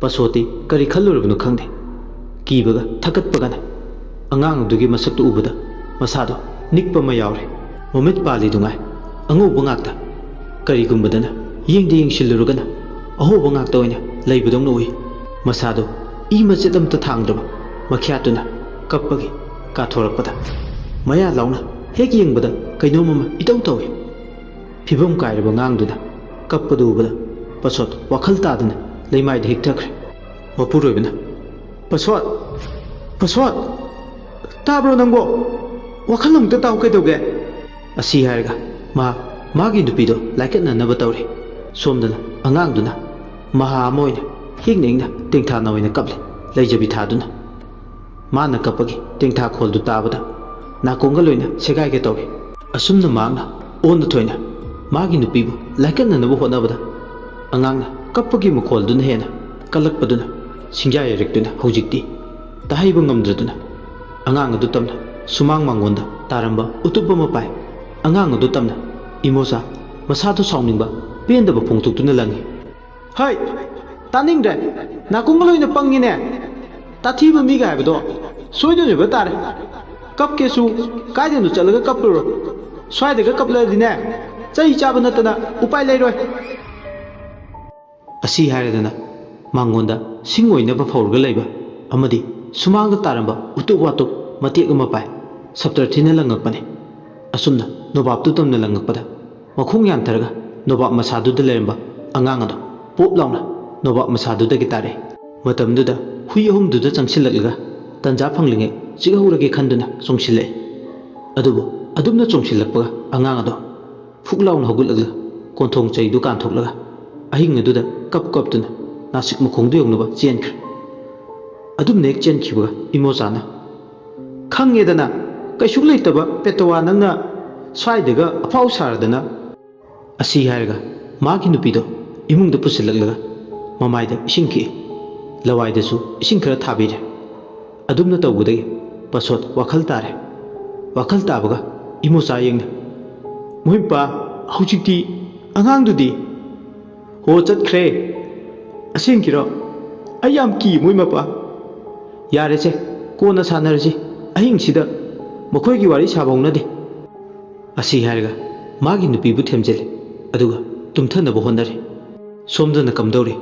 ꯄꯥꯁꯣꯠꯇꯤ ꯀꯔꯤ ꯈꯜꯂꯨꯔꯕꯅꯣ ꯈꯪꯗꯦ꯫ ꯀꯤꯕꯒ ꯊꯀꯠꯄꯒꯅ ꯑꯉꯥꯡ ꯑꯗꯨꯒꯤ ꯃꯁꯛꯇꯨ ꯎꯕꯗ ꯃꯁꯥꯗꯣ ꯅꯤꯛꯄ ꯑꯃ ꯌꯥꯎꯔꯦ꯫ ꯃꯃꯤꯠ ꯄꯥꯜꯂꯤꯗꯨꯉꯥꯏ ꯑꯉꯧꯕ ꯉꯥꯛꯇ꯫ ꯀꯔꯤꯒꯨꯝꯕꯗꯅ ꯌꯦꯡꯗ ꯌꯦꯡꯁꯤꯜꯂꯨꯔꯒꯅ ꯑꯍꯣꯕ ꯉꯥꯛꯇ ꯑꯣꯏꯅ ꯂꯩꯕꯗꯧꯅ ꯎꯏ꯫ ꯃꯁꯥꯗꯣ ꯏ ꯃꯆꯦꯠ ꯑꯃꯠꯇ ꯊꯥꯡꯗ꯭ꯔꯕ ꯃꯈ꯭ꯌꯥꯠꯇꯨꯅ ꯀꯞꯄꯒꯤ ꯀꯥꯊꯣꯔꯛꯄꯗ ꯃꯌꯥ ꯂꯥꯎꯅ ꯍꯦꯛ ꯌꯦꯡꯕꯗ ꯀꯩꯅꯣꯝ ꯑꯃ ꯏꯇꯧ ꯇꯧꯏ꯫ ꯐꯤꯕꯝ ꯀꯥꯏꯔꯕ ꯑꯉꯥꯡꯗꯨꯅ ꯀꯞꯄꯗꯨ ꯎꯕꯗ ꯄꯥꯁꯣꯠ ꯋꯥꯈꯜ ꯇꯥꯗꯅ ꯂꯩꯃꯥꯏꯗ ꯍꯤꯛꯊꯈ꯭ꯔꯦ꯫ ꯃꯄꯨꯔꯣꯏꯕꯅ, "ꯄꯥꯁꯣꯠ! ꯄꯥꯁꯣꯠ!" "ꯇꯥꯕ꯭ꯔꯣ ꯅꯪꯕꯣ? ꯋꯥꯈꯜ ꯑꯃꯨꯛꯇ ꯇꯥꯎ, ꯀꯩꯗꯧꯒꯦ?" ꯑꯁꯤ ꯍꯥꯏꯔꯒ ꯃꯍꯥꯛ ꯃꯥꯒꯤ ꯅꯨꯄꯤꯗꯣ ꯂꯥꯏꯀꯠꯅꯅꯕ ꯇꯧꯔꯤ꯫ ꯁꯣꯝꯗꯅ ꯑꯉꯥꯡꯗꯨꯅ ꯃꯍꯥ ꯑꯃ ꯑꯣꯏꯅ ꯍꯤꯡꯅ ꯍꯤꯡꯅ ꯇꯦꯡꯊꯥꯅ ꯑꯣꯏꯅ ꯀꯞꯂꯤ, ꯂꯩꯖꯕꯤ ꯊꯥꯗꯨꯅ꯫ ꯃꯥꯅ ꯀꯞꯄꯒꯤ ꯇꯦꯡꯊꯥ ꯈꯣꯜꯗꯨ ꯇꯥꯕꯗ ꯅꯥꯀꯣꯡꯒ ꯂꯣꯏꯅ ꯁꯦꯒꯥꯏꯒꯦ ꯇꯧꯏ꯫ ꯑꯁꯨꯝꯅ ꯃꯍꯥꯛꯅ ꯑꯣꯟꯅ ꯊꯣꯏꯅ ꯃꯥꯒꯤ ꯅꯨꯄꯤꯕꯨ ꯂꯥꯏꯀꯠꯅꯅꯕ ꯍꯣꯠꯅꯕꯗ ꯑꯉꯥꯡꯅ ꯀꯞꯄꯒꯤ ꯃꯈꯣꯜꯗꯨꯅ ꯍꯦꯟꯅ ꯀꯜꯂꯛꯄꯗꯨꯅ ꯁꯤꯡꯖꯥ ꯌꯥꯏꯔꯛꯇꯨꯅ ꯍꯧꯖꯤꯛꯇꯤ ꯇꯥꯍꯩꯕ ꯉꯝꯗ꯭ꯔꯗꯨꯅ ꯑꯉꯥꯡ ꯑꯗꯨ ꯇꯝꯅ ꯁꯨꯃꯥꯡ ꯃꯥꯡꯒꯣꯟꯗ ꯇꯥꯔꯝꯕ ꯎꯇꯨꯞ ꯑꯃ ꯄꯥꯏ꯫ ꯑꯉꯥꯡ ꯑꯗꯨ ꯇꯝꯅ ꯏꯃꯣꯆꯥ ꯃꯁꯥꯗꯨ ꯁꯥꯎꯅꯤꯡꯕ ꯄꯦꯟꯗꯕ ꯐꯣꯡꯗꯣꯛꯇꯨꯅ ꯂꯪꯉꯤ꯫ "ꯍꯩ! ꯇꯥꯅꯤꯡꯗ꯭ꯔꯦ! ꯅꯥꯀꯣꯡꯒ ꯂꯣꯏꯅ ꯄꯪꯉꯤꯅꯦ! ꯇꯥꯊꯤꯕ ꯃꯤꯒ ꯍꯥꯏꯕꯗꯣ ꯁꯣꯏꯗꯅ ꯑꯣꯏꯕ ꯇꯥꯔꯦ꯫ ꯀꯞꯀꯦꯁꯨ ꯀꯥꯏꯗꯅꯣ ꯆꯠꯂꯒ ꯀꯞꯂꯨꯔꯣ꯫ ꯁ꯭ꯋꯥꯏꯗꯒ ꯀꯞꯂꯗꯤꯅꯦ, ꯆꯩ ꯆꯥꯕ ꯅꯠꯇꯅ ꯎꯄꯥꯏ ꯂꯩꯔꯣꯏ꯫" ꯑꯁꯤ ꯍꯥꯏꯔꯗꯅ ꯃꯉꯣꯟꯗ ꯁꯤꯡ ꯑꯣꯏꯅꯕ ꯐꯧꯔꯒ ꯂꯩꯕ ꯑꯃꯗꯤ ꯁꯨꯃꯥꯡꯗ ꯇꯥꯔꯝꯕ ꯎꯇꯨꯞ ꯋꯥꯇꯨꯞ ꯃꯇꯦꯛ ꯑꯃ ꯄꯥꯏ꯫ ꯁꯞꯇꯔ ꯊꯤꯅ ꯂꯪꯉꯛꯄꯅꯤ꯫ ꯑꯁꯨꯝꯅ ꯅꯣꯕꯥꯞꯇꯨ ꯇꯝꯅ ꯂꯪꯉꯛꯄꯗ ꯃꯈꯣꯡ ꯌꯥꯟꯊꯔꯒ ꯅꯣꯕꯥꯞ ꯃꯁꯥꯗꯨꯗ ꯂꯩꯔꯝꯕ ꯑꯉꯥꯡ ꯑꯗꯣ ꯄꯣꯞ ꯂꯥꯎꯅ ꯅꯣꯕꯥꯞ ꯃꯁꯥꯗꯨꯗꯒꯤ ꯇꯥꯔꯛꯏ꯫ ꯃꯇꯝꯗꯨꯗ ꯍꯨꯏ ꯑꯍꯨꯝꯗꯨꯗ ꯆꯪꯁꯤꯜꯂꯛꯂꯒ ꯇꯟꯖꯥ ꯐꯪꯂꯤꯉꯩ ꯆꯤꯛꯍꯧꯔꯒꯦ ꯈꯟꯗꯨꯅ ꯆꯣꯡꯁꯤꯜꯂꯛꯏ꯫ ꯑꯗꯨꯕꯨ ꯑꯗꯨꯝꯅ ꯆꯣꯡꯁꯤꯜꯂꯛꯄꯒ ꯑꯉꯥꯡ ꯑꯗꯣ ꯐꯨꯛ ꯂꯥꯎꯅ ꯍꯧꯒꯠꯂꯒ ꯀꯣꯟꯊꯣꯡ ꯆꯩꯗꯨ ꯀꯥꯟꯊꯣꯛꯂꯒ ꯑꯍꯤꯡ ꯑꯗꯨꯗ ꯀꯞ ꯀꯞꯇꯨꯅ ꯅꯥꯁꯤꯛ ꯃꯈꯣꯡꯗꯨ ꯌꯧꯅꯕ ꯆꯦꯟꯈ꯭ꯔꯦ꯫ ꯑꯗꯨꯝꯅ ꯍꯦꯛ ꯆꯦꯟꯈꯤꯕꯒ ꯏꯃꯣꯆꯥꯅ, "ꯈꯪꯉꯦꯗꯅ, ꯀꯩꯁꯨ ꯂꯩꯇꯕ ꯄꯦꯇꯋꯥ ꯅꯪꯅ ꯁ꯭ꯋꯥꯏꯗꯒ ꯑꯐꯥꯎ ꯁꯥꯔꯗꯅ꯫" ꯑꯁꯤ ꯍꯥꯏꯔꯒ ꯃꯥꯒꯤ ꯅꯨꯄꯤꯗꯣ ꯏꯃꯨꯡꯗ ꯄꯨꯁꯤꯜꯂꯛꯂꯒ ꯃꯃꯥꯏꯗ ꯏꯁꯤꯡ ꯈꯤꯛꯏ, ꯂꯋꯥꯏꯗꯁꯨ ꯏꯁꯤꯡ ꯈꯔ ꯊꯥꯕꯤꯔꯦ꯫ ꯑꯗꯨꯝꯅ ꯇꯧꯕꯗꯒꯤ ꯄꯁꯣꯠ ꯋꯥꯈꯜ ꯇꯥꯔꯦ꯫ ꯋꯥꯈꯜ ꯇꯥꯕꯒ ꯏꯃꯣꯆꯥ ꯌꯦꯡꯅ, "ꯃꯣꯏꯄꯥ, ꯍꯧꯖꯤꯛꯇꯤ ꯑꯉꯥꯡꯗꯨꯗꯤ?" "ꯍꯣ, ꯆꯠꯈ꯭ꯔꯦ꯫" "ꯑꯁꯦꯡꯀꯤꯔꯣ? ꯑꯩ ꯌꯥꯝ ꯀꯤ, ꯃꯣꯏ ꯃꯄꯥ꯫" "ꯌꯥꯔꯦꯁꯦ, ꯀꯣꯟꯅ ꯁꯥꯟꯅꯔꯁꯤ, ꯑꯍꯤꯡꯁꯤꯗ ꯃꯈꯣꯏꯒꯤ ꯋꯥꯔꯤ ꯁꯥꯕ ꯍꯧꯅꯗꯦ꯫" ꯑꯁꯤ ꯍꯥꯏꯔꯒ ꯃꯥꯒꯤ ꯅꯨꯄꯤꯕꯨ ꯊꯦꯝꯖꯤꯜꯂꯤ, ꯑꯗꯨꯒ ꯇꯨꯝꯊꯅꯕ ꯍꯣꯠꯅꯔꯤ꯫ ꯁꯣꯝꯗꯅ ꯀꯝꯗꯧꯔꯤ?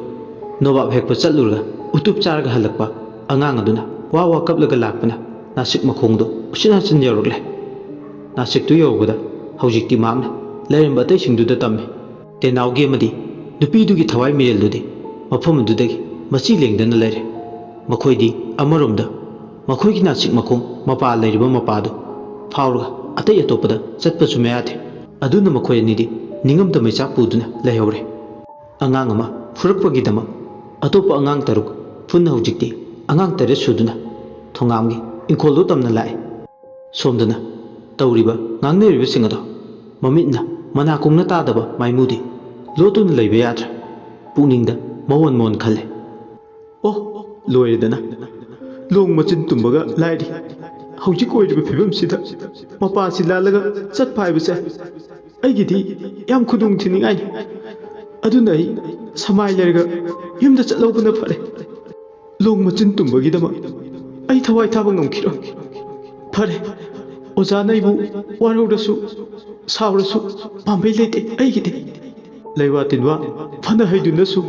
ꯅꯣꯕꯥꯞ ꯍꯦꯛꯄ ꯆꯠꯂꯨꯔꯒ ꯎꯇꯨꯞ ꯆꯥꯔꯒ ꯍꯜꯂꯛꯄ ꯑꯉꯥꯡ ꯑꯗꯨꯅ ꯋꯥ ꯋꯥ ꯀꯞꯂꯒ ꯂꯥꯛꯄꯅ ꯅꯥꯁꯤꯛ ꯃꯈꯣꯡꯗꯣ ꯎꯆꯤꯟ ꯅꯥꯆꯤꯟ ꯌꯧꯔꯛꯂꯦ꯫ ꯅꯥꯁꯤꯛꯇꯨ ꯌꯧꯕꯗ ꯍꯧꯖꯤꯛꯇꯤ ꯃꯍꯥꯛꯅ ꯂꯩꯔꯝꯕ ꯑꯇꯩꯁꯤꯡꯗꯨꯗ ꯇꯝꯃꯤ꯫ ꯇꯦꯅꯥꯎꯒꯤ ꯑꯃꯗꯤ ꯅꯨꯄꯤꯗꯨꯒꯤ ꯊꯋꯥꯏ ꯃꯤꯔꯦꯜꯗꯨꯗꯤ ꯃꯐꯝ ꯑꯗꯨꯗꯒꯤ ꯃꯆꯤ ꯂꯦꯡꯗꯅ ꯂꯩꯔꯦ꯫ ꯃꯈꯣꯏꯗꯤ ꯑꯃꯔꯣꯝꯗ ꯃꯈꯣꯏꯒꯤ ꯅꯥꯆꯤꯛ ꯃꯈꯣꯡ ꯃꯄꯥ ꯂꯩꯔꯤꯕ ꯃꯄꯥꯗꯨ ꯐꯥꯎꯔꯒ ꯑꯇꯩ ꯑꯇꯣꯞꯄꯗ ꯆꯠꯄꯁꯨ ꯃꯌꯥꯗꯦ꯫ ꯑꯗꯨꯅ ꯃꯈꯣꯏ ꯑꯅꯤꯗꯤ ꯅꯤꯡꯉꯝꯗ ꯃꯩꯆꯥꯛ ꯄꯨꯗꯨꯅ ꯂꯩꯍꯧꯔꯦ꯫ ꯑꯉꯥꯡ ꯑꯃ ꯐꯨꯔꯛꯄꯒꯤꯗꯃꯛ ꯑꯇꯣꯞꯄ ꯑꯉꯥꯡ ꯇꯔꯨꯛ ꯄꯨꯟꯅ ꯍꯧꯖꯤꯛꯇꯤ ꯑꯉꯥꯡ ꯇꯔꯦꯠ ꯁꯨꯗꯨꯅ ꯊꯣꯉꯥꯝꯒꯤ ꯏꯪꯈꯣꯜꯗꯨ ꯇꯝꯅ ꯂꯥꯛꯑꯦ꯫ ꯁꯣꯝꯗꯅ ꯇꯧꯔꯤꯕ ꯉꯥꯡꯅꯔꯤꯕꯁꯤꯡ ꯑꯗꯣ ꯃꯃꯤꯠꯅ ꯃꯅꯥꯀꯣꯡꯅ ꯇꯥꯗꯕ ꯃꯥꯏꯃꯨꯗꯤ ꯂꯣꯠꯇꯨꯅ ꯂꯩꯕ ꯌꯥꯗ꯭ꯔꯦ꯫ ꯄꯨꯛꯅꯤꯡꯗ ꯃꯑꯣꯟ ꯃꯑꯣꯟ ꯈꯜꯂꯦ꯫ ꯑꯣ, ꯂꯣꯏꯔꯦꯗꯅ꯫ ꯂꯣꯡ ꯃꯆꯤꯟ ꯇꯨꯝꯕꯒ ꯂꯥꯏꯔꯤ꯫ ꯍꯧꯖꯤꯛ ꯑꯣꯏꯔꯤꯕ ꯐꯤꯕꯝꯁꯤꯗ ꯃꯄꯥꯁꯤ ꯂꯥꯜꯂꯒ ꯆꯠꯄ ꯍꯥꯏꯕꯁꯦ ꯑꯩꯒꯤꯗꯤ ꯌꯥꯝ ꯈꯨꯗꯣꯡ ꯊꯤꯅꯤꯡꯉꯥꯏꯅꯤ꯫ ꯑꯗꯨꯅ ꯑꯩ ꯁꯃꯥꯏ ꯂꯩꯔꯒ ꯌꯨꯝꯗ ꯆꯠꯍꯧꯕꯅ ꯐꯔꯦ꯫ ꯂꯣꯡ ꯃꯆꯤꯟ ꯇꯨꯝꯕꯒꯤꯗꯃꯛ ꯑꯩ ꯊꯋꯥꯏ ꯊꯥꯕ ꯉꯝꯈꯤꯔꯣꯏ꯫ ꯐꯔꯦ, ꯑꯣꯖꯥꯅ ꯑꯩꯕꯨ ꯋꯥꯔꯧꯔꯁꯨ ꯁꯥꯎꯔꯁꯨ ꯄꯥꯝꯕꯩ ꯂꯩꯇꯦ ꯑꯩꯒꯤꯗꯤ꯫ ꯂꯩꯋꯥ ꯇꯤꯟꯋꯥ ꯐꯅ ꯍꯩꯗꯨꯅꯁꯨ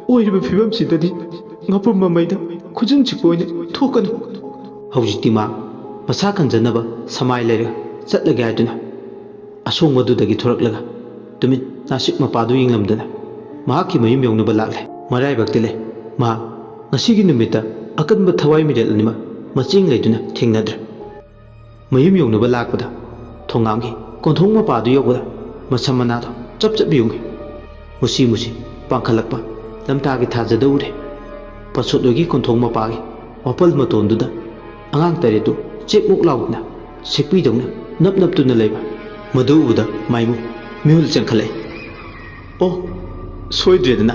ꯑꯣꯏꯔꯤꯕ ꯐꯤꯕꯝꯁꯤꯗꯗꯤ ꯉꯥꯄ꯭ꯔꯨꯝ ꯃꯃꯩꯗ ꯈꯨꯖꯤꯟ ꯁꯤꯛꯄ ꯑꯣꯏꯅ ꯊꯣꯛꯀꯅꯤ꯫ ꯍꯧꯖꯤꯛꯇꯤ ꯃꯥ ꯃꯁꯥ ꯀꯟꯖꯅꯕ ꯁꯃꯥꯏ ꯂꯩꯔꯒ ꯆꯠꯂꯒꯦ ꯍꯥꯏꯗꯨꯅ ꯑꯁꯣꯡꯕꯗꯨꯗꯒꯤ ꯊꯣꯔꯛꯂꯒ ꯇꯨꯃꯤꯟ ꯅꯥꯁꯤꯛ ꯃꯄꯥꯗꯨ ꯌꯦꯡꯂꯝꯗꯅ ꯃꯍꯥꯛꯀꯤ ꯃꯌꯨꯝ ꯌꯧꯅꯕ ꯂꯥꯛꯂꯦ꯫ ꯃꯔꯥꯏꯕꯛꯇꯤ ꯂꯩ, ꯃꯍꯥꯛ ꯉꯁꯤꯒꯤ ꯅꯨꯃꯤꯠꯇ ꯑꯀꯟꯕ ꯊꯋꯥꯏ ꯃꯤꯔꯦꯜ ꯑꯅꯤꯃꯛ ꯃꯆꯦꯡ ꯂꯩꯗꯨꯅ ꯊꯦꯡꯅꯗ꯭ꯔꯦ꯫ ꯃꯌꯨꯝ ꯌꯧꯅꯕ ꯂꯥꯛꯄꯗ ꯊꯣꯉꯥꯝꯒꯤ ꯀꯣꯟꯊꯣꯡ ꯃꯄꯥꯗꯨ ꯌꯧꯕꯗ ꯃꯁꯝ ꯃꯅꯥꯗꯣ ꯆꯞ ꯆꯞ ꯌꯨꯡꯉꯤ꯫ ꯃꯨꯁꯤ ꯃꯨꯁꯤ ꯄꯥꯡꯈꯠꯂꯛꯄ ꯂꯝꯇꯥꯒꯤ ꯊꯥꯖꯗ ꯎꯔꯦ꯫ ꯄꯁꯣꯠꯂꯣꯏꯒꯤ ꯀꯣꯟꯊꯣꯡ ꯃꯄꯥꯒꯤ ꯃꯥꯄꯜ ꯃꯇꯣꯟꯗꯨꯗ ꯑꯉꯥꯡ ꯇꯔꯦꯠꯇꯨ ꯆꯦꯛꯃꯨꯛ ꯂꯥꯎꯗꯨꯅ ꯁꯦꯛꯄꯤꯗꯧꯅ ꯅꯞ ꯅꯞꯇꯨꯅ ꯂꯩꯕ, ꯃꯗꯨ ꯎꯕꯗ ꯃꯥꯏꯃꯨ ꯃꯤꯍꯨꯜ ꯆꯦꯟꯈꯠꯂꯛꯏ꯫ ꯑꯣ, ꯁꯣꯏꯗ꯭ꯔꯦꯗꯅ,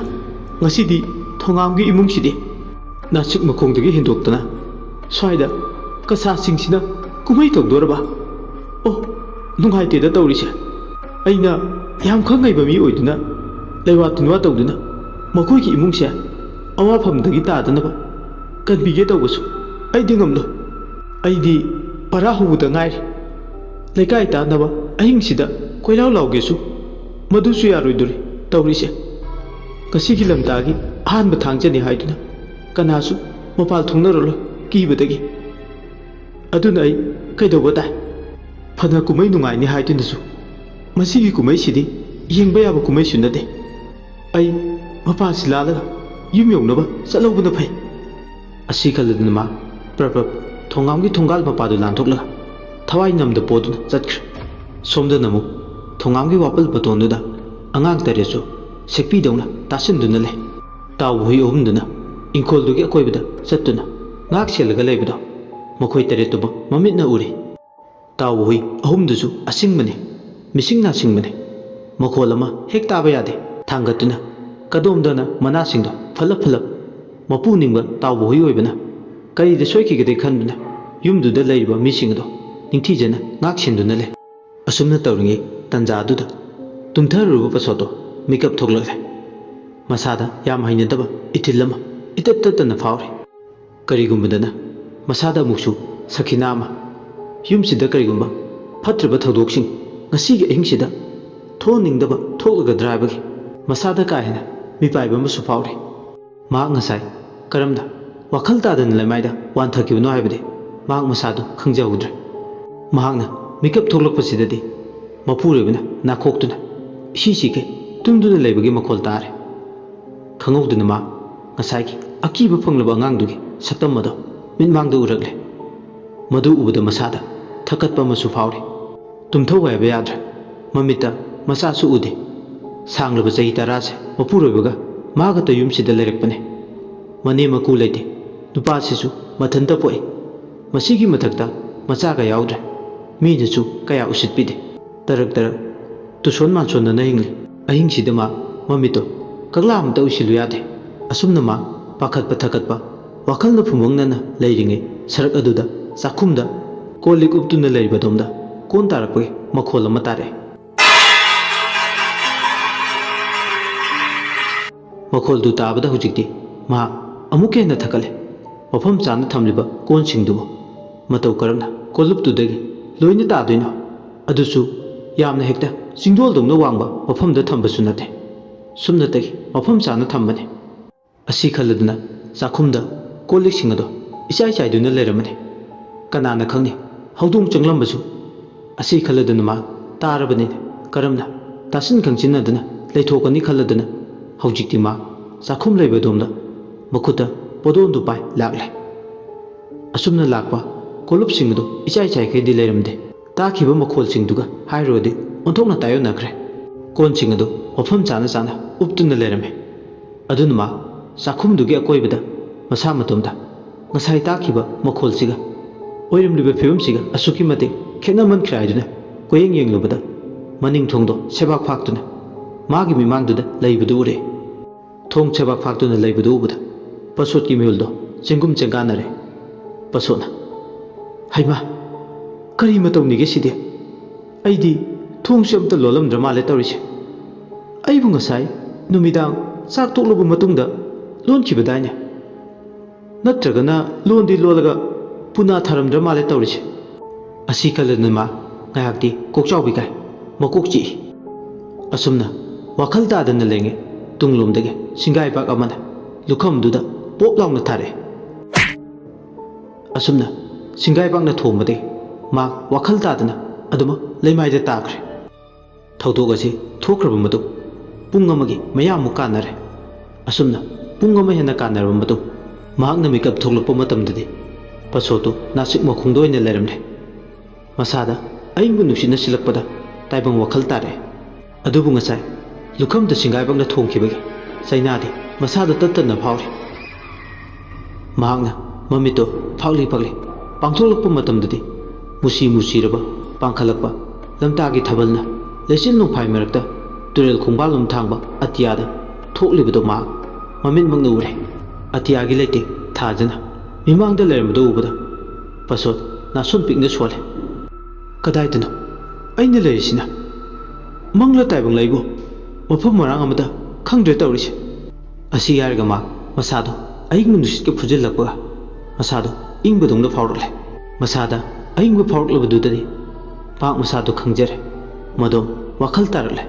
ꯉꯁꯤꯗꯤ ꯊꯣꯉꯥꯝꯒꯤ ꯏꯃꯨꯡꯁꯤꯗꯤ ꯅꯥꯆꯤꯛ ꯃꯈꯣꯡꯗꯒꯤ ꯍꯦꯟꯗꯣꯛꯇꯅ ꯁ꯭ꯋꯥꯏꯗ ꯀꯁꯥꯁꯤꯡꯁꯤꯅ ꯀꯨꯝꯍꯩ ꯇꯧꯗꯣꯔꯕ? ꯑꯣ, ꯅꯨꯡꯉꯥꯏꯇꯦꯗ ꯇꯧꯔꯤꯁꯦ꯫ ꯑꯩꯅ ꯌꯥꯝ ꯈꯪ ꯍꯩꯕ ꯃꯤ ꯑꯣꯏꯗꯨꯅ ꯂꯩꯋꯥ ꯇꯤꯟꯋꯥ ꯇꯧꯗꯨꯅ ꯃꯈꯣꯏꯒꯤ ꯏꯃꯨꯡꯁꯦ ꯑꯋꯥꯐꯝꯗꯒꯤ ꯇꯥꯗꯅꯕ ꯀꯟꯕꯤꯒꯦ ꯇꯧꯕꯁꯨ ꯑꯩꯗꯤ ꯉꯝꯂꯣꯏ꯫ ꯑꯩꯗꯤ ꯄꯔꯥ ꯍꯧꯕꯗ ꯉꯥꯏꯔꯤ꯫ ꯂꯩꯀꯥꯏ ꯇꯥꯅꯕ ꯑꯍꯤꯡꯁꯤꯗ ꯀꯣꯏꯂꯥꯎ ꯂꯥꯎꯒꯦꯁꯨ ꯃꯗꯨꯁꯨ ꯌꯥꯔꯣꯏꯗꯣꯔꯤ ꯇꯧꯔꯤꯁꯦ꯫ ꯉꯁꯤꯒꯤ ꯂꯝꯇꯥꯒꯤ ꯑꯍꯥꯟꯕ ꯊꯥꯡꯖꯅꯤ ꯍꯥꯏꯗꯨꯅ ꯀꯅꯥꯁꯨ ꯃꯄꯥꯜ ꯊꯣꯛꯅꯔꯔꯣꯏ ꯀꯤꯕꯗꯒꯤ꯫ ꯑꯗꯨꯅ ꯑꯩ ꯀꯩꯗꯧꯕ ꯇꯥꯏ? ꯐꯅ ꯀꯨꯝꯍꯩ ꯅꯨꯡꯉꯥꯏꯅꯤ ꯍꯥꯏꯗꯨꯅꯁꯨ ꯃꯁꯤꯒꯤ ꯀꯨꯝꯍꯩꯁꯤꯗꯤ ꯌꯦꯡꯕ ꯌꯥꯕ ꯀꯨꯝꯍꯩꯁꯨ ꯅꯠꯇꯦ꯫ ꯑꯩ ꯃꯄꯥꯁꯤ ꯂꯥꯜꯂꯒ ꯌꯨꯝ ꯌꯧꯅꯕ ꯆꯠꯍꯧꯕꯅ ꯐꯩ꯫ ꯑꯁꯤ ꯈꯜꯂꯗꯨꯅ ꯃꯥ ꯄ꯭ꯔꯞ ꯄ꯭ꯔꯞ ꯊꯣꯡꯒꯥꯝꯒꯤ ꯊꯣꯡꯒꯥꯜ ꯃꯄꯥꯗꯨ ꯂꯥꯟꯊꯣꯛꯂꯒ ꯊꯋꯥꯏ ꯅꯝꯗ ꯄꯣꯗꯨꯅ ꯆꯠꯈ꯭ꯔꯦ꯫ ꯁꯣꯝꯗꯅ ꯑꯃꯨꯛ ꯊꯣꯡꯒꯥꯝꯒꯤ ꯋꯥꯄꯜ ꯃꯇꯣꯟꯗꯨꯗ ꯑꯉꯥꯡ ꯇꯔꯦꯠꯁꯨ ꯁꯦꯛꯄꯤꯗꯧꯅ ꯇꯥꯁꯤꯟꯗꯨꯅ ꯂꯩ꯫ ꯇꯥꯎꯕ ꯍꯨꯏ ꯑꯍꯨꯝꯗꯨꯅ ꯏꯪꯈꯣꯜꯗꯨꯒꯤ ꯑꯀꯣꯏꯕꯗ ꯆꯠꯇꯨꯅ ꯉꯥꯛ ꯁꯦꯜꯂꯒ ꯂꯩꯕꯗꯣ ꯃꯈꯣꯏ ꯇꯔꯦꯠꯇꯨꯃꯛ ꯃꯃꯤꯠꯅ ꯎꯔꯦ꯫ ꯇꯥꯎꯕ ꯍꯨꯏ ꯑꯍꯨꯝꯗꯨꯁꯨ ꯑꯁꯤꯡꯕꯅꯤ, ꯃꯤꯁꯤꯡ ꯅꯥꯁꯤꯡꯕꯅꯤ꯫ ꯃꯈꯣꯜ ꯑꯃ ꯍꯦꯛ ꯇꯥꯕ ꯌꯥꯗꯦ꯫ ꯊꯥꯡꯒꯠꯇꯨꯅ ꯀꯗꯣꯝꯗꯅ ꯃꯅꯥꯁꯤꯡꯗꯣ ꯐꯜꯂꯞ ꯐꯜꯂꯞ꯫ ꯃꯄꯨ ꯅꯤꯡꯕ ꯇꯥꯎꯕ ꯍꯨꯏ ꯑꯣꯏꯕꯅ ꯀꯔꯤꯗ ꯁꯣꯏꯈꯤꯒꯗꯦ ꯈꯟꯗꯨꯅ ꯌꯨꯝꯗꯨꯗ ꯂꯩꯔꯤꯕ ꯃꯤꯁꯤꯡ ꯑꯗꯣ ꯅꯤꯡꯊꯤꯖꯅ ꯉꯥꯛ ꯁꯦꯟꯗꯨꯅ ꯂꯩ꯫ ꯑꯁꯨꯝꯅ ꯇꯧꯔꯤꯉꯩ ꯇꯟꯖꯥꯗꯨꯗ ꯇꯨꯝꯊꯔꯨꯔꯕ ꯄꯁꯣꯠꯇꯣ ꯃꯤꯀꯞ ꯊꯣꯛꯂꯛꯂꯦ꯫ ꯃꯁꯥꯗ ꯌꯥꯝ ꯍꯩꯅꯗꯕ ꯏꯊꯤꯜ ꯑꯃ ꯏꯇꯠ ꯇꯠꯇꯅ ꯐꯥꯎꯔꯤ꯫ ꯀꯔꯤꯒꯨꯝꯕꯗꯅ ꯃꯁꯥꯗ ꯑꯃꯨꯛꯁꯨ ꯁꯈꯤꯅꯥ ꯑꯃ, ꯌꯨꯝꯁꯤꯗ ꯀꯔꯤꯒꯨꯝꯕ ꯐꯠꯇ꯭ꯔꯕ ꯊꯧꯗꯣꯛꯁꯤꯡ ꯉꯁꯤꯒꯤ ꯑꯍꯤꯡꯁꯤꯗ ꯊꯣꯛꯍꯟꯅꯤꯡꯗꯕ ꯊꯣꯛꯂꯒꯗ꯭ꯔꯥ ꯍꯥꯏꯕꯒꯤ ꯃꯁꯥꯗ ꯀꯥ ꯍꯦꯟꯅ ꯃꯤꯄꯥꯏꯕ ꯑꯃꯁꯨ ꯐꯥꯎꯔꯤ꯫ ꯃꯍꯥꯛ ꯉꯁꯥꯏ ꯀꯔꯝꯅ ꯋꯥꯈꯜ ꯇꯥꯗꯅ ꯂꯩꯃꯥꯏꯗ ꯋꯥꯟꯊꯈꯤꯕꯅꯣ ꯍꯥꯏꯕꯗꯤ ꯃꯍꯥꯛ ꯃꯁꯥꯗꯨ ꯈꯪꯖꯍꯧꯗ꯭ꯔꯦ꯫ ꯃꯍꯥꯛꯅ ꯃꯤꯀꯞ ꯊꯣꯛꯂꯛꯄꯁꯤꯗꯗꯤ ꯃꯄꯨꯔꯣꯏꯕꯅ ꯅꯥꯈꯣꯛꯇꯨꯅ ꯏꯁꯤ ꯁꯤꯈꯩ ꯇꯨꯝꯗꯨꯅ ꯂꯩꯕꯒꯤ ꯃꯈꯣꯜ ꯇꯥꯔꯦ꯫ ꯈꯪꯍꯧꯗꯅ ꯃꯥ ꯉꯁꯥꯏꯒꯤ ꯑꯀꯤꯕ ꯐꯪꯂꯕ ꯑꯉꯥꯡꯗꯨꯒꯤ ꯁꯛꯇꯝ ꯑꯗꯣ ꯃꯤꯠꯃꯥꯡꯗ ꯎꯔꯛꯂꯦ꯫ ꯃꯗꯨ ꯎꯕꯗ ꯃꯁꯥꯗ ꯊꯛꯀꯠꯄ ꯑꯃꯁꯨ ꯐꯥꯎꯔꯤ꯫ ꯇꯨꯝꯊꯧ ꯍꯥꯏꯕ ꯌꯥꯗ꯭ꯔꯦ꯫ ꯃꯃꯤꯠꯇ ꯃꯆꯥꯁꯨ ꯎꯗꯦ꯫ ꯁꯥꯡꯂꯕ ꯆꯍꯤ ꯇꯔꯥꯁꯦ ꯃꯄꯨꯔꯣꯏꯕꯒ ꯃꯥꯒꯇ ꯌꯨꯝꯁꯤꯗ ꯂꯩꯔꯛꯄꯅꯦ꯫ ꯃꯅꯦꯝ ꯃꯀꯨ ꯂꯩꯇꯦ꯫ ꯅꯨꯄꯥꯁꯤꯁꯨ ꯃꯊꯟꯇ ꯄꯣꯛꯏ꯫ ꯃꯁꯤꯒꯤ ꯃꯊꯛꯇ ꯃꯆꯥꯒ ꯌꯥꯎꯗ꯭ꯔꯦ꯫ ꯃꯤꯅꯁꯨ ꯀꯌꯥ ꯎꯁꯤꯠꯄꯤꯗꯦ꯫ ꯇꯔꯛ ꯇꯔꯛ ꯇꯨꯁꯣꯟ ꯃꯥꯟꯁꯣꯟꯅꯅ ꯍꯤꯡꯂꯤ꯫ ꯑꯍꯤꯡꯁꯤꯗ ꯃꯥ ꯃꯃꯤꯠꯇꯣ ꯀꯛꯂꯥ ꯑꯃꯇ ꯎꯏꯁꯤꯜꯂꯨ ꯌꯥꯗꯦ꯫ ꯑꯁꯨꯝꯅ ꯃꯥ ꯄꯥꯈꯠꯄ ꯊꯀꯠꯄ, ꯋꯥꯈꯜꯅ ꯐꯨꯝꯕꯪꯅꯅ ꯂꯩꯔꯤꯉꯩ ꯁꯔꯛ ꯑꯗꯨꯗ ꯆꯥꯛꯈꯨꯝꯗ ꯀꯣꯜ ꯂꯤꯛ ꯎꯞꯇꯨꯅ ꯂꯩꯔꯤꯕ ꯑꯗꯣꯝꯗ ꯀꯣꯟ ꯇꯥꯔꯛꯄꯒꯤ ꯃꯈꯣꯜ ꯑꯃ ꯇꯥꯔꯛꯑꯦ꯫ ꯃꯈꯣꯜꯗꯨ ꯇꯥꯕꯗ ꯍꯧꯖꯤꯛꯇꯤ ꯃꯍꯥꯛ ꯑꯃꯨꯛꯀ ꯍꯦꯟꯅ ꯊꯛꯀꯠꯂꯦ꯫ ꯃꯐꯝ ꯆꯥꯅ ꯊꯝꯂꯤꯕ ꯀꯣꯟꯁꯤꯡꯗꯨꯕꯨ ꯃꯇꯧ ꯀꯔꯝꯅ ꯀꯣꯜꯂꯨꯞꯇꯨꯗꯒꯤ ꯂꯣꯏꯅ ꯇꯥꯗꯣꯏꯅꯣ? ꯑꯗꯨꯁꯨ ꯌꯥꯝꯅ ꯍꯦꯛꯇ ꯆꯤꯡꯗꯣꯜꯗꯧꯅ ꯋꯥꯡꯕ ꯃꯐꯝꯗ ꯊꯝꯕꯁꯨ ꯅꯠꯇꯦ꯫ ꯁꯨꯞꯅꯇꯒꯤ ꯃꯐꯝ ꯆꯥꯅ ꯊꯝꯕꯅꯤ꯫ ꯑꯁꯤ ꯈꯜꯂꯗꯨꯅ ꯆꯥꯛꯈꯨꯝꯗ ꯀꯣꯜ ꯂꯤꯛꯁꯤꯡ ꯑꯗꯣ ꯏꯆꯥꯏ ꯆꯥꯏꯗꯨꯅ ꯂꯩꯔꯝꯃꯅꯤ꯫ ꯀꯅꯥꯅ ꯈꯪꯅꯤ, ꯍꯧꯗꯣꯡ ꯆꯪꯂꯝꯕꯁꯨ꯫ ꯑꯁꯤ ꯈꯜꯂꯗꯨꯅ ꯃꯥ ꯇꯥꯔꯕꯅꯤꯅ ꯀꯔꯝꯅ ꯇꯥꯁꯤꯟ ꯈꯪꯁꯤꯟꯅꯗꯨꯅ ꯂꯩꯊꯣꯛꯀꯅꯤ ꯈꯜꯂꯗꯨꯅ ꯍꯧꯖꯤꯛꯇꯤ ꯃꯥ ꯆꯥꯛꯈꯨꯝ ꯂꯩꯕ ꯑꯗꯣꯝꯗ ꯃꯈꯨꯠꯇ ꯄꯣꯗꯣꯟꯗꯨ ꯄꯥꯏ ꯂꯥꯛꯂꯦ꯫ ꯑꯁꯨꯝꯅ ꯂꯥꯛꯄ ꯀꯣꯂꯨꯞꯁꯤꯡ ꯑꯗꯨ ꯏꯆꯥꯏ ꯆꯥꯏꯈꯩꯗꯤ ꯂꯩꯔꯝꯗꯦ꯫ ꯇꯥꯈꯤꯕ ꯃꯈꯣꯜꯁꯤꯡꯗꯨꯒ ꯍꯥꯏꯔꯨꯔꯗꯤ ꯑꯣꯟꯊꯣꯛꯅ ꯇꯥꯏꯑꯣꯟꯅꯈ꯭ꯔꯦ꯫ ꯀꯣꯟꯁꯤꯡ ꯑꯗꯨ ꯃꯐꯝ ꯆꯥꯅ ꯆꯥꯅ ꯎꯞꯇꯨꯅ ꯂꯩꯔꯝꯃꯤ꯫ ꯑꯗꯨꯅ ꯃꯥ ꯆꯥꯛꯈꯨꯝꯗꯨꯒꯤ ꯑꯀꯣꯏꯕꯗ ꯃꯁꯥ ꯃꯇꯣꯝꯗ ꯉꯁꯥꯏ ꯇꯥꯈꯤꯕ ꯃꯈꯣꯜꯁꯤꯒ ꯑꯣꯏꯔꯝꯂꯤꯕ ꯐꯤꯕꯝꯁꯤꯒ ꯑꯁꯨꯛꯀꯤ ꯃꯇꯤꯛ ꯈꯦꯠꯅꯃꯟꯈ꯭ꯔꯦ ꯍꯥꯏꯗꯨꯅ ꯀꯣꯏꯌꯦꯡ ꯌꯦꯡꯂꯨꯕꯗ ꯃꯅꯤꯡ ꯊꯣꯡꯗꯣ ꯁꯦꯕꯥꯛ ꯐꯥꯛꯇꯨꯅ ꯃꯥꯒꯤ ꯃꯤꯃꯥꯡꯗꯨꯗ ꯂꯩꯕꯗꯨ ꯎꯔꯦ꯫ ꯊꯣꯡ ꯁꯦꯕꯥꯛ ꯐꯥꯛꯇꯨꯅ ꯂꯩꯕꯗꯨ ꯎꯕꯗ ꯄꯁꯣꯠꯀꯤ ꯃꯤꯍꯨꯜꯗꯣ ꯆꯦꯡꯒꯨꯝ ꯆꯦꯡꯒꯥꯟꯅꯔꯦ꯫ ꯄꯁꯣꯠꯅ, "ꯍꯩꯃꯥ, ꯀꯔꯤ ꯃꯇꯧꯅꯤꯒꯦ ꯁꯤꯗꯤ? ꯑꯩꯗꯤ ꯊꯣꯡꯁꯦ ꯑꯝꯇ ꯂꯣꯜꯂꯝꯗ꯭ꯔ ꯃꯥꯜꯂꯦ ꯇꯧꯔꯤꯁꯦ꯫ ꯑꯩꯕꯨ ꯉꯁꯥꯏ ꯅꯨꯃꯤꯗꯥꯡ ꯆꯥꯛ ꯇꯣꯛꯂꯕ ꯃꯇꯨꯡꯗ ꯂꯣꯟꯈꯤꯕꯗꯥꯏꯅꯦ? ꯅꯠꯇ꯭ꯔꯒꯅ ꯂꯣꯟꯗꯤ ꯂꯣꯜꯂꯒ ꯄꯨꯅꯥ ꯊꯥꯔꯝꯗ꯭ꯔ ꯃꯥꯜꯂꯦ ꯇꯧꯔꯤꯁꯦ?" ꯑꯁꯤ ꯈꯜꯂꯗꯨꯅ ꯃꯥ ꯉꯥꯏꯍꯥꯛꯇꯤ ꯀꯣꯛꯆꯥꯎꯕꯤ ꯀꯥꯏ, ꯃꯀꯣꯛ ꯆꯤꯛꯏ꯫ ꯑꯁꯨꯝꯅ ꯋꯥꯈꯜ ꯇꯥꯗꯅ ꯂꯩꯉꯩ ꯇꯨꯡꯂꯣꯝꯗꯒꯤ ꯁꯤꯡꯒꯥꯏꯕꯥꯛ ꯑꯃꯅ ꯂꯨꯈꯝꯗꯨꯗ ꯄꯣꯞ ꯂꯥꯎꯅ ꯊꯥꯔꯛꯑꯦ꯫ ꯑꯁꯨꯝꯅ ꯁꯤꯡꯒꯥꯏꯕꯥꯛꯅ ꯊꯣꯝꯕꯗꯒꯤ ꯃꯥ ꯋꯥꯈꯜ ꯇꯥꯗꯅ ꯑꯗꯨꯃꯛ ꯂꯩꯃꯥꯏꯗ ꯇꯥꯈ꯭ꯔꯦ꯫ ꯊꯧꯗꯣꯛ ꯑꯁꯤ ꯊꯣꯛꯈ꯭ꯔꯕ ꯃꯇꯨꯡ ꯄꯨꯡ ꯑꯃꯒꯤ ꯃꯌꯥꯃꯨꯛ ꯀꯥꯟꯅꯔꯦ꯫ ꯑꯁꯨꯝꯅ ꯄꯨꯡ ꯑꯃ ꯍꯦꯟꯅ ꯀꯥꯟꯅꯔꯕ ꯃꯇꯨꯡ ꯃꯍꯥꯛꯅ ꯃꯤꯀꯞ ꯊꯣꯛꯂꯛꯄ ꯃꯇꯝꯗꯗꯤ ꯄꯁꯣꯠꯇꯨ ꯅꯥꯁꯤꯛ ꯃꯈꯣꯡꯗ ꯑꯣꯏꯅ ꯂꯩꯔꯝꯂꯦ꯫ ꯃꯁꯥꯗ ꯑꯏꯪꯕ ꯅꯨꯡꯁꯤꯠꯅ ꯁꯤꯜꯂꯛꯄꯗ ꯇꯥꯏꯕꯪ ꯋꯥꯈꯜ ꯇꯥꯔꯛꯑꯦ꯫ ꯑꯗꯨꯕꯨ ꯉꯁꯥꯏ ꯂꯨꯈꯝꯗ ꯁꯤꯡꯒꯥꯏꯕꯛꯅ ꯊꯣꯡꯈꯤꯕꯒꯤ ꯆꯩꯅꯥꯗꯤ ꯃꯁꯥꯗ ꯇꯠ ꯇꯠꯅ ꯐꯥꯎꯔꯤ꯫ ꯃꯍꯥꯛꯅ ꯃꯃꯤꯠꯇꯨ ꯐꯥꯛꯂꯤ ꯐꯥꯛꯂꯤ ꯄꯥꯡꯊꯣꯛꯂꯛꯄ ꯃꯇꯝꯗꯗꯤ ꯃꯨꯁꯤ ꯃꯨꯁꯤꯔꯕ ꯄꯥꯡꯈꯠꯂꯛꯄ ꯂꯝꯇꯥꯒꯤ ꯊꯥꯕꯜꯅ ꯂꯩꯆꯤꯜ ꯅꯣꯡꯐꯥꯏ ꯃꯔꯛꯇ ꯇꯨꯔꯦꯜ ꯈꯣꯡꯕꯥꯜꯂꯣꯝ ꯊꯥꯡꯕ ꯑꯇꯤꯌꯥꯗ ꯊꯣꯛꯂꯤꯕꯗꯨ ꯃꯍꯥꯛ ꯃꯃꯤꯠꯃꯛꯅ ꯎꯔꯦ꯫ ꯑꯇꯤꯌꯥꯒꯤ ꯂꯩꯇꯦꯡ ꯊꯥꯖꯅ ꯃꯤꯃꯥꯡꯗ ꯂꯩꯔꯝꯕꯗꯨ ꯎꯕꯗ ꯄꯁꯣꯠ ꯅꯥꯁꯣꯟ ꯄꯤꯛꯅ ꯁꯣꯜꯂꯦ꯫ "ꯀꯗꯥꯏꯗꯅꯣ ꯑꯩꯅ ꯂꯩꯔꯤꯁꯤꯅ? ꯃꯪꯂ ꯇꯥꯏꯕꯪꯂ ꯑꯩꯕꯨ ꯃꯐꯝ ꯃꯔꯥꯡ ꯑꯃꯗ ꯈꯪꯗ꯭ꯔꯦ ꯇꯧꯔꯤꯁꯦ"꯫ ꯑꯁꯤ ꯍꯥꯏꯔꯒ ꯃꯥ ꯃꯁꯥꯗꯣ ꯑꯏꯪꯕ ꯅꯨꯡꯁꯤꯠꯀ ꯐꯨꯖꯤꯜꯂꯛꯄꯒ ꯃꯁꯥꯗꯣ ꯏꯪꯕꯗꯧꯅ ꯐꯥꯎꯔꯛꯂꯦ꯫ ꯃꯁꯥꯗ ꯑꯏꯪꯕ ꯐꯥꯎꯔꯛꯂꯕꯗꯨꯗꯗꯤ ꯃꯍꯥꯛ ꯃꯁꯥꯗꯣ ꯈꯪꯖꯔꯦ꯫ ꯃꯗꯣ ꯋꯥꯈꯜ ꯇꯥꯔꯛꯂꯦ꯫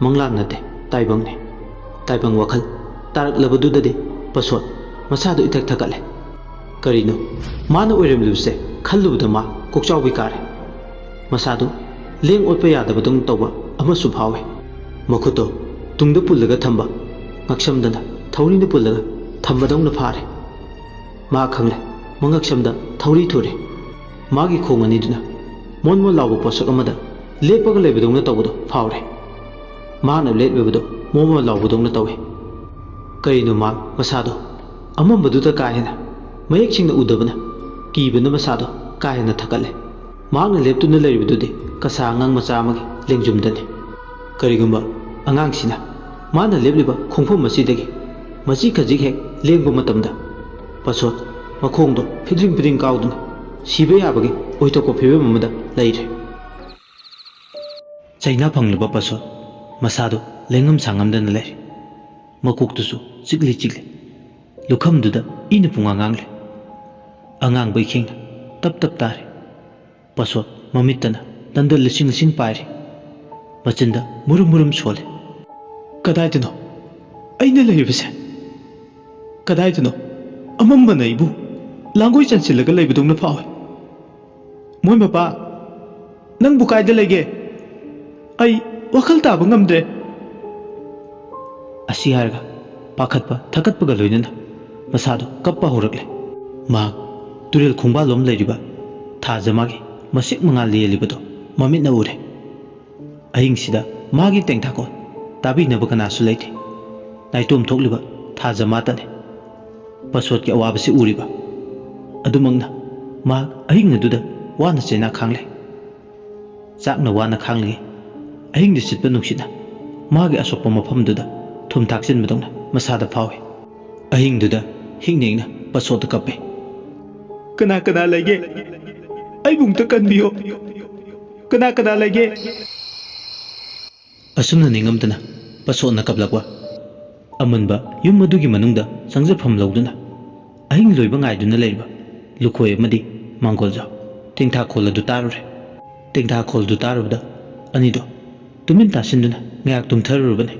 ꯃꯪꯂꯥꯟ ꯅꯠꯇꯦ, ꯇꯥꯏꯕꯪꯅꯤ꯫ ꯇꯥꯏꯕꯪ ꯋꯥꯈꯜ ꯇꯥꯔꯛꯂꯕꯗꯨꯗꯗꯤ ꯄꯁꯣꯠ ꯃꯁꯥꯗꯣ ꯏꯊꯛ ꯊꯛꯀꯠꯂꯦ꯫ ꯀꯔꯤꯅꯣ ꯃꯥꯅ ꯑꯣꯏꯔꯝꯂꯤꯕꯁꯦ ꯈꯜꯂꯨꯕꯗ ꯃꯥ ꯀꯣꯛꯆꯥꯎꯕꯤ ꯀꯥꯔꯦ꯫ ꯃꯁꯥꯗꯨ ꯂꯦꯡ ꯑꯣꯠꯄ ꯌꯥꯗꯕꯗꯧꯅ ꯇꯧꯕ ꯑꯃꯁꯨ ꯐꯥꯎꯏ꯫ ꯃꯈꯨꯠꯇꯣ ꯇꯨꯡꯗ ꯄꯨꯜꯂꯒ ꯊꯝꯕ ꯉꯛꯁꯝꯗꯅ ꯊꯧꯔꯤꯅ ꯄꯨꯜꯂꯒ ꯊꯝꯕꯗꯧꯅ ꯐꯥꯔꯦ꯫ ꯃꯥ ꯈꯪꯂꯦ, ꯃꯉꯛꯁꯝꯗ ꯊꯧꯔꯤ ꯊꯨꯔꯦ꯫ ꯃꯥꯒꯤ ꯈꯣꯡ ꯑꯅꯤꯗꯨꯅ ꯃꯣꯟ ꯃꯣꯟ ꯂꯥꯎꯕ ꯄꯣꯠꯁꯛ ꯑꯃꯗ ꯂꯦꯞꯄꯒ ꯂꯩꯕꯗꯧꯅ ꯇꯧꯕꯗꯣ ꯐꯥꯎꯔꯦ꯫ ꯃꯍꯥꯛꯅ ꯂꯦꯞꯂꯤꯕꯗꯨ ꯃꯣꯟ ꯃꯣꯟ ꯂꯥꯎꯕꯗꯧꯅ ꯇꯧꯏ꯫ ꯀꯔꯤꯅꯣ ꯃꯍꯥꯛ ꯃꯁꯥꯗꯣ ꯑꯃꯝꯕꯗꯨꯗ ꯀꯥ ꯍꯦꯟꯅ ꯃꯌꯦꯛ ꯁꯦꯡꯅ ꯎꯗꯕꯅ ꯀꯤꯕꯅ ꯃꯁꯥꯗꯣ ꯀꯥ ꯍꯦꯟꯅ ꯊꯛꯀꯠꯂꯦ꯫ ꯃꯍꯥꯛꯅ ꯂꯦꯞꯇꯨꯅ ꯂꯩꯔꯤꯕꯗꯨꯗꯤ ꯀꯁꯥ ꯑꯉꯥꯡ ꯃꯆꯥ ꯑꯃꯒꯤ ꯂꯦꯡꯖꯨꯝꯗꯅꯤ꯫ ꯀꯔꯤꯒꯨꯝꯕ ꯑꯉꯥꯡꯁꯤꯅ ꯃꯥꯅ ꯂꯦꯞꯂꯤꯕ ꯈꯣꯡꯐꯝ ꯑꯁꯤꯗꯒꯤ ꯃꯆꯤ ꯈꯖꯤꯛ ꯍꯦꯛ ꯂꯦꯡꯕ ꯃꯇꯝꯗ, ꯄꯁꯣꯠ ꯃꯈꯣꯡꯗꯣ ꯐꯤꯗ꯭ꯔꯤꯡ ꯐꯤꯗ꯭ꯔꯤꯡ ꯀꯥꯎꯗꯨꯅ ꯁꯤꯕ ꯌꯥꯕꯒꯤ ꯑꯣꯏꯊꯣꯛꯄ ꯐꯤꯕꯝ ꯑꯃꯗ ꯂꯩꯔꯦ꯫ ꯆꯩꯅꯥ ꯐꯪꯂꯕ ꯄꯁꯣꯠ ꯃꯁꯥꯗꯨ ꯂꯦꯡꯉꯝ ꯁꯥꯡꯉꯝꯗꯅ ꯂꯩꯔꯦ꯫ ꯃꯀꯣꯛꯇꯨꯁꯨ ꯆꯤꯛꯂꯤ ꯆꯤꯛꯂꯤ꯫ ꯂꯨꯈꯝꯗꯨꯗ ꯏꯅ ꯄꯨꯡꯉꯥꯡ ꯉꯥꯡꯂꯦ꯫ ꯑꯉꯥꯡꯕ ꯏꯈꯦꯡꯅ ꯇꯞ ꯇꯞ ꯇꯥꯔꯦ꯫ ꯄꯁꯣꯠ ꯃꯃꯤꯠꯇꯅ ꯇꯟꯗꯜ ꯂꯤꯁꯤꯡ ꯂꯤꯁꯤꯡ ꯄꯥꯏꯔꯤ꯫ ꯃꯆꯤꯟꯗ ꯃꯨꯔꯨꯝ ꯃꯨꯔꯨꯝ ꯁꯣꯜꯂꯤ꯫ "ꯀꯗꯥꯏꯗꯅꯣ ꯑꯩꯅ ꯂꯩꯔꯤꯕꯁꯦ? ꯀꯗꯥꯏꯗꯅꯣ ꯑꯃꯝꯕꯅ ꯑꯩꯕꯨ ꯂꯥꯡꯒꯣꯏ ꯆꯟꯁꯤꯜꯂꯒ ꯂꯩꯕꯗꯧꯅ ꯐꯥꯎꯏ꯫ ꯃꯣꯏ ꯃꯄꯥ, ꯅꯪꯕꯨ ꯀꯥꯏꯗ ꯂꯩꯒꯦ? ꯑꯩ ꯋꯥꯈꯜ ꯇꯥꯕ ꯉꯝꯗ꯭ꯔꯦ꯫" ꯑꯁꯤ ꯍꯥꯏꯔꯒ ꯄꯥꯈꯠꯄ ꯊꯀꯠꯄꯒ ꯂꯣꯏꯅꯅ ꯃꯁꯥꯗꯣ ꯀꯞꯄ ꯍꯧꯔꯛꯂꯦ꯫ ꯃꯍꯥꯛ ꯇꯨꯔꯦꯜ ꯈꯣꯡꯕꯥꯜꯂꯣꯝ ꯂꯩꯔꯤꯕ ꯊꯥꯖꯃꯥꯒꯤ ꯃꯁꯦꯛ ꯃꯉꯥꯜ ꯂꯦꯜꯂꯤꯕꯗꯣ ꯃꯃꯤꯠꯅ ꯎꯔꯦ꯫ ꯑꯍꯤꯡꯁꯤꯗ ꯃꯥꯒꯤ ꯇꯦꯡꯊꯥꯈꯣꯜ ꯇꯥꯕꯤꯅꯕ ꯀꯅꯥꯁꯨ ꯂꯩꯇꯦ꯫ ꯅꯥꯏꯇꯣꯝ ꯊꯣꯛꯂꯤꯕ ꯊꯥꯖꯃꯥꯇꯅꯤ ꯄꯁꯣꯠꯀꯤ ꯑꯋꯥꯕꯁꯤ ꯎꯔꯤꯕ꯫ ꯑꯗꯨꯃꯛꯅ ꯃꯍꯥꯛ ꯑꯍꯤꯡ ꯑꯗꯨꯗ ꯋꯥꯅ ꯆꯩꯅꯥ ꯈꯥꯡꯂꯦ꯫ ꯆꯥꯛꯅ ꯋꯥꯅ ꯈꯥꯡꯂꯤ꯫ ꯑꯍꯤꯡꯗ ꯁꯤꯠꯄ ꯅꯨꯡꯁꯤꯠꯅ ꯃꯥꯒꯤ ꯑꯁꯣꯛꯄ ꯃꯐꯝꯗꯨꯗ ꯊꯨꯝ ꯊꯥꯛꯆꯤꯟꯕꯗꯧꯅ ꯃꯁꯥꯗ ꯐꯥꯎꯏ꯫ ꯑꯍꯤꯡꯗꯨꯗ ꯍꯤꯡꯅ ꯍꯤꯡꯅ ꯄꯁꯣꯠꯇ ꯀꯞꯄꯤ꯫ "ꯀꯅꯥ ꯀꯅꯥ ꯂꯩꯒꯦ? ꯑꯩꯕꯨ ꯑꯝꯇ ꯀꯟꯕꯤꯌꯣ꯫ ꯀꯅꯥ ꯀꯅꯥ ꯂꯩꯒꯦ?" ꯑꯁꯨꯝꯅ ꯅꯤꯡꯉꯝꯗꯅ ꯄꯁꯣꯠꯅ ꯀꯞꯂꯛꯄ꯫ ꯑꯃꯟꯕ ꯌꯨꯝ ꯑꯗꯨꯒꯤ ꯃꯅꯨꯡꯗ ꯆꯪꯖꯐꯝ ꯂꯧꯗꯨꯅ ꯑꯍꯤꯡ ꯂꯣꯏꯕ ꯉꯥꯏꯗꯨꯅ ꯂꯩꯔꯤꯕ ꯂꯨꯈꯣꯏ ꯑꯃꯗꯤ ꯃꯥꯡꯒꯣꯜꯖꯥꯎ ꯇꯦꯡꯊꯥꯈꯣꯜ ꯑꯗꯨ ꯇꯥꯔꯨꯔꯦ꯫ ꯇꯦꯡꯊꯥꯈꯣꯜꯗꯨ ꯇꯥꯔꯨꯕꯗ ꯑꯅꯤꯗꯣ ꯇꯨꯃꯤꯟ ꯇꯥꯁꯤꯟꯗꯨꯅ ꯉꯥꯏꯍꯥꯛ ꯇꯨꯝꯊꯔꯨꯔꯕꯅꯤ꯫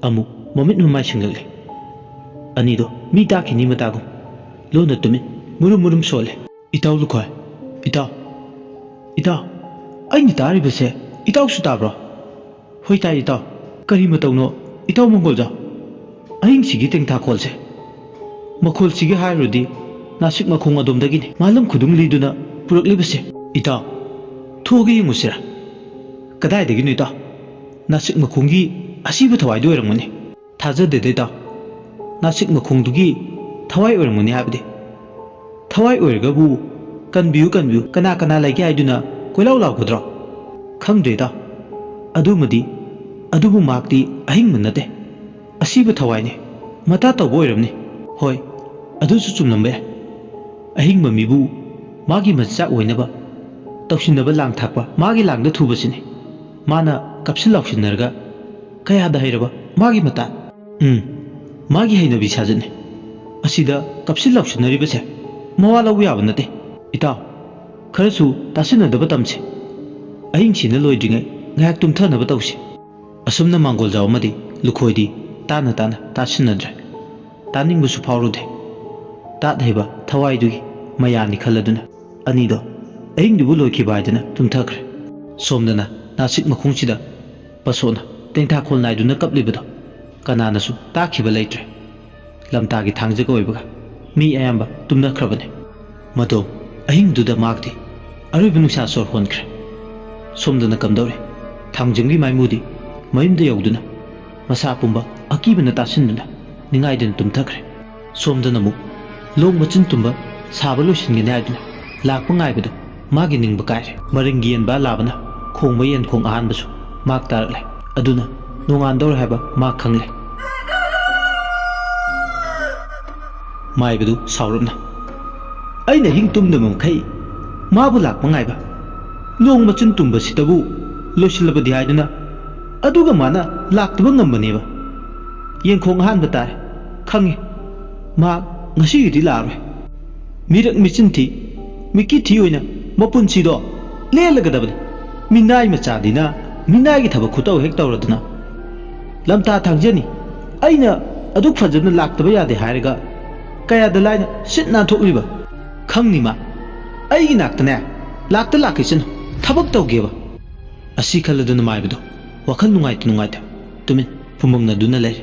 ꯑꯃꯨꯛ ꯃꯃꯤꯠ ꯃꯃꯥꯏ ꯁꯤꯡꯂꯛꯂꯦ꯫ ꯑꯅꯤꯗꯣ ꯃꯤ ꯇꯥꯈꯤꯅꯤ ꯃꯇꯥꯒꯨꯝ ꯂꯣꯟꯅ ꯇꯨꯃꯤꯟ ꯃꯨꯔꯨꯝ ꯃꯨꯔꯨꯝ ꯁꯣꯜꯂꯦ꯫ "ꯏꯇꯥꯎ ꯂꯨꯈꯣꯏ, ꯏꯇꯥꯎ, ꯏꯇꯥꯎ, ꯑꯩꯅ ꯇꯥꯔꯤꯕꯁꯦ ꯏꯇꯥꯎꯁꯨ ꯇꯥꯕ꯭ꯔꯣ?" "ꯍꯣꯏ ꯇꯥꯏ ꯏꯇꯥꯎ꯫ ꯀꯔꯤ ꯃꯇꯧꯅꯣ ꯏꯇꯥꯎ ꯃꯪꯒꯣꯜꯖꯥꯎ? ꯑꯍꯤꯡꯁꯤꯒꯤ ꯇꯦꯡꯊꯥꯈꯣꯜꯁꯦ, ꯃꯈꯣꯜꯁꯤꯒꯤ ꯍꯥꯏꯔꯨꯔꯗꯤ ꯅꯥꯁꯤꯛ ꯃꯈꯣꯡ ꯑꯗꯣꯝꯗꯒꯤꯅꯤ ꯃꯥꯂꯪ ꯈꯨꯗꯨꯝ ꯂꯤꯗꯨꯅ ꯄꯨꯔꯛꯂꯤꯕꯁꯦ꯫ ꯏꯇꯥꯎ, ꯊꯣꯛꯑꯒ ꯌꯦꯡꯉꯨꯁꯤꯔꯥ? ꯀꯗꯥꯏꯗꯒꯤꯅꯣ ꯏꯇꯥꯎ? ꯅꯥꯁꯤꯛ ꯃꯈꯣꯡꯒꯤ ꯑꯁꯤꯕ ꯊꯋꯥꯏꯗꯨ ꯑꯣꯏꯔꯝꯒꯅꯤ꯫ ꯊꯥꯖꯗꯦꯗ ꯏꯇꯥꯎ꯫ ꯅꯥꯁꯤꯛ ꯃꯈꯣꯡꯗꯨꯒꯤ ꯊꯋꯥꯏ ꯑꯣꯏꯔꯝꯒꯅꯤ ꯍꯥꯏꯕꯗꯤ? ꯊꯋꯥꯏ ꯑꯣꯏꯔꯒꯕꯨ "ꯀꯟꯕꯤꯌꯨ, ꯀꯟꯕꯤꯌꯨ, ꯀꯅꯥ ꯀꯅꯥ ꯂꯩꯒꯦ?" ꯍꯥꯏꯗꯨꯅ ꯀꯣꯏꯂꯥꯎ ꯂꯥꯎꯒꯗ꯭ꯔꯣ? ꯈꯪꯗ꯭ꯔꯦ ꯏꯇꯥꯎ꯫ ꯑꯗꯨꯃꯗꯤ, ꯑꯗꯨꯕꯨ ꯃꯍꯥꯛꯇꯤ ꯑꯍꯤꯡꯕ ꯅꯠꯇꯦ꯫ ꯑꯁꯤꯕ ꯊꯋꯥꯏꯅꯤ꯫ ꯃꯇꯥ ꯇꯧꯕ ꯑꯣꯏꯔꯝꯅꯤ꯫ ꯍꯣꯏ, ꯑꯗꯨꯁꯨ ꯆꯨꯝꯂꯝꯕ ꯌꯥꯏ꯫ ꯑꯍꯤꯡꯕ ꯃꯤꯕꯨ ꯃꯥꯒꯤ ꯃꯆꯥꯛ ꯑꯣꯏꯅꯕ ꯇꯧꯁꯤꯟꯅꯕ ꯂꯥꯡ ꯊꯥꯛꯄ ꯃꯥꯒꯤ ꯂꯥꯡꯗ ꯊꯨꯕꯁꯤꯅꯤ꯫ ꯃꯥꯅ ꯀꯞꯁꯤꯟ ꯂꯥꯎꯁꯤꯟꯅꯔꯒ ꯀꯌꯥꯗ ꯍꯩꯔꯕ ꯃꯥꯒꯤ ꯃꯇꯥ꯫ ꯎꯝ, ꯃꯥꯒꯤ ꯍꯩꯅꯕꯤ ꯁꯥꯖꯠꯅꯤ꯫ ꯑꯁꯤꯗ ꯀꯞꯁꯤꯟ ꯂꯥꯎꯁꯤꯟꯅꯔꯤꯕꯁꯦ ꯃꯋꯥ ꯂꯧꯕ ꯌꯥꯕ ꯅꯠꯇꯦ꯫ ꯏꯇꯥꯎ, ꯈꯔꯁꯨ ꯇꯥꯁꯤꯟꯅꯗꯕ ꯇꯝꯁꯤ꯫ ꯑꯍꯤꯡꯁꯤꯅ ꯂꯣꯏꯗ꯭ꯔꯤꯉꯩ ꯉꯥꯏꯍꯥꯛ ꯇꯨꯝꯊꯅꯕ ꯇꯧꯁꯤ꯫ ꯑꯁꯨꯝꯅ ꯃꯥꯡꯒꯣꯜꯖꯥꯎ ꯑꯃꯗꯤ ꯂꯨꯈꯣꯏꯗꯤ ꯇꯥꯅ ꯇꯥꯅ ꯇꯥꯁꯤꯟꯅꯗ꯭ꯔꯦ꯫ ꯇꯥꯅꯤꯡꯕꯁꯨ ꯐꯥꯎꯔꯨꯗꯦ꯫ ꯇꯥꯠ ꯍꯩꯕ ꯊꯋꯥꯏꯗꯨꯒꯤ ꯃꯌꯥꯅꯤ ꯈꯜꯂꯗꯨꯅ ꯑꯅꯤꯗꯣ ꯑꯍꯤꯡꯗꯨꯕꯨ ꯂꯣꯏꯈꯤꯕ ꯍꯥꯏꯗꯨꯅ ꯇꯨꯝꯊꯈ꯭ꯔꯦ꯫ ꯁꯣꯝꯗꯅ ꯅꯥꯁꯤꯛ ꯃꯈꯣꯡꯁꯤꯗ ꯄꯁꯣꯅ ꯇꯦꯡꯊꯥꯈꯣꯜ ꯅꯥꯏꯗꯨꯅ ꯀꯞꯂꯤꯕꯗꯣ ꯀꯅꯥꯅꯁꯨ ꯇꯥꯈꯤꯕ ꯂꯩꯇ꯭ꯔꯦ꯫ ꯂꯝꯇꯥꯒꯤ ꯊꯥꯡꯖꯒ ꯑꯣꯏꯕꯒ ꯃꯤ ꯑꯌꯥꯝꯕ ꯇꯨꯝꯅꯈ꯭ꯔꯕꯅꯤ꯫ ꯃꯗꯣ ꯑꯍꯤꯡꯗꯨꯗ ꯃꯥꯛꯇꯤ ꯑꯔꯣꯏꯕ ꯅꯨꯡꯁꯥ ꯁꯣꯔ ꯍꯣꯟꯈ꯭ꯔꯦ꯫ ꯁꯣꯝꯗꯅ ꯀꯝꯗꯧꯔꯤ? ꯊꯥꯡꯖꯝꯒꯤ ꯃꯥꯏꯃꯨꯗꯤ ꯃꯌꯨꯝꯗ ꯌꯧꯗꯨꯅ ꯃꯁꯥ ꯄꯨꯝꯕ ꯑꯀꯤꯕꯅ ꯇꯥꯁꯤꯟꯗꯨꯅ ꯅꯤꯡꯉꯥꯏꯗꯨꯅ ꯇꯨꯝꯊꯈ꯭ꯔꯦ꯫ ꯁꯣꯝꯗꯅ ꯑꯃꯨꯛ ꯂꯣꯡ ꯃꯆꯤꯟ ꯇꯨꯝꯕ ꯁꯥꯕ ꯂꯣꯏꯁꯤꯟꯒꯅꯤ ꯍꯥꯏꯗꯨꯅ ꯂꯥꯛꯄ ꯉꯥꯏꯕꯗꯨ ꯃꯥꯒꯤ ꯅꯤꯡꯕ ꯀꯥꯏꯔꯦ꯫ ꯃꯔꯤꯡꯒꯤ ꯌꯦꯟꯕꯥ ꯂꯥꯕꯅ ꯈꯣꯡꯕ ꯌꯦꯟꯈꯣꯡ ꯑꯍꯥꯟꯕꯁꯨ ꯃꯥꯛ ꯇꯥꯔꯛꯂꯦ꯫ ꯑꯗꯨꯅ ꯅꯣꯡꯉꯥꯟꯗꯧꯔꯦ ꯍꯥꯏꯕ ꯃꯥꯛ ꯈꯪꯂꯦ꯫ ꯃꯥꯏꯕꯗꯨ ꯁꯥꯎꯔꯞꯅ, "ꯑꯩꯅ ꯑꯍꯤꯡ ꯇꯨꯝꯗꯕ ꯃꯈꯩ ꯃꯥꯕꯨ ꯂꯥꯛꯄ ꯉꯥꯏꯕ, ꯂꯣꯡ ꯃꯆꯤꯟ ꯇꯨꯝꯕꯁꯤꯗꯕꯨ ꯂꯣꯏꯁꯤꯜꯂꯕꯗꯤ ꯍꯥꯏꯗꯨꯅ, ꯑꯗꯨꯒ ꯃꯥꯅ ꯂꯥꯛꯇꯕ ꯉꯝꯕꯅꯦꯕ꯫ ꯌꯦꯟꯈꯣꯡ ꯑꯍꯥꯟꯕ ꯇꯥꯔꯦ, ꯈꯪꯉꯤ꯫ ꯃꯥ ꯉꯁꯤꯒꯤꯗꯤ ꯂꯥꯛꯑꯔꯣꯏ꯫ ꯃꯤꯔꯛ ꯃꯤꯆꯤꯟ ꯊꯤ, ꯃꯤꯀꯤ ꯊꯤ ꯑꯣꯏꯅ ꯃꯄꯨꯟꯁꯤꯗꯣ ꯂꯦꯜꯂꯒꯗꯕꯅꯤ꯫ ꯃꯤꯅꯥꯏ ꯃꯆꯥꯗꯤꯅ ꯃꯤꯅꯥꯏꯒꯤ ꯊꯕꯛ ꯈꯨꯇꯧ ꯍꯦꯛ ꯇꯧꯔꯗꯅ꯫ ꯂꯝꯇꯥ ꯊꯥꯡꯖꯅꯤ, ꯑꯩꯅ ꯑꯗꯨꯛ ꯐꯖꯅ ꯂꯥꯛꯇꯕ ꯌꯥꯗꯦ ꯍꯥꯏꯔꯒ ꯀꯌꯥꯗ ꯂꯥꯏꯅ ꯁꯤꯠ ꯅꯥꯟꯊꯣꯛꯂꯤꯕ? ꯈꯪꯅꯤ ꯃꯥ꯫ ꯑꯩꯒꯤ ꯅꯥꯛꯇꯅꯦ ꯂꯥꯛꯇ ꯂꯥꯛꯈꯤꯁꯅꯨ, ꯊꯕꯛ ꯇꯧꯒꯦꯕ"꯫ ꯑꯁꯤ ꯈꯜꯂꯗꯨꯅ ꯃꯥꯏꯕꯗꯣ ꯋꯥꯈꯜ ꯅꯨꯡꯉꯥꯏꯇ ꯅꯨꯡꯉꯥꯏꯇ ꯇꯨꯃꯤꯟ ꯐꯨꯝꯕꯪꯅꯗꯨꯅ ꯂꯩꯔꯦ꯫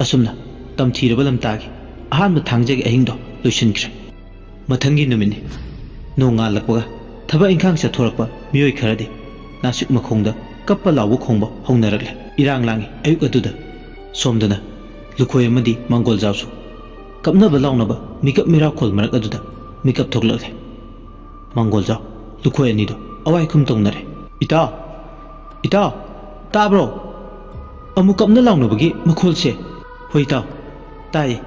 ꯑꯁꯨꯝꯅ ꯇꯝꯊꯤꯔꯕ ꯂꯝꯇꯥꯒꯤ ꯑꯍꯥꯟꯕ ꯊꯥꯡꯖꯒꯤ ꯑꯍꯤꯡꯗꯣ ꯂꯣꯏꯁꯤꯟꯈ꯭ꯔꯦ꯫ ꯃꯊꯪꯒꯤ ꯅꯨꯃꯤꯠꯅꯤ꯫ ꯅꯣꯡꯉꯥꯜꯂꯛꯄꯒ ꯊꯕꯛ ꯏꯪꯈꯥꯡ ꯆꯠꯊꯣꯔꯛꯄ ꯃꯤꯑꯣꯏ ꯈꯔꯗꯤ ꯅꯥꯁꯤꯛ ꯃꯈꯣꯡꯗ ꯀꯞꯄ ꯂꯥꯎꯕ ꯈꯣꯡꯕ ꯍꯧꯅꯔꯛꯂꯦ꯫ ꯏꯔꯥꯡ ꯂꯥꯡꯉꯤ ꯑꯌꯨꯛ ꯑꯗꯨꯗ꯫ ꯁꯣꯝꯗꯅ ꯂꯨꯈꯣꯏ ꯑꯃꯗꯤ ꯃꯥꯡꯒꯣꯜꯖꯥꯎꯁꯨ ꯀꯞꯅꯕ ꯂꯥꯎꯅꯕ ꯃꯤꯀꯞ ꯃꯤꯔꯥꯎꯈꯣꯜ ꯃꯔꯛ ꯑꯗꯨꯗ ꯃꯤꯀꯞ ꯊꯣꯛꯂꯛꯂꯦ꯫ ꯃꯥꯡꯒꯣꯜꯖꯥꯎ, ꯂꯨꯈꯣꯏ ꯑꯅꯤꯗꯣ ꯑꯋꯥꯏ ꯈꯨꯝ ꯇꯧꯅꯔꯦ꯫ "ꯏꯇꯥꯎ! ꯏꯇꯥꯎ! ꯇꯥꯕ꯭ꯔꯣ? ꯑꯃꯨꯛ ꯀꯞꯅ ꯂꯥꯎꯅꯕꯒꯤ ꯃꯈꯣꯜꯁꯦ?" "ꯍꯣꯏ ꯏꯇꯥꯎ, ꯇꯥꯏꯌꯦ꯫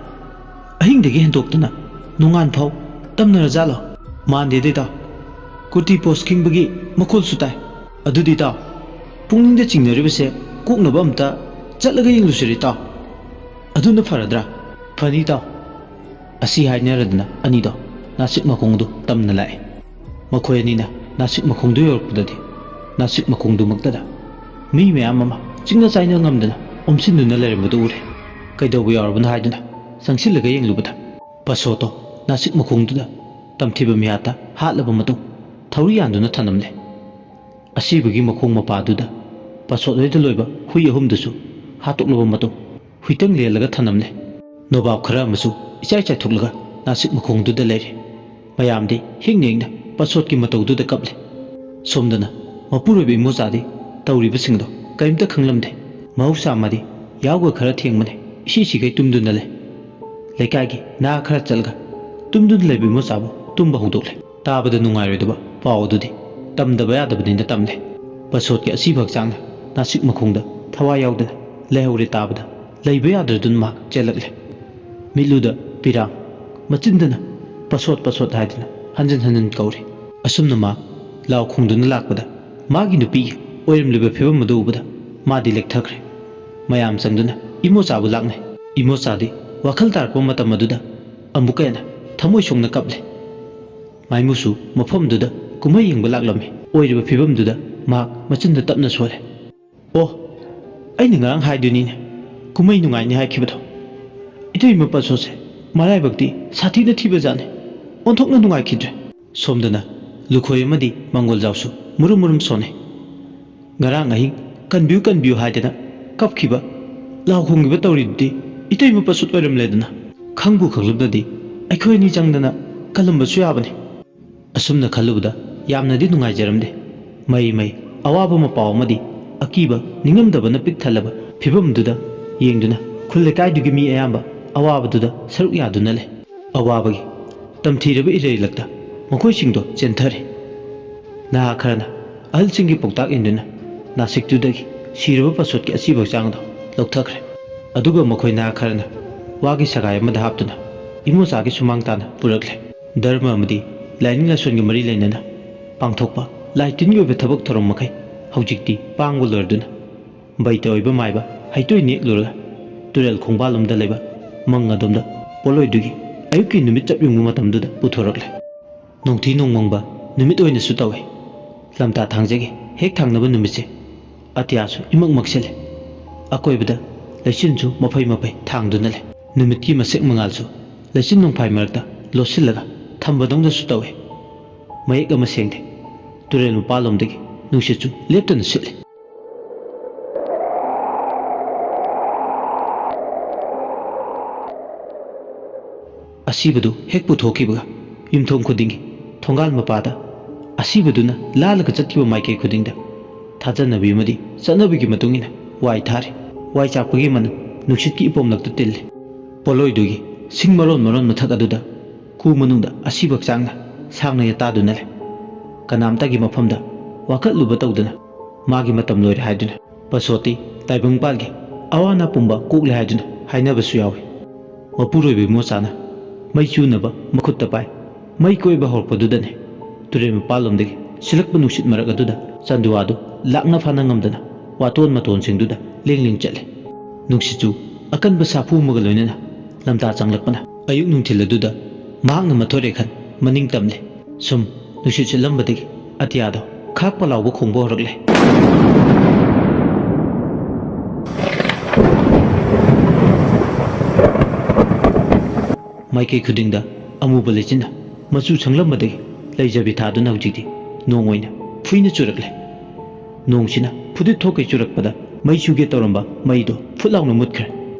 ꯑꯍꯤꯡꯗꯒꯤ ꯍꯦꯟꯗꯣꯛꯇꯅ ꯅꯣꯡꯉꯥꯟ ꯐꯥꯎ ꯇꯝꯅꯔꯖꯥꯠꯂꯣ?" "ꯃꯥꯟꯗꯦꯗ ꯏꯇꯥꯎ꯫ ꯀꯨꯔꯇꯤ ꯄꯣꯁ ꯈꯤꯡꯕꯒꯤ ꯃꯈꯣꯜꯁꯨ ꯇꯥꯏ꯫ ꯑꯗꯨꯗꯤ ꯏꯇꯥꯎ, ꯄꯨꯛꯅꯤꯡꯗ ꯆꯤꯡꯅꯔꯤꯕꯁꯦ ꯀꯣꯛꯅꯕ ꯑꯝꯇ ꯆꯠꯂꯒ ꯌꯦꯡꯂꯨꯁꯤꯔ ꯏꯇꯥꯎ? ꯑꯗꯨꯅ ꯐꯔꯗ꯭ꯔꯥ?" "ꯐꯅꯤ ꯏꯇꯥꯎ꯫" ꯑꯁꯤ ꯍꯥꯏꯅꯔꯗꯅ ꯑꯅꯤꯗꯣ ꯅꯥꯁꯤꯛ ꯃꯈꯣꯡꯗꯨ ꯇꯝꯅ ꯂꯥꯛꯑꯦ꯫ ꯃꯈꯣꯏ ꯑꯅꯤꯅ ꯅꯥꯁꯤꯛ ꯃꯈꯣꯡꯗꯨ ꯌꯧꯔꯛꯄꯗꯗꯤ, ꯅꯥꯁꯤꯛ ꯃꯈꯣꯡꯗꯨꯃꯛꯇꯗ ꯃꯤ ꯃꯌꯥꯝ ꯑꯃ ꯆꯤꯛꯅ ꯆꯥꯏꯅ ꯉꯝꯗꯅ ꯑꯣꯝꯁꯤꯟꯗꯨꯅ ꯂꯩꯔꯝꯕꯗꯨ ꯎꯔꯦ꯫ ꯀꯩꯗꯧꯕ ꯌꯥꯎꯔꯕꯅꯣ ꯍꯥꯏꯗꯨꯅ ꯆꯪꯁꯤꯜꯂꯒ ꯌꯦꯡꯂꯨꯕꯗ, ꯄꯁꯣꯠꯇꯣ ꯅꯥꯁꯤꯛ ꯃꯈꯣꯡꯗꯨꯗ ꯇꯝꯊꯤꯕ ꯃꯤꯍꯥꯠꯇ ꯍꯥꯠꯂꯕ ꯃꯇꯨꯡ ꯊꯧꯔꯤ ꯌꯥꯟꯗꯨꯅ ꯊꯅꯝꯂꯦ꯫ ꯑꯁꯤꯕꯒꯤ ꯃꯈꯣꯡ ꯃꯄꯥꯗꯨꯗ ꯄꯁꯣꯠ ꯍꯣꯏꯗ ꯂꯣꯏꯕ ꯍꯨꯏ ꯑꯍꯨꯝꯗꯨꯁꯨ ꯍꯥꯠꯇꯣꯛꯂꯕ ꯃꯇꯨꯡ ꯍꯨꯏꯇꯪ ꯂꯦꯜꯂꯒ ꯊꯅꯝꯂꯦ꯫ ꯅꯣꯕꯥꯞ ꯈꯔ ꯑꯃꯁꯨ ꯏꯆꯥꯏ ꯆꯥꯏꯊꯣꯛꯂꯒ ꯅꯥꯁꯤꯛ ꯃꯈꯣꯡꯗꯨꯗ ꯂꯩꯔꯦ꯫ ꯃꯌꯥꯝꯗꯤ ꯍꯤꯡꯅ ꯍꯤꯡꯅ ꯄꯁꯣꯠꯀꯤ ꯃꯇꯧꯗꯨꯗ ꯀꯞꯂꯦ꯫ ꯁꯣꯝꯗꯅ ꯃꯄꯨꯔꯣꯏꯕ ꯏꯃꯣꯆꯥꯗꯤ ꯇꯧꯔꯤꯕꯁꯤꯡꯗꯣ ꯀꯔꯤꯝꯇ ꯈꯪꯂꯝꯗꯦ꯫ ꯃꯍꯧꯁꯥ ꯃꯥꯗꯤ ꯌꯥꯍꯧꯒ ꯈꯔ ꯊꯦꯡꯕꯅꯦ, ꯏꯁꯤ ꯁꯤꯈꯩ ꯇꯨꯝꯗꯨꯅ ꯂꯩ꯫ ꯂꯩꯀꯥꯏꯒꯤ ꯅꯍꯥ ꯈꯔ ꯆꯠꯂꯒ ꯇꯨꯝꯗꯨꯅ ꯂꯩꯕ ꯏꯃꯣꯆꯥꯕꯨ ꯇꯨꯝꯕ ꯍꯧꯗꯣꯛꯂꯦ꯫ ꯇꯥꯕꯗ ꯅꯨꯡꯉꯥꯏꯔꯣꯏꯗꯕ ꯄꯥꯎ ꯑꯗꯨꯗꯤ ꯇꯝꯗꯕ ꯌꯥꯗꯕꯅꯤꯅ ꯇꯝꯂꯦ꯫ ꯄꯁꯣꯠꯀꯤ ꯑꯁꯤꯕ ꯍꯛꯆꯥꯡꯅ ꯅꯥꯁꯤꯛ ꯃꯈꯣꯡꯗ ꯊꯋꯥꯏ ꯌꯥꯎꯗꯅ ꯂꯩꯍꯧꯔꯦ ꯇꯥꯕꯗ ꯂꯩꯕ ꯌꯥꯗ꯭ꯔꯗꯨꯅ ꯃꯍꯥꯛ ꯆꯦꯜꯂꯛꯂꯦ꯫ ꯃꯤꯠꯂꯨꯗ ꯄꯤꯔꯥꯡ, ꯃꯆꯤꯟꯗꯅ "ꯄꯁꯣꯠ, ꯄꯁꯣꯠ" ꯍꯥꯏꯗꯨꯅ ꯍꯟꯖꯤꯟ ꯍꯟꯖꯤꯟ ꯀꯧꯔꯤ꯫ ꯑꯁꯨꯝꯅ ꯃꯍꯥꯛ ꯂꯥꯎ ꯈꯣꯡꯗꯨꯅ ꯂꯥꯛꯄꯗ, ꯃꯥꯒꯤ ꯅꯨꯄꯤꯒꯤ ꯑꯣꯏꯔꯝꯂꯤꯕ ꯐꯤꯕꯝ ꯑꯗꯨ ꯎꯕꯗ ꯃꯥꯗꯤ ꯂꯦꯛꯊꯈ꯭ꯔꯦ꯫ ꯃꯌꯥꯝ ꯆꯪꯗꯨꯅ ꯏꯃꯣꯆꯥꯕꯨ ꯂꯥꯛꯅꯩ꯫ ꯏꯃꯣꯆꯥꯗꯤ ꯋꯥꯈꯜ ꯇꯥꯔꯛꯄ ꯃꯇꯝ ꯑꯗꯨꯗ ꯑꯃꯨꯛꯀ ꯍꯦꯟꯅ ꯊꯃꯣꯏ ꯁꯣꯛꯅ ꯀꯞꯂꯦ꯫ ꯃꯥꯏꯃꯨꯁꯨ ꯃꯐꯝꯗꯨꯗ ꯀꯨꯝꯍꯩ ꯌꯦꯡꯕ ꯂꯥꯛꯂꯝꯃꯤ꯫ ꯑꯣꯏꯔꯤꯕ ꯐꯤꯕꯝꯗꯨꯗ ꯃꯍꯥꯛ ꯃꯆꯤꯟꯗ ꯇꯞꯅ ꯁꯣꯜꯂꯦ꯫ "ꯑꯣ, ꯑꯩꯅ ꯉꯔꯥꯡ ꯍꯥꯏꯗꯨꯅꯤꯅꯦ, ꯀꯨꯝꯍꯩ ꯅꯨꯡꯉꯥꯏꯅꯤ ꯍꯥꯏꯈꯤꯕꯗꯣ꯫ ꯏꯇꯩꯃ ꯄꯁꯣꯠꯁꯦ ꯃꯔꯥꯏꯕꯛꯇꯤ ꯁꯥꯊꯤꯅ ꯊꯤꯕꯖꯥꯠꯅꯤ꯫ ꯑꯣꯟꯊꯣꯛꯅ ꯅꯨꯡꯉꯥꯏꯈꯤꯗ꯭ꯔꯦ꯫" ꯁꯣꯝꯗꯅ ꯂꯨꯈꯣꯏ ꯑꯃꯗꯤ ꯃꯥꯡꯒꯣꯜꯖꯥꯎꯁꯨ ꯃꯨꯔꯨꯝ ꯃꯨꯔꯨꯝ ꯁꯣꯟꯅꯩ꯫ "ꯉꯔꯥꯡ ꯑꯍꯤꯡ ꯀꯟꯕꯤꯌꯨ, ꯀꯟꯕꯤꯌꯨ ꯍꯥꯏꯗꯅ ꯀꯞꯈꯤꯕ, ꯂꯥꯎ ꯈꯣꯡꯈꯤꯕ ꯇꯧꯔꯤꯗꯨꯗꯤ ꯏꯇꯩꯃ ꯄꯁꯨꯠ ꯑꯣꯏꯔꯝꯂꯦꯗꯅ꯫ ꯈꯪꯕꯨ ꯈꯪꯂꯝꯗꯗꯤ ꯑꯩꯈꯣꯏ ꯑꯅꯤ ꯆꯪꯗꯅ ꯀꯜꯂꯝꯕꯁꯨ ꯌꯥꯕꯅꯤ꯫ ꯑꯁꯨꯝꯅ ꯈꯜꯂꯨꯕꯗ ꯌꯥꯝꯅꯗꯤ ꯅꯨꯡꯉꯥꯏꯖꯔꯝꯗꯦ꯫ ꯃꯩ ꯃꯩ ꯑꯋꯥꯕ ꯃꯄꯥꯎ ꯑꯃꯗꯤ ꯑꯀꯤꯕ ꯅꯤꯡꯉꯝꯗꯕꯅ ꯄꯤꯛ ꯊꯜꯂꯕ ꯐꯤꯕꯝꯗꯨꯗ ꯌꯦꯡꯗꯨꯅ ꯈꯨꯜ ꯂꯩꯀꯥꯏꯗꯨꯒꯤ ꯃꯤ ꯑꯌꯥꯝꯕ ꯑꯋꯥꯕꯗꯨꯗ ꯁꯔꯨꯛ ꯌꯥꯗꯨꯅ ꯂꯩ꯫ ꯑꯋꯥꯕꯒꯤ ꯇꯝꯊꯤꯔꯕ ꯏꯔꯩꯂꯛꯇ ꯃꯈꯣꯏꯁꯤꯡꯗꯣ ꯆꯦꯟꯊꯔꯦ꯫ ꯅꯍꯥ ꯈꯔꯅ ꯑꯍꯜꯁꯤꯡꯒꯤ ꯄꯥꯎꯇꯥꯛ ꯏꯟꯗꯨꯅ ꯅꯥꯁꯤꯛꯇꯨꯗꯒꯤ ꯁꯤꯔꯕ ꯄꯁꯣꯠꯀꯤ ꯑꯁꯤꯕ ꯍꯛꯆꯥꯡꯗꯣ ꯂꯧꯊꯈ꯭ꯔꯦ꯫ ꯑꯗꯨꯒ ꯃꯈꯣꯏ ꯅꯍꯥ ꯈꯔꯅ ꯋꯥꯒꯤ ꯁꯒꯥꯏ ꯑꯃꯗ ꯍꯥꯞꯇꯨꯅ ꯏꯃꯣꯆꯥꯒꯤ ꯁꯨꯃꯥꯡ ꯇꯥꯅ ꯄꯨꯔꯛꯂꯦ꯫ ꯙꯔꯃ ꯑꯃꯗꯤ ꯂꯥꯏꯅꯤꯡ ꯂꯥꯏꯁꯣꯟꯒꯤ ꯃꯔꯤ ꯂꯩꯅꯅ ꯄꯥꯡꯊꯣꯛꯄ ꯂꯥꯏ ꯇꯤꯟꯒꯤ ꯑꯣꯏꯕ ꯊꯕꯛ ꯊꯧꯔꯝ ꯃꯈꯩ ꯍꯧꯖꯤꯛꯇꯤ ꯄꯥꯡꯕ ꯂꯣꯏꯔꯗꯨꯅ ꯕꯩꯇ ꯑꯣꯏꯕ ꯃꯥꯏꯕ ꯍꯩꯇꯣꯏ ꯅꯦꯛꯂꯨꯔꯒ ꯇꯨꯔꯦꯜ ꯈꯣꯡꯕꯥꯜꯂꯣꯝꯗ ꯂꯩꯕ ꯃꯪ ꯑꯗꯣꯝꯗ ꯄꯣꯠꯂꯣꯏꯗꯨꯒꯤ ꯑꯌꯨꯛꯀꯤ ꯅꯨꯃꯤꯠ ꯆꯞ ꯌꯨꯡꯕ ꯃꯇꯝꯗꯨꯗ ꯄꯨꯊꯣꯔꯛꯂꯦ꯫ ꯅꯣꯡꯊꯤ ꯅꯣꯡꯃꯪꯕ ꯅꯨꯃꯤꯠ ꯑꯣꯏꯅꯁꯨ ꯇꯧꯏ꯫ ꯂꯝꯇꯥ ꯊꯥꯡꯖꯒꯤ ꯍꯦꯛ ꯊꯥꯡꯅꯕ ꯅꯨꯃꯤꯠꯁꯦ ꯑꯇꯤꯌꯥꯁꯨ ꯏꯃꯛ ꯃꯛꯁꯤꯜꯂꯦ꯫ ꯑꯀꯣꯏꯕꯗ ꯂꯩꯆꯤꯟꯁꯨ ꯃꯐꯩ ꯃꯐꯩ ꯊꯥꯡꯗꯨꯅ ꯂꯩ꯫ ꯅꯨꯃꯤꯠꯀꯤ ꯃꯁꯦꯛ ꯃꯉꯥꯜꯁꯨ ꯂꯩꯆꯤꯟ ꯅꯣꯡꯐꯥꯏ ꯃꯔꯛꯇ ꯂꯣꯠꯁꯤꯜꯂꯒ ꯊꯝꯕꯗꯧꯅꯁꯨ ꯇꯧꯏ꯫ ꯃꯌꯦꯛ ꯑꯃ ꯁꯦꯡꯗꯦ꯫ ꯇꯨꯔꯦꯜ ꯃꯄꯥꯜꯂꯣꯝꯗꯒꯤ ꯅꯨꯡꯁꯤꯠꯁꯨ ꯂꯦꯞꯇꯅ ꯁꯤꯠꯂꯤ꯫ ꯑꯁꯤꯕꯗꯨ ꯍꯦꯛ ꯄꯨꯊꯣꯛꯈꯤꯕꯒ ꯌꯨꯝꯊꯣꯡ ꯈꯨꯗꯤꯡꯒꯤ ꯊꯣꯡꯒꯥꯜ ꯃꯄꯥꯗ ꯑꯁꯤꯕꯗꯨꯅ ꯂꯥꯜꯂꯒ ꯆꯠꯈꯤꯕ ꯃꯥꯏꯀꯩ ꯈꯨꯗꯤꯡꯗ ꯊꯥꯖꯅꯕꯤ ꯑꯃꯗꯤ ꯆꯠꯅꯕꯤꯒꯤ ꯃꯇꯨꯡ ꯏꯟꯅ ꯋꯥꯏ ꯊꯥꯔꯤ꯫ ꯋꯥꯏ ꯆꯥꯛꯄꯒꯤ ꯃꯅꯝ ꯅꯨꯡꯁꯤꯠꯀꯤ ꯏꯄꯣꯝꯂꯛꯇ ꯇꯤꯜꯂꯤ꯫ ꯄꯣꯠꯂꯣꯏꯗꯨꯒꯤ ꯁꯤꯡ ꯃꯔꯣꯟ ꯃꯔꯣꯟ ꯃꯊꯛ ꯑꯗꯨꯗ ꯀꯨ ꯃꯅꯨꯡꯗ ꯑꯁꯤꯕ ꯍꯛꯆꯥꯡꯅ ꯁꯥꯡꯅ ꯌꯥꯇꯥꯗꯨꯅ ꯂꯩ꯫ ꯀꯅꯥꯝꯇꯒꯤ ꯃꯐꯝꯗ ꯋꯥꯀꯠꯂꯨꯕ ꯇꯧꯗꯅ ꯃꯥꯒꯤ ꯃꯇꯝ ꯂꯣꯏꯔꯦ ꯍꯥꯏꯗꯨꯅ ꯄꯁꯣꯠꯇꯤ ꯇꯥꯏꯕꯪꯄꯥꯜꯒꯤ ꯑꯋꯥ ꯑꯅꯥ ꯄꯨꯝꯕ ꯀꯣꯛꯂꯦ ꯍꯥꯏꯗꯨꯅ ꯍꯥꯏꯅꯕꯁꯨ ꯌꯥꯎꯏ꯫ ꯃꯄꯨꯔꯣꯏꯕ ꯏꯃꯣꯆꯥꯅ ꯃꯩ ꯆꯨꯅꯕ ꯃꯈꯨꯠꯇ ꯄꯥꯏ꯫ ꯃꯩ ꯀꯣꯏꯕ ꯍꯧꯔꯛꯄꯗꯨꯗꯅꯦ ꯇꯨꯔꯦꯜ ꯃꯄꯥꯜꯂꯣꯝꯗꯒꯤ ꯁꯤꯜꯂꯛꯄ ꯅꯨꯡꯁꯤꯠ ꯃꯔꯛ ꯑꯗꯨꯗ ꯆꯟꯗꯨꯋꯥꯗꯨ ꯂꯥꯛꯅ ꯐꯥꯅ ꯉꯝꯗꯅ ꯋꯥꯇꯣꯟ ꯃꯇꯣꯟꯁꯤꯡꯗꯨꯗ ꯂꯦꯡ ꯂꯦꯡ ꯆꯠꯂꯦ꯫ ꯅꯨꯡꯁꯤꯠꯁꯨ ꯑꯀꯟꯕ ꯁꯥꯐꯨ ꯑꯃꯒ ꯂꯣꯏꯅꯅ ꯂꯝꯇꯥ ꯆꯪꯂꯛꯄꯅ ꯑꯌꯨꯛ ꯅꯨꯡꯊꯤꯜ ꯑꯗꯨꯗ ꯃꯍꯥꯛꯅ ꯃꯊꯣꯏꯔꯦ ꯈꯟ ꯃꯅꯤꯡ ꯇꯝꯂꯦ꯫ ꯁꯨꯝ ꯅꯨꯡꯁꯤꯠ ꯁꯤꯠꯂꯝꯕꯗꯒꯤ ꯑꯇꯤꯌꯥꯗꯣ ꯈꯥꯛꯄ ꯂꯥꯎꯕ ꯈꯣꯡꯕ ꯍꯧꯔꯛꯂꯦ꯫ ꯃꯥꯏꯀꯩ ꯈꯨꯗꯤꯡꯗ ꯑꯃꯨꯕ ꯂꯩꯆꯤꯟꯅ ꯃꯆꯨ ꯁꯪꯂꯝꯕꯗꯒꯤ ꯂꯩꯖꯕꯤ ꯊꯥꯗꯨꯅ ꯍꯧꯖꯤꯛꯇꯤ ꯅꯣꯡ ꯑꯣꯏꯅ ꯐꯨꯏꯅ ꯆꯨꯔꯛꯂꯦ꯫ ꯅꯣꯡꯁꯤꯅ ꯐꯨꯗꯤꯠ ꯊꯣꯛꯀꯩ ꯆꯨꯔꯛꯄꯗ ꯃꯩ ꯆꯨꯒꯦ ꯇꯧꯔꯝꯕ ꯃꯩꯗꯣ ꯐꯨꯠ ꯂꯥꯎꯅ ꯃꯨꯠꯈ꯭ꯔꯦ꯫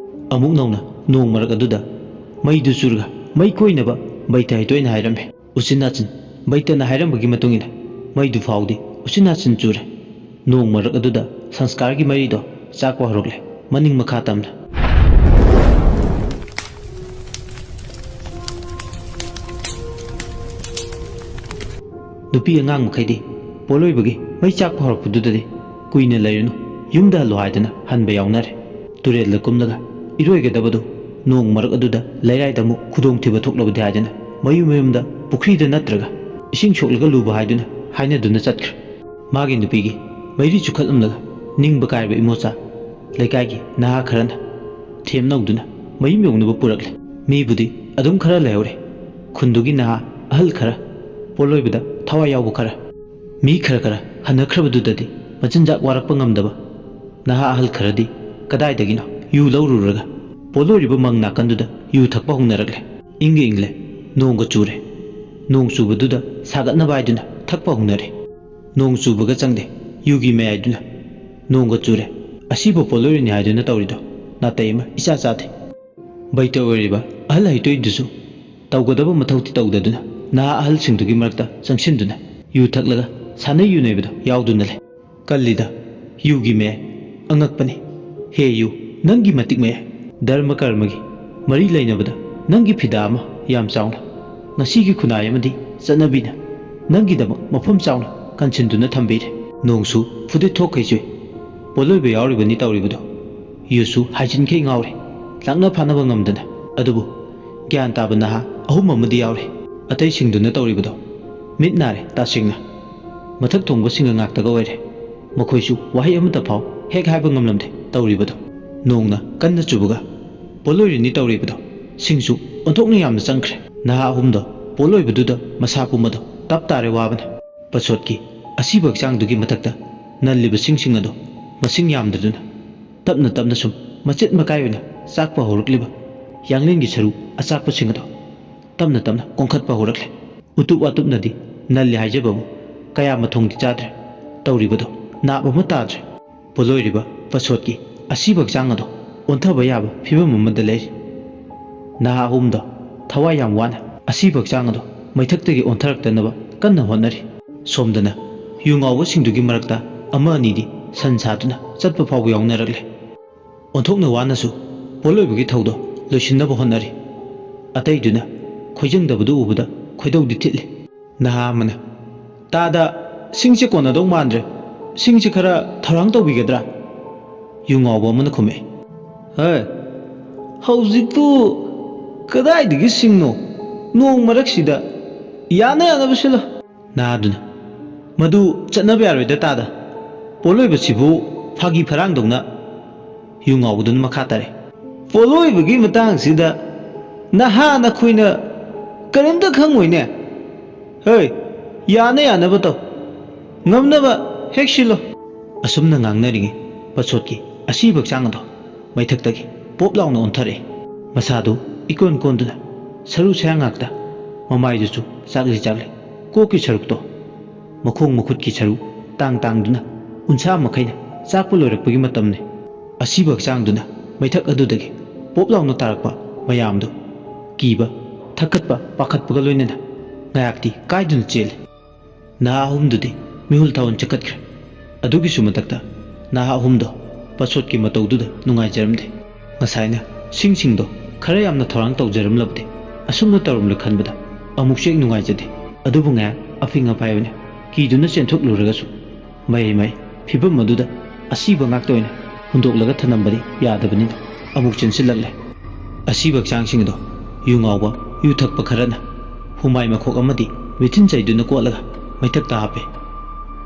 ꯑꯃꯨꯛ ꯅꯧꯅ ꯅꯣꯡ ꯃꯔꯛ ꯑꯗꯨꯗ ꯃꯩꯗꯨ ꯆꯨꯔꯒ ꯃꯩ ꯀꯣꯏꯅꯕ ꯕꯩꯇ ꯍꯩꯇꯣꯏꯅ ꯍꯥꯏꯔꯝꯃꯤ꯫ ꯎꯆꯤꯟ ꯅꯥꯆꯤꯟ ꯕꯩꯇꯅ ꯍꯥꯏꯔꯝꯕꯒꯤ ꯃꯇꯨꯡ ꯏꯟꯅ ꯃꯩꯗꯨ ꯐꯥꯎꯗꯤ ꯎꯆꯤꯟ ꯅꯥꯆꯤꯟ ꯆꯨꯔꯦ꯫ ꯅꯣꯡ ꯃꯔꯛ ꯑꯗꯨꯗ ꯁꯪꯁꯀꯥꯔꯒꯤ ꯃꯩꯔꯤꯗꯣ ꯆꯥꯛꯄ ꯍꯧꯔꯛꯂꯦ, ꯃꯅꯤꯡ ꯃꯈꯥ ꯇꯝꯅ꯫ ꯅꯨꯄꯤ ꯑꯉꯥꯡ ꯃꯈꯩꯗꯤ ꯄꯣꯠꯂꯣꯏꯕꯒꯤ ꯃꯩ ꯆꯥꯛꯄ ꯍꯧꯔꯛꯄꯗꯨꯗꯗꯤ ꯀꯨꯏꯅ ꯂꯩꯔꯨꯅꯨ, ꯌꯨꯝꯗ ꯍꯜꯂꯣ ꯍꯥꯏꯗꯨꯅ ꯍꯟꯕ ꯌꯥꯎꯅꯔꯦ꯫ ꯇꯨꯔꯦꯜꯗ ꯀꯨꯝꯂꯒ ꯏꯔꯣꯏꯒꯗꯕꯗꯨ ꯅꯣꯡ ꯃꯔꯛ ꯑꯗꯨꯗ ꯂꯩꯔꯥꯏꯗ ꯑꯃꯨꯛ ꯈꯨꯗꯣꯡꯊꯤꯕ ꯊꯣꯛꯂꯕꯗꯤ ꯍꯥꯏꯗꯨꯅ ꯃꯌꯨꯝ ꯃꯌꯨꯝꯗ ꯄꯨꯈ꯭ꯔꯤꯗ ꯅꯠꯇ꯭ꯔꯒ ꯏꯁꯤꯡ ꯁꯣꯛꯂꯒ ꯂꯨꯕ ꯍꯥꯏꯗꯨꯅ ꯍꯥꯏꯅꯗꯨꯅ ꯆꯠꯈ꯭ꯔꯦ꯫ ꯃꯥꯒꯤ ꯅꯨꯄꯤꯒꯤ ꯃꯩꯔꯤ ꯆꯨꯈꯠꯂꯝꯂꯒ ꯅꯤꯡꯕ ꯀꯥꯏꯔꯕ ꯏꯃꯣꯆꯥ ꯂꯩꯀꯥꯏꯒꯤ ꯅꯍꯥ ꯈꯔꯅ ꯊꯦꯝꯅꯧꯗꯨꯅ ꯃꯌꯨꯝ ꯌꯧꯅꯕ ꯄꯨꯔꯛꯂꯦ꯫ ꯃꯤꯕꯨꯗꯤ ꯑꯗꯨꯝ ꯈꯔ ꯂꯩꯍꯧꯔꯦ꯫ ꯈꯨꯟꯗꯨꯒꯤ ꯅꯍꯥ ꯑꯍꯜ ꯈꯔ, ꯄꯣꯠꯂꯣꯏꯕꯗ ꯊꯋꯥꯏ ꯌꯥꯎꯕ ꯈꯔ, ꯃꯤ ꯈꯔ ꯈꯔ ꯍꯟꯅꯈ꯭ꯔꯕꯗꯨꯗꯗꯤ ꯃꯆꯤꯟꯖꯥꯛ ꯋꯥꯔꯛꯄ ꯉꯝꯗꯕ ꯅꯍꯥ ꯑꯍꯜ ꯈꯔꯗꯤ ꯀꯗꯥꯏꯗꯒꯤꯅꯣ ꯌꯨ ꯂꯧꯔꯨꯔꯒ ꯄꯣꯠꯂꯣꯏꯔꯤꯕ ꯃꯪ ꯅꯥꯀꯟꯗꯨꯗ ꯌꯨ ꯊꯛꯄ ꯍꯧꯅꯔꯛꯂꯦ꯫ ꯏꯪꯒ ꯏꯪꯂꯦ, ꯅꯣꯡꯒ ꯆꯨꯔꯦ꯫ ꯅꯣꯡ ꯆꯨꯕꯗꯨꯗ ꯁꯥꯒꯠꯅꯕ ꯍꯥꯏꯗꯨꯅ ꯊꯛꯄ ꯍꯧꯅꯔꯦ꯫ ꯅꯣꯡ ꯆꯨꯕꯒ ꯆꯪꯗꯦ, ꯌꯨꯒꯤ ꯃꯌꯥꯏꯗꯨꯅ꯫ ꯅꯣꯡꯒ ꯆꯨꯔꯦ, ꯑꯁꯤꯕꯨ ꯄꯣꯠꯂꯣꯏꯔꯤꯅꯤ ꯍꯥꯏꯗꯨꯅ ꯇꯧꯔꯤꯗꯣ ꯅꯥꯇꯩ ꯑꯃ ꯏꯆꯥ ꯆꯥꯗꯦ꯫ ꯕꯩꯇ ꯑꯣꯏꯔꯤꯕ ꯑꯍꯜ ꯍꯩꯇꯣꯏꯗꯨꯁꯨ ꯇꯧꯒꯗꯕ ꯃꯊꯧꯗꯤ ꯇꯧꯗꯗꯨꯅ ꯅꯍꯥ ꯑꯍꯜꯁꯤꯡꯗꯨꯒꯤ ꯃꯔꯛꯇ ꯆꯪꯁꯤꯟꯗꯨꯅ ꯌꯨ ꯊꯛꯂꯒ ꯁꯥꯟꯅꯩ ꯌꯨꯅꯩꯕꯗꯣ ꯌꯥꯎꯗꯨꯅ ꯂꯩ꯫ ꯀꯜꯂꯤꯗ ꯌꯨꯒꯤ ꯃꯌꯥꯏ꯫ ꯑꯉꯛꯄꯅꯤ꯫ ꯍꯦ ꯌꯨ, ꯅꯪꯒꯤ ꯃꯇꯤꯛ ꯃꯌꯥꯏ꯫ ꯙꯔꯃ ꯀꯔꯃꯒꯤ ꯃꯔꯤ ꯂꯩꯅꯕꯗ ꯅꯪꯒꯤ ꯐꯤꯗꯥ ꯑꯃ ꯌꯥꯝ ꯆꯥꯎꯅ, ꯉꯁꯤꯒꯤ ꯈꯨꯟꯅꯥꯏ ꯑꯃꯗꯤ ꯆꯠꯅꯕꯤꯅ ꯅꯪꯒꯤꯗꯃꯛ ꯃꯐꯝ ꯆꯥꯎꯅ ꯀꯟꯁꯤꯟꯗꯨꯅ ꯊꯝꯕꯤꯔꯦ꯫ ꯅꯣꯡꯁꯨ ꯐꯨꯗꯤꯠ ꯊꯣꯛꯈꯩ ꯆꯨꯏ꯫ ꯄꯣꯠꯂꯣꯏꯕ ꯌꯥꯎꯔꯤꯕꯅꯤ ꯇꯧꯔꯤꯕꯗꯣ꯫ ꯌꯨꯁꯨ ꯍꯥꯏꯖꯤꯟꯈꯩ ꯉꯥꯎꯔꯦ꯫ ꯂꯥꯛꯅ ꯐꯥꯅꯕ ꯉꯝꯗꯅ꯫ ꯑꯗꯨꯕꯨ ꯒ꯭ꯌꯥꯟ ꯇꯥꯕ ꯅꯍꯥ ꯑꯍꯨꯝ ꯑꯃꯗꯤ ꯌꯥꯎꯔꯦ꯫ ꯑꯇꯩꯁꯤꯡꯗꯨꯅ ꯇꯧꯔꯤꯕꯗꯣ ꯃꯤꯠ ꯅꯥꯔꯦ ꯇꯁꯦꯡꯅ꯫ ꯃꯊꯛ ꯊꯣꯡꯕꯁꯤꯡꯒ ꯉꯥꯛꯇꯒ ꯑꯣꯏꯔꯦ꯫ ꯃꯈꯣꯏꯁꯨ ꯋꯥꯍꯩ ꯑꯃꯠꯇ ꯐꯥꯎ ꯍꯦꯛ ꯍꯥꯏꯕ ꯉꯝꯂꯝꯗꯦ ꯇꯧꯔꯤꯕꯗꯣ꯫ ꯅꯣꯡꯅ ꯀꯟꯅ ꯆꯨꯕꯒ ꯄꯣꯠꯂꯣꯏꯔꯤꯅꯤ ꯇꯧꯔꯤꯕꯗꯣ꯫ ꯁꯤꯡꯁꯨ ꯑꯣꯟꯊꯣꯛꯅ ꯌꯥꯝꯅ ꯆꯪꯈ꯭ꯔꯦ꯫ ꯅꯍꯥ ꯑꯍꯨꯝꯗꯣ ꯄꯣꯠꯂꯣꯏꯕꯗꯨꯗ ꯃꯁꯥ ꯄꯨꯝꯕꯗꯣ ꯇꯞ ꯇꯥꯔꯦ ꯋꯥꯕꯅ꯫ ꯄꯁꯣꯠꯀꯤ ꯑꯁꯤꯕ ꯍꯛꯆꯥꯡꯗꯨꯒꯤ ꯃꯊꯛꯇ ꯅꯜꯂꯤꯕꯁꯤꯡꯁꯤꯡ ꯑꯗꯣ ꯃꯁꯤꯡ ꯌꯥꯝꯗꯗꯨꯅ ꯇꯞꯅ ꯇꯞꯅ ꯁꯨꯝ ꯃꯆꯦꯠ ꯃꯀꯥꯏ ꯑꯣꯏꯅ ꯆꯥꯛꯄ ꯍꯧꯔꯛꯂꯤꯕ ꯌꯥꯡꯂꯦꯟꯒꯤ ꯁꯔꯨ ꯑꯆꯥꯛꯄꯁꯤꯡ ꯑꯗꯣ ꯇꯞꯅ ꯇꯞꯅ ꯀꯣꯟꯈꯠꯄ ꯍꯧꯔꯛꯂꯦ꯫ ꯎꯇꯨꯞ ꯋꯥꯇꯨꯞꯅꯗꯤ ꯅꯜꯂꯤ ꯍꯥꯏꯖꯕꯕꯨ ꯀꯌꯥ ꯃꯊꯣꯡꯗꯤ ꯆꯥꯗ꯭ꯔꯦ꯫ ꯇꯧꯔꯤꯕꯗꯣ ꯅꯥꯞ ꯑꯃ ꯇꯥꯗ꯭ꯔꯦ꯫ ꯄꯣꯠꯂꯣꯏꯔꯤꯕ ꯄꯁꯣꯠꯀꯤ ꯑꯁꯤꯕ ꯍꯛꯆꯥꯡ ꯑꯗꯣ ꯑꯣꯟꯊꯕ ꯌꯥꯕ ꯐꯤꯕꯝ ꯑꯃꯗ ꯂꯩꯔꯤ꯫ ꯅꯍꯥ ꯑꯍꯨꯝꯗꯣ ꯊꯋꯥꯏ ꯌꯥꯝ ꯋꯥꯅ ꯑꯁꯤꯕ ꯍꯛꯆꯥꯡ ꯑꯗꯣ ꯃꯩꯊꯛꯇꯒꯤ ꯑꯣꯟꯊꯔꯛꯇꯅꯕ ꯀꯟꯅ ꯍꯣꯠꯅꯔꯤ꯫ ꯁꯣꯝꯗꯅ ꯌꯨ ꯉꯥꯎꯕꯁꯤꯡꯗꯨꯒꯤ ꯃꯔꯛꯇ ꯑꯃ ꯑꯅꯤꯗꯤ ꯁꯟ ꯁꯥꯗꯨꯅ ꯆꯠꯄ ꯐꯥꯎꯕ ꯌꯥꯎꯅꯔꯛꯂꯦ꯫ ꯑꯣꯟꯊꯣꯛꯅ ꯋꯥꯅꯁꯨ ꯄꯣꯠꯂꯣꯏꯕꯒꯤ ꯊꯧꯗꯣ ꯂꯣꯏꯁꯤꯟꯅꯕ ꯍꯣꯠꯅꯔꯤ꯫ ꯑꯇꯩꯗꯨꯅ ꯈꯣꯏꯖꯪꯗꯕꯗꯨ ꯎꯕꯗ ꯈꯣꯏꯗꯧꯗꯤ ꯊꯤꯠꯂꯤ꯫ ꯅꯍꯥ ꯑꯃꯅ, "ꯇꯥꯗ, ꯁꯤꯡꯁꯦ ꯀꯣꯟꯅꯗꯧ ꯃꯥꯟꯗ꯭ꯔꯦ꯫ ꯁꯤꯡꯁꯦ ꯈꯔ ꯊꯧꯔꯥꯡ ꯇꯧꯕꯤꯒꯗ꯭ꯔꯥ?" ꯌꯨ ꯉꯥꯎꯕ ꯑꯃꯅ ꯈꯨꯝꯃꯛꯏ꯫ "ꯍꯦ, ꯍꯧꯖꯤꯛꯄꯨ ꯀꯗꯥꯏꯗꯒꯤ ꯁꯤꯡꯅꯣ? ꯅꯣꯡ ꯃꯔꯛꯁꯤꯗ ꯌꯥꯅ ꯌꯥꯅꯕ ꯁꯤꯜꯂꯣ꯫" ꯅꯍꯥꯗꯨꯅ, "ꯃꯗꯨ ꯆꯠꯅꯕ ꯌꯥꯔꯣꯏꯗ ꯇꯥꯗ꯫ ꯄꯣꯠꯂꯣꯏꯕꯁꯤꯕꯨ ꯐꯥꯒꯤ ꯐꯔꯥꯡꯗꯧꯅ ꯌꯨ ꯉꯥꯎꯕꯗꯨꯅ ꯃꯈꯥ ꯇꯥꯔꯦ꯫ "ꯄꯣꯠꯂꯣꯏꯕꯒꯤ ꯃꯇꯥꯡꯁꯤꯗ ꯅꯍꯥ ꯅꯈꯣꯏꯅ ꯀꯔꯤꯝꯇ ꯈꯪꯉꯣꯏꯅꯦ꯫ ꯍꯣꯏ, ꯌꯥꯅ ꯌꯥꯅꯕ ꯇꯧ꯫ ꯉꯝꯅꯕ ꯍꯦꯛ ꯁꯤꯜꯂꯣ꯫" ꯑꯁꯨꯝꯅ ꯉꯥꯡꯅꯔꯤꯉꯩ ꯄꯁꯣꯠꯀꯤ ꯑꯁꯤꯕ ꯍꯛꯆꯥꯡ ꯑꯗꯣ ꯃꯩꯊꯛꯇꯒꯤ ꯄꯣꯞ ꯂꯥꯎꯅ ꯑꯣꯟꯊꯔꯛꯏ꯫ ꯃꯁꯥꯗꯨ ꯏꯀꯣꯟ ꯀꯣꯟꯗꯨꯅ ꯁꯔꯨ ꯁꯌꯥꯡ ꯉꯥꯛꯇ, ꯃꯃꯥꯏꯗꯨꯁꯨ ꯆꯥꯛꯂꯤ ꯆꯥꯛꯂꯤ, ꯀꯣꯛꯀꯤ ꯁꯔꯨꯛꯇꯣ ꯃꯈꯣꯡ ꯃꯈꯨꯠꯀꯤ ꯁꯔꯨ ꯇꯥꯡ ꯇꯥꯡꯗꯨꯅ ꯎꯟꯁꯥ ꯃꯈꯩꯅ ꯆꯥꯛꯄ ꯂꯣꯏꯔꯛꯄꯒꯤ ꯃꯇꯝꯅꯤ꯫ ꯑꯁꯤꯕ ꯍꯛꯆꯥꯡꯗꯨꯅ ꯃꯩꯊꯛ ꯑꯗꯨꯗꯒꯤ ꯄꯣꯞ ꯂꯥꯎꯅ ꯇꯥꯔꯛꯄ ꯃꯌꯥꯝꯗꯨ ꯀꯤꯕ, ꯊꯛꯀꯠꯄ, ꯄꯥꯈꯠꯄꯒ ꯂꯣꯏꯅꯅ ꯉꯥꯏꯍꯥꯛꯇꯤ ꯀꯥꯏꯗꯨꯅ ꯆꯦꯜꯂꯤ꯫ ꯅꯍꯥ ꯑꯍꯨꯝꯗꯨꯗꯤ ꯃꯤꯍꯨꯜ ꯊꯥꯍꯨꯟ ꯆꯠꯈꯠꯈ꯭ꯔꯦ꯫ ꯑꯗꯨꯒꯤꯁꯨ ꯃꯊꯛꯇ ꯅꯍꯥ ꯑꯍꯨꯝꯗꯣ ꯄꯁꯣꯠꯀꯤ ꯃꯇꯧꯗꯨꯗ ꯅꯨꯡꯉꯥꯏꯖꯔꯝꯗꯦ꯫ ꯉꯁꯥꯏꯅ ꯁꯤꯡꯁꯤꯡꯗꯣ ꯈꯔ ꯌꯥꯝꯅ ꯊꯧꯔꯥꯡ ꯇꯧꯖꯔꯝꯂꯕꯗꯤ ꯑꯁꯨꯝꯅ ꯇꯧꯔꯝꯂꯣꯏ ꯈꯟꯕꯗ ꯑꯃꯨꯛꯁꯨ ꯍꯦꯛ ꯅꯨꯡꯉꯥꯏꯖꯗꯦ꯫ ꯑꯗꯨꯕꯨ ꯉꯥꯏꯍꯥꯛ ꯑꯐꯤꯡ ꯑꯐꯥꯏ ꯑꯣꯏꯅ ꯀꯤꯗꯨꯅ ꯆꯦꯟꯊꯣꯛꯂꯨꯔꯒꯁꯨ ꯃꯍꯩ ꯃꯍꯩ ꯐꯤꯕꯝ ꯑꯗꯨꯗ ꯑꯁꯤꯕ ꯉꯥꯛꯇ ꯑꯣꯏꯅ ꯍꯨꯟꯗꯣꯛꯂꯒ ꯊꯅꯝꯕꯗꯤ ꯌꯥꯗꯕꯅꯤꯅ ꯑꯃꯨꯛ ꯆꯦꯟꯁꯤꯜꯂꯛꯂꯦ꯫ ꯑꯁꯤꯕ ꯍꯛꯆꯥꯡꯁꯤꯡ ꯑꯗꯣ ꯌꯨ ꯉꯥꯎꯕ, ꯌꯨ ꯊꯛꯄ ꯈꯔꯅ ꯍꯨꯃꯥꯏ ꯃꯈꯣꯛ ꯑꯃꯗꯤ ꯃꯤꯊꯤꯟ ꯆꯩꯗꯨꯅ ꯀꯣꯠꯂꯒ ꯃꯩꯊꯛꯇ ꯍꯥꯞꯄꯦ꯫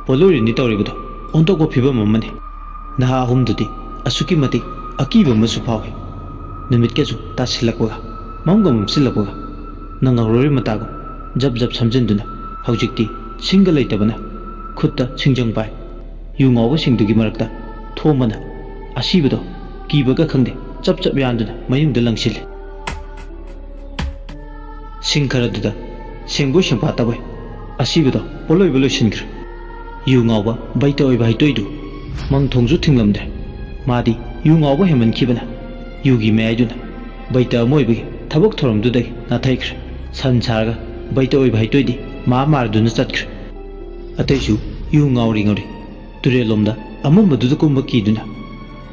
ꯄꯣꯠꯂꯣꯏꯔꯤꯅꯤ ꯇꯧꯔꯤꯕꯗꯣ ꯑꯣꯟꯊꯣꯛꯄ ꯐꯤꯕꯝ ꯑꯃꯅꯤ꯫ ꯅꯍꯥ ꯑꯍꯨꯝꯗꯨꯗꯤ ꯑꯁꯨꯛꯀꯤ ꯃꯇꯤꯛ ꯑꯀꯤꯕ ꯑꯃꯁꯨ ꯐꯥꯎꯏ꯫ ꯅꯨꯃꯤꯠꯀꯁꯨ ꯇꯥꯁꯤꯜꯂꯛꯄꯒ, ꯃꯝꯒ ꯃꯝꯁꯤꯜꯂꯛꯄꯒ, ꯅꯪꯍꯧꯔꯣꯏ ꯃꯇꯥꯒꯨꯝ ꯖꯞ ꯖꯞ ꯁꯝꯖꯤꯟꯗꯨꯅ ꯍꯧꯖꯤꯛꯇꯤ ꯁꯤꯡꯒ ꯂꯩꯇꯕꯅ ꯈꯨꯠꯇ ꯁꯤꯡꯖꯪ ꯄꯥꯏ꯫ ꯌꯨ ꯉꯥꯎꯕꯁꯤꯡꯗꯨꯒꯤ ꯃꯔꯛꯇ ꯊꯣꯝꯕꯅ ꯑꯁꯤꯕꯗꯣ ꯀꯤꯕꯒ ꯈꯪꯗꯦ ꯆꯞ ꯆꯞ ꯌꯥꯟꯗꯨꯅ ꯃꯌꯨꯝꯗ ꯂꯪꯁꯤꯜꯂꯤ꯫ ꯁꯤꯡ ꯈꯔꯗꯨꯗ ꯁꯦꯡꯕꯣꯏ ꯁꯦꯡꯄꯥꯠꯇꯕꯣꯏ ꯑꯁꯤꯕꯗꯣ ꯄꯣꯠꯂꯣꯏꯕ ꯂꯣꯏꯁꯤꯟꯈ꯭ꯔꯦ꯫ ꯌꯨ ꯉꯥꯎꯕ ꯕꯩꯇ ꯑꯣꯏꯕ ꯍꯩꯇꯣꯏꯗꯨ ꯃꯪ ꯊꯣꯡꯁꯨ ꯊꯤꯡꯂꯝꯗ꯭ꯔꯦ꯫ ꯃꯥꯗꯤ ꯌꯨ ꯉꯥꯎꯕ ꯍꯦꯟꯃꯟꯈꯤꯕꯅ ꯌꯨꯒꯤ ꯃꯌꯥꯏꯗꯨꯅ ꯕꯩꯇ ꯑꯃ ꯑꯣꯏꯕꯒꯤ ꯊꯕꯛ ꯊꯧꯔꯝꯗꯨꯗꯒꯤ ꯅꯥꯊꯩꯈ꯭ꯔꯦ꯫ ꯁꯟ ꯁꯥꯔꯒ ꯕꯩꯇ ꯑꯣꯏꯕ ꯍꯩꯇꯣꯏꯗꯤ ꯃꯥ ꯃꯥꯔꯗꯨꯅ ꯆꯠꯈ꯭ꯔꯦ꯫ ꯑꯇꯩꯁꯨ ꯌꯨ ꯉꯥꯎꯔꯤ ꯉꯥꯎꯔꯤ ꯇꯨꯔꯦꯜꯂꯣꯝꯗ ꯑꯃꯝꯕꯗꯨꯗ ꯀꯨꯝꯕ ꯀꯤꯗꯨꯅ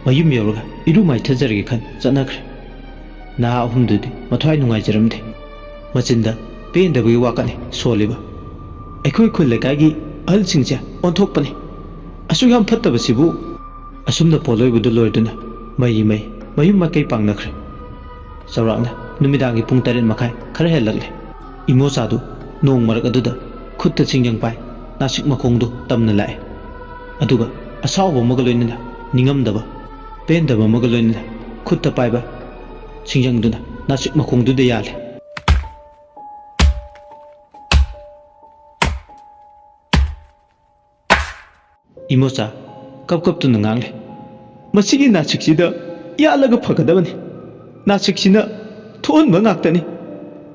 ꯃꯌꯨꯝ ꯌꯧꯔꯒ ꯏꯔꯨ ꯃꯥꯏꯊꯖꯔꯒꯦ ꯈꯟ ꯆꯠꯅꯈ꯭ꯔꯦ꯫ ꯅꯍꯥ ꯑꯍꯨꯝꯗꯨꯗꯤ ꯃꯊ꯭ꯋꯥꯏ ꯅꯨꯡꯉꯥꯏꯖꯔꯝꯗꯦ꯫ ꯃꯆꯤꯟꯗ ꯄꯦꯟꯗꯕꯒꯤ ꯋꯥꯀꯠꯅꯤ ꯁꯣꯜꯂꯤꯕ꯫ "ꯑꯩꯈꯣꯏ ꯈꯨꯜ ꯂꯩꯀꯥꯏꯒꯤ ꯑꯍꯜꯁꯤꯡꯁꯦ ꯑꯣꯟꯊꯣꯛꯄꯅꯤ꯫ ꯑꯁꯨꯛ ꯌꯥꯝ ꯐꯠꯇꯕꯁꯤꯕꯨ!" ꯑꯁꯨꯝꯅ ꯄꯣꯠꯂꯣꯏꯕꯗꯨ ꯂꯣꯏꯗꯨꯅ ꯃꯩ ꯃꯩ ꯃꯌꯨꯝ ꯃꯥꯏꯀꯩ ꯄꯥꯡꯅꯈ꯭ꯔꯦ꯫ ꯆꯥꯎꯔꯥꯛꯅ ꯅꯨꯃꯤꯗꯥꯡꯒꯤ ꯄꯨꯡ ꯇꯔꯦꯠ ꯃꯈꯥꯏ ꯈꯔ ꯍꯦꯜꯂꯛꯂꯦ꯫ ꯏꯃꯣꯆꯥꯗꯨ ꯅꯣꯡ ꯃꯔꯛ ꯑꯗꯨꯗ ꯈꯨꯠꯇ ꯆꯤꯡꯖꯪ ꯄꯥꯏ, ꯅꯥꯁꯤꯛ ꯃꯈꯣꯡꯗꯨ ꯇꯝꯅ ꯂꯥꯛꯑꯦ꯫ ꯑꯗꯨꯒ ꯑꯁꯥꯎꯕ ꯑꯃꯒ ꯂꯣꯏꯅꯅ ꯅꯤꯡꯉꯝꯗꯕ, ꯄꯦꯟꯗꯕ ꯑꯃꯒ ꯂꯣꯏꯅꯅ ꯈꯨꯠꯇ ꯄꯥꯏꯕ ꯆꯤꯡꯖꯪꯗꯨꯅ ꯅꯥꯁꯤꯛ ꯃꯈꯣꯡꯗꯨꯗ ꯌꯥꯜꯂꯦ꯫ ꯏꯃꯣꯆꯥ ꯀꯞ ꯀꯞꯇꯨꯅ ꯉꯥꯡꯂꯦ, "ꯃꯁꯤꯒꯤ ꯅꯥꯁꯤꯛꯁꯤꯗ ꯌꯥꯜꯂꯒ ꯐꯒꯗꯕꯅꯤ꯫ ꯅꯥꯁꯤꯛꯁꯤꯅ ꯊꯣꯛꯍꯟꯕ ꯉꯥꯛꯇꯅꯤ꯫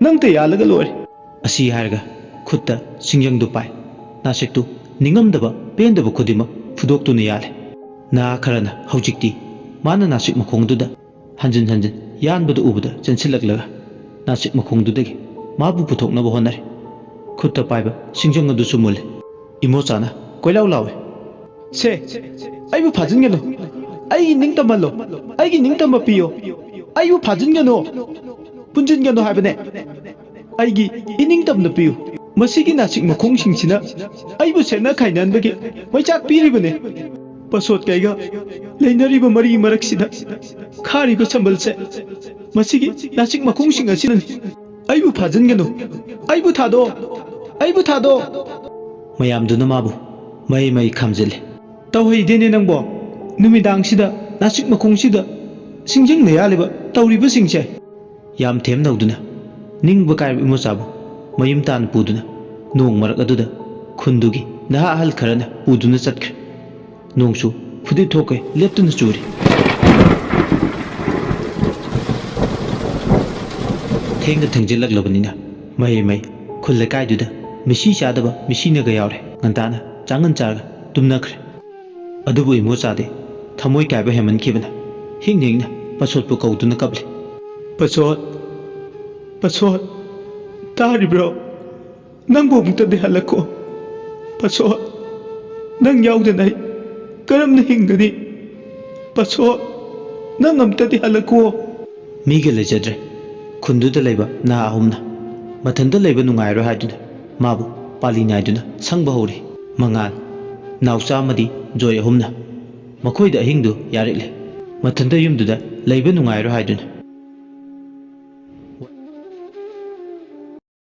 ꯅꯪꯇ ꯌꯥꯜꯂꯒ ꯂꯣꯏꯔꯦ꯫" ꯑꯁꯤ ꯍꯥꯏꯔꯒ ꯈꯨꯠꯇ ꯁꯤꯡꯖꯪꯗꯨ ꯄꯥꯏ꯫ ꯅꯥꯁꯤꯛꯇꯨ ꯅꯤꯡꯉꯝꯗꯕ ꯄꯦꯟꯗꯕ ꯈꯨꯗꯤꯡꯃꯛ ꯐꯨꯗꯣꯛꯇꯨꯅ ꯌꯥꯜꯂꯦ꯫ ꯅꯍꯥ ꯈꯔꯅ ꯍꯧꯖꯤꯛꯇꯤ ꯃꯥꯅ ꯅꯥꯁꯤꯛ ꯃꯈꯣꯡꯗꯨꯗ ꯍꯟꯖꯤꯟ ꯍꯟꯖꯤꯟ ꯌꯥꯟꯕꯗꯨ ꯎꯕꯗ ꯆꯦꯟꯁꯤꯜꯂꯛꯂꯒ ꯅꯥꯁꯤꯛ ꯃꯈꯣꯡꯗꯨꯗꯒꯤ ꯃꯥꯕꯨ ꯄꯨꯊꯣꯛꯅꯕ ꯍꯣꯠꯅꯔꯦ꯫ ꯈꯨꯠꯇ ꯄꯥꯏꯕ ꯁꯤꯡꯖꯪ ꯑꯗꯨꯁꯨ ꯃꯨꯜꯂꯦ꯫ ꯏꯃꯣꯆꯥꯅ ꯀꯣꯏꯂꯥꯎ ꯂꯥꯎꯏ, "ꯁꯦ, ꯑꯩꯕꯨ ꯐꯥꯖꯤꯟꯒꯅꯨ꯫ ꯑꯩꯒꯤ ꯅꯤꯡꯇꯝꯍꯜꯂꯣ꯫ ꯑꯩꯒꯤ ꯅꯤꯡꯇꯝꯕ ꯄꯤꯌꯣ꯫ ꯑꯩꯕꯨ ꯐꯥꯖꯤꯟꯒꯅꯨ꯫ ꯄꯨꯟꯁꯤꯟꯒꯅꯨ ꯍꯥꯏꯕꯅꯦ꯫ ꯑꯩꯒꯤ ꯏꯅꯤꯡꯇꯝꯅ ꯄꯤꯌꯨ꯫ ꯃꯁꯤꯒꯤ ꯅꯥꯁꯤꯛ ꯃꯈꯣꯡꯁꯤꯡꯁꯤꯅ ꯑꯩꯕꯨ ꯁꯦꯠꯅ ꯈꯥꯏꯅꯍꯟꯕꯒꯤ ꯃꯩꯆꯥꯛ ꯄꯤꯔꯤꯕꯅꯦ꯫ ꯄꯁꯣꯠ ꯀꯩꯒ ꯂꯩꯅꯔꯤꯕ ꯃꯔꯤ ꯃꯔꯛꯁꯤꯗ ꯈꯥꯔꯤꯕ ꯁꯝꯕꯜꯁꯦ ꯃꯁꯤꯒꯤ ꯅꯥꯁꯤꯛ ꯃꯈꯣꯡꯁꯤꯡ ꯑꯁꯤꯅꯅꯤ꯫ ꯑꯩꯕꯨ ꯐꯥꯖꯤꯟꯒꯅꯨ꯫ ꯑꯩꯕꯨ ꯊꯥꯗꯣꯛꯑꯣ꯫ ꯑꯩꯕꯨ ꯊꯥꯗꯣꯛꯑꯣ꯫" ꯃꯌꯥꯝꯗꯨꯅ ꯃꯥꯕꯨ ꯃꯍꯩ ꯃꯍꯩ ꯈꯥꯝꯖꯤꯜꯂꯤ꯫ "ꯇꯧꯍꯩꯗꯦꯅꯦ ꯅꯪꯕꯣ, ꯅꯨꯃꯤꯗꯥꯡꯁꯤꯗ ꯅꯥꯁꯤꯛ ꯃꯈꯣꯡꯁꯤꯗ ꯁꯤꯡꯖꯪꯅ ꯌꯥꯜꯂꯤꯕ ꯇꯧꯔꯤꯕꯁꯤꯡꯁꯦ!" ꯌꯥꯝ ꯊꯦꯝꯅꯧꯗꯨꯅ ꯅꯤꯡꯕ ꯀꯥꯏꯕ ꯏꯃꯣꯆꯥꯕꯨ ꯃꯌꯨꯝ ꯇꯥꯅ ꯄꯨꯗꯨꯅ ꯅꯣꯡ ꯃꯔꯛ ꯑꯗꯨꯗ ꯈꯨꯟꯗꯨꯒꯤ ꯅꯍꯥ ꯑꯍꯜ ꯈꯔꯅ ꯄꯨꯗꯨꯅ ꯆꯠꯈ꯭ꯔꯦ꯫ ꯅꯣꯡꯁꯨ ꯐꯨꯗꯤꯠ ꯊꯣꯛꯀꯩ ꯂꯦꯞꯇꯅ ꯆꯨꯔꯤ꯫ ꯊꯦꯡꯒ ꯊꯦꯡꯖꯤꯜꯂꯛꯂꯕꯅꯤꯅ ꯃꯍꯩ ꯃꯍꯩ ꯈꯨꯜ ꯂꯩꯀꯥꯏꯗꯨꯗ ꯃꯤꯁꯤ ꯆꯥꯗꯕ ꯃꯤꯁꯤꯅꯒ ꯌꯥꯎꯔꯦ꯫ ꯉꯟꯇꯥꯅ ꯆꯥꯉꯟ ꯆꯥꯔꯒ ꯇꯨꯝꯅꯈ꯭ꯔꯦ꯫ ꯑꯗꯨꯕꯨ ꯏꯃꯣꯆꯥꯗꯤ ꯊꯃꯣꯏ ꯀꯥꯏꯕ ꯍꯦꯟꯃꯟꯈꯤꯕꯅ ꯍꯤꯡꯅ ꯍꯤꯡꯅ ꯄꯁꯣꯠꯄꯨ ꯀꯧꯗꯨꯅ ꯀꯞꯂꯤ꯫ "ꯄꯁꯣꯠ, ꯄꯥꯁꯣꯟ, ꯇꯥꯔꯤꯕ꯭ꯔꯣ? ꯅꯪꯕꯨ ꯑꯃꯨꯛꯇꯗꯤ ꯍꯜꯂꯛꯈꯣ꯫ ꯄꯥꯁꯣꯟ, ꯅꯪ ꯌꯥꯎꯗꯅ ꯑꯩ ꯀꯔꯝꯅ ꯍꯤꯡꯒꯅꯤ? ꯄꯥꯁꯣꯟ, ꯅꯪ ꯑꯝꯇꯗꯤ ꯍꯜꯂꯛꯈꯣ꯫ ꯃꯤꯒ ꯂꯩꯖꯗ꯭ꯔꯦ꯫ ꯈꯨꯟꯗꯨꯗ ꯂꯩꯕ ꯅꯍꯥ ꯑꯍꯨꯝꯅ ꯃꯊꯟꯇ ꯂꯩꯕ ꯅꯨꯡꯉꯥꯏꯔꯣꯏ ꯍꯥꯏꯗꯨꯅ ꯃꯥꯕꯨ ꯄꯥꯂꯤ ꯅꯥꯏꯗꯨꯅ ꯁꯪꯕ ꯍꯧꯔꯤ꯫ ꯃꯉꯥꯜ, ꯅꯥꯎꯆꯥ ꯑꯃꯗꯤ ꯖꯣꯏ ꯑꯍꯨꯝꯅ ꯃꯈꯣꯏꯗ ꯑꯍꯤꯡꯗꯨ ꯌꯥꯔꯛꯂꯦ꯫ ꯃꯊꯟꯇ ꯌꯨꯝꯗꯨꯗ ꯂꯩꯕ ꯅꯨꯡꯉꯥꯏꯔꯣꯏ ꯍꯥꯏꯗꯨꯅ